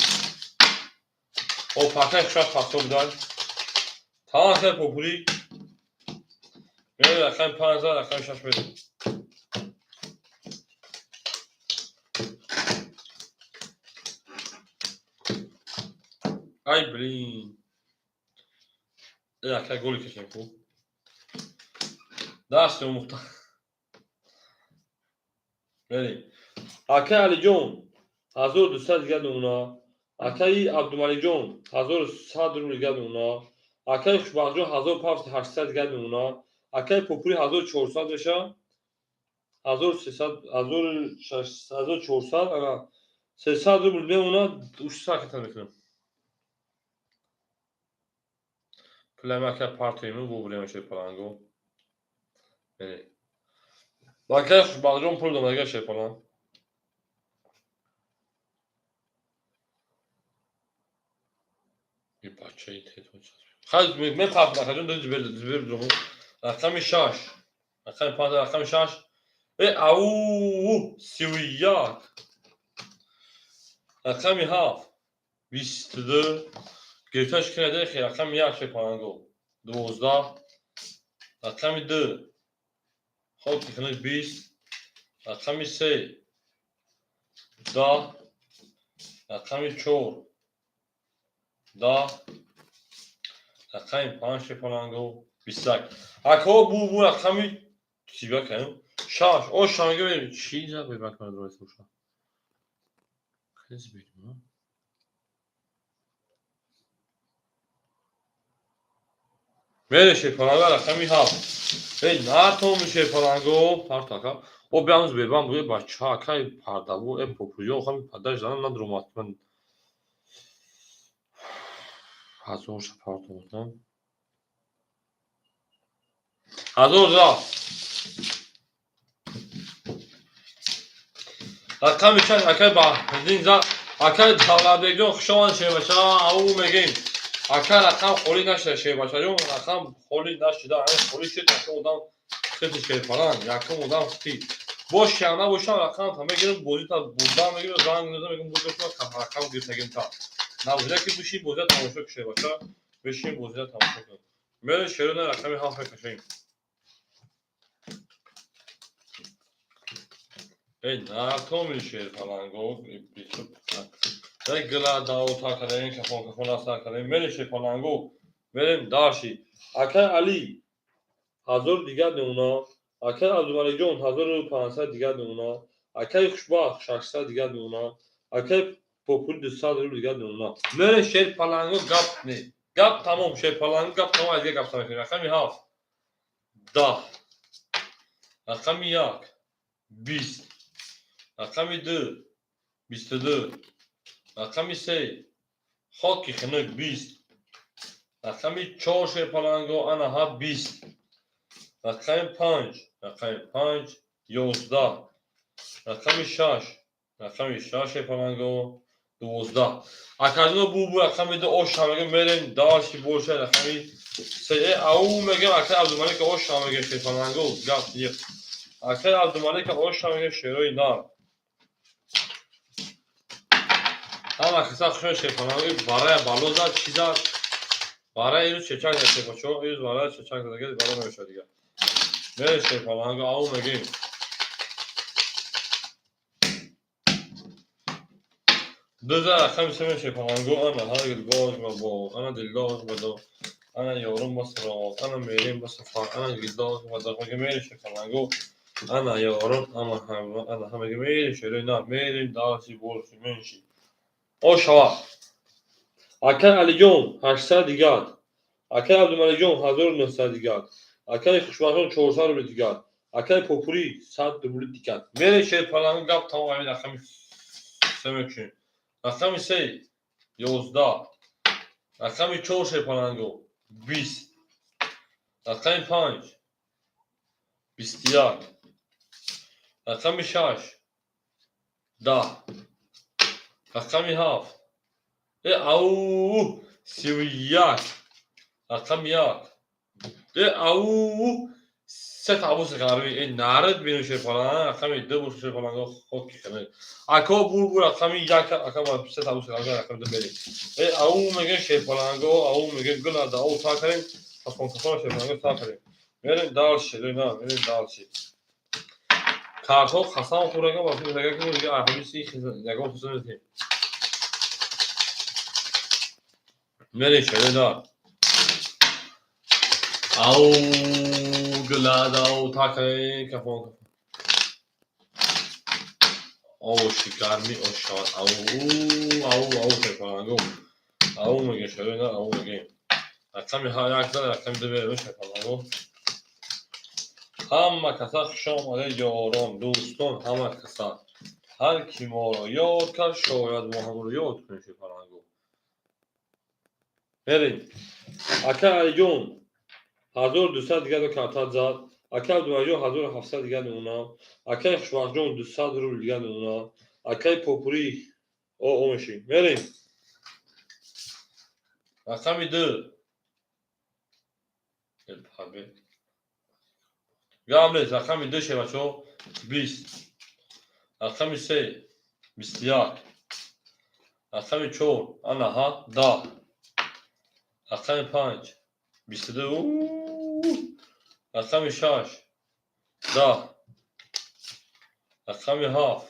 О, пакаи Хушбахт пахтор будан. Тамом, акай Попурӣ. Мерем рақами панҷ, рақами шаш мерем. Ай блин. Акай голи кашем ку. Дасти омӯхта. Мерем. Акай Алиҷон 1200 дигар мемона. Акаи Абдумаликҷон 1100 рубл дигар мемона. Акаи Хушбахтҷон 1800 дигар мемона. Акаи Попурӣ 1400 меша. 1300, 1400, ана 300 рубл мемона, 300 ката мекунам. Пулами ака партоиму вовремя шерпаланго. Мерем. Акаи Хушбахтҷон пул додага шерпаланг. И бачаи тетон хай мепартам акаҷон, зибер дурум. Рақами шаш. Рақами панҷ, рақами шаш. Э ау 31. Рақами ҳафт 22. Гирифташ кунад хе рақами як шерпаланго. 12. Рақами ду. Хоки хунук 20. Рақами се 10. Рақами чор 10. Рақами панҷ шерпаланго 21. Акаҳо бу рақами 31 кардем. Шаш. О шанга берем. Чӣ зад бебак боша? Хез берем. Мере шерпаланго рақами ҳафт. Эй натоми шерпаланго парто ака. О биамз бебан буе бача акай пардаву э попуё хами падаш занам надромад. Ман ҳазорша парто мекунам. Ҳазор рафт. Рақами шаш акай Баҳриддин зад. Акай Давлатбекҷон хуш омадед шербача. Ау мегем. Ака рақам холӣ нашуда шербачаҷон, рақам холӣ нашуда. Ҳамин холӣ шуд, якум одам хити шерпаланг, якум одам хити. Бош шам набошам рақамта мегирам, бозита бурда мегирам, занг мезанам, мегӯям бозита рақам гирифтагим та. Набошида ки бишин бозита тамошо кун шербача, бишин бозита тамошо кун. Мерем шерона рақами ҳафт мекашем. Эй натоми шерпаланго, гила даота кардем, кафон кафон аса кардем. Мерем шерпаланго, мерем даши. Акай Али ҳазор дигар мемона. Акай Абдумаликҷон 1500 дигар мемона. Акай Хушбахт 600 дигар мемона. Акай Попури 200 рубл дигар мемона. Мерем шерпаланго гап не. Гап тамом, шерпаланго гап тамом, аз дигар гап мекунем. Рақами ҳафт 10. Рақами як 20. Рақами ду 22. Рақами се хоки хунук 20. Рақами чор шерпаланго ана ҳа 20. Рақами панҷ, рақами панҷ 11. Рақами шаш, рақами шаш шерпаланго 12. Акаҷоно бу рақами ду оша мегем, мерем даши боша рақами се. Э ау мегем акай Абдумалика оша мегем шерпаланго гап не. Акай Абдумалика оша мегем шерои нар. Ҳама киса хушон шерпаланго барая бало зад, чӣ зад? Барая ирӯз чечак зад шерпачо, ирӯз барая чечак зад, бало намешавад дигар. Мерем шерпаланго ау мегем. Дуза рақами се шерпаланго ана ҳар гилбоз ба боғ, ана дилдоз ба до, ана ёрум ба суроғ, ана мерем ба сафар, ана гилдоз ба доғ. Мегем мерем шерпаланго, ана ёрум, ана ҳама, ана ҳама мегем мерем шерои нар, мерем даши борши менши. О шава. Акай Алиҷон 800 дигар. Акай Абдумаликҷон 1900 дигар. Акай Хушбахтҷон 400 рубл дигар. Акай Попурӣ 100 рубл дигар. Мерем шерпаланго гап тамом, ҳамин рақами се мекушем. Рақами се 11. Рақами чор шерпаланго 20. Рақами панҷ 21. Рақами шаш 10. Рақами ҳафт э ау 31. Рақами як э ау Се табуси ғарбӣ. Э, нарид бинем, шерпаланг, рақами ду боша, шерпаланго, хоки хеле. Ако бур, рақами як, ака, се табуси ғарбӣ, рақами ду мерем. Э, ау мегем, шерпаланго, ау мегем, гула да ау та кардем, кафон кафон, шерпаланго, та кардем. Мерем дальше, на, мерем дальше. Картҳо қасам хӯрага ва фикр ки дига ҳамиси ягон хусус нестем. Мерем, шерои. Ау, гуладау такай кафон кафон. Оши гарми ош шавад. Ау, ау, ау, шерпаланго. Ау мегем, шерои, на, ау мегем. Рақами як зад, рақами ду мерем, шерпаланго. Ҳама каса хуш омадед, ёрон, дӯстон, ҳама каса. Ҳар ки моро ёд кард, шояд мо ҳамро ёд кунем, шерпаланго. Мерем. Ака Алиҷон, 1200 дигар карта зад. Акаи Абдумалиҷон, 1700 дигар мемонам. Акаи Хушбахтҷон, 200 рубл дигар мемонам. Акаи Попурӣ, о мешӣ. Мерем. Рақами ду. Гап нест, рақами ду, шербачо, 20. Рақами се, 21. Рақами чор, анаҳа, 10. Рақами панҷ, 22. Рақами шаш, 10. Рақами ҳафт,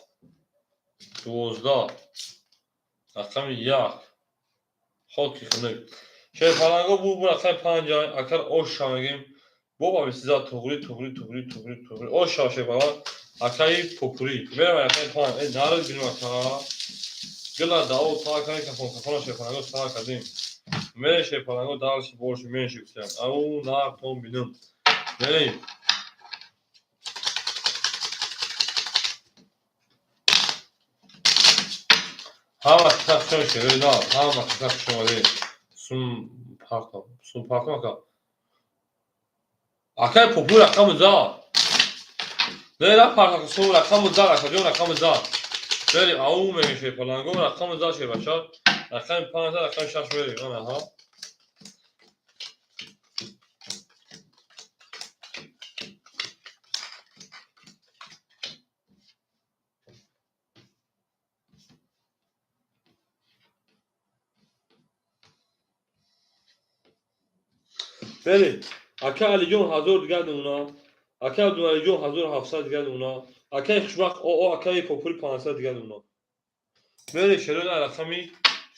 12. Рақами як, хоки хунук. Шерпаланго, бу рақами панҷ, акар оша мегем. Боба бисиза туғри, туғри, туғри, туғри, туғри. Оша, шерпаланг, акаи Попурӣ. Мерам рақами панҷ. Э, нарид бинем, ака. Гила дао та кардем, кафон кафона, шерпаланго, та кардем. Мерем, шерпаланго, дальше больше меньше гуфтем. Ау, нартон бинем. Мерем. Ҳама каса хушом, шерои нав, ҳама каса хуш омадед. Сум партом, сум партом, ака. Акаи Попур, рақами зад. Не, на партом, сум рақами зад, акаҷон, рақами зад. Мерем, ау мегем, шерпаланго, рақами зад, шербача. Рақами панҷ, рақами шаш мерем. Анаҳа. Мерем. Ака Алиҷон, 1000 дигар мемонам. Ака Абдумалиҷон, 1700 дигар мемонам. Акаи Хушбахт, о, акаи Попури, 500 дигар мемонам. Мерем, шерои, рақами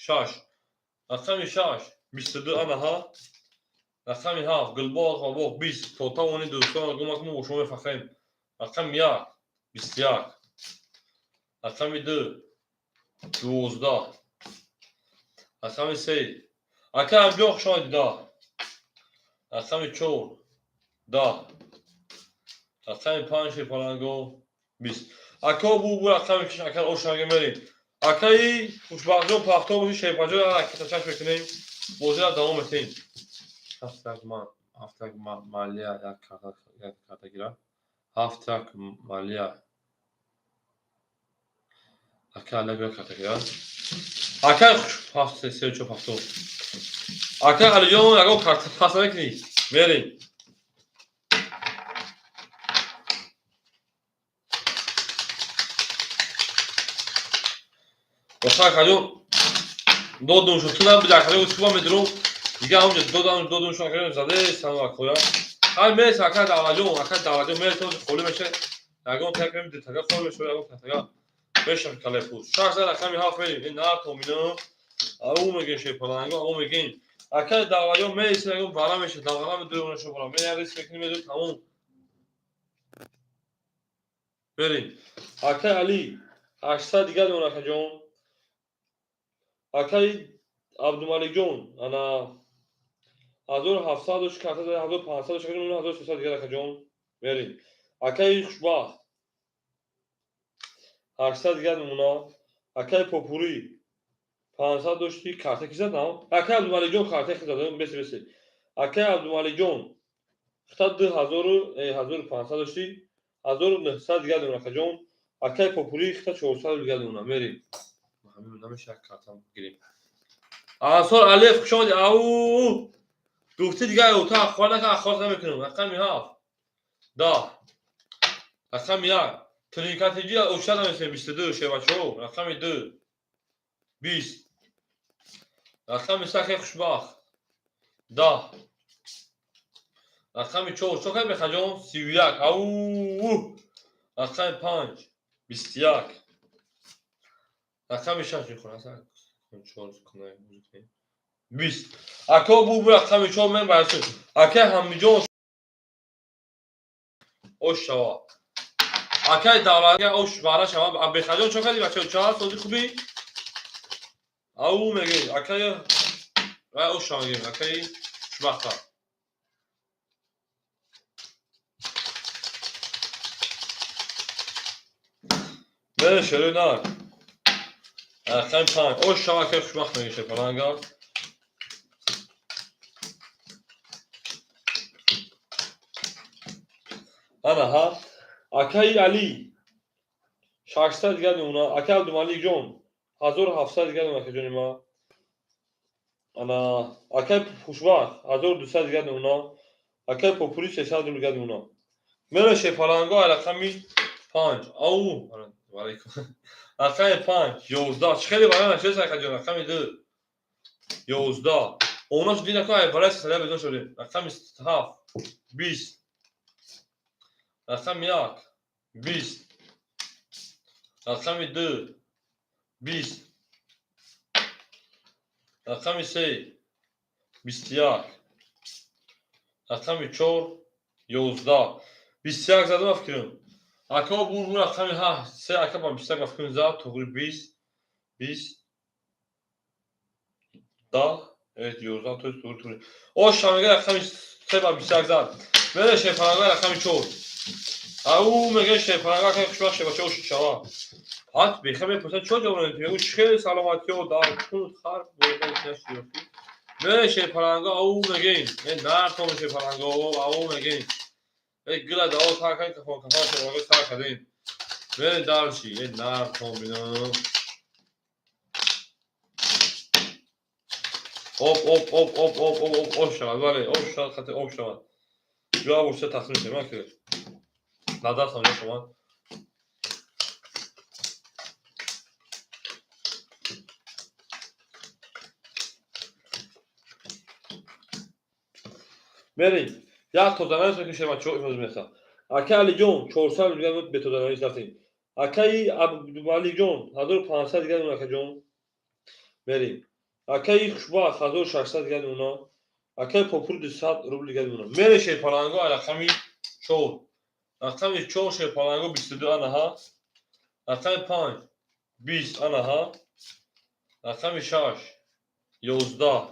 шаш. Рақами шаш, 22, анаҳа. Рақами ҳафт, Гулбоғ ва боғ, 20. То тавони дӯстон гумак мо бо шумо мефахрем. Рақами як, 21. Рақами ду, 12. Рақами се. Ака Абдиён, хуш омадед, 10. Рақами чор, 10. Рақами панҷ, шерпаланго, 20. Ако бу рақами шаш, ака ошанга мерем. Акаи Хушбахтҷон, пахто боши, шерпаҷон, чаш мекунем. Бозиро давом метем. Ҳафтак малия як карта гира. Ҳафтак малия. Ака Алак як карта гира. Ака ҳафт се чор пахто. Ака Алиҷон, ягон карта пас намекунӣ? Мерем. Оха, акаҷон, додум шуд. Ту набуди, акаҷон, чӣ медурум? Дига ҳамҷо додам, додум шуд, акаҷон, заде сам акоя. Ҳай мерес, ака Давлатҷон, ака Давлатҷон, мерес, холӣ меша. Ягон так мемиди, тага холӣ меша, ягон тага меша калепуз. Шаш зад, рақами ҳафт мерем. Ин нар томино. Ау мегем, шерпаланго, ау мегем. Ака Давлатҷон, мерес, ягон бара меша, давара медурум наша бара. Ме як рис мекунем, медурем, тамом. Мерем. Ака Али, 800 дигар дорам, акаҷон. Акаи Абдумаликҷон, ана 1700 дошт, карта зада, 1500 дошт, акаҷон, 1300 дигар, акаҷон. Мерем. Акаи Хушбахт, 800 дигар мемонад. Акаи Попурӣ, 500 дошти, карта ки задам? Акаи Абдумаликҷон, карта ки задам, бесе, бесе. Акаи Абдумаликҷон, хита 2000, 1500 дошти, 1900 дигар мемонад, акаҷон. Акаи Попурӣ, хита 400 дигар мемонад. Мерем. Намеша як карта гирем. Ансор Алиев, хуш омадӣ. Ау! Гуфти дигар ута ахвор нака, ахвор намекунам. Рақами ҳафт. 10. Рақами 1. Тринкатиҷи ошад намесем 22 шевачо. Рақами 2. 20. Рақами 3 акай хушбахт. 10. Рақами 4 чо кай бехаҷон? 31. Ау! Рақами 5. 21. Рақами 6 мехонам. 20. Ако бу рақами 4 мен барсу. Акай ҳамиҷон ош шава. Акай давлатга ош бара шава. Бехаҷон чо кардӣ бачаҳо? Ча сози хубӣ? Ау мегӯй. Акай вай ош шава мегӯй. Акай хушбахта. Не, шерои нар. Рақами 5. Ош шава акай хушбахт мегӯй шепаланга. Ана ҳа. Акаи Али 600 дигар мемона. Акаи Абдумаликҷон 1700 дигар мемона акаҷони ма. Ана акаи Хушбахт 1200 дигар мемона. Акаи Попури 300 рубл дигар мемона. Мера шепаланго рақами 5. Ау, алайкум. Рақами 5 11. Чӣ хеле барои нашед акаҷон? Рақами 2 11. Онош динако ай барои саля безон шудем. Рақами 7 20. Рақами 1 20. Рақами 2 20. Рақами 3 21. Рақами 4 11. 21 задам фикрам. Ака бу рақами 8 се ака ба 21 фикрам зад, туғри 20 20 10 evet 11 то есть туғри туғри. Ош шамега рақами 3 ба 21 зад. Мере шефарага рақами 4. Ау мега шефарага акай хушбахт шебача ош шава. Ҳат беха мепурсад чо ҷавоб намедиҳӣ? Мегӯ чӣ хеле саломатиё дар кун хар бояд. Мере шефаранга ау мегин. Э нартон шефаранга ау мегин. Э гила дао та кай кафон кафон шефаранга сар кардем. Мере дарши э нартон бинам. Оп оп оп оп оп оп оп ош шавад бале ош шавад хати оп шавад. Ҷавоб уша тақсим мешавад ман ки. Назар самҷа шумо. Мерем. Як тозанавис мекунем шебачаҳо имрӯз меса. Акаи Алиҷон 400 дигар бетозанавис рафтем. Акаи Абдумаликҷон 1500 дигар мемона акаҷон. Мерем. Акаи Хушбахт 1600 дигар мемона. Акаи Попур 200 рубл дигар мемона. Мере шерпаланго рақами 4. Рақами 4 шерпаланго 22 ана ҳа. Рақами 5 20 ана ҳа. Рақами 6 11.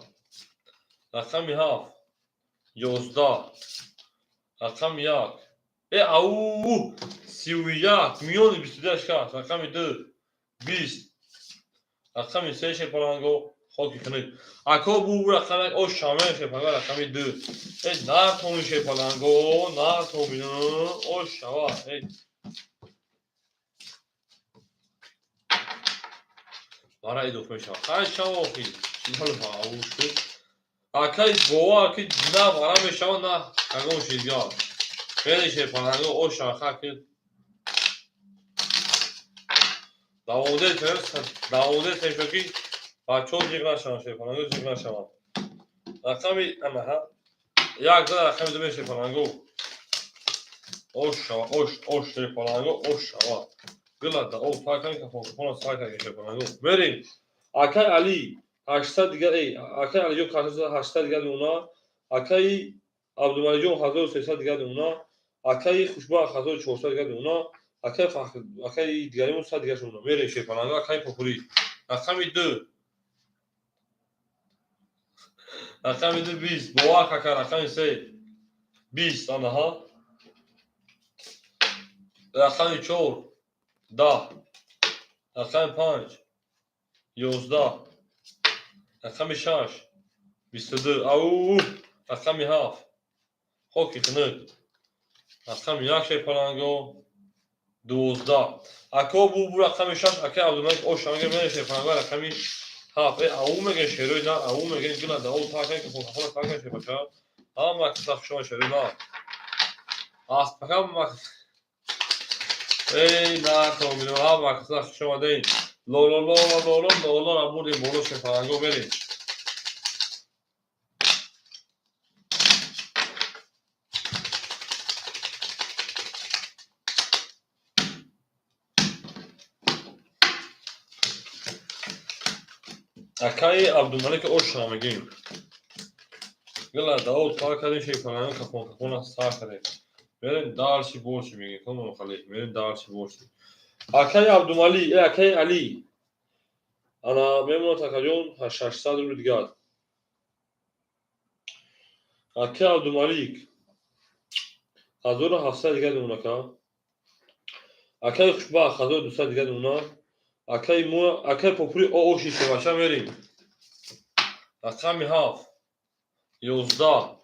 Рақами 7 11. Рақами 1. Э ау 31 миёни 22 шикаст. Рақами 2 20. Рақами 3 шерпаланго хоки хунук. Ако бу рақами ош шаме шерпаланго рақами 2. Э нартоми шерпаланго нартоми ош шава. Э бара идоф мешава. Хай шава охи. Ау шуд. Акай бовар ки на бара мешава на ягон чизгар. Хеле шерпаланго ош шава хаки. Давомде тем ки бачаҳо ҷиғ нашаванд шерпаланго ҷиғ нашаванд. Рақами ана ҳа. Як зад рақами 2 шерпаланго. Ош шава ош ош шерпаланго ош шава. Гила да о пакан кафон кафон сар кард шерпаланго. Мерем. Акай Али 800 дигар эй акай Алиҷон 800 дигар мемона. Акаи Абдумаликҷон 1300 дигар мемона. Акаи Хушбахт 1400 дигар мемона. Акаи Фахр акаи дигаримон 100 дигар мемона. Мерем шерпаланго акаи Попурӣ. Рақами 2 рақами 2 20. Бовар ака рақами 3 20 ана ҳа. Рақами 4 10. Рақами 5 11. Рақами 6 22. Ау рақами 7 хоки хунук. Рақами 1 шерпаланго 12. Ако бу рақами 6 акаи Абдумалик ош шамега мере шерпаланго рақами 7. Э ау мегӯ шерои нар ау мегӯ гила да о та кай кафон кафон та кай шерпаша. Ҳама каса хушон шерои нар. Аспака. Эй, на томино, ҳама каса хуш омадед. Лоло лоло лоло лоло бурдем боло, шефаранго, мерем. Акаи Абдумалик, оша мегӯем. Гила дао тар кардем, шефаранго, кафон кафона сар кардем. Мерем дальше, больше мегӯем. Кому хали? Мерем дальше, больше. Акаи Абдумали, акаи Али. Ана мемонад, акаҷон, 600 рубли дигар. Акаи Абдумалик 1700 дигар мемонад, ака. Акаи Хушбахт 1200 дигар мемонад. Акаи мо, акаи Попури ооши шеваша, мерем. Рақами 7 11,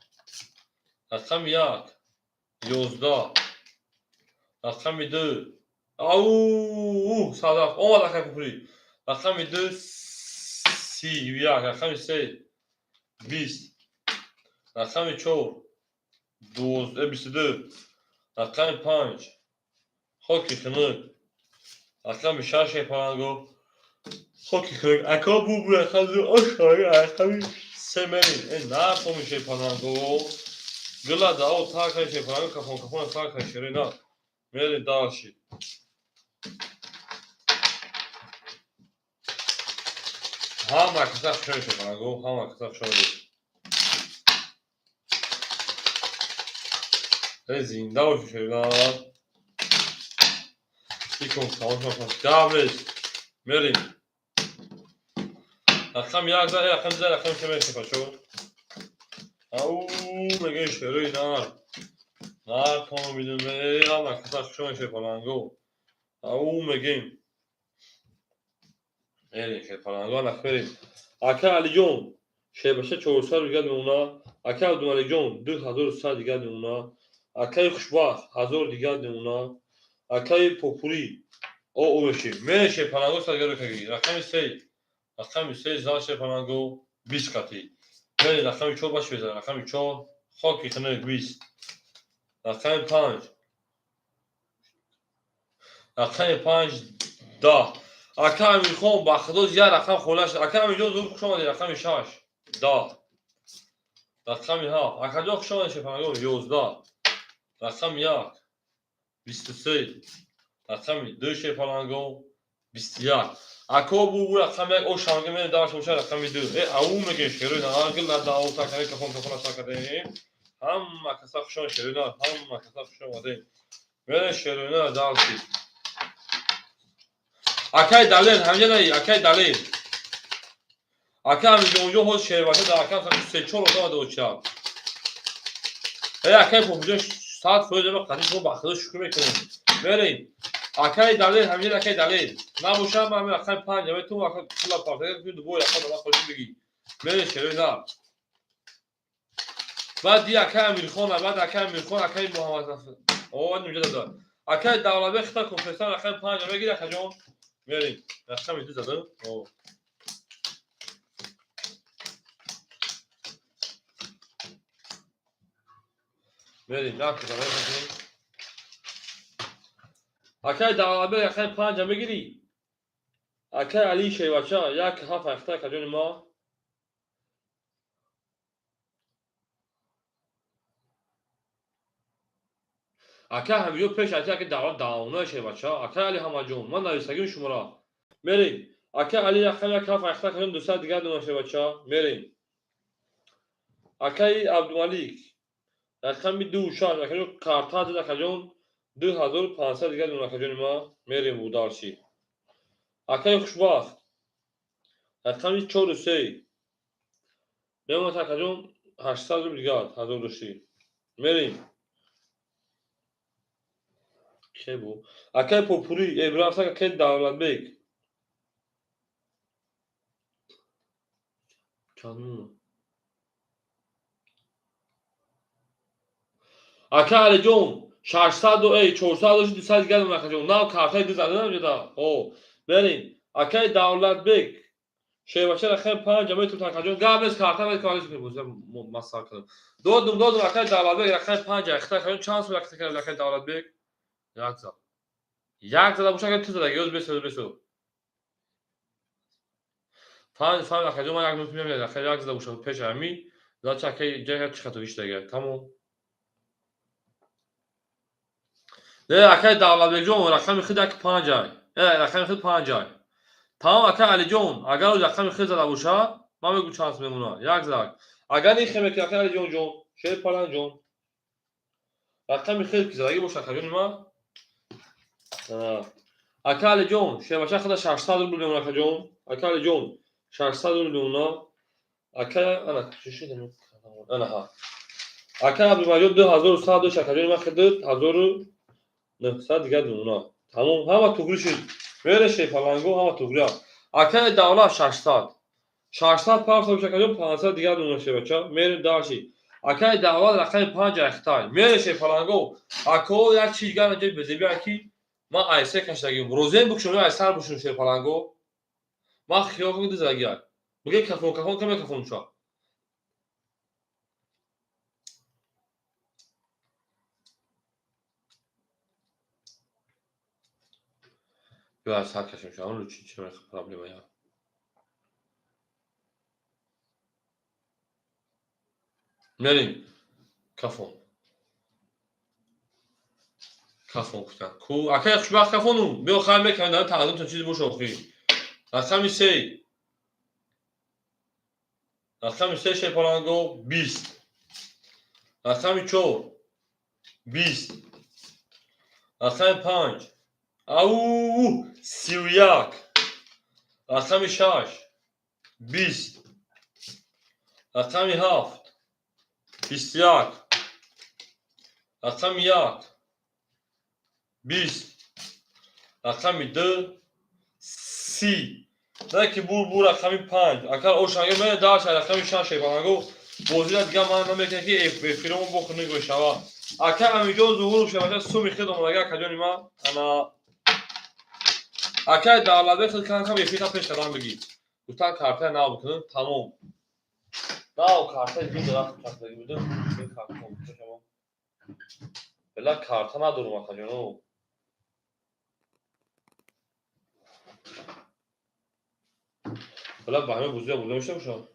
рақами 1 11, рақами 2, ау, садаф омад, акаи Попури. Рақами 2 31, рақами 3 20, рақами 4 22, рақами 5 хоки хунук, рақами 6 шепаранго, хоки хунук. Ака бубу рақами ошои, рақами 3 мерем. Э, нафоми, шепаранго, гила дао таркай, шепаранго, кафон кафона таркай, шере на. Мерем дальше. Ҳама каса хушои, шепаранго, ҳама каса хушои. Э, зинда боши, шерина. Икон тамошо гап нест. Мерем. Рақами 1 за, рақами 2, рақами 3 мерем, бачо. Ау, мегӯи шерои нар. Нар тон бидум, ҳама каса хушои, шепаланго. Ау, мегӯем. Мерем, шепаланго, ана мерем. Ака Алиҷон, шебаша 400 дигар мемона. Ака Абдумаликҷон 2100 дигар мемона. Акаи Хушбахт 1000 дигар мемона. Акаи Попурӣ о мешем. Мерем, шепаланго, садигаро каги. Рақами 3. Рақами 3 зан, шепаланго, 20 қатӣ. Мерем, рақами 4 баш безан. Рақами 4 хоки хунук 20. Рақами 5. Рақами 5 10. Ака Амирхон, ба худо як рақам хола шуд. Ака Амирҷон, зуд хуш омадед. Рақами 6 10. Рақами 7. Акаҷон, хуш омадед, шепаланго, 11. Рақами 1 23. Рақами 2, шепаланго, 21. Ако бу рақами 1 о шанга мерем даш боша, рақами 2. Э, ау, мегӯем, шерои на гил на дао такари кафон кафона такадем. Ҳама каса хуш омадед, шерои на, ҳама каса хуш омадед. Мерем, шерои на, дальше. Акай Далер, ҳамҷа наи, акай Далер. Ака Амирҷонҷон, ҳоз шербаша дар акам се чор одам доча. Э, акай Попуҷон, 100% ма қатӣ шумо ба худо шукр мекунем. Мерем. Акай Далер, ҳамҷа, акай Далер. Набошам, ҳамин рақами 5, ҳамин ту ака пула партага, дубой рақам ба ман хоҷи бигӣ. Мерем, шерои на. Баъд ди акай Амирхон, баъд акай Амирхон, акай Муҳаммад. О, инҷа дада. Акай Давлатбек хита конференсия, рақами 5 мегири, акаҷон. Мерем. Рақами 2 задам. О. Мерем, як мерем. Акай Давлатбек, рақами 5 мегирӣ? Акай Али Шевача, 1 7 ҳафта, акаҷони ма. Ака ҳамиҷо пеш аки аки давлат давона, Шевача. Акай Али ҳамаҷон, ман нависагим шуморо. Мерем. Ака Али, рақами 1 7 ҳафта, акаҷон, 200 дигар дона, Шевача. Мерем. Акаи Абдумалик, рақами 2 6, акаҷон, карта зад, акаҷон, 2500 дигар дона, акаҷони ма. Мерем бу дальше. Акаи Хушбахт, рақами 4 3 мемонад, акаҷон, 800 рубл дигар, ҳазор дошти. Мерем. Ке бу? Акаи Попурӣ, рафта, акаи Давлатбек. Чанд мемонад? Ака Алиҷон, 600 эй 400 дошти, 200 дигар дона, акаҷон. Нав картаи ду заданам ҷода. О, мерем. Акаи Давлатбек. Шербача рақами 5 метр такаҷон гап нест, карта мекунем, бозӣ масхара кардам. Додум, додум, акай Давлатбек рақами 5 айхта акаҷон чанд сум якта кардам акай Давлатбек? Як зад. Як зада боша акай ту задаги, ёз бесо, ёз бесо. Панҷ фаҳм акаҷон ман як минут мемонад, акай як зада боша пеш ами, зача акай ҷай чи хато иштага. Тамом. Не, акай Давлатбекҷон рақами худ як 5 ай. Рақами худ 5 ай. Тамом акай Алиҷон, агар ӯ рақами худ зада бошад, ман мегӯм чанд сум мемонад. Як зад. Агар ин хемеки акай Алиҷонҷон, Шер Паланҷон, рақами худ ки задаги бошад акаҷони ман. Ака Алиҷон, шербача худа 600 рубл мемонад акаҷон. Ака Алиҷон, 600 рубл мемонад. Ака ана чӣ шуд? Ана ҳа. Ака Абдумаҷид 2100 дошт акаҷони ман худ 1900 дигар мемонад. Тамом, ҳама туғри шуд. Мере шерпаланго ҳама туғри аст. Акаи Давлат 600. 600 парса боша акаҷон 500 дигар мемонад шербача. Мерем дальше. Акаи Давлат рақами 5 айхтай. Мере шерпаланго. Ако як чиз дигар инҷо безебӣ ки ман айсе каштагим. Розем букшум ё айсар бушум шерпаланго. Ман хиёл кунам дизаги. Биге кафон кафон каме кафон ша. Ё айсар кашем ша. Он чи чи проблема я. Мерим кафон. Кафон гуфтан. Ку акай хушбахт кафону. Биё хай мекунам дар тақдим то чизи бош охи. Рақами 3. Рақами 3 шерпаланго 20. Рақами 4 20. Рақами 5 ау 31. Рақами 6 20. Рақами 7 21. Рақами 1 20. Рақами 2 30. Не ки бур бур рақами 5. Акар ошанга мене даша рақами 6 шерпаланго. Бозира дигар ман намекунам ки эфиромон бо хунук мешавад. Ака Амиҷон Зуҳуров шербача суми худ омадага акаҷони ман. Ана акай Давлатбек худ кам кам эфирта пеш қадам бигӣ. Гуфтан картаи нав бикунем, тамом. Нав картаи ду дарахт чахтаги будем. Ин карта шава. Бела карта надорум акаҷоно. Бела ба ҳама бузия бурда мешавам шумо.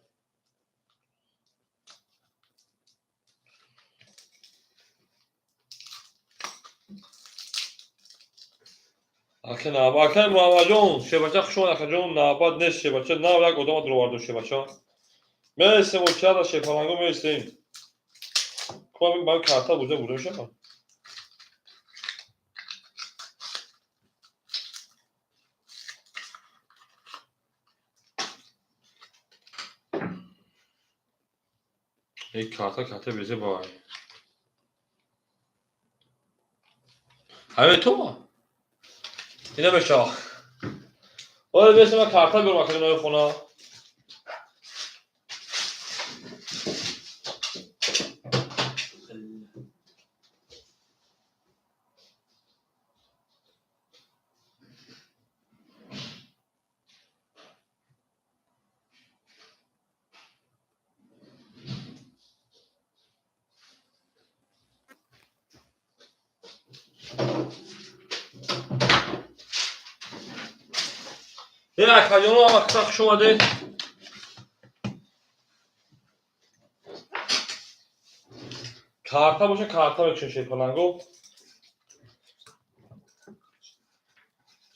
Ака навбат, акай Муҳаммадҷон, шербача хуш омад акаҷон, навбат нест шербача, нав як одама дуровардум шербача. Мересем очада шерпаланго мересем. Кума ба карта бурда бурда мешавам. Эй карта карта безе бай. Ҳамин то? Ина мешава. Оре бесем ман карта биёрам акаҷон хона. Акаҷоно ҳама қисса хуш омадед. Карта боша карта мекушем шерпаланго.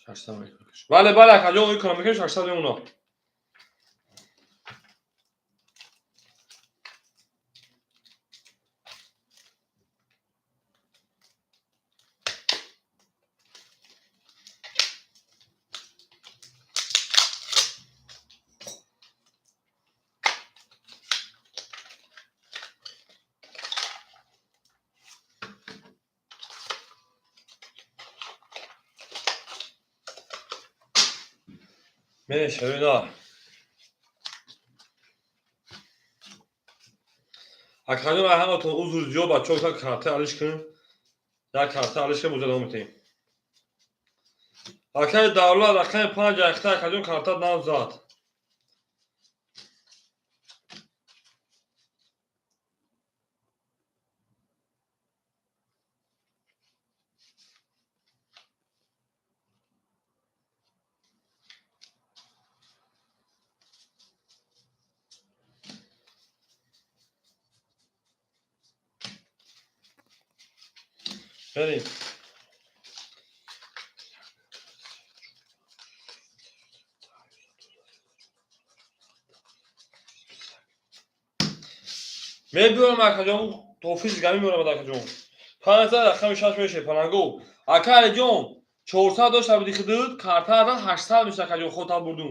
600 мекушем. Бале, бале акаҷон, икона мекушем 600 мемонад. Мешавина. Акаҷон ҳаматон узр зиёд бачаҳо гуфтан карта алиш кунем. Як карта алиш кунем боза давом метаҳем. Акаи Давлат рақами 5 айхта акаҷон карта нав зад. Мерем. Мебиёрам акаҷон, тофиз гами меорам акаҷон. 500 рақами 6 меше паланго. Ака Алиҷон, 400 дошта буди худут, карта ада 800 меша акаҷон, хотам бурдум.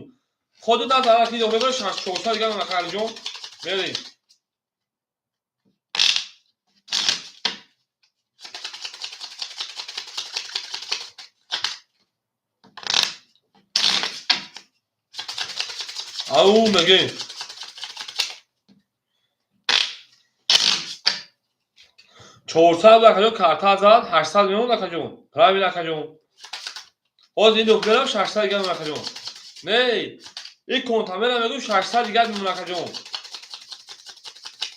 Худут аз араки до мебарам 400 гам ака Алиҷон. Мерем. Ау мегем. 400 акаҷон карта зад, 800 мемон акаҷон. Правильно акаҷон. Ҳозир ин духтарам 600 дигар мемон акаҷон. Не, ин контамера мегӯм 600 дигар мемон акаҷон.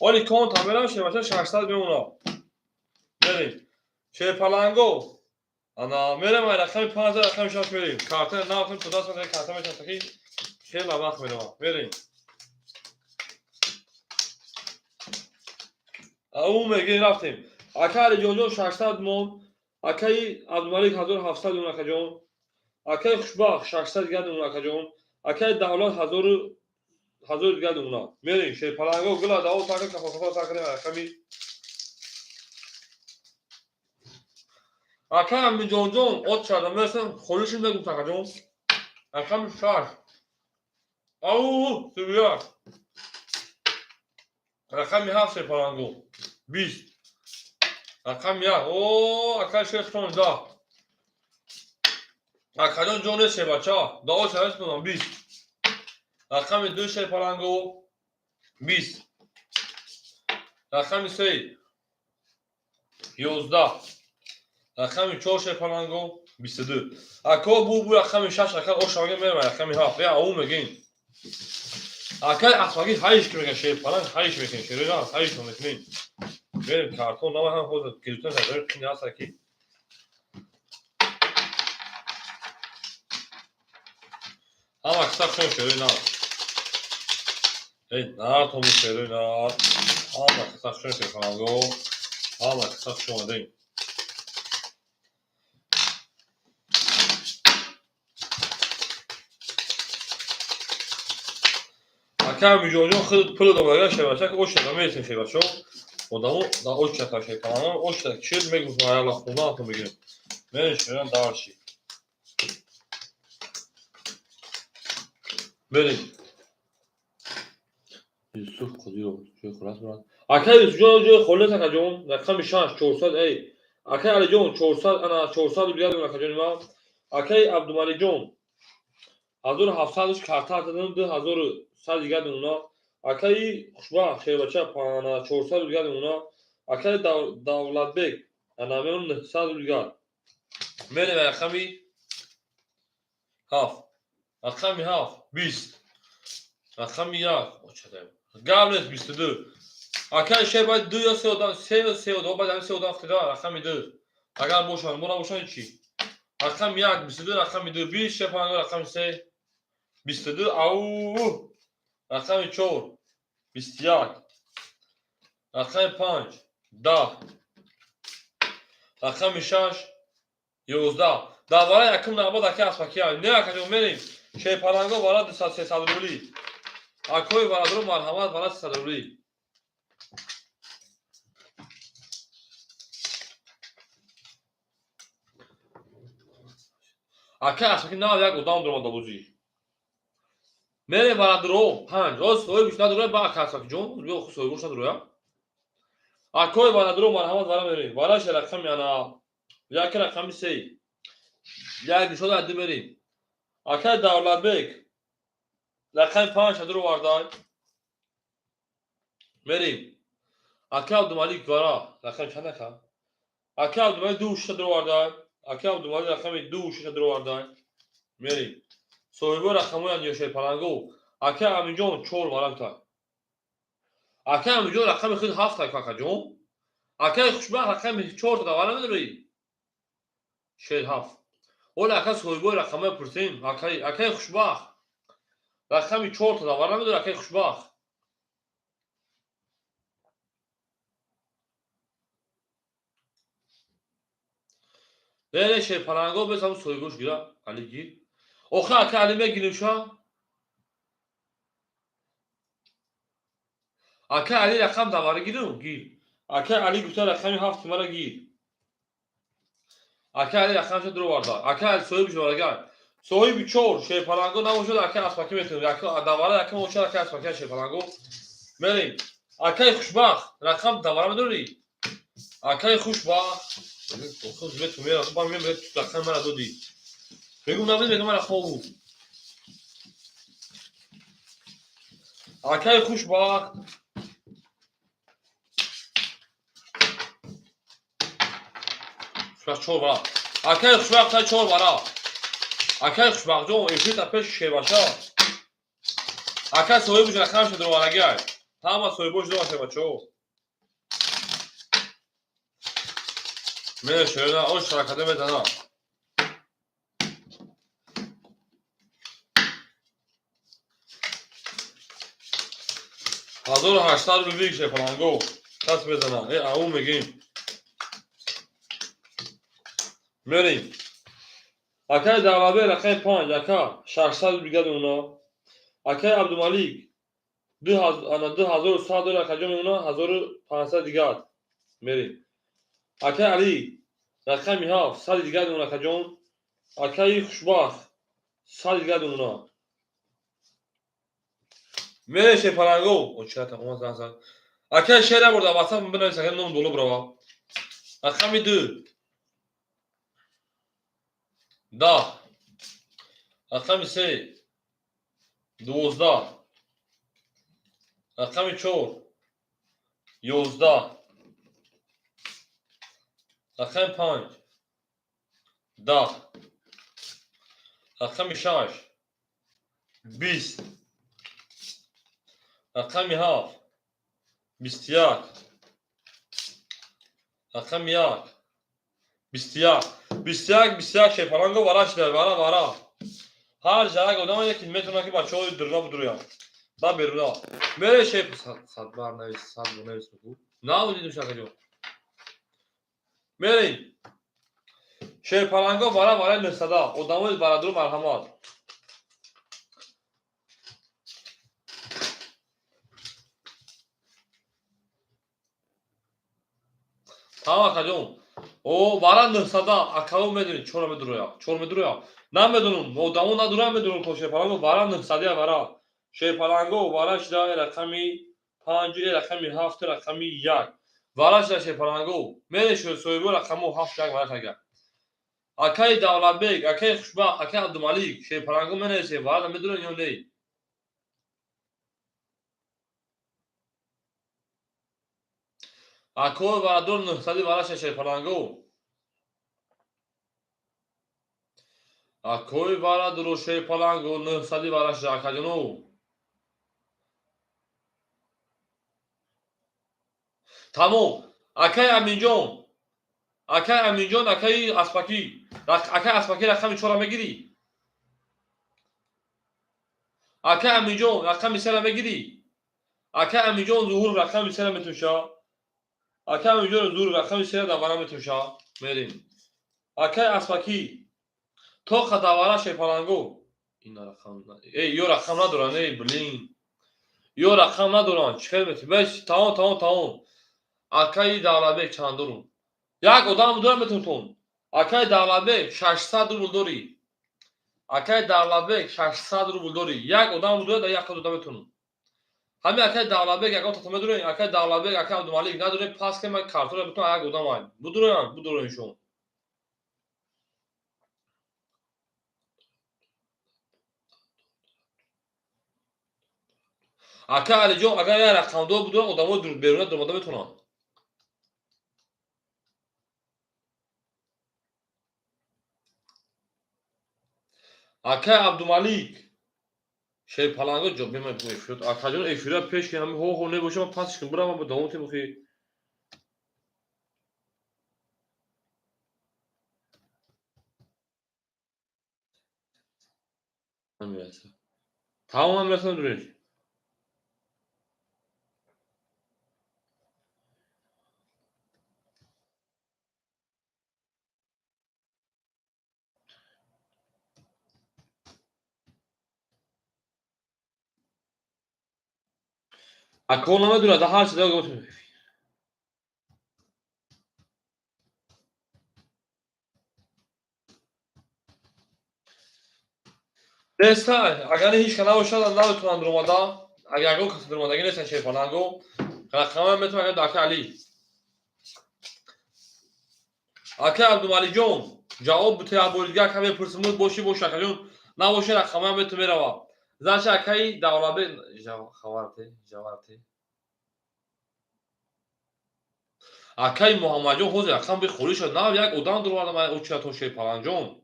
Оли контамера шеваша 600 мемона. Мерем. Шерпаланго. Ана мерем ай рақами 5 рақами 6 мерем. Карта нафтем то даст карта мешавад ки хеле вақт меравад. Мерем. Ау мегем рафтем. Ака Алиҷонҷон 600 мон, акаи Абдумалик 1700 мон акаҷон, акаи Хушбахт 600 дигар мон акаҷон, акаи Давлат 1000 дигар мон. Мерем шерпаланго гула даво така кафа така рақами акаи Амиҷонҷон от шада мерасам холиши мегум такаҷон. Рақами 6. Ау, 31. Рақами 7 шерпаланго. 20. Рақами 1. О, акаи шерхтон 10. Акаҷон ҷон нест шербача. Дао шарас кунам 20. Рақами 2 шерпаланго 20. Рақами 3 11. Рақами 4 шерпаланго 22. Ако бу рақами 6 ака ошаге мерам рақами 7. Я ау мегин. Акаи асфаги ҳайш ки меган шерпаланг ҳайш мекунем шерира ҳайш мекунем. Мерем картон нава ҳам ҳозир гирифтан дар қин аст ки. Ҳама киса хушон шерои нав. Эй, нартоми шерои нав. Ҳама киса хушон шерпаланго. Ҳама киса хуш омадем. Ака Амиҷонҷон худ пул домага шербача ки ошада мересем шербачо. Одамо да очата шерпаланго ошада чир мегум аяла хона то мегирем. Мерем шеран дарши. Мерем. Юсуф Қодиров ҷои холас дорад. Ака Юсуфҷон ҷои холас акаҷон рақами 6 400 эй. Акаи Алиҷон 400 ана 400 дигар акаҷони ман. Акаи Абдумаликҷон 1700 карта дадам 2100 дигар мемона. Акаи Хушбахт шербача 400 дигар мемона. Акаи Давлатбек ана мемон 900 дигар. Мерем рақами 7. Рақами 7 20. Рақами 1 очадаем. Гап нест 22. Акаи шер бояд 2 ё 3 одам, 3 ё 3 одам, бояд 3 одам хида рақами 2. Агар бошанд, мо набошанд чӣ? Рақами 1 22, рақами 2 20, шер рақами 3 22, ау рақами 4 21, рақами 5 10, рақами 6 11. Дар барои якум навбат акаи Аспакия. Не акаҷон мерем. Шерпаланго бара 200 рубли. Акои бародаро марҳамат бара 300 рубли. Акаи Аспаки нав як одам дуромада бозӣ. Мерем бародаро 5. Оз соҳибш надуроя ба ака Аспакиҷон, биё соҳибош надуроя. Акои бародаро марҳамат бара мерем. Бараш рақами ана як рақами 3. Як нишода ду мерем. Акаи Давлатбек рақами 5 дуро вардай. Мерем. Акаи Абдумалик вара рақами чанд ака? Акаи Абдумалик 2 6 дуро вардай. Акаи Абдумалик рақами 2 6 дуро вардай. Мерем. Соҳибои рақамҳои андешаи паланго. Акаи Аминҷон 4 вара. Акаи Аминҷон рақами худ 7 акаҷон. Акаи Хушбахт рақами 4 та вара медорӣ? Шер 7. Ола ака соҳибои рақамҳои пурсем. Акаи Хушбахт рақами 4 та вара медорӣ акаи Хушбахт? Не, шерпаланго бес ҳамун соҳибош гира, Али гир. Охи ака Али мегирим ша? Ака Али рақам давара гирум? Гир. Ака Али гуфта рақами 7 мара гир. Ака Али рақамша дуроварда. Ака Али соҳиби шумарагар. Соҳиби 4 шерпаланго набошад, ака аспакӣ метавонем. Давара рақам бошад, ака аспакӣ шерпаланго. Мерем. Акаи хушбахт, рақам давара медорӣ? Акаи хушбахт. Рақам мара додӣ. Мегум набуд, мегум мара хоб буд. Акаи хушбахт. Хушбахт 4 вара. Акаи хушбахт 4 вара. Акаи хушбахтҷон, эфирта пеши шербаша. Ака соҳибаш рақамша дуроварагиай. Ҳама соҳибош дуроваша бачаҳо. Мере шерона, ош ҳараката мезана. 1800 рубли шерпаланго. Кас мезана. Ау мегим. Мерем. Акаи Давлатбек рақами 5, ака 600 рубли мемона. Акаи Абдумалик 2100 доллар акаҷон мемона, 1500 дигар. Мерем. Акаи Али рақами 7, 100 дигар мемона акаҷон. Акаи Хушбахт 100 дигар мемона. Мерем шерпаланго. Очата омад зан зан. Акаи шер набурда, WhatsApp бинавис, акаи ном боло бирава. Рақами 2. 10. Рақами 3. 12. Рақами 4. 11. Рақами 5. 10. Рақами 6. 20. Рақами 7. 21. Рақами 1. 21. 21, 21 шерпаланго вара шуда, вара, вара. Ҳар як одам яке метавонад ки бачаҳои дурна будурӯянд. Ба беруна. Мере шер сад бар навис, сад бар навис бу. Набудидим шакаҷон. Мерем. Шерпаланго вара, вара 900. Одамои барадуру марҳамат. Тамом акаҷон. О, вара 900 акао медонӣ, чора медуроя, чор медуроя. Намедонам, одамо надурам медонам то шерпаланго вара 900 вара. Шерпаланго вара шуда рақами 5, рақами 7, рақами 1. Вара шуда шерпаланго. Мере шуд соҳибо рақамо 7 1 вара шага. Акаи Давлатбек, акаи Хушбахт, акаи Абдумалик, шерпаланго менависе, вара медонед ё не? Акои варадор 900 вара шуда шерпаланго. Акои варадоро шерпаланго 900 вара шуда акаҷоно. Тамом. Акаи Аминҷон. Акаи Аминҷон, акаи Аспакӣ. Акаи Аспакӣ рақами 4 мегирӣ? Акаи Аминҷон рақами 3 мегирӣ? Акаи Аминҷон Зуҳур рақами 3 метуша. Акаи Аминҷон Зуҳур рақами 3 давара метуша. Мерем. Акаи Аспакӣ тоқа давара шерпаланго. Ина рақам эй, ё рақам надоранд, эй, блин. Ё рақам надоранд. Чӣ хел мети? Беш, тамом, тамом, тамом. Акаи Давлатбек чанд дорум? Як одам дорам метавонтон. Акаи Давлатбек 600 рубл дорӣ. Акаи Давлатбек 600 рубл дорӣ. Як одам дорад, як одам метавонам. Ҳамин акаи Давлатбек ягон тата медорем, акаи Давлатбек, акаи Абдумалик надорем, пас ки ман картора битонам як одам ай. Будурам, будурам шон. Ака Алиҷон, агар як рақамдор будурам, одамои беруна дуромада метавонанд. Акаи Абдумалик шерпаланго ҷо бемай бу эфир. Акаҷон эфира пеш ки ҳами ҳо-ҳо небоша, ман пасш кун бурам, ба давом тим охи. Намераса. Тамом намерасам дуреш. Ако намедонад, ҳар чиз. Неста, агар ҳеҷ ка набошад, наметавонанд дуромада. Агар ягон каси дуромадагӣ нестан, шерпаланго рақамам метавон. Агар ака Али, ака Абдумалиҷон, ҷавоб бите, як бори дига ака мепурсимуд, боши бош, акаҷон, набоши, рақамам мету мерава. Значит, акаи Давлатбек хабарте ҷаварте, акаи Муҳаммадҷон, ҳозир рақам бехолӣ шуд. Нав як одам дуровардам, очиратон, шерпаланҷон.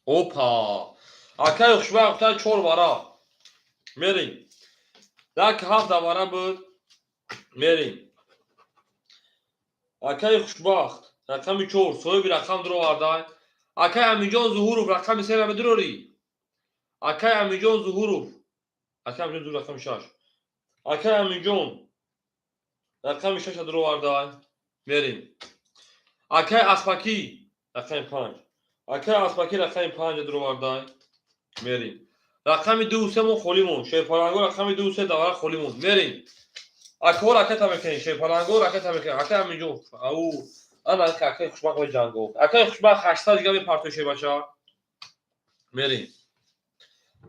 Опа, акаи Хушбахт, чор вара мерем, як ҳафта вара буд, мерем. Акаи Хушбахт, рақами чор, соҳиби рақам дуровардай. Акаи Аминҷон Зуҳуров, рақами сера медурорӣ? Акаи Аминҷон Зуҳуров, акаи Аминҷон Зуҳуров, рақами шаш. Акаи Аминҷон рақами шаша дуровардай, мерем. Акаи Аспакӣ, рақами панҷ. Акаи Аспакӣ рақами панҷа дуровардай, мерем. Рақами ду се мо холӣ монд, шерпаланго. Рақами ду се давара холӣ монд, мерем. Акаҳо ракета мекунем, шерпаланго ракета мекунем. Акаи Аминҷон, ау, ана акаи Хушбахт ҷанго. Акаи Хушбахт 800 дига мепартои, шербача, мерем.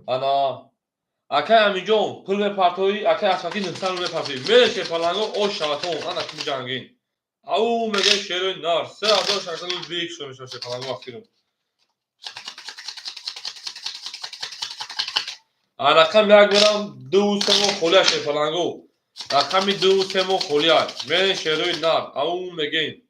Ана акаи Аминҷон пул мепартоӣ, акаи Аспакӣ 900 рубл мепартоӣ, мерем. Шерпаланго, ош шаватон, ана ки ҷангин. Ау, мегӯем, шерои нар, 3600 рубл бик шуда мешавад, шерпаланго, вақтирум. Рақам як мерам, ду семо холия, шерпаланго. Рақами ду семо холия, мерем, шерои нар, ау, мегӯем.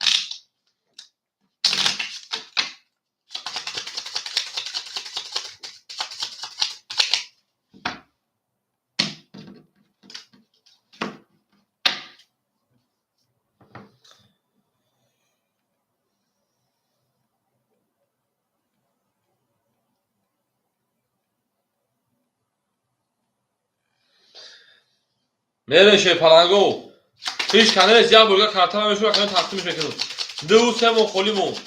Мерем, шерпаланго. Ҳеҷ канест, як борга картара мешура, кана тақсимш мекунем. Ду семо холӣ монд,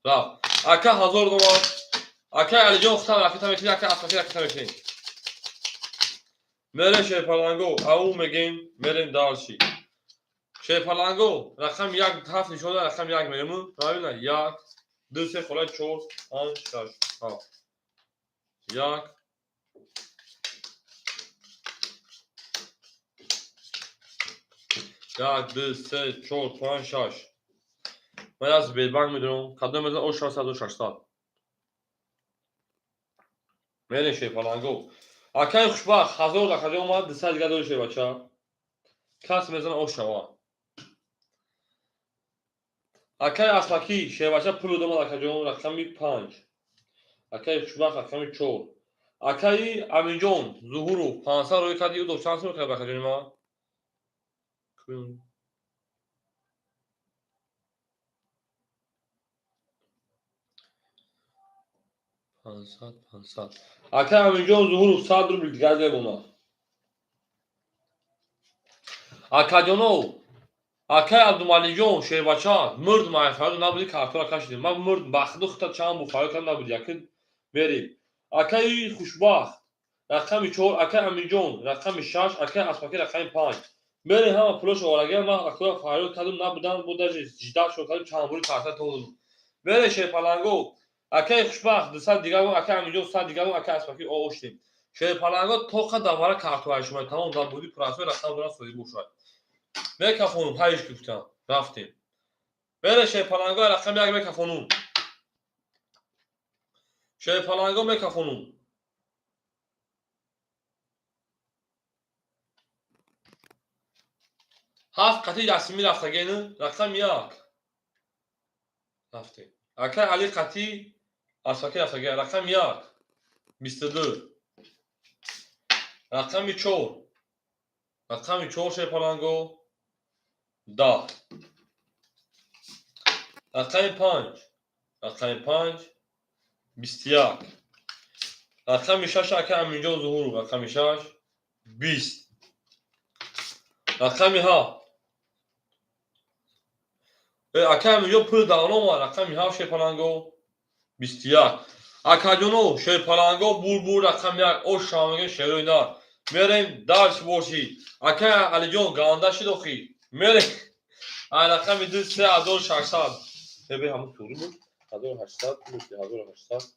рафт. Ака, 1000 доллар. Акаи Алиҷон, хутам ракета мекунӣ, ака Аспакӣ ракета мекунӣ. Мерем, шерпаланго, ау, мегем, мерем дальше. Шерпаланго, рақами як, ҳафт нишона, рақами як мерем, правильно? Як, ду, се, хола, чор, панҷ, шаш, ҳафт, як, як, ду, се, чор, панҷ, шаш. Ман аз Сбербанк медонам, кадом мезан, о 600, о 600. Мерем, шерпаланго. Акаи Хушбахт, 1000 акаҷон омад, 200 дига дори, шербача. Кас мезана, о шава. Акаи Аспакӣ, шербача, пул домад, акаҷон, рақами панҷ. Акаи Хушбахт, рақами чор. Акаи Аминҷон Зуҳуров 500 рӯй карди, ӯ чанд сум кард, акаҷони ман? 500, 500. Акаи Аминҷон Зуҳуров 100 рубл дигар мемонад. Акаҷонов, акаи Абдумалиҷон, шербача, мурд, майфарёд набуди, картора кашидем. Ман мурд, бахду хута чанд бу фарёд кардам, набуди. Яки мерем. Акаи Хушбахт, рақами чор, акаи Аминҷон, рақами шаш, акаи Аспакӣ, рақами панҷ. Мерем, ҳама пулош оварагия, ман акоя фарёд кардам, набудам, бо даже ждать шуд кардам, чанд бори карта додам. Мерем, шерпаланго. Акаи Хушбахт 200 дигар, акаи Аминҷон 100 дигар, акаи Аспакӣ оштем. Шерпаланго, тоқа давара картоҳои шумо тамом дар буди, пурасои рақам дорам, соҳиб бошад. Мекафонум, ҳайш гуфтам, рафтем. Бере, шерпаланго, рақами як мекафонум. Шерпаланго, мекафонум. Ҳафт қатъи расмӣ рафтагену, рақами як. Рафтем. Акаи Али қатъи Аспакӣ рафтага, рақами як, 22. Рақами чор. Рақами чор, шерпаланго, 10. Рақами панҷ. Рақами панҷ, 21. Рақами шаш, акаи Аминҷон Зуҳуров, рақами шаш, 20. Рақами ҳафт. Ака инҷо пул давно омад, рақами 7 шерпаланго 21. Акаҷоно, шерпаланго бур рақами 1 ош шавмегем шерои нар. Мерем дальше боши. Ака Алиҷон ганда шид охи. Мерем. Ай рақами 2 3600. Бе ҳамун туғри буд. 1800 плюс 1800.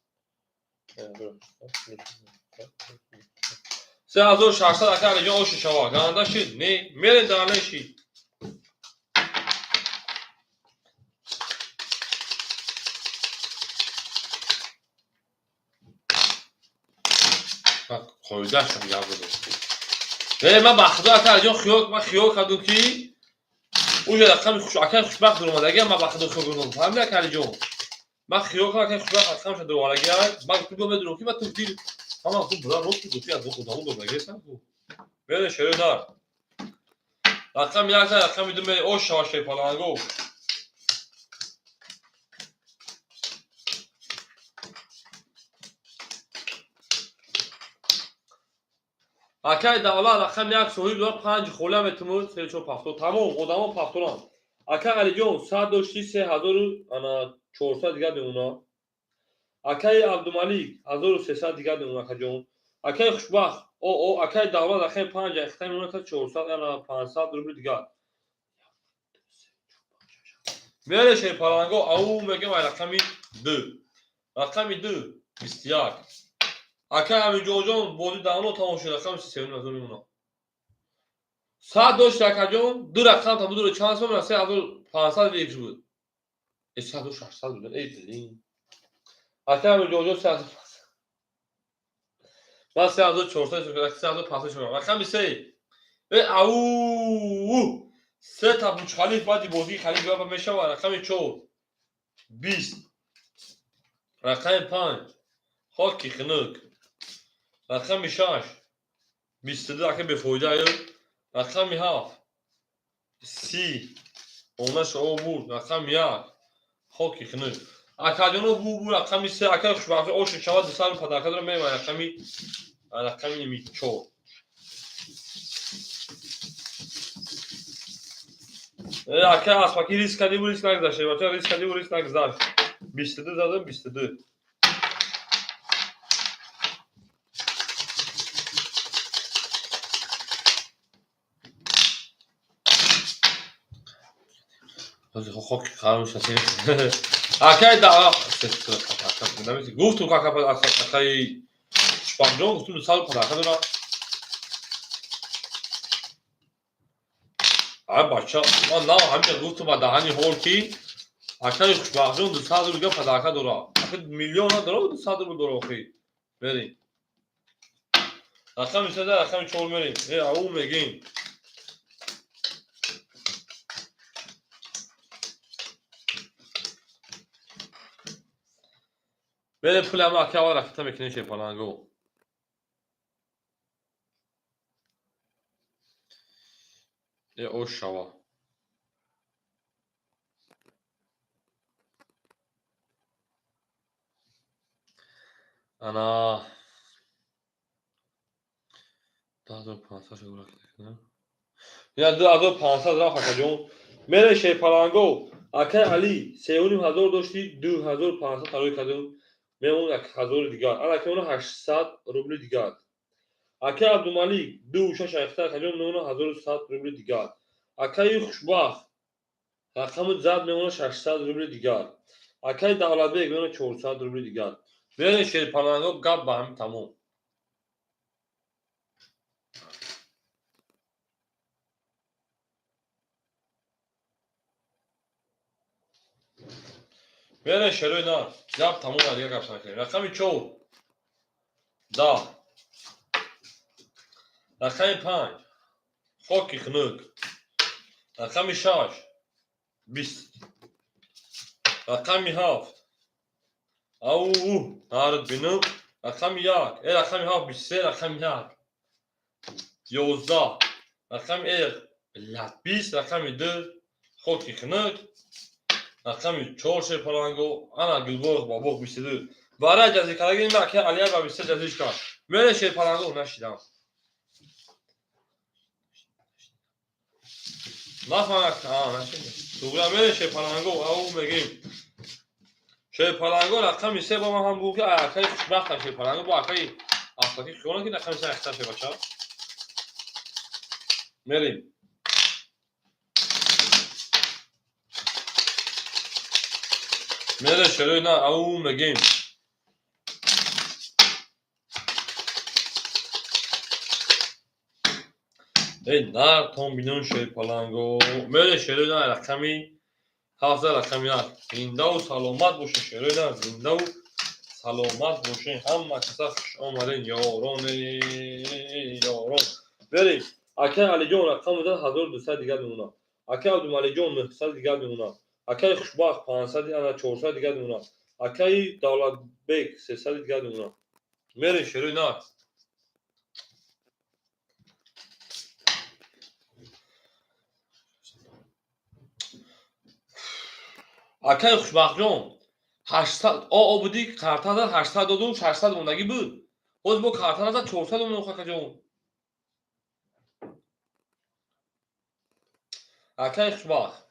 3600 ака Алиҷон оши шава. Ганда шид. Не, мерем дальше. Қоидаашам гап буд. Э, ман ба худо ака Алиҷон хиёл, ман хиёл кардум ки уже рақами хуш акай хушбахт дуромадагия, ман ба худо хиёл кардум. Фаҳмиди ака Алиҷон? Ман хиёл кардам акай хушбахт рақамша дуромадагия. Ман гуфтум медонам ки ман ту дил ҳама гуфтум буда рост гуфти аз одамо дуромадагиестам. Бере шерои нар. Рақами 1 рақами 2 мере ош шава шерпаланго. Акай давлат рақами 1 соҳиб дорад 5 хола метумуд 3 4 пахто. Тамом одамо пахторанд. Акай Алиҷон 100 дошти 3400 дигар мемона. Акай Абдумалик 1300 дигар мемона акаҷон. Акай Хушбахт о акай давлат рақами 5 ихта мемона 400 ана 500 рубл дигар. Мере шерпаланго ау мегем ай рақами 2. Рақами 2 21. Акай Амиҷонҷон бози давно тамом шуд, рақами 3500 мемона. 100 дошт акаҷон, ду рақам та будуро чанд сом 3500 векш буд. Э 1600 буд. Эй блин. Акай Амиҷонҷон 3500. Ман 3400 3500 шуд. Рақами 3. Э ау! Се та Бурҷ-Халиф баъди бозии Халиф мешавад. Рақами 4 20. Рақами 5 хоки хунук. Рақами 6 22 ака бефоида ё. Рақами 7 30 онаша о бурд. Рақами 1 хоки хунук. Акаҷоно бу рақами 3 ака хушбахт оши шавад 200 падарка дорам мева рақами 4. Ака аспаки риск кардӣ, риск нагузашт. Бача риск кардӣ, риск нагузашт. 22 задам 22. Хоки харуша. Акай да гуфтум кака акай Шпанҷон гуфтум 200 падарка дорам. Ай бача, ман на ҳамиша гуфтум ба даҳани ҳол ки акаи Хушбахтҷон 200 рубл падарка дорад. Ака миллион надорад, 200 рубл дорад охи. Мерем. Рақами 3 рақами 4 мерем. Э, ау мегем. Берем пули ама ака аввал ракета мекунем шерпаланго. Э ош шава. Ана 2500 шуд ракета кунам. Я 2500 рафт акаҷон. Мере шерпаланго. Акай Али 3500 дошти 2500 тарой кардем. Мемон 1000 дигар. Ана ки 800 рубли дигар. Акай Абдумалик 26 ахта акаҷон мемона 1100 рубли дигар. Акаи Хушбахт рақами зад мемона 600 рубли дигар. Акаи Давлатбек мемона 400 рубли дигар. Мере шерпаланго гап ба ҳамин тамом. Мере шерои нар. Гап тамом, дигар гап накунем. Рақами 4 10. Рақами 5 хоки хунук. Рақами 6 20. Рақами 7 ау нард бинум. Рақами 1 рақами 7 23 рақами 1 11 рақами 20 рақами 2 хоки хунук. Рақами 4 шерпаланго ана Гулбоғ бабоғ 22. Барай ҷазӣ кардаги ма ака Алия ба 23 ҷазиш кард. Мере шерпаланго нашидам. Нафаҳмам, нашидам. Туғра мере шерпаланго, ау мегем. Шерпаланго рақами се ба ман ҳам гуфт ки акаи хушбахтам шерпаланго бо акаи аслаки хиёна ки рақами се ахта шебача. Мерем. Мере шерои на ау мегем. Эй нар тон бинон шерпаланго. Мере шерои на рақами ҳафта рақами як. Зиндаву саломат бошед шерои на, зиндаву саломат бошед. Ҳама каса хуш омадед ёрони ёрон. Мерем. Акай Алиҷон рақами 1200 дигар мемонад. Акай Абдумаликҷон 900 дигар мемонад. Акай Хушбахт 500 ана 400 дигар мемонад. Акай Давлатбек 300 дигар мемонад. Мерем шерои на. Акай Хушбахтҷон 800 о буди карта зад 800 додум 600 мондагӣ буд. Боз бо карта назад 400 монд акаҷон. Акай Хушбахт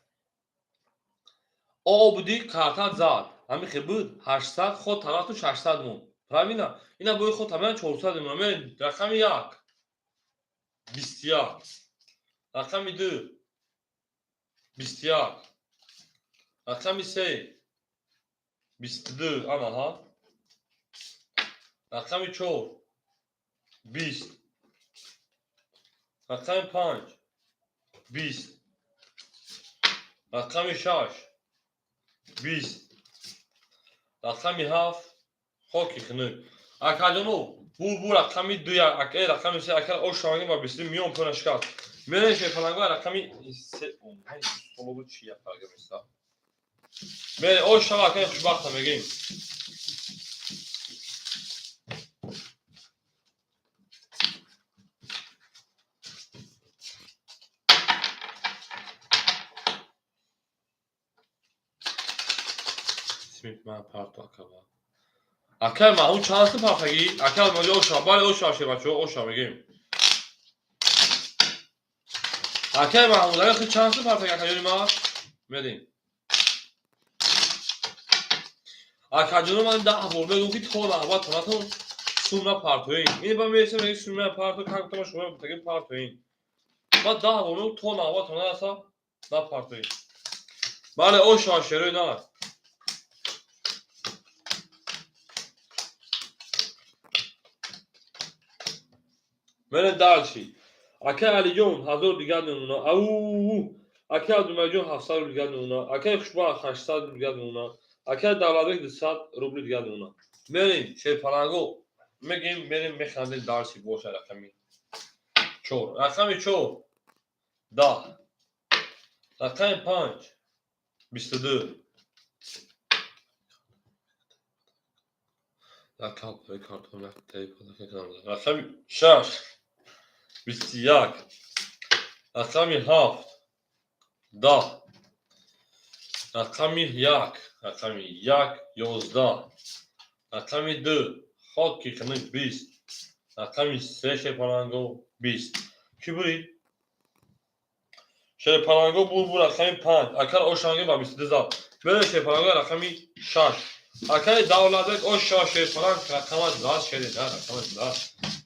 о буди карта зад ҳамин хел буд 800 ход тарафту 600 монд. Правильно? Ина бои ход тамам 400 монд. Мерем рақами 1 21 рақами 2 21 рақами 3 22 анаҳа рақами 4 20 рақами 5 20 рақами 6 20 рақами 7 хоки хунук. Акаҷоно бу рақами 2 ака рақами 3 ака ошаванги ба 22 миён пӯна шикаст. Мерем шерпаланго рақами 3 солобу чи япарга меса. Мере ошава акаи хушбахта мегем. Ман парто акаба. Акай маҳмуд чанд сум партагӣ? Акай маҳмуд ошава, бале ошава шербачо, ошава мегем. Акай маҳмуд, агар хи чанд сум партагӣ акаҷони ма? Мерем. Акаҷоно ман 10 бор мегӯм ки то навбат тонатон сум напартоин. Ин ба мересам мегӯ сум напарто, как тома шумо таги партоин. Ма 10 бор мегӯм то навбат тона аса напартоин. Бале ошава шерои на. Мерем дальше. Акай Алиҷон 1000 дигар мемонад. Ау! Акай Абдумаликҷон 700 рубл дигар мемонад. Акай Хушбахт 800 рубл дигар мемонад. Акай Давлатбек 200 рубл дигар мемонад. Мерем шерпаланго мегем, мерем механдем дальше боша рақами 4. Рақами 4 10. Рақами 5 22. Рақами 6 21. Рақами 7 10. Рақами 1 рақами 1 11. Рақами 2 хоки хунук 20. Рақами 3 шерпаланго 20. Кӣ бурид? Шерпаланго бур рақами 5. Акар ошанги ба 22 зад. Бере шерпаланго рақами 6. Акаи Давлатбек ошава шерпаланг рақама зад шере да рақама зад.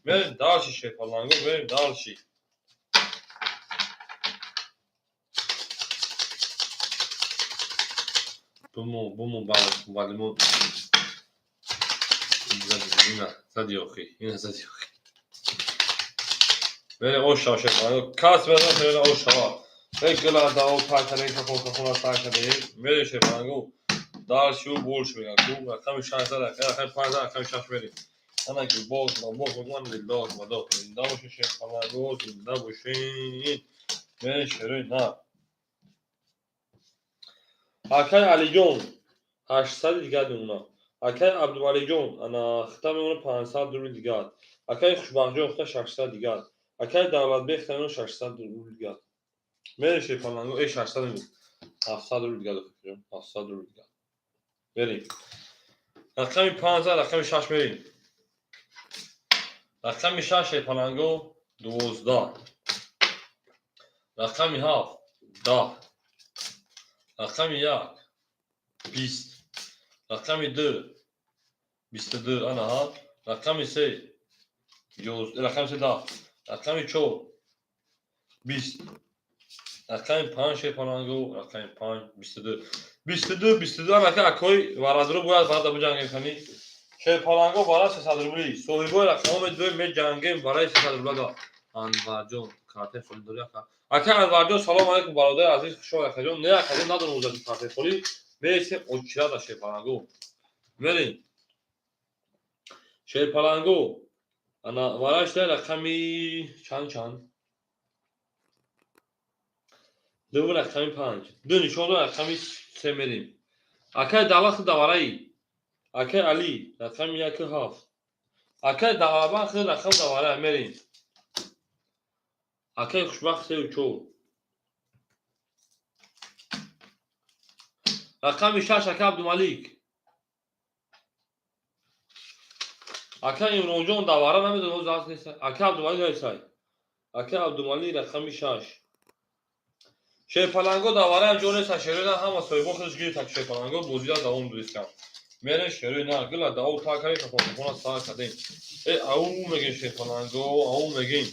Мерем дальше шерпаланго, мерем дальше. Буму балимон. Зади охи, ина зади охи. Мере ошава шерпаланго. Кас мере мере ошава. Эй гла дао пакаре кафо кафо сакаре. Мере шерпаланго. Дальше больше меган ку рақами 6 рақами 5 рақами 6 мерем. Ана ки боз ма боз ман лиллоҳ мадоҳ. Зинда бошед шерпаланго, зинда бошед. Мере шерои на. Акай Алиҷон 800 дигар мемонад. Акай Абдумаликҷон ана хита мемонад 500 рубл дигар. Акай Хушбахтҷон хита 600 дигар. Акай Давлатбек хита мемонад 600 рубл дигар. Мере шерпаланго, 600 мегӯ. 700 рубл дигар, 700 рубл дигар. Мерем. Рақами 5 рақами 6 мерем. Рақами 6 шерпаланго 12. Рақами 7 10. Рақами 1 20, рақами 2 22, анаҳа, рақами 3 11, рақами 3 10, рақами 4 20, рақами 5 шерпаланго, рақами 5 22, 22, 22. Анака акои варадро бояд варада биҷангем кани. Шерпаланго барои 300 рубли. Соҳибои рақамҳо медоем, меҷангем барои 300 рублага. Анварҷон, картаи холӣ дорӣ, ака? Ака Анварҷон, салом алейкум, бародари азиз, хуш омад, акаҷон. Не, акаҷон, надорам узати картаи холӣ. Мересем очирада шерпаланго. Мерем. Шерпаланго. Ана варашда рақами чанд чанд? Ду рақами 5. Ду нишон дод, рақами 3 мерем. Акай давлат худ давараи. Акай Али, рақами 1 7. Акай Давлатбанд худ рақам давара мерем. Акай Хушбахт 3 4. Рақами 6 ака Абдумалик. Ака Имронҷон давара намедонам, оз аст нест. Ака Абдумалик нависай. Ака Абдумалик рақами 6. Шерпаланго давараам ҷо нест, шерои ҳама соҳибон худаш гирифт, шерпаланго бозида давом додистам. Мерем шерои на, гила давом та кардем, кафон сар кардем. Э, ау мегем шерпаланго, ау мегем.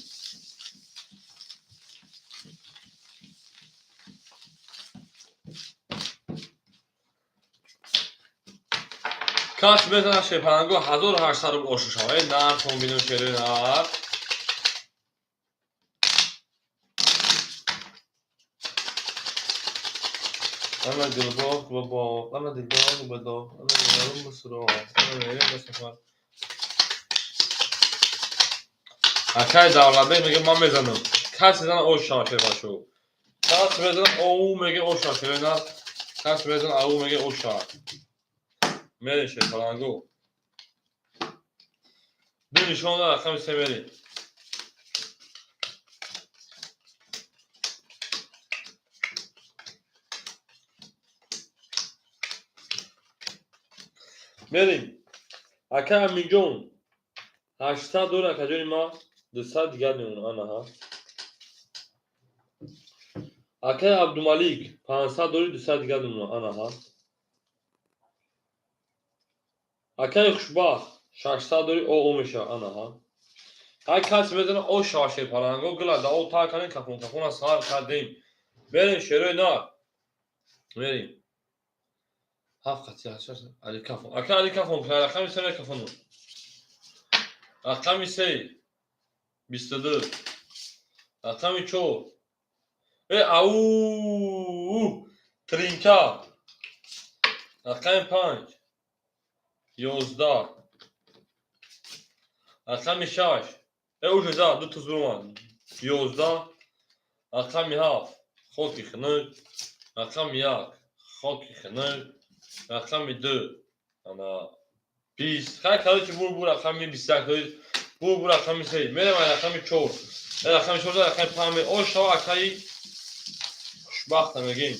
Кас мезанад шерпаланго 1800 рубл ошу шава. Э, нархон бинем шерои нар. Ана дилбоғ ба боғ, ана дилдор ба доғ, ана меравем ба суроғ, ана мерем ба сафар. Акай Давлатбек меге ман мезанам. Кас мезанад ош шава шербачо. Кас мезанад оу меге ош шава шерои нар. Кас мезанад ау меге ош шава. Мерем шерпаланго. Ду нишон дод, рақами 3 мерем. Мерем. Ака Аминҷон 800 дор, акаҷони ма 200 дигар мемонад, анаҳа. Акай Абдумалик 500 дори, 200 дигар мемонад, анаҳа. Акай Хушбахт 600 дори, о мешавад, анаҳа. Ҳар кас мезанад о шава шерпаланго, гила даво та кардем, кафон кафона сар кардем. Мерем шерои нар. Мерем. 7 қатъи 8 Али кафон. Ака Али кафон, рақами 3 кафону. Рақами 3 22. Рақами 4. Э, ау! Тринка. Рақами 5 11. Рақами 6. Э, уже за, ду туз бурмад. 11. Рақами 7 хоки хунук. Рақами 1 хоки хунук. Рақами 2 ана 20. Хай, короче, бур бур рақами 21, бур бур рақами 3. Мерем ай рақами 4. Э, рақами 4, рақами 5. О шава акаи хушбахта мегем.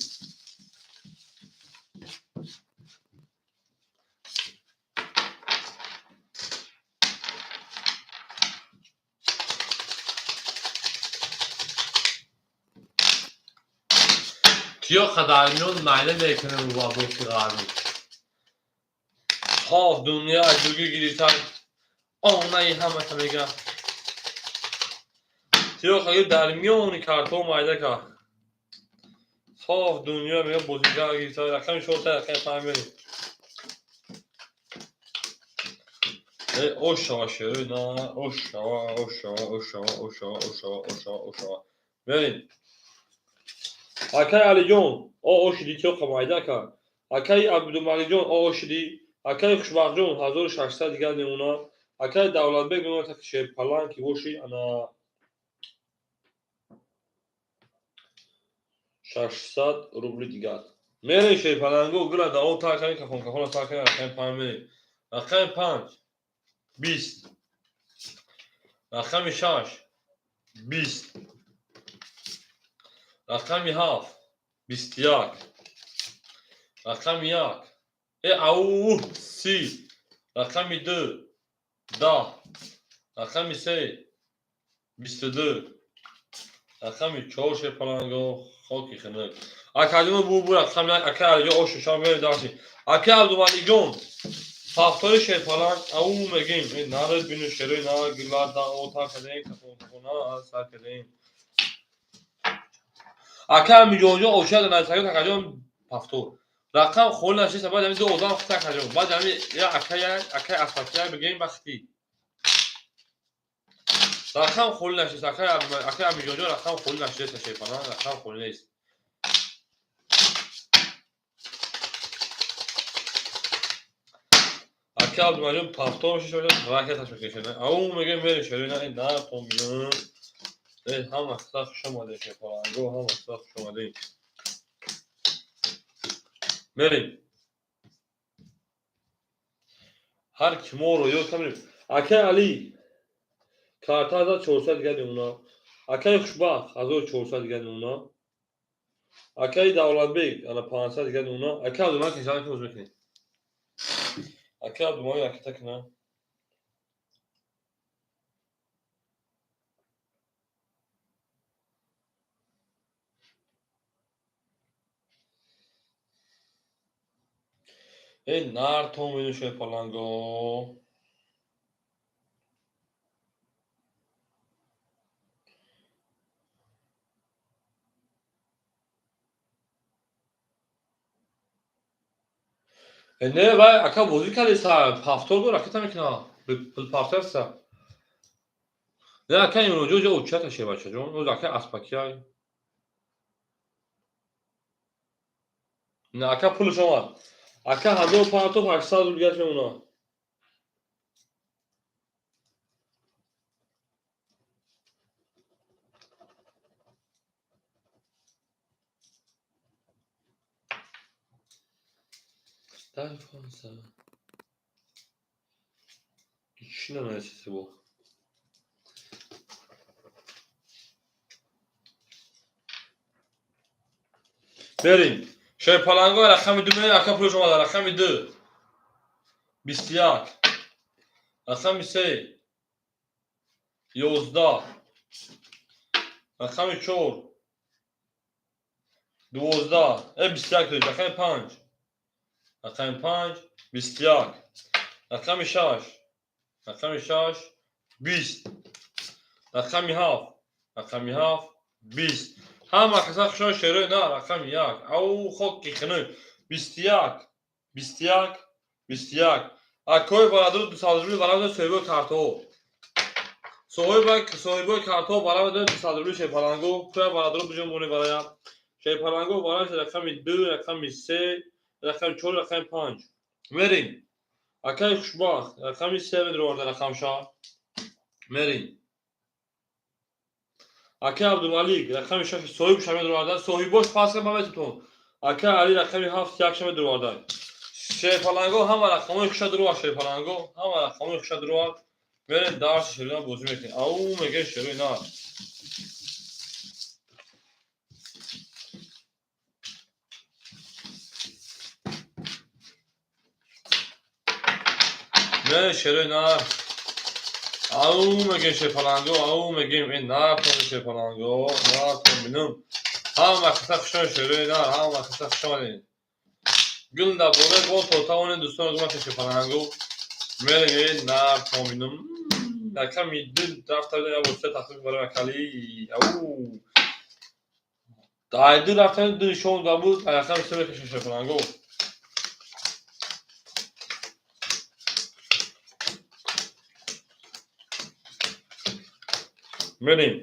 Киё қадармиён майда мекунем ба боси ғарбӣ. Соф дунё аҷугӣ гирифтан онаи ҳамаша мега. Тиё қаги дар миёни картҳо майда кард. Соф дунё мега бозигар гирифтан, рақами 4, рақами 5 мерем. Э, ош шава шерои на, ош шава, ош шава, ош шава, ош шава, ош шава, ош шава, ош шава. Мерем. Акай Алиҷон, о ошиди тиёқа майда кард. Акай Абдумаликҷон, о ошиди. Акай Хушбахтҷон 1600 дигар мемонад. Акай Давлатбек мемонад, так шерпаланг ки боши, ана 600 рубли дигар. Мерем шерпаланго, гила даво та кардем, кафон кафона сар кардем, рақами 5 мерем. Рақами 5 20. Рақами 6 20. Рақами 7 21. Рақами 1 э, ау, 30. Рақами 2 10. Рақами 3 22. Рақами 4 шерпаланго Хоки хунук. Акаҷон бу рақам як, ака Алиҷон ошу шом мерем дарси. Ака Абдумаликҷон, ҳафтори шерпаланг, ау мегем, наред бину шерои на гилада ота кадем, кафонхона сар кадем. Ака Амиҷонҷон ошад насагӣ акаҷон ҳафтор. Рақам холи нашиста, баъд ҳамин ду одам хита акаҷон. Баъд ҳамин я ака як, акаи Аспакия бигем бахти. Рақам холи нашиста, акаи Амиҷонҷон рақам холи нашиста шерпаланг, рақам холи нест. Ака Абдумалиҷон пафтор шишода ракеташ мекашад. Ау мегем мерем шерои на на томбиён. Ҳама хита хуш омадед шерпаланго, ҳама хита хуш омадед. Мерем. Ҳар ки моро ёд камерем. Акаи Али карта 1400 дигар мемона. Акаи Хушбахт 1400 дигар мемона. Акаи Давлатбек ана 500 дигар мемона. Акаи Абдумалик кашан ки мекунем. Ака Абдумалик ракета кина. Нар томину шерпаланго. Не, вай ака бозӣ кардеса, ҳафтор бор ракета мекуна. Пулпартарса. Не, ака имроҷо ҷо учата шебачаҷон. Оз ака Аспакия. Не, ака пулш омад. Ака 1500 рубл гашт мемона. Дар фонса. Чӣ намерасисе бо? Берем. Шерпаланго рақами ду меояд, ака пулш омада, рақами ду. 21. Рақами се. 11. Рақами чор. 12. 21 доред, рақами панҷ. Рақами панҷ, 21. Рақами шаш. Рақами шаш, 20. Рақами ҳафт. Рақами ҳафт, 20. Ҳама каса хушон шерои на, рақами як. Ау хоки хунук. 21. 21. 21. Акои бародару 200 рубли барам соҳибои картҳо. Соҳибои картҳо барам 200 рубли шерпаланго. Куя бародару биҷонбонӣ бароям. Шерпаланго барам рақами ду, рақами се, рақами чор, рақами панҷ. Мерем. Акаи Хушбахт, рақами се медроварда рақамша. Мерем. Акаи Абдумалик, рақами шаш соҳибша медроварда. Соҳибош пас ка маметутон. Акаи Али рақами ҳафт якша медроварда. Шерпаланго ҳама рақамҳои хуша дурова шерпаланго, ҳама рақамҳои хуша дурова. Мерем дарси шероина бозӣ мекунем. Ау мегем шерои на. Не шерои на. Ау мегем шерпаланго, ау мегем ин на шерпаланго, на бинум. Ҳама каса хушон шерои на, ҳама каса хуш омадед. Гул дар бораи бо то тавонед дӯстон гумаша шерпаланго. Мерем ин на бинум. Рақами ду рафта я бо се тахфиф барои акали. Ау. Ай ду рафта ду нишон да буд, рақами се мекашем шерпаланго. Мерем.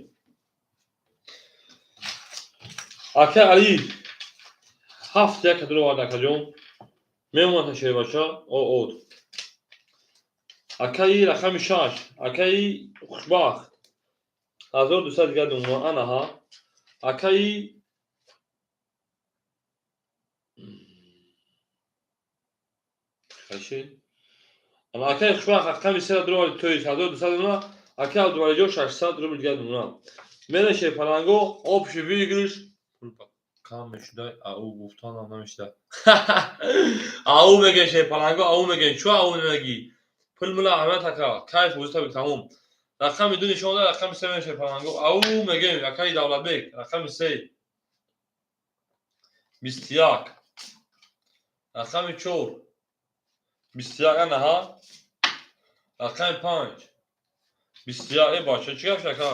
Ака Али ҳафт як дурова акаҷон. Мемонад шербача от. Акаи рақами шаш, акаи Хушбахт 1200 дигар мемонад анаҳа. Акаи хаши. Ана акаи Хушбахт рақами се дурова тои 1200 мемонад. Акаи Абдувалиҷон 600 рубл дигар мемонад. Мерем шерпаланго, общий выигрыш кам мешуда, ау гуфтанам намешуда. Ау мегем шерпаланго, ау мегем. Чӯ ау намегӣ? Пул мула аҳамият ака, кайф бозита бик тамом. Рақами ду нишон да, рақами се мешавад паланго. Ау мегем, акаи Давлатбек, рақами се. 21, рақами 4, 21, анаҳа, рақами 5, 21. Э, бача, чӣ гап шака?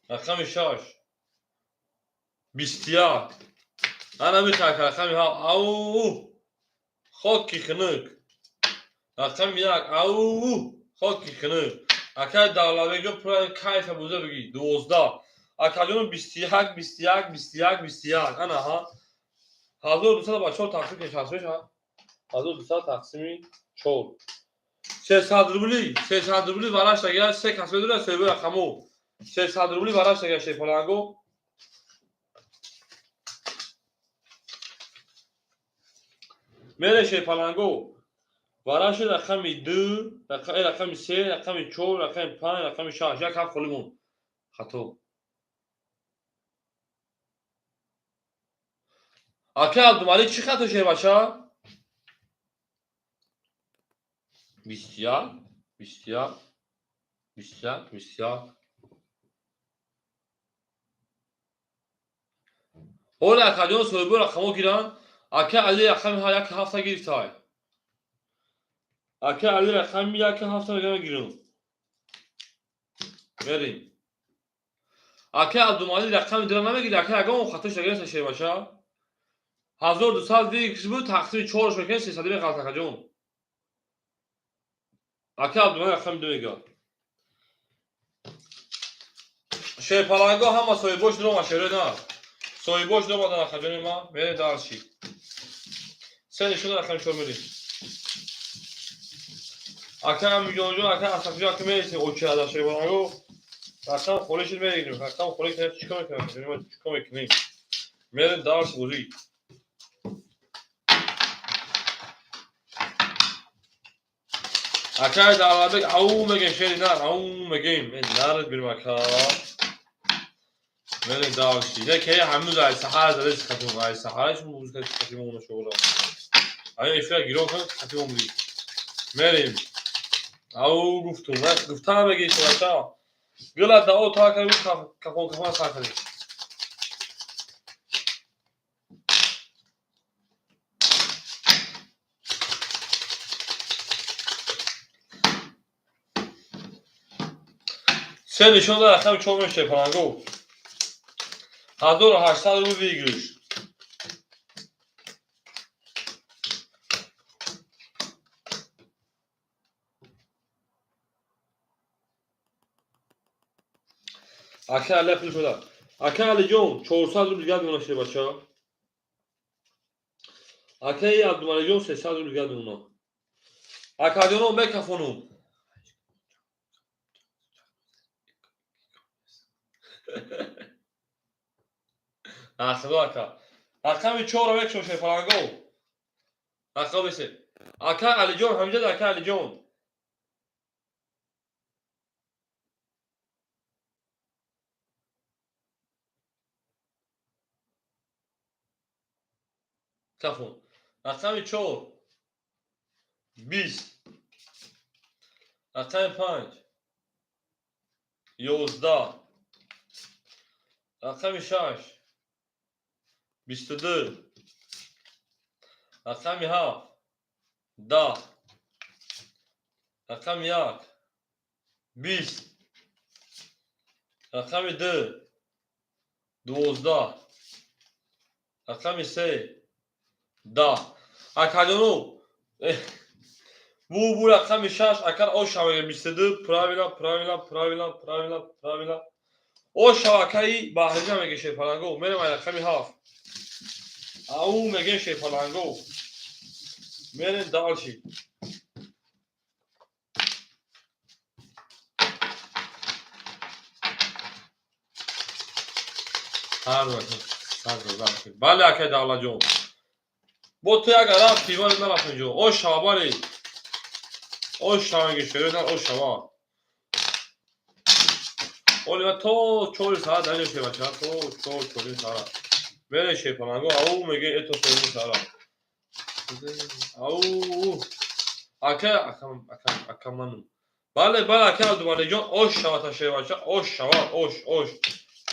Рақами 6, 21, ана михака. Рақами 7, ау, хоки хунук. Рақами 1, ау, хоки хунук. Акай Давлатбекҷон, пура кайфа буза бигӣ. 12, акаҷоно, 21, 21, 21, 21, анаҳа. 1200 ба чор тақсим ки шаст мешавад. 1200 тақсими чор, 300 рубли. 300 рубли вараштагия се кас медора. Соҳиби рақамо 300 рубли вараштагия шефаланго. Мере, шефаланго, вараши рақами 2, рақами 3, рақами 4, рақами 5, рақами 6. Як ҳафт холӣ монд, хато. Ака Абдумалик, чӣ хато, шербача? 21, 21, 21, 21. Ҳоли акаҷон соҳибо рақамо гиранд. Ака Али рақами як ҳафта гирифтай. Ака Али рақами як ҳафта мегам, гирам. Мерим. Ака Абдумалик рақами дира намегири. Ака, ягон хатош нагирифта, шербача. 1200 дикс буд, тақсими чорш мекунем, 300 меғалт, акаҷон. Ака Абдумалик рақами 2 мега. Шерпаланго ҳама соҳибош дурома, шерои на. Соҳибош дуромадан, акаҷони ма. Мерем дарши. Се нишона, рақами 4 мерем. Ака Миҷонҷон, ака Асафҷон, ака мересем очи аз шерпаланго. Рақам холӣ шуд, мегирем. Рақам холӣ чикор мекунем? Чикор мекунем? Мерем дарс бозӣ. Акай Давлатбек, ау мегем, шери нар, ау мегем. Нарад бирем, ака. Мерем дарси. Не ки ҳанӯз ай саҳар задаси хатим, ай саҳар шумо музыка хатим она шогла. Ай эфира гирон кун, хатим буди. Мерем. Ау гуфтум, гуфтам меги шумо. Гила дао та кардем, кафон кафон сар кардем. Се нишон дар рақами чор мешавад, паланго. 1800 рубл выигрыш. Ака Али пул шуда. Ака Алиҷон, 400 рубл дигар мемона, шербача. Акаи Абдумаликҷон, 300 рубл дигар мемона. Акаҷоно, мекафонум. Худо, ака. Рақами чорро мекушом, шерпаланго. Рақам бесе. Ака Алиҷон, ҳамиҷад ака Алиҷон. Кафон. Рақами 4, 20. Рақами 5, 11. Рақами 6, 22. Рақами 7, 10. Рақами 1, 20. Рақами 2, 12. Рақами 3, 10. Акаҷону, бу рақами 6, акар оша мегӯям, 22. Правильно, правильно, правильно, правильно, правильно. Оша, акаи Баҳриҷа меге, шерпаланго. Мерем ай рақами 7. Ау мегем, шерпаланго. Мерем дальше. Бале, акаи Давлатҷон. Бо ту як рафти, вале нарафтем ҷо. Ошава, бале. Ошава меге, шерои ошава. Оли ма то 4 саат дар ҷо, шербача, то 4, 4 саат. Мере, шерпаланго, ау меге, это соҳиби саат. Ау. Ака, ака, ака, ака ману. Бале, бале, ака Абдумаликҷон, ош шава та, шербача, ош шава, ош, ош.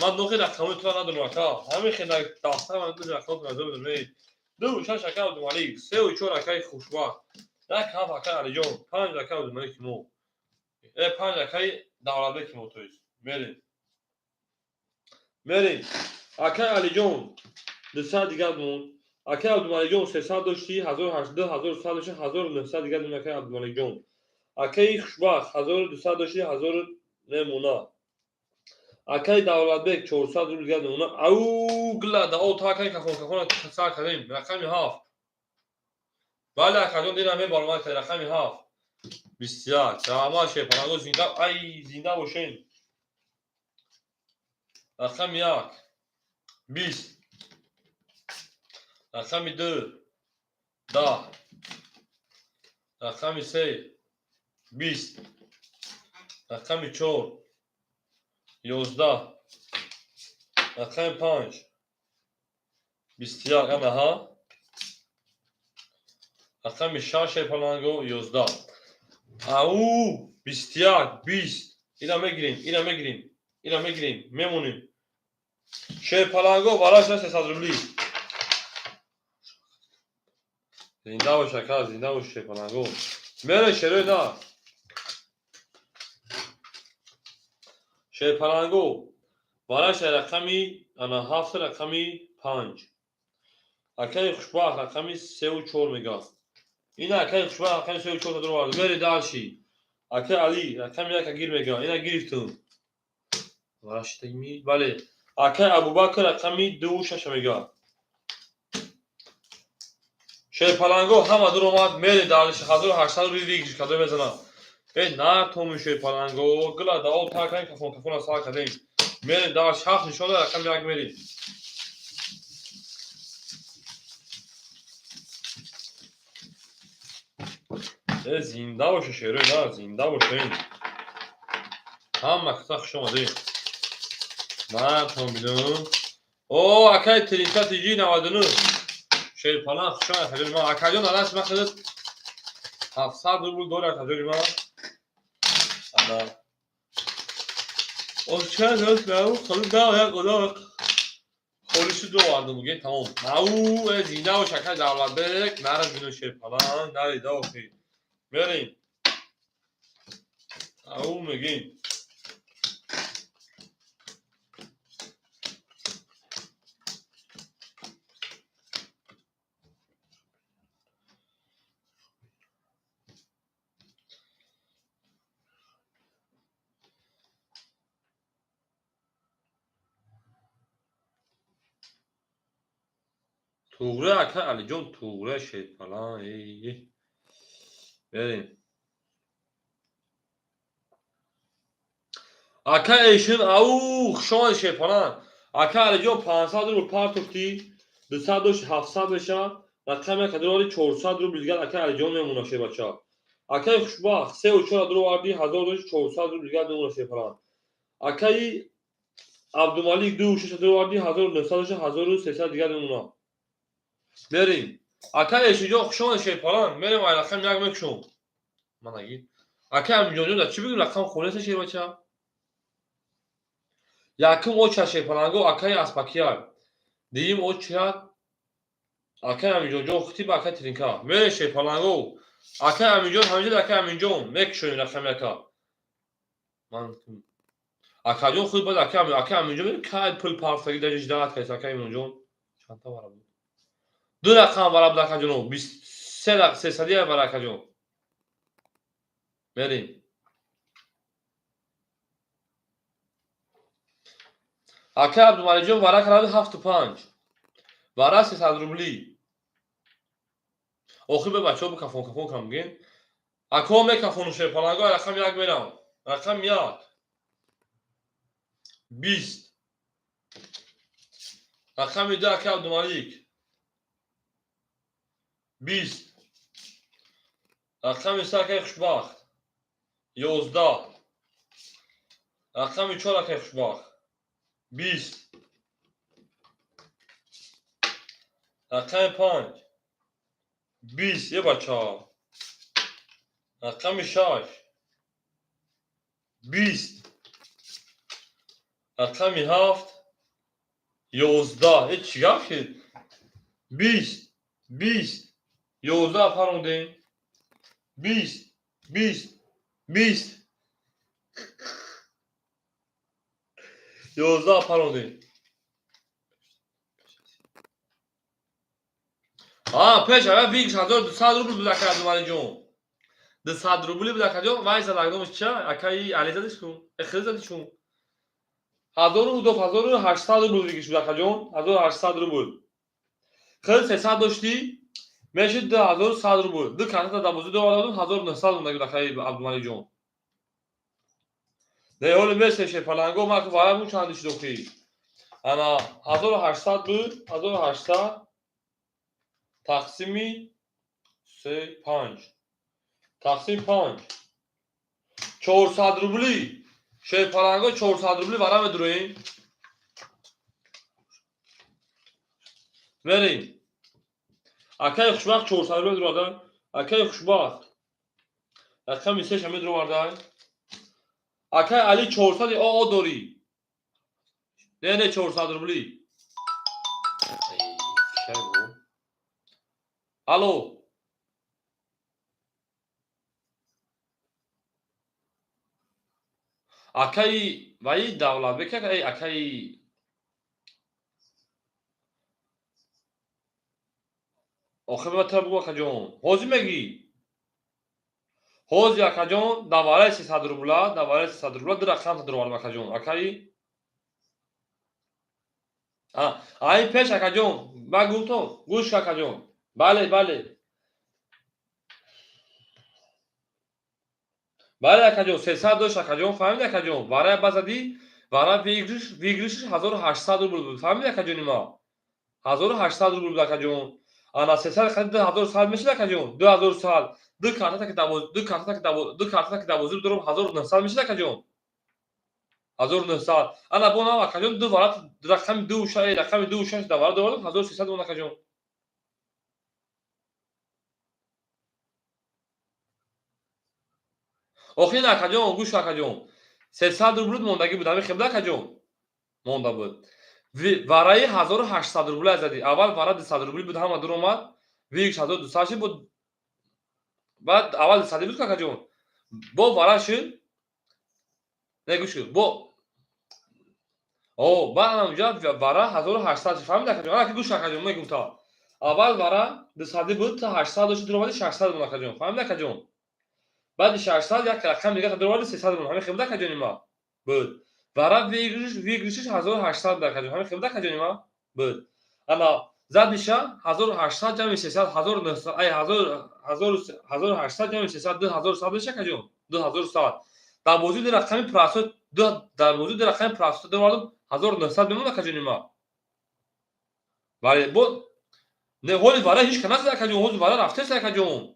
Ман нохи рақамои тура надонам, ака. Ҳамин хел даста ман ду рақамот назар бидам. Ду шаш ака Абдумалик, сеу чор акаи Хушбахт, як ҳафт акаи Алиҷон, панҷ акаи Абдумалики мо. Панҷ акаи Давлатбеки мо, то есть. Мерем. Мерем. Акаи Алиҷон 200 дигар монд. Акаи Абдумаликҷон 300 дошти, 1800, 2100 дошти, 1900 дигар монд акаи Абдумаликҷон. Акаи Хушбахт 1200 дошти, 1000 мемона. Акаи Давлатбек 400 рубл дигар мемона. Ау, гла, да о, та акаи кафон, кафона сар кардем. Рақами 7. Бале, акаҷон, дина мебаромад кард рақами 7. 21. Раҳмат, шерпаланго, зинда, ай, зинда бошен. Рақами 1. 20. Рақами 2. 10. Рақами 3. 20. Рақами 4. 11. Рақами 5. 21. Анаҳа. Рақами 6 шерпаланго 11. Ау, 21, 20. Ина мегирем, ина мегирем, ина мегирем, мемонем. Шерпаланго бараш 300 рубли. Зинда бош, ака, зинда бош, шерпаланго. Мере шерои на. Шерпаланго бараш рақами ана 7 рақами 5. Акаи Хушбахт рақами 3 4 мега. Ина акаи Хушбахт рақами 3 4 даровард. Мере дальше. Акаи Али рақами 1 гир мега. Ина гирифтум. Бараш тагми. Бале. Акаи Абубакр рақами 2 6 мега. Шерпаланго ҳама дур омад. Мере дальше 1800 рубли выигрыш кадо мезана. На тому шерпаланго гла да о та кан кафон кафона сар кардем. Мере дальше 7 нишон рақами 1 мерем. Зинда боше шерои на, зинда боше. Ҳама каса хуш омадед. На том бинам. О, акаи Тринта ТЖ 99. Шерпалан хуш омад акаҷони ман. Акаҷон адаст ман худат 700 рубл дори акаҷони ман. Ана. О, чанд аст нау, худат да як одам холиши ду овардам буген тамом. Нау, зинда бош акаи Давлатбек, нара бино шерпалан, нари да охи. Мерем. Ау мегем. Туғра ака Алиҷон, туғра шерпалан. Эй. Мерем. Ака Эшин, ау, хуш омадӣ шерпалан. Ака Алиҷон 500 рубл партофтӣ, 200 дошт 700 меша, рақами як дароварди 400 рубл дигар ака Алиҷон мемона шербача. Акаи Хушбахт 3 4 дароварди 1000 дошт 400 рубл дигар мемона шерпалан. Акаи Абдумалик 2 6 дароварди 1900 дошт 1300 дигар мемона. Мерем. Ака Эшинҷон хуш омадӣ шерпалан. Мерем ай рақами 1 мекушом. Ман агир. Ака Аминҷонҷон да чӣ бигӯм рақам хонеса шербача? Якум оча шерпаланго акаи Аспакияр. Дуюм оча акаи Аминҷонҷон хутиб акаи Тринка. Мерем шерпаланго. Акаи Аминҷон ҳаминҷо акаи Аминҷон мекушоем рақами 1. Ман акаҷон худ баъд акаи Аминҷон кай пул партаги дар ждат кайс акаи Аминҷон. Чандта вара буд? Ду рақам вара буд акаҷоно. 23 300 вара акаҷон. Мерем. Акаи Абдумаликҷон вара карда 7 5. Вара 300 рубли. Охир бе бачаҳо бикафон кафон кам бигин. Ако мекафону шерпаланго рақами 1 мерам. Рақами 1. 20. Рақами 2 акаи Абдумалик. 20. Рақами 3 акаи Хушбахт. 11. Рақами 4 акаи Хушбахт. 20. Рақами 5. 20. Е бача. Рақами 6. 20. Рақами ҳафт 11. Э, чӣ гап шид? 20, 20, 11 парондем. 20, 20, 20, 11 парондем. А, пеш ава выигрыш 1200 рубл буд, ака Абдумалиҷон. 200 рубли буд, акаҷон. Вай задагдомш ча? Акаи Али задиш кун. Э, хеле задиш кун. 1800 рубл выигрыш буд, акаҷон. 1800 рубл. Хеле 300 доштӣ, мешид 2100 рубл. Ду карта дар бозӣ довардам, 1900 монда буд, акаи Абдумалиҷон. Не, ҳоле месеше паланго, ман варам чанди шуд охи. Ана 1800 буд, 1800 тақсими се панҷ. Тақсим панҷ. 400 рубли. Шерпаланго, 400 рубли вара медуроем. Мерем. Акаи Хушбахт 400 рубли медурода. Акаи Хушбахт. Рақами сеша медуроварда. Акаи Али, 400 оо дорӣ. Не, не, 400 рубли. Алло. Акаи ваи Давлатбек, акаи охир ба тра бугу, акаҷон. Ҳозир мегӣ? Ҳозир, акаҷон, дар вараи 300 рубла, дар вараи 300 рубла ду рақам даровардам, акаҷон. Акаи ай пеш, акаҷон, ба гуфтам, гӯш, акаҷон. Бале, бале. Бале, акаҷон, 300 дошт, акаҷон, фаҳмиди, акаҷон? Варая ба задӣ, вара выигрыш иш 1800 рубл буд. Фаҳмиди, акаҷони ма? 1800 рубл буд, акаҷон. Ана 300 қади 2100 мешид, акаҷон. 2100. Ду картата ки ду дорам, 1900 мешид, акаҷон. 1900. Ана бо нав, акаҷон, ду варат рақами ду шаш, рақами ду шаш дар вара довардам, 1300 мон, акаҷон. Охир, акаҷон, гӯш, акаҷон. 300 рубл мондагӣ буд, ҳамин хебда, акаҷон? Монда буд. Вараи 1800 рубла задӣ. Аввал вара 200 рубли буд, ҳама дур омад. Выигрыш 1200 шуд, буд. Баъд аввал 200 буд, акаҷон. Бо вара шуд. Не, гӯш кун. Бо О, баъд анамҷа вара 1800 шуд. Фаҳмидӣ, акаҷон? Ана гӯш, акаҷон, мегум та. Аввал вара 200 буд, та 800 дошт, дур омади 600 буд, акаҷон. Фаҳмидӣ, акаҷон? Баъди 600 як рақам дига дароварди, 300 буд. Ҳамин хел буд, акаҷони ма? Буд. Вара выигрыш иш 1800 буд, акаҷон. Ҳамин хел буд, акаҷони ма? Буд. Ана задиша 1800 ҷамъи 300 1900, ай 1800 ҷамъи 300 2100 меша, акаҷон. 2100. Дар бозӣ ду рақами простой, дар бозӣ ду рақами простой даровардам, 1900 мемон, акаҷони ма. Бале, бо не, ҳоли вара ҳеҷ ка назад, акаҷон, ҳози вара рафтест, акаҷон.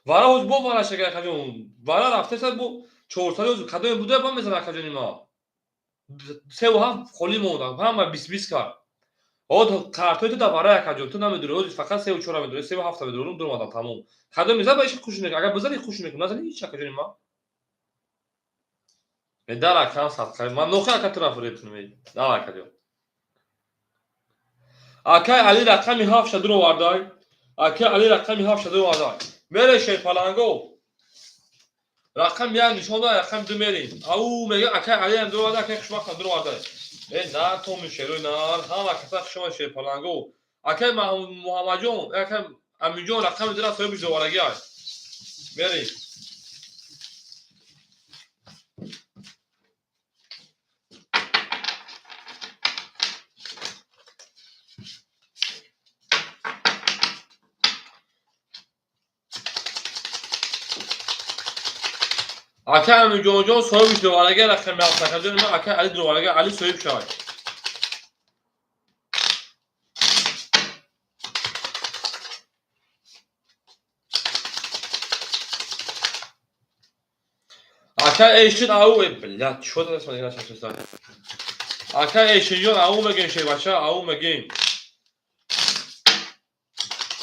Вара ҳоз бо вара шага, акаҷон. Вара рафтест, бо 400 ҳоз кадоме буда ба мезанад, акаҷони ма. Севу ҳафт холӣ мондам, ҳама бист бист кард. Ҳод картои ту дар вара, акаҷон, ту намедонӣ, ҳози фақат севу чора медонӣ, севу ҳафта медонӣ, дуромадам, тамом. Кадоме мезанад, ба ҳеҷ хуш мекунад. Агар бизанӣ, хуш мекунад, назанӣ, ҳеҷ, акаҷони ма. Э, дар акам садқа. Ман нохи ака тура фиреб кунам. Дар, акаҷон. Акай Али рақами ҳафт дуровардай. Акай Али рақами ҳафт дуровардай. Мере, шерпаланго. Рақами як нишон дай, рақами ду мерем. Ау мега, акай Али ҳам дуровардай, акай Хушбахт ҳам дуровардай. Э, на томи шерои нар, ҳама каса хушомад, шерпаланго. Акай Муҳаммадҷон, акай Аминҷон рақами дура соҳиби доварагӣ аст. Мерем. Акай Аминҷонҷон соҳиби доварагӣ рақами ҳафт, акаҷони ман, акай Али доварагӣ, Али соҳиб шавад. Акай Эшин ау, э, блядь, чё ты смотри, на. Акай Эшинҷон, ау мегем, шербача, ау мегем.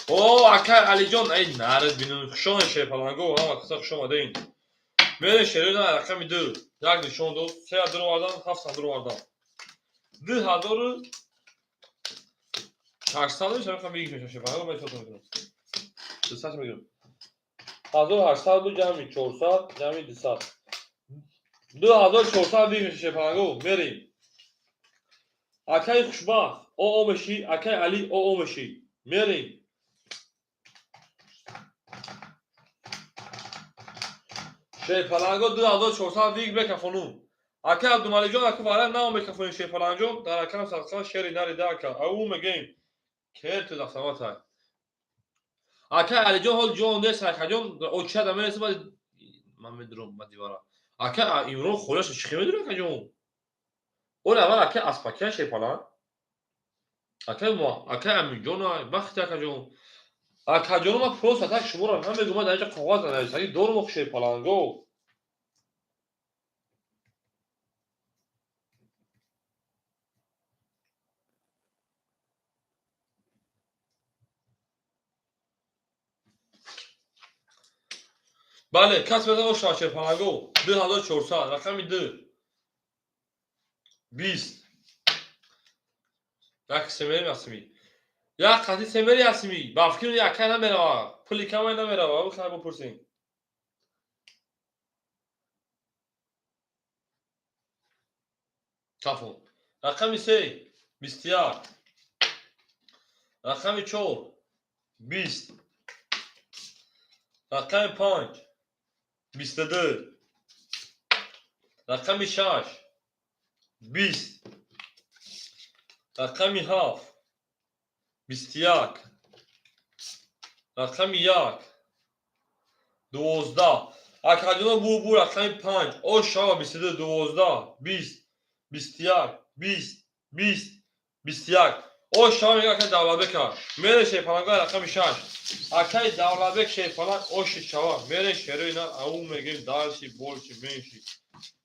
О, акай Алиҷон, эй, нарид бинун, хушомад, шерпаланго, ҳама каса хуш омадем. Мере, шерои рақами ду. Як нишон дод, се дуровардан, ҳафт дуровардан. 2800 мешавад, мехоҳам бигирам шеф, ман ҳисоб мекунам. 200 мегирам. 1800 буд, ҷамъи 400, ҷамъи 200. 2400 бигирем шеф, мерем. Акаи Хушбахт, о мешӣ, акаи Али, о мешӣ. Мерем. Шерпаланго 2400 виг бекафонум. Ака Абдумаликҷон, ака вара нао мекафонем Шерпаланҷон, дар акам садқа шери нарида ака. Ау мегем. Кер ту дафтамата. Ака Алиҷон ҳол ҷон нест, акаҷон очада мересад, баъд ман медурам ба дивара. Ака Имрон холаша чӣ хел медура акаҷон? Оре аввал ака Аспакия Шерпаланг. Ака мо, ака Аминҷон, бахти акаҷон. Акаҷон ман просто так шуморо намегӯм, ман дар инҷа коғаз нанависагӣ дорум Шерпаланго. Бале, кас мезан ошава Шерпаланго. 2400, рақами 2. 20. Як семери асми. Як қати семери асми. Ба фикр яка намерава. Пули камай намерава. Бу хай бупурсем. Кафон. Рақами 3 21. Рақами 4 20. Рақами 5 22. Рақами 6 20. Рақами 7 21. Рақами 1 12. Акаҷоно бу рақами 5 о шава 22 12 20 21 20 20 21. О шава мега акаи Давлатбека. Мере Шерпаланга рақами 6. Акаи Давлатбек Шерпаланг оши шава. Мере шерои на ау мегем дальше больше меньше.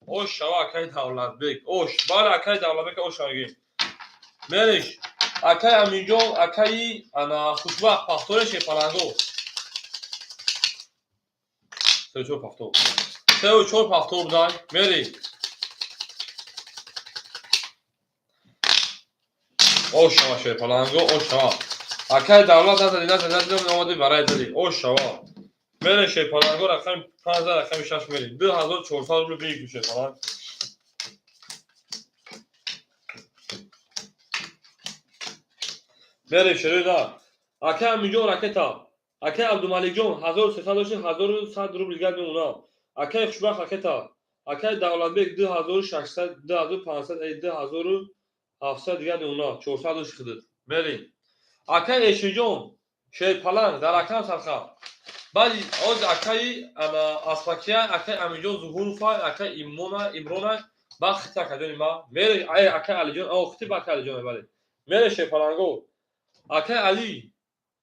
Ош шава акаи Давлатбек. Ош. Бале акаи Давлатбек ош мегем. Мереш. Акаи Аминҷон, акаи ана Хушбахт пахтори Шерпаланго. 3-4 пахтор. 3-4 пахтор будан. Мери. Ош шава Шерпаланго, ош шава. Акаи Давлат назади, назади, назади, омади барай зади. Ош шава. Мере Шерпаланго рақами 5 рақами 6 мери. 2400 рубл бигир Шерпаланг. Мере шерои Акаи Аминҷон ракета. Акаи Абдумаликҷон 1300 дошти, 1100 рубл дигар мемонад. Акаи Хушбахт ракета. Акаи Давлатбек 2600, 2500, 2700 дигар мемонад. 400 дошти худат. Мери. Акаи Эшиҷон Шерпаланг дар акам сарха. Баъди оз акаи Аспакия, акаи Аминҷон Зуҳурова, акаи Имона, Имрона, бахти акаҷони ма. Мери, ай акаи Алиҷон, о хити ба акаи Алиҷон бале. Мери Шерпаланго. Акаи Али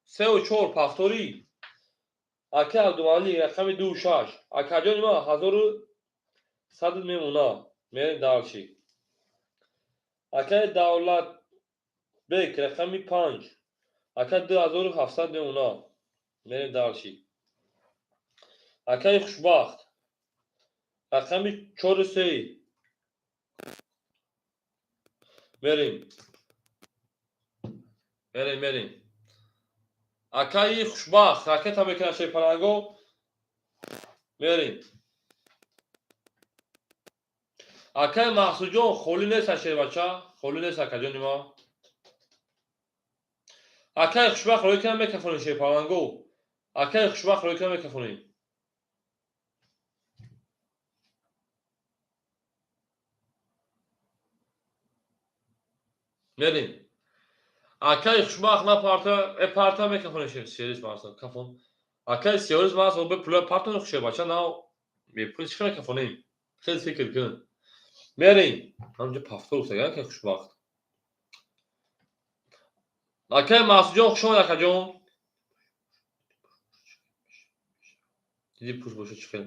3-4 пахторӣ. Акаи Абдумалик рақами 2-6. Акаҷони ма 1100 мемонад. Мерем дальше. Акаи Давлатбек рақами 5. Ака 2700 мемонад. Мерем дальше. Акаи Хушбахт рақами 4-3. Мерем. Мерем, мерем. Акаи Хушбахт ракета мекунад Шерпаланго. Мерем. Акаи Маҳсудҷон холӣ нест шербача, холӣ нест акаҷони ма. Акаи Хушбахт рӯй кунам мекафонем Шерпаланго. Акаи Хушбахт рӯй кунам мекафонем. Мерем. Акаи Хушбахт на парта, парта мекафонем шерис марса, кафон. Акаи сиёрис марса, бе пула парта шербача на бепул чӣ мекафонем? Хеле фикр кун. Мерем. Ҳамҷа пафтор гуфтага акаи Хушбахт. Акаи Маҳсудҷон хуш омад акаҷон. Диди пуш боша чӣ хел.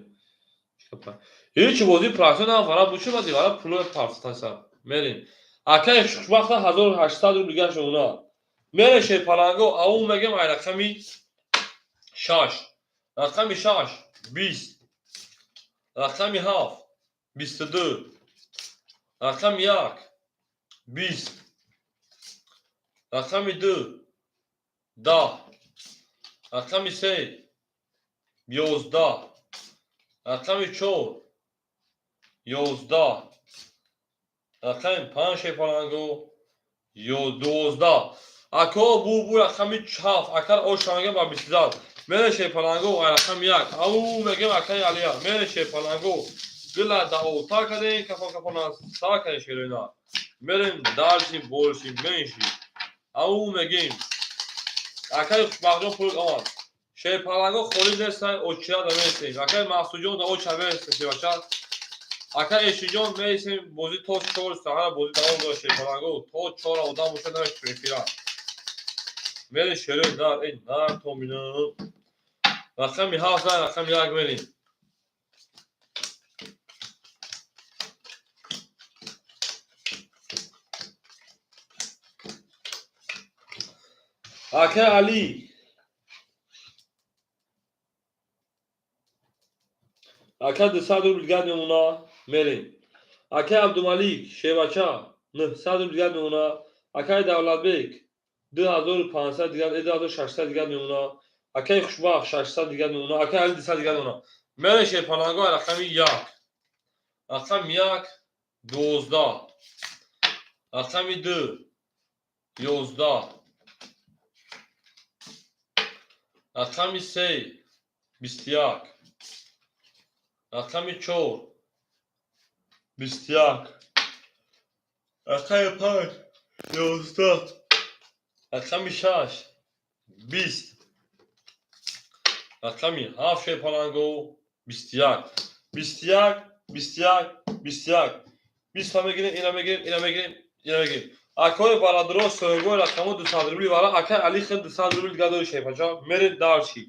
Ҳеҷ бозӣ праксион нам фара бу чӣ бади вара пуло партаса. Мерем. Акаи Хушбахта 1800 рубл дигар шумона. Мере Шерпаланго, ау мегем ай рақами 6. Рақами 6 20. Рақами 7 22, рақами 1, 20, рақами 2, 10, рақами 3, 11, рақами 4, 11, рақами 5 шерпаланго 12. Ако бу рақами 7, акар оша мегем ба 22. Мере шерпаланго рақами 1. Ау мегем акаи Алия. Мере шерпаланго. Гила да ота кадем, кафон кафон са кадем шероина. Мерем дальше, больше, меньше. Ау мегем. Акаи Хушбахтҷон пул омад. Шерпаланго холӣ нестан, очира да мересем. Акаи Мақсудҷон да оча мересем, шербача. Акаи Эшиҷон мересем, бозӣ то 4 саҳара бозӣ давом дорад шерпаланго. То 4 одам бошад намешавад эфира. Мерем шерои нар, эй нар то минам. Рақами 7, рақами 1 мерем. Акаи Али. Ака 200 рубл дигар мемона, мерем. Акаи Абдумалик, шевача, 900 рубл дигар мемона. Акаи Давлатбек, 2500 дигар, 2600 дигар мемона. Акаи Хушбахт, 600 дигар мемона. Акаи Али 200 дигар мемона. Мерем шерпаланго рақами 1. Рақами 1, 12. Рақами 2, 11. Рақами 3, 21. Рақами 4, 21. Рақами 5, 11. Рақами 6, 20. Рақами 7 шерпаланго 21. 21, 21, 21. 20 мегирем, ина мегирем, ина мегирем, ина мегирем. Акои бародаро соҳибои рақамо 200 рубли вара, акаи Али хел 200 рубли дигар дори шерпача. Мерем дальше.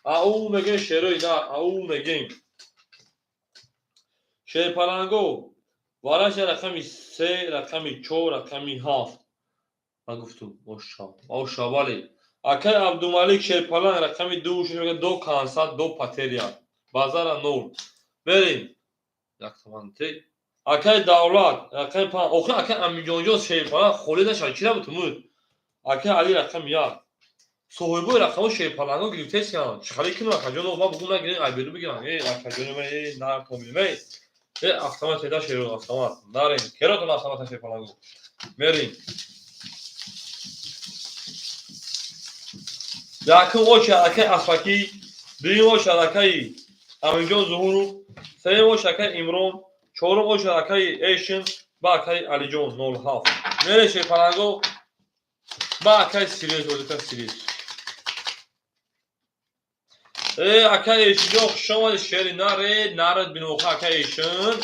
Ау мегем шерои на, ау мегем. Шерпаланго вараша рақами 3, рақами 4, рақами 7. Ман гуфтум, оша, оша, бале. Акаи Абдумалик шерпаланг рақами 2, мегӯяд до конца, до потеря. Базара 0. Мерем. Як томан те. Акаи Давлат, рақами 5. Охир акаи Аминҷонҷон шерпаланг холӣ нашавад. Чӣ набуд тумуд? Акаи Али рақами 1. Соҳибои рақамо шерпаланго гирифтесиянд. Чӣ халӣ кунам акаҷоно? Ман бугум нагирем, айбеду бигирам. Эй, акаҷоно, эй, нар томинем, эй. Э, автомат еда шеро, автомат. Нарем. Керотон автомата шерпаланго. Мерем. Якум оча акаи Асфакӣ, дуюм оча акаи Аминҷон Зуҳуров, сеюм оча акаи Имрон, чорум оча акаи Эшин ба акаи Алиҷон 07. Мере шерпаланго ба акаи Сирез, озика Сирез. Э, акаи Эшинҷон, хуш омадед, шери наре, нарад биноха акаи Эшин.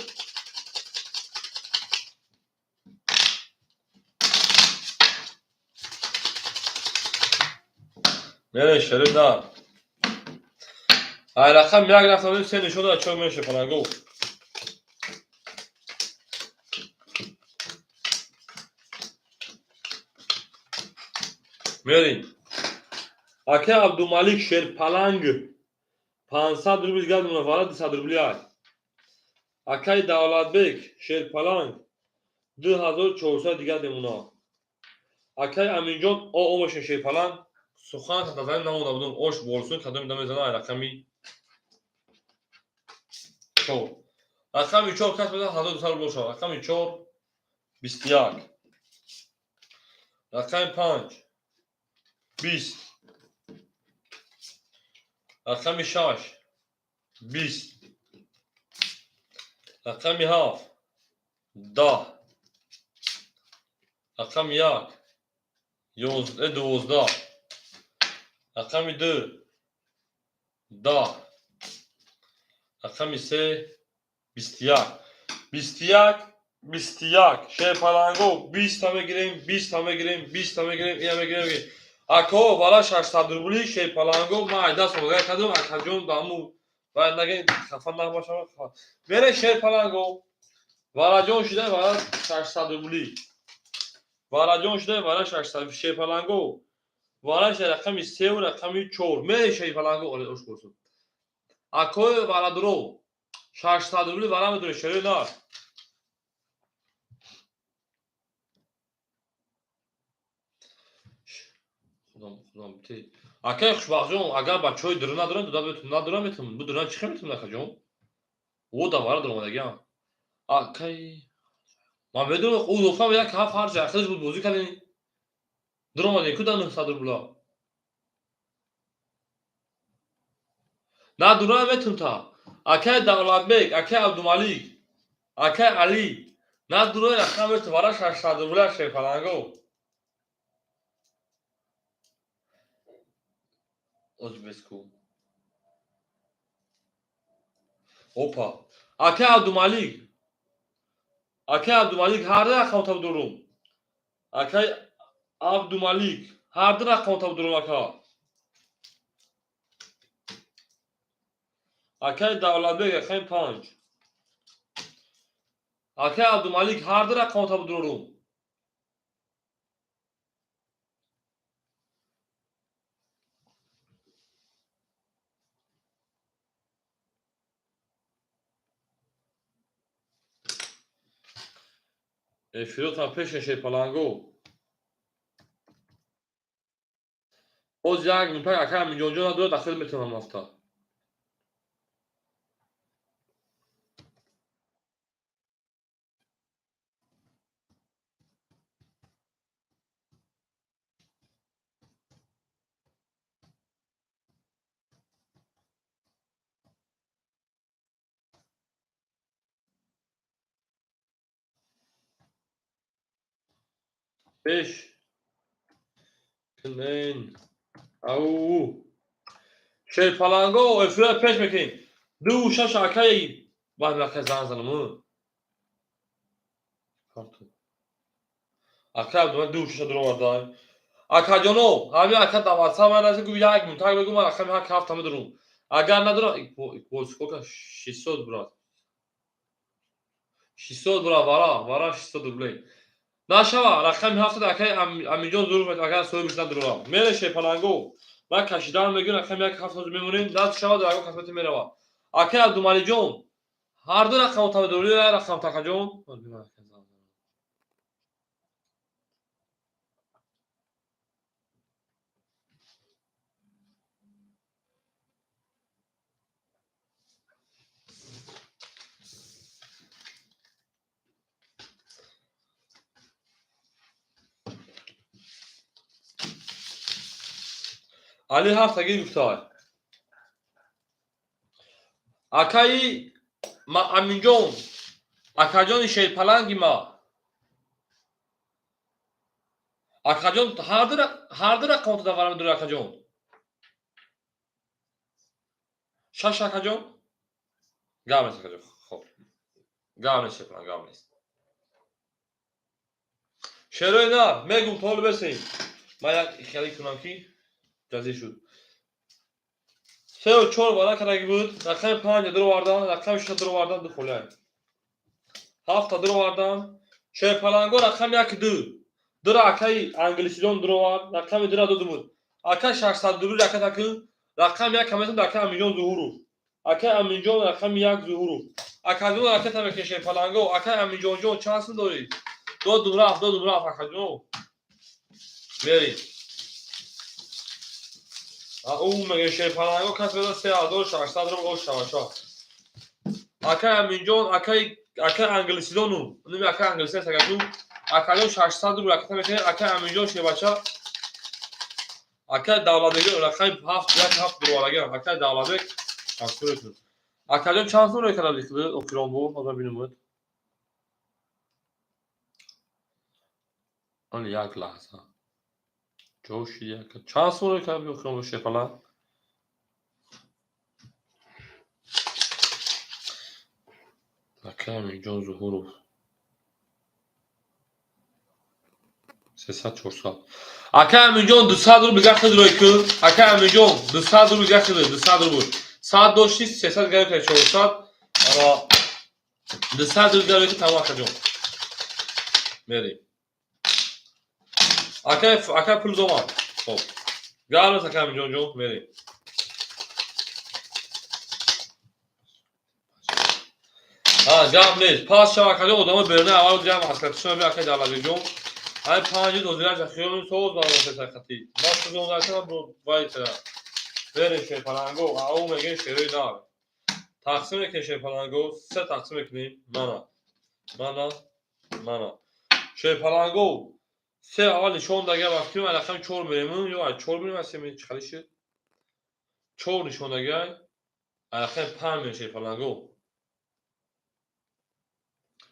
Мере шери нар. Ай рақам 1 рафтам, се нишон дод, чор мере шерпаланго. Мерем. Акаи Абдумалик шерпаланг 500 рубл дигар мемона, вара 200 рубли ай. Акаи Давлатбек шерпаланг 2400 дигар мемона. Акаи Аминҷон о мошин шерпаланг сухан тазани намонда будум, ош болсун кадоми да мезана ай рақами 4. Рақами 4 кас мезана 1200 рубл шавад. Рақами 4 21. Рақами 5 20. Рақами 6 20. Рақами 7 10. Рақами 1 12. Рақами 2 10. Рақами 3 21. 21, 21. Шерпаланго 20 мегирем, 20 мегирем, 20 мегирем, ина мегирем, мегирем. Ако вара 600 рубли шерпаланго ман айда сомага кардам, акаҷон даму вай наген хафа набошам. Мере шерпаланго вараҷон шуда вара 600 рубли. Вараҷон шуда вара 600 шерпаланго. Вара рақами 3 ва рақами 4. Мере шерпаланго оре ош курсун. Акои варадро 600 рубли вара медорӣ, шерои нар. Акай Хушбахтҷон, агар бачаҳои дуру надоранд, надорам метавонам. Будуран чӣ хел метавонам, акаҷон? О, да вара дуромадагиам. Акай ман медонам, ӯ гуфтам як ҳафт ҳарҷа ахираш буд, бозӣ кардем. Дуромадем ку да 900 рубла. На дурам метавонам та. Акай Давлатбек, акай Абдумалик, акай Али. На дурои рақам метавонам, вара 600 рубла шерпаланго. Озбеску. Опа. Акай Абдумалик. Акай Абдумалик ҳар ду рақам табдурум. Акай Абдумалик ҳар ду рақам табдурум ака. Акай Давлатбек акай 5. Акай Абдумалик ҳар ду рақам табдурум. Эфиротам пеш шерпаланго. Боз як минутак акай Аминҷонҷон надорад, дахил метавонам ҳафта. Пеш кунен. Ау. Шерпаланго эфира пеш мекунем. 2 6 акай баъд акай занг занам. Акай Абдумалик 2 6 дуроварда. Акаҷоно, ҳамин ака дар WhatsApp ман нази гуфт як минутак бигӯ, ман рақами ҳак ҳафта медорам. Агар надорам, сколько? 600 брат. 600 брат, вара, вара 600 рублей. Нашава, рақами ҳафта акай Аминҷон зуруф, агар соҳибаш надорам. Мере шерпаланго. Ман кашидан мегӯям, рақами як ҳафта мемонем, даст шава, дар ягон қисмати мерава. Акай Абдумаликҷон, ҳар ду рақам табдорӣ, як рақам такаҷон. Али ҳафтагӣ гуфтад. Акаи ма Аминҷон, акаҷони шерпаланги ма. Акаҷон ҳар ду рақам тадаввар медорӣ акаҷон. 6 акаҷон? Гап нест акаҷон. Хоб. Гап нест шерпаланг, гап нест. Шерои нар, мегум толу бесем. Ман як хеле кунам ки ҷазир шуд. 3 4 вара кардаги буд, рақами 5 дуровардан, рақами 6 дуровардан, ду холия. 7 дуровардан, шерпаланго рақами 1 2. Дура акаи англисидон дуровард, рақами 2 додум буд. Ака 600 рубл ака таки, рақами 1 каметон ака Аминҷон Зуҳуров. Ака Аминҷон рақами 1 Зуҳуров. Акаҷон ракета мекунед шерпаланго, ака Аминҷонҷон чанд сум дорӣ? Додум рафт, додум рафт акаҷон. Мерем. Ӯ мега шерпаланго кас беда 3600 рубл ош шаваша. Акай Аминҷон, акай акай англисидону, ними акай англисида сагаку, акаҷон 600 рубл ракета мекунед, акай Аминҷон шербача, акай Давлатбек рақами 7 1 7 дувораги, акай Давлатбек шамсур. Акаҷон чанд сум рӯй карда будӣ охирон бо? Ҳозир бинем. Оли як лаҳза. Ҷоши як. Чанд сум рӯй карда будӣ охирон бо шерпаланг? Акай Аминҷон Зуҳуров. 300 400. Акай Аминҷон 200 рубл гахид рӯй ку. Акай Аминҷон 200 рубл гахид, 200 рубл. 100 дошти 300 гаро кард 400. Ана 200 рубл гаро ки тамом акаҷон. Мерем. Акай акай пул домад. Хоб. Гармас акай Аминҷонҷон, мерем. Гап нест. Пас шава акаҷон, одамо берна аввал ҷам маслиҳатшона би акай Давлатбекҷон. Ай панҷи дозираша хиёлим соз баромасасақати. Ма сузондашана вай тара. Берем шерпаланго, ау мегем шерои нав. Тақсим мекунем шерпаланго, се тақсим мекунем. Мана. Мана. Мана. Шерпаланго се аввал нишон дага вақти ма рақами 4 мерем, ё ай 4 мерем, ай се мерем, чӣ хали шуд? 4 нишон дага, ай рақами 5 мерем шерпаланго.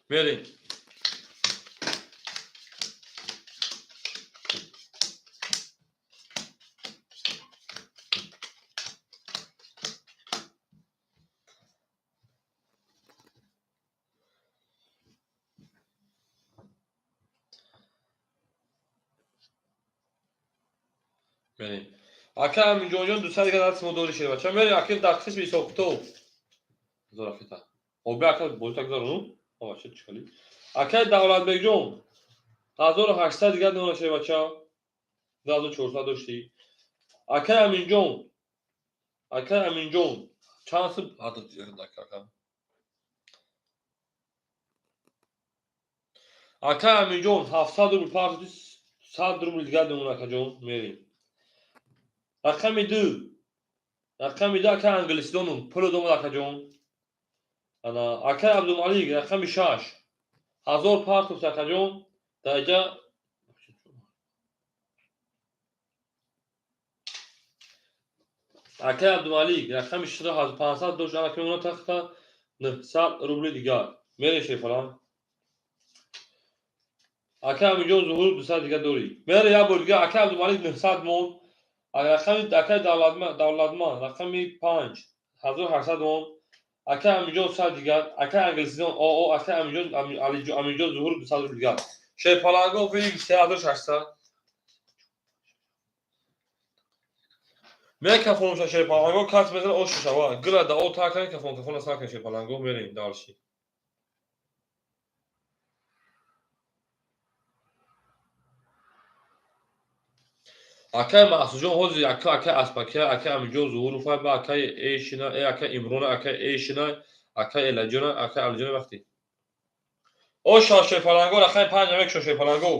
Мерем. Мерем. Ака Аминҷонҷон 200 дигар даст мо дори шева. Ча мерем ака дар қисми ҳисобкитоб. Зор акита. Оби ака бозита гузарону. Ова чӣ чикали. Акай Давлатбекҷон 1800 дигар нона шева ча. 2400 доштӣ. Акай Аминҷон. Акай Аминҷон чанд сум ака. Акай Аминҷон 700 рубл партофти, 100 рубл дигар мемона акаҷон. Мерем. Рақами 2. Рақами 2 акай англисдонум. Пуло домад акаҷон. Ана акай Абдумалик рақами 6. 1000 партофт акаҷон. Дар акай Абдумалик рақами 6500 дошт, анаки мемона тахта 900 рубли дигар. Мерем шефалан. Акай Аминҷон Зуҳур 200 дигар дорӣ. Мере як бор дигар акай Абдумалик 900 мон. Рақами акай Давлатман рақами 5 1800 мон. Акай Аминҷон 100 дигар. Акай Англисидон ОО акай Аминҷон Аминҷон Зуҳур 200 рубл дигар. Шерпаланго вик 3600. Мекафонша шерпаланго кас мезана ош шава. Гила да о такан кафон кафон сакан шерпаланго мерем дальше. Акай Маҳсуджон ҳозир ака акай Аспакия, акай Аминҷон Зуҳуров ба акай Эшина, акай Имрона, акай Эшина, акай Элаҷона, акай Алиҷона вақти. Оша шерпаланго рақами 5 мекушо шерпаланго.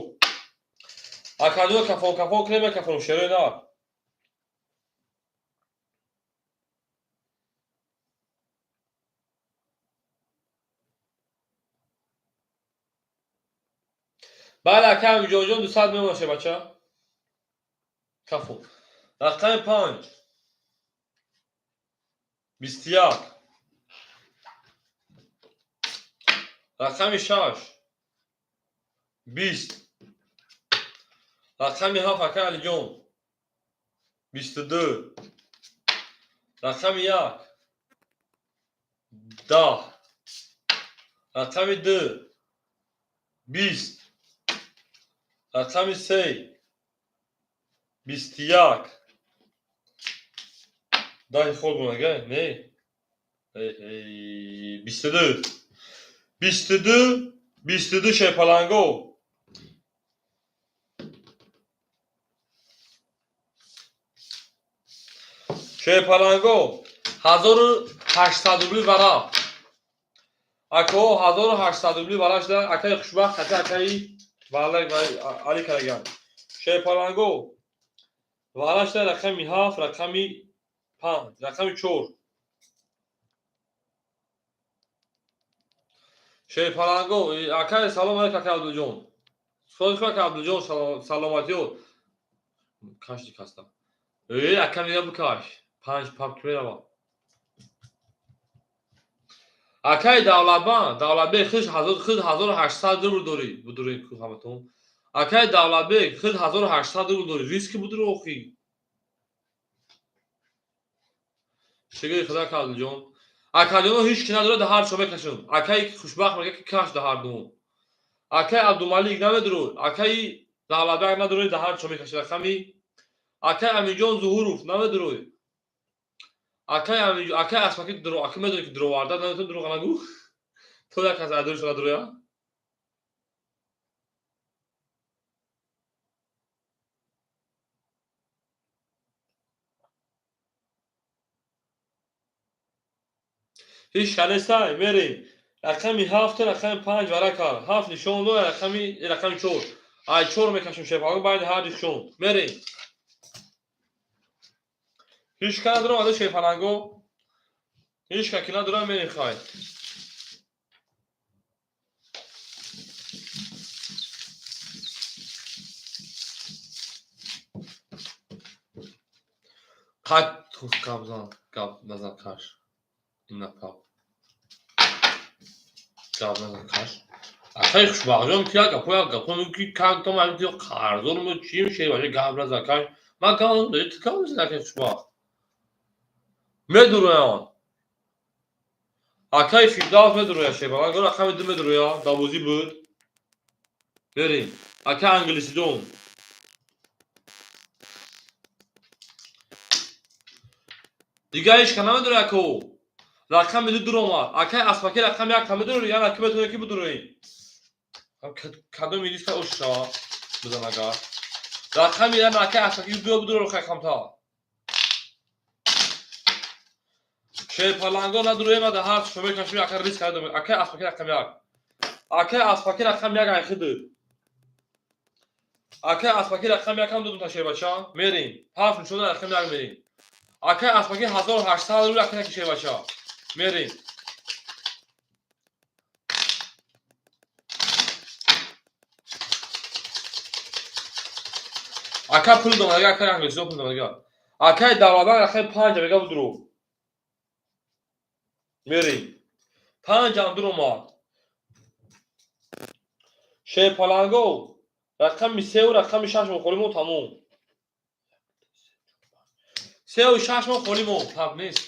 Акаҷон кафон кафон кунем мекафон шерои нав. Бале акай Аминҷонҷон 200 мемона шербача. Кафон. Рақами 5. 21. Рақами 6. 20. Рақами 7 акай Алиҷон. 22. Рақами 1. 10. Рақами 2. 20. Рақами 3. 21. Даҳи хол бунага? Не. 22. 22. 22 шерпаланго. Шерпаланго 1800 рубли вара. Ако 1800 рубли вара шуда акаи хушбахт ҳатто акаи валай али караган. Шерпаланго вара шуда рақами 7, рақами 5, рақами 4. Шерпаланго акаи салом алейкум акаи Абдулҷон. Сози хуб акаи Абдулҷон саломатиё. Кашди каста. Ака мега бикаш. 5 папки мерава. Акаи Давлатбан, Давлатбек худ 1800 рубл дорӣ. Будурӣ ҳаматон. Акаи Давлатбек худ 1800 рубл дорӣ. Риски будурӣ охи. Шигири худо ака Абдулҷон. Акаҷоно ҳеҷ ки надорад дар ҳар чо мекашам. Акаи хушбахт мега ки каш дар ҳар дум. Акаи Абдумалик намедурад. Акаи Давлатбек надорад дар ҳар чо мекашад. Рақами акаи Аминҷон Зуҳуров намедурад. Акаи Аминҷон, акаи Аспаки дуро, ака медонӣ ки дуроварда, наметавонӣ дурӯға нагӯ. То як кас адуриш надуроя. Ҳеҷ шанесай, мерем. Рақами ҳафту рақами панҷ варака. Ҳафт нишон дод, рақами чор. Ай чор мекашем шерпаланго байни ҳар нишон. Мерем. Ҳеч ка надорам ада шерпаланго. Ҳеч ка ки надорам мерем хай. Қад гап зан, гап назан каш. Ина пап. Гап назан каш. Акай хушбахтҷон ки як гапо як гапо ки как то ман ки қарздор мо чим шер гап назан каш. Ман гап назан ту гап назан акай хушбахт. Медуроян. Акай Фирдавс медуроя шер. Ман гор рақами ду медуроя, давозӣ буд. Берем. Акай англисидон. Дигар ҳеч ка намедуроя ако. Рақами ду дуромад. Акай аспаки рақами як ка медурои, яна ки метавонӣ ки бидуроӣ. Кадоми риска ош шава бизан агар. Рақами яна акай аспаки биё бидуро хай камтар. Шерпаланго надуроем ада ҳар шумо мекашем акай риск надорем. Акай аспаки рақами як. Акай аспаки рақами як айхиду. Акай аспаки рақами як ҳам додум та шербача. Мерем. Ҳафт нишона рақами як мерем. Акай аспаки 1800 рубл акай шербача. Мерем. Акай пул дом, акай англисиё пул дом, акай давлатан акай панҷ мега будуру. Мерем. Панҷам дуромад. Шерпаланго рақами сеу рақами шаш мо холӣ мо тамом. Сеу шаш мо холӣ мо пап нест.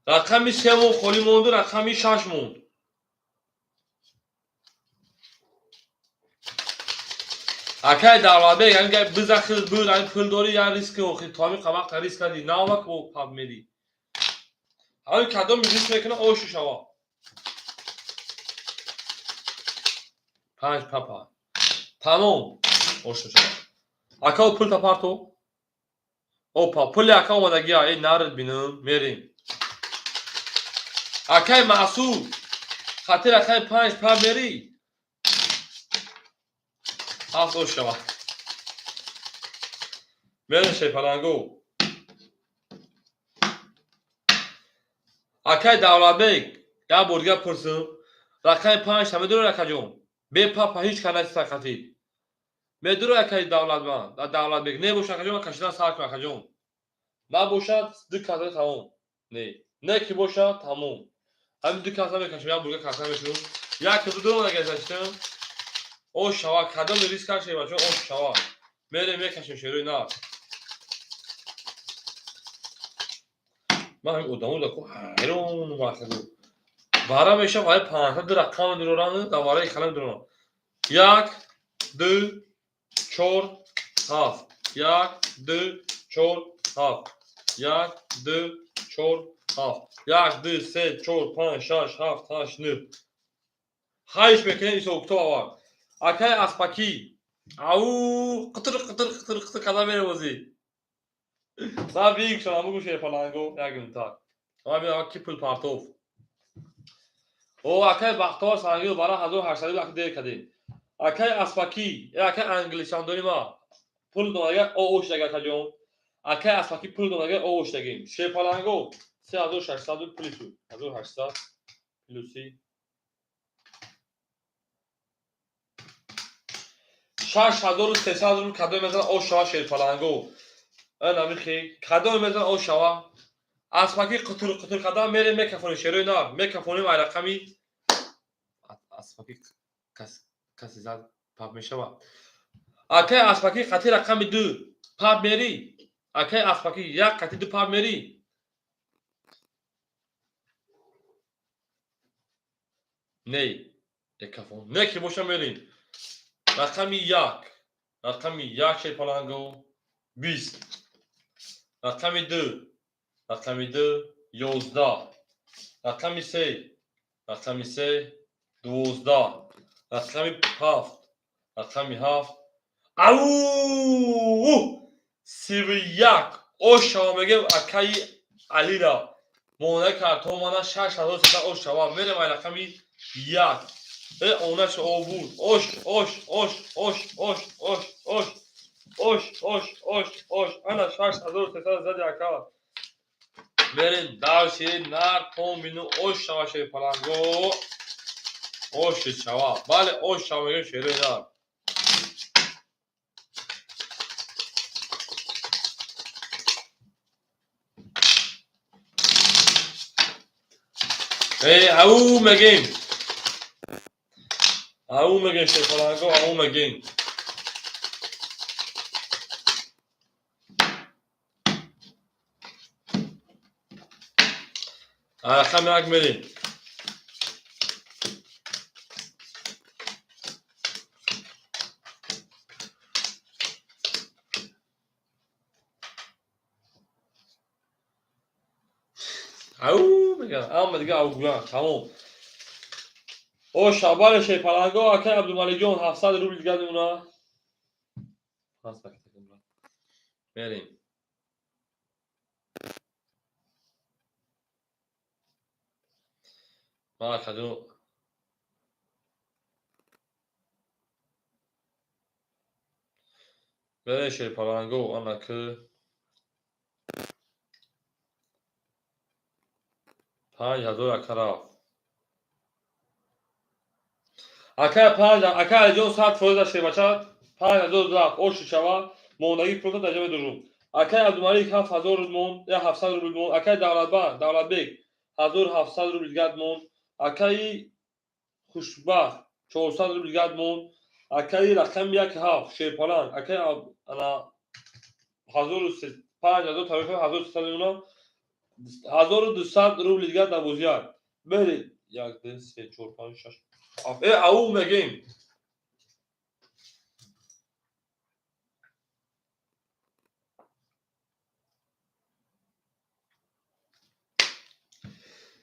Рақами се мо холӣ монду, рақами шаш монд. Акай давлатбек, яъне гап биза хил буд, ани пул дорӣ, я риски охи, то ҳамин вақт риск кардӣ, навак бо пап медӣ. Ҳамин кадом риск мекуна ошу шава. Панҷ папа. Тамом. Ошу шава. Ака пул тапарто. Опа, пули ака омадагия, эй нарид бинам, мерем. Акай Маъсуд, хатир акай панҷ пап мери. Ҳафт ош шава. Мерем шерпаланго. Акай Давлатбек, як бор дигар пурсам. Рақами панҷ та медурои акаҷон? Бе папа ҳеч ка наиста хатир. Медурои акай Давлатманд, Давлатбек. Не боша акаҷон, кашидан сар кун акаҷон. Набошад ду каса тамом. Не. Не ки бошад тамом. Ҳамин ду каса мекашем, як бурга каса мешунам. Як ду дуром агар ош шава, кадом риск кашем бачо, ош шава. Мерем мекашем шерои нар. Ман ҳамин одамо даку ҳайрон вақт. Бара мешав, ай 500 рақам дуроран, да вараи халам дуроран. 1 2 4 7. 1 2 4 7. 1 2 4 7. 1 2 3 4 5 6 7 8 9. Хайш мекунем исо китоб аввал. Акай аспакӣ. Ау, қитир қитир қитир қитир када меравозӣ. Ман бигшам, бугу шерпаланго, як минутак. Ман бинам ки пул партов. О, акай Бахтовар Сангил бара 1800 ака дер кадем. Акай аспакӣ, акай англисандони ма. Пул донага о ош дага акаҷон. Акай аспакӣ пул донага о ош дагем. Шерпаланго 3600 плюсу. 1800 плюси 6300 рубл кадом мезана ош шава шерпаланго. Ана михи кадом мезана ош шава. Аспаки қутур қутур кадам мерем мекафонем шерои нар. Мекафонем ай рақами аспаки каси зад пап мешава. Акай аспаки қати рақами ду пап мери. Акай аспаки як қати ду пап мери. Не, екафон. Не ки боша мерем. Рақами як. Рақами як шерпаланго 20. Рақами ду. Рақами ду 11. Рақами се. Рақами се 12. Рақами ҳафт. Рақами ҳафт. Ау! 31. Ош шава мегем акаи Алира. Монаи картон мана 6300 ош шава. Мерем ай рақами як. Э, онач обуд. Ош, ош, ош, ош, ош, ош, ош. Ош, ош, ош, ош. Ана 6300 зади ака. Мерем дальше нар том бину ош шава шери паланго. Ош шава. Бале, ош шава мегем шери нар. Э, ау мегем. Ау мегем шери паланго, ау мегем. Рақами як мерем. Ау меган, ама дига ау гӯян, тамом. О шабаре шерпаланго, акай Абдумаликҷон 700 рубл дига мемона. Мерем. Ман акаҷон мерем шерпаланго, ана ки 5000 ака рафт. Акай панҷ, акай Алиҷон 100% шербача 5000 рафт, оши шава, мондагӣ пулта дар ҷои дурум. Акай Абдумалик 7000 рубл монд, я 700 рубл монд. Акай Давлатбанд, Давлатбек 1700 рубл дигар монд. Акаи Хушбахт 400 рубл дигар монд. Акаи рақами як ҳафт шерпаланг, акаи ана ҳазору се 5000 тарафи 1300 мемонад. 1200 рубл дигар дар бозиак. Беред. Як, ду, се, чор, панҷ, шаш, ҳафт. Э, ау мегем.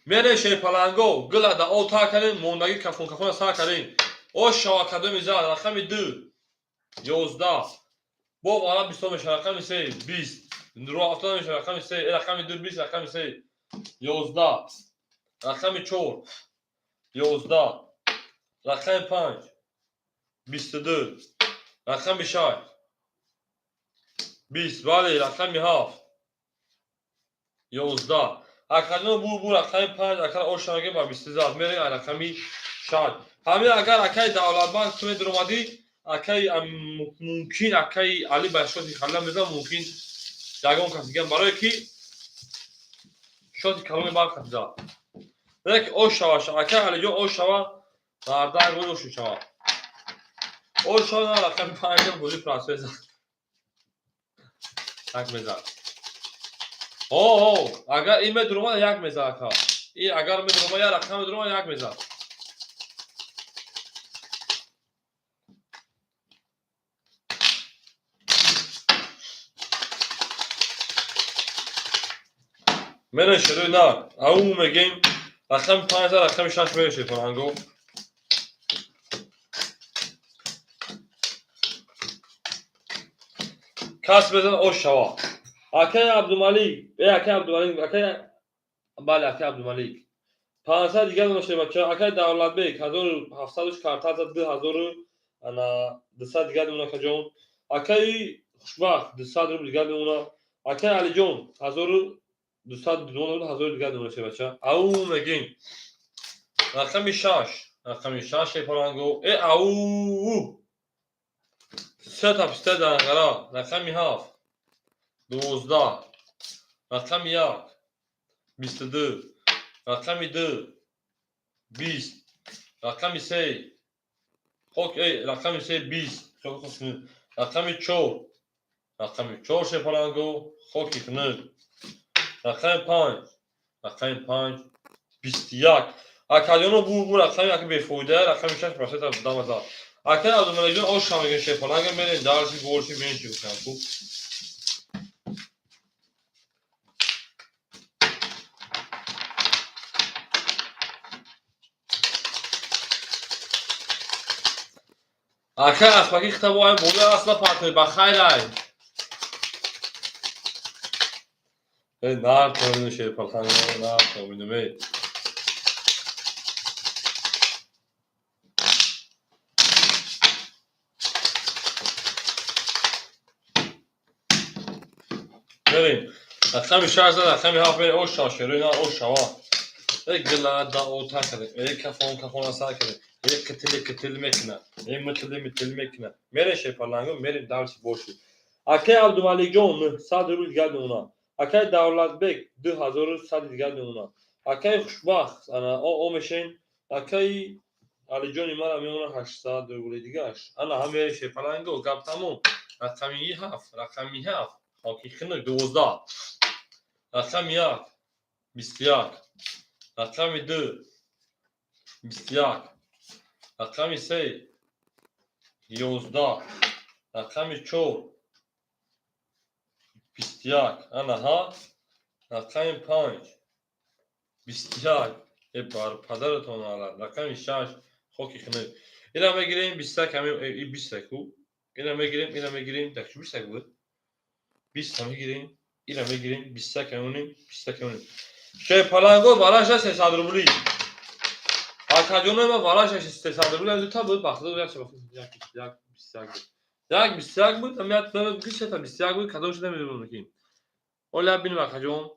Мерем шерпаланго, гула да о та кардем, мондагӣ кафон кафона сар кардем. О шава кадоми зад, рақами ду, 11. Бо вара бисто мешавад, рақами се, 20. Роҳ афтода мешавад, рақами се, рақами ду, 20, рақами се, 11. Рақами чор, 11. Рақами панҷ, 22. Рақами шаш, 20. Бале, рақами ҳафт, 11. Акаҷон бу рақами панҷ, акар оша мегем ба бисту зад. Мерем ай рақами шаш. Ҳамин агар акаи Давлатбанд ту медуромадӣ, акаи мумкин акаи Али ба шоти халила мезан, мумкин ягон кас дигар, барое ки шоти каломи барқ зад. Леки ош шава, акаи Алиҷон ош шава, мардак боз ош шава. Ош шава на рақами панҷам бозӣ прасве зад. Як мезад. О, о, агар ин медуромад як мезад ака. Ин агар медуромад як рақам медуромад як мезад. Мерем шерои нар. Ау мегем рақами панҷ рақами шаш мерем шерпаланго. Кас мезан ош шава. Акай Абдумалик, э акай Абдумалик, акай бале акай Абдумалик. 500 дигар дона бача, акай Давлатбек 1700 карта зад 2200 дигар мемона акаҷон. Акаи Хушбахт 200 рубл дигар мемона. Акаи Алиҷон 1200 мемона, 1000 дигар мемона бача. Ау мегем. Рақами шаш, рақами шаш шерпаланго. Э ау. Се та писта данғара, рақами ҳафт, 12, рақами як, 22, рақами ду, 20, рақами се, хок, эй, рақами се, 20, рақами чор, рақами чор шерпаланго, хоки хунук, рақами панҷ, рақами панҷ, 21. Акаҷоно бу рақами як бефоида, рақами шаш ба сета дама зад. Акай Абдумаликҷон ош ҳам мегем шерпаланга, мерем дарси борши мерем чӣ гуфтам хуб. Акай аспаки хита бо ай боло асла партои ба хайр ай. Нар томину шерпалханго, нар томину ме. Мерем. Рақами 6 рақами 7 мерем. О шашеро ина о шава. Э гила да о такаде. Э кафон кафон асар каде. Э китили китил мекна. Э митили митил мекна. Мерем шерпаланго, мерем дарси боши. Акай Абдумаликҷон 900 рубл дигар мемонад. Акай Давлатбек 2100 дигар мемонад. Акай Хушбахт ана о мешен. Акай Алиҷони мара мемонад 800 рубли дигаш. Ана ҳам мерем шерпаланго, гап тамом. Рақами 7, рақами 7. Хоки хинук 12. Рақами 1 21. Рақами 2 21. Рақами 3 11. Рақами 4 21. Ана ҳа. Рақами 5 21. Э бар падаратон алад. Рақами 6 хоки хинук. Ира мегирем 21 ҳами 21 ку. Ира мегирем, ира мегирем. Так чу 21 буд? 20 мегирем, ира мегирем, 21 мемонем, 21 мемонем. Шерпаланго вараша 300 рубли. Акаҷонои ма вараша 300 рубли дута буд, бахтида як шаб як як 21 буд. Як 21 буд, ам як буд, ки шета 21 буд, кадом шуда намедонам ки. Оля бинем акаҷон.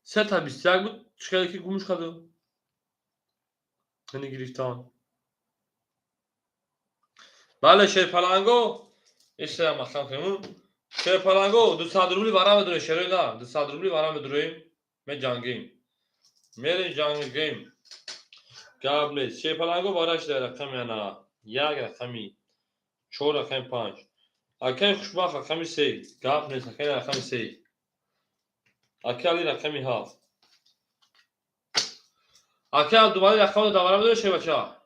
Сета 21 буд, чикаре ки гумш кардам. Ини гирифтан. Бале шерпаланго ишта махкам кунем. Шерпаланго 200 рубли вара медурем, шерои на, 200 рубли вара медурем, меҷангем. Мерем ҷангем. Гап нест. Шерпаланго вара шуда рақами ана 1 рақами 4 рақами 5. Акай Хушбахт рақами 3. Гап нест, акай рақами 3. Акай Али рақами 7. Акай Абдумалик рақами давара медурем шербача.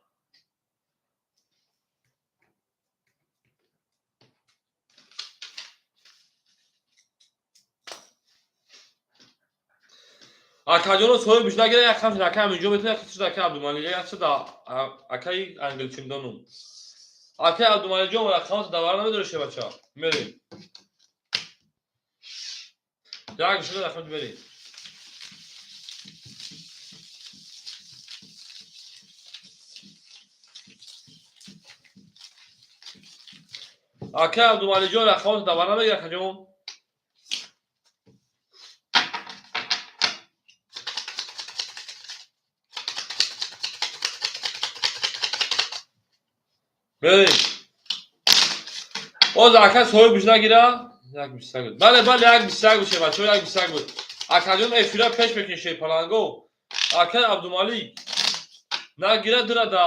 Акаҷоно соҳиб нагира як хамш акай Аминҷон метавонад як чиз акай Абдумалик як чиз акай Англичиндонум. Акай Абдумаликҷон рақамато давара намедорӣ шебача. Мерем. Як шуда рақам мерем. Акай Абдумаликҷон рақамато давара намегира акаҷон. Мерем. Боз ака соҳибш нагира? Як 21 буд. Бале, бале, як 21 буд шебачо, як 21 буд. Акаҷон эфира пеш мекунӣ шерпаланго. Акай Абдумалик нагира дура да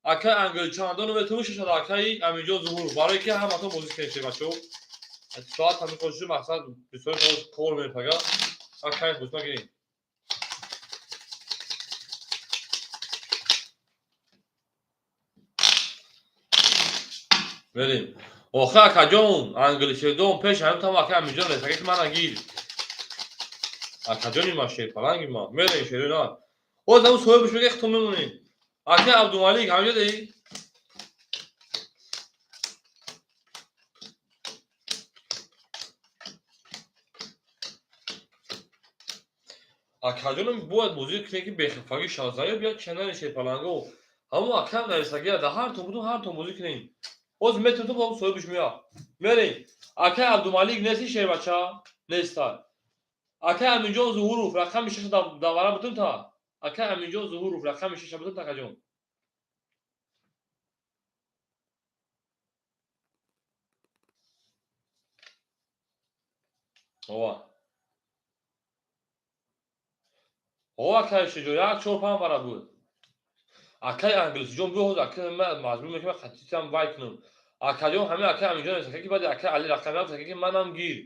акай Англичандону метавон шашад акай Аминҷон Зуҳуров. Барои ки ҳаматон бозӣ кунед шебачо. Соат ҳамин қоши мақсад бисёр кор мепага. Акай бозӣ нагирем. Мерем. Охе акаҷон, англишедон пеш ҳамин там акай Аминҷон ресака ки мана гир. Акаҷони ма шерпаланги ма. Мерем шерина. Боз ҳамун соҳибш мега хитон мемонем. Акай Абдумалик ҳаминҷо деи? Акаҷоном бояд бозӣ кунем ки бехафагӣ шавад. Заё биёд чанали шерпаланго. Ҳамун акам нарисагия да ҳар тон будум ҳар тон бозӣ кунем. Боз метавонем бо соҳибш меояд. Мерем. Акай Абдумалик нести шербача? Неста. Акай Аминҷон Зуҳуров рақами 6 давара бутун та. Акай Аминҷон Зуҳуров рақами 6 бутун та акаҷон. Ова. Ова акай шуҷо 1 4 5 вара буд. Акай Англисҷон биё акай ман маҷбур мекунам хатитам вай кунам. Акаҷон ҳамин акай Аминҷон ресака ки баъди акай Али рақами 7 ресака ки манам гир.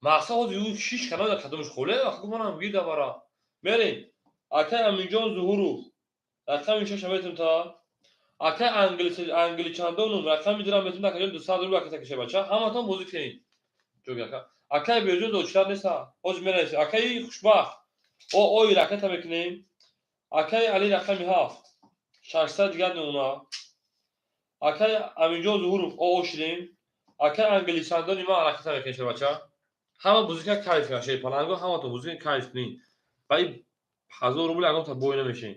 Мақсад ҳозир ю шиш канал кадомаш холе ака манам гир давара. Мерем. Акай Аминҷон Зуҳуров рақами 6 метум та. Акай Англичандонум рақами 2 метум та акаҷон 200 рубл ака такиша бача. Ҳаматон бозӣ кунед. Ҷоги ака. Акай Беҳзод очират неста. Ҳозир мерасем. Акаи Хушбахт. О ой ракета мекунем. Акай Али рақами 7. 600 дигар мемонад. Акай Аминҷон Зуҳуров о шидем. Акай англисандони ман ҳараката мекунед, шербача. Ҳама бузика кайф кунад, шерпаланго ҳаматон бузика кайф кунед. Ва и 1000 рубл ягон та бой намешин.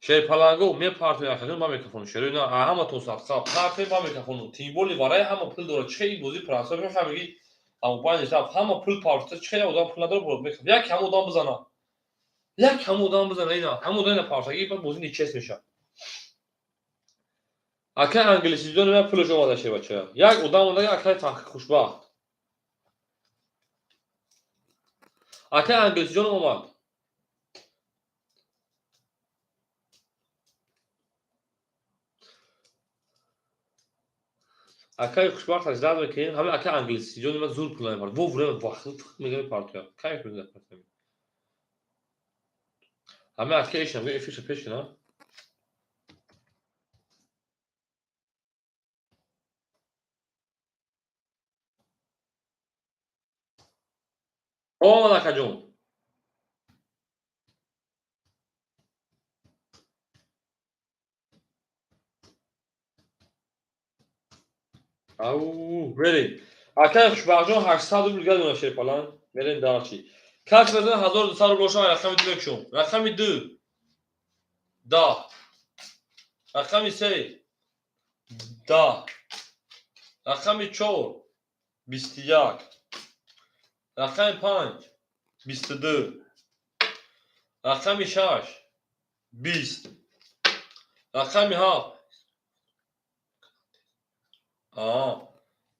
Шерпаланго мепартоед, акаҷон, ман микрофону шерои на ҳаматон садқа партоед, ман микрофону. Тимболи вараи ҳама пул дорад. Чӣ ин бозӣ прасо мешавад, мегӣ амобайн рафт, ҳама пул партоед, чӣ одам пул надорад, бурд мекунад. Як ҳама одам бизана. Як ҳама одам бизана ина, ҳама одам ина партоги, баъд бозӣ нечест мешавад. Акай англисиҷон ман пулаш омада, шербача. Як одам омада, акай хушбахт. Акай англисиҷон омад. Акай хушбахт аждад мекунем, ҳама акай англисиҷон ман зур пул намепард. Во время вақт мега мепартояд. Кайф мезанад партояд. Ҳама акай ишам, эфирша пеш кунам. Омад, акаҷон. Ау, мерем. Акай хушбахтҷон 800 рубл гадона, шерпалан. Мерем дарчи. Кас мезана 1200 рубл боша, рақами 2 мекушом. Рақами 2. 10. Рақами 3. 10. Рақами 4. 21. Рақами 5. 22. Рақами 6. 20. Рақами 7.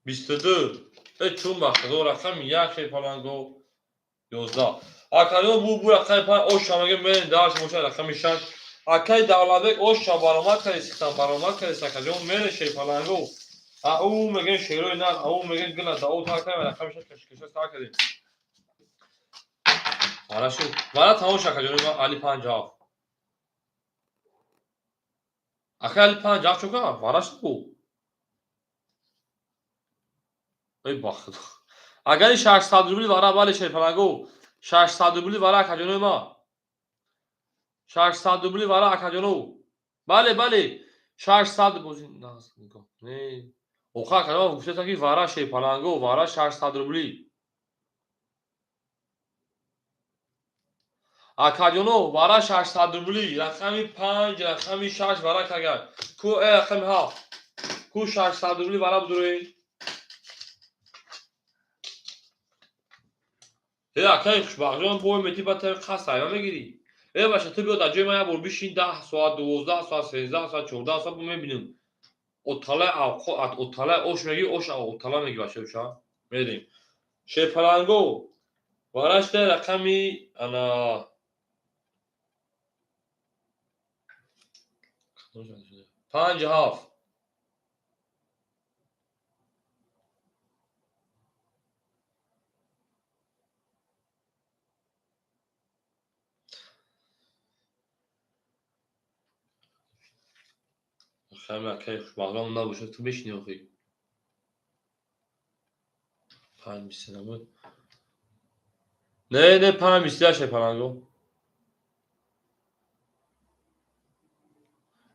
22. Э чун бахтадо рақами 1, шерпаланго 11. Акаҷон, бу рақами 5 оша мега мерем дарс боша рақами 6. Акай Давлатбек оша баромад кардӣ, сихтан баромад кардӣ, акаҷон, мере шерпаланго. Ау мегем шерои нар, ау мегем гила дао тар кардем, рақами 6 кашкаша тар кардем. Вара шуд. Вара тамом шуд, акаҷон, ман Али 5 7. Акай Али 5 7 чо кард? Вара шуд бу. Эй бахт. Агари 600 рубли вара, бале, шерпаланго. 600 рубли вара, акаҷонои ма. 600 рубли вара, акаҷоно. Бале, бале. 600 бози нигоҳ. Не. Оха, акаҷон, гуфтаам ки вара, шерпаланго, вара 600 рубли. Акаҷоно, вара 600 рубли, рақами 5, рақами 6 вара кагар. Ку рақами 7. Ку 600 рубли вара будуред. Э акай хушбахтҷон, бой мети ба тари қасд айва мегирӣ. Э баша, ту биё дар ҷои ман як бор бишин 10 соат, 12 соат, 13 соат, 14 соат, мебинем. Оталай авқот, оталай ош мегӣ, ош отала мегӣ, баша уша. Мерем. Шерпаланго. Варашта рақами ана 5 7. Хама акай хушбахтон набошад, ту бишини охи. 5 20 набуд. Не, не, 5 21, шерпаланго.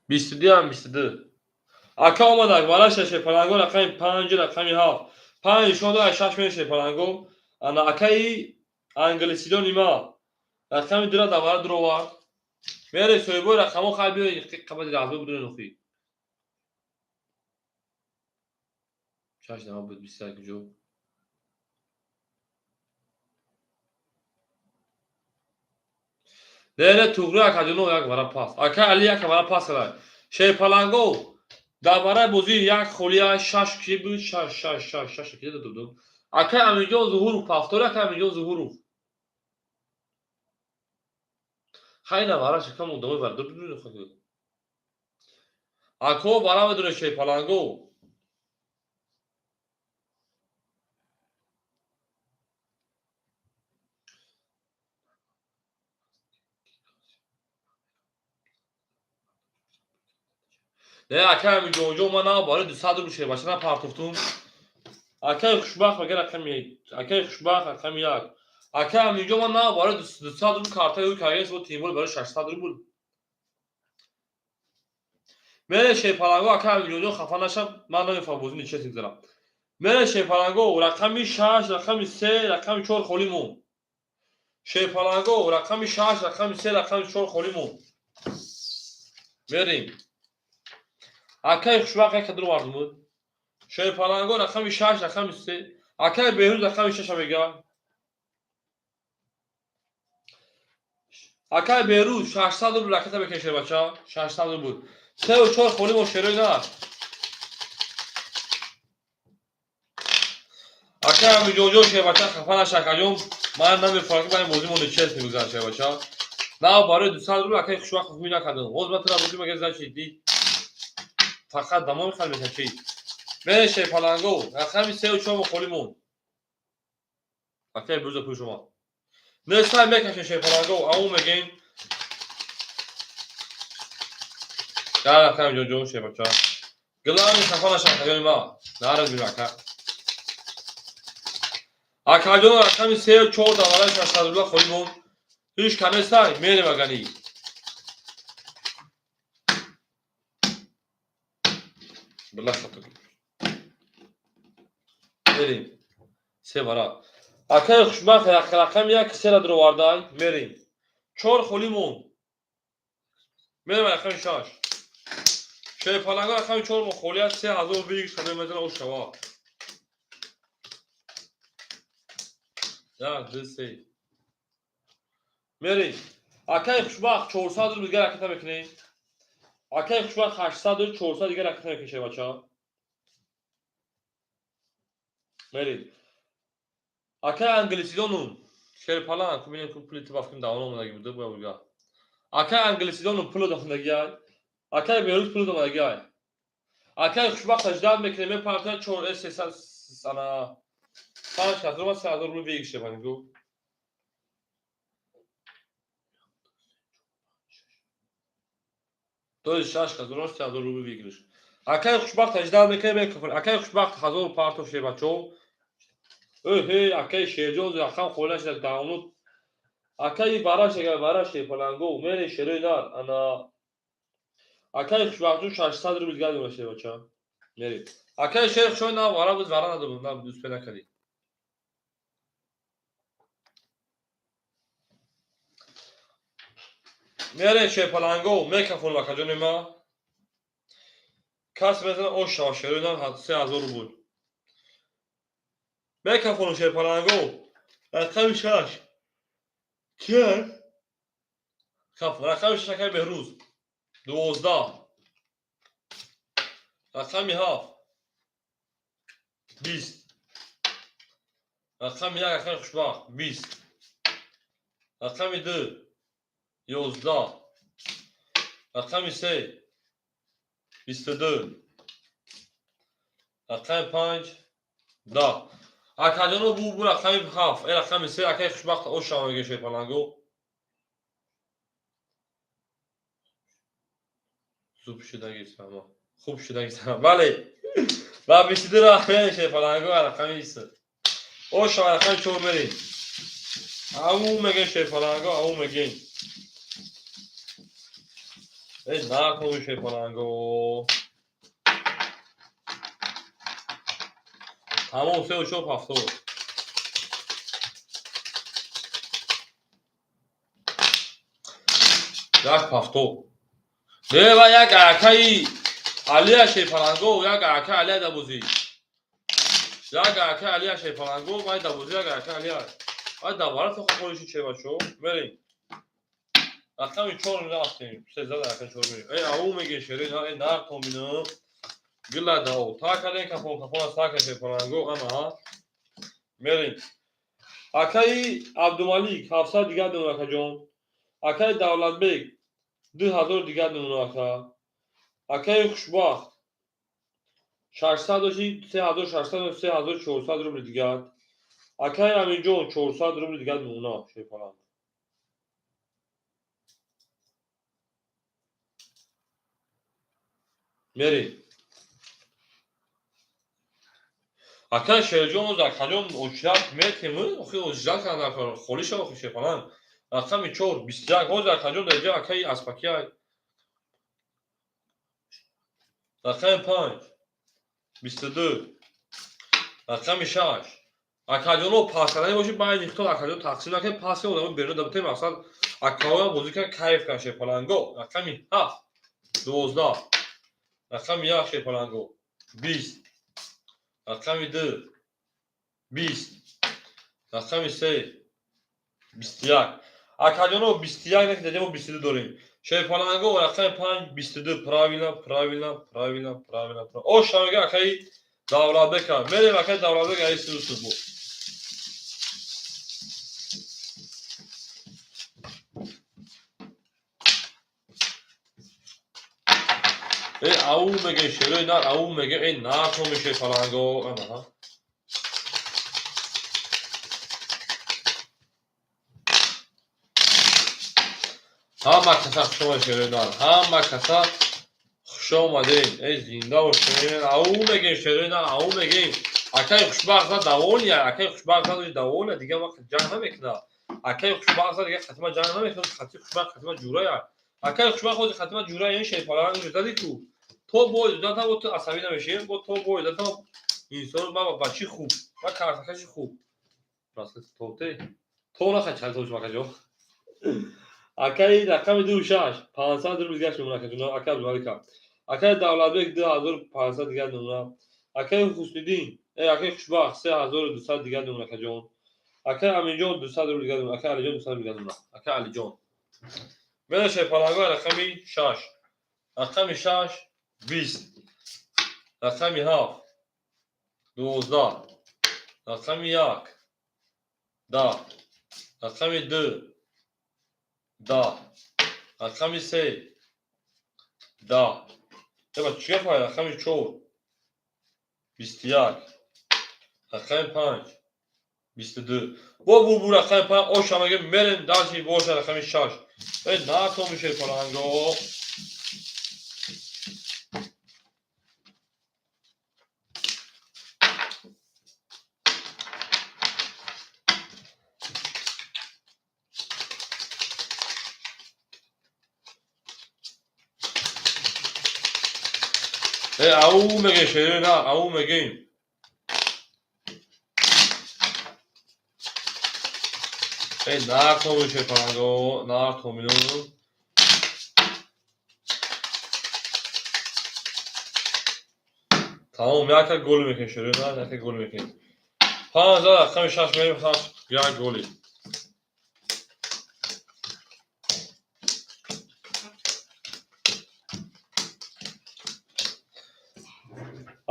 22 ҳам 22. Ака омадак, вараша, шерпаланго, рақами 5, рақами 7. 5 нишон дод, 6 меша, шерпаланго. Ана акаи англисидони ма. Рақами 2 ра давара дуровард. Мере соҳибои рақамҳо, хай биёед, қабади разбой будурен охи. 6 нама буд, 21 куҷо? Не, не, туғри, акаҷоно, як вара пас. Ака Али як вара пас кард. Шерпаланго дар бараи бозӣ як холия 6 ки буд, 6 6 6 6 ки додум. Акай Аминҷон Зуҳуров, повтори, акай Аминҷон Зуҳуров. Хай на вара шикам одамои вара дур. Ако вара медонед, шерпаланго. Не, акай Аминҷонҷон, ман на барои 200 рубл шербача на партофтум. Акай хушбахт мега рақами, акай хушбахт рақами 1. Акай Аминҷон, ман на барои 200 рубл картаи ӯ каргес бо тимбол барои 600 рубл. Мере шерпаланго, ака Амиҷонҷон хафа нашам, ман намефаҳмам бозӣ нечестно гузарам. Мере шерпаланго, рақами 6, рақами 3, рақами 4 холӣ монд. Шерпаланго, рақами 6, рақами 3, рақами 4 холӣ монд. Мерем. Акаи хушбахт як кадро мардум буд. Шерпаланго рақами 6, рақами 3. Акаи Беҳрӯз рақами 6 мега. Акаи Беҳрӯз 600 рубл ракета мекунед шербача. 600 рубл. 3 4 холӣ мо шерои на. Акаи Амиҷонҷон шербача хафа наша акаҷон. Ман намефаҳмам ки ман бозӣ мо нечестно гузарам шербача. На барои 200 рубл акаи хушбахт ҳукмӣ накардам. Ҳоз ман тура бозӣ мегӯям значит ди фақат дамо мехоҳад мешавад чи? Мере шерпаланго, рақами 3 4 мо холӣ монд. Акаи Беҳрӯза пул шумо. Несай мекашем шерпаланго, ау мегем. Да, акаи Амиҷонҷон шербача. Главный хафа наша акаҷони ма. Нараз бир ака. Акаҷон рақами 3 4 давараи 600 рубла холӣ монд. Ҳеҷ канесай мерем агани. Била хато. Мерем. Се бара. Акаи хушбахт рақами 1 сера дуровардай. Мерем. 4 холӣ монд. Мерем рақами 6. Шерпаланго рақами 4 мо холӣ аст. 3000 бигир садои мезана ош шава. 1 2 3. Мерем. Акаи хушбахт 400 рубл дигар ракета мекунем. Акаи хушбахт 800 рубл 400 дигар ракета мекунем шербача. Мерем. Акаи англисидону шерпаланг бинем ку пули ту бафким давон омадаги буда боя буга. Акаи англисидону пулу омадаги ай. Акаи Беҳрӯз пулу омадаги ай. Акаи хушбахт аждад мекунем мепартояд 4 300 ана 5 ҳазор ва 3000 рубл бигир шерпалангу. То есть 6 ҳазор ва 3000 рубл выигрыш. Акаи хушбахт аждад мекунем мекунем. Акаи хушбахт 1000 партов шербачо. Эҳе, акаи Шерҷон рақам холӣ нашуда даунлод. Акаи бараш агар бараш шерпаланго, мере шерои нар ана акаи хушбахтҷон 600 рубл дигар дора шербача. Мере. Акаи шер хушбахт на вара буд вара надод, на успе накардӣ. Мере шерпаланго, мекафон акаҷони ма. Кас мезана ош шава шерои нар 3000 рубл. Мекафону шерпаланго, рақами 6. Чӣ? Каф, рақами 6 акаи Беҳрӯз. 12. Рақами 7. 20. Рақами 1 акаи хушбахт 20. Рақами 2 11. Рақами 3 22. Рақами 5 10. Акаҷоно бу рақами 7, э рақами 3 акаи хушбахт ош шава мегӯяд шерпаланго. Зуб шудагисама. Хуб шудагисама. Бале. Ва 22 ра шерпаланго рақами 20. Ош шава рақами 4 мерем. Ау мегӯем шерпаланго, ау мегӯем. Э накун шерпаланго. Тамом 3 4 70. Як 70. Не ва як акаи Алия шерпаланго, як акаи Алия дабозӣ. Як акаи Алия шерпаланго, вай дабозӣ як акаи Алия. Вай давара то холиши чебачо. Мерем. Рақами 4 рафтем. 13 рақами 4 мерем. Э ау мегӯем шерои на, э нар томина. Гила дао. Та кардем кафон, кафон аз та кардем шерпаланго, ана. Мерем. Акаи Абдумалик 700 дигар донад акаҷон. Акаи Давлатбек 2000 дигар донад ака. Акаи хушбахт 600 дошти 3600 3400 рубл дигар. Акаи Аминҷон 400 рубл дигар мемонад шерпаланг. Мерем. Акаи Шерҷон оз акаҷон очрат метем, охи очрат кардам холӣ шава охи шерпаланг. Рақами 4 21 ҳозир акаҷон дар ҷа акаи Аспакия. Рақами панҷ, 22. Рақами шаш. Акаҷоно, пас кардани бошед, байни хитон акаҷон тақсим накунед, пас кунед, одамо берун дабутем, мақсад акаҳоям бозӣ кунанд, кайф кунанд. Шерпаланго. Рақами ҳафт, 12. Рақами як, шерпаланго, 20. Рақами ду, 20. Рақами се, 21. Акаҷоно, 21 не, даҷа мо 22 дорем. Шерпаланго, рақами панҷ, 22. Правильно, правильно, правильно, правильно. Оша мега акаи Давлатбека. Мерем, акаи Давлатбек, аи сирусубу. Э, ау меге, шерои нар, ау меге, э, нархо меше паланго, анаҳа. Ҳама каса хуш омадед, шерои нар, ҳама каса хуш омадед. Э, зинда бошед. Ау мегем, шерои нар, ау мегем. Акаи хушбахт зад давония, акаи хушбахт зад давония, дига вақт ҷанг намекунад. Акаи хушбахт зад, дига хатима ҷанг намекунад, хати хушбахт хатима ҷурая. Акаи хушбахт ҳозир хатима ҷурая, ин шерпаланг зади ку. То бо иҷозат бо ту асабӣ намешавем, бо то бо иҷозат инсон ма бачи хуб, ма картакаши хуб. То те. То нахай чанд то макаҷо. Акаи рақами ду шаш, 500 рубл дигар мемонад, акаҷон, ака Абдумалика. Акаи Давлатбек 2500 дигар мемонад. Акаи Ҳусниддин, э, акаи Хушбахт 3200 дигар мемонад, акаҷон. Акаи Аминҷон 200 рубл дигар мемонад. Акаи Алиҷон 200 рубл дигар мемонад. Акаи Алиҷон. Мера шерпалангои рақами шаш. Рақами шаш, 20. Рақами ҳафт, 12. Рақами як, 10. Рақами ду, 10. Рақами се, 10. Еба, чӣ гап? Рақами чор, 21. Рақами панҷ, 22. Бо бу рақами панҷ оша меге, мерем дальше боша рақами шаш. Э, натоми шерпаланго. Э, ау меге, шерои на, ау мегем. Э, нартоми шерпаланго, нартомину. Тамом, яка гол мекунем, шерои на, яка гол мекунем. Панҷ зад, рақами шаш мерем, ҳафт, як голи.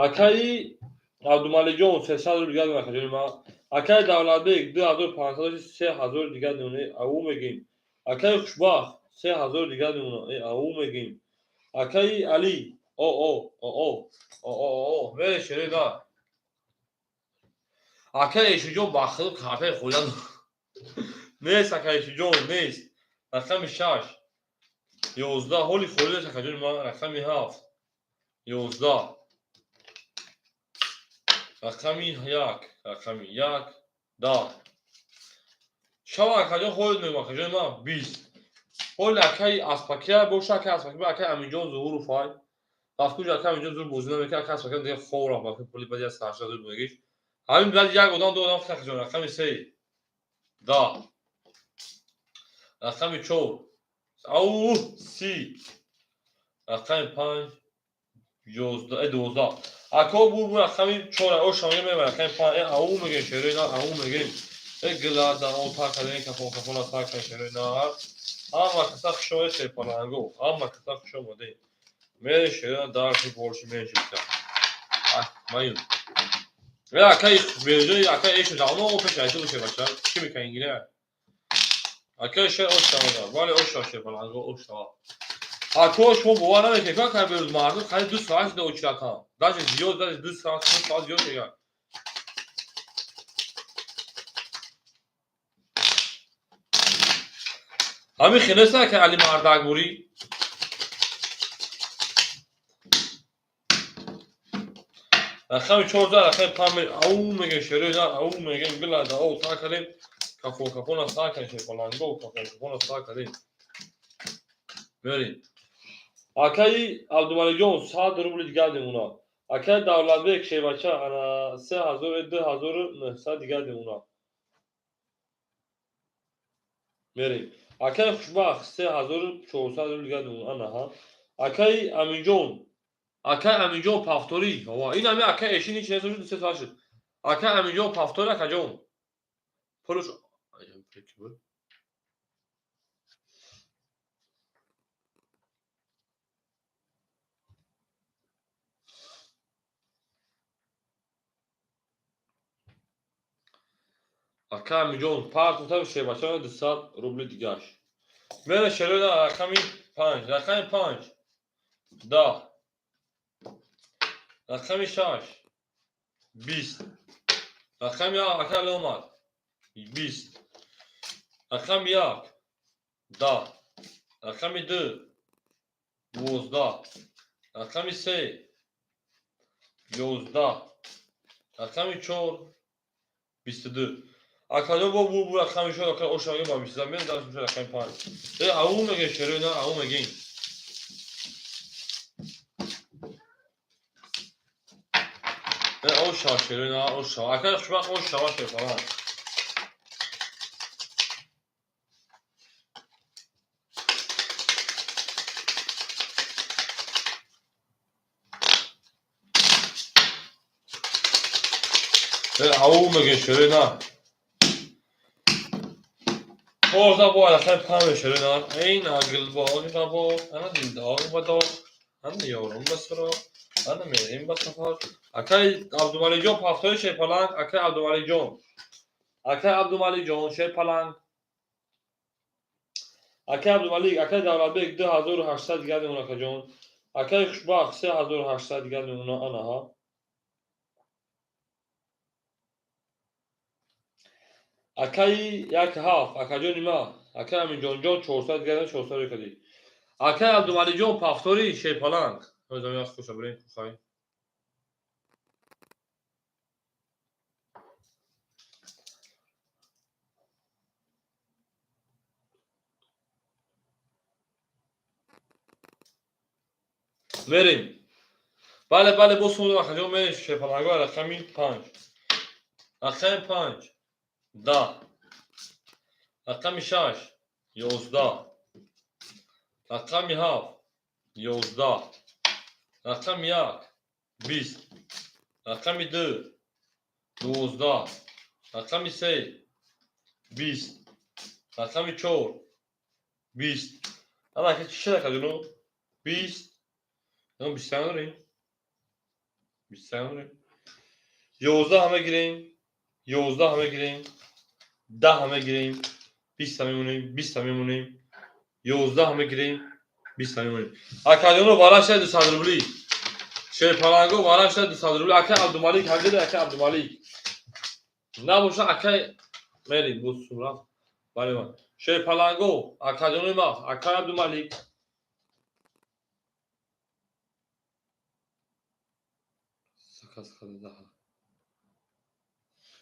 Акаи Абдумаликҷон 300 рубл дигар мемонад, акаҷони ман. Акаи Давлатбек 2500, 3000 дигар мемонад, ау мегем. Акаи Хушбахт 3000 дигар мемонад, ау мегем. Акаи Али, о о о о о о о, мере шерои на. Акаи Эшуҷон ба худ картаи хӯрдан нест, акаи Эшуҷон нест. Рақами шаш, 11, ҳоли холӣ нест, акаҷони ман. Рақами ҳафт, 11. Рақами як, рақами як, 10. Шава, акаҷон, ҳолит мегӯм, акаҷони ман, 20. Ҳоли акаи Аспакия боша, акаи Аспакия, акаи Аминҷон Зуҳуров ай. Рафтуҷа акаи Аминҷон зур бозӣ намекунад, акаи Аспакия дига хоб рафт, пули баъди як сарша зур бозигиш. Ҳамин баъди як одам, ду одам, акаҷон, рақами се, 10. Рақами чор, ау, 30. Рақами панҷ, 11, э, 12. Ако бу рақами чор, оша мегем, рақами панҷ, э, ау мегем, шерои нар, ау мегем. Э, гила да о тар кардем, кафон кафона тар кардем, шерои нар. Ҳама каса хуш омадед, шерпаланго, ҳама каса хуш омадед. Мере шерои нар дарси борши меншиста. Маюн. Э, акаи Берҷони, акаи Эшу давно пеш айсу боше, бача. Чӣ мекунӣ, гира? Акаи шер оша омада. Бале, оша, шерпаланго, оша. Ако шумо бовар намекунед, ка берӯз мардум қариб 2 соат шуда очиратан. Даже зиёд, даже 2 соат, 3 соат зиёд мегӯяд. Ҳамин хел нест, ки Али мардак бурӣ? Рақами 14, рақами панҷ, ау мегем, шерои нар, ау мегем, гила да о тар кардем, кафон кафона сар кардем, шерпаланго, кафон кафона сар кардем. Мерем. Акаи Абдумаликҷон 100 рубли дигар мемонад. Акаи Давлатбек шевача ана 3900 дигар мемонад. Мерем. Акаи Хушбахт 3400 рубли дигар мемонад. Ана ҳа. Акаи Аминҷон, акаи Аминҷон пафторӣ. Ова, ин ами акаи эшин ҳеч несо шуд, се соат шуд. Акаи Аминҷон пафторӣ, акаҷон. Пулш Ака Аминҷон партофта шевача 200 рубли дигаш. Мера шерода рақами 5, рақами 5 10, рақами 6 20, рақами ака омад 20, рақами 1 10, рақами 2 12, рақами 3 11, рақами 4 22. Акаҷон бо бу рақами шо ака ошаги ба 20 мен даш меша рақами 5. Э ау мегин шерои на ау мегин. Э оша шерои на оша. Ака хушбахт оша ва шефалан. Э ау мегин шерои на. Орда бо рақами 5 шерои на. Эй нагил боғи бабо, ана дилдор ба дор, ана ёрум ба суроғ, ана мерим ба сафар. Акаи Абдумаликҷон пафтори шерпаланг, акаи Абдумаликҷон. Акаи Абдумаликҷон шерпаланг. Акаи Абдумалик, акаи Давлатбек 2800 дигар мемонад акаҷон. Акаи Хушбахт 3800 дигар мемонад ана ҳа. Акаи як ҳафт, акаҷони ма, акаи Аминҷонҷон 400 дигар 400 кади. Акаи Абдумаликҷон пафтори шерпаланг. Ҳозир як хуша бирем хай. Мерем. Бале, бале, бо сумдум акаҷон мерем шерпаланго рақами 5. Рақами 5 10, рақами 6 11, рақами 7 11, рақами 1 20, рақами 2 12, рақами 3 20, рақами 4 20. Ана ака чӣ шуд акаҷоно? 20. Ну, 20 дорем. 20 дорем. 11 мегирем, 11 мегирем, 10 мегирем, 20 мемонем, 20 мемонем, 11 мегирем, 20 мемонем. Акаҷоно вараша 200 рубли. Шерпаланго вараша 200 рубли. Ака Абдумалик ҳамҷода, ака Абдумалик. Набоша ака мерим бо сурат. Бале ман. Шерпаланго, акаҷонои ма, ака Абдумалик.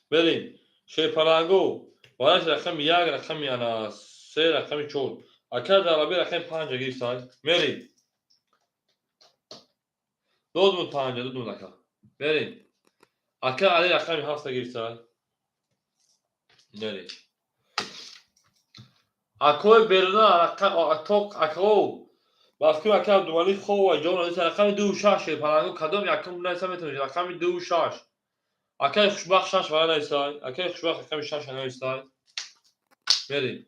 Берем. Шерпаланго. Вараш рақами 1, рақами ана 3, рақами 4. Ака Дараби рақами 5 гирифтай. Мерем. Додмуд 5, додмуд ака. Мерем. Ака Али рақами 7 гирифтай. Мерем. Акои беруна рақам атоқ ако. Бафкр ака Абдумалик хова ҷон радиса рақами 2 6 шерпаланго кадом якум найса метавонед рақами 2 6. Акаи Хушбахт 6 вара нависай. Акаи Хушбахт рақами 6 нависай. Мерем.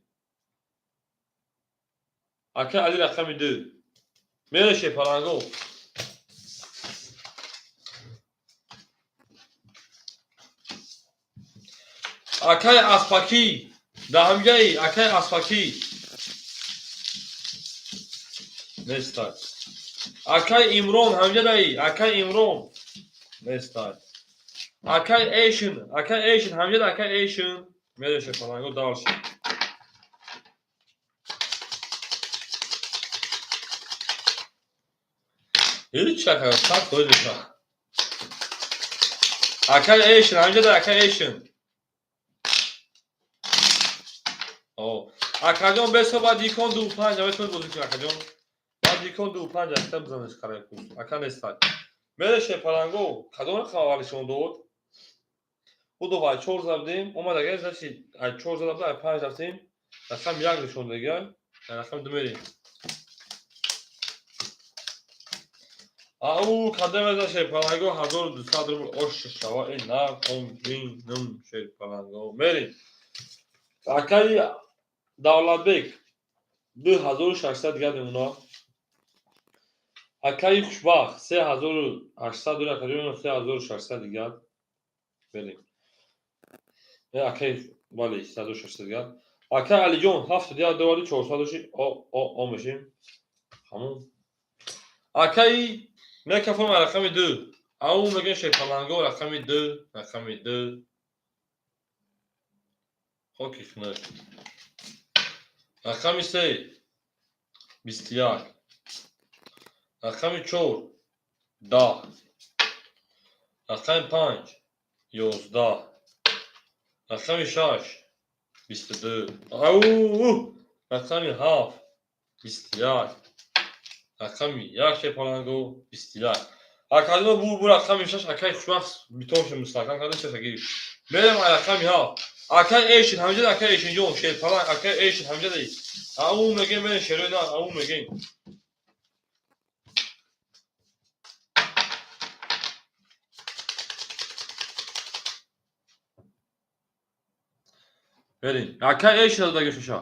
Акаи Али рақами 2. Мере шерпаланго. Акаи Аспакӣ. Дар ҳамҷаи акаи Аспакӣ. Нестай. Акаи Имрон ҳамҷадаи. Акаи Имрон. Нестай. Акаи Эшин, акаи Эшин ҳамҷада, акаи Эшин. Мере шерпаланго дальше. Ҳеч ака, сад фоиз меша. Акаи Эшин ҳамҷада, акаи Эшин. О, акаҷон бесо баъд икон 2 5 метавонед бозӣ кунед акаҷон. Баъд икон ду панҷ акта бизанеш қарай кун. Ака нестай. Мере шерпаланго, кадом рақам аввали шумо дод? Будо ай чор задем, омад агар значит ай чор зада буда, ай панҷ рафтем. Рақам як нишон дагар, рақами ду мерем. Ау, кадом еза шерпаланго 1200 рубл ош шава, э након бинам шерпаланго. Мерем. Акаи Давлатбек 2600 дигар мемона. Акаи Хушбахт 3800 дора, акаҷон 3600 дигар. Мерем. Э акаи бале 3600 дигар. Акаи Алиҷон 71 довари 400 доши о о о мешим. Ҳамон. Акаи микрофон рақами ду. Ау мегӯем шерпаланго рақами ду, рақами ду. Хоки хунук. Рақами се 21. Рақами чор 10. Рақами панҷ 11. Рақами шаш 22. Ау! Рақами ҳафт 21. Рақами як шерпаланго 21. Акадима бу бу рақами шаш акаи Хушбахт битоншо мустаҳкам карда шаша гирифт. Мерем ай рақами ҳафт. Акаи Эшин ҳамҷада, акаи Эшинҷон шерпаланг, акаи Эшин ҳамҷада. Ау мегем мерем шерои нар, ау мегем. Мерем. Акаи Эшин дадаги шаша.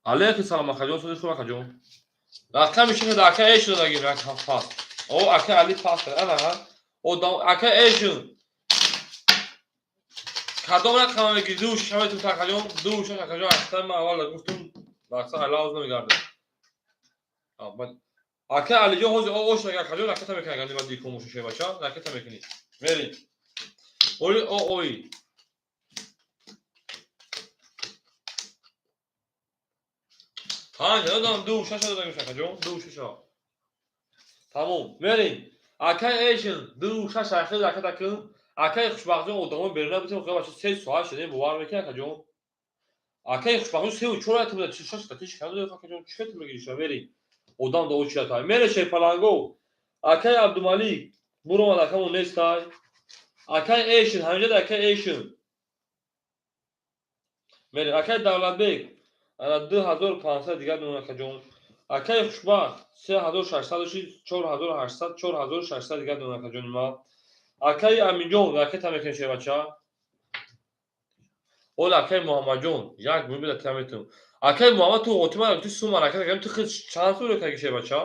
Алейкум салом акаҷон, сози хуб акаҷон. Рақами шаша да акаи Эшин дадаги рақам паст. О акаи Али паст кард. Ана ҳа. О акаи Эшин. Кадом рақама мегири? Ду шаш метум акаҷон, ду шаш акаҷон, аксар ман аввал гуфтум, аксар алавз намегардад. Акаи Алиҷон ҳозир ош акаҷон ракета мекунад, агар нима дикон боша шебача, ракета мекунӣ. Мерем. Оли о ой. Панҷ додам, ду шаш додам акаҷон, ду шаш. Тамом. Мерем. Акаи Эшин ду шаш ахир ракета кун. Акаи Хушбахтҷон одамон беруна битем, хӯя бача се соат шудем, бовар мекунӣ акаҷон? Акаи Хушбахтҷон сеу чор ракета буда, шаш ракета чӣ кардӣ акаҷон? Чӣ фикр мегирӣ шумо? Мерем. Одам да очи ята. Мере шерпаланго. Акаи Абдумалик буромад акамон нестай. Акаи Эшин ҳамҷада, акаи Эшин. Мерем. Акаи Давлатбек ана 2500 дигар мемонад акаҷон. Акаи Хушбахт 3600 доши, 4800, 4600 дигар мемонад акаҷони ман. Акаи Аминҷон ракета мекунем шербача. Ола акаи Муҳаммадҷон як мебида тия метум. Акаи Муҳаммад ту отима ту сума ракета кардем, ту хел чанд сум ракета шербача?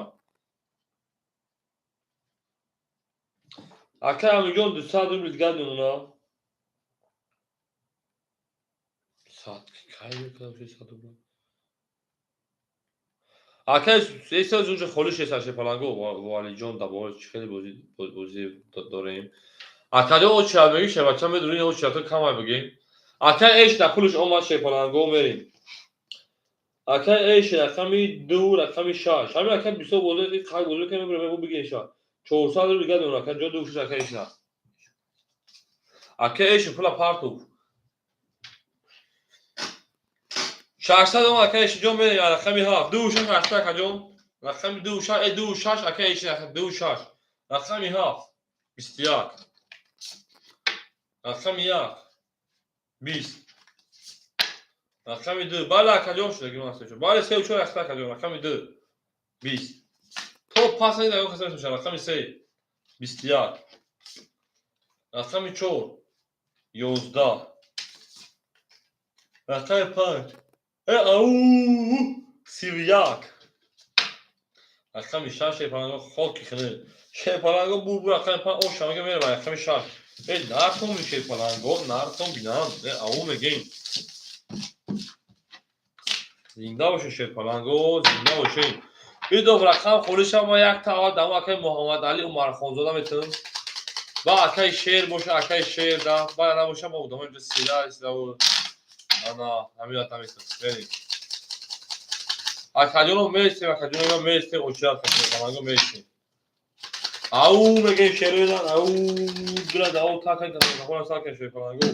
Акаи Аминҷон 200 рубл дигар мемонад. Сад кай мекунам 600 рубл? Акаи эса унҷа холиш эса шерпаланго Валиҷон дабор чӣ хеле бозӣ дорем. Акаҷон очи меги шербача медуни очи то камай бигем. Акаи Эш да пулиш омад шерпаланго мерем. Акаи Эш рақами ду рақами шаш. Ҳамин ака бисёр бозӣ қай бозӣ кунем мебарем бигем ша. 400 рубл дигар мемонад ака ҷо ду шаш акаи Эш на. Акаи Эш пула партув. 600 омад акаи Эш ҷон мерем рақами ҳафт. Ду шаш ҳашт акаҷон. Рақами ду шаш, э ду шаш акаи Эш ду шаш. Рақами ҳафт 21. Рақами як 20. Рақами ду. Бале акаҷон шуда гирон аст. Бале се чор акаҷон рақами ду 20. То пас ин дагон каса мешавад рақами се 21. Рақами чор 11. Рақами панҷ э ау 31. Рақами шаш шерпаланго хоки хунук. Шерпаланго бу бу рақами панҷ ош шамага мерава рақами шаш. Э нархом шерпаланго нархом бинам. Э ау мегем. Зинда боше шерпаланго, зинда боше. Бидом рақам холиша ма як та аввал дамо акаи Муҳаммад Али Умархонзода метавонам. Ба акаи Шер боша, акаи Шер да, ба набоша ма одамо инҷо сила сила ана ҳамин наметавонам. Мерем. Акаҷоно мерсем, акаҷоно мерсем, очират шерпаланго мерсем. Ау мегем шероидан, ау бирад ау такай хона сакай шерпаланго.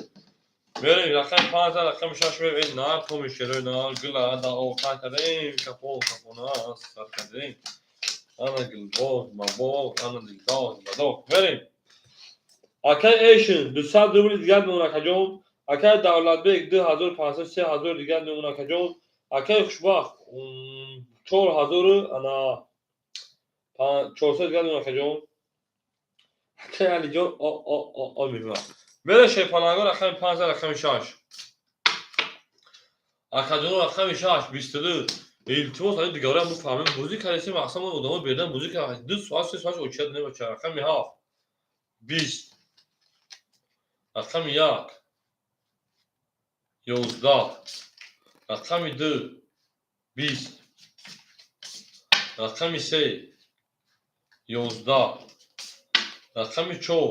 Мерем рақами панҷ, рақами шаш мерем. Эй нар томи шерои нар гула да оқа кардем, капон капона сар кардем. Ана гулбоғ, мабоғ, ана дилдоғ, бадоғ. Мерем. Акай Эйшн 200 рубли дигар мемон, акаҷон. Акай Давлатбек 2500, 3000 дигар мемон, акаҷон. Акай Хушбахт 4000 ана 400 дигар мемон, акаҷон. Акай Алиҷон о о о о мемонад. Мере шерпаланго рақами панҷ, рақами шаш. Акаҷоно, рақами шаш, 22. Илтимос, али дигарам буфаҳмем, бозӣ кардесем, мақсад мо одамо бердан бозӣ кард. 2 соат, 3 соат очият небача. Рақами ҳафт, 20. Рақами як, 11. Рақами ду, 20. Рақами се, 11. Рақами чор,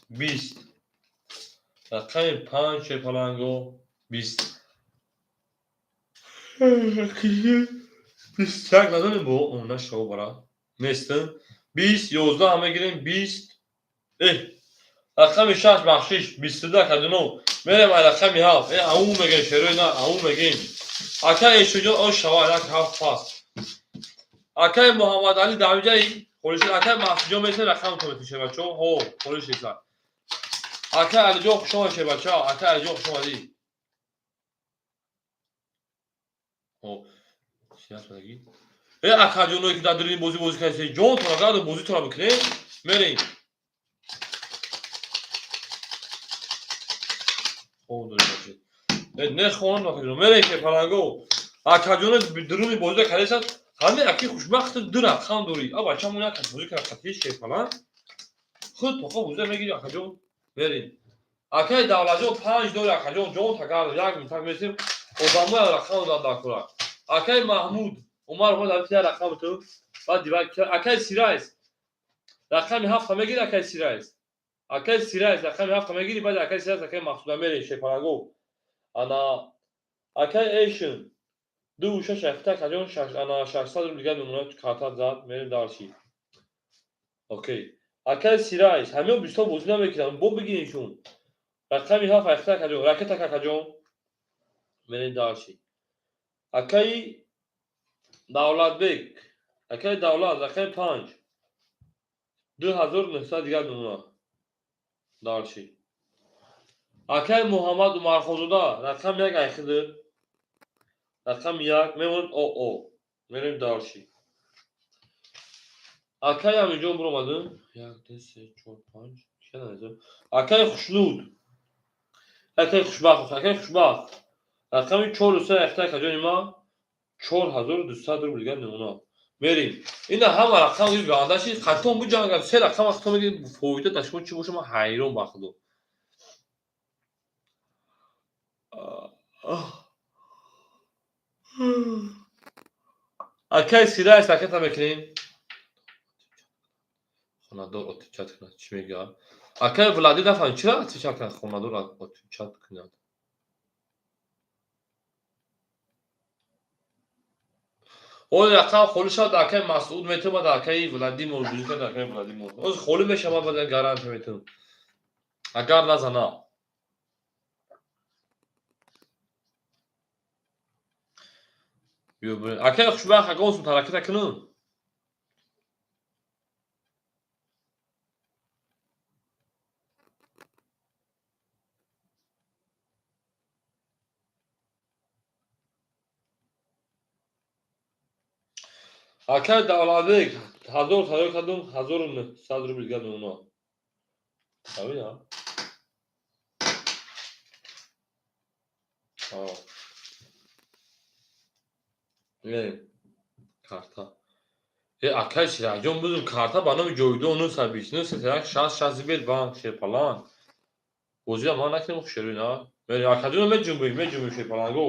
20. Рақами панҷ, шерпаланго, 20. 21 надорем, бо нашава бара нестн. 20, 11 мегирем, 20. Э, рақами шаш, бахшиш, 22, акаҷоно. Мерем ай рақами ҳафт. Э, ау мегем, шерои на ау мегем. Акай Эшуҷон, о шава, як ҳафт пас. Акай Муҳаммадалӣ дар ҷаи холиш. Акай Маҳсуҷон месен, рақамто метун, шербачо. Ҳо, холиш еса. Акай Алиҷон, хуш омадӣ, шербача. Акай Алиҷон, хуш омадӣ. Ҳо, э, акаҷоное ки дар дуруни бозӣ бозӣ кардед, ҷонтон агар бозитонро бикунед. Мерем. Нехонам, акаҷон. Мерем, шерпаланго. Акаҷоно, дуруни бозида кардесад, ҳаме аки хушбахт ду рақам дорӣ. А бачамон як бозӣ кард қатъи шерпаланг. Худ тоқа бозида мегири, акаҷон. Мерем. Акаи Давлатҷон панҷ дори, акаҷон, ҷон тагар як минтак месем, одамоя рақам додан дар кора. Акаи Маҳмуд Умар омад, я рақам ту. Баъд дивай акаи Сирайс. Рақами ҳафта мегири, акаи Сирайс. Акаи Сирайс рақами ҳафта мегири, баъд акаи Сирайс, акаи Мақсуда мерем, шерпаланго. Ана акаи Эйшн ду шаш ҳафта, акаҷон, ана 600 рубл дигар мемонад, карта зад, мерем дальше. Окей. Акаи Сирайс, ҳамиҳо бисто бозӣ намекунанд, бо бигириншун. Рақами ҳафт ҳафта, акаҷон, ракета, акаҷон. Мерем дальше. Акаи Давлатбек, акаи Давлат, рақами панҷ. 2900 дигар мемонад. Дальше. Акаи Муҳаммад Умархонзода, рақами як айхидир. Рақами як мемонад ОО. Мерем дальше. Акаи Амиҷон биромадем. Як, ду, се, чор, панҷ. Акаи Хушнуд. Акаи Хушбахт, акаи Хушбахт. Рақами чору се яхта, акаҷони ма, 4200 рубл дигар мемонад. Мерем. Ина ҳама рақам гандаши хатон буҷангад, се рақам хато мегиред, фоида дар шумо чӣ боша, ман ҳайрон ба худо. Акаи Сирайс ракета мекунем. Хонадор отвечать кунад, чӣ мегӯяд? Акаи Влади нафаҳмид, чиро отвечать кунад, хонадор отвечать кунад. Ҳоли рақам холӣ шавад, акаи Масъуд метавонад, акаи Владимир бозӣ кунад, акаи Владимир. Ҳозир холӣ мешавад, баъд гарантия метавонам. Агар назана. Биё бирем. Акаи Хушбахт, ягон сум ҳараката кунам. Акаи Давлатбек, 1000 тайёр кардум, 1900 рубл дигар мемонад. Ҳамина? Ҳо. Мерем. Карта. Э, акаи Сираҷон, бузум, карта ба номи Ҷовидон 929 31 60 60 бед банк, шерпаланг. Бозиро ман накунем, шерои на. Мерем, акаҷоно, меҷунбем, меҷунбем, шерпаланго.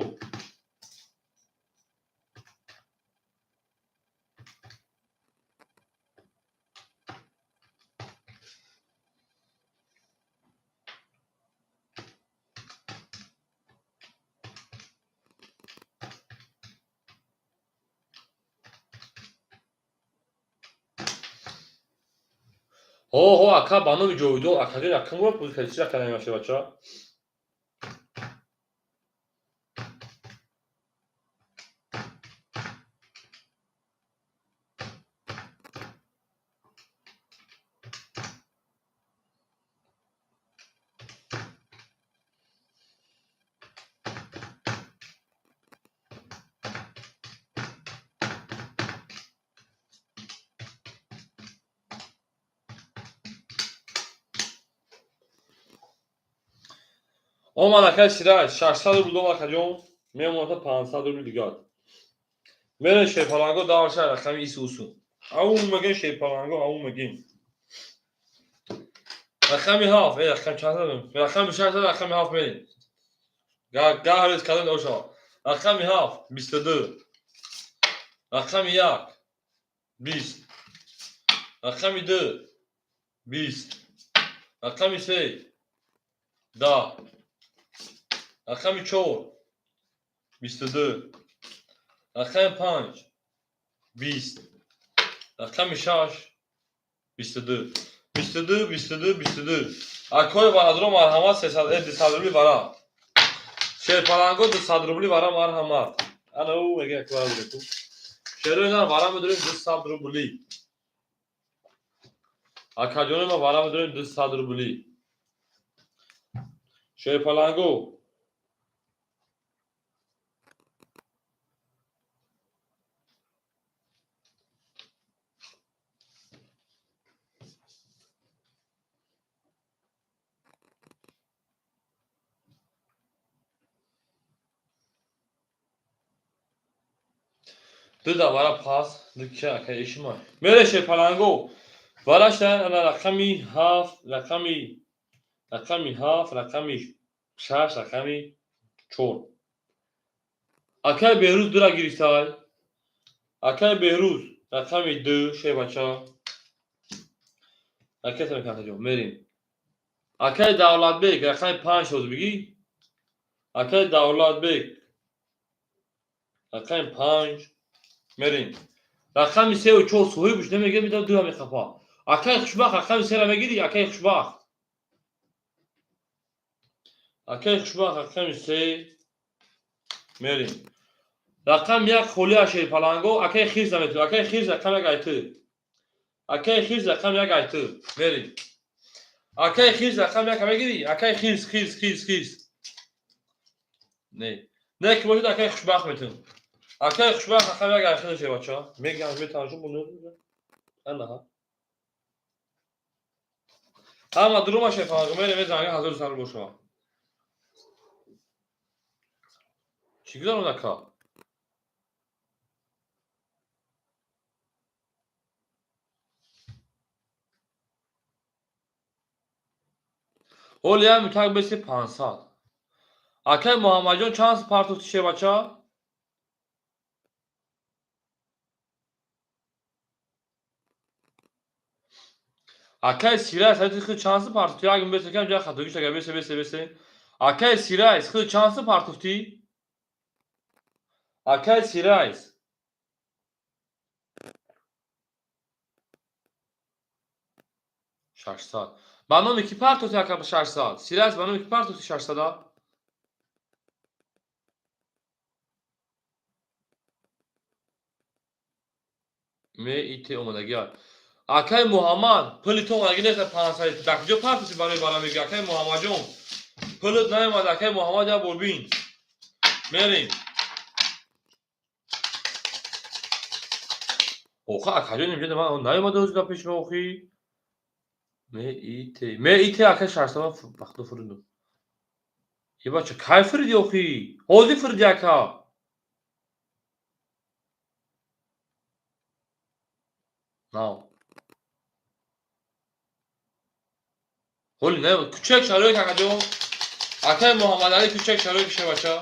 Ҳо, ҳо, ака, ба номи Ҷовидон, акаҷон, якум бор бозӣ кардӣ, чӣ рақам намешавад, бача? Омад акай Сираҷ, 600 рубл дом акаҷон, мемонад 500 рубл дигар. Мерем шерпаланго даврша рақами ису усу. Ау мегем шерпаланго, ау мегем. Рақами 7, рақам чанд задам? Рақами 6 задам, рақами 7 мерем. Гаҳрез кардем оша. Рақами 7, 22. Рақами 1, 20. Рақами 2, 20. Рақами 3, 10. Рақами 4, 22. Рақами 5, 20. Рақами 6, 22. 22, 22, 22. Акои барадро марҳамат, 300, 200 рубли вара. Шерпаланго 200 рубли вара марҳамат. Ана ӯ мега як вара буду. Шерои нар вара медорем 200 рубли. Акаҷони ма вара медорем 200 рубли. Шерпаланго ду да вара пас, ду ки ака ишма. Мере шерпаланго. Варашта ана рақами 7, рақами 7, рақами 6, рақами 4. Акай Беҳрӯз дура гирифтай. Акай Беҳрӯз рақами 2 шербача. Ракета мекунад ҷо, мерем. Акай Давлатбек рақами 5 ҳозир бигӣ. Акай Давлатбек рақами 5 мерем. Рақами 3 ва 4 соҳибаш намегирад, медад ду мехапа. Акай Хушбахт рақами 3-ра мегирӣ, акай Хушбахт. Акай Хушбахт рақами 3 мерем. Рақами 1 холӣ шерпаланго, акай Хирс наметавонад. Акай Хирс рақами 1 айту. Акай Хирс рақами 1 айту. Мерем. Акай Хирс рақами 1 мегирӣ? Акай Хирс, Хирс, Хирс, Хирс. Не. Не ки бошад акай Хушбахт метавонад. Акай Хушбахт рақами 1 айту шербача. Мегам метавонам бо ана ҳа. Ҳама дурума шерпаланго мерем, мезанем 1200 рубл шава. Чӣ гузаронд ака? Ҳоли як мутак беси 500. Акай Муҳаммадҷон чанд партофти шербача? Акай Сирайс ҳайти худ чанд партофти? Як бесе кам ҷа хатогиш агар бесе бесе бесе. Акай Сирайс худ чанд партофти? Акай Сирайс 600. Ба номи ки партофти ака 600? Сирайс ба номи ки партофти 600-а? Ме ит омадагӣ. Акай Муҳаммад, пули ту омадагӣ нест 500. Дар куҷо партофти барои бара мегӯӣ? Акай Муҳаммадҷон, пулат наомад, акай Муҳаммад як бор бин. Мерем. Охи акаҷон инҷо ман наомада ҳозир дар пеши ман охи. Ме ит, ме ит акай 600 вақту фурудум. Е бача, кай фуруди охи? Ҳозир фуруди ака. Нав. Ҳоли не, кучак шароит акаҷон. Акай Муҳаммадалӣ кучак шароит шебача.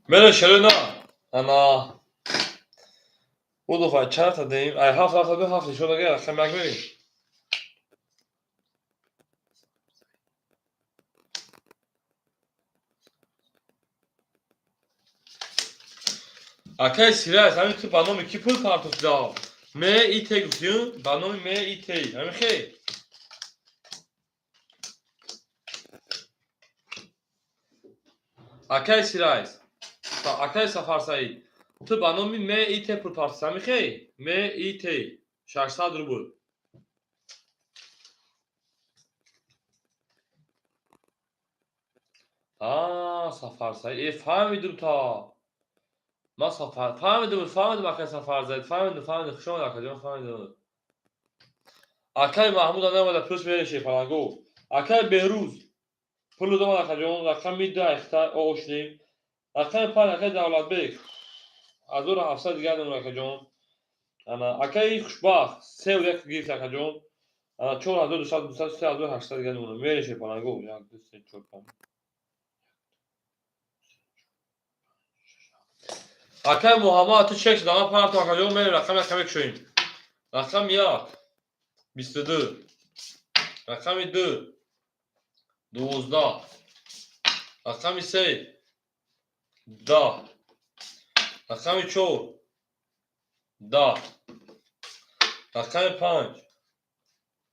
Мере шароит на. Ана. Удуфа чарта дем, ай ҳафт рафта ду ҳафт нишон дага рақами як мерем. Акай Сирайс, ҳамин ту ба номи ки пул партофтида? Ме ит гуфтӣ, ба номи ме ит. Ҳамин хел. Акай Сирайс, акай Сафарсаид, ту ба номи ме ит пул партофтӣ, ҳамин хел? Ме ит 600 рубл. Сафарсаид. Э, фаҳмидум та. Ман Сафар фаҳмидум, фаҳмидум, акай Сафарзаид, фаҳмидум, фаҳмидум. Хуш омад, акаҷон, фаҳмидум. Акай Маҳмуд наомада, плюс мереши фаланго. Акай Беҳрӯз пул домад, акаҷон, рақами 2 айхта ошнем. Рақами 5 акай Давлатбек 1700 дигар намуд, акаҷон. Ана акаи Хушбахт 3 1 гирифт, акаҷон. Ана 4200, 200, 3800 дигар намуд. Мереше фаланго. Як, ду, се, чор, панҷ. Акай Муҳаммад, ту чек дама парто, акаҷон, мерем рақами як мекушоем. Рақами 1 22, рақами 2 12, рақами 3 10, рақами 4 10, рақами 5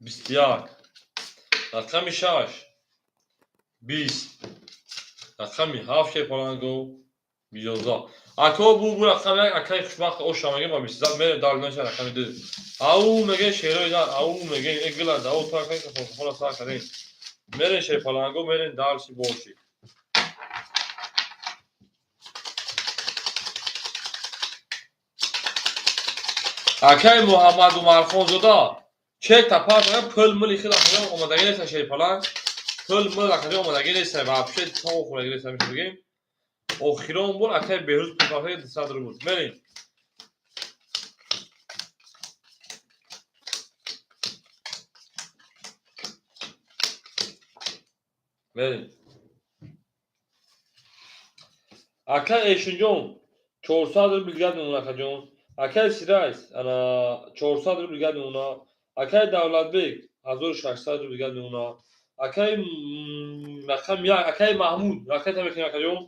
21, рақами 6 20, рақами 7 шепаланго 11. Ако бу бу рақами 1 акаи Хушбахт оша мегем ба 20 мерем дар рақами 2. Ау мегем шерои дар, ау мегем э гиланд, ау то акаи хона сар кардем. Мерем шепаланго, мерем дальше больше. Акаи Муҳаммад Умархонзода чек тапар пул мули хел акаҷон омадагӣ нест, шерпаланг. Пул мул акаҷон омадагӣ нест, вообще то хӯрагӣ нест, ҳамеша бигем. Охирон бор акаи Беҳрӯз пул партои 200 рубл. Мерем. Мерем. Акаи Эшинҷон 400 рубл дигар мемонад, акаҷон. Акаи Сирайс ана 400 рубл дигар мемонад. Акаи Давлатбек 1600 рубл дигар мемонад. Акаи рақами 1 акаи Маҳмуд ракета мекунем, акаҷон.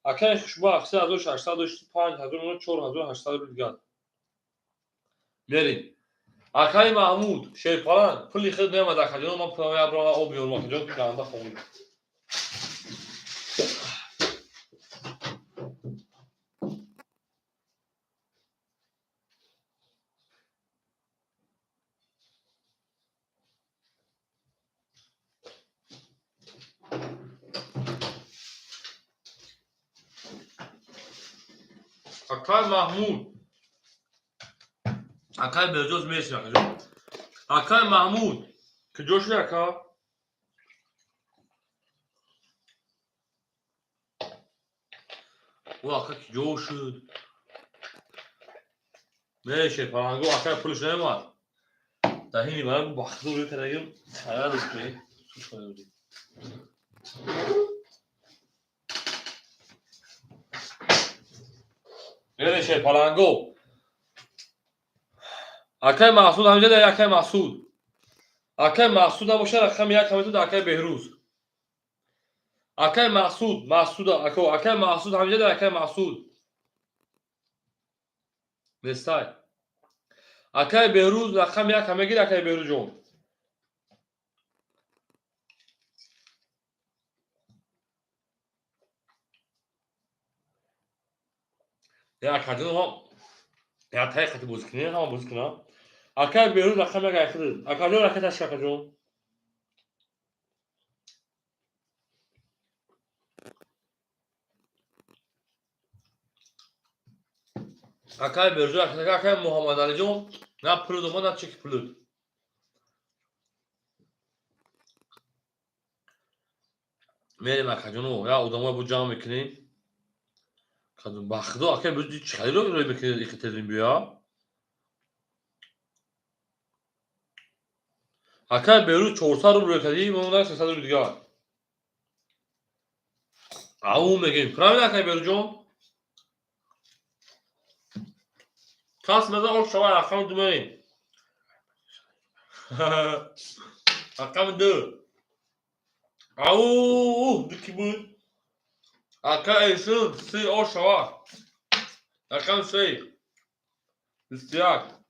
Акаи Хушбахт 3600 дошт, 5000 мемонад, 4800 рубл дигар. Мерем. Акаи Маҳмуд шерпаланг пули худ меомад, акаҷон, ман пулам як бор об меёрам, акаҷон, ганда хомӯш. Акай Маҳмуд. Акай Беҳҷоз мерсим, акаҷон. Акай Маҳмуд куҷо шуд, ака? О, ака куҷо шуд? Меше паланго, акай пулш наомад. Даҳини барам бахту рӯй кардагим. Хайр ки. Мереше паланго. Акай Маҳсуд ҳамҷа да, акай Маҳсуд. Акай Маҳсуд набошад, рақами 1 ҳамҷа да акай Беҳрӯз. Акай Маҳсуд, Маҳсуда, ако акай Маҳсуд ҳамҷа да, акай Маҳсуд. Нестай. Акай Беҳрӯз рақами 1 ҳам мегир, акай Беҳрӯзҷон. Я акаҷон ҳам я тай қати бозӣ кунем, ҳама бозӣ кунам. Акай Беҳрӯз рақами 1 айхид. Акаҷон, ракеташ, акаҷон. Акай Беҳрӯз, акай Муҳаммадалиҷон на пул домад, на чеки пулуд. Мерем, акаҷоно, я одамоя бо ҷамъ мекунем. Ба худо, акай Беҳрӯз чӣ хариро рӯй мекунед, ихи тезин биё? Акай Беҳрӯз 400 рубл рӯй кардӣ, мо 300 рубл дигар. Ау мегем. Правильно, акай Беҳрӯзҷон? Кас меза об шава, рақами 2 мерем. Рақами 2. Ау, ду ки буд? Ака Эшун, 30 о шава. Рақами 3. 21.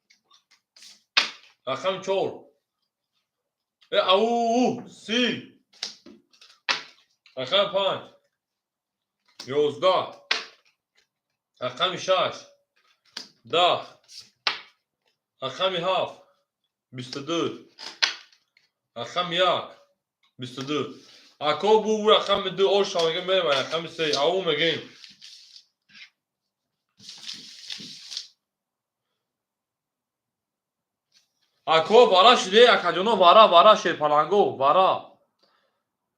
Рақами 4. Э, ау, 30. Рақами 5. 11. Рақами 6. 10. Рақами 7. 22. Рақами 1. 22. Ако бу рақами ду оша мегем, мерем рақами се. Ау мегем. Ако вара шиде, акаҷоно, вара, вара шерпаланго, вара.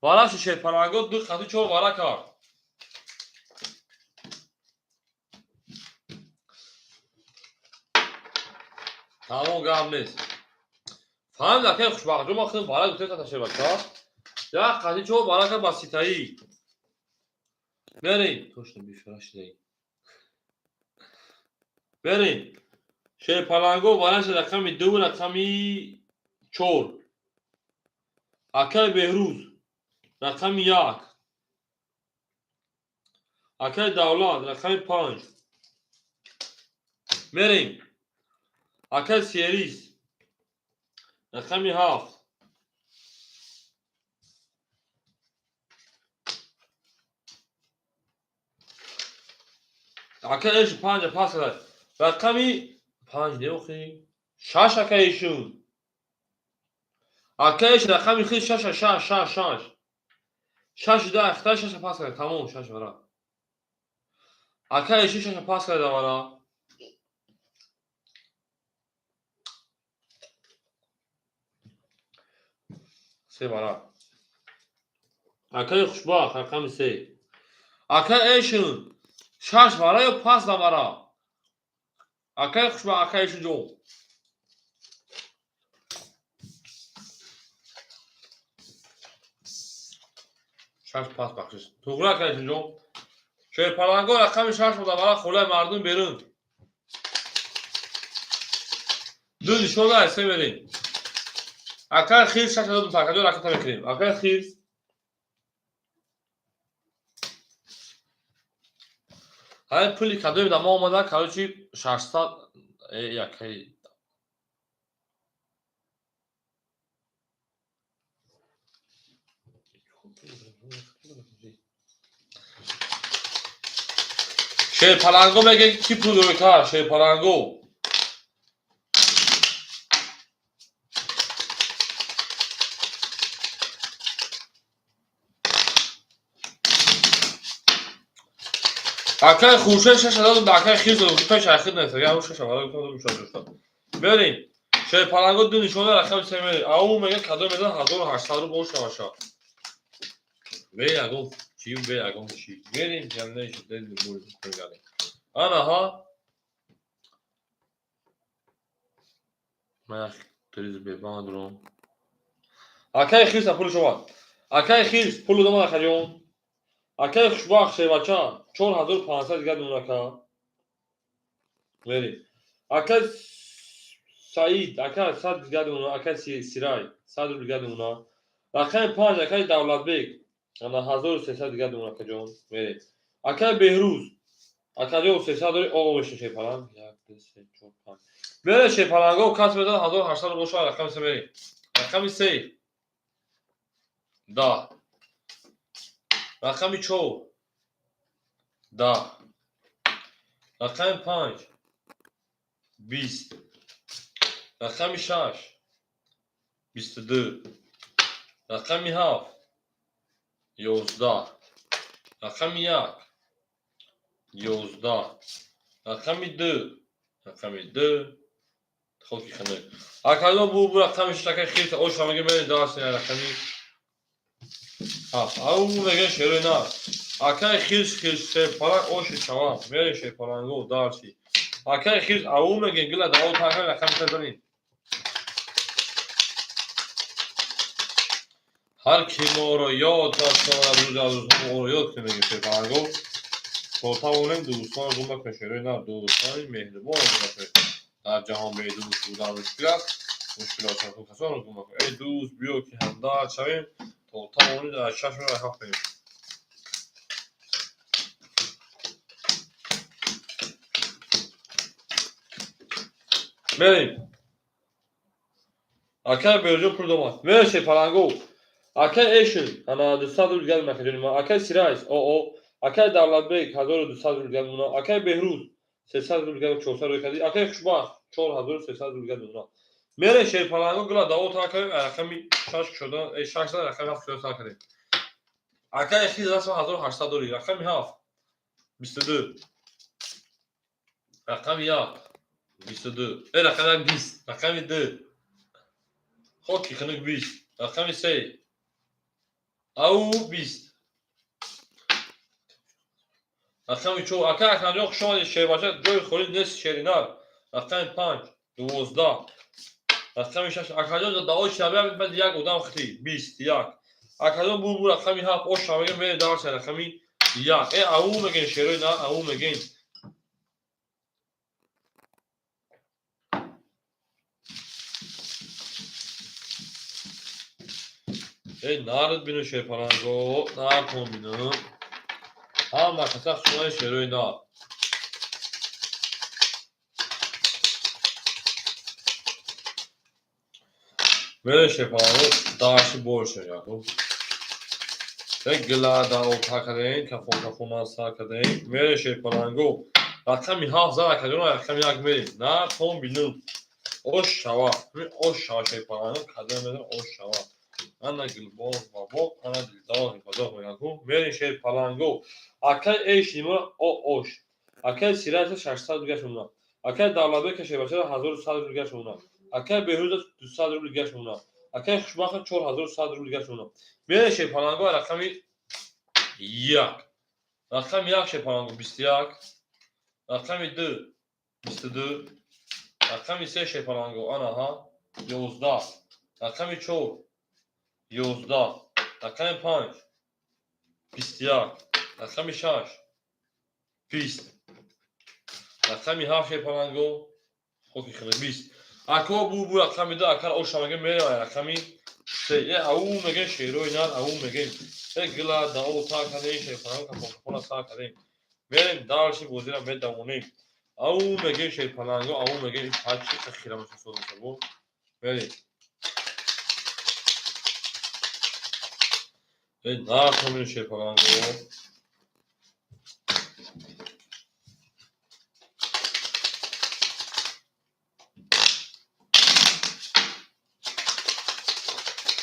Вара ши шерпаланго ду қати чор вара кард. Тамом, гап нест. Фаҳмид, акай хушбахтҷон, ман худам вара гуфтем та шербача. Як қати чор вара кард ба ситаӣ. Мерем. Точно бифара шидаи. Мерем. Шерпаланго вараши рақами ду, рақами чор. Акай Беҳрӯз рақами як. Акай Давлат рақами панҷ. Мерем. Акай Серис рақами ҳафт. Акай эш панҷа пас кард. Рақами панҷ не охи? Шаш акай эшун. Акай эш рақами хел шаша, шаш, шаш, шаш. Шаш да ахта шаша пас кард. Тамом, шаш вара. Акай эшун шаша пас кард вара. Се вара. Акай хушбахт рақами се. Акай эшун шаш вара ё пас да вара. Акай хушбахт, акай эшун ҷон. Шаш пас бахшиш. Туғри, акай эшун ҷон. Шерпаланго рақами шаш буда вара хулаи мардум берун. Ду нишона се мерем. Акай хирс шаш додум, такаҷо ракета мекунем. Акай хирс ҳамин пули кадоми да мо омада, короче, 600 якай шерпаланго меге ки пул рӯйка шерпаланго. Акай Хуршед шаша додум, акай хирс додум, пеш ахир нест, агар шаша вара гуфтам, шаша шуд. Мерем. Шерпаланго ду нишона рақами се мерем. Ау меге кадом мезан 1800 рубл шаваша. Бе ягон чи, бе ягон чи. Мерем, ям не шуд, дел бур кунгале. Ана ха. Ман як триз бебанд ром. Акай хирс пул шума. Акай хирс пул дома акаҷон. Акай хушбахт шевача 4500 дигар дунака. Мерем. Акай Саид, акай 100 дигар дуна, акай Сирай 100 рубл дигар дуна. Рақами панҷ акай Давлатбек ана 1300 дигар дуна акаҷон. Мерем. Акай Беҳрӯз акаҷон 300 дори оғо мешин шепаланг. 1 2 3 4 5. Мере шепаланго кас медад 1800 рубл шава рақами се мерем. Рақами се. Да. Рақами чор. Да. Рақами панҷ. 20. Рақами шаш. 22. Рақами ҳафт. 11. Рақами як. 11. Рақами ду. Рақами ду. Хоки ханак. Акаҷон бу рақами шаш акай хирс оша меге мере дарси рақами ҳафт. Ау меге шерои на. Акай хирс хирс шерпаланг оши шава. Мере шерпаланго дарси. Акай хирс ау меге гила дао така рақами се занем. Ҳар ки моро ёд дошт, рӯз аз рӯзҳо моро ёд кунем меге шерпаланго. То тавонем дӯстонро гум накунем шерои на, дӯстони меҳрибонро гум накунем. Дар ҷаҳон бедӯст будан мушкил аст, мушкилотро касонро гум накунем. Эй дӯст, биё ки ҳамдард шавем, то тавонем дар чашм раҳат кунем. Мерем. Акай Беҳрӯҷон пул домад. Мерем шерпаланго. Акай Эшин, ана 200 рубл дигар мехоҷоним. Акай Сирайс, о. Акай Давлатбек 1200 рубл дигар мемонад. Акай Беҳрӯз 300 рубл дигар 400 рубл кардӣ. Акай Хушбахт 4300 рубл дигар мемонад. Мерем шерпаланго гила даво тар кардем, рақами шаш шуда, шаш зад рақами ҳафт шуда сар кардем. Акаи хиз расм 1800 дорӣ. Рақами 7 22. Рақами 1 22. Рақами 1 20. Рақами 2 хоки хунук 20. Рақами 3 ау 20. Рақами 4 ака Акрамҷон, хуш омадед, шербача, ҷои холӣ нест, шеринар. Рақами 5 12. Рақами 6 акаҷон, дао шабе баъд як одам хти 21. Акаҷон, бу рақами 7 ош шабе мере дарса рақами 1. Ау мегин шерои на, ау мегин. Нард бину шерпаланго, нартон бину. Ҳама каса хушомадед, шерои нар. Мере шерпаланго, дарши больше якуб. Гила да ота кардем, кафон кафона сар кардем. Мере шерпаланго, рақами 7 зад акаҷон, рақами 1 мерем. Нартон бину. Ош шава, ош шава шерпаланго, кадем мерем ош шава. Ана гулбоғ ва боғ, ана дилдор базоғ мегӯям. Мерем шерпаланго. Акай эш нима о ош. Акай Сираҷа 600 рубл гашт. Акай Давлатбек шербача 1100 рубл гашт. Акай Беҳрӯза 200 рубл гашт. Акай Хушбахт 4100 рубл гашт. Мерем шерпаланго рақами 1. Рақами 1 шерпаланго 21. Рақами 2 22. Рақами 3 шерпаланго анаҳа 11. Рақами 4 11. Рақами 5 21. Рақами 6 20. Рақами 7 шерпаланго хоки хеле 20. Ако бу рақами 2 акар оша мегем мерем рақами 3. Ау мегем шерои нар, ау мегем. Гила дао та кардем шерпаланго, кафона сар кардем. Мерем дарши бозира медавонем. Ау мегем шерпаланго, ау мегем ҳарчи хира мешавад бо. Мерем. Нартон шерпаланго.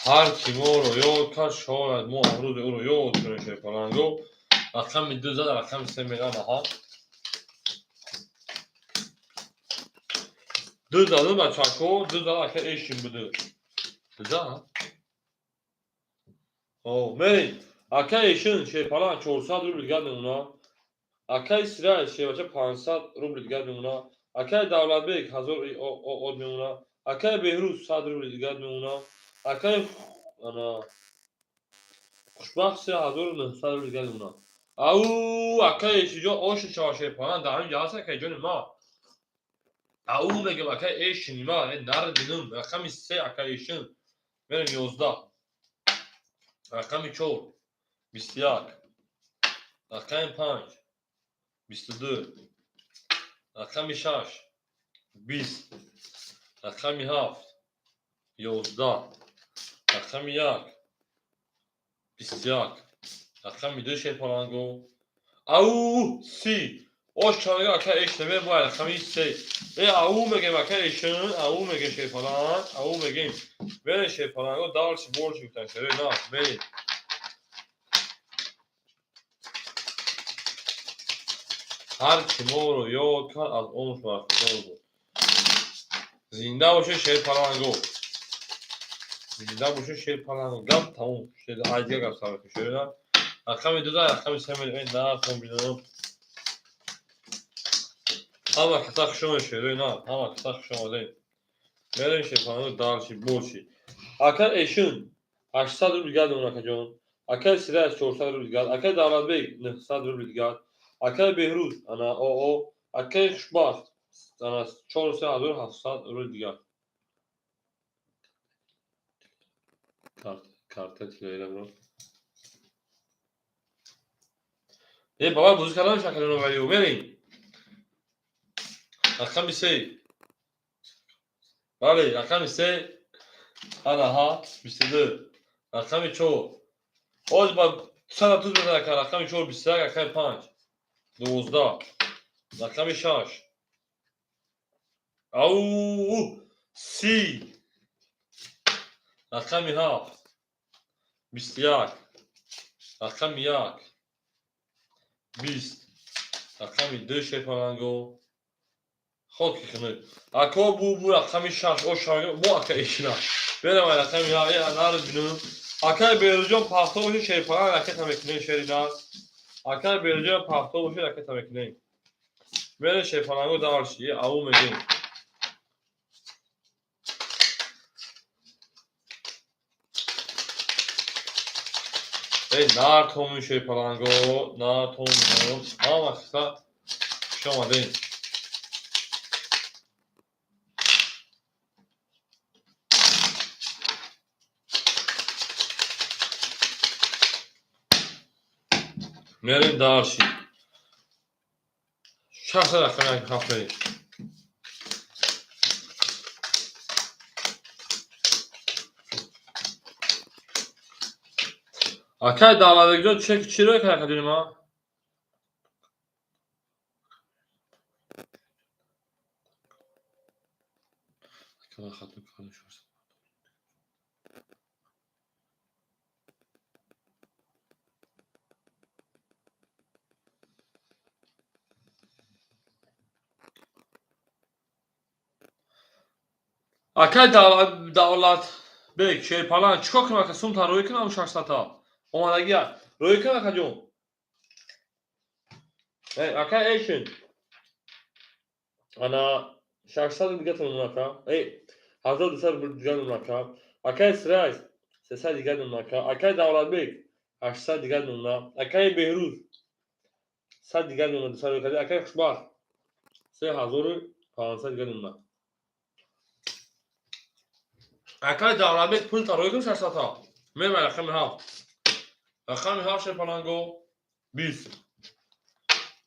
Ҳар ки моро ёд кард, шояд мо амрӯзи ӯро ёд кунем шерпаланго. Рақами 2 зад, рақами 3 мерам, аҳа. 2 задум бачако, 2 зад ака эшин буду. Зад? Мерем. Ака эшин шерпаланг 400 рубл дигар мемона. Акаи Сираҷ шербача 500 рубл дигар мемона. Акаи Давлатбек 1000 од мемона. Акаи Беҳрӯз 100 рубл дигар мемона. Акаи ана Хушбахт 3900 рубл дигар мемона. Ау акаи эшиҷон оши шава шерпаланг дар ҳамин ҷо ҳаст акаи ҷони ма. Ау мегем акаи эшини ма, нар бинум. Рақами 3 акаи эшин. Мерем 11. Рақами 4 21. Рақами 5 22. Рақами 6 20. Рақами 7 11. Рақами 1 21. Рақами 2 шерпаланго. Ау 30. Ош чавега ака эш намер бо рақами 3. Ау мегем ака эшин, ау мегем шерпаланг, ау мегем. Мерем шерпаланго дарши борши гуфтан шерои на, мерем. Ҳар ки моро ёд кард, аз он бархӯрдор буд. Зинда бошед шерпаланго. Зинда бошед шерпаланго. Гап тамом. Айдига гап сар мекунем шерои на. Рақами 2 зад, рақами 3 мерем. Нартон бинам. Ҳама каса хуш омадед шерои нар, ҳама каса хуш омадед. Мерем шерпаланго дарши борши. Ака эшин 800 рубл дигар мемона акаҷон. Акаи Сираҷ 400 рубл дигар. Акаи Давлатбек 900 рубл дигар. Акаи Беҳрӯз ана оо. Акаи Хушбахт ана 4700 рубл дигар. Карта тилоира бро. Баба бозӣ карда мешавад акаҷон валиу. Мерем. Рақами 3. Бале, рақами 3. Анаҳа 22. Рақами 4. Оз ба 100 туз мезанад ака. Рақами 4 21, рақами 5 12. Рақами 6. Ау 30. Рақами 7 21. Рақами 1 20, рақами 2 шерпаланго хоки хунук. Ако бу рақами 6 о шага бо ака ишина. Берам рақами 1 нар бинум. Акай Беруҷон пахто боши шерпаланг ракета мекунем шери нар. Акай Беруҷон пахто боши ракета мекунем. Бере шерпаланго дарши аву мегем. Эй нар томун шерпаланго, нар томун. Ҳама хиса хуш омадед. Мерем дарши. 6 рақами 7 мерем. Акай Давлатбекҷон чек чӣ рӯй кард акаҷони ман? Акай Давлатбек шерпаланг чӣ кор кунам ака сумта рӯй кунам 600-та? Омадагия рӯй кун акаҷон. Акай эшин. Ана 600 дига тон ака. Эй 1200 дига нон ака. Акай Сирайс 300 дига нон ака. Акай Давлатбек 800 дига нон. Акай Беҳрӯз 100 дига нон 200 рӯй кард. Акай Хушбахт 3500 дига нон. Акай Давлатбек пул та рӯй кун 600-та. Мерам рақами 7. Рақами 7 шерпаланго 20.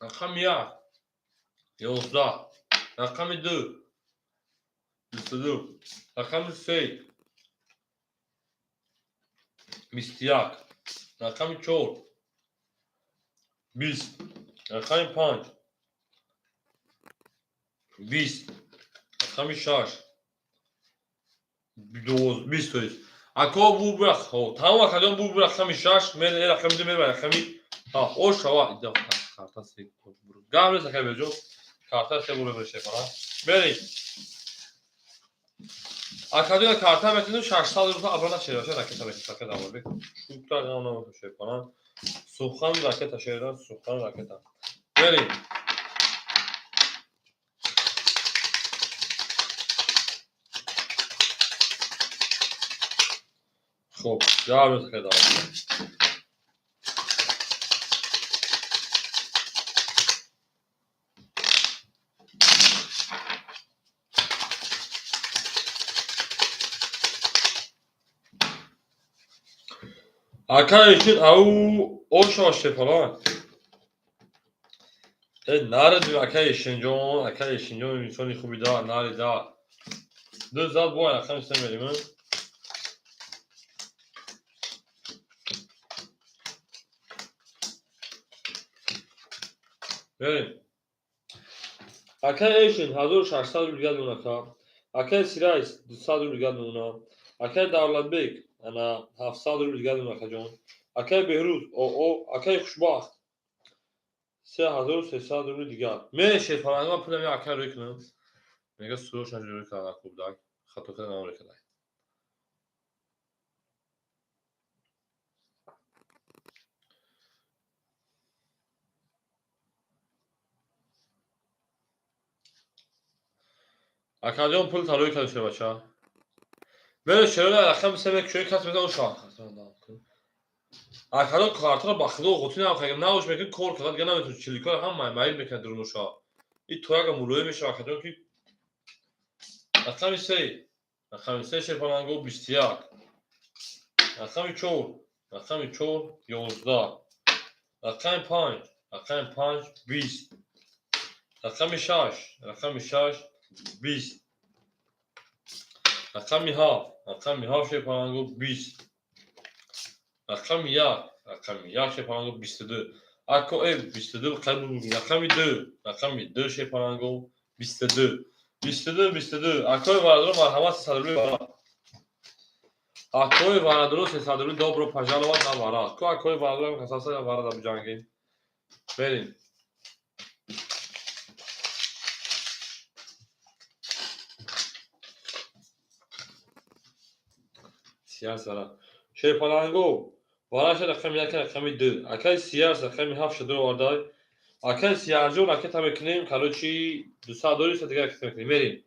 Рақами 1 11. Рақами 2 22. Рақами 3 21. Рақами 4 20. Рақами 5 20. Рақами 6 20 то есть. Ако бу бирах, тамом акаҷон бу рақами 6, мер рақами 2 мер рақами 7. О шава ида карта се гап нест акай Берҷон. Карта се буро бер шефара. Бери. Акаҷон карта метунем 600 рубл абрана шераша ракета мекунем ака Давлатбек. Шукра гам намекунем шефара. Сухан ракета шерадан сухан ракета. Бери. Хуб, гап нест акай Давлатбек. Акай ишин ау ошава шерпаланг. Э нари акай Ишинҷон, акай Ишинҷон инсони хуби да, нари да. Ду зад бо рақами 3 мерем. Берем. Акай Эшин 1600 рубл дига нон ака. Акай Сирайс 200 рубл дига нон. Акай Давлатбек ана 700 рубл дига нон акаҷон. Акай Беҳрӯз оо акай Хушбахт 3300 рубл дигар. Ме шерпаланг ман пулам акай рӯй кунам. Мега сурӯшаш рӯй карда хуб даг. Хато карда намрӯй карда. Акаҷон пул та рӯй кард шербача. Мере шерода рақами 3 мекушои кас мезан ошава. Акаҷон картаро ба худо ғутӣ намехарем. Навош мекунӣ кор карда дига наметавонӣ чиликора ҳам майил мекунад дуруноша. И тояга мулоим мешава акаҷон ки рақами 3, рақами 3 шерпаланго 21. Рақами 4, рақами 4 11. Рақами 5, рақами 5 20. Рақами 6, рақами 6 20. Рақами 7, рақами 7 шерпаланго 20. Рақами 1, рақами 1 шерпаланго 22. Ако 22 қариб рақами 2, рақами 2 шерпаланго 22. 22 22. Акои бародарон марҳамат 300 рубли бара. Акои варадуро 300 рубли, добро пожаловать на варад. Ку акои варадуро касаса варада биҷангем. Берем. Сияр вара. Шерпаланго вараша рақами 1, рақами 2. Акай сияр рақами 7 шудро овардай. Акай сиярҷон ракета мекунем, короче 200 доллар дигар ракета мекунем. Мерем.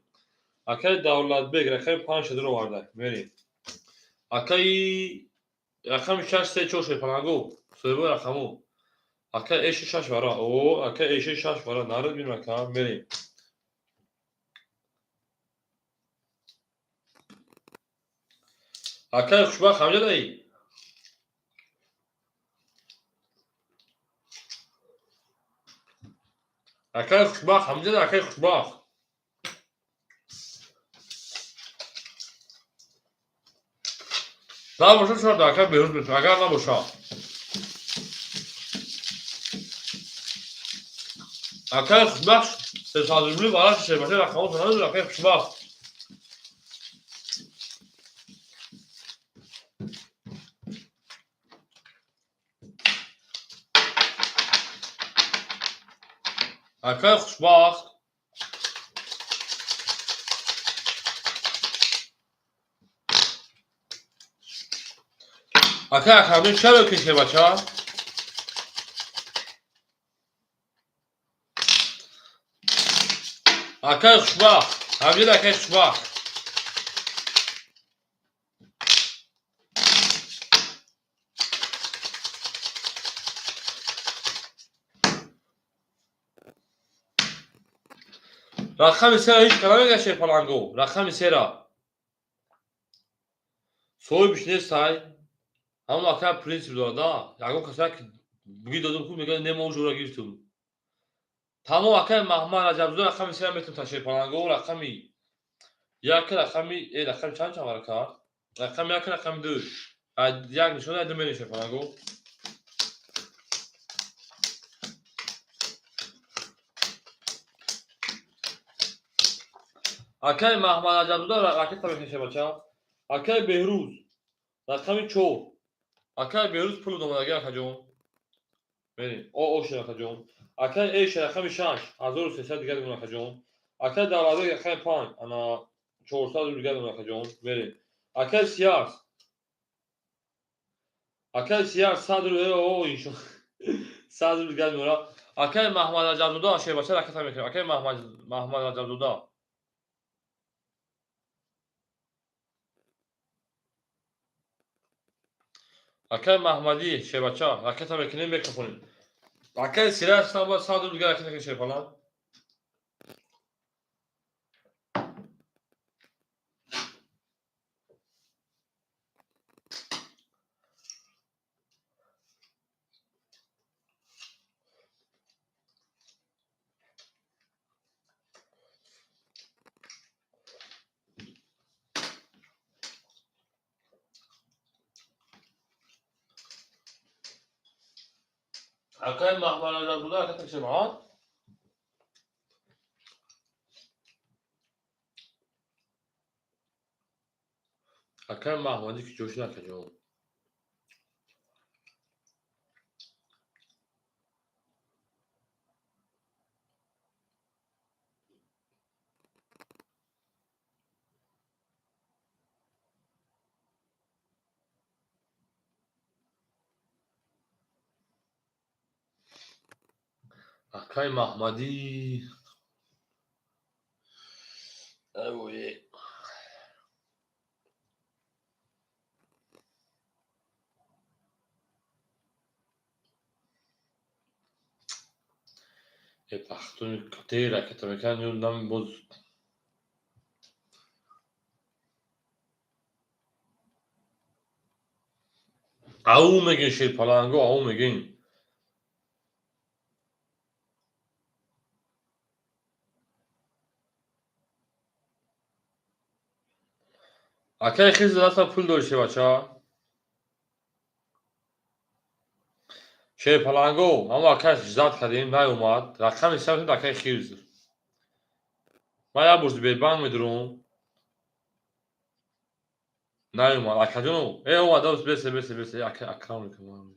Акай Давлатбек рақами 5 шудро овардай. Мерем. Акай рақами 6 3 4 шерпаланго соҳиби рақаму. Акай эши 6 вара. О, акай эши 6 вара. Народ бинем ака, мерем. Акай хушбахт ҳамҷадаи? Акай хушбахт ҳамҷада, акай хушбахт. Набоша шояд акай Беҳрӯз битун, агар набоша. Акай хушбахт 300 рубли бараш шербаша рақамото надорад, акай хушбахт. Акай хушбахт. Акай Акрамҷон чаро ки шербача? Акай хушбахт. Ҳамҷада акай хушбахт. Рақами сера ҳеҷ кара мегӯяд шерпаланго. Рақами сера. Соҳибиш нестай. Ҳамон акай принсип дорад, да? Ягон каса ки буги додум ку мегӯяд не мо ужора гирифтум. Тамом акай Маҳмад Раҷабзода рақами сера метавон та шерпаланго, рақами 1, рақами рақами чанд чанд вара кард? Рақами 1, рақами 2. Як нишона ду мерем шерпаланго. Акай Маҳмад Раҷабзода ракета мекунем бача. Акай Беҳрӯз рақами 4. Акай Беҳрӯз пул домадаги акаҷон. Мерем. О ош акаҷон. Акай эш рақами 6, 1300 дигар дигар акаҷон. Акай Давлатбек рақами 5, ана 400 дигар дигар акаҷон. Мерем. Акай Сиярс. Акай Сиярс 100 рубл, о иншо. 100 рубл дигар меора. Акай Маҳмад Раҷабзода шербача ракета мекунем. Акай Маҳмад Раҷабзода. Акай Маҳмадӣ шербача ракета мекунем, мекафонем. Акай Сираж бояд 100 рубл дигар ракета мекунем шерпалан. Акай Маҳмад Раҷабзода ракета мекунем, ҳа? Акай Маҳмадӣ ки ҷош накаҷон. Акай Маҳмадӣ. Ой. Э пахтуни дер ракета мекунад, ё нами боз ау мегин шерпаланго, ау мегин. Акай хиз даста пул дори шербача. Шерпаланго, ҳамо акай ждать кардем, наёмад. Рақами се метавонед акай хирз. Ман як бор Сбербанк медурам. Наёмад акаҷоно. Э, омад, бесе, бесе, бесе, ака Акрам мекунам.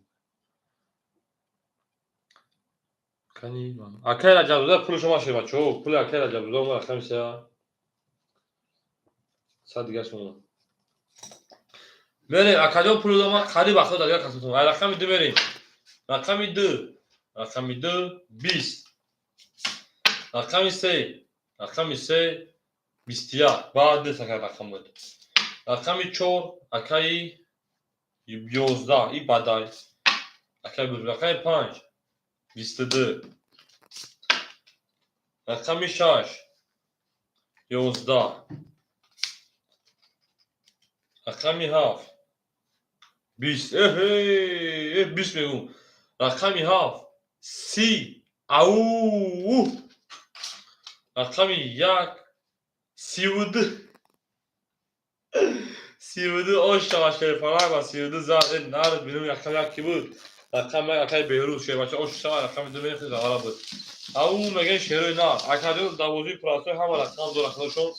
Кани акай Раҷабзода пули шумо шуд, бачаҳо. Пули акай Раҷабзода омад, рақами се. Сад дигар шумо. Мерем, акаҷон, пули омад, қариб вақто дар дигар касотон. Ай рақами ду мерем. Рақами ду. Рақами ду, 20. Рақами се. Рақами се, 21. Баъд нест акай рақам буд. Рақами чор, акаи 11, и бадай. Акаи буд. Рақами панҷ, 22. Рақами шаш, 11. Рақами ҳафт, 20. Эҳе, 20 мегӯм. Рақами ҳафт, 30. Ау! Рақами як, 32. 32 ош шава, шерпалак ва 32 зад. Э, нард бинум, рақами як ки буд? Рақами як акаи Беҳрӯз, шербача, ош шава, рақами ду мехӯ завара буд. Ау, мегӯем шерои нар. Акаҷон, дар бозии простой ҳама рақам дорад, худошон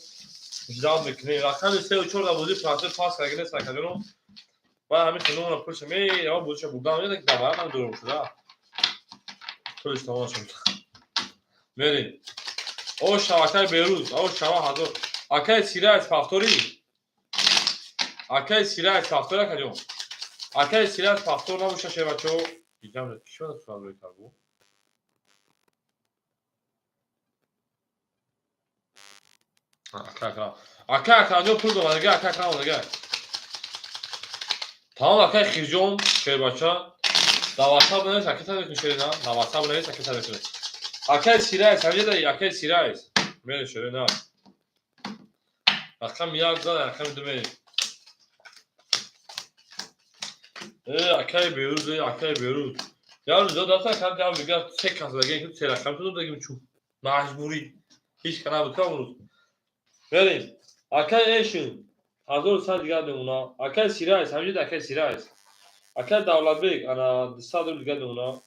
ждать мекунем. Рақами сеу чор дар бозии простой пас карда нест, акаҷоно. Баъд ҳамин хеломона пулша ме, бозиша бурдан меяд, ки давара намедорам шуда. Пулиш тамом шуд. Мерем. О, шава, акаи Беҳрӯз, о, шава, ҳазор. Акаи Сирайс повтори. Акаи Сирайс повтори, акаҷон. Акаи Сирайс повтор набоша, шербачаҳо. Дидам, кишвар сурат кард. Ака Акрам. Ака Акрамҷон пул додага, ака Акрам додага. Тамом, акаи Хирҷон, шербача. Дар WhatsApp навис, ака сад мекунӣ, шерина. Дар WhatsApp навис, ака сад мекунӣ. Акаи Сирайс, ҳамҷа акаи Сирайс. Мерем, шерина. Рақами як зад, рақами ду мерем. Э, акаи Беҳрӯз, э, акаи Беҳрӯз. Як рӯз дафта кам кам дигар се кас дагем, се рақам ту дагем чу. Маҷбурӣ. Ҳеҷ ка набуд ка рӯз. Мерем. Акаи Эшин 1100 дигар мемона. Акаи Сирайс, ҳамҷа акаи Сирайс. Акаи Давлатбек ана 200 рубл дигар мемона.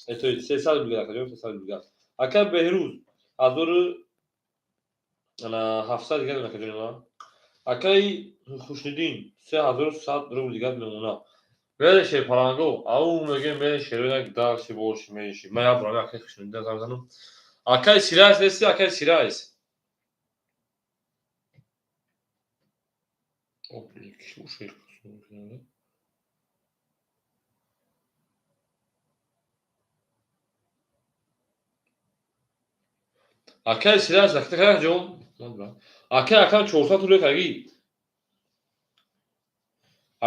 Э, то 300 рубл дигар, акаҷон, 300 рубл дигар. Акаи Беҳрӯз ҳазору ана 700 дигар мемона, акаҷони ман. Акаи Хушниддин 3100 рубл дигар мемона. Мере, шерпаланго, ау, мегӯем, мере, шерои дальше больше меньше. Ман як борам акаи Хушниддин занг мезанам. Акаи Сирайс нести, акаи Сирайс. О, ки бошад? Акаи Сирайс, акаҷон. Акаи Акрам 400 рубл карги.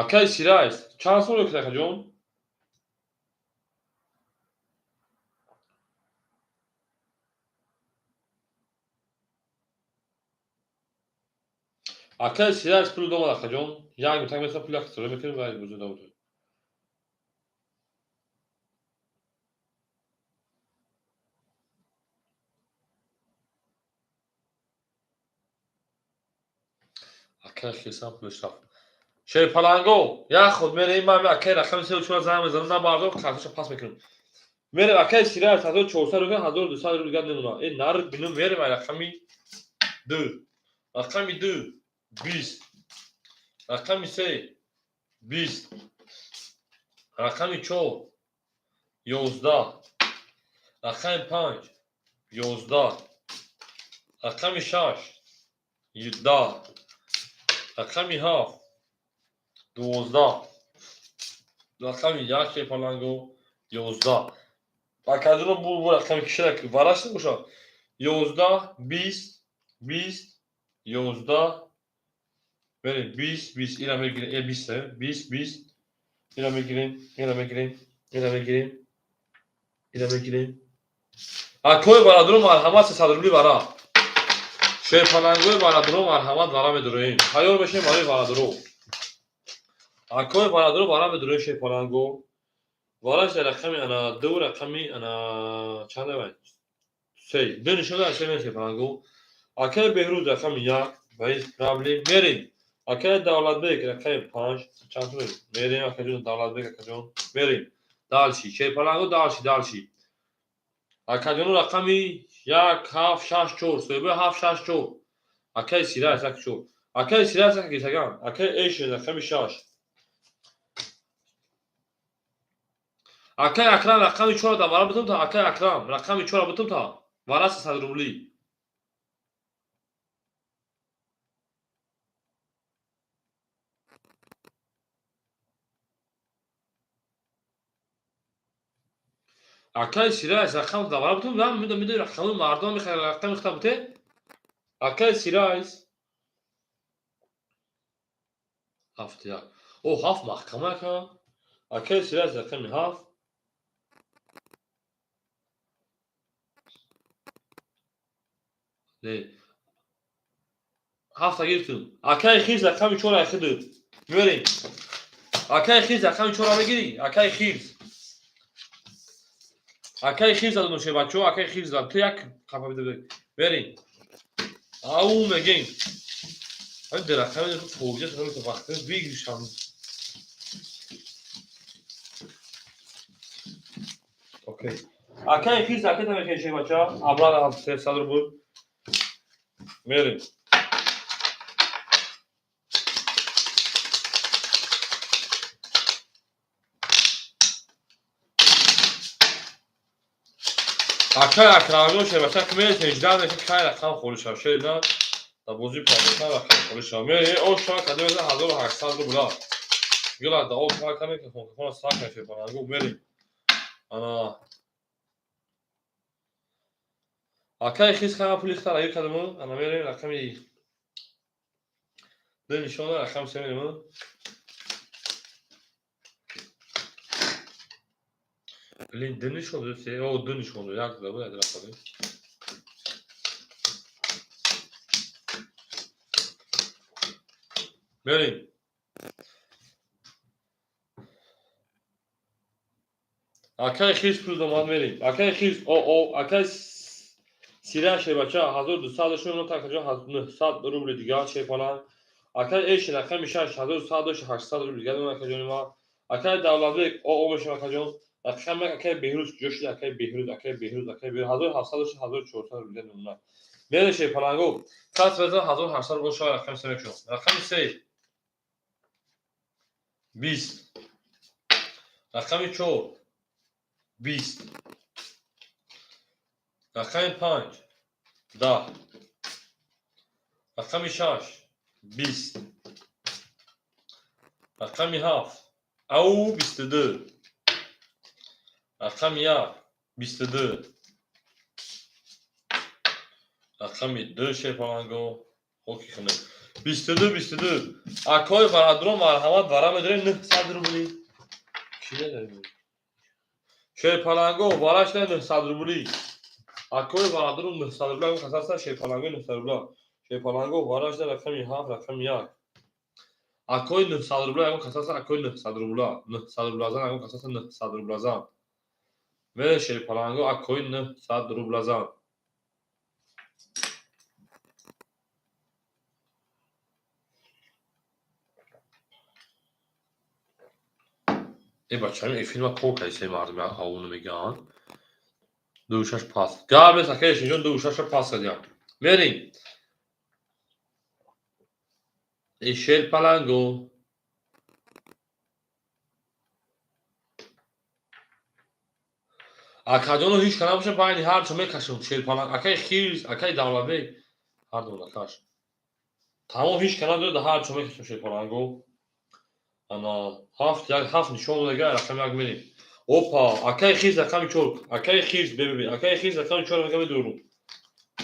Акаи Сирайс, чанд сом рӯй акаҷон? Акаи Сирайс пул домад, акаҷон. Як минутак меса пул як истифода мекунем ва бозӣ давом. Акаи Хирсан пулиш рафт. Шерпаланго, як худ мерем, ман акаи рақами сеу чор занг мезанам, на бардор, карташа пас мекунем. Мерем, акаи Сирайс 1400 рубл, 1200 рубл дигар мемона. Э, нар бинум, мерем, ай рақами ду. Рақами ду, 20. Рақами се, 20. Рақами чор, 11. Рақами панҷ, 11. Рақами шаш, 10. Рақами ҳафт, 12. Рақами як, шерпаланго, 11. Акаҷоно, бу рақами кишара вараш бошад. 11, 20, 20, 11. Мерем, 20, 20, ира мегирем, э, 20, 20, 20. Ира мегирем, ира мегирем, ира мегирем, ира мегирем. Акои бародаро, марҳамат, 300 рубли вара. Шерпалангои бародаро, марҳамат, вара медуроем. Тайёр бошем барои бародаро. Акои бародаро, вара медуроем, шерпаланго. Вараш дар рақами ана ду, рақами ана чанд вай? Се. Ду нишон дар се шерпаланго. Акаи Беҳрӯз рақами як, без проблем. Мерем. Акаи Давлатбек рақами панҷ, чанд сум мерем, акаҷон Давлатбек, акаҷон. Мерем. Дальше. Шерпаланго, дальше, дальше. Акаҷоно, рақами як, ҳафт, шаш, чор, соҳиби ҳафт, шаш, чор. Акаи Сирайс, як, чор. Акаи Сирайс гиртаган. Акаи Эшин рақами 6. Акаи Акрам рақами 4 да вара бутум та. Акаи Акрам рақами 4 бутум та. Вара 300 рубли. Акаи Сирайс рақам да вара бутум. Ман медонам рақами мардум мехоҳад рақами хита буте. Акаи Сирайс 7 1. О 7 маҳкама ака. Акаи Сирайс рақами 7. Не. 7 гирифтум. Акаи Хирс рақами 4 айхиду. Мебарем. Акаи Хирс рақами 4 мегирӣ? Акаи Хирс. Акаи Хирс задум ше бачо, акаи Хирс зад. Ту як қапа бида. Берем. Ау мегем. Ҳамин рақами фоҷиа шуда вақт бигиришам. Окей. Акаи Хирс аката мехоҳӣ ше бача? Абрада 300 рубл. Мерем. Акаи Акрамҷон шебача ки мересем 18 меша кай рақам холӣ шав шерида дар бозии пардохт кай рақам холӣ шав. Мере о шава каде меза 1800 рубла. Гила да о шава каме ки хона сак меше панангу мерем. Ана акаи Хис хама пули хитара гир кардаму. Ана мерем рақами 2 нишона рақами 3 мерем. Блин, 2 нишон ду се, о 2 нишон ду, як да буд, як рақами. Мерем. Акаи Хирс пул домад мерем. Акаи Хирс, о, акаи Сира шебача 1200 шуд, такаҷо 900 рубли дигар шепалан. Акаи Эшин рақами 6 1100 800 рубли дигар акаҷони ма. Акаи Давлатбек, о мешава акаҷон. Рақами акаи Беҳрӯз куҷо шуд? Акаи Беҳрӯз, акаи Беҳрӯз, акаи Беҳрӯз 1700 1400 рубли дигар намуна. Мере шепалангу. Кас беза 1800 рубл шава рақами 3 мекушам. Рақами 3 20. Рақами 4 20. Рақами 5 10. Рақами 6 20. Рақами 7 ау 22. Рақами 1 22. Рақами 2 шепаланго хоки хунук. 22 22. Акои бародарон марҳамат вара медорем 900 рубли. Чӣ медорем? Шерпаланго вара шуда 900 рубли. Акои бародарон 900 рубли касаста шерпаланго 900 рубла. Шерпаланго вара шуда рақами 7 рақами 1. Акои 900 рубла ягон касаста акои 900 рубла. 900 рубла зан ягон касаста 900 рубла зан. Мере шерпаланго акои 900 рубла зан. Э бачаҳо ин филма кор кардисе мардум авону мегӯянд. 26 пас. Гап нест акаи Эшинҷон 26 пас кардиям. Мерем. Э шерпаланго. Акаҷоно ҳеҷ ка набошад байни ҳар чо мекашам шерпаланг. Акаи Хирс, акаи Давлатбек ҳар ду накаш. Тамом ҳеҷ ка надорад ҳар чо мекашам шерпаланго. Ана 7 1 7 нишон додага рақами 1 мерем. Опа, акаи Хирс рақами 4. Акаи Хирс бебе. Акаи Хирс рақами 4 мега медурум.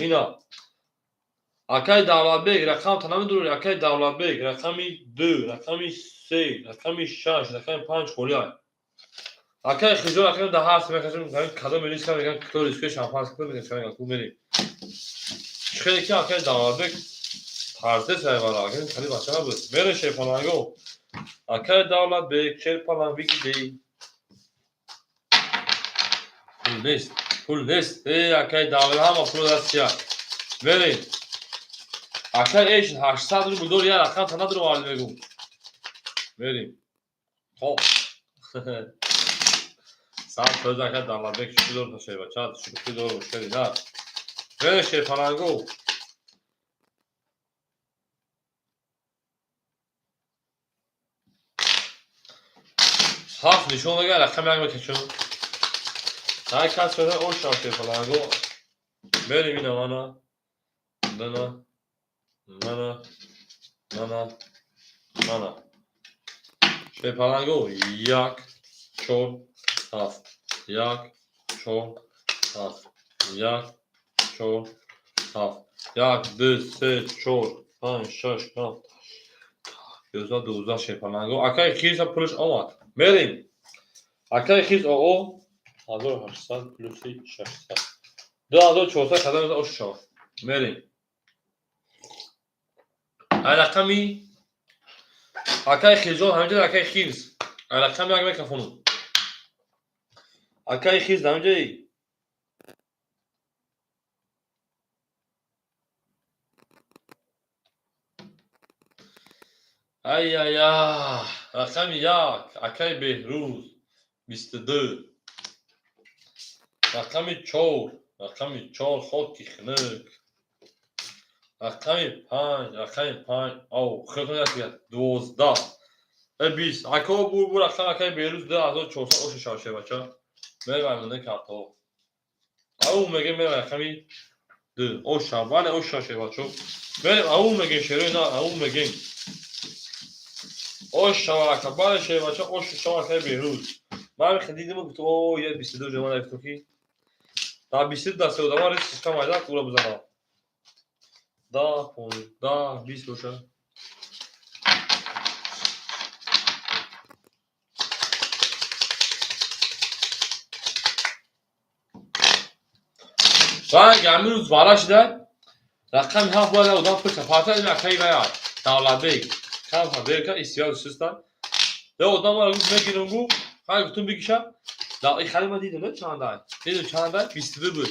Ина. Акаи Давлатбек рақам та намедурӣ. Акаи Давлатбек рақами 2, рақами 3, рақами 6, рақами 5 холӣ. Акаи Хирсҷон рақами 10 мекашам. Кадом риска меган, кто рискует шампанское меган, ку мерем. Чӣ хеле ки акаи Давлатбек тарзе сайвара, акаи хали бача набуд. Мере шерпаланго. Акаи Давлатбек шерпаланг бигидей. Пул нест, пул нест. Э акаи Давлат ҳама пул даст я. Мерем. Акаи Эшин 800 рубл дор, я рақам та надорам вале мегум. Мерем. Хоб. Сад фоиз акаи Давлатбек шӯхӣ дор та шербача, шӯхӣ дор шери на. Мере шерпаланго. Ҳафт нишон дага, рақами як мекашам. Ҳар кас шуда ош шавши паланго. Мерим ина мана. Дана. Мана. Мана. Мана. Шепаланго як, чор, ҳафт. Як, чор, ҳафт. Як, чор, ҳафт. Як, ду, се, чор, панҷ, шаш, ҳафт, 11, 12 шепаланго. Акаи хирса пулаш омад. Мерим. Акаи хирс оо 1800 плюси 600. 2400 қадам ош шавад. Мерим. Ай рақами акаи хирҷон ҳаминҷо акаи хирс. Ай рақами як микрофону. Акаи хирс ҳаминҷои. Ай ай ай, рақами як, акаи Беҳрӯз, 22. Рақами чор, рақами чор, хоки хунук. Рақами панҷ, рақами панҷ, ав, хеле 12. Э 20. Ако бур бур рақам акаи Беҳрӯз 2400 оша шавше бача. Меравам картҳо. Ау мегем меравам рақами ду. Оша, бале оша шевачо. Мерем ау мегем шерои на, ау мегем. Ош шавака, бале шевачо, ош шава акаи Беҳрӯз. Ман хеле дидим гуфтам, о, я 22 ҷама гуфтам ки дар 22 даста одама риск кам айда ура бизанам. 10, 15, 20 боша. Ранг ҳамин рӯз вара шуда, рақами ҳафт бояд одам пурса. Фата ин акаи вая, Давлатбек. Кам берка истиёд шуста. Я одам мара гуфт мегирам гуфт, хай гуфтум бигиша. Да и хали ма дидам чандай. Дидам чандай 22 буд.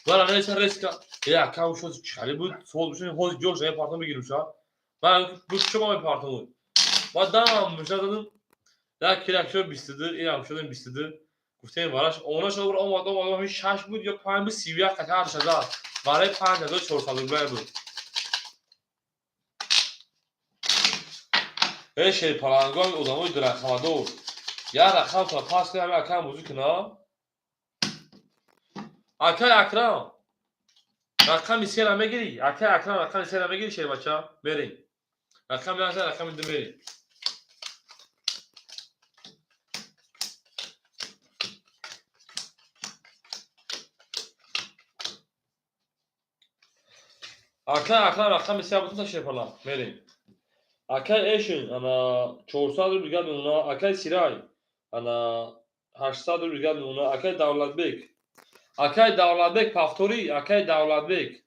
Мара неса реска. Я акам шуд чали буд, сол бушин ҳоз ҷош я партом бигирам ша. Ман гуфт чо ма партом. Ма дам муша дадам. Як килак шуд 22, инам шудем 22. Гуфтем вараш онаш обр омад омад ҳамин шаш буд ё панҷ буд 31 қатар шуда. Барои 5400 рубл буд. Э шери палангон одамои дурақамадор. Я рақам то пас кунам акам бозӣ кунам. Акай Акрам. Рақами сера мегирӣ? Акай Акрам рақами сера мегирӣ шербача? Мерем. Рақами як рақами ду мерем. Акай Акрам рақами се бутун шерпала. Мерем. Акай Эшин ана 400 рубл дигар мемона. Акай Сирай ана 800 рубл дигар мемона. Акай Давлатбек. Акай Давлатбек повтори, акай Давлатбек.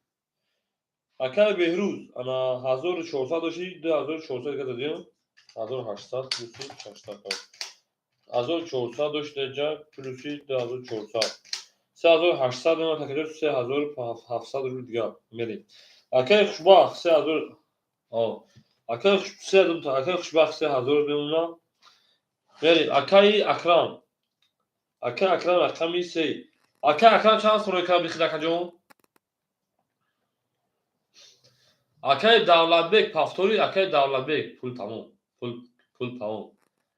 Акай Беҳрӯз ана 1400 дошти, 2400 дигар дадем. 1800 плюси 600. 1400 дошти ҷа плюси 2400. 3800 мемона такаҷо 3700 рубл дигар мерем. Акай Хушбахт 3000. О, акай акай Хушбахт 3000 мемона. Мерем. Акай Акрам. Акай Акрам рақами се. Акай Акрам чанд сум рӯй кард бихид акаҷон? Акай Давлатбек повтори, акай Давлатбек пул тамом. Пул тамом.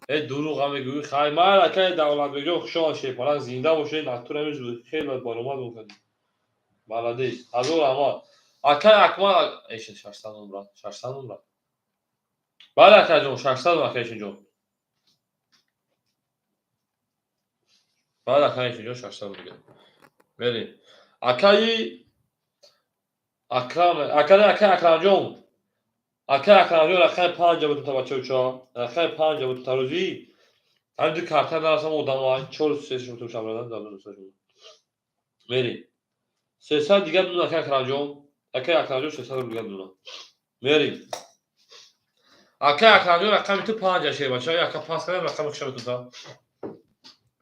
Э дурӯға мегӯӣ, хай ман акай Давлатбекҷон хуш омад шерпаланг зинда бошед, натура мешуд хеле баромад мекардӣ. Молодец. Ҳазор раҳмат. Акай Акмал, эшин 600 рубл, 600 рубл. Бале акаҷон, 600 рубл акай Эшинҷон. Бале акай Эшинҷон 600 рубл. Мерем. Акаи Акрам, акаи акай Акрамҷон. Акай Акрамҷон рақами панҷа бутун та бачаҳо. Рақами панҷа бутун тарӯзӣ. Ҳамин ду карта нарасам одамай, чор се шумтум шамрадан дар дӯсташон. Мерем. 300 дигар дун акай Акрамҷон. Акай Акрамҷон 300 рубл дигар дун. Мерем. Акай Акрамҷон рақами ту панҷа шер бачаҳо, яка пас кардам рақами хуша бутун та.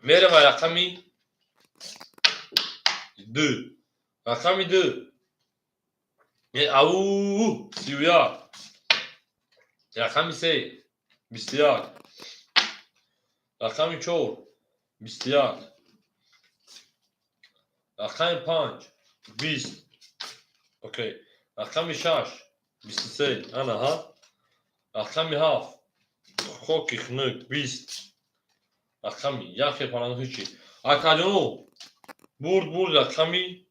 Мерем ва рақами ду. Рақами ду. Ау, 31. Рақами се, 21. Рақами чор, 21. Рақами панҷ, 20. Окей. Рақами шаш, 23. Ана, ҳа. Рақами ҳафт, хоки хунук, 20. Рақами як шерпаланго ҳечи. Акаҷоно, бурд бурд рақами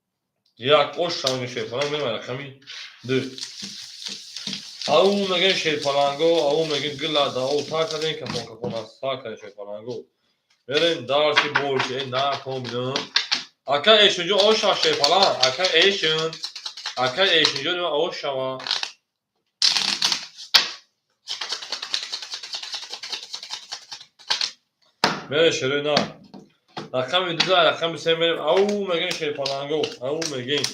як ош шавги шерпаланг мемай рақами ду. Ау мегӯем шерпаланго, ау мегӯем гила дао та кардем кафон кафон аст та кардем шерпаланго. Мерем дарси больше, э наком бинам. Ака эшунҷо ош шава шерпаланг, ака эшун, ака эшунҷо ош шава. Мере шерои на. Рақами дуза, рақами се мерем. Ау мегӯем шерпаланго, ау мегӯем.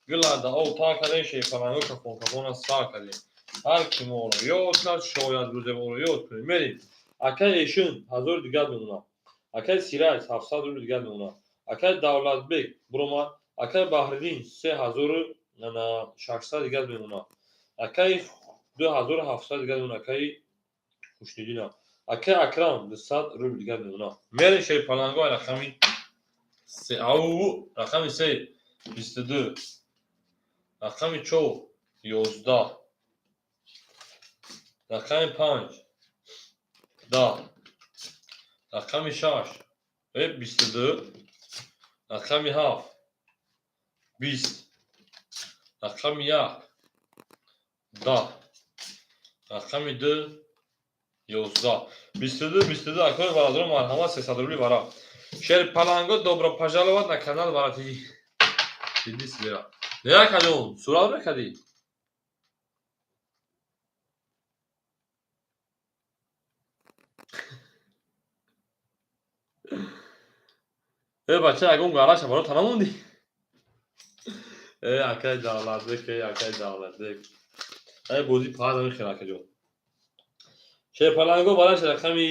Гила дао та кардем шерпаланго кафон кафон аст та кардем. Ҳар ки моро ёд кард, шояд рӯзе моро ёд кунем. Мерем. Акай эшун 1000 дигар мемонад. Акай Сираҷ 700 рубл дигар мемонад. Акай Давлатбек буромад. Акай Баҳриддин 3600 дигар мемонад. Акай 2700 дигар мемонад. Акай Хушниддинам. Акай Акрам 200 рубл дигар мемонад. Мерем шерпаланго рақами се. Ау рақами се 22. Рақами чор 11. Рақами панҷ 10. Рақами шаш 22. Рақами ҳафт 20. Рақами як 10. Рақами ду 11. 22 22. Акои бародарон, марҳамат, 300 рубли вара. Шерпаланго, добро пожаловать на канал Вара ТВ. Диди сира. Не акаҷон, сурат мекардӣ? Э бача, ягон гараша баро тана мондӣ? Э акай Давлатбек, э акай Давлатбек. Э бозӣ паз мехел акаҷон. Шерпаланго бараш рақами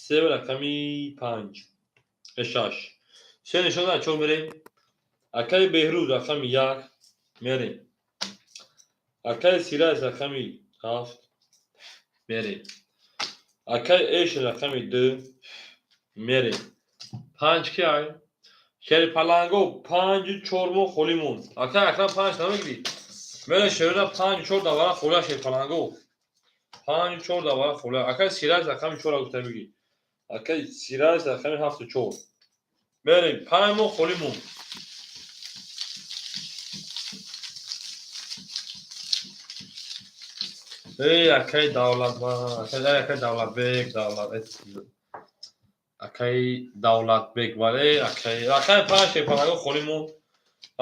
се ва рақами панҷ. Э шаш. Се нишон дар чор мерем. Акаи Беҳрӯз рақами як мерем. Акаи Сираҷ рақами ҳафт мерем. Акаи Эш рақами ду мерем. Панҷ ки ай? Шерпаланго панҷу чор моҳ холӣ монд. Акаи Акрам панҷ намегирӣ? Мерем шерона панҷу чор давара холия шерпаланго. Панҷу чор давара холия. Акаи Сираҷ рақами чора гуфта мегӣ. Акаи Сираҷ рақами ҳафту чор. Мерем 5 моҳ холӣ монд. Эй акаи Давлат, акаи Давлатбек, Давлат, акаи Давлатбек, вале акаи рақами панҷ шерпаланго холӣ монд.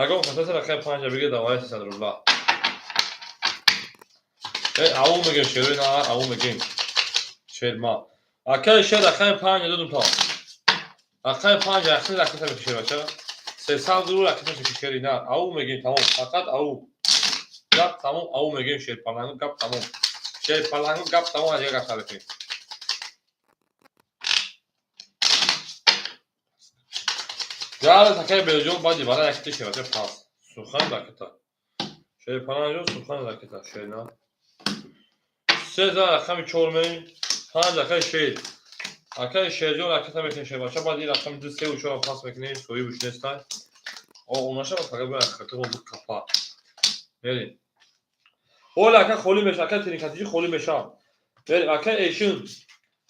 Агар хасаси рақами панҷа бигир давари 300 рубла. Э ау мегем шерои на, ау мегем. Шерма. Акаи шер рақами панҷ додум то. Рақами панҷ рақами ракета мекушер бача. 300 рубл ракета мекушери на. Ау мегем тамом, фақат ау. Гап тамом, ау мегем шерпаланго гап тамом. Шерпаланго гап тамом, аз гап мекунем. Гараз акаи Берҷон баъди бара якта шербача пас. Сухан ракета. Шерпаланго сухан ракета шерна. Се за рақами чор мерем. Панҷ акаи шер. Акаи Шерҷон ракета мекунем шербача, баъд ин рақами ду севу чорам пас мекунем, соҳибуш нестай. О, онаша ба фақат бояд хатимо бу капа. Мерем. Ола ака холӣ меша, ака тиникатиҷи холӣ меша. Мерем ака Эшун.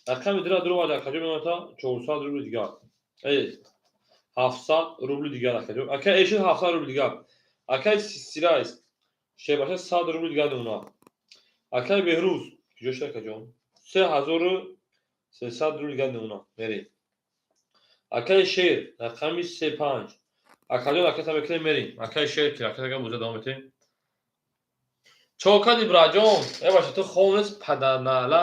Рақами дура дуровард акаҷо мемонад 400 рубли дигар. Э 700 рубли дигар акаҷо. Ака Эшун 700 рубли дигар. Акаи Сирайс шербача 100 рубли дигар мемонад. Акаи Беҳрӯз куҷо шуд акаҷон? 3300 рубли дигар мемонад. Мерем. Акаи Шер рақами се панҷ. Акаҷон ракета мекунем мерем. Акаи Шер ки ракета гап боза давом метем. Чо кардӣ браҷон? Э бача, ту хом нест падарнаала.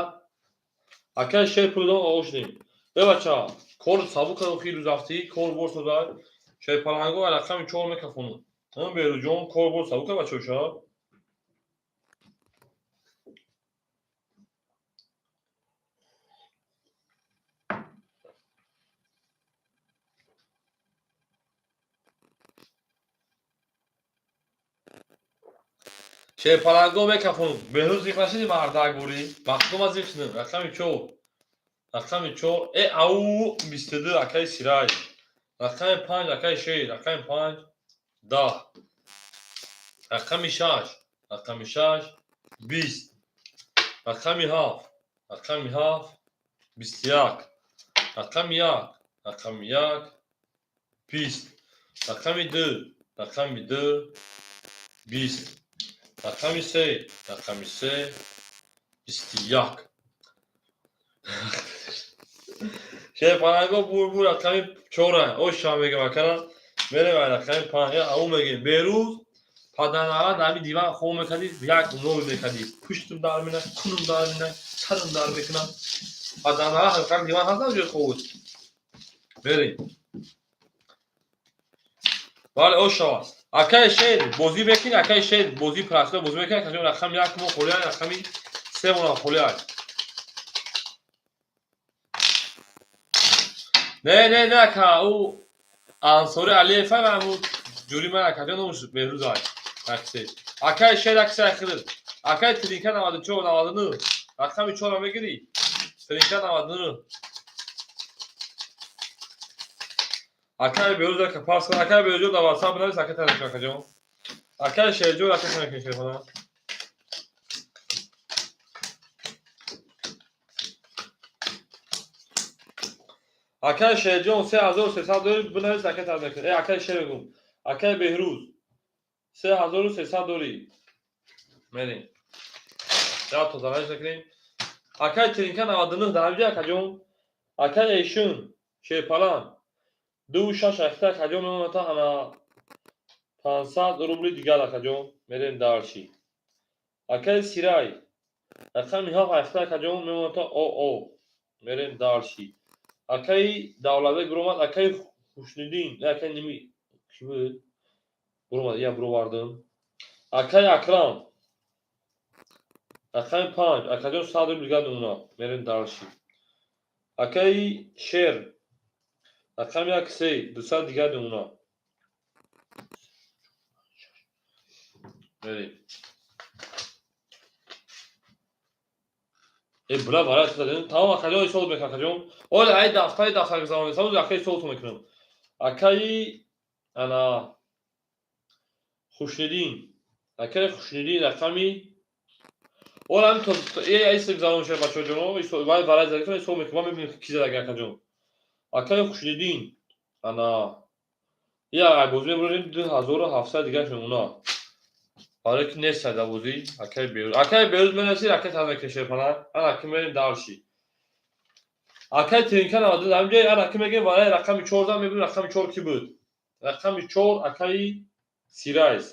Акаи Шер пул дон оғоз шудем. Э бача, кор сабук кард охири рӯз рафтӣ, кор бор соза. Шерпаланго рақами чор мекафонам. Ҳам Беҳрӯзҷон кор бор сабук кард бача оша. Шерпаланго мекафонам. Беҳрӯз зиқ нашидӣ мардак бурӣ? Бахтума зиқ шудем. Рақами чор. Рақами чор. Э ау 22 акаи Сираҷ. Рақами панҷ акаи Шер. Рақами панҷ 10. Рақами шаш. Рақами шаш 20. Рақами ҳафт. Рақами ҳафт 21. Рақами як, рақами як, 20. Рақами ду, рақами ду, 20. Рақами се, рақами се, 21. Шерпаланго бур рақами чора. Оша мегам акара. Мерем рақами панҷ. Ау мегем. Берӯз падарнава дар ҳамин диван хоб мекардӣ, як ноби мекардӣ. Пуштум дар мекунад, кунум дар мекунад, сарум дар мекунад. Падарнава ҳақиқат диван ҳаст ҷои хобут. Мерем. Бале, ошава. Акаи шер бозӣ мекунӣ, акаи шер бозӣ прасида бозӣ мекунӣ, акаҷон рақами як мо холия, рақами се монам холия. Не, не, не, ака, ӯ Ансори Алиев ҳамун ҷури ман акаҷон номаш Беҳрӯз ай. Такси. Акаи шер акси ахир. Акаи Тринка 94 99. Рақами 4 мегирӣ? Тринка 99. Акаи Беҳрӯз ака пас кун. Акаи Беҳрӯз дар WhatsApp навис, ака таниш акаҷон. Акаи Шерҷон ака таниш телефона. Акаи Шерҷон 3300 дорӣ, бинавис, ака таниш. Э, акаи Шер мегӯм. Акаи Беҳрӯз 3300 дорӣ. Мерем. Я то занаш накунем. Акаи Тринка 99 дар ҳамҷа акаҷон. Акаи Эшун Шерпалан 26 ахта акаҷон мемонад ана 500 рубли дигар акаҷон. Мерем дарши. Акаи Сирай рақами 7 ахта акаҷон мемонад ОО. Мерем дарши. Акаи Давлатбек буромад, акаи Хушниддин, акаи ними ки буд? Буромад, я буровардам. Акаи Акрам рақами 5 акаҷон 100 рубли дигар мемонад. Мерем дарши. Акаи Шер рақами 1 3 200 дигар мемонад. Мерем. Э, бра барай задем. Тамом акаҷон ҳисоб мекунам акаҷон. Оля ай дафтари дафтар гузаронем. Сабуз акаи ҳисобтон мекунам. Акаи ана Хушниддин. Акаи Хушниддин рақами оля ҳамин то э ай гузарон шуда бачаҷон. Вай барай задем ҳисоб мекунам. Ман мебинем ки зада акаҷон. Акаи Хушниддин ана я бозӣ мебурем 2700 дигар мемонад. Барои ки нест дар бозӣ акаи Беҳрӯз. Акаи Беҳрӯз менависӣ, акаи танаш Шерпалан. Ана ки мерем дарши. Акаи Тринка 92 ҳамҷа ана ки мегем барои рақами 4 зан мебинем рақами 4 ки буд. Рақами 4 акаи Сирайс.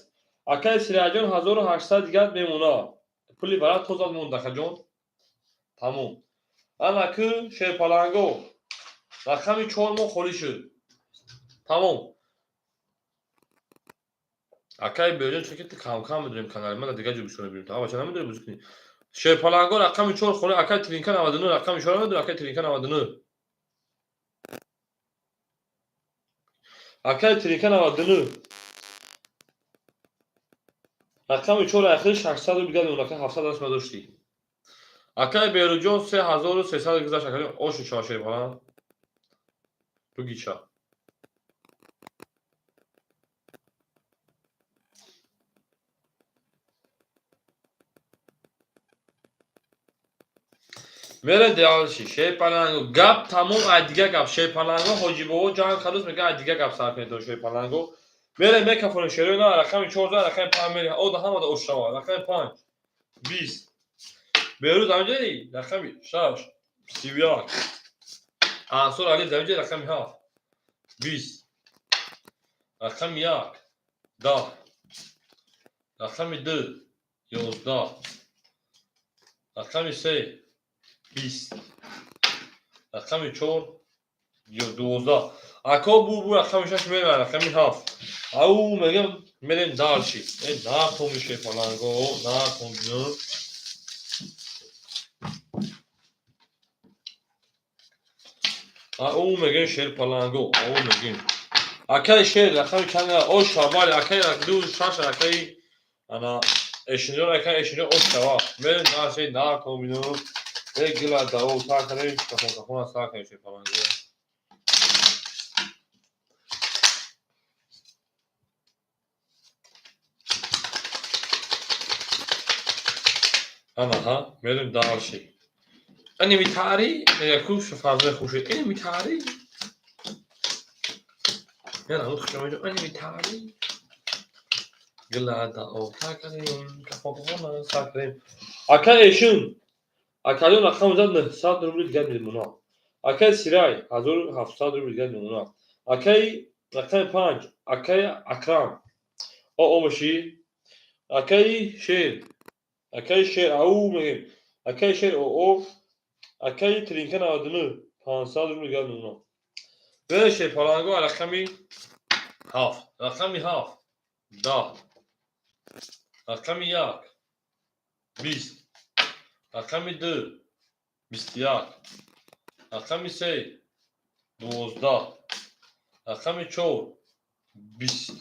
Акаи Сирайҷон 1800 дигар мемонад. Пули барат тоза монд акаҷон. Тамом. Ана ки Шерпаланго рақами 4 мо холӣ шуд. Тамом. Акаи Беҳрӯз чунки ту кам-кам медонем канали ман дигар ҷо бисёр мебинем. Та бача намедонем бозӣ кунӣ. Шерпаланго рақами 4 холӣ, акаи Тринка 99 рақами 4 намедонем, акаи Тринка 99. Акаи Тринка 99. Рақами 4 ахир 600 рубл дигар мемонад, акаи 700 даст надоштӣ. Акаи Беҳрӯзҷон 3300 гузашт, акаи ошу шава Шерпалан. Бугича. Мере дальше. Шерпаланго гап тамом ай дигар гап. Шерпаланго Ҳоҷибобо ҷанг кардус мега ай дигар гап сар кунед Шерпаланго. Мере мекафонем шерои на рақами 14 рақами 5 мере. О да ҳамада ошава. Рақами 5 20. Берӯз ҳамҷаи рақами 6 31. Ансор Алиев ҳамҷаи рақами 7 20. Рақами 1 10. Рақами 2 11. Рақами 3 20. Рақами 4 12. Ако бу рақами 6 мерем рақами 7. Ау мегем мерем дальше. Э на томише паланго, на томино. Ау мегем шер паланго, ау мегем. Акаи шер рақами чанд? О шабали акаи 2 6 акаи ана эшинҷон акаи эшинҷон о шаба. Мерем дальше на томино. Э гила дао сар кардем, кафон кафон сар кардем шер паланго. Ана ҳа, мерем дальше. Ани митари мега ку фарзои хуршед. Ани митари. Яна хушомеҷо ани митари. Гилада ота кардем, кафоқона сар кардем. Ака эшин. Акаҷон рақам зад 900 рубли дигар мемона. Акаи Сирай 1700 рубли дигар мемона. Акаи рақами 5, акаи Акрам. О омаши. Акаи Шер. Акаи Шер ау мегем. Акаи Шер о. Акаи Тринка 99 500 рубли дигар мемона. Бе шер паланго рақами 7. Рақами 7. 10. Рақами 1. 20. Рақами 2. 21. Рақами 3. 12. Рақами 4. 20.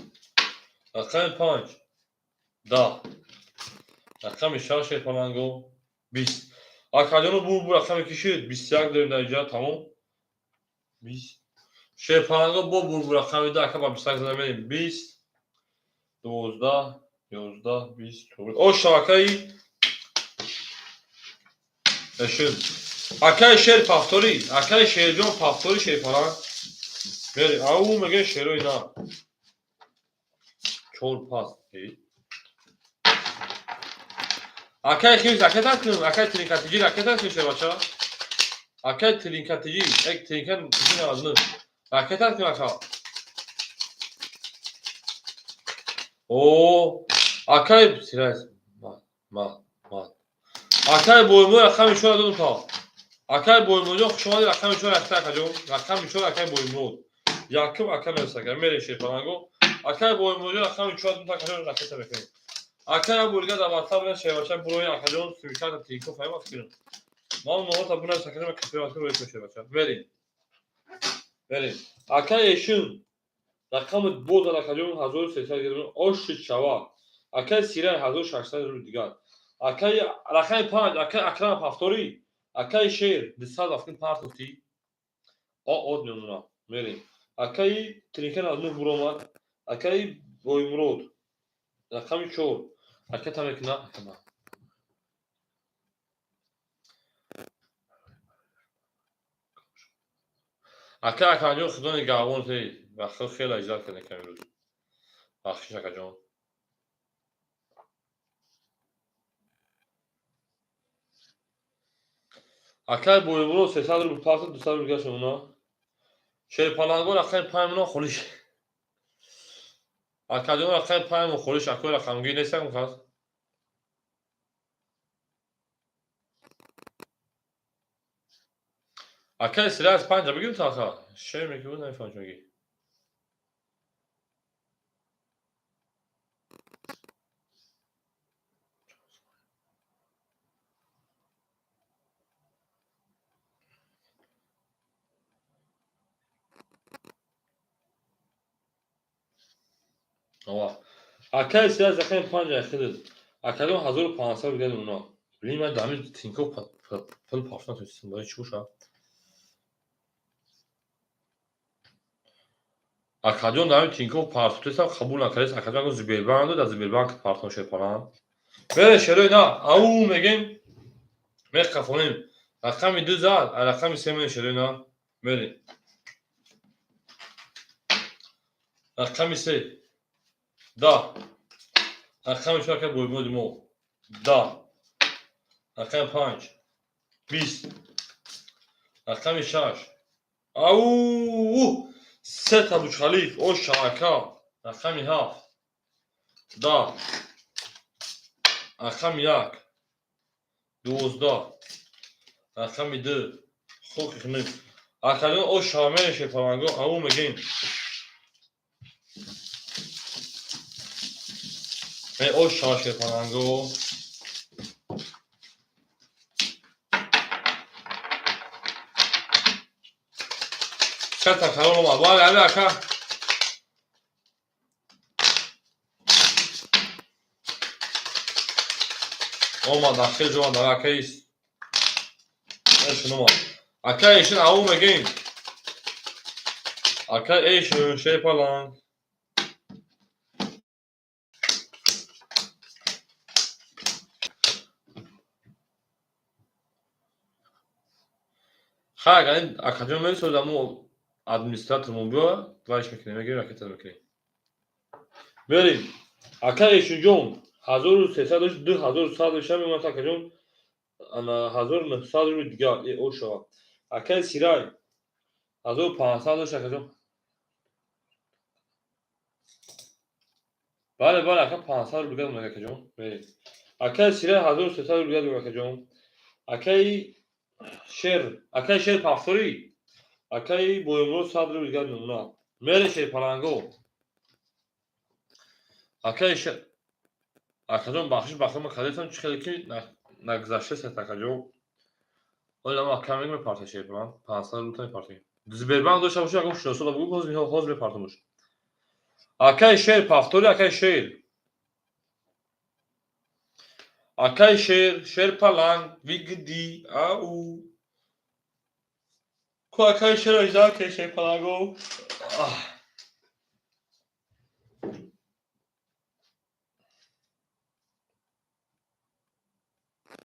Рақами 5. 10. Рақами 6 шер паланго 20. Акаҷону бу рақами ки шуд 21 дорем дар инҷа тамом. 20. Шерпаланго бо бу рақами 2 ака ба 21 зада мерем 20 12 11 20. О шабакаи эшин. Акаи шер пафторӣ, акаи шерҷон пафторӣ шерпаланг. Мерем. Ау меге шерои на. 4 пас. Акаи химис ракета кунем, акаи тринкатиҷи ракета кунем шербача. Акаи тринкатиҷи, як тринка тиҷи 99. Ракета кунем ака. О, акаи сирайс. Ма, ма. Акаи боймой рақами 4 додум та. Акаи боймойҷон хуш омадед рақами 4 ракета акаҷон. Рақами 4 акаи боймой. Якум ака мерасака. Мерем шерпаланго. Акаи боймойҷон рақами 4 додум та акаҷон ракета мекунем. Акаи бурга дар ватсап бинаш шербача бурои акаҷон симикарта тинко фаҳмад фикрм. Ман номата бинаш акаҷон кафе рӯи кун шербача. Мерем. Мерем. Акаи эшин рақами боз дар акаҷон 1300 гирм оши чава. Акаи Сирай 1600 рубли дигар. Акаи рақами 5, акаи Акрам ҳафторӣ, акаи Шер 275 партофтӣ. О од мемона. Мерем. Акаи Тринка 99 буромад. Акаи Боймурод рақами 4. Ака та мекуна. Ака акаҷон худо нигаҳбон те. Вақто хеле иҷрат кардем кам имрӯз. Бахшиш акаҷон. Акаи Боймурод 300 рубл партофт, 200 рубл дигар шумона. Шерпаланго рақами 5 мона холиш. Акаҷон рақами 5 мон холиш, акои рақамгир нестам кас. Акаи Сирай аз 5 бигирем та ака. Шер мекунӣ намефаҳмам чӣ мегӣ. Акаи Сирай аз рақами 5 айхидид. Акаҷон 1500 дигар мемона. Блин, ман дар ҳамин Тинькофф пул пафт натонистам. Барои чӣ бошад? Акаҷон дар ҳамин Тинькофф партофтесам қабул накардест. Акаҷон гуфт Сбербанк дар Сбербанк партоф шерпаланг. Бере шерои на, ау мегем меқафонем. Рақами 2 зад, рақами 3 мерем шерои на. Мерем. Рақами 3. 10. Рақами 4 ака боймоди мо. 10. Рақами 5. 20. Рақами 6. Ау! Сета Бучхалиф, о шака. Рақами 7. 10. Рақами 1. 12. Рақами 2. Хоки хунук. Акаҷон о шамере шерпаланго, ау мегем. О ша шерпаланго. Сета карол омад. Бале, али ака. Омад, ахир ҷо омад, акаис. Эшин омад. Ака эшин ау мегем. Ака эшин шерпаланг. Хай, акаҷон, мерисоз, амо администратормон биё, вайш мекунем, мегирем, ракета мекунем. Мерем. Ака Эшуҷон, 1300 дошт, 2100 доштам, мемонад, акаҷон, ана 1900 рубли дигар о шавад. Акаи Сирай, 1500 дошт, акаҷон. Бале, бале, ака, 500 рубли дигар монад, акаҷон. Мерем. Акаи Сирай, 1300 рубли дигар, акаҷон. Акаи Шер, акаи Шер пафторӣ, акаи Боёмурод, 100 рубли дигар мемонад. Мере, шерпаланго. Акаи Шер, акаҷон, бахшиш, бахшиш, кадетам чӣ хеле ки нагузаштаст, акаҷон. Оли ама ака мегӯ, мепарта шерпаланг, 500 рубли мепартем. Сбербанк дошта бошӣ, ягон шиносода бугӯ, ҳозир мепартамуш. Акаи Шер пафтори, акаи Шер. Акаи Шер, Шерпаланг, вигди, ау. Ку акаи Шер ажда, акаи Шерпаланго.